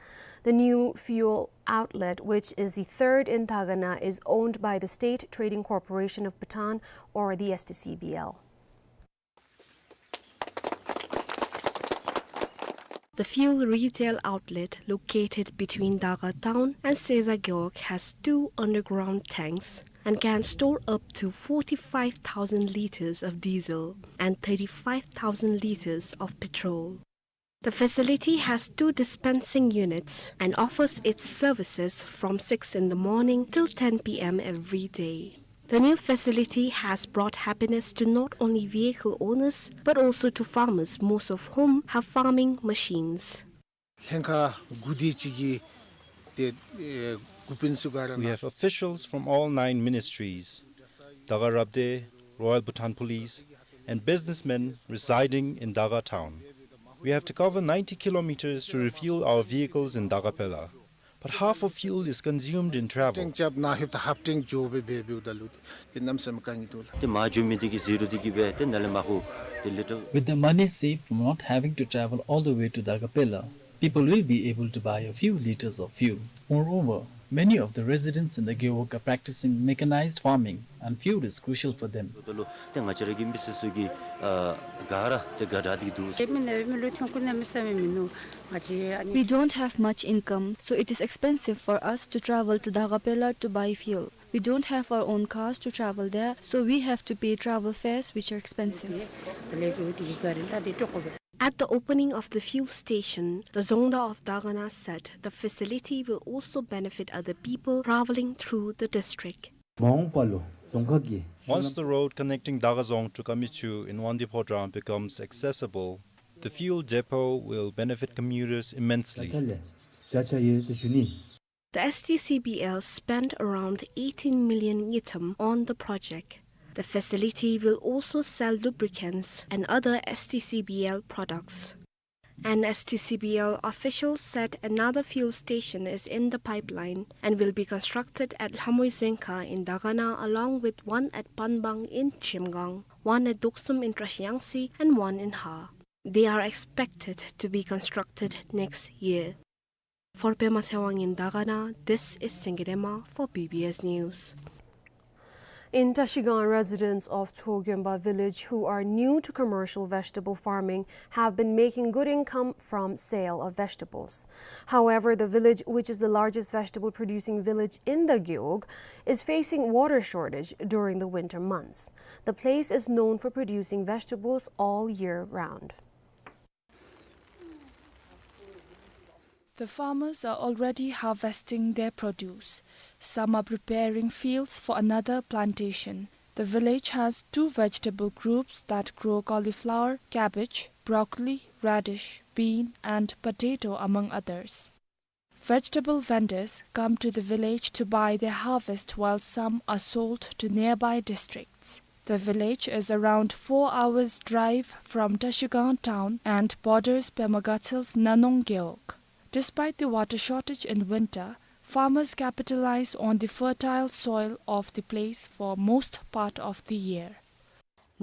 The new fuel outlet, which is the third in Dagana, is owned by the State Trading Corporation of Bhutan, or the S T C B L. The fuel retail outlet located between Daga town and Tseza Gewog has two underground tanks and can store up to forty-five thousand liters of diesel and thirty-five thousand liters of petrol. The facility has two dispensing units and offers its services from six in the morning till ten P M every day. The new facility has brought happiness to not only vehicle owners, but also to farmers, most of whom have farming machines. ལྷན་ཁག་དགུ་དེ་ཅིག་གིས་དེ་ཨེ་འགོ་དཔོན་ཚུ་ག་ར། We have officials from all nine ministries, Daga Rabdey, Royal Bhutan Police, and businessmen residing in Daga town. We have to cover ninety kilometers to refuel our vehicles in Dagapela. But half of fuel is consumed in travel. ཏེང་ཅབ་ནཱ་ཧིབ་ད་ཧབ་ཏེང་འགྱོ་སྦེ་འབད་འབདཝ་ད་ལུ་ཏེ་གནམ་མེད་ས་མེད་དཀའ་ངལ་འདུག་ལགས། ཏེ་མར་འགྱོ་མི་འདི་གིས་ཟི་རོ་འདི་གིས་སྦེ་ཏེ་ནཱ་ལས་མར་ཧུ་ཏེ་ལི་ཊར། With the money saved from not having to travel all the way to Dagapela, people will be able to buy a few liters of fuel. Moreover, many of the residents in the Gewog are practicing mechanized farming, and fuel is crucial for them. ད་ལུ་ཏེ་ང་བཅས་ར་གི་མི་སེར་ཚུ་གི་ཨ་ག་ར་ཏེ་ག་ར་འདི་འདུག་ཟེར། We don't have much income, so it is expensive for us to travel to Dagapela to buy fuel. We don't have our own cars to travel there, so we have to pay travel fares, which are expensive. At the opening of the fuel station, the Dzongda of Dagana said the facility will also benefit other people traveling through the district. མ་འོངས་པ་ལུ་རྫོང་ཁག་གི། Once the road connecting Daga Dzong to Kamichu in Wangdue Phodrang becomes accessible, the fuel depot will benefit commuters immensely. ད་ལས་བྱ་བྱ་ཡོད་ཟེར་ཞུ་ནི། The S T C B L spent around eighteen million ngultrum on the project. The facility will also sell lubricants and other S T C B L products. An S T C B L official said another fuel station is in the pipeline and will be constructed at Lhamui Zengkha in Dagana, along with one at Panbang in Chemgang, one at Doksum in Trashiyangtse, and one in Ha. They are expected to be constructed next year. For Pema Tshewang in Dagana, this is Singye Dema for B B S News. In Trashigang, residents of Tsogyonpa village who are new to commercial vegetable farming have been making good income from sale of vegetables. However, the village, which is the largest vegetable producing village in the Gewog, is facing water shortage during the winter months. The place is known for producing vegetables all year round. The farmers are already harvesting their produce. Some are preparing fields for another plantation. The village has two vegetable groups that grow cauliflower, cabbage, broccoli, radish, bean, and potato, among others. Vegetable vendors come to the village to buy their harvest, while some are sold to nearby districts. The village is around four hours' drive from Trashigang town and borders Pema Gatshel Nanong Gewog. Despite the water shortage in winter, farmers capitalize on the fertile soil of the place for most part of the year.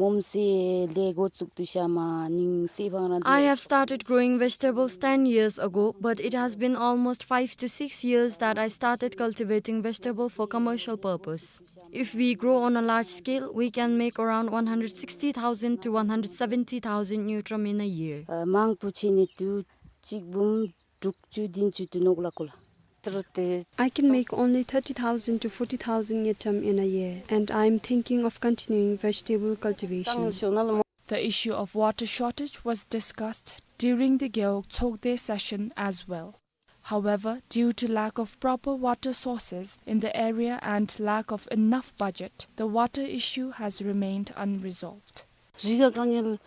མོམ་སི་ལས་འགོ་བཙུགས་དུས་ཤ་མ་ནིང་སི་ཕང་རང་དུ། I have started growing vegetables ten years ago, but it has been almost five to six years that I started cultivating vegetable for commercial purpose. If we grow on a large scale, we can make around one hundred sixty thousand to one hundred seventy thousand ngultrum in a year. ཨ་མང་པོ་ཆེ་ནི་དུ་གཅིག་འབུམ་དྲུག་ཅུ་བདུན་ཅུ་དུ་ནོག་ལ་ཀོ་ལ། I can make only thirty thousand to forty thousand ngultrum in a year, and I am thinking of continuing vegetable cultivation. The issue of water shortage was discussed during the Gewog Tshogde session as well. However, due to lack of proper water sources in the area and lack of enough budget, the water issue has remained unresolved. རི་ག་དཀའ་ངལ་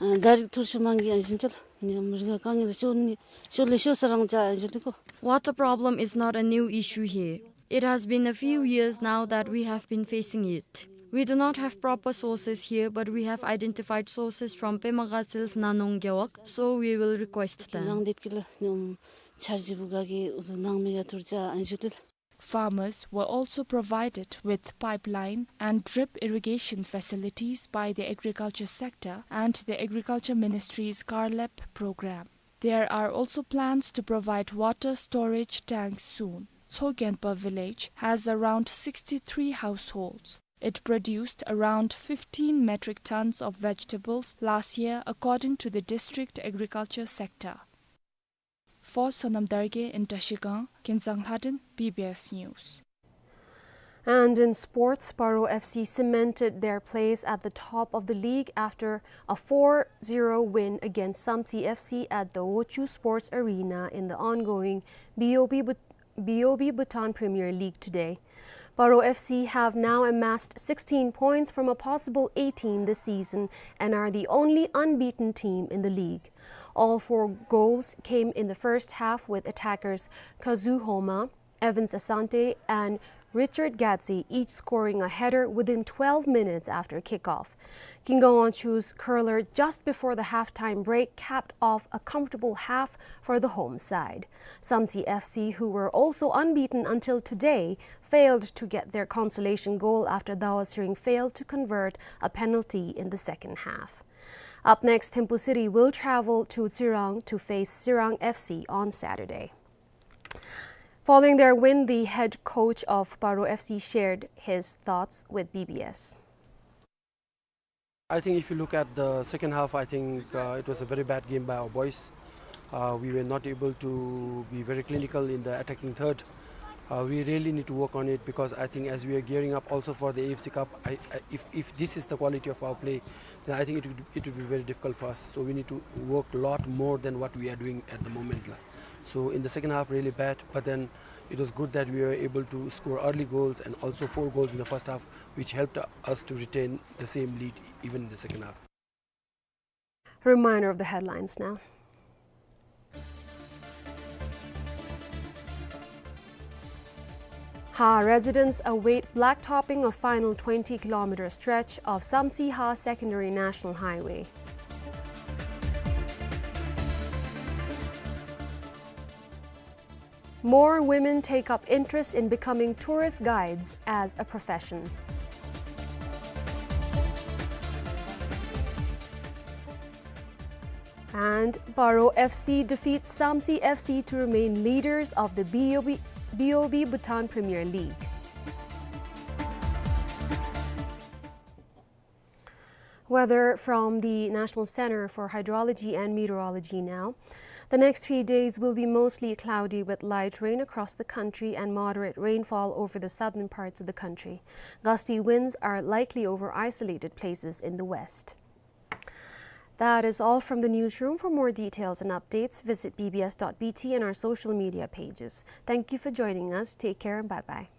ཨ་ད་རིག་ཐུར་ཤུ་མང་གི་ཨན་ཞུན་ཅལ་ཉམ་རི་ག་དཀའ་ངལ་ཤོ་ནི་ཤོ་ལེ་ཤོ་ས་རང་ཅ་ཨན་ཞུན་ཏེ་ཀོ། Water problem is not a new issue here. It has been a few years now that we have been facing it. We do not have proper sources here, but we have identified sources from Pema Gatsel's Nanong Gewog, so we will request them. ནང་དེ་ཀི་ལ་ཉམ་ཆར་ཇི་བུ་ག་གི་ཨུ་ཟུ་ནང་མི་ག་ཐུར་ཅ་ཨན་ཞུན་ཏེ། Farmers were also provided with pipeline and drip irrigation facilities by the agriculture sector and the Agriculture Ministry's CARLEP program. There are also plans to provide water storage tanks soon. Tsogenpa village has around sixty-three households. It produced around fifteen metric tons of vegetables last year, according to the district agriculture sector. For Sonam Dargay in Trashigang, Kinzang Lhaden, B B S News. And in sports, Paro F C cemented their place at the top of the league after a four zero win against Samtse F C at the Wochu Sports Arena in the ongoing B O B Bhut-, B O B Bhutan Premier League today. Paro F C have now amassed sixteen points from a possible eighteen this season and are the only unbeaten team in the league. All four goals came in the first half, with attackers Kazu Homa, Evans Asante, and Richard Gatsi each scoring a header within twelve minutes after kickoff. Kim Gangwon Chu's curler just before the halftime break capped off a comfortable half for the home side. Samtse F C, who were also unbeaten until today, failed to get their consolation goal after Dawa Tshering failed to convert a penalty in the second half. Up next, Thimphu City will travel to Tsirang to face Tsirang F C on Saturday. Following their win, the head coach of Paro F C shared his thoughts with B B S. I think if you look at the second half, I think, uh, it was a very bad game by our boys. Uh, we were not able to be very clinical in the attacking third. Uh, we really need to work on it because I think as we are gearing up also for the A F C Cup, I, I, if, if this is the quality of our play, then I think it would, it would be very difficult for us. So we need to work a lot more than what we are doing at the moment la. So in the second half, really bad, but then it was good that we were able to score early goals and also four goals in the first half, which helped us to retain the same lead even in the second half. Reminder of the headlines now. Ha residents await blacktopping of final twenty kilometer stretch of Samtse Ha Secondary National Highway. More women take up interest in becoming tourist guides as a profession. And Paro F C defeats Samtse F C to remain leaders of the B O B, B O B Bhutan Premier League. Weather from the National Center for Hydrology and Meteorology now. The next three days will be mostly cloudy with light rain across the country and moderate rainfall over the southern parts of the country. Gusty winds are likely over isolated places in the west. That is all from the newsroom. For more details and updates, visit B B S dot B T and our social media pages. Thank you for joining us. Take care and bye-bye.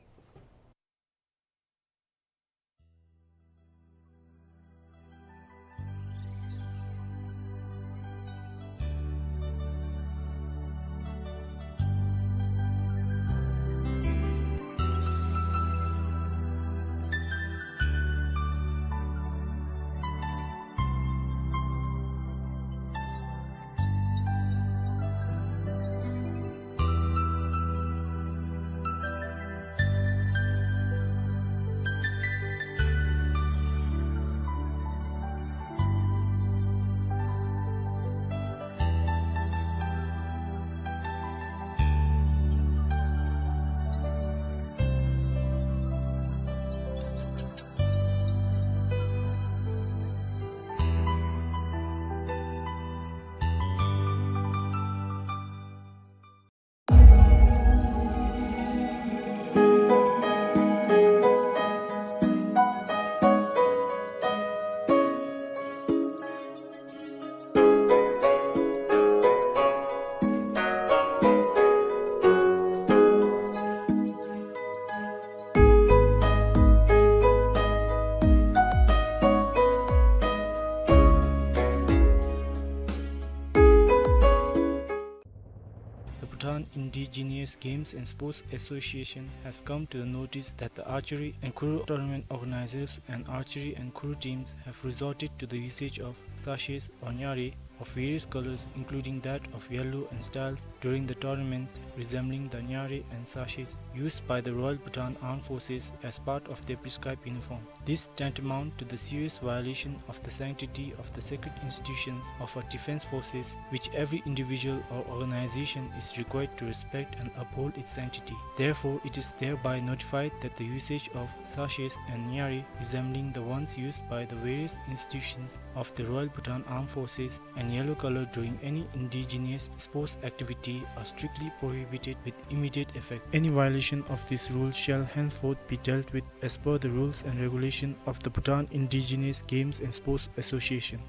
Bhutan Indigenous Games and Sports Association has come to the notice that the archery and Kuru tournament organizers and archery and Kuru teams have resorted to the usage of sashes or nyari of various colors, including that of yellow and styles during the tournaments, resembling the nyari and sashes used by the Royal Bhutan Armed Forces as part of their prescribed uniform. This tantamount to the serious violation of the sanctity of the sacred institutions of our defense forces, which every individual or organization is required to respect and uphold its sanctity. Therefore, it is thereby notified that the usage of sashes and nyari resembling the ones used by the various institutions of the Royal Bhutan Armed Forces and yellow color during any indigenous sports activity are strictly prohibited with immediate effect. Any violation of this rule shall henceforth be dealt with as per the rules and regulation of the Bhutan Indigenous Games and Sports Association.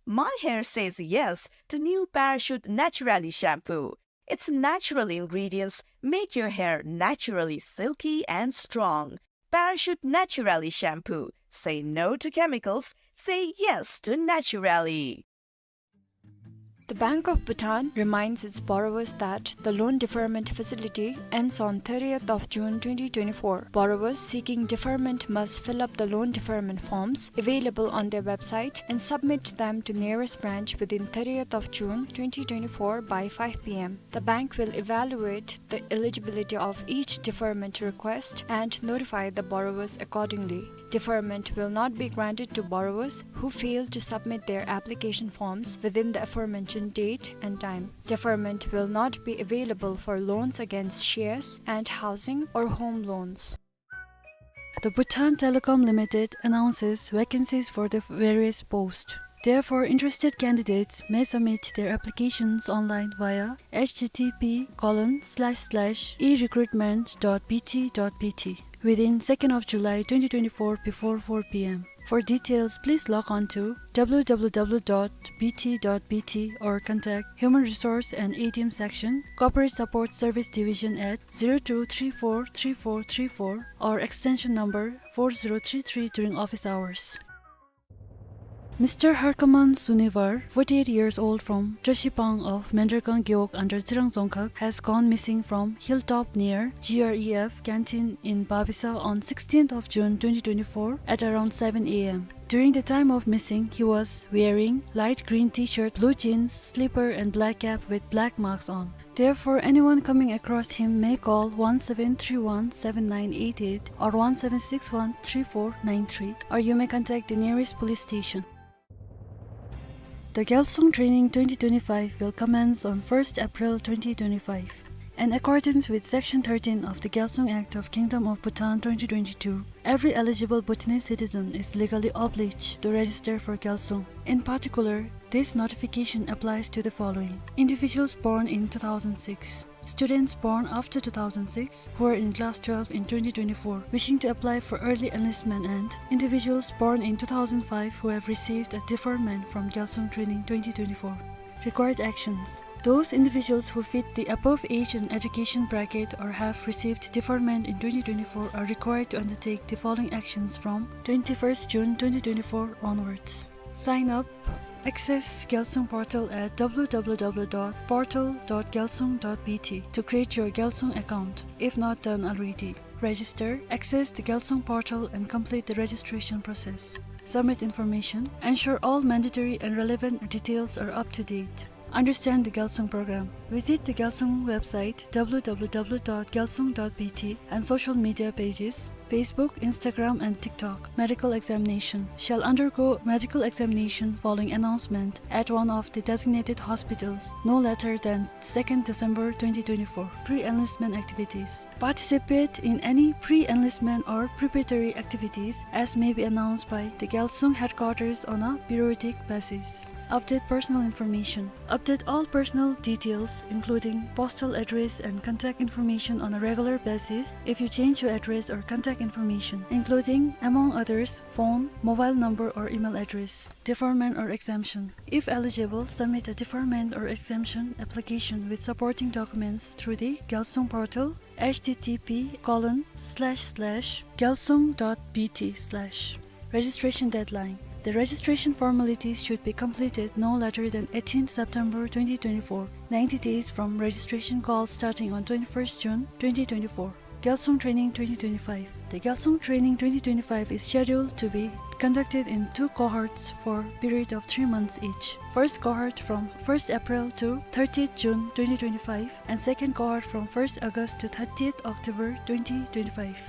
My hair says yes to new Parachute Naturally shampoo. Its natural ingredients make your hair naturally silky and strong. Parachute Naturally shampoo. Say no to chemicals. Say yes to Naturally. The Bank of Bhutan reminds its borrowers that the loan deferment facility ends on thirtieth of June twenty twenty-four. Borrowers seeking deferment must fill up the loan deferment forms available on their website and submit them to nearest branch within thirtieth of June twenty twenty-four by five P M. The bank will evaluate the eligibility of each deferment request and notify the borrowers accordingly. Deferment will not be granted to borrowers who fail to submit their application forms within the aforementioned date and time. Deferment will not be available for loans against shares and housing or home loans. The Bhutan Telecom Limited announces vacancies for the various posts. Therefore, interested candidates may submit their applications online via H T T P colon slash slash e recruitment dot B T dot B T within second of July twenty twenty-four before four P M. For details, please log on to W W W dot B T dot B T or contact Human Resource and A T M Section, Corporate Support Service Division at zero two three four three four three four or extension number four zero three three during office hours. Mister Harkaman Sunivar, forty-eight years old from Trashipang of Mendragang Gewog under Tsirang Dzongkhag, has gone missing from Hilltop near G R E F canteen in Babisa on sixteenth of June twenty twenty-four at around seven A M. During the time of missing, he was wearing light green T-shirt, blue jeans, slipper and black cap with black marks on. Therefore, anyone coming across him may call one seven three one seven nine eight eight or one seven six one three four nine three, or you may contact the nearest police station. The Gyalsung Training twenty twenty-five will commence on first April twenty twenty-five. In accordance with Section thirteen of the Gyalsung Act of Kingdom of Bhutan twenty twenty-two, every eligible Bhutanese citizen is legally obliged to register for Gyalsung. In particular, this notification applies to the following: individuals born in two thousand six, students born after two thousand six who are in class twelve in twenty twenty-four wishing to apply for early enlistment, and individuals born in two thousand five who have received a deferment from Gyalsung Training twenty twenty-four. Required actions. Those individuals who fit the above age and education bracket or have received deferment in twenty twenty-four are required to undertake the following actions from twenty-first June twenty twenty-four onwards. Sign up. Access Gyalsung portal at W W W dot portal dot gyalsung dot B T to create your Gyalsung account, if not done already. Register, access the Gyalsung portal and complete the registration process. Submit information, ensure all mandatory and relevant details are up to date. Understand the Gyalsung program. Visit the Gyalsung website W W W dot gyalsung dot B T and social media pages, Facebook, Instagram and TikTok. Medical examination. Shall undergo medical examination following announcement at one of the designated hospitals no later than second December twenty twenty-four. Pre-enlistment activities. Participate in any pre-enlistment or preparatory activities as may be announced by the Gyalsung headquarters on a periodic basis. Update personal information. Update all personal details, including postal address and contact information, on a regular basis if you change your address or contact information, including, among others, phone, mobile number or email address. Deferment or exemption. If eligible, submit a deferment or exemption application with supporting documents through the Gyalsung portal, H T T P colon slash slash gyalsung dot B T slash. Registration deadline. The registration formalities should be completed no later than eighteenth September twenty twenty-four, ninety days from registration call starting on twenty-first June twenty twenty-four. Gyalsung Training twenty twenty-five. The Gyalsung Training twenty twenty-five is scheduled to be conducted in two cohorts for period of three months each. First cohort from first April to thirtieth June twenty twenty-five, and second cohort from first August to thirtieth October twenty twenty-five.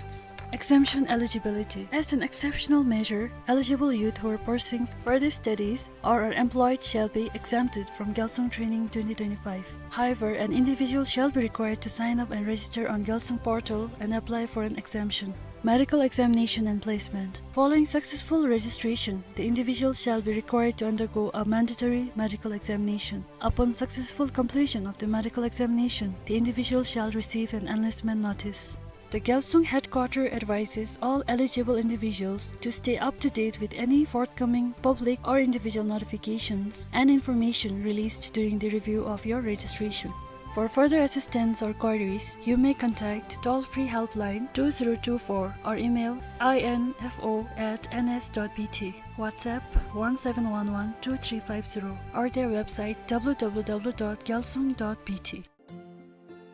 Exemption eligibility. As an exceptional measure, eligible youth who are pursuing further studies or are employed shall be exempted from Gyalsung Training twenty twenty-five. However, an individual shall be required to sign up and register on Gyalsung portal and apply for an exemption. Medical examination and placement. Following successful registration, the individual shall be required to undergo a mandatory medical examination. Upon successful completion of the medical examination, the individual shall receive an enlistment notice. The Gyalsung headquarter advises all eligible individuals to stay up to date with any forthcoming public or individual notifications and information released during the review of your registration. For further assistance or queries, you may contact toll-free helpline two zero two four or email info at N S dot B T, WhatsApp one seven one one two three five zero, or their website w w w dot gyalsung dot b t.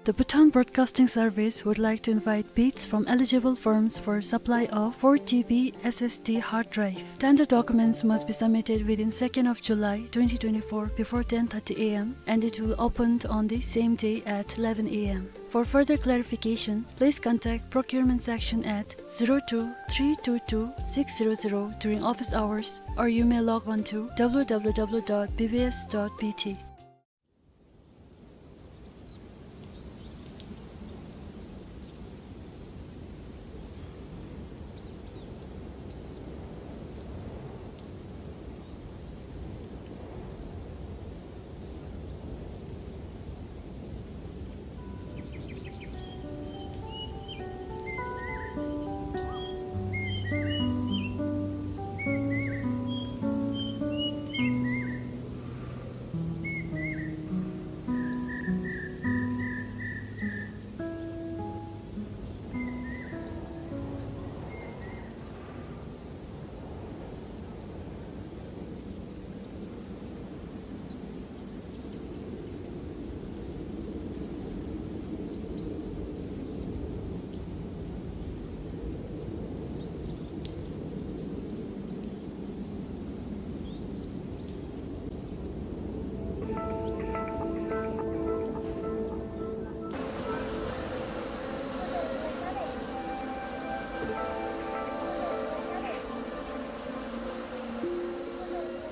The Bhutan Broadcasting Service would like to invite bids from eligible firms for supply of four T B S S D hard drive. Tender documents must be submitted within second of July twenty twenty-four before ten thirty A M, and it will open on the same day at eleven A M. For further clarification, please contact procurement section at zero two three two two six zero zero during office hours, or you may log on to w w w dot b b s dot b t.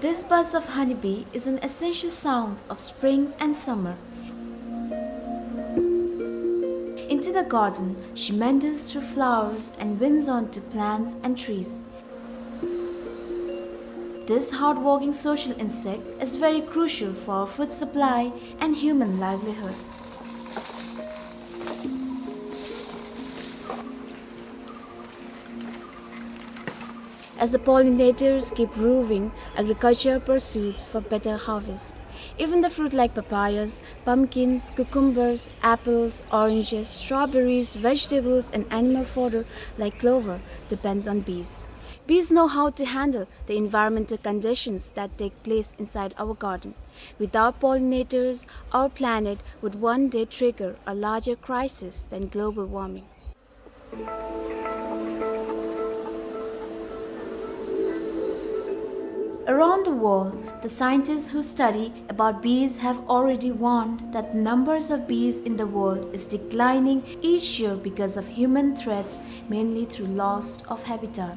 This buzz of honeybee is an essential sound of spring and summer. Into the garden, she meanders through flowers and winds onto plants and trees. This hardworking social insect is very crucial for our food supply and human livelihood. As the pollinators keep roving, agriculture pursues for better harvest. Even the fruit like papayas, pumpkins, cucumbers, apples, oranges, strawberries, vegetables, and animal fodder like clover depends on bees. Bees know how to handle the environmental conditions that take place inside our garden. Without pollinators, our planet would one day trigger a larger crisis than global warming. Around the world, the scientists who study about bees have already warned that the numbers of bees in the world is declining each year because of human threats, mainly through loss of habitat.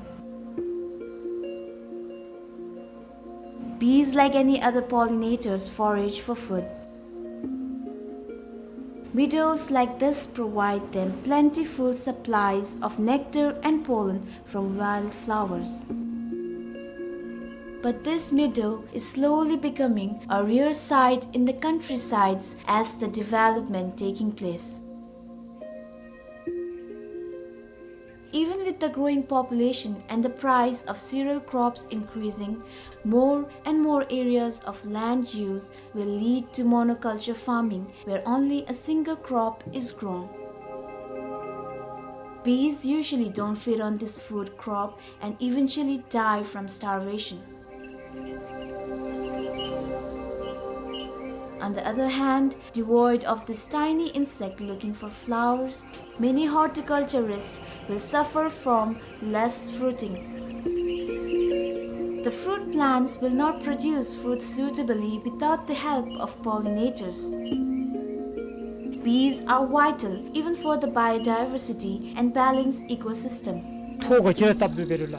Bees, like any other pollinators, forage for food. Meadows like this provide them plentiful supplies of nectar and pollen from wildflowers. But this meadow is slowly becoming a rare sight in the countrysides as the development taking place. Even with the growing population and the price of cereal crops increasing, more and more areas of land use will lead to monoculture farming, where only a single crop is grown. Bees usually don't feed on this food crop and eventually die from starvation. On the other hand, devoid of this tiny insect looking for flowers, many horticulturists will suffer from less fruiting. The fruit plants will not produce fruit suitably without the help of pollinators. Bees are vital even for the biodiversity and balanced ecosystem. ཐོག་ག་ཅི་ར་བཏབ་དུ་བེ་རུ་ལ།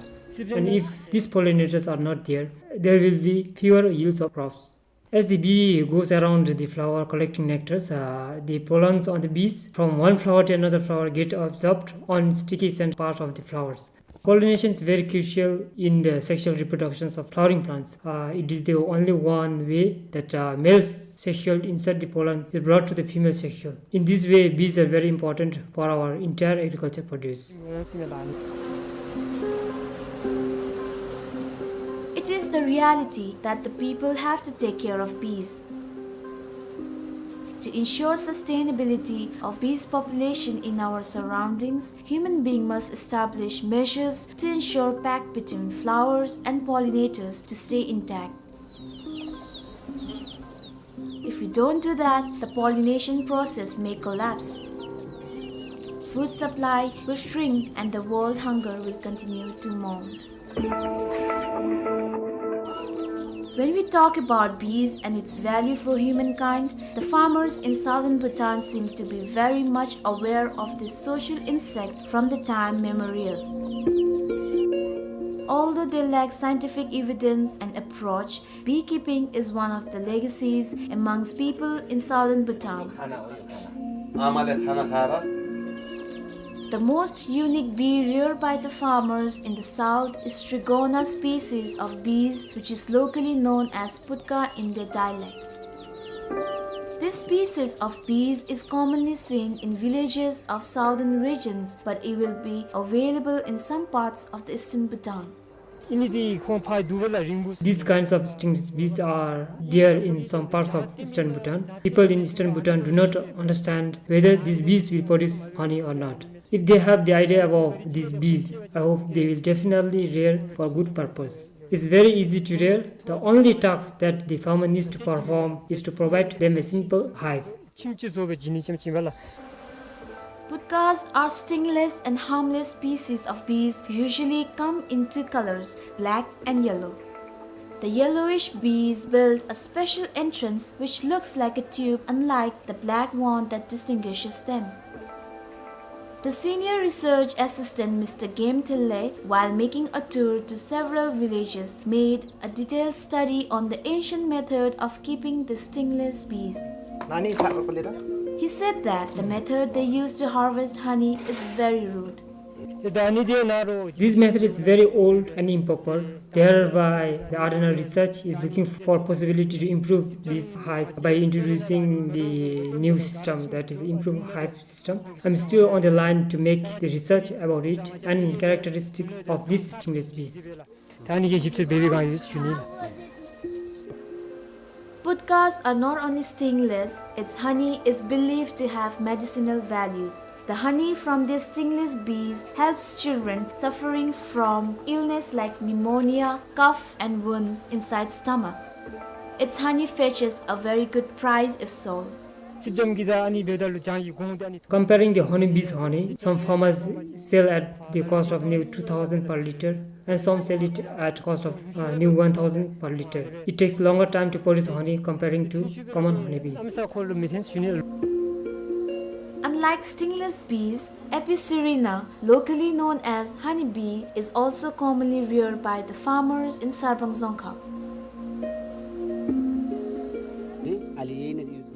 And if these pollinators are not there, there will be fewer yields of crops. As the bee goes around the flower collecting nectars, uh, the pollens on the bees from one flower to another flower get absorbed on sticky scent part of the flowers. Pollination is very crucial in the sexual reproductions of flowering plants. Uh, it is the only one way that, uh, male sexual insert the pollen is brought to the female sexual. In this way, bees are very important for our entire agriculture produce. It is the reality that the people have to take care of bees. To ensure sustainability of bees population in our surroundings, human being must establish measures to ensure pact between flowers and pollinators to stay intact. If we don't do that, the pollination process may collapse. Food supply will shrink and the world hunger will continue to mount. When we talk about bees and its value for humankind, the farmers in southern Bhutan seem to be very much aware of this social insect from the time memorial. Although they lack scientific evidence and approach, beekeeping is one of the legacies amongst people in southern Bhutan. The most unique bee reared by the farmers in the south is Trigona species of bees, which is locally known as putka in their dialect. This species of bees is commonly seen in villages of southern regions, but it will be available in some parts of the eastern Bhutan. These kinds of stingless bees are there in some parts of eastern Bhutan. People in eastern Bhutan do not understand whether these bees will produce honey or not. If they have the idea about these bees, I hope they will definitely rear for good purpose. It's very easy to rear. The only task that the farmer needs to perform is to provide them a simple hive. Putkas are stingless and harmless species of bees, usually come in two colors, black and yellow. The yellowish bees build a special entrance which looks like a tube, unlike the black one that distinguishes them. The senior research assistant, Mister Game Thille, while making a tour to several villages, made a detailed study on the ancient method of keeping the stingless bees. He said that the method they use to harvest honey is very rude. This method is very old and improper. Thereby, the Adana research is looking for possibility to improve this hive by introducing the new system, that is improved hive system. I'm still on the line to make the research about it and characteristics of these stingless bees. Putkas are not only stingless, its honey is believed to have medicinal values. The honey from these stingless bees helps children suffering from illness like pneumonia, cough and wounds inside stomach. Its honey fetches a very good price if sold. Comparing the honeybees' honey, some farmers sell at the cost of near two thousand per liter, and some sell it at cost of, uh, near one thousand per liter. It takes longer time to produce honey comparing to common honeybees. Unlike stingless bees, Apicerina, locally known as honeybee, is also commonly reared by the farmers in Sarbang Dzongkhag.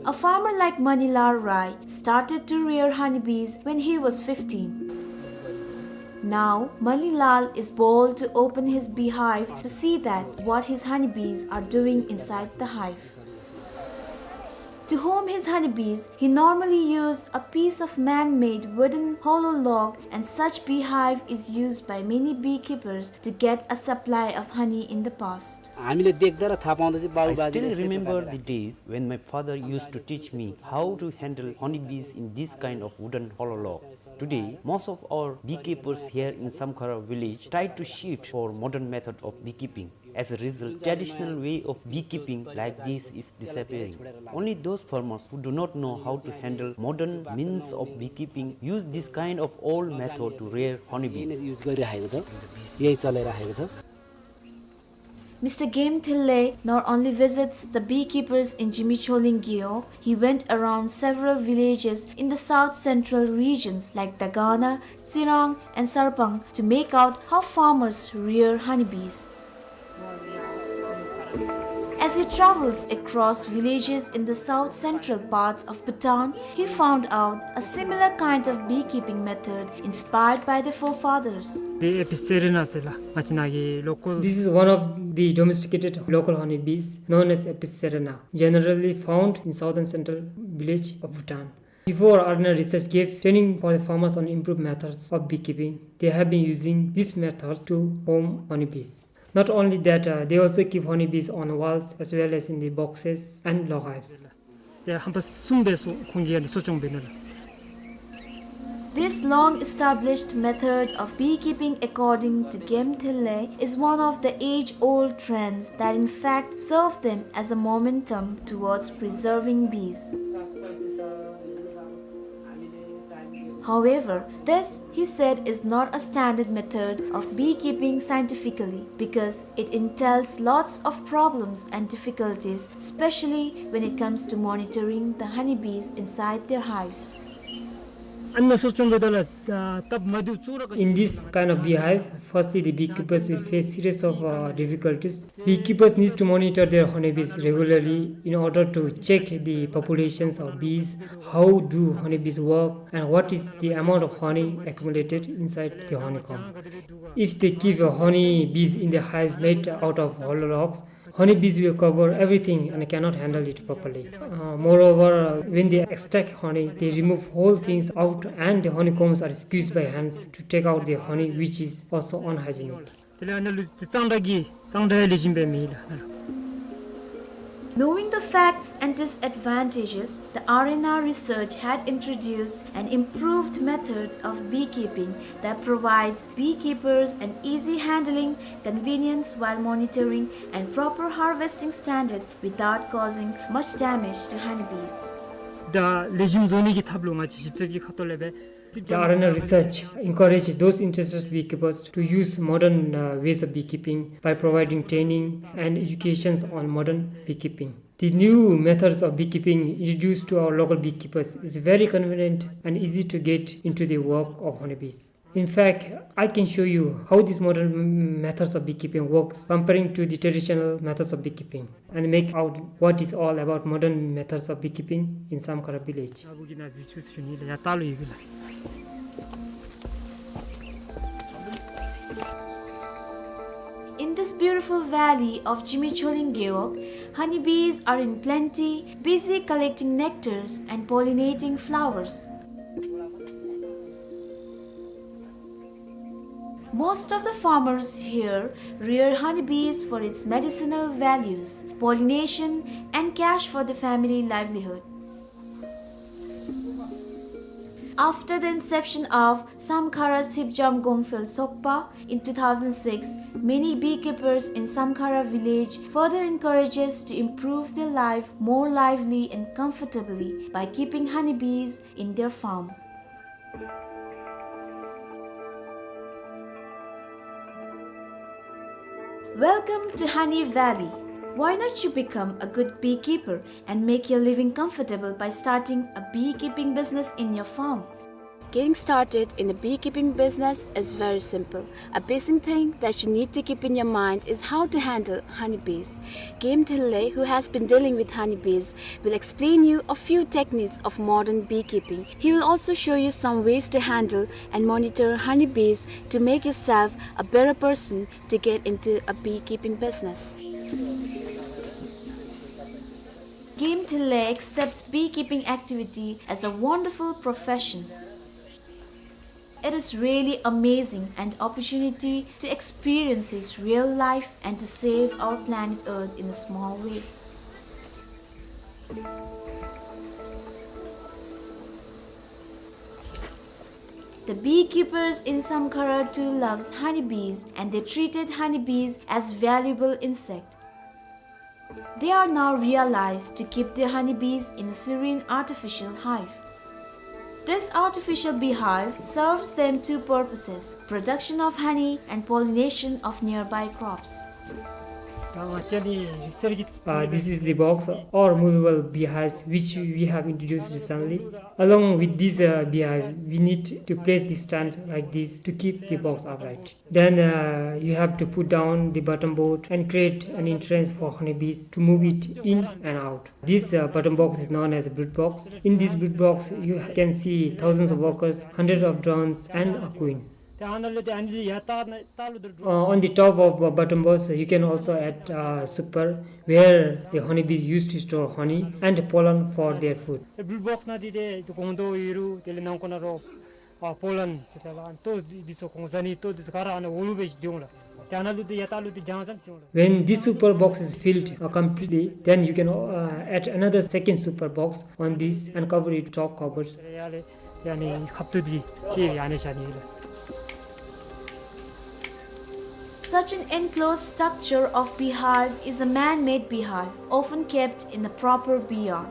A farmer like Manilal Rai started to rear honeybees when he was fifteen. Now, Manilal is bold to open his beehive to see that what his honeybees are doing inside the hive. To home his honeybees, he normally used a piece of man-made wooden hollow log, and such beehive is used by many beekeepers to get a supply of honey in the past. I still remember the days when my father used to teach me how to handle honeybees in this kind of wooden hollow log. Today, most of our beekeepers here in Samkhara village try to shift for modern method of beekeeping. As a result, traditional way of beekeeping like this is disappearing. Only those farmers who do not know how to handle modern means of beekeeping use this kind of old method to rear honeybees. Use गरिराखेको छ, यही चलाइराखेको छ। Mister Game Thille not only visits the beekeepers in Zimichholing Gewog, he went around several villages in the south central regions like Dagana, Tsirang and Sarpang to make out how farmers rear honeybees. As he travels across villages in the south central parts of Bhutan, he found out a similar kind of beekeeping method inspired by the forefathers. The Apis cerana ཟེར་ལགས། ང་བཅས་ནཱ་གི་local This is one of the domesticated local honeybees known as Apis cerana, generally found in southern central village of Bhutan. Before, R N R Research gave training for the farmers on improved methods of beekeeping, they have been using this method to home honeybees. Not only that, uh, they also keep honeybees on walls as well as in the boxes and log hives. དེ་ཧམ་པ་གསུམ་སྦེ་གསོ་ཁོང་གིས་ཡང་གསོ་སྐྱོང་འབད་ནུག་ལགས། This long-established method of beekeeping, according to Game Thille, is one of the age-old trends that in fact serve them as a momentum towards preserving bees. However, this, he said, is not a standard method of beekeeping scientifically because it entails lots of problems and difficulties, especially when it comes to monitoring the honeybees inside their hives. ཨ་ནི་གསོ་སྐྱོང་འབདཝ་ད་ལུ་ཨ་སྟབས་མ་བདེཝ་གཙོ་བོ་ར། In this kind of beehive, firstly, the beekeepers will face series of, uh, difficulties. Beekeepers need to monitor their honeybees regularly in order to check the populations of bees, how do honeybees work, and what is the amount of honey accumulated inside the honeycomb. If they keep, uh, honeybees in the hives made out of hollow logs, honeybees will cover everything and cannot handle it properly. Uh, moreover, uh, when they extract honey, they remove whole things out and the honeycombs are squeezed by hands to take out the honey, which is also unhygienic. དེ་ལས་ཨ་ནཱ་ལུ་གཙང་སྦྲ་གི་གཙང་སྦྲ་ལེགས་ཤོམ་སྦེ་མེད་ལགས། Knowing the facts and disadvantages, the R N R Research had introduced an improved method of beekeeping that provides beekeepers an easy handling, convenience while monitoring and proper harvesting standard without causing much damage to honeybees. ད་ལེགས་ཤོམ་བཟོ་ནི་གི་ཐབས་ལུ་ང་བཅས་ཞིབ་འཚོལ་གྱི་ཁ་ཐུག་ལས་སྦེ། The R N R Research encourage those interested beekeepers to use modern, uh, ways of beekeeping by providing training and educations on modern beekeeping. The new methods of beekeeping introduced to our local beekeepers is very convenient and easy to get into the work of honeybees. In fact, I can show you how these modern m-, methods of beekeeping works comparing to the traditional methods of beekeeping and make out what is all about modern methods of beekeeping in Samkhara village. In this beautiful valley of Zimichholing Gewog, honeybees are in plenty, busy collecting nectars and pollinating flowers. Most of the farmers here rear honeybees for its medicinal values, pollination, and cash for the family livelihood. After the inception of Samkhara Sipjam Gongphel Sokpa in two thousand six, many beekeepers in Samkhara village further encourages to improve their life more lively and comfortably by keeping honeybees in their farm. Welcome to Honey Valley. Why not you become a good beekeeper and make your living comfortable by starting a beekeeping business in your farm? Getting started in a beekeeping business is very simple. A basic thing that you need to keep in your mind is how to handle honeybees. Game Thille, who has been dealing with honeybees, will explain you a few techniques of modern beekeeping. He will also show you some ways to handle and monitor honeybees to make yourself a better person to get into a beekeeping business. Game Thille accepts beekeeping activity as a wonderful profession. It is really amazing an opportunity to experience his real life and to save our planet Earth in a small way. The beekeepers in Samkhara too loves honeybees, and they treated honeybees as valuable insect. They are now realized to keep their honeybees in a serene artificial hive. This artificial beehive serves them two purposes, production of honey and pollination of nearby crops. Uh, this is the box or movable beehives which we have introduced recently. Along with this, uh, beehive, we need to place the stand like this to keep the box upright. Then, uh, you have to put down the bottom board and create an entrance for honeybees to move it in and out. This, uh, bottom box is known as a brood box. In this brood box, you can see thousands of workers, hundreds of drones, and a queen. Uh, on the top of, uh, bottom box, you can also add, uh, super, where the honeybees used to store honey and pollen for their food. ཨེ་བུལ་བོགས་ནང་འདི་ཏེ་ཏེ་སྒོང་རྡོག་ཡོད་རུང་དེ་ལས་ནང་ཁོག་ནང་རོ་ཨ་པོ་ལན་ཟེར་ད་ལ་ལྟོ་འདི་ཚུ་གོང་ཟ་ནི་ལྟོ་འདི་ཚུ་ག་ར་ཨ་ནཱ་འོག་ལུ་སྦེ་འདི་འོང་ལགས། ཏེ་ཨ་ནཱ་ལུ་ཏེ་ཡར་ལྟག་ལུ་ཏེ་རྒྱང་ཙམ་འདི་འོང་ལགས། When this super box is filled, uh, completely, then you can, uh, add another second super box on this and cover it top covers. ཡ་ལས་ཡ་ནི་ཁབ་ཏུ་འདི་ཅིག་ཡ་ནི་བཞག་ནི་ལགས། Such an enclosed structure of beehive is a man-made beehive, often kept in a proper bee yard.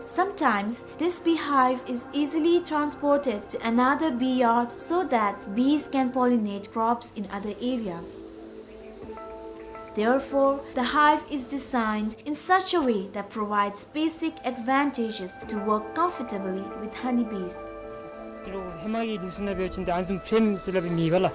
Sometimes, this beehive is easily transported to another bee yard so that bees can pollinate crops in other areas. Therefore, the hive is designed in such a way that provides basic advantages to work comfortably with honeybees. ཀི་ལོ་ཧེ་མ་གི་ལུགས་སྲོལ་ནང་འབད་བ་ཅིན་ཏེ་ཨ་ནི་བཟུམ་ཕྲེམ་ཟེར་སླབ་མི་མེད་པ་ལགས།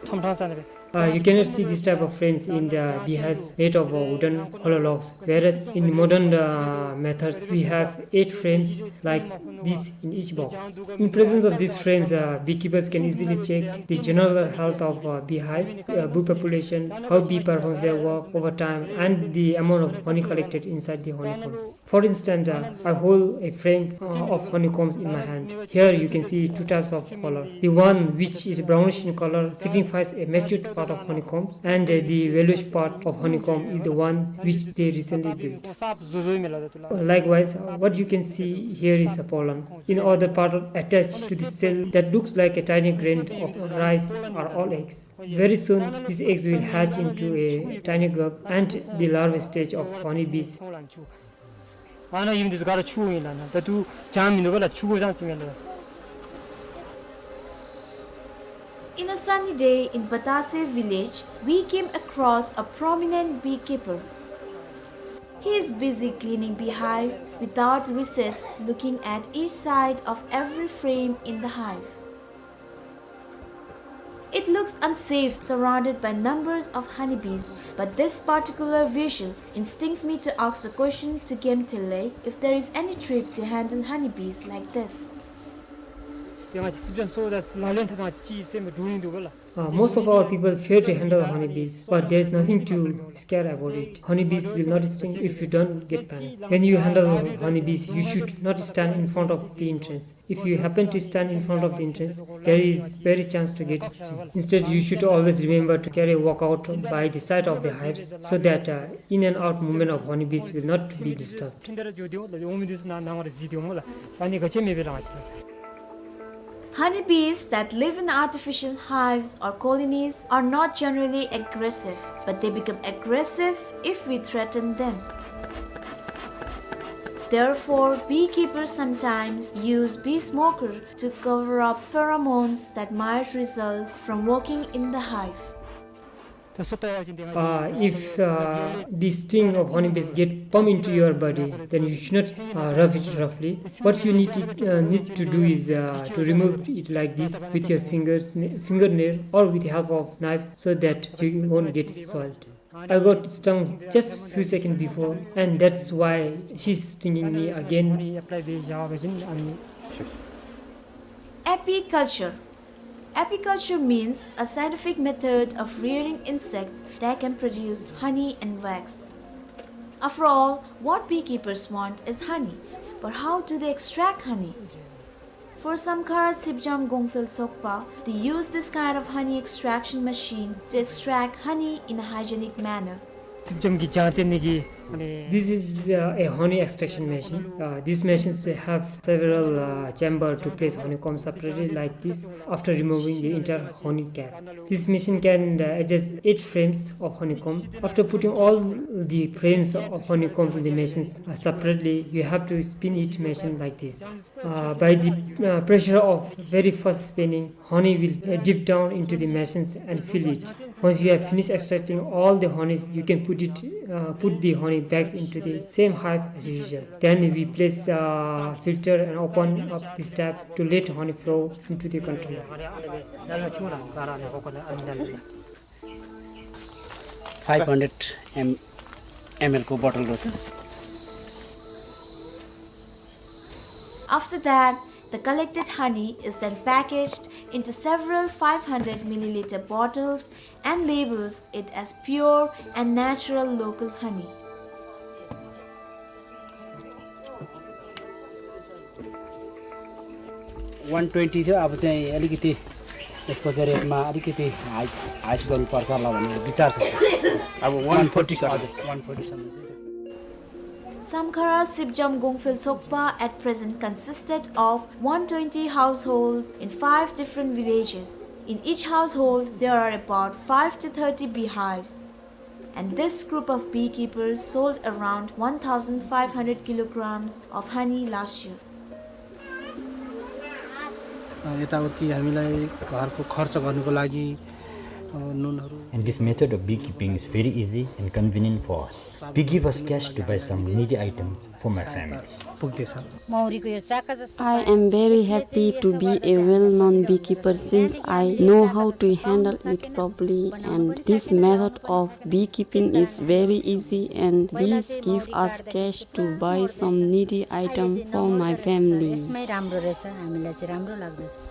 ཁྲོམ་ཁྲང་ས་ནང་སྦེ། Uh, you cannot see this type of frames in the beehives made of, uh, wooden hollow logs, whereas in modern, uh, methods we have eight frames like this in each box. In presence of these frames, uh, beekeepers can easily check the general health of, uh, beehive, uh, bee population, how bee performs their work over time, and the amount of honey collected inside the honeycombs. For instance, uh, I hold a frame, uh, of honeycombs in my hand. Here you can see two types of color. The one which is brownish in color signifies a matured part of honeycombs, and, uh, the yellowish part of honeycomb is the one which they recently built. Likewise, uh, what you can see here is a pollen. In other part, attached to the cell that looks like a tiny grain of rice are all eggs. Very soon, these eggs will hatch into a tiny grub and the larval stage of honeybees. ཨ་ནཱ་ཡུམ་འདི་ཚུ་ག་ར་ཕྱུགཔོ་ཨིན་ལགས། ཨ་ནཱ་ད་ལྟོ་ལྗང་མིན་འདུག་པ་ལགས། ཕྱུགཔོ་ལྗང་ཅིག་ཨིན་ལགས། In a sunny day in Patase village, we came across a prominent beekeeper. He is busy cleaning beehives without recess, looking at each side of every frame in the hive. It looks unsafe surrounded by numbers of honeybees, but this particular visual instincts me to ask the question to Gem Tilley if there is any trick to handle honeybees like this. ཏེ་ང་བཅས་སི་པ་ཅན་ཚུ་ད་ལག་ལེན་འཐབ་ད་ཅིག་སེམས་འདྲོག་ནི་འདུག་པ་ལགས། Uh, most of our people fear to handle honeybees, but there is nothing to scare about it. Honeybees will not sting if you don't get panic. When you handle honeybees, you should not stand in front of the entrance. If you happen to stand in front of the entrance, there is very chance to get stung. Instead, you should always remember to carry a walkout by the side of the hives so that, uh, in and out movement of honeybees will not be disturbed. Honeybees that live in artificial hives or colonies are not generally aggressive, but they become aggressive if we threaten them. Therefore, beekeepers sometimes use bee smoker to cover up pheromones that might result from working in the hive. Uh, if, uh, the sting of honeybees get pump into your body, then you should not, uh, rub it roughly. What you need to, uh, need to do is, uh, to remove it like this with your fingers, fingernail, or with the help of knife, so that you won't get soiled. I got stung just few seconds before, and that's why she's stinging me again. Apiculture. Apiculture means a scientific method of rearing insects that can produce honey and wax. After all, what beekeepers want is honey, but how do they extract honey? For Samkhara Sipjam Gongphel Sokpa, they use this kind of honey extraction machine to extract honey in a hygienic manner. སྲིབ་འཇམ་གྱི་ལྗང་སྟེང་ནང་གི་ཨ་ནི། This is, uh, a honey extraction machine. Uh, these machines have several, uh, chamber to place honeycomb separately like this after removing the entire honey cap. This machine can, uh, adjust eight frames of honeycomb. After putting all the frames of honeycomb in the machines, uh, separately, you have to spin each machine like this. Uh, by the, uh, pressure of very fast spinning, honey will, uh, drip down into the machines and fill it. Once you have finished extracting all the honey, you can put it, uh, put the honey back into the same hive as usual. Then we place, uh, filter and open up this tap to let honey flow into the container. Five hundred M-, M L को bottle रहेछ। After that, the collected honey is then packaged into several five hundred milliliter bottles and labels it as pure and natural local honey. One twenty थियो, अब चाहिँ अलिकति यसको चाहिँ rate मा अलिकति high, high गर्नुपर्छ होला भन्ने विचार छ। अब one forty सर। हजुर, one forty सम्म चाहिँ। Samkhara Sipjam Gongphel Sokpa at present consisted of one twenty households in five different villages. In each household, there are about five to thirty beehives. And this group of beekeepers sold around one thousand five hundred kilograms of honey last year. अ, यताउति हामीलाई घरको खर्च गर्नको लागि, अ, नुनहरू। And this method of beekeeping is very easy and convenient for us. Bee give us cash to buy some needy items for my family. पुग्दैछ। मौरीको यो चाका जस्तो I am very happy to be a well-known beekeeper since I know how to handle it properly, and this method of beekeeping is very easy and bees give us cash to buy some needy item for my family. यसमै राम्रो रहेछ, हामीलाई चाहिँ राम्रो लाग्दछ।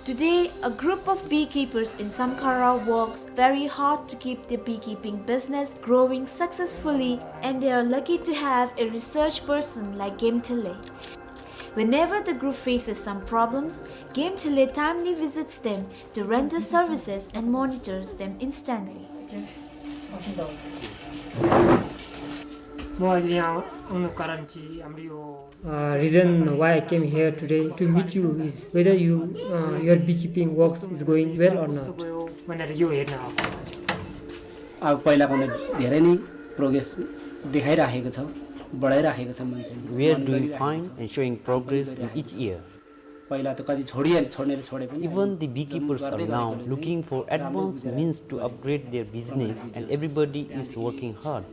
Today, a group of beekeepers in Samkhara works very hard to keep their beekeeping business growing successfully, and they are lucky to have a research person like Game Thele. Whenever the group faces some problems, Game Thele timely visits them to render services and monitors them instantly. म अहिले यहाँ आउनुको कारण चाहिँ हाम्रो यो Uh, reason why I came here today to meet you is whether you, uh, your beekeeping works is going well or not. अब पहिलाभन्दा धेरै नै progress देखाइराखेको छ, बढाइराखेको छ मान्छेले। We are doing fine and showing progress in each year. पहिला त कति छोडिहाले, छोड्नेले छोडे पनि। Even the beekeepers are now looking for advanced means to upgrade their business and everybody is working hard.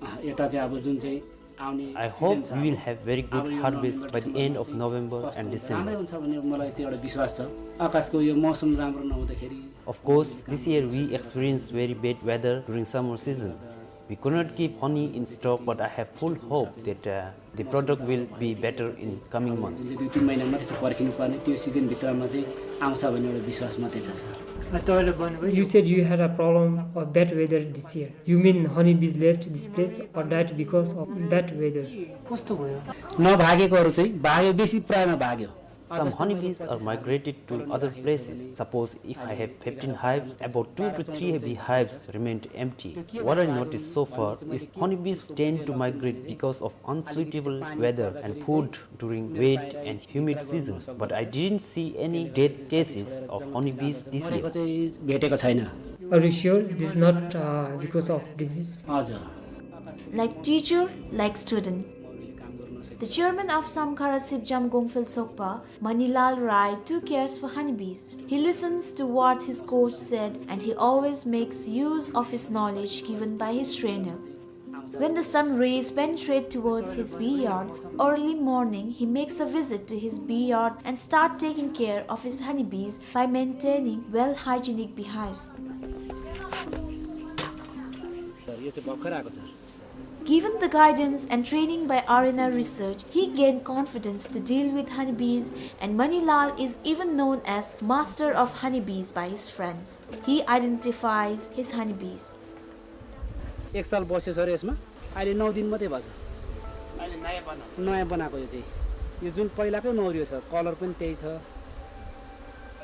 अँ, यता चाहिँ अब जुन चाहिँ आउने season छ, I hope we will have very good harvest by the end of November and December. राम्रै हुन्छ भन्ने मलाई त्यो एउटा विश्वास छ। आकाशको यो मौसम राम्रो नहुँदाखेरि। Of course, this year we experienced very bad weather during summer season. We could not keep honey in stock, but I have full hope that, uh, the product will be better in coming months. जुन चाहिँ दुई तिन महिना मात्रै छ पर्खिनु पर्ने, त्यो season भित्रमा चाहिँ आउँछ भन्ने एउटा विश्वास मात्रै छ, sir. You said you had a problem of bad weather this year. You mean honeybees left this place or died because of bad weather? कस्तो भयो? नभागेकोहरू चाहिँ भाग्यो, बेसी प्रायमा भाग्यो। Some honeybees are migrated to other places. Suppose if I have fifteen hives, about two to three beehives remained empty. What I noticed so far is honeybees tend to migrate because of unsuitable weather and food during wet and humid seasons. But I didn't see any death cases of honeybees this year. मरेको चाहिँ भेटेको छैन। Are you sure this is not, uh, because of disease? हजुर। Like teacher, like student. The chairman of Samkhara Sipjam Gongphel Sokpa, Manilal Rai, too cares for honeybees. He listens to what his coach said and he always makes use of his knowledge given by his trainer. When the sun rays penetrate towards his bee yard, early morning he makes a visit to his bee yard and start taking care of his honeybees by maintaining well hygienic beehives. यो चाहिँ भर्खर आएको छ। Given the guidance and training by R N R Research, he gained confidence to deal with honeybees, and Manilal is even known as master of honeybees by his friends. He identifies his honeybees. एक साल बस्यो सर यसमा, अहिले नौ दिन मात्रै भएको छ। अहिले नयाँ बनाएको। नयाँ बनाएको यो चाहिँ। यो जुन पहिलाकै मौरी हो सर, colour पनि त्यही छ।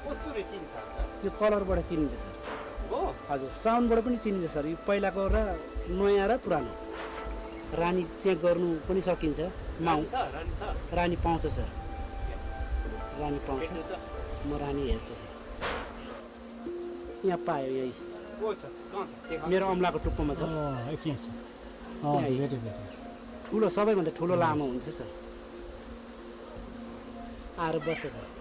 कस्तुरी चिन्छ? यो colour बाट चिनिन्छ सर। हो? हजुर, साउन्डबाट पनि चिनिन्छ सर। यो पहिलाको र नयाँ र पुरानो। रानी चेक गर्नु पनि सकिन्छ। माउ। रानी छ, रानी छ। रानी पाउँछ सर। रानी पाउँछ। भेट्नु त। म रानी हेर्छु सर। यहाँ पायो यही। को छ? कहाँ छ? देखाउनु। मेरो औँलाको टुप्पोमा छ। अँ, यति छ। अँ, यहाँ यही। भेटेँ, भेटेँ। ठुलो, सबैभन्दा ठुलो लामो हुन्छ सर। आएर बस्छ sir.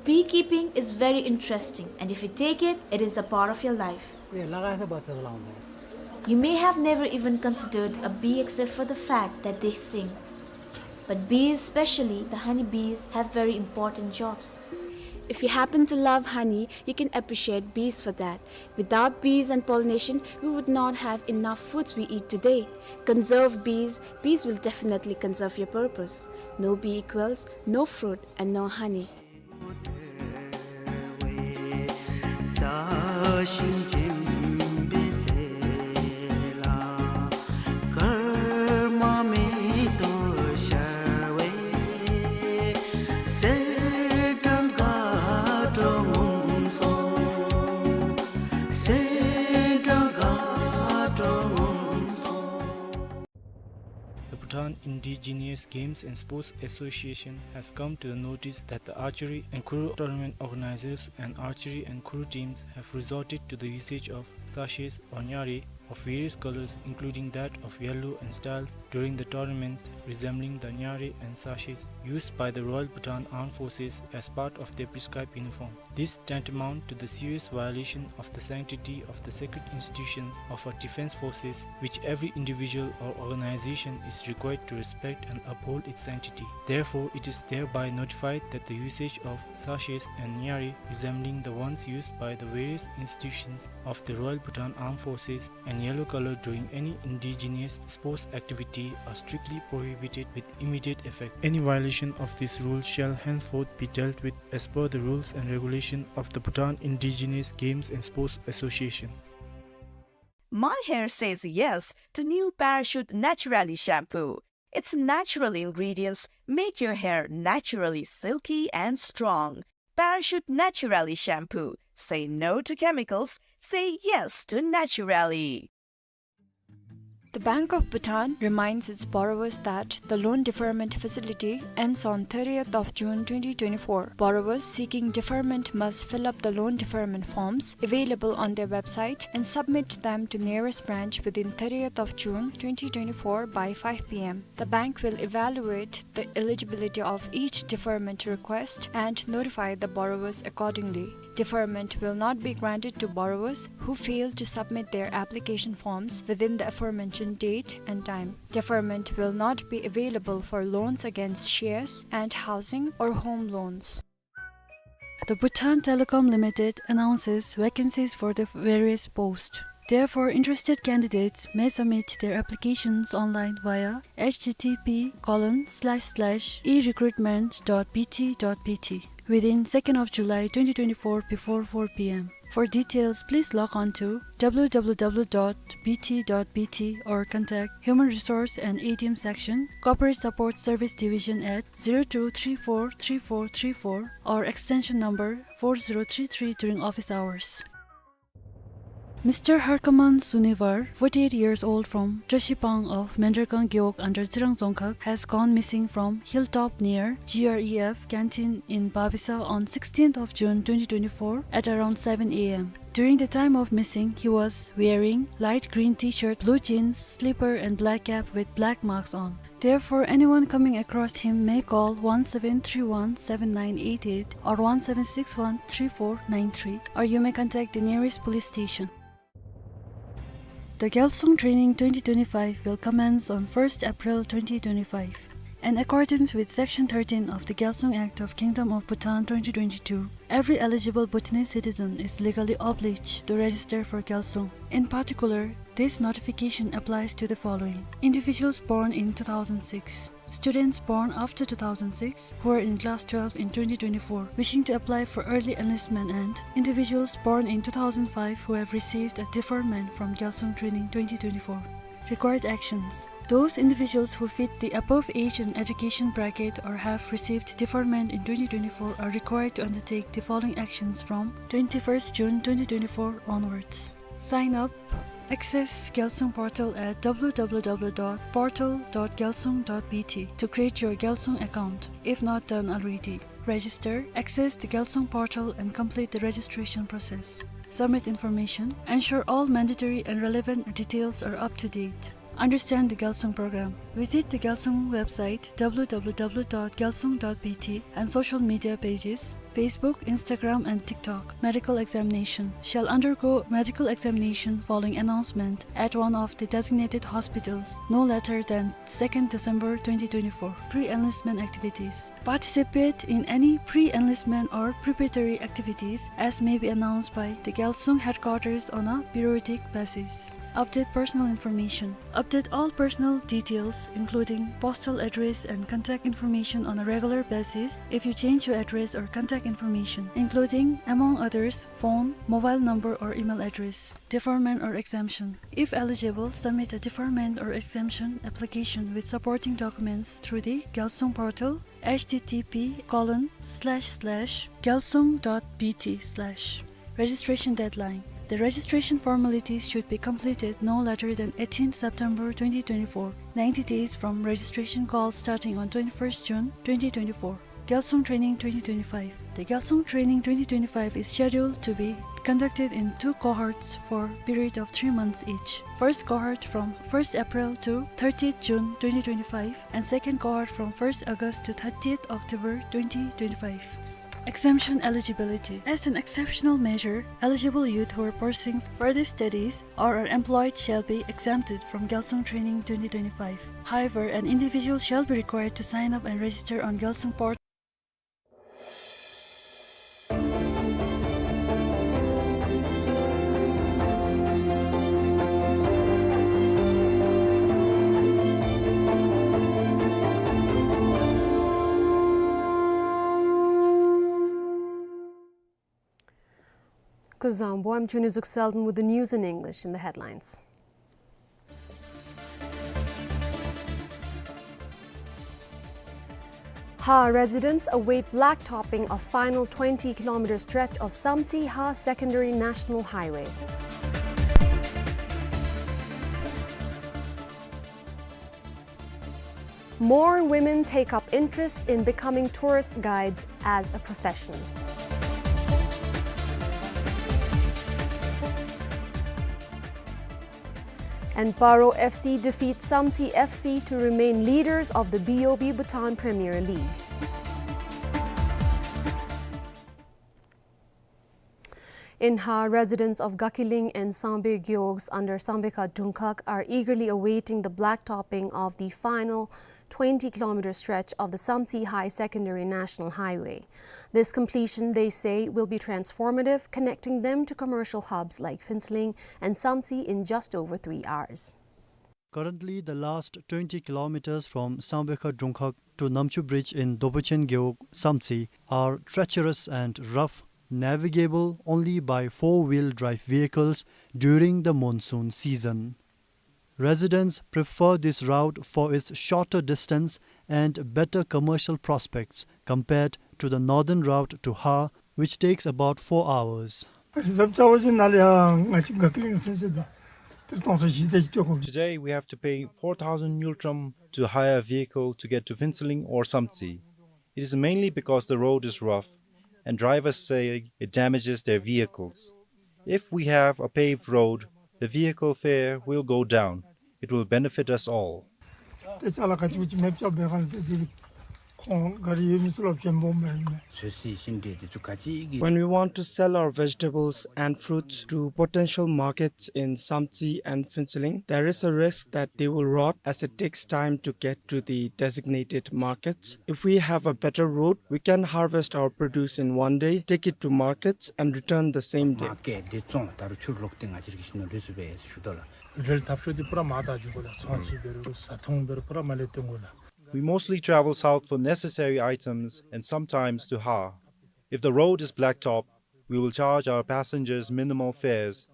Beekeeping is very interesting, and if you take it, it is a part of your life. ए, लगाएछ बच्चा बोलाउँदा। You may have never even considered a bee except for the fact that they sting. But bees, especially the honey bees, have very important jobs. If you happen to love honey, you can appreciate bees for that. Without bees and pollination, we would not have enough foods we eat today. Conserve bees, bees will definitely conserve your purpose. No bee equals no fruit and no honey. The Bhutan Indigenous Games and Sports Association has come to the notice that the archery and khuro tournament organizers and archery and khuro teams have resorted to the usage of sachets or nyari of various colors, including that of yellow and styles, during the tournaments, resembling the nyari and sachets used by the Royal Bhutan Armed Forces as part of their prescribed uniform. This tantamount to the serious violation of the sanctity of the sacred institutions of our defense forces, which every individual or organization is required to respect and uphold its sanctity. Therefore, it is thereby notified that the usage of sachets and nyari resembling the ones used by the various institutions of the Royal Bhutan Armed Forces and yellow color during any indigenous sports activity are strictly prohibited with immediate effect. Any violation of this rule shall henceforth be dealt with as per the rules and regulation of the Bhutan Indigenous Games and Sports Association. My hair says yes to new Parachute Naturali shampoo. Its natural ingredients make your hair naturally silky and strong. Parachute Naturali shampoo. Say no to chemicals. Say yes to Naturali. The Bank of Bhutan reminds its borrowers that the loan deferment facility ends on thirtieth of June twenty twenty-four. Borrowers seeking deferment must fill up the loan deferment forms available on their website and submit them to nearest branch within thirtieth of June twenty twenty-four by five P M. The bank will evaluate the eligibility of each deferment request and notify the borrowers accordingly. Deferment will not be granted to borrowers who fail to submit their application forms within the aforementioned date and time. Deferment will not be available for loans against shares and housing or home loans. The Bhutan Telecom Limited announces vacancies for the various posts. Therefore, interested candidates may submit their applications online via H T T P colon slash slash e recruitment dot B T dot B T within second of July twenty twenty-four before four P M. For details, please log on to W W W dot B T dot B T or contact Human Resource and A T M section, Corporate Support Service Division at zero two three four three four three four or extension number four zero three three during office hours. Mister Harkaman Sunivar, forty-eight years old from Trashipang of Mendragang Gewog under Tsirang Dzongkhag, has gone missing from hilltop near G R E F canteen in Babisa on sixteenth of June twenty twenty-four at around seven A M. During the time of missing, he was wearing light green T-shirt, blue jeans, slipper and black cap with black marks on. Therefore, anyone coming across him may call one seven three one seven nine eight eight or one seven six one three four nine three, or you may contact the nearest police station. The Gyalsung Training twenty twenty-five will commence on first April twenty twenty-five. In accordance with Section thirteen of the Gyalsung Act of Kingdom of Bhutan twenty twenty-two, every eligible Bhutanese citizen is legally obliged to register for Gyalsung. In particular, this notification applies to the following: individuals born in two thousand six, students born after two thousand six who are in class twelve in twenty twenty-four wishing to apply for early enlistment, and individuals born in two thousand five who have received a deferment from Gyalsung Training twenty twenty-four. Required actions. Those individuals who fit the above age and education bracket or have received deferment in twenty twenty-four are required to undertake the following actions from twenty-first June twenty twenty-four onwards. Sign up. Access Gyalsung portal at w w w dot portal dot gyalsung dot b t to create your Gyalsung account, if not done already. Register, access the Gyalsung portal and complete the registration process. Submit information, ensure all mandatory and relevant details are up to date. Understand the Gyalsung program. Visit the Gyalsung website w w w dot gyalsung dot b t and social media pages, Facebook, Instagram, and TikTok. Medical examination. Shall undergo medical examination following announcement at one of the designated hospitals no later than second December twenty twenty-four. Pre-enlistment activities. Participate in any pre-enlistment or preparatory activities as may be announced by the Gyalsung headquarters on a periodic basis. Update personal information. Update all personal details, including postal address and contact information on a regular basis if you change your address or contact information, including, among others, phone, mobile number or email address. Deferment or exemption. If eligible, submit a deferment or exemption application with supporting documents through the Gyalsung portal, h t t p colon slash slash gyalsung dot b t slash. Registration deadline. The registration formalities should be completed no later than eighteenth September twenty twenty-four, ninety days from registration call starting on twenty-first June twenty twenty-four. Gyalsung Training twenty twenty-five. The Gyalsung Training twenty twenty-five is scheduled to be conducted in two cohorts for period of three months each. First cohort from first April to thirtieth June twenty twenty-five, and second cohort from first August to thirtieth October twenty twenty-five. Exemption eligibility. As an exceptional measure, eligible youth who are pursuing further studies or are employed shall be exempted from Gyalsung Training twenty twenty-five. However, an individual shall be required to sign up and register on Gyalsung portal. Kuzuzangpo, I'm Junior Zuk Selden with the news in English in the headlines. Ha residents await blacktopping of final twenty kilometer stretch of Samtse-Ha Secondary National Highway. More women take up interest in becoming tourist guides as a profession. And Paro F C defeat Samtse F C to remain leaders of the B O B Bhutan Premier League. In Ha, residents of Gakiling and Sangbe Gewog under Sangbe Kha Drungkhag are eagerly awaiting the blacktopping of the final twenty kilometer stretch of the Samtse-Ha Secondary National Highway. This completion, they say, will be transformative, connecting them to commercial hubs like Phuentsholing and Samtse in just over three hours. Currently, the last twenty kilometers from Sangbe Kha Drungkhag to Namchu Bridge in Dobuchen Gewog, Samtse, are treacherous and rough, navigable only by four-wheel drive vehicles during the monsoon season. Residents prefer this route for its shorter distance and better commercial prospects compared to the northern route to Ha, which takes about four hours. Today we have to pay four thousand ngultrum to hire a vehicle to get to Phuentsholing or Samtse. It is mainly because the road is rough and drivers say it damages their vehicles. If we have a paved road, the vehicle fare will go down. It will benefit us all. When we want to sell our vegetables and fruits to potential markets in Samtse and Phuentsholing, there is a risk that they will rot as it takes time to get to the designated markets. If we have a better road, we can harvest our produce in one day, take it to markets, and return the same day. We mostly travel south for necessary items and sometimes to Ha. If the road is blacktop, we will charge our passengers minimal fares.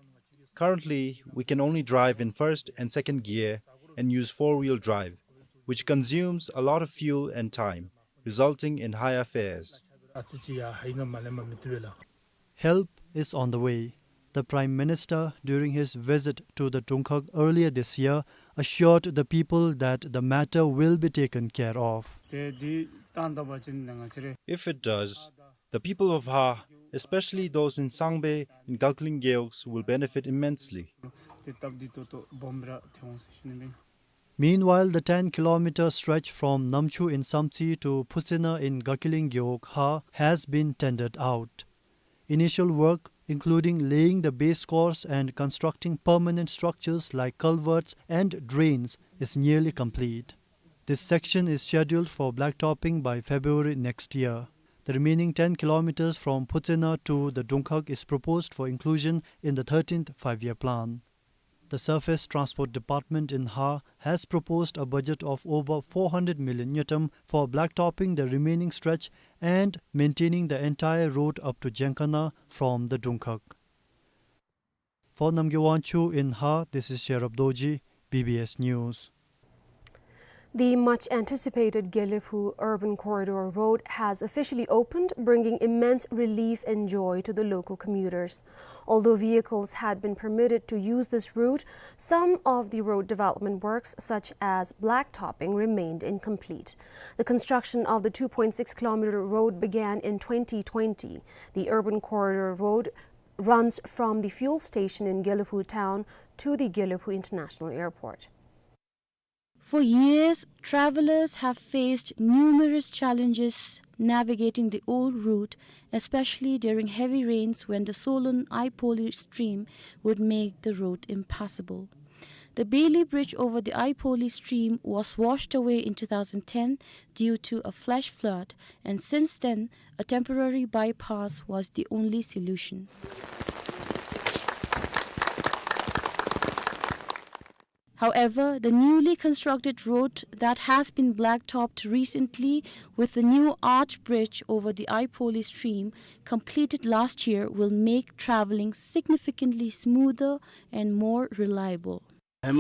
Currently, we can only drive in first and second gear and use four-wheel drive, which consumes a lot of fuel and time, resulting in higher fares. Help is on the way. The Prime Minister, during his visit to the Dungkhag earlier this year, assured the people that the matter will be taken care of. If it does, the people of Ha, especially those in Sangbe and Gakhling Gewogs, will benefit immensely. Meanwhile, the ten kilometer stretch from Namchu in Samtse to Phutsena in Gakhling Gewog, Ha, has been tendered out. Initial work, including laying the base course and constructing permanent structures like culverts and drains, is nearly complete. This section is scheduled for blacktopping by February next year. The remaining ten kilometers from Phutsena to the Dungkhag is proposed for inclusion in the thirteenth Five-Year Plan. The Surface Transport Department in Ha has proposed a budget of over four hundred million ngultrum for blacktopping the remaining stretch and maintaining the entire road up to Jengkana from the Dungkhag. For Namgay Wangchuk in Ha, this is Sherab Dorji, B B S News. The much anticipated Gelephu Urban Corridor Road has officially opened, bringing immense relief and joy to the local commuters. Although vehicles had been permitted to use this route, some of the road development works, such as blacktopping, remained incomplete. The construction of the two point six kilometer road began in twenty twenty. The Urban Corridor Road runs from the fuel station in Gelephu town to the Gelephu International Airport. For years, travelers have faced numerous challenges navigating the old route, especially during heavy rains when the swollen Aipoli stream would make the road impassable. The Bailey Bridge over the Aipoli stream was washed away in two thousand ten due to a flash flood, and since then, a temporary bypass was the only solution. However, the newly constructed road that has been blacktopped recently with the new arch bridge over the Aipoli stream, completed last year, will make traveling significantly smoother and more reliable. In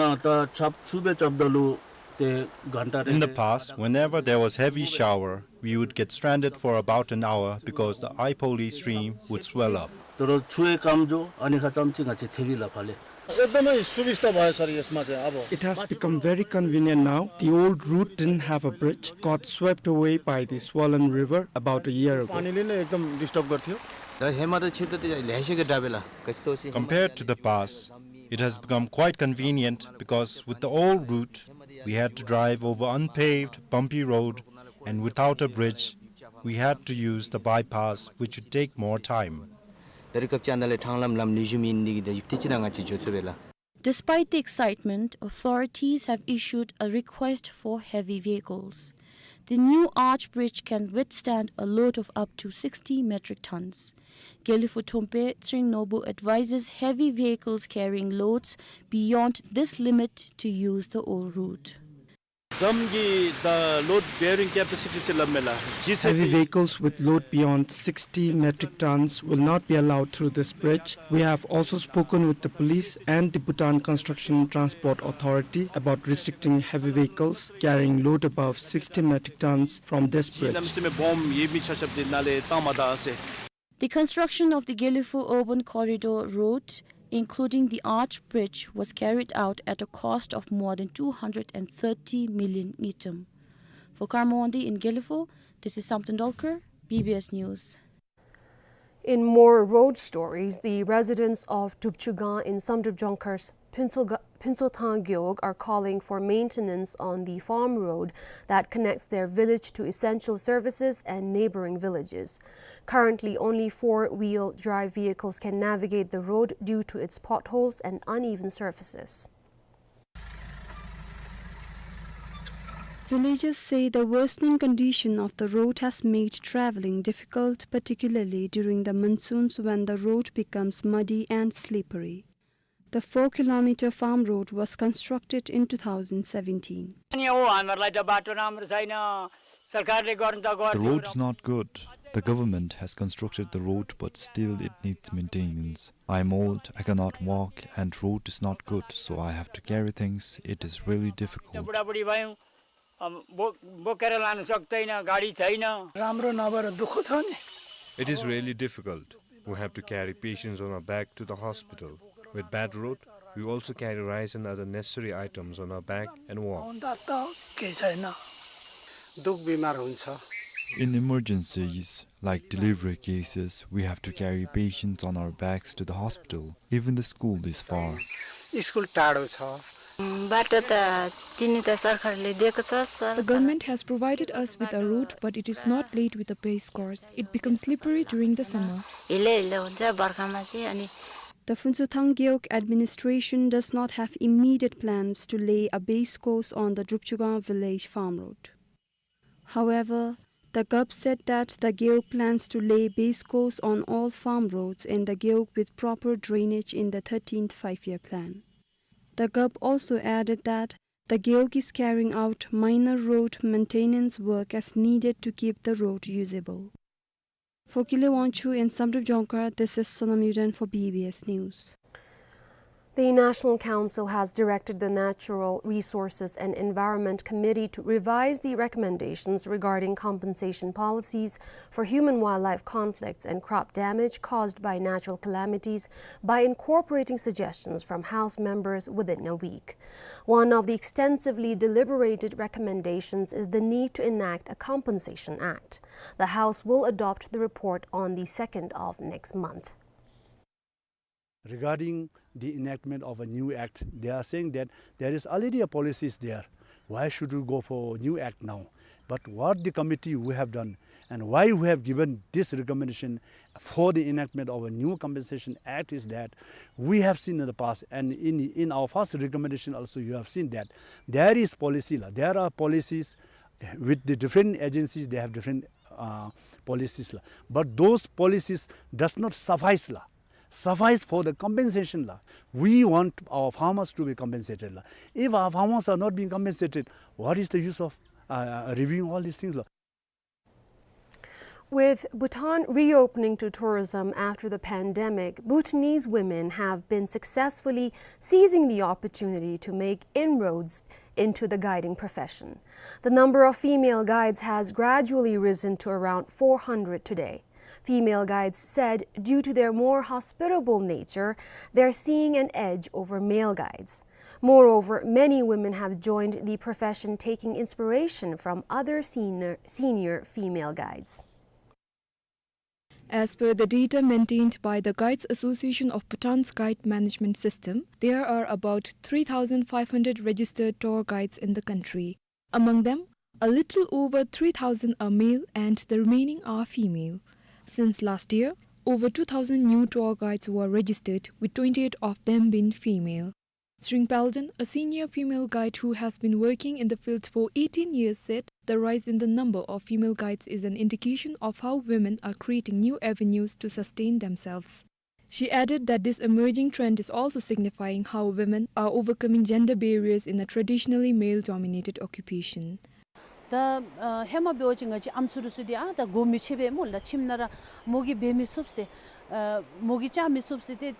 the past, whenever there was heavy shower, we would get stranded for about an hour because the Aipoli stream would swell up. तर छुए काम जो अनि खाँचो छि ङाछि थेबी ला फाले। एकदमै सुविस्ता भयो सर, यसमा चाहिँ अब। It has become very convenient now. The old route didn't have a bridge, got swept away by the swollen river about a year ago. पानीले नै एकदम डिस्टर्ब गर्थ्यो। र हेमा त छिटो त ल्याइसक्यो Dabela. Compared to the past, it has become quite convenient because with the old route, we had to drive over unpaved, bumpy road, and without a bridge, we had to use the bypass, which would take more time. Despite the excitement, authorities have issued a request for heavy vehicles. The new arch bridge can withstand a load of up to sixty metric tons. Gelephu Thumpe Tshering Norbu advises heavy vehicles carrying loads beyond this limit to use the old route. Heavy vehicles with load beyond sixty metric tons will not be allowed through this bridge. We have also spoken with the police and the Bhutan Construction Transport Authority about restricting heavy vehicles carrying load above sixty metric tons from this bridge. The construction of the Gelephu Urban Corridor Road, including the arch bridge, was carried out at a cost of more than two hundred and thirty million ngultrum. For Karma Wangdi in Gelephu, this is Samten Dolkar, B B S News. In more road stories, the residents of Drupchugang in Samdrup Jongkhar's Phuntsho-, Phuntshothang Gewog are calling for maintenance on the farm road that connects their village to essential services and neighboring villages. Currently, only four-wheel drive vehicles can navigate the road due to its potholes and uneven surfaces. Villagers say the worsening condition of the road has made traveling difficult, particularly during the monsoons when the road becomes muddy and slippery. The four-kilometer farm road was constructed in two thousand seventeen. अनि अब हामीहरूलाई त बाटो राम्रो छैन, सरकारले गर्नु त गर्यो। The road's not good. The government has constructed the road, but still it needs maintenance. I'm old, I cannot walk, and road is not good, so I have to carry things. It is really difficult. बुढाबुढी भयौँ, अब बो-, बोकेर लान सक्दैन, गाडी छैन। राम्रो नभएर दुःख छ नि। It is really difficult. We have to carry patients on our back to the hospital. With bad road, we also carry rice and other necessary items on our back and walk. आउँदा त केही छैन। दुःख बिमार हुन्छ। In emergencies, like delivery cases, we have to carry patients on our backs to the hospital. Even the school is far. School टाढो छ। बाटो त तिनी त सरकारले दिएको छ, sir. The government has provided us with a road, but it is not laid with a base course. It becomes slippery during the summer. हिलै हिलो हुन्छ बर्खामा चाहिँ, अनि The Phuntshothang Gewog administration does not have immediate plans to lay a base course on the Drupchugang village farm road. However, the G O P said that the Gewog plans to lay base course on all farm roads in the Gewog with proper drainage in the thirteenth Five-Year Plan. The G O P also added that the Gewog is carrying out minor road maintenance work as needed to keep the road usable. For Kile Wangchuk and Samdrup Jongkhar, this is Sonam Yuden for B B S News. The National Council has directed the Natural Resources and Environment Committee to revise the recommendations regarding compensation policies for human-wildlife conflicts and crop damage caused by natural calamities by incorporating suggestions from House members within a week. One of the extensively deliberated recommendations is the need to enact a Compensation Act. The House will adopt the report on the second of next month. Regarding the enactment of a new act, they are saying that there is already a policies there. Why should we go for new act now? But what the committee we have done and why we have given this recommendation for the enactment of a new compensation act is that we have seen in the past, and in, in our first recommendation also you have seen that there is policy la. There are policies with the different agencies, they have different, uh, policies la. But those policies does not suffice la. Suffice for the compensation la. We want our farmers to be compensated la. If our farmers are not being compensated, what is the use of, uh, reviewing all these things la? With Bhutan reopening to tourism after the pandemic, Bhutanese women have been successfully seizing the opportunity to make inroads into the guiding profession. The number of female guides has gradually risen to around four hundred today. Female guides said due to their more hospitable nature, they're seeing an edge over male guides. Moreover, many women have joined the profession, taking inspiration from other senior, senior female guides. As per the data maintained by the Guides Association of Bhutan's guide management system, there are about three thousand five hundred registered tour guides in the country. Among them, a little over three thousand are male and the remaining are female. Since last year, over two thousand new tour guides were registered, with twenty-eight of them being female. Sring Palden, a senior female guide who has been working in the field for eighteen years, said the rise in the number of female guides is an indication of how women are creating new avenues to sustain themselves. She added that this emerging trend is also signifying how women are overcoming gender barriers in a traditionally male-dominated occupation. ད་ཨ་ཧེ་མ་འབདཝ་ཅིག་ང་བཅས་ཨམ་སྲུ་འདི་ཚུ་འདི་ཨ་ད་གོ་མི་ཆོད་པས་སྨོ་ལགས། ཁྱིམ་ནང་ར་མོ་གིས་འབད་མི་ཚུགས་ཟེར། ཨ་མོ་གིས་བཅའ་མི་ཚུགས་ཟེར་ཏེ།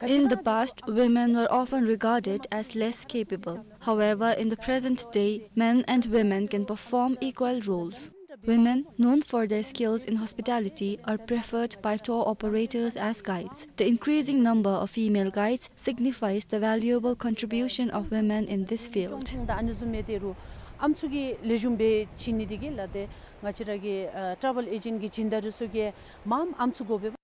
In the past, women were often regarded as less capable. However, in the present day, men and women can perform equal roles. Women, known for their skills in hospitality, are preferred by tour operators as guides. The increasing number of female guides signifies the valuable contribution of women in this field. ཨ་ནི་བཟུམ་མའི་དེ་རུ་ཨམ་སྲུ་གིས་ལེགས་ཤོམ་སྦེ་བྱིན་ནི་འདི་གིས་ལགས། ཏེ་ང་བཅས་ར་གི་ཨ་ཊ་རེ་བཱལ་ཨེ་ཇེནཊ་གི་སྦྱིན་བདག་འདི་ཚུ་གིས་མངམ་ཨམ་སྲུ་དགོ་པས།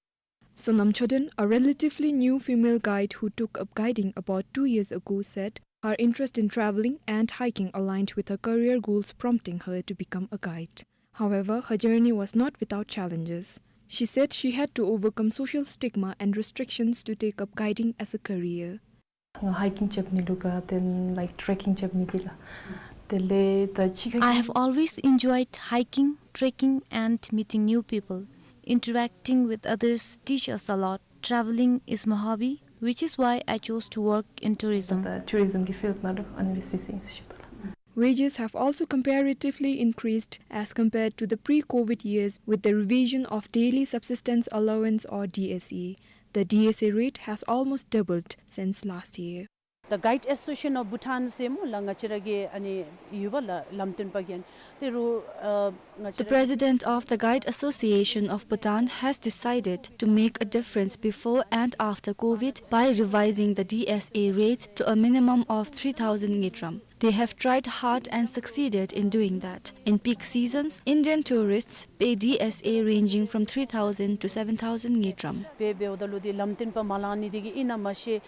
Sonam Choden, a relatively new female guide who took up guiding about two years ago, said her interest in traveling and hiking aligned with her career goals, prompting her to become a guide. However, her journey was not without challenges. She said she had to overcome social stigma and restrictions to take up guiding as a career. ང་ཧའི་ཀིང་རྐྱབ་ནི་ལུ་དགའ། then like trekking རྐྱབ་ནི་འདི་ལགས། དེ་ལས་ད་ཕྱི་ཁ། I have always enjoyed hiking, trekking, and meeting new people. Interacting with others teach us a lot. Traveling is my hobby, which is why I chose to work in tourism. ད་ཊུ་རི་ཛིམ་གྱི་ཕིལཌ་ནང་ལུ་ཨ་ནི་སྦེ་བརྩི་ཡི་ཟེར་ཞུ་དོ་ལགས། Wages have also comparatively increased as compared to the pre-COVID years with the revision of daily subsistence allowance or D S A. The D S A rate has almost doubled since last year. The Guide Association of Bhutan ཟེར་སྨོ་ལགས་ང་བཅས་ར་གི་ཨ་ནི་ཡོད་པ་ལགས་ལམ་སྟོན་པ་གི་ཨ་ནི་དེ་རུ་ཨ་ང་བཅས་ར། The president of the Guide Association of Bhutan has decided to make a difference before and after COVID by revising the D S A rate to a minimum of three thousand ngultrum. They have tried hard and succeeded in doing that. In peak seasons, Indian tourists pay D S A ranging from three thousand to seven thousand ngultrum. འབད་འབདཝ་ད་ལུ་དེ་ལམ་སྟོན་པ་མ་ལང་ནི་དེ་གིས་ཨིན་ན་མ་ཤེས།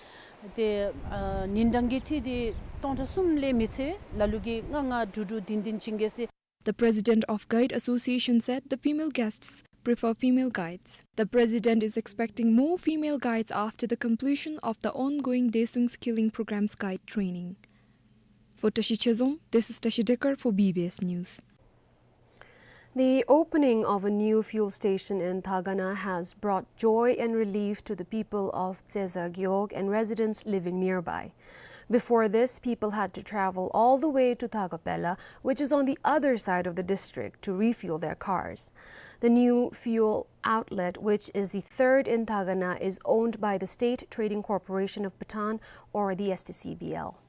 དེ་ཨ་ཉིན་གྲངས་ཀྱི་འཐུས་དེ་སྟོང་ཕྲག་གསུམ་ལས་མི་ཚད། ལ་ལུ་གིས་ལྔ་ལྔ་དྲུག་དྲུག་བདུན་བདུན་བྱིན་གེ་ཟེར། The president of Guide Association said the female guests prefer female guides. The president is expecting more female guides after the completion of the ongoing Desungs Killing Program's guide training. For Tashi Chezong, this is Tashi Dekar for B B S News. The opening of a new fuel station in Dagana has brought joy and relief to the people of Tseza Gewog and residents living nearby. Before this, people had to travel all the way to Dagapela, which is on the other side of the district, to refuel their cars. The new fuel outlet, which is the third in Dagana, is owned by the State Trading Corporation of Bhutan, or the S T C B L.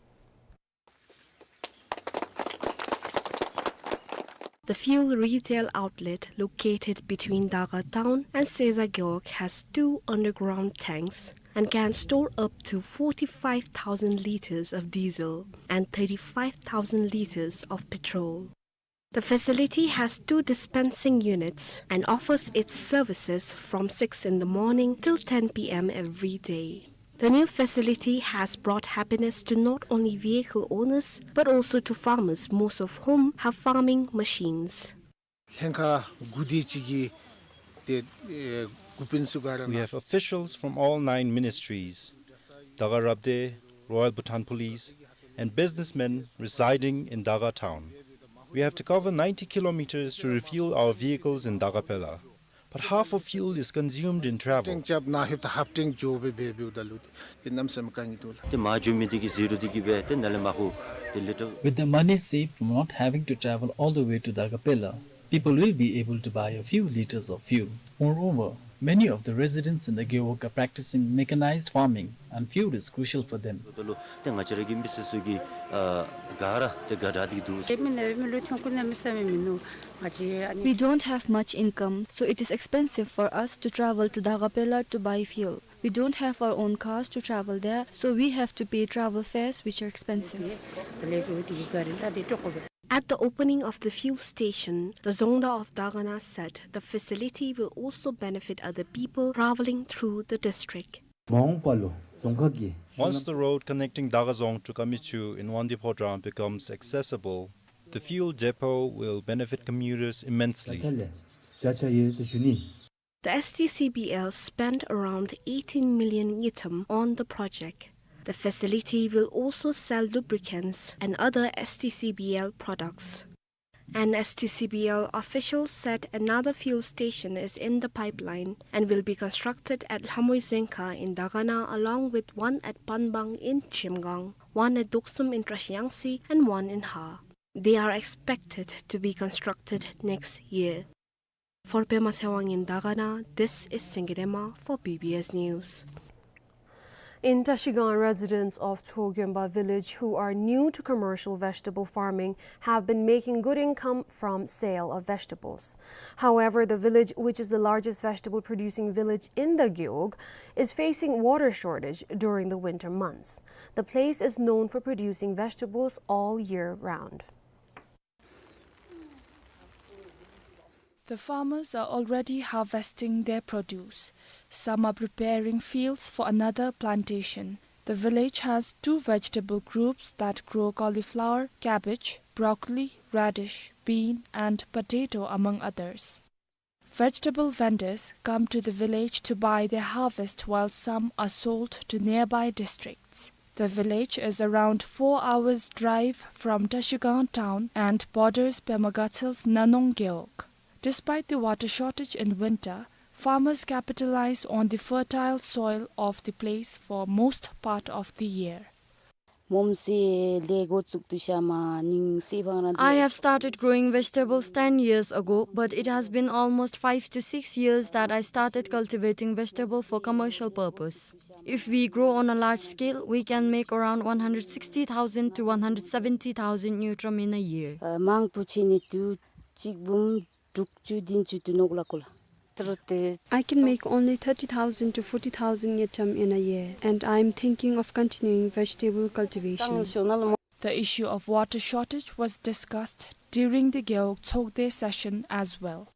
The fuel retail outlet located between Daga town and Tseza Gewog has two underground tanks and can store up to forty-five thousand liters of diesel and thirty-five thousand liters of petrol. The facility has two dispensing units and offers its services from six in the morning till ten P M every day. The new facility has brought happiness to not only vehicle owners, but also to farmers, most of whom have farming machines. ལྷན་ཁག་དགུ་དེ་ཅིག་གིས་ཏེ་ཨེ་འགོ་དཔོན་ཚུ་ག་ར། We have officials from all nine ministries, Daga Rabde, Royal Bhutan Police, and businessmen residing in Daga town. We have to cover ninety kilometers to refuel our vehicles in Dagapela. But half of fuel is consumed in travel. ཏེང་རྐྱབ་ནཱ་ལྷོདཔ་ད་ཧབ་ཏེང་འགྱོ་སྦེ་འབད་འབདཝ་ད་ལུ་ཏེ་གནམ་མེད་ས་མེད་དཀའ་ངལ་འདུག་ལགས། ཏེ་མར་འགྱོ་མི་དེ་གིས་ཟད་འགྲོ་དེ་གིས་སྦེ་ཏེ་ནཱ་ལས་མར་ཁུ་ཏེ་ལེ་ཊར། With the money saved from not having to travel all the way to Dagapela, people will be able to buy a few liters of fuel. Moreover, many of the residents in the Gewog are practicing mechanized farming and fuel is crucial for them. ད་ལུ་ཏེ་ང་བཅས་ར་གི་མི་སེར་ཚུ་གིས་ཨ་ག་ར་ཏེ་ག་དྲག་དེ་འདུག་ཟེར། ཏེ་མི་ནཱ་མི་ལུ་ཐོན་ཁུངས་གནམ་མེད་ས་མེད་མིན་ནུག། ང་བཅས་ཨ་ནི། We don't have much income, so it is expensive for us to travel to Dagapela to buy fuel. We don't have our own cars to travel there, so we have to pay travel fares which are expensive. ད་ལས་རུང་དེ་གི་ག་ར་ལ་དེ་ཀྲོག་ཀོ་སྦེ། At the opening of the fuel station, the Dzongda of Dagana said the facility will also benefit other people traveling through the district. མ་འོངས་པ་ལུ་རྫོང་ཁག་གི། Once the road connecting Daga Dzong to Kamichu in Wangdue Phodrang becomes accessible, the fuel depot will benefit commuters immensely. བརྒྱ་ཆ་ལས་བརྒྱ་ཆ་ཡོད་ཟེར་ཞུ་ནི། The S T C B L spent around eighteen million ngultrum on the project. The facility will also sell lubricants and other S T C B L products. An S T C B L official said another fuel station is in the pipeline and will be constructed at Lhamoi Dzengkha in Dagana, along with one at Panbang in Chemgang, one at Doksum in Trashiyangtse, and one in Ha. They are expected to be constructed next year. For Pema Tshewang in Dagana, this is Singye Dema for B B S News. In Trashigang, residents of Tsogyonpa village who are new to commercial vegetable farming have been making good income from sale of vegetables. However, the village, which is the largest vegetable producing village in the Gewog, is facing water shortage during the winter months. The place is known for producing vegetables all year round. The farmers are already harvesting their produce. Some are preparing fields for another plantation. The village has two vegetable groups that grow cauliflower, cabbage, broccoli, radish, bean, and potato, among others. Vegetable vendors come to the village to buy their harvest, while some are sold to nearby districts. The village is around four hours' drive from Trashigang town and borders Pema Gatsel's Nanong Gewog. Despite the water shortage in winter, farmers capitalize on the fertile soil of the place for most part of the year. མོམ་སི་ལས་འགོ་བཙུགས་དུས་ཤ་མ་ནིང་སི་ཕང་རང་དུ། I have started growing vegetables ten years ago, but it has been almost five to six years that I started cultivating vegetable for commercial purpose. If we grow on a large scale, we can make around one hundred sixty thousand to one hundred seventy thousand ngultrum in a year. ཨ་མང་པོ་ཅིག་ནི་དུ་གཅིག་འབུམ་དྲུག་ཅུ་བདུན་ཅུ་དུ་ནོག་ལ་ཀོ་ལ། ཏི་རུ་ཏེ། I can make only thirty thousand to forty thousand ngultrum in a year, and I am thinking of continuing vegetable cultivation. ཏང་ཤོ་ན་ལ་མོ། The issue of water shortage was discussed during the Gewog Tshogde session as well.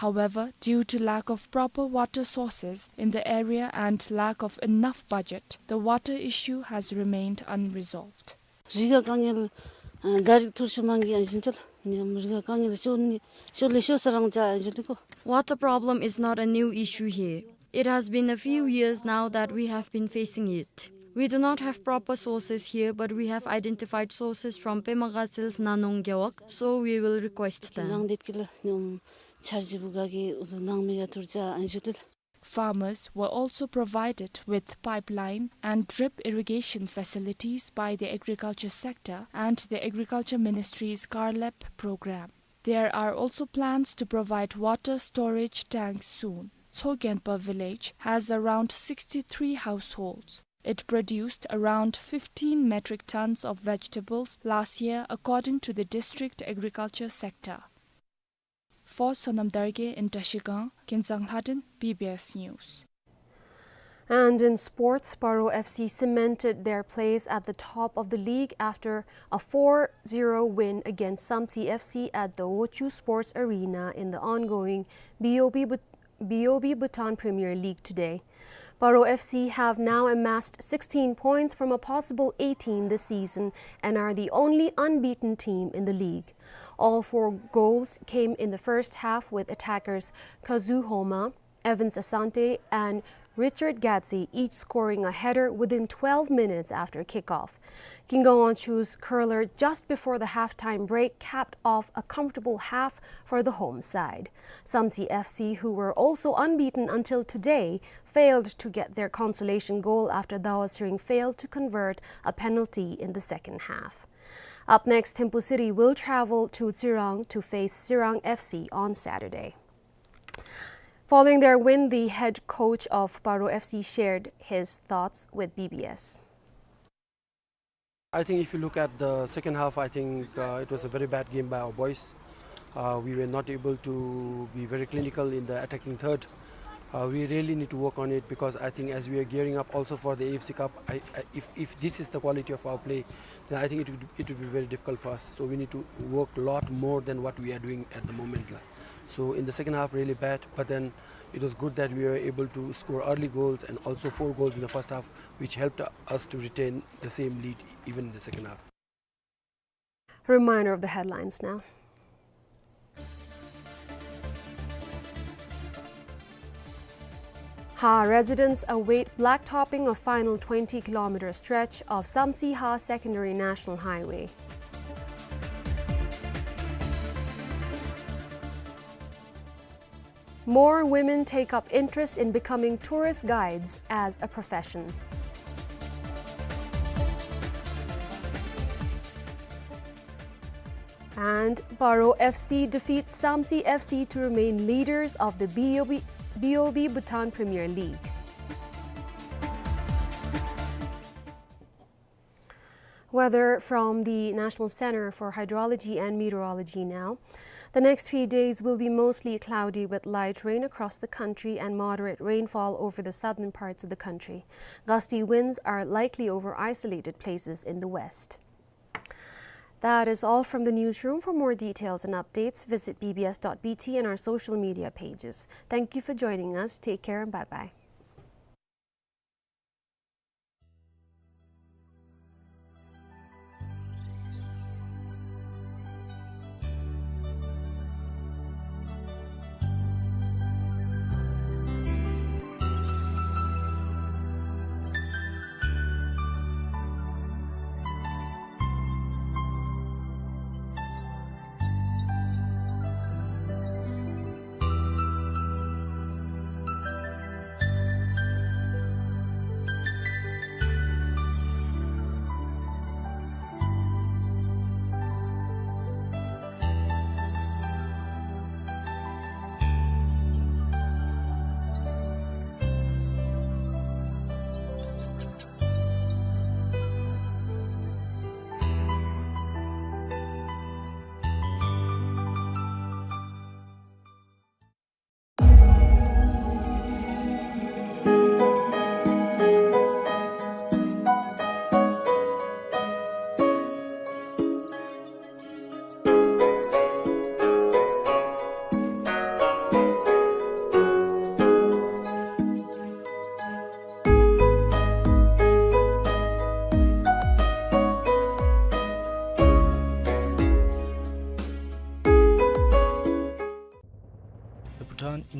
However, due to lack of proper water sources in the area and lack of enough budget, the water issue has remained unresolved. རི་ག་དཀའ་ངལ་ཨ་ད་རིག་ཐུར་ཤུ་མང་གི་ཨན་ཞུན་ཏལ་ཉམ་རི་ག་དཀའ་ངལ་ཤོ་ནི་ཤོ་ལེ་ཤོ་ས་རང་ཅ་ཨན་ཞུན་ཏེ་ཀོ། Water problem is not a new issue here. It has been a few years now that we have been facing it. We do not have proper sources here, but we have identified sources from Pema Gatsel's Nanong Gewog, so we will request them. ནང་དེ་ཀི་ལ་ཉམ་ཆར་ཇི་བུ་ག་གི་ཨུ་ནང་མི་ག་ཐུར་ཅ་ཨན་ཞུན་ཏལ། Farmers were also provided with pipeline and drip irrigation facilities by the agriculture sector and the Agriculture Ministry's CARLEP program. There are also plans to provide water storage tanks soon. Tsogenpa village has around sixty-three households. It produced around fifteen metric tons of vegetables last year, according to the district agriculture sector. For Sonam Dargay in Trashigang, Kinzang Lhaden, B B S News. And in sports, Paro F C cemented their place at the top of the league after a four zero win against Samtse F C at the Wochu Sports Arena in the ongoing B O B Bhut-, B O B Bhutan Premier League today. Paro F C have now amassed sixteen points from a possible eighteen this season and are the only unbeaten team in the league. All four goals came in the first half, with attackers Kazu Homa, Evans Asante, and Richard Gatsi each scoring a header within twelve minutes after kickoff. Kinga Wangchuck's curler just before the halftime break capped off a comfortable half for the home side. Samtse F C, who were also unbeaten until today, failed to get their consolation goal after Dawa Tshering failed to convert a penalty in the second half. Up next, Thimphu City will travel to Tsirang to face Tsirang F C on Saturday. Following their win, the head coach of Paro F C shared his thoughts with B B S. I think if you look at the second half, I think, uh, it was a very bad game by our boys. Uh, we were not able to be very clinical in the attacking third. Uh, we really need to work on it because I think as we are gearing up also for the A F C Cup, I, I, if, if this is the quality of our play, then I think it would, it would be very difficult for us. So we need to work a lot more than what we are doing at the moment la. So in the second half, really bad, but then it was good that we were able to score early goals and also four goals in the first half, which helped us to retain the same lead even in the second half. Reminder of the headlines now. Ha residents await blacktopping of final twenty kilometer stretch of Samtse-Ha Secondary National Highway. More women take up interest in becoming tourist guides as a profession. And Paro F C defeats Samtse F C to remain leaders of the B O B, B O B Bhutan Premier League. Weather from the National Center for Hydrology and Meteorology now. The next three days will be mostly cloudy with light rain across the country and moderate rainfall over the southern parts of the country. Gusty winds are likely over isolated places in the west. That is all from the newsroom. For more details and updates, visit B B S dot B T and our social media pages. Thank you for joining us. Take care and bye-bye.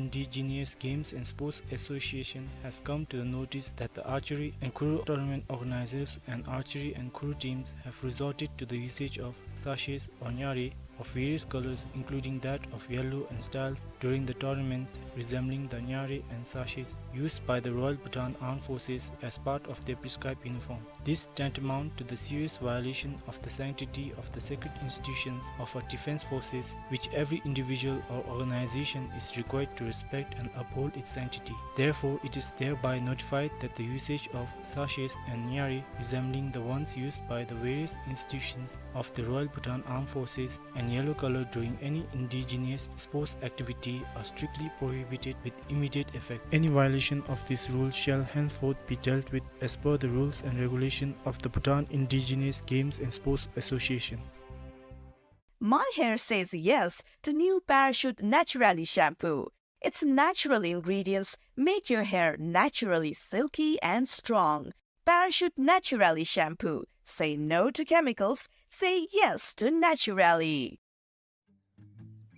Indigenous Games and Sports Association has come to the notice that the archery and Kuru tournament organizers and archery and Kuru teams have resorted to the usage of sashes or nyari of various colors, including that of yellow and styles, during the tournaments, resembling the nyari and sashes used by the Royal Bhutan Armed Forces as part of their prescribed uniform. This tantamount to the serious violation of the sanctity of the sacred institutions of our defense forces, which every individual or organization is required to respect and uphold its sanctity. Therefore, it is thereby notified that the usage of sashes and nyari resembling the ones used by the various institutions of the Royal Bhutan Armed Forces and yellow color during any indigenous sports activity are strictly prohibited with immediate effect. Any violation of this rule shall henceforth be dealt with as per the rules and regulation of the Bhutan Indigenous Games and Sports Association. My hair says yes to new Parachute Naturally shampoo. Its natural ingredients make your hair naturally silky and strong. Parachute Naturally shampoo. Say no to chemicals. Say yes to Naturally.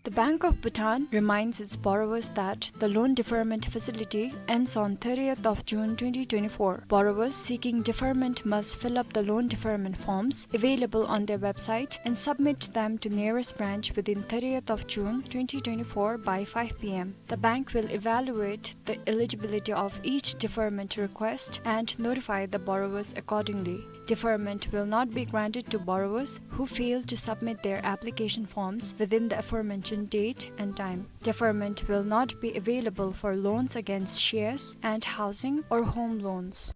The Bank of Bhutan reminds its borrowers that the loan deferment facility ends on thirtieth of June twenty twenty-four. Borrowers seeking deferment must fill up the loan deferment forms available on their website and submit them to nearest branch within thirtieth of June twenty twenty-four by five p m. The bank will evaluate the eligibility of each deferment request and notify the borrowers accordingly. Deferment will not be granted to borrowers who fail to submit their application forms within the aforementioned date and time. Deferment will not be available for loans against shares and housing or home loans.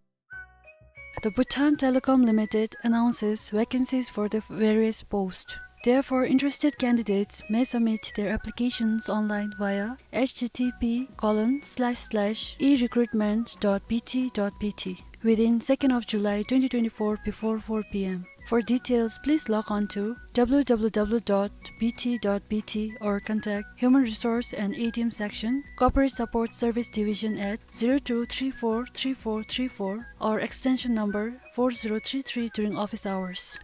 The Bhutan Telecom Limited announces vacancies for the various posts. Therefore, interested candidates may submit their applications online via H T T P colon slash slash e recruitment dot B T dot B T within second of July twenty twenty-four before four p m. For details, please log on to W W W dot B T dot B T or contact Human Resource and A T M Section, Corporate Support Service Division at zero two three four three four three four or extension number four zero three three during office hours.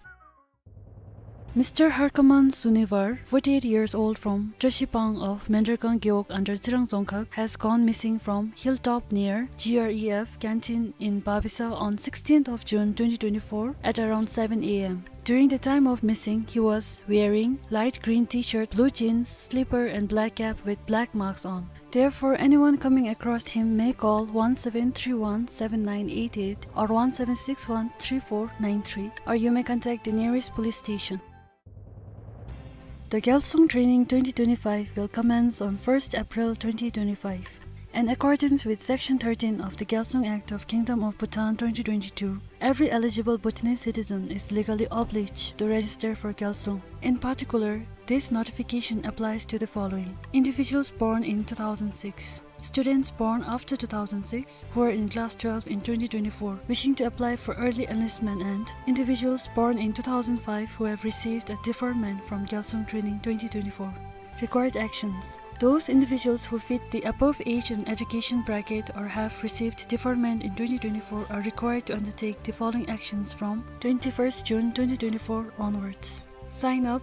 Mister Harkaman Sunivar, forty-eight years old, from Trashipang of Mendragang Gewog under Tsirang Dzongkhag, has gone missing from hilltop near G R E F canteen in Babisa on sixteenth of June twenty twenty-four at around seven a m. During the time of missing, he was wearing light green T-shirt, blue jeans, slipper and black cap with black marks on. Therefore, anyone coming across him may call one seven three one seven nine eight eight or one seven six one three four nine three, or you may contact the nearest police station. The Gyalsung Training twenty twenty-five will commence on first April twenty twenty-five. In accordance with Section thirteen of the Gyalsung Act of Kingdom of Bhutan twenty twenty-two, every eligible Bhutanese citizen is legally obliged to register for Gyalsung. In particular, this notification applies to the following: individuals born in two thousand six, students born after two thousand six who are in class twelve in twenty twenty-four wishing to apply for early enlistment, and individuals born in two thousand five who have received a deferment from Gyalsung Training twenty twenty-four. Required actions. Those individuals who fit the above age and education bracket or have received deferment in twenty twenty-four are required to undertake the following actions from twenty-first June twenty twenty-four onwards. Sign up.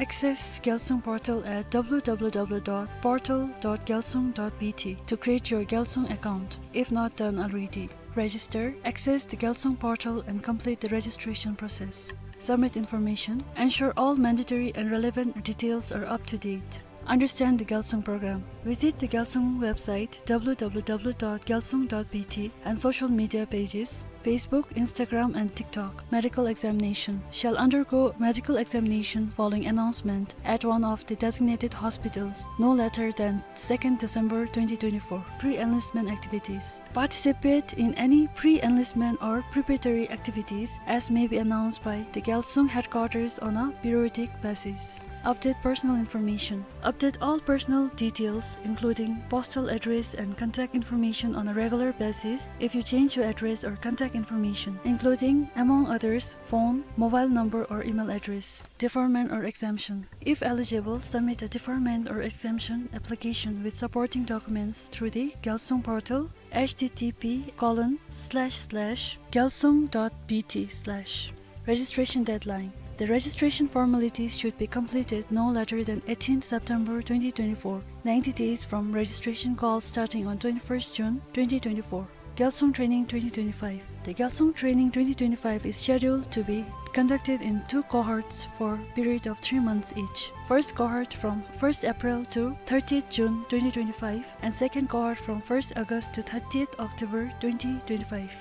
Access Gyalsung portal at w w w dot portal dot gyalsung dot b t to create your Gyalsung account if not done already. Register. Access the Gyalsung portal and complete the registration process. Submit information. Ensure all mandatory and relevant details are up to date. Understand the Gyalsung program. Visit the Gyalsung website w w w dot gyalsung dot b t and social media pages, Facebook, Instagram, and TikTok. Medical examination. Shall undergo medical examination following announcement at one of the designated hospitals, no later than second December twenty twenty-four. Pre-enlistment activities. Participate in any pre-enlistment or preparatory activities as may be announced by the Gyalsung headquarters on a periodic basis. Update personal information. Update all personal details, including postal address and contact information, on a regular basis if you change your address or contact information, including, among others, phone, mobile number, or email address. Deferment or exemption. If eligible, submit a deferment or exemption application with supporting documents through the Gyalsung portal, h t t p colon slash slash gyalsung dot b t slash. Registration deadline. The registration formalities should be completed no later than eighteenth September twenty twenty-four, ninety days from registration call starting on twenty-first June twenty twenty-four. Gyalsung Training twenty twenty-five. The Gyalsung Training twenty twenty-five is scheduled to be conducted in two cohorts for period of three months each. First cohort from first April to thirtieth June twenty twenty-five, and second cohort from first August to thirtieth October twenty twenty-five.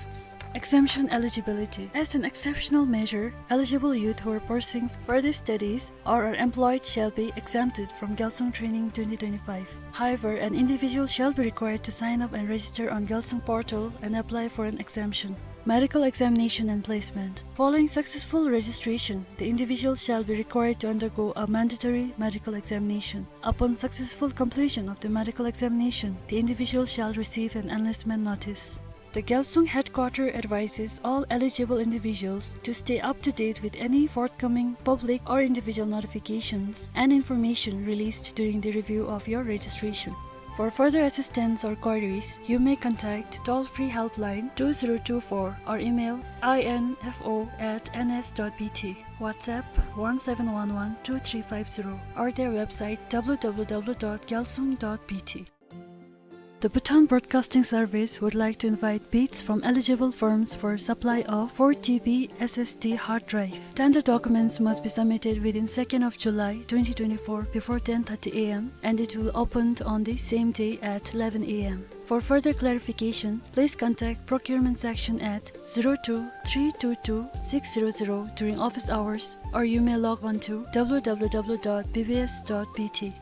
Exemption eligibility. As an exceptional measure, eligible youth who are pursuing further studies or are employed shall be exempted from Gyalsung Training twenty twenty-five. However, an individual shall be required to sign up and register on Gyalsung portal and apply for an exemption. Medical examination and placement. Following successful registration, the individual shall be required to undergo a mandatory medical examination. Upon successful completion of the medical examination, the individual shall receive an enlistment notice. The Gyalsung headquarter advises all eligible individuals to stay up to date with any forthcoming public or individual notifications and information released during the review of your registration. For further assistance or queries, you may contact toll-free helpline two zero two four or email info at N S dot B T, WhatsApp one seven one one two three five zero, or their website w w w dot gyalsung dot b t. The Bhutan Broadcasting Service would like to invite bids from eligible firms for supply of four T B S S D hard drive. Tender documents must be submitted within second of July twenty twenty-four before ten thirty a m, and it will open on the same day at eleven a m. For further clarification, please contact procurement section at zero two three two two six zero zero during office hours, or you may log on to w w w dot b b s dot b t.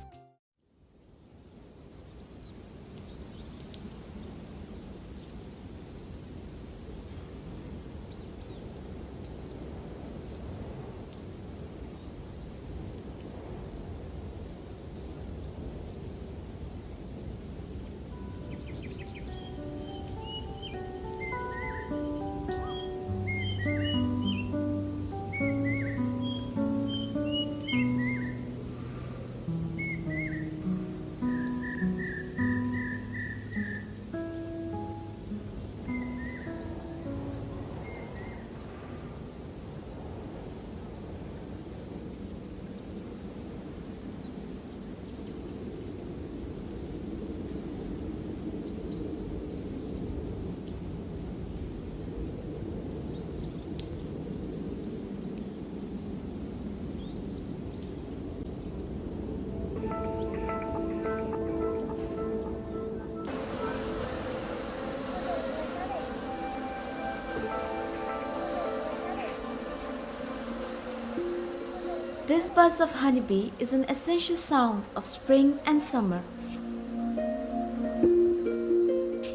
This buzz of honeybee is an essential sound of spring and summer.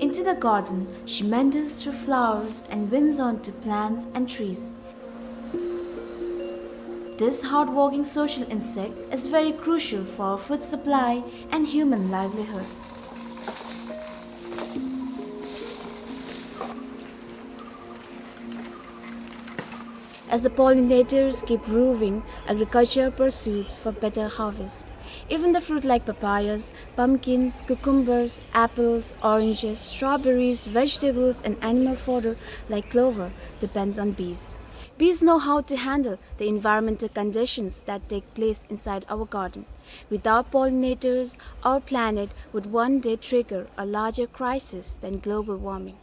Into the garden, she meanders through flowers and winds onto plants and trees. This hard-working social insect is very crucial for our food supply and human livelihood. As the pollinators keep roving, agriculture pursues for better harvest. Even the fruit like papayas, pumpkins, cucumbers, apples, oranges, strawberries, vegetables, and animal fodder like clover depends on bees. Bees know how to handle the environmental conditions that take place inside our garden. Without pollinators, our planet would one day trigger a larger crisis than global warming.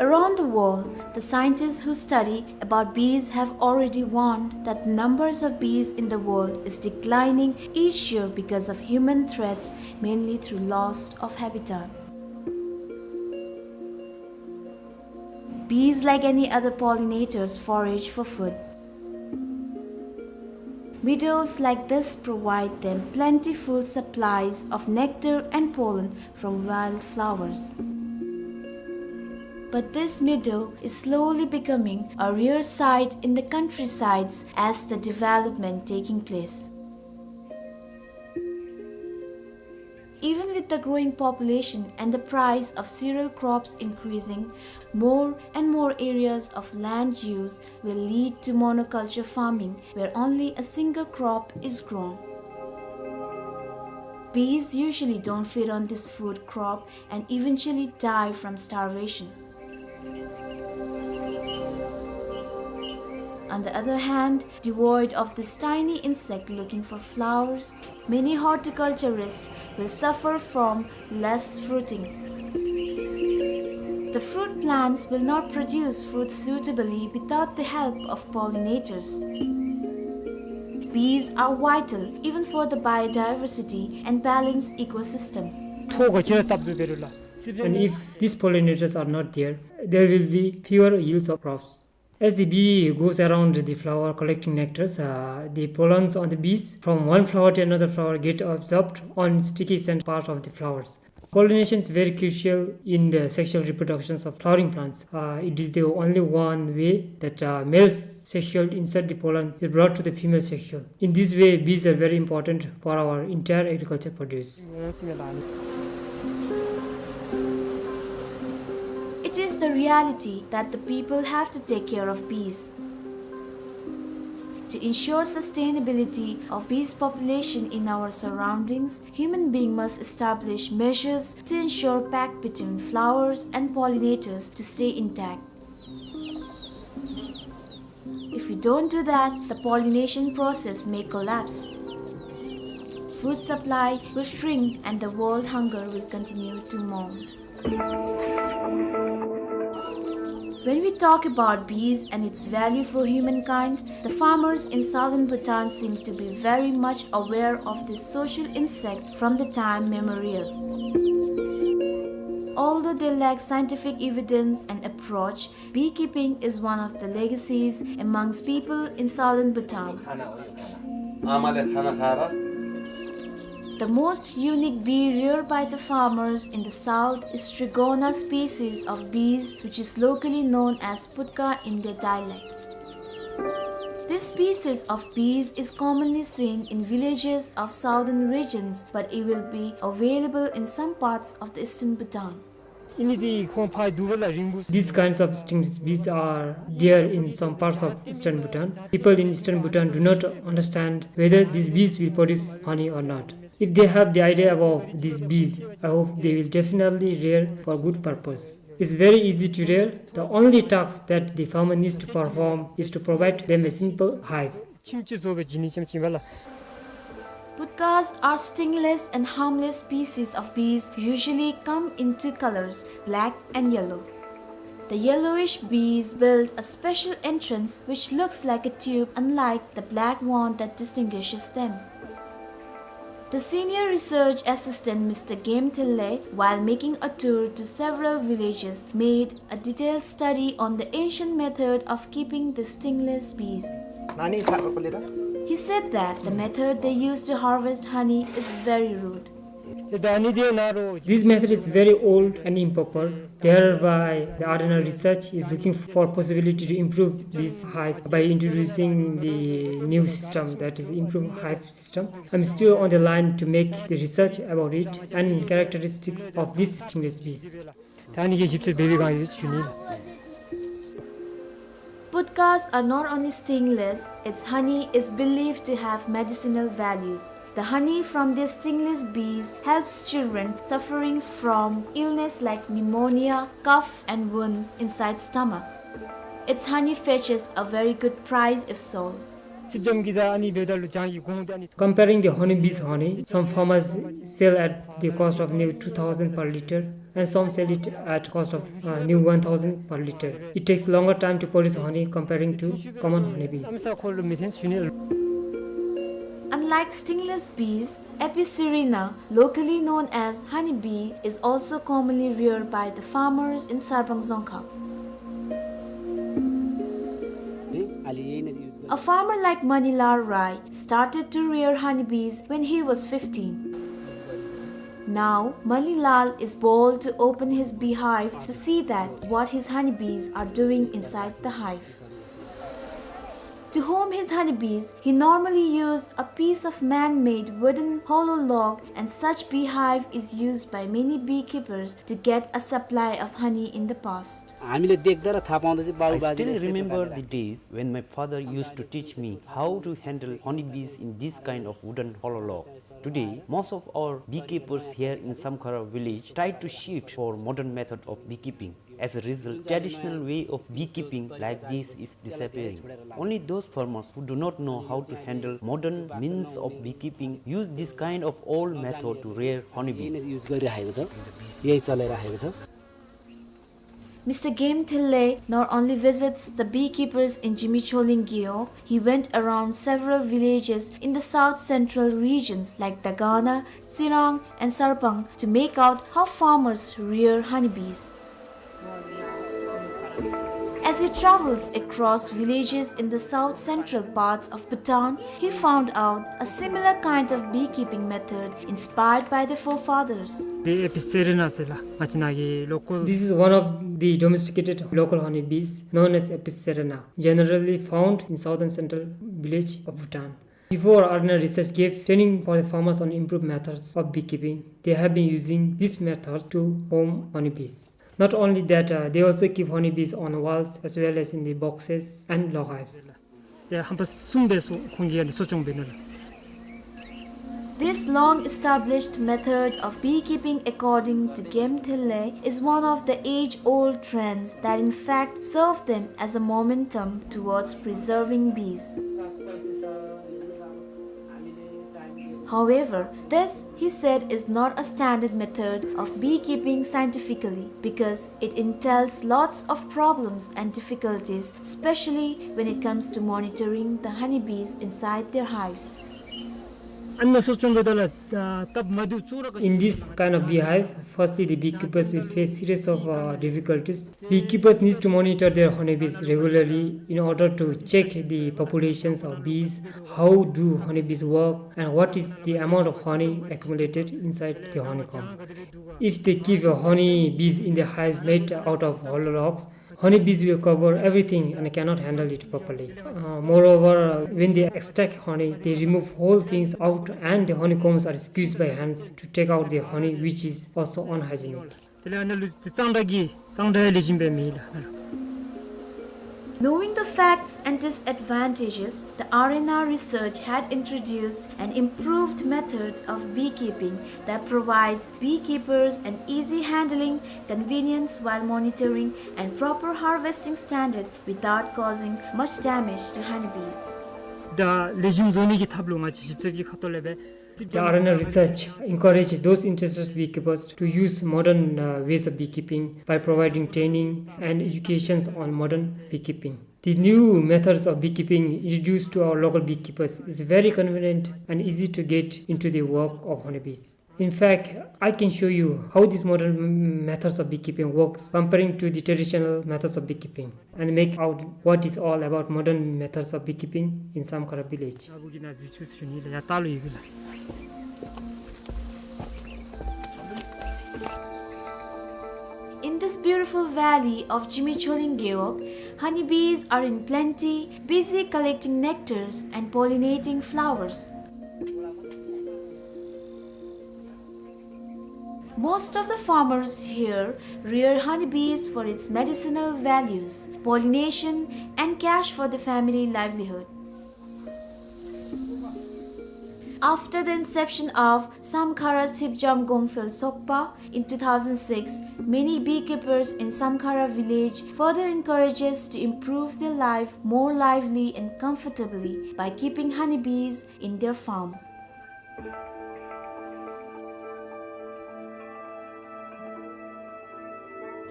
Around the world, the scientists who study about bees have already warned that the numbers of bees in the world is declining each year because of human threats, mainly through loss of habitat. Bees, like any other pollinators, forage for food. Meadows like this provide them plentiful supplies of nectar and pollen from wildflowers. But this meadow is slowly becoming a rare sight in the countrysides as the development taking place. Even with the growing population and the price of cereal crops increasing, more and more areas of land use will lead to monoculture farming, where only a single crop is grown. Bees usually don't feed on this food crop and eventually die from starvation. On the other hand, devoid of this tiny insect looking for flowers, many horticulturists will suffer from less fruiting. The fruit plants will not produce fruit suitably without the help of pollinators. Bees are vital even for the biodiversity and balanced ecosystem. And if these pollinators are not there, there will be fewer yields of crops. As the bee goes around the flower collecting nectars, uh, the pollens on the bees from one flower to another flower get absorbed on sticky scent part of the flowers. Pollination is very crucial in the sexual reproductions of flowering plants. Uh, it is the only one way that, uh, male sexual insert the pollen is brought to the female sexual. In this way, bees are very important for our entire agriculture produce. It is the reality that the people have to take care of bees. To ensure sustainability of bees population in our surroundings, human being must establish measures to ensure pact between flowers and pollinators to stay intact. If we don't do that, the pollination process may collapse. Food supply will shrink and the world hunger will continue to mount. When we talk about bees and its value for humankind, the farmers in southern Bhutan seem to be very much aware of this social insect from the time memorial. Although they lack scientific evidence and approach, beekeeping is one of the legacies amongst people in southern Bhutan. The most unique bee reared by the farmers in the south is Trigona species of bees, which is locally known as putka in their dialect. This species of bees is commonly seen in villages of southern regions, but it will be available in some parts of the eastern Bhutan. These kinds of stingless bees are there in some parts of eastern Bhutan. People in eastern Bhutan do not understand whether these bees will produce honey or not. If they have the idea about these bees, I hope they will definitely rear for good purpose. It's very easy to rear. The only task that the farmer needs to perform is to provide them a simple hive. Putkas are stingless and harmless species of bees, usually come in two colors, black and yellow. The yellowish bees build a special entrance which looks like a tube, unlike the black one that distinguishes them. The senior research assistant, Mister Game Thille, while making a tour to several villages, made a detailed study on the ancient method of keeping the stingless bees. He said that the method they use to harvest honey is very rude. This method is very old and improper. Thereby, the Ardhanar's research is looking for possibility to improve this hive by introducing the new system, that is, improve hive system. I'm still on the line to make the research about it and characteristics of these stingless bees. Putkas are not only stingless, its honey is believed to have medicinal values. The honey from these stingless bees helps children suffering from illness like pneumonia, cough, and wounds inside stomach. Its honey fetches a very good price if sold. Comparing the honeybee's honey, some farmers sell at the cost of near two thousand per liter and some sell it at cost of, uh, near one thousand per liter. It takes longer time to produce honey comparing to common honeybees. Unlike stingless bees, Apis cerana, locally known as honeybee, is also commonly reared by the farmers in Sarbang Dzongkhag. A farmer like Manilal Rai started to rear honeybees when he was fifteen. Now, Manilal is bold to open his beehive to see that what his honeybees are doing inside the hive. To home his honeybees, he normally used a piece of man-made wooden hollow log, and such beehive is used by many beekeepers to get a supply of honey in the past. I still remember the days when my father used to teach me how to handle honeybees in this kind of wooden hollow log. Today, most of our beekeepers here in Samkhara village try to shift for modern method of beekeeping. As a result, traditional way of beekeeping like this is disappearing. Only those farmers who do not know how to handle modern means of beekeeping use this kind of old method to rear honeybees. यही चलाइराखेको छ। Mister Game Thille not only visits the beekeepers in Zimichholing Gewog, he went around several villages in the south central regions like Dagana, Tsirang and Sarpang to make out how farmers rear honeybees. As he travels across villages in the south central parts of Bhutan, he found out a similar kind of beekeeping method inspired by the forefathers. The Apis cerana ཟེར་ལགས། ང་བཅས་ནཱ་གི་local. This is one of the domesticated local honeybees known as Apis cerana, generally found in southern central village of Bhutan. Before, R N R Research gave training for the farmers on improved methods of beekeeping, they have been using this method to form honeybees. Not only that, uh, they also keep honeybees on walls as well as in the boxes and log hives. ཡ་ཧམ་པ་གསུམ་སྦེ་སོ་ཁོང་གིས་ཡང་འདི་གསོ་སྐྱོང་འབད་ནུག་ལགས། This long-established method of beekeeping, according to Game Thille, is one of the age-old trends that in fact serve them as a momentum towards preserving bees. However, this, he said, is not a standard method of beekeeping scientifically because it entails lots of problems and difficulties, especially when it comes to monitoring the honeybees inside their hives. In this kind of beehive, firstly, the beekeepers will face series of, uh, difficulties. Beekeepers need to monitor their honeybees regularly in order to check the populations of bees, how do honeybees work, and what is the amount of honey accumulated inside the honeycomb. If they keep, uh, honeybees in the hives made out of hollow logs, honeybees will cover everything and cannot handle it properly. Uh, moreover, uh, when they extract honey, they remove whole things out and the honeycombs are squeezed by hands to take out the honey, which is also unhygienic. དེ་ལས་ཨ་ནཱ་ལུ་གཙང་སྦྲ་གི་གཙང་སྦྲ་ལེགས་ཤོམ་སྦེ་མེད་ལགས། Knowing the facts and disadvantages, the R N R Research had introduced an improved method of beekeeping that provides beekeepers an easy handling, convenience while monitoring and proper harvesting standard without causing much damage to honeybees. ད་ལེགས་ཤོམ་བཟོ་ནི་གི་ཐབས་ལུ་ང་བཅས་ཞིབ་འཚོལ་གྱི་ཁ་ཐུག་ལས་སྦེ། The R N R Research encourage those interested beekeepers to use modern, uh, ways of beekeeping by providing training and educations on modern beekeeping. The new methods of beekeeping introduced to our local beekeepers is very convenient and easy to get into the work of honeybees. In fact, I can show you how these modern m-, methods of beekeeping works comparing to the traditional methods of beekeeping and make out what is all about modern methods of beekeeping in Samkhara village. In this beautiful valley of Zimichholing Gewog, honeybees are in plenty, busy collecting nectars and pollinating flowers. Most of the farmers here rear honeybees for its medicinal values, pollination, and cash for the family livelihood. After the inception of Samkhara Sipjam Gongphel Sokpa in two thousand six, many beekeepers in Samkhara village further encourages to improve their life more lively and comfortably by keeping honeybees in their farm.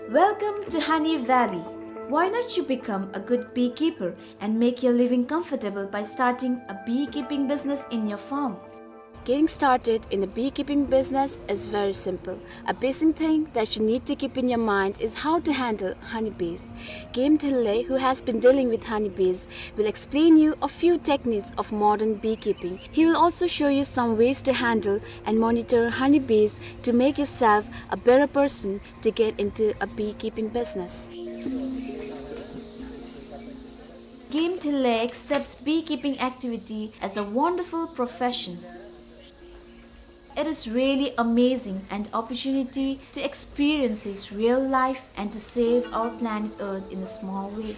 Welcome to Honey Valley. Why not you become a good beekeeper and make your living comfortable by starting a beekeeping business in your farm? Getting started in a beekeeping business is very simple. A basic thing that you need to keep in your mind is how to handle honeybees. Game Thille, who has been dealing with honeybees, will explain you a few techniques of modern beekeeping. He will also show you some ways to handle and monitor honeybees to make yourself a better person to get into a beekeeping business. Game Thille accepts beekeeping activity as a wonderful profession. It is really amazing an opportunity to experience his real life and to save our planet Earth in a small way.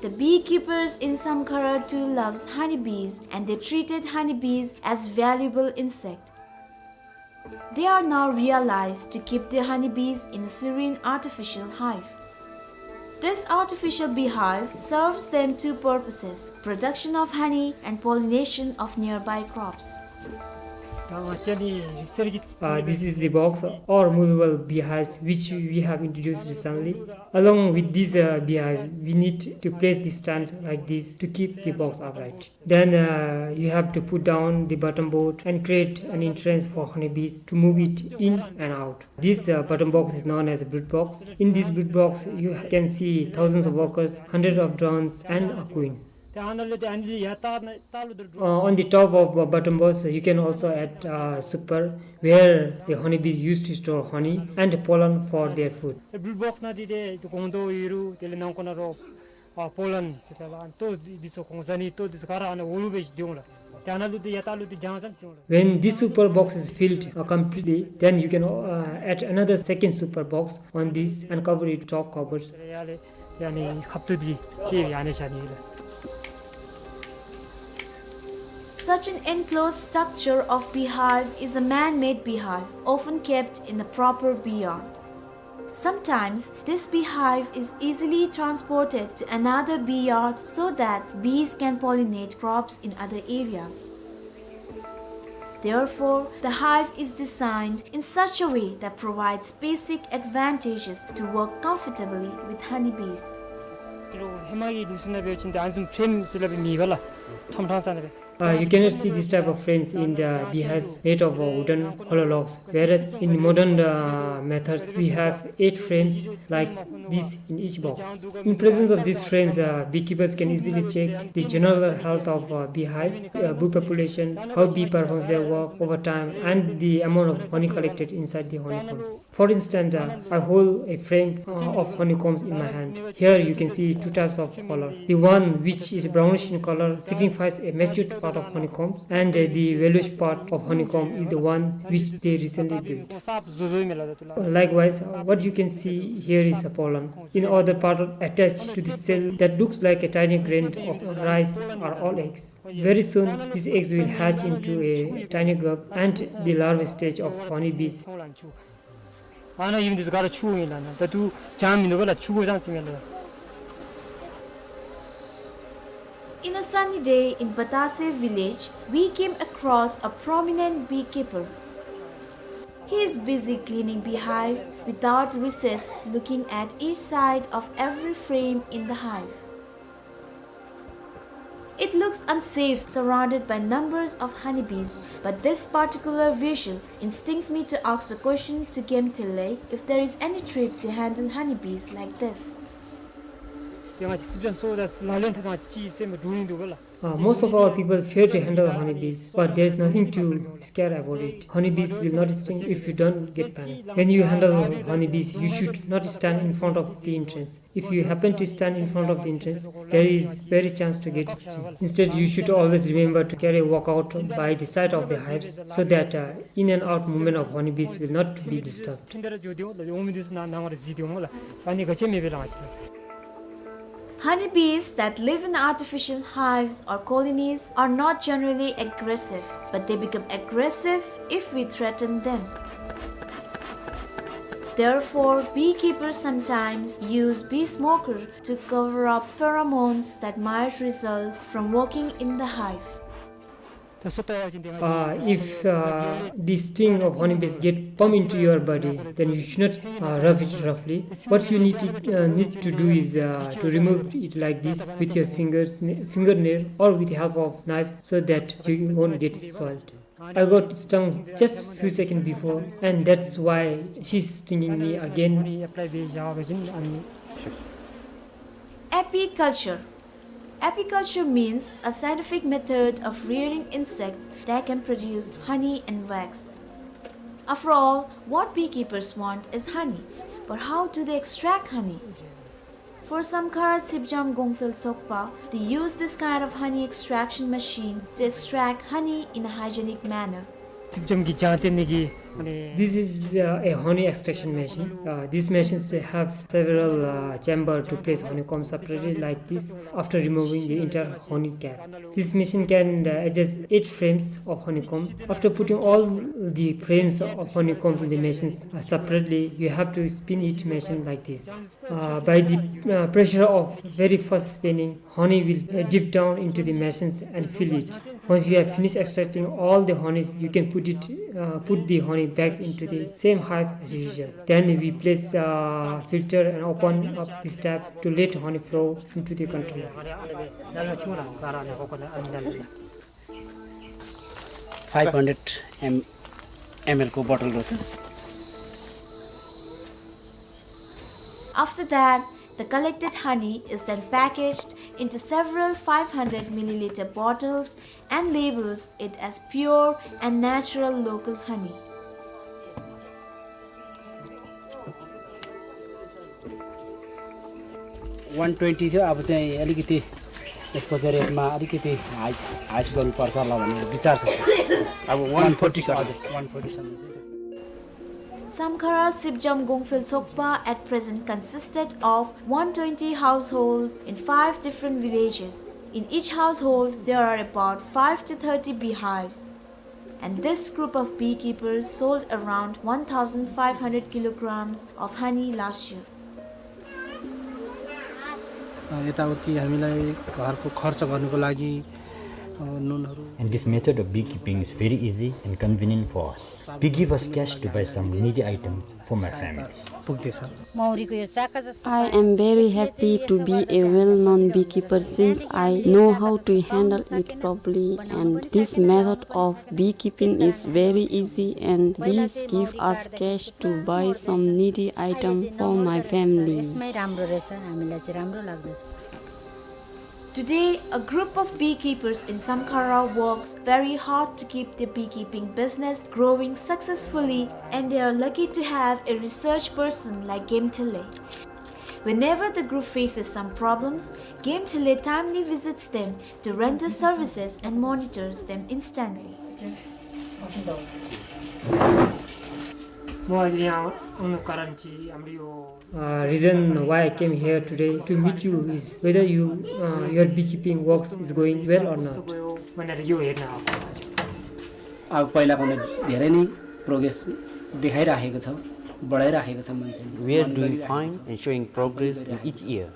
The beekeepers in Samkhara too loves honeybees, and they treated honeybees as valuable insect. They are now realized to keep their honeybees in a serene artificial hive. This artificial beehive serves them two purposes, production of honey and pollination of nearby crops. Uh, this is the box or movable beehives which we have introduced recently. Along with this, uh, beehive, we need to place the stand like this to keep the box upright. Then, uh, you have to put down the bottom board and create an entrance for honeybees to move it in and out. This, uh, bottom box is known as a brood box. In this brood box, you can see thousands of workers, hundreds of drones, and a queen. Uh, on the top of, uh, bottom box, you can also add, uh, super, where the honeybees used to store honey and pollen for their food. Brood box ནང་འདི་ཏེ་ཏེ་སྒོང་རྡོག་ཡོད་རུང་དེ་ལས་ནང་ཁོག་ནང་རོ་ཨ་པོ་ལན་ཟེར་ད་ལ་ཨ་ལྟོ་འདི་ཚུ་གོང་ས་ནི་ལྟོ་འདི་ཚུ་ག་ར་ཨ་ནི་འོག་ལུ་སྦེ་འདི་འོང་ལགས། ཏེ་ཨ་ནཱ་ལུ་ཏེ་ཡ་ད་ལུ་ཏེ་རྒྱང་ཙམ་འོང་ལགས། When this super box is filled, uh, completely, then you can, uh, add another second super box on this and cover it top covers. ཡ་ལས་ཡ་ནི་ཁབ་ཏུ་འདི་ཅིག་ཡ་ནི་ཤ་ནི་ལགས། Such an enclosed structure of beehive is a man-made beehive, often kept in a proper bee yard. Sometimes, this beehive is easily transported to another bee yard so that bees can pollinate crops in other areas. Therefore, the hive is designed in such a way that provides basic advantages to work comfortably with honeybees. ཧེ་མ་གི་ལུགས་སྲོལ་ནང་འབད་བ་ཅིན་ཏེ་ཨ་ནི་བཟུམ་ཕྲེམ་ཟེར་སླབ་མེད་པ་ལགས། ཐོམ་ཕྲང་ས་ནང་སྦེ། Uh, you cannot see this type of frames in the beehives made of, uh, wooden hollow logs, whereas in modern, uh, methods we have eight frames like this in each box. In presence of these frames, uh, beekeepers can easily check the general health of, uh, beehive, uh, bee population, how bee performs their work over time, and the amount of honey collected inside the honeycombs. For instance, uh, I hold a frame, uh, of honeycombs in my hand. Here you can see two types of color. The one which is brownish in color signifies a matured part of honeycombs, and, uh, the yellowish part of honeycomb is the one which they recently built. Likewise, uh, what you can see here is a pollen. In other part attached to the cell that looks like a tiny grain of rice are all eggs. Very soon, these eggs will hatch into a tiny grub and the larval stage of honeybees. ཨ་ནཱ་ཨིན་འདི་ཚུ་ག་ར་ཆུ་ཨིན་ལགས། ཨ་ནཱ་ད་ལྟོ་ལྗང་མིན་འདུག་པ་ལགས། ཆུ་གོ་ལྗང་ཅིག་མས་ལགས། In a sunny day in Batase village, we came across a prominent beekeeper. He is busy cleaning beehives without recess, looking at each side of every frame in the hive. It looks unsafe surrounded by numbers of honeybees, but this particular visual instincts me to ask the question to Gemtile if there is any trick to handle honeybees like this. ཡ་ང་བཅས་སི་པེན་སོ་ད་ལག་ལེན་འཐབ་ད་ཅིག་སེམས་འདུག་ཨིན་འདུག་པ་ལགས། Uh, most of our people fear to handle honeybees, but there is nothing to scare about it. Honeybees will not sting if you don't get panic. When you handle honeybees, you should not stand in front of the entrance. If you happen to stand in front of the entrance, there is very chance to get stung. Instead, you should always remember to carry a walkout by the side of the hives so that, uh, in and out movement of honeybees will not be disturbed. Honeybees that live in artificial hives or colonies are not generally aggressive, but they become aggressive if we threaten them. Therefore, beekeepers sometimes use bee smoker to cover up pheromones that might result from working in the hive. Uh, if, uh, the sting of honeybees get pump into your body, then you should not, uh, rub it roughly. What you need to, uh, need to do is, uh, to remove it like this with your fingers, fingernail, or with the help of knife, so that you won't get soiled. I got stung just few seconds before, and that's why she's stinging me again. Apiculture. Apiculture means a scientific method of rearing insects that can produce honey and wax. After all, what beekeepers want is honey. But how do they extract honey? For Samkhara Sipjam Gongphel Sokpa, they use this kind of honey extraction machine to extract honey in a hygienic manner. སྲིབ་འཇམ་གྱི་ལྗང་སྟེང་ནང་གི་ཨ་ནི། This is, uh, a honey extraction machine. Uh, these machines have several, uh, chamber to place honeycomb separately like this after removing the entire honey cap. This machine can, uh, adjust eight frames of honeycomb. After putting all the frames of honeycomb in the machines, uh, separately, you have to spin each machine like this. Uh, by the, uh, pressure of very fast spinning, honey will, uh, drip down into the machines and fill it. Once you have finished extracting all the honey, you can put it, uh, put the honey back into the same hive as usual. Then we place, uh, filter and open up this tap to let honey flow into the container. Five hundred M, M L को bottle रहेछ। After that, the collected honey is then packaged into several five hundred milliliter bottles and labels it as pure and natural local honey. One twenty थियो, अब चाहिँ अलिकति यसको चाहिँ rate मा अलिकति high, high गर्नुपर्छ होला भन्ने विचार छ। अब one forty सर। हजुर, one forty सम्म चाहिँ। Samkhara Sipjam Gongphel Sokpa at present consisted of one twenty households in five different villages. In each household, there are about five to thirty beehives. And this group of beekeepers sold around one thousand five hundred kilograms of honey last year. अ, यताउति हामीलाई घरको खर्च गर्नको लागि, अ, नुनहरू। And this method of beekeeping is very easy and convenient for us. Bee give us cash to buy some needy item for my family. पुग्दैछ। मौरीको यो चाका जस्तो I am very happy to be a well-known beekeeper since I know how to handle it properly, and this method of beekeeping is very easy and bees give us cash to buy some needy item for my family. यसमै राम्रो रहेछ, हामीलाई चाहिँ राम्रो लाग्दछ। Today, a group of beekeepers in Samkhara works very hard to keep their beekeeping business growing successfully, and they are lucky to have a research person like Gemthele. Whenever the group faces some problems, Gemthele timely visits them to render services and monitors them instantly. म अहिले यहाँ आउनु कारण चाहिँ हाम्रो यो Uh, reason why I came here today to meet you is whether you, uh, your beekeeping works is going well or not. भनेर यो हेर्न आएको। अब पहिलाको भन्दा धेरै नै progress देखाइराखेको छ, बढाइराखेको छ मान्छेले। We are doing fine and showing progress in each year.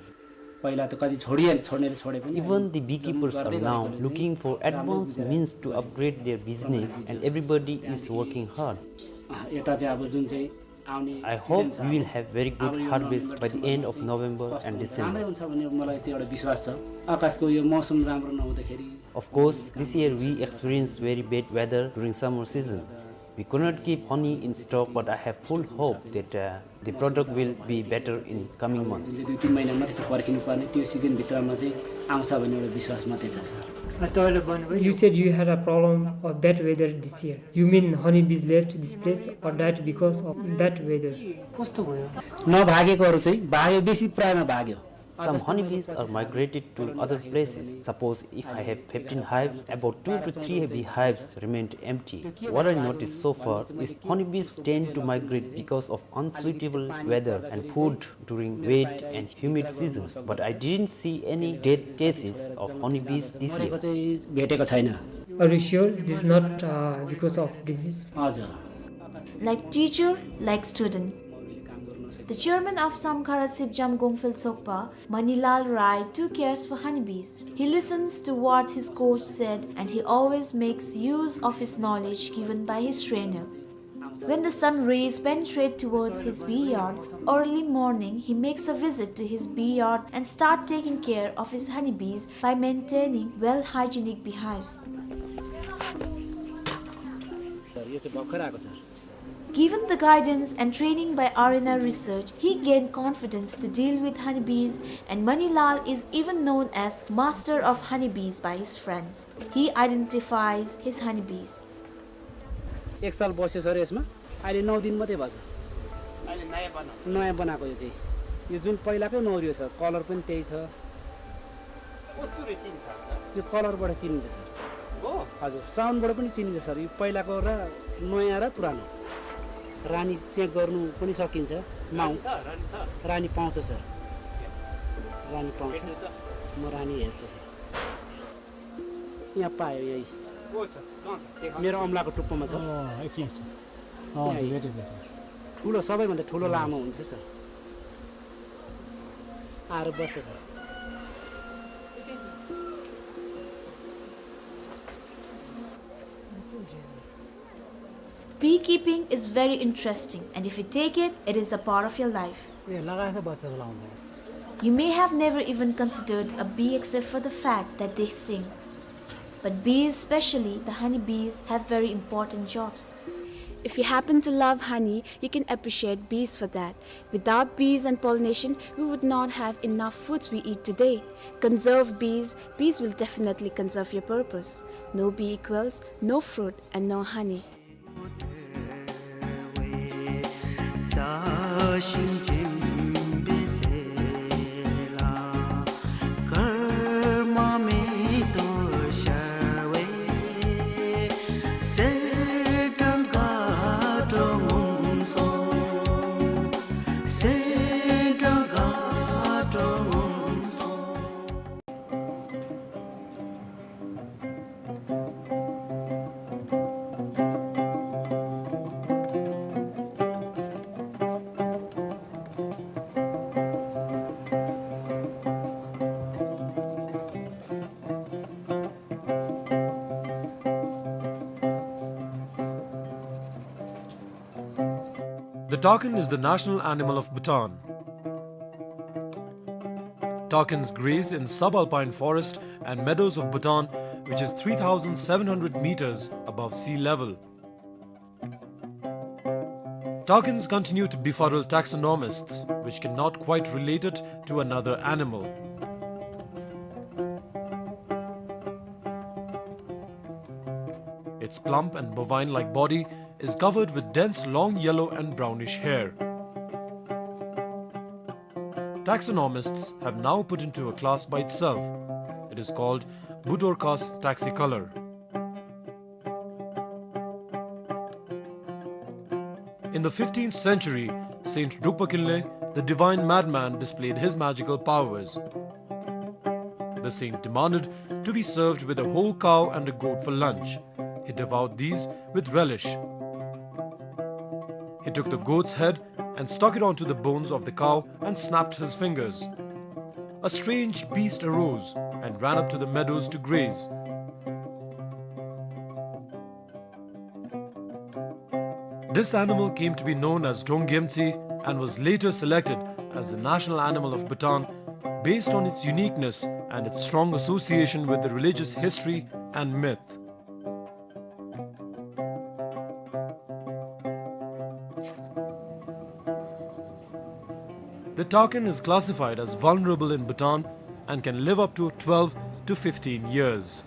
पहिला त कति छोडिहाले, छोड्नेले छोडे पनि Even the beekeepers are now looking for advanced means to upgrade their business, and everybody is working hard. अँ, यता चाहिँ अब जुन चाहिँ आउने I hope we will have very good harvest by the end of November and December. राम्रै हुन्छ भन्ने मलाई त्यो एउटा विश्वास छ। आकाशको यो मौसम राम्रो नहुँदाखेरि Of course, this year we experienced very bad weather during summer season. We could not keep honey in stock, but I have full hope that, uh, the product will be better in coming months. जुन चाहिँ दुई तिन महिना मात्रै छ पर्खिनु पर्ने, त्यो सिजनभित्रमा चाहिँ आउँछ भन्ने एउटा विश्वास मात्रै छ, sir. You said you had a problem of bad weather this year. You mean honeybees left this place or died because of bad weather? कस्तो भयो? नभागेकोहरू चाहिँ भाग्यो, बेसी प्रायमा भाग्यो। Some honeybees are migrated to other places. Suppose if I have fifteen hives, about two to three beehives remained empty. What I noticed so far is honeybees tend to migrate because of unsuitable weather and food during wet and humid season. But I didn't see any death cases of honeybees this year. मरेको चाहिँ भेटेको छैन। Are you sure this is not, uh, because of disease? हजुर। Like teacher, like student. The chairman of Samkhara Sipjam Gongphel Sokpa, Manilal Rai, too cares for honeybees. He listens to what his coach said, and he always makes use of his knowledge given by his trainer. When the sun rays penetrate towards his bee yard, early morning he makes a visit to his bee yard and start taking care of his honeybees by maintaining well hygienic beehives. Sir, यो चाहिँ भर्खर आएको, sir. Given the guidance and training by R N R Research, he gained confidence to deal with honeybees, and Manilal is even known as master of honeybees by his friends. He identifies his honeybees. एक साल बस्यो सर यसमा, अहिले नौ दिन मात्रै भएको छ। अहिले नयाँ बनाएको। नयाँ बनाएको यो चाहिँ। यो जुन पहिलाकै नौ रहेछ, colour पनि त्यही छ। कस्तो रे चिन्छ? यो colourबाट चिनिन्छ सर। हो? हजुर, साउन्डबाट पनि चिनिन्छ सर। यो पहिलाको र नयाँ र पुरानो। रानी चेक गर्नु पनि सकिन्छ। माउ। रानी छ? रानी छ? रानी पाउँछ सर। रानी पाउँछ। भेट्नु त? म रानी हेर्छु सर। यहाँ पायो यही। ओ, छ, कहाँ छ? देखा। मेरो औँलाको टुप्पोमा छ। अँ, एकछिन, एकछिन। अँ, यहाँ यही। भेटेँ, भेटेँ। ठुलो, सबैभन्दा ठुलो लामो हुन्छ सर। आएर बस्छ sir. Beekeeping is very interesting, and if you take it, it is a part of your life. ए, लगाएछ बच्चा लाउँछ। You may have never even considered a bee except for the fact that they sting. But bees, especially the honey bees, have very important jobs. If you happen to love honey, you can appreciate bees for that. Without bees and pollination, we would not have enough foods we eat today. Conserve bees, bees will definitely conserve your purpose. No bee equals no fruit and no honey. The takin is the national animal of Bhutan. Takins graze in subalpine forest and meadows of Bhutan, which is three thousand seven hundred meters above sea level. Takins continue to befuddle taxonomists, which cannot quite relate it to another animal. Its plump and bovine-like body is covered with dense long yellow and brownish hair. Taxonomists have now put into a class by itself. It is called Budorcas taxicolor. In the fifteenth century, Saint Drukpa Kinley, the divine madman, displayed his magical powers. The saint demanded to be served with a whole cow and a goat for lunch. He devoured these with relish. He took the goat's head and stuck it onto the bones of the cow and snapped his fingers. A strange beast arose and ran up to the meadows to graze. This animal came to be known as Drongyemtsi and was later selected as the national animal of Bhutan based on its uniqueness and its strong association with the religious history and myth. The takin is classified as vulnerable in Bhutan and can live up to twelve to fifteen years.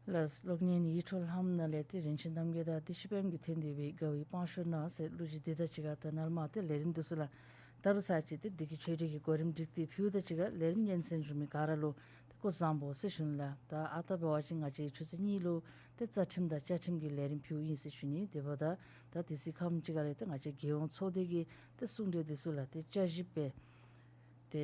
ལགས། གློག་བརྙན་ཡིད་འཕྲོག་ལྷམ་ནང་ལས་ཏེ་རིན་ཆེན་རྣམ་རྒྱལ་དང་བདེ་ཆེན་པདྨ་གིས་འཐེན་ཏེ་འབད་དགའ་བའི་དཔང་ཤོར་ན་ཟེར་གླུ་གཞས་འདི་དང་གཅིག་ཁར་ད་ནཱ་ལས་མར་ཏེ་ལས་རིམ་འདི་ཚུ་ལགས། ད་རུང་ཚར་གཅིག་ཏེ་འདི་གི་ཆོས་འབྲེལ་གྱི་གོ་རིམ་སྒྲིག་སྟེ་ཕུལཝ་དང་གཅིག་ཁར་ལས་རིམ་སྙན་གསན་ཞུ་མི་ག་ར་ལུ་ཏེ་སྐུ་གཟུགས་བཟང་པོ་ཟེར་ཞུ་ནི་ལགས། ད་ཨ་རྟག་འབད་བ་ཅིན་ང་བཅས་ཆུ་ཚོད་གཉིས་ལུ་ཏེ་རྩ་ཁྲིམས་དང་བཅའ་ཁྲིམས་ཀྱི་ལས་རིམ་ཕུལཝ་ཨིན་ཟེར་ཞུ་ནི། དེ་འབདཝ་ད་ད་དེ་ཚེ་ཁམས་ཅིག་ཁར་ལས་ཏེ་ང་བཅས་རྒྱལ་ཡོངས་ཚོགས་སྡེ་གི་ཏེ་གསུང་གྲོས་འདི་ཚུ་ལགས་ཏེ་བསྐྱར་ཞིབ་འབད་ཏེ་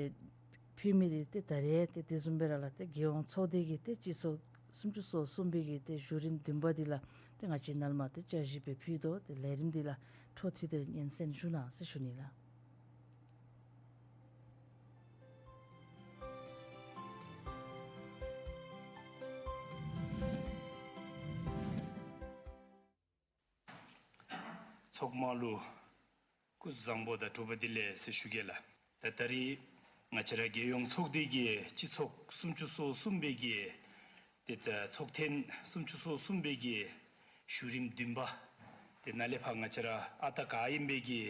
ཕུལ་མི་འདི་ཏེ་ད་རེས་ཏེ་དེ་བཟུམ་སྦེ་ར་ལགས་ཏེ་རྒྱལ་ཡོངས་ཚོགས་སྡེ་གི་ཏེ་སྤྱི་ཚོགས་སུམ་ཅུ་སོ་གསུམ་པའི་གི་ཏེ་བཞུགས་རིམ་བདུན་པ་འདི་ལགས་ཏེ་ང་བཅས་ནཱ་ལས་མར་ཏེ་བསྐྱར་ཞིབ་འབད་ཕུལ་དོ། ཏེ་ལས་རིམ་འདི་ལགས་འཕྲོ་མཐུད་དེ་སྙན་གསན་ཞུ་གནང་ཟེར་ཞུ་ནི་ལགས། ཚོགས་མང་ལུ་སྐུ་གཟུགས་བཟང་པོ་དང་གྲུབ་པ་བདེ་ལེགས་ཟེར་ཞུ་གེ་ལགས། ད་ད་རིས་ང་བཅས་ར་རྒྱལ་ཡོངས་ཚོགས་སྡེ་གི་སྤྱི་ཚོགས་སུམ་ཅུ་སོ་གསུམ་པའི་གི་ཏེ་ད་ཚོགས་ཐེངས་སུམ་ཅུ་སོ་གསུམ་པའི་གི་བཞུགས་རིམ་བདུན་པ་ཏེ་ནཱ་ལས་ཕར་ང་བཅས་ར་ཨ་རྟག་ག་ཨིན་པའི་གི་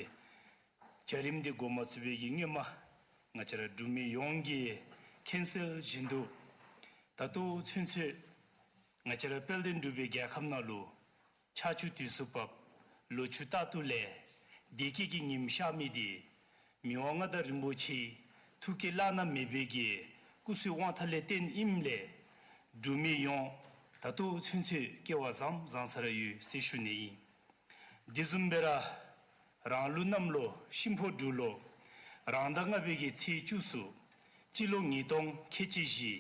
བྱ་རིམ་འདི་འགོ་མ་བཙུགས་པའི་གི་སྔོན་མ་ང་བཅས་ར་འབྲུག་མི་ཡོངས་ཀྱིས་མཁྱེན་གསལ་བཞིན་དུ་ད་ལྟོ་ཚུན་ཚོད་ང་བཅས་ར་དཔལ་ལྡན་འབྲུག་པའི་རྒྱལ་ཁབ་ནང་ལུ་ཆར་ཆུ་དུས་སུ་བབ། ལོ་ཕྱུགས་རྟག་ཏུ་ལེགས། བདེ་སྐྱིད་ཀྱི་ཉིམ་ཤར་མི་འདི་མི་དབང་མངའ་བདག་རིན་པོ་ཆེའི་ཐུགས་བསྐྱེད་བླ་ན་མེད་པའི་གི་སྐུ་བསོད་དབང་ཐང་ལས་བརྟེན་ཨིནམ་ལས་འབྲུག་མི་ཡོངས་ད་ལྟོ་ཚུན་ཚོད་སྐྱེ་བ་བཟང་བཟང་ས་ར་ཡོད་ཟེར་ཞུ་ནི་ཨིན། དེ་བཟུམ་སྦེ་ར་རང་ལུག་གནམ་ལོ་ཤིང་ཕོ་འབྲུག་ལོ་རང་ཟླ་ལྔ་པའི་གི་ཚེས་བཅུ་སུ་སྤྱི་ལོ་ཉིས་སྟོང་ཁལ་གཅིག་བཞི་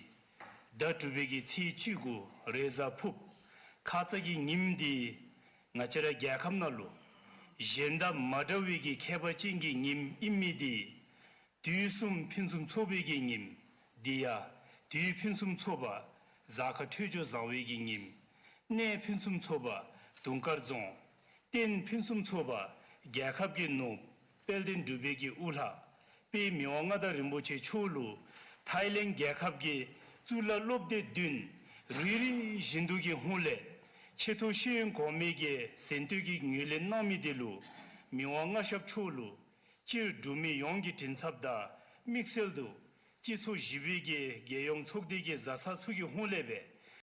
ཟླ་དྲུག་པའི་གི་ཚེས་བཅུ་དགུ་རེས་གཟའ་ཕུརཔ་ཁ་ཙ་གི་ཉིནམ་འདི་ང་བཅས་ར་རྒྱལ་ཁབ་ནང་ལུ་གཞན་དང་མ་འདྲ་བའི་གི་ཁྱད་པར་ཅན་གྱི་ཉིནམ་ཨིན་མི་འདི་དུས་གསུམ་ཕུན་སུམ་ཚོགས་པའི་གི་ཉིནམ་འདི་ཡང་དུས་ཕུན་སུམ་ཚོགས་པ་གཟའ་སྐར་འཕྲོད་སྦྱོར་བཟང་བའི་གི་ཉིནམ་གནས་ཕུན་སུམ་ཚོགས་པ་དུང་དཀར་རྫོང་རྟེན་ཕུན་སུམ་ཚོགས་པ་རྒྱལ་ཁབ་ཀྱི་ནོར་བུ་དཔལ་ལྡན་འབྲུག་པའི་གི་དབུ་བླ་དཔལ་མི་དབང་མངའ་བདག་རིན་པོ་ཆེ་མཆོག་ལུ་ཐའི་ལེནཌ་རྒྱལ་ཁབ་ཀྱི་གཙུག་ལག་སློབ་སྡེ་བདུན་རིལ་རིལ་བཞིན་དུ་གི་ཧོངས་ལས་ཆེ་མཐོ་ཤེས་ཡོན་གོང་མའི་གི་གཟེངས་བསྟོད་ཀྱི་ངོས་ལེན་གནང་མི་འདི་ལུ་མི་དབང་མངའ་ཞབས་མཆོག་ལུ་སྤྱིར་འབྲུག་མི་ཡོངས་ཀྱི་མགྲིན་ཚབ་དང་དམིགས་བསལ་དུ་སྤྱི་ཚོགས་བཞི་པའི་གི་རྒྱལ་ཡོངས་ཚོགས་སྡེ་གི་བཟའ་ཚང་ཚུ་གི་ཧོངས་ལས་སྦེ་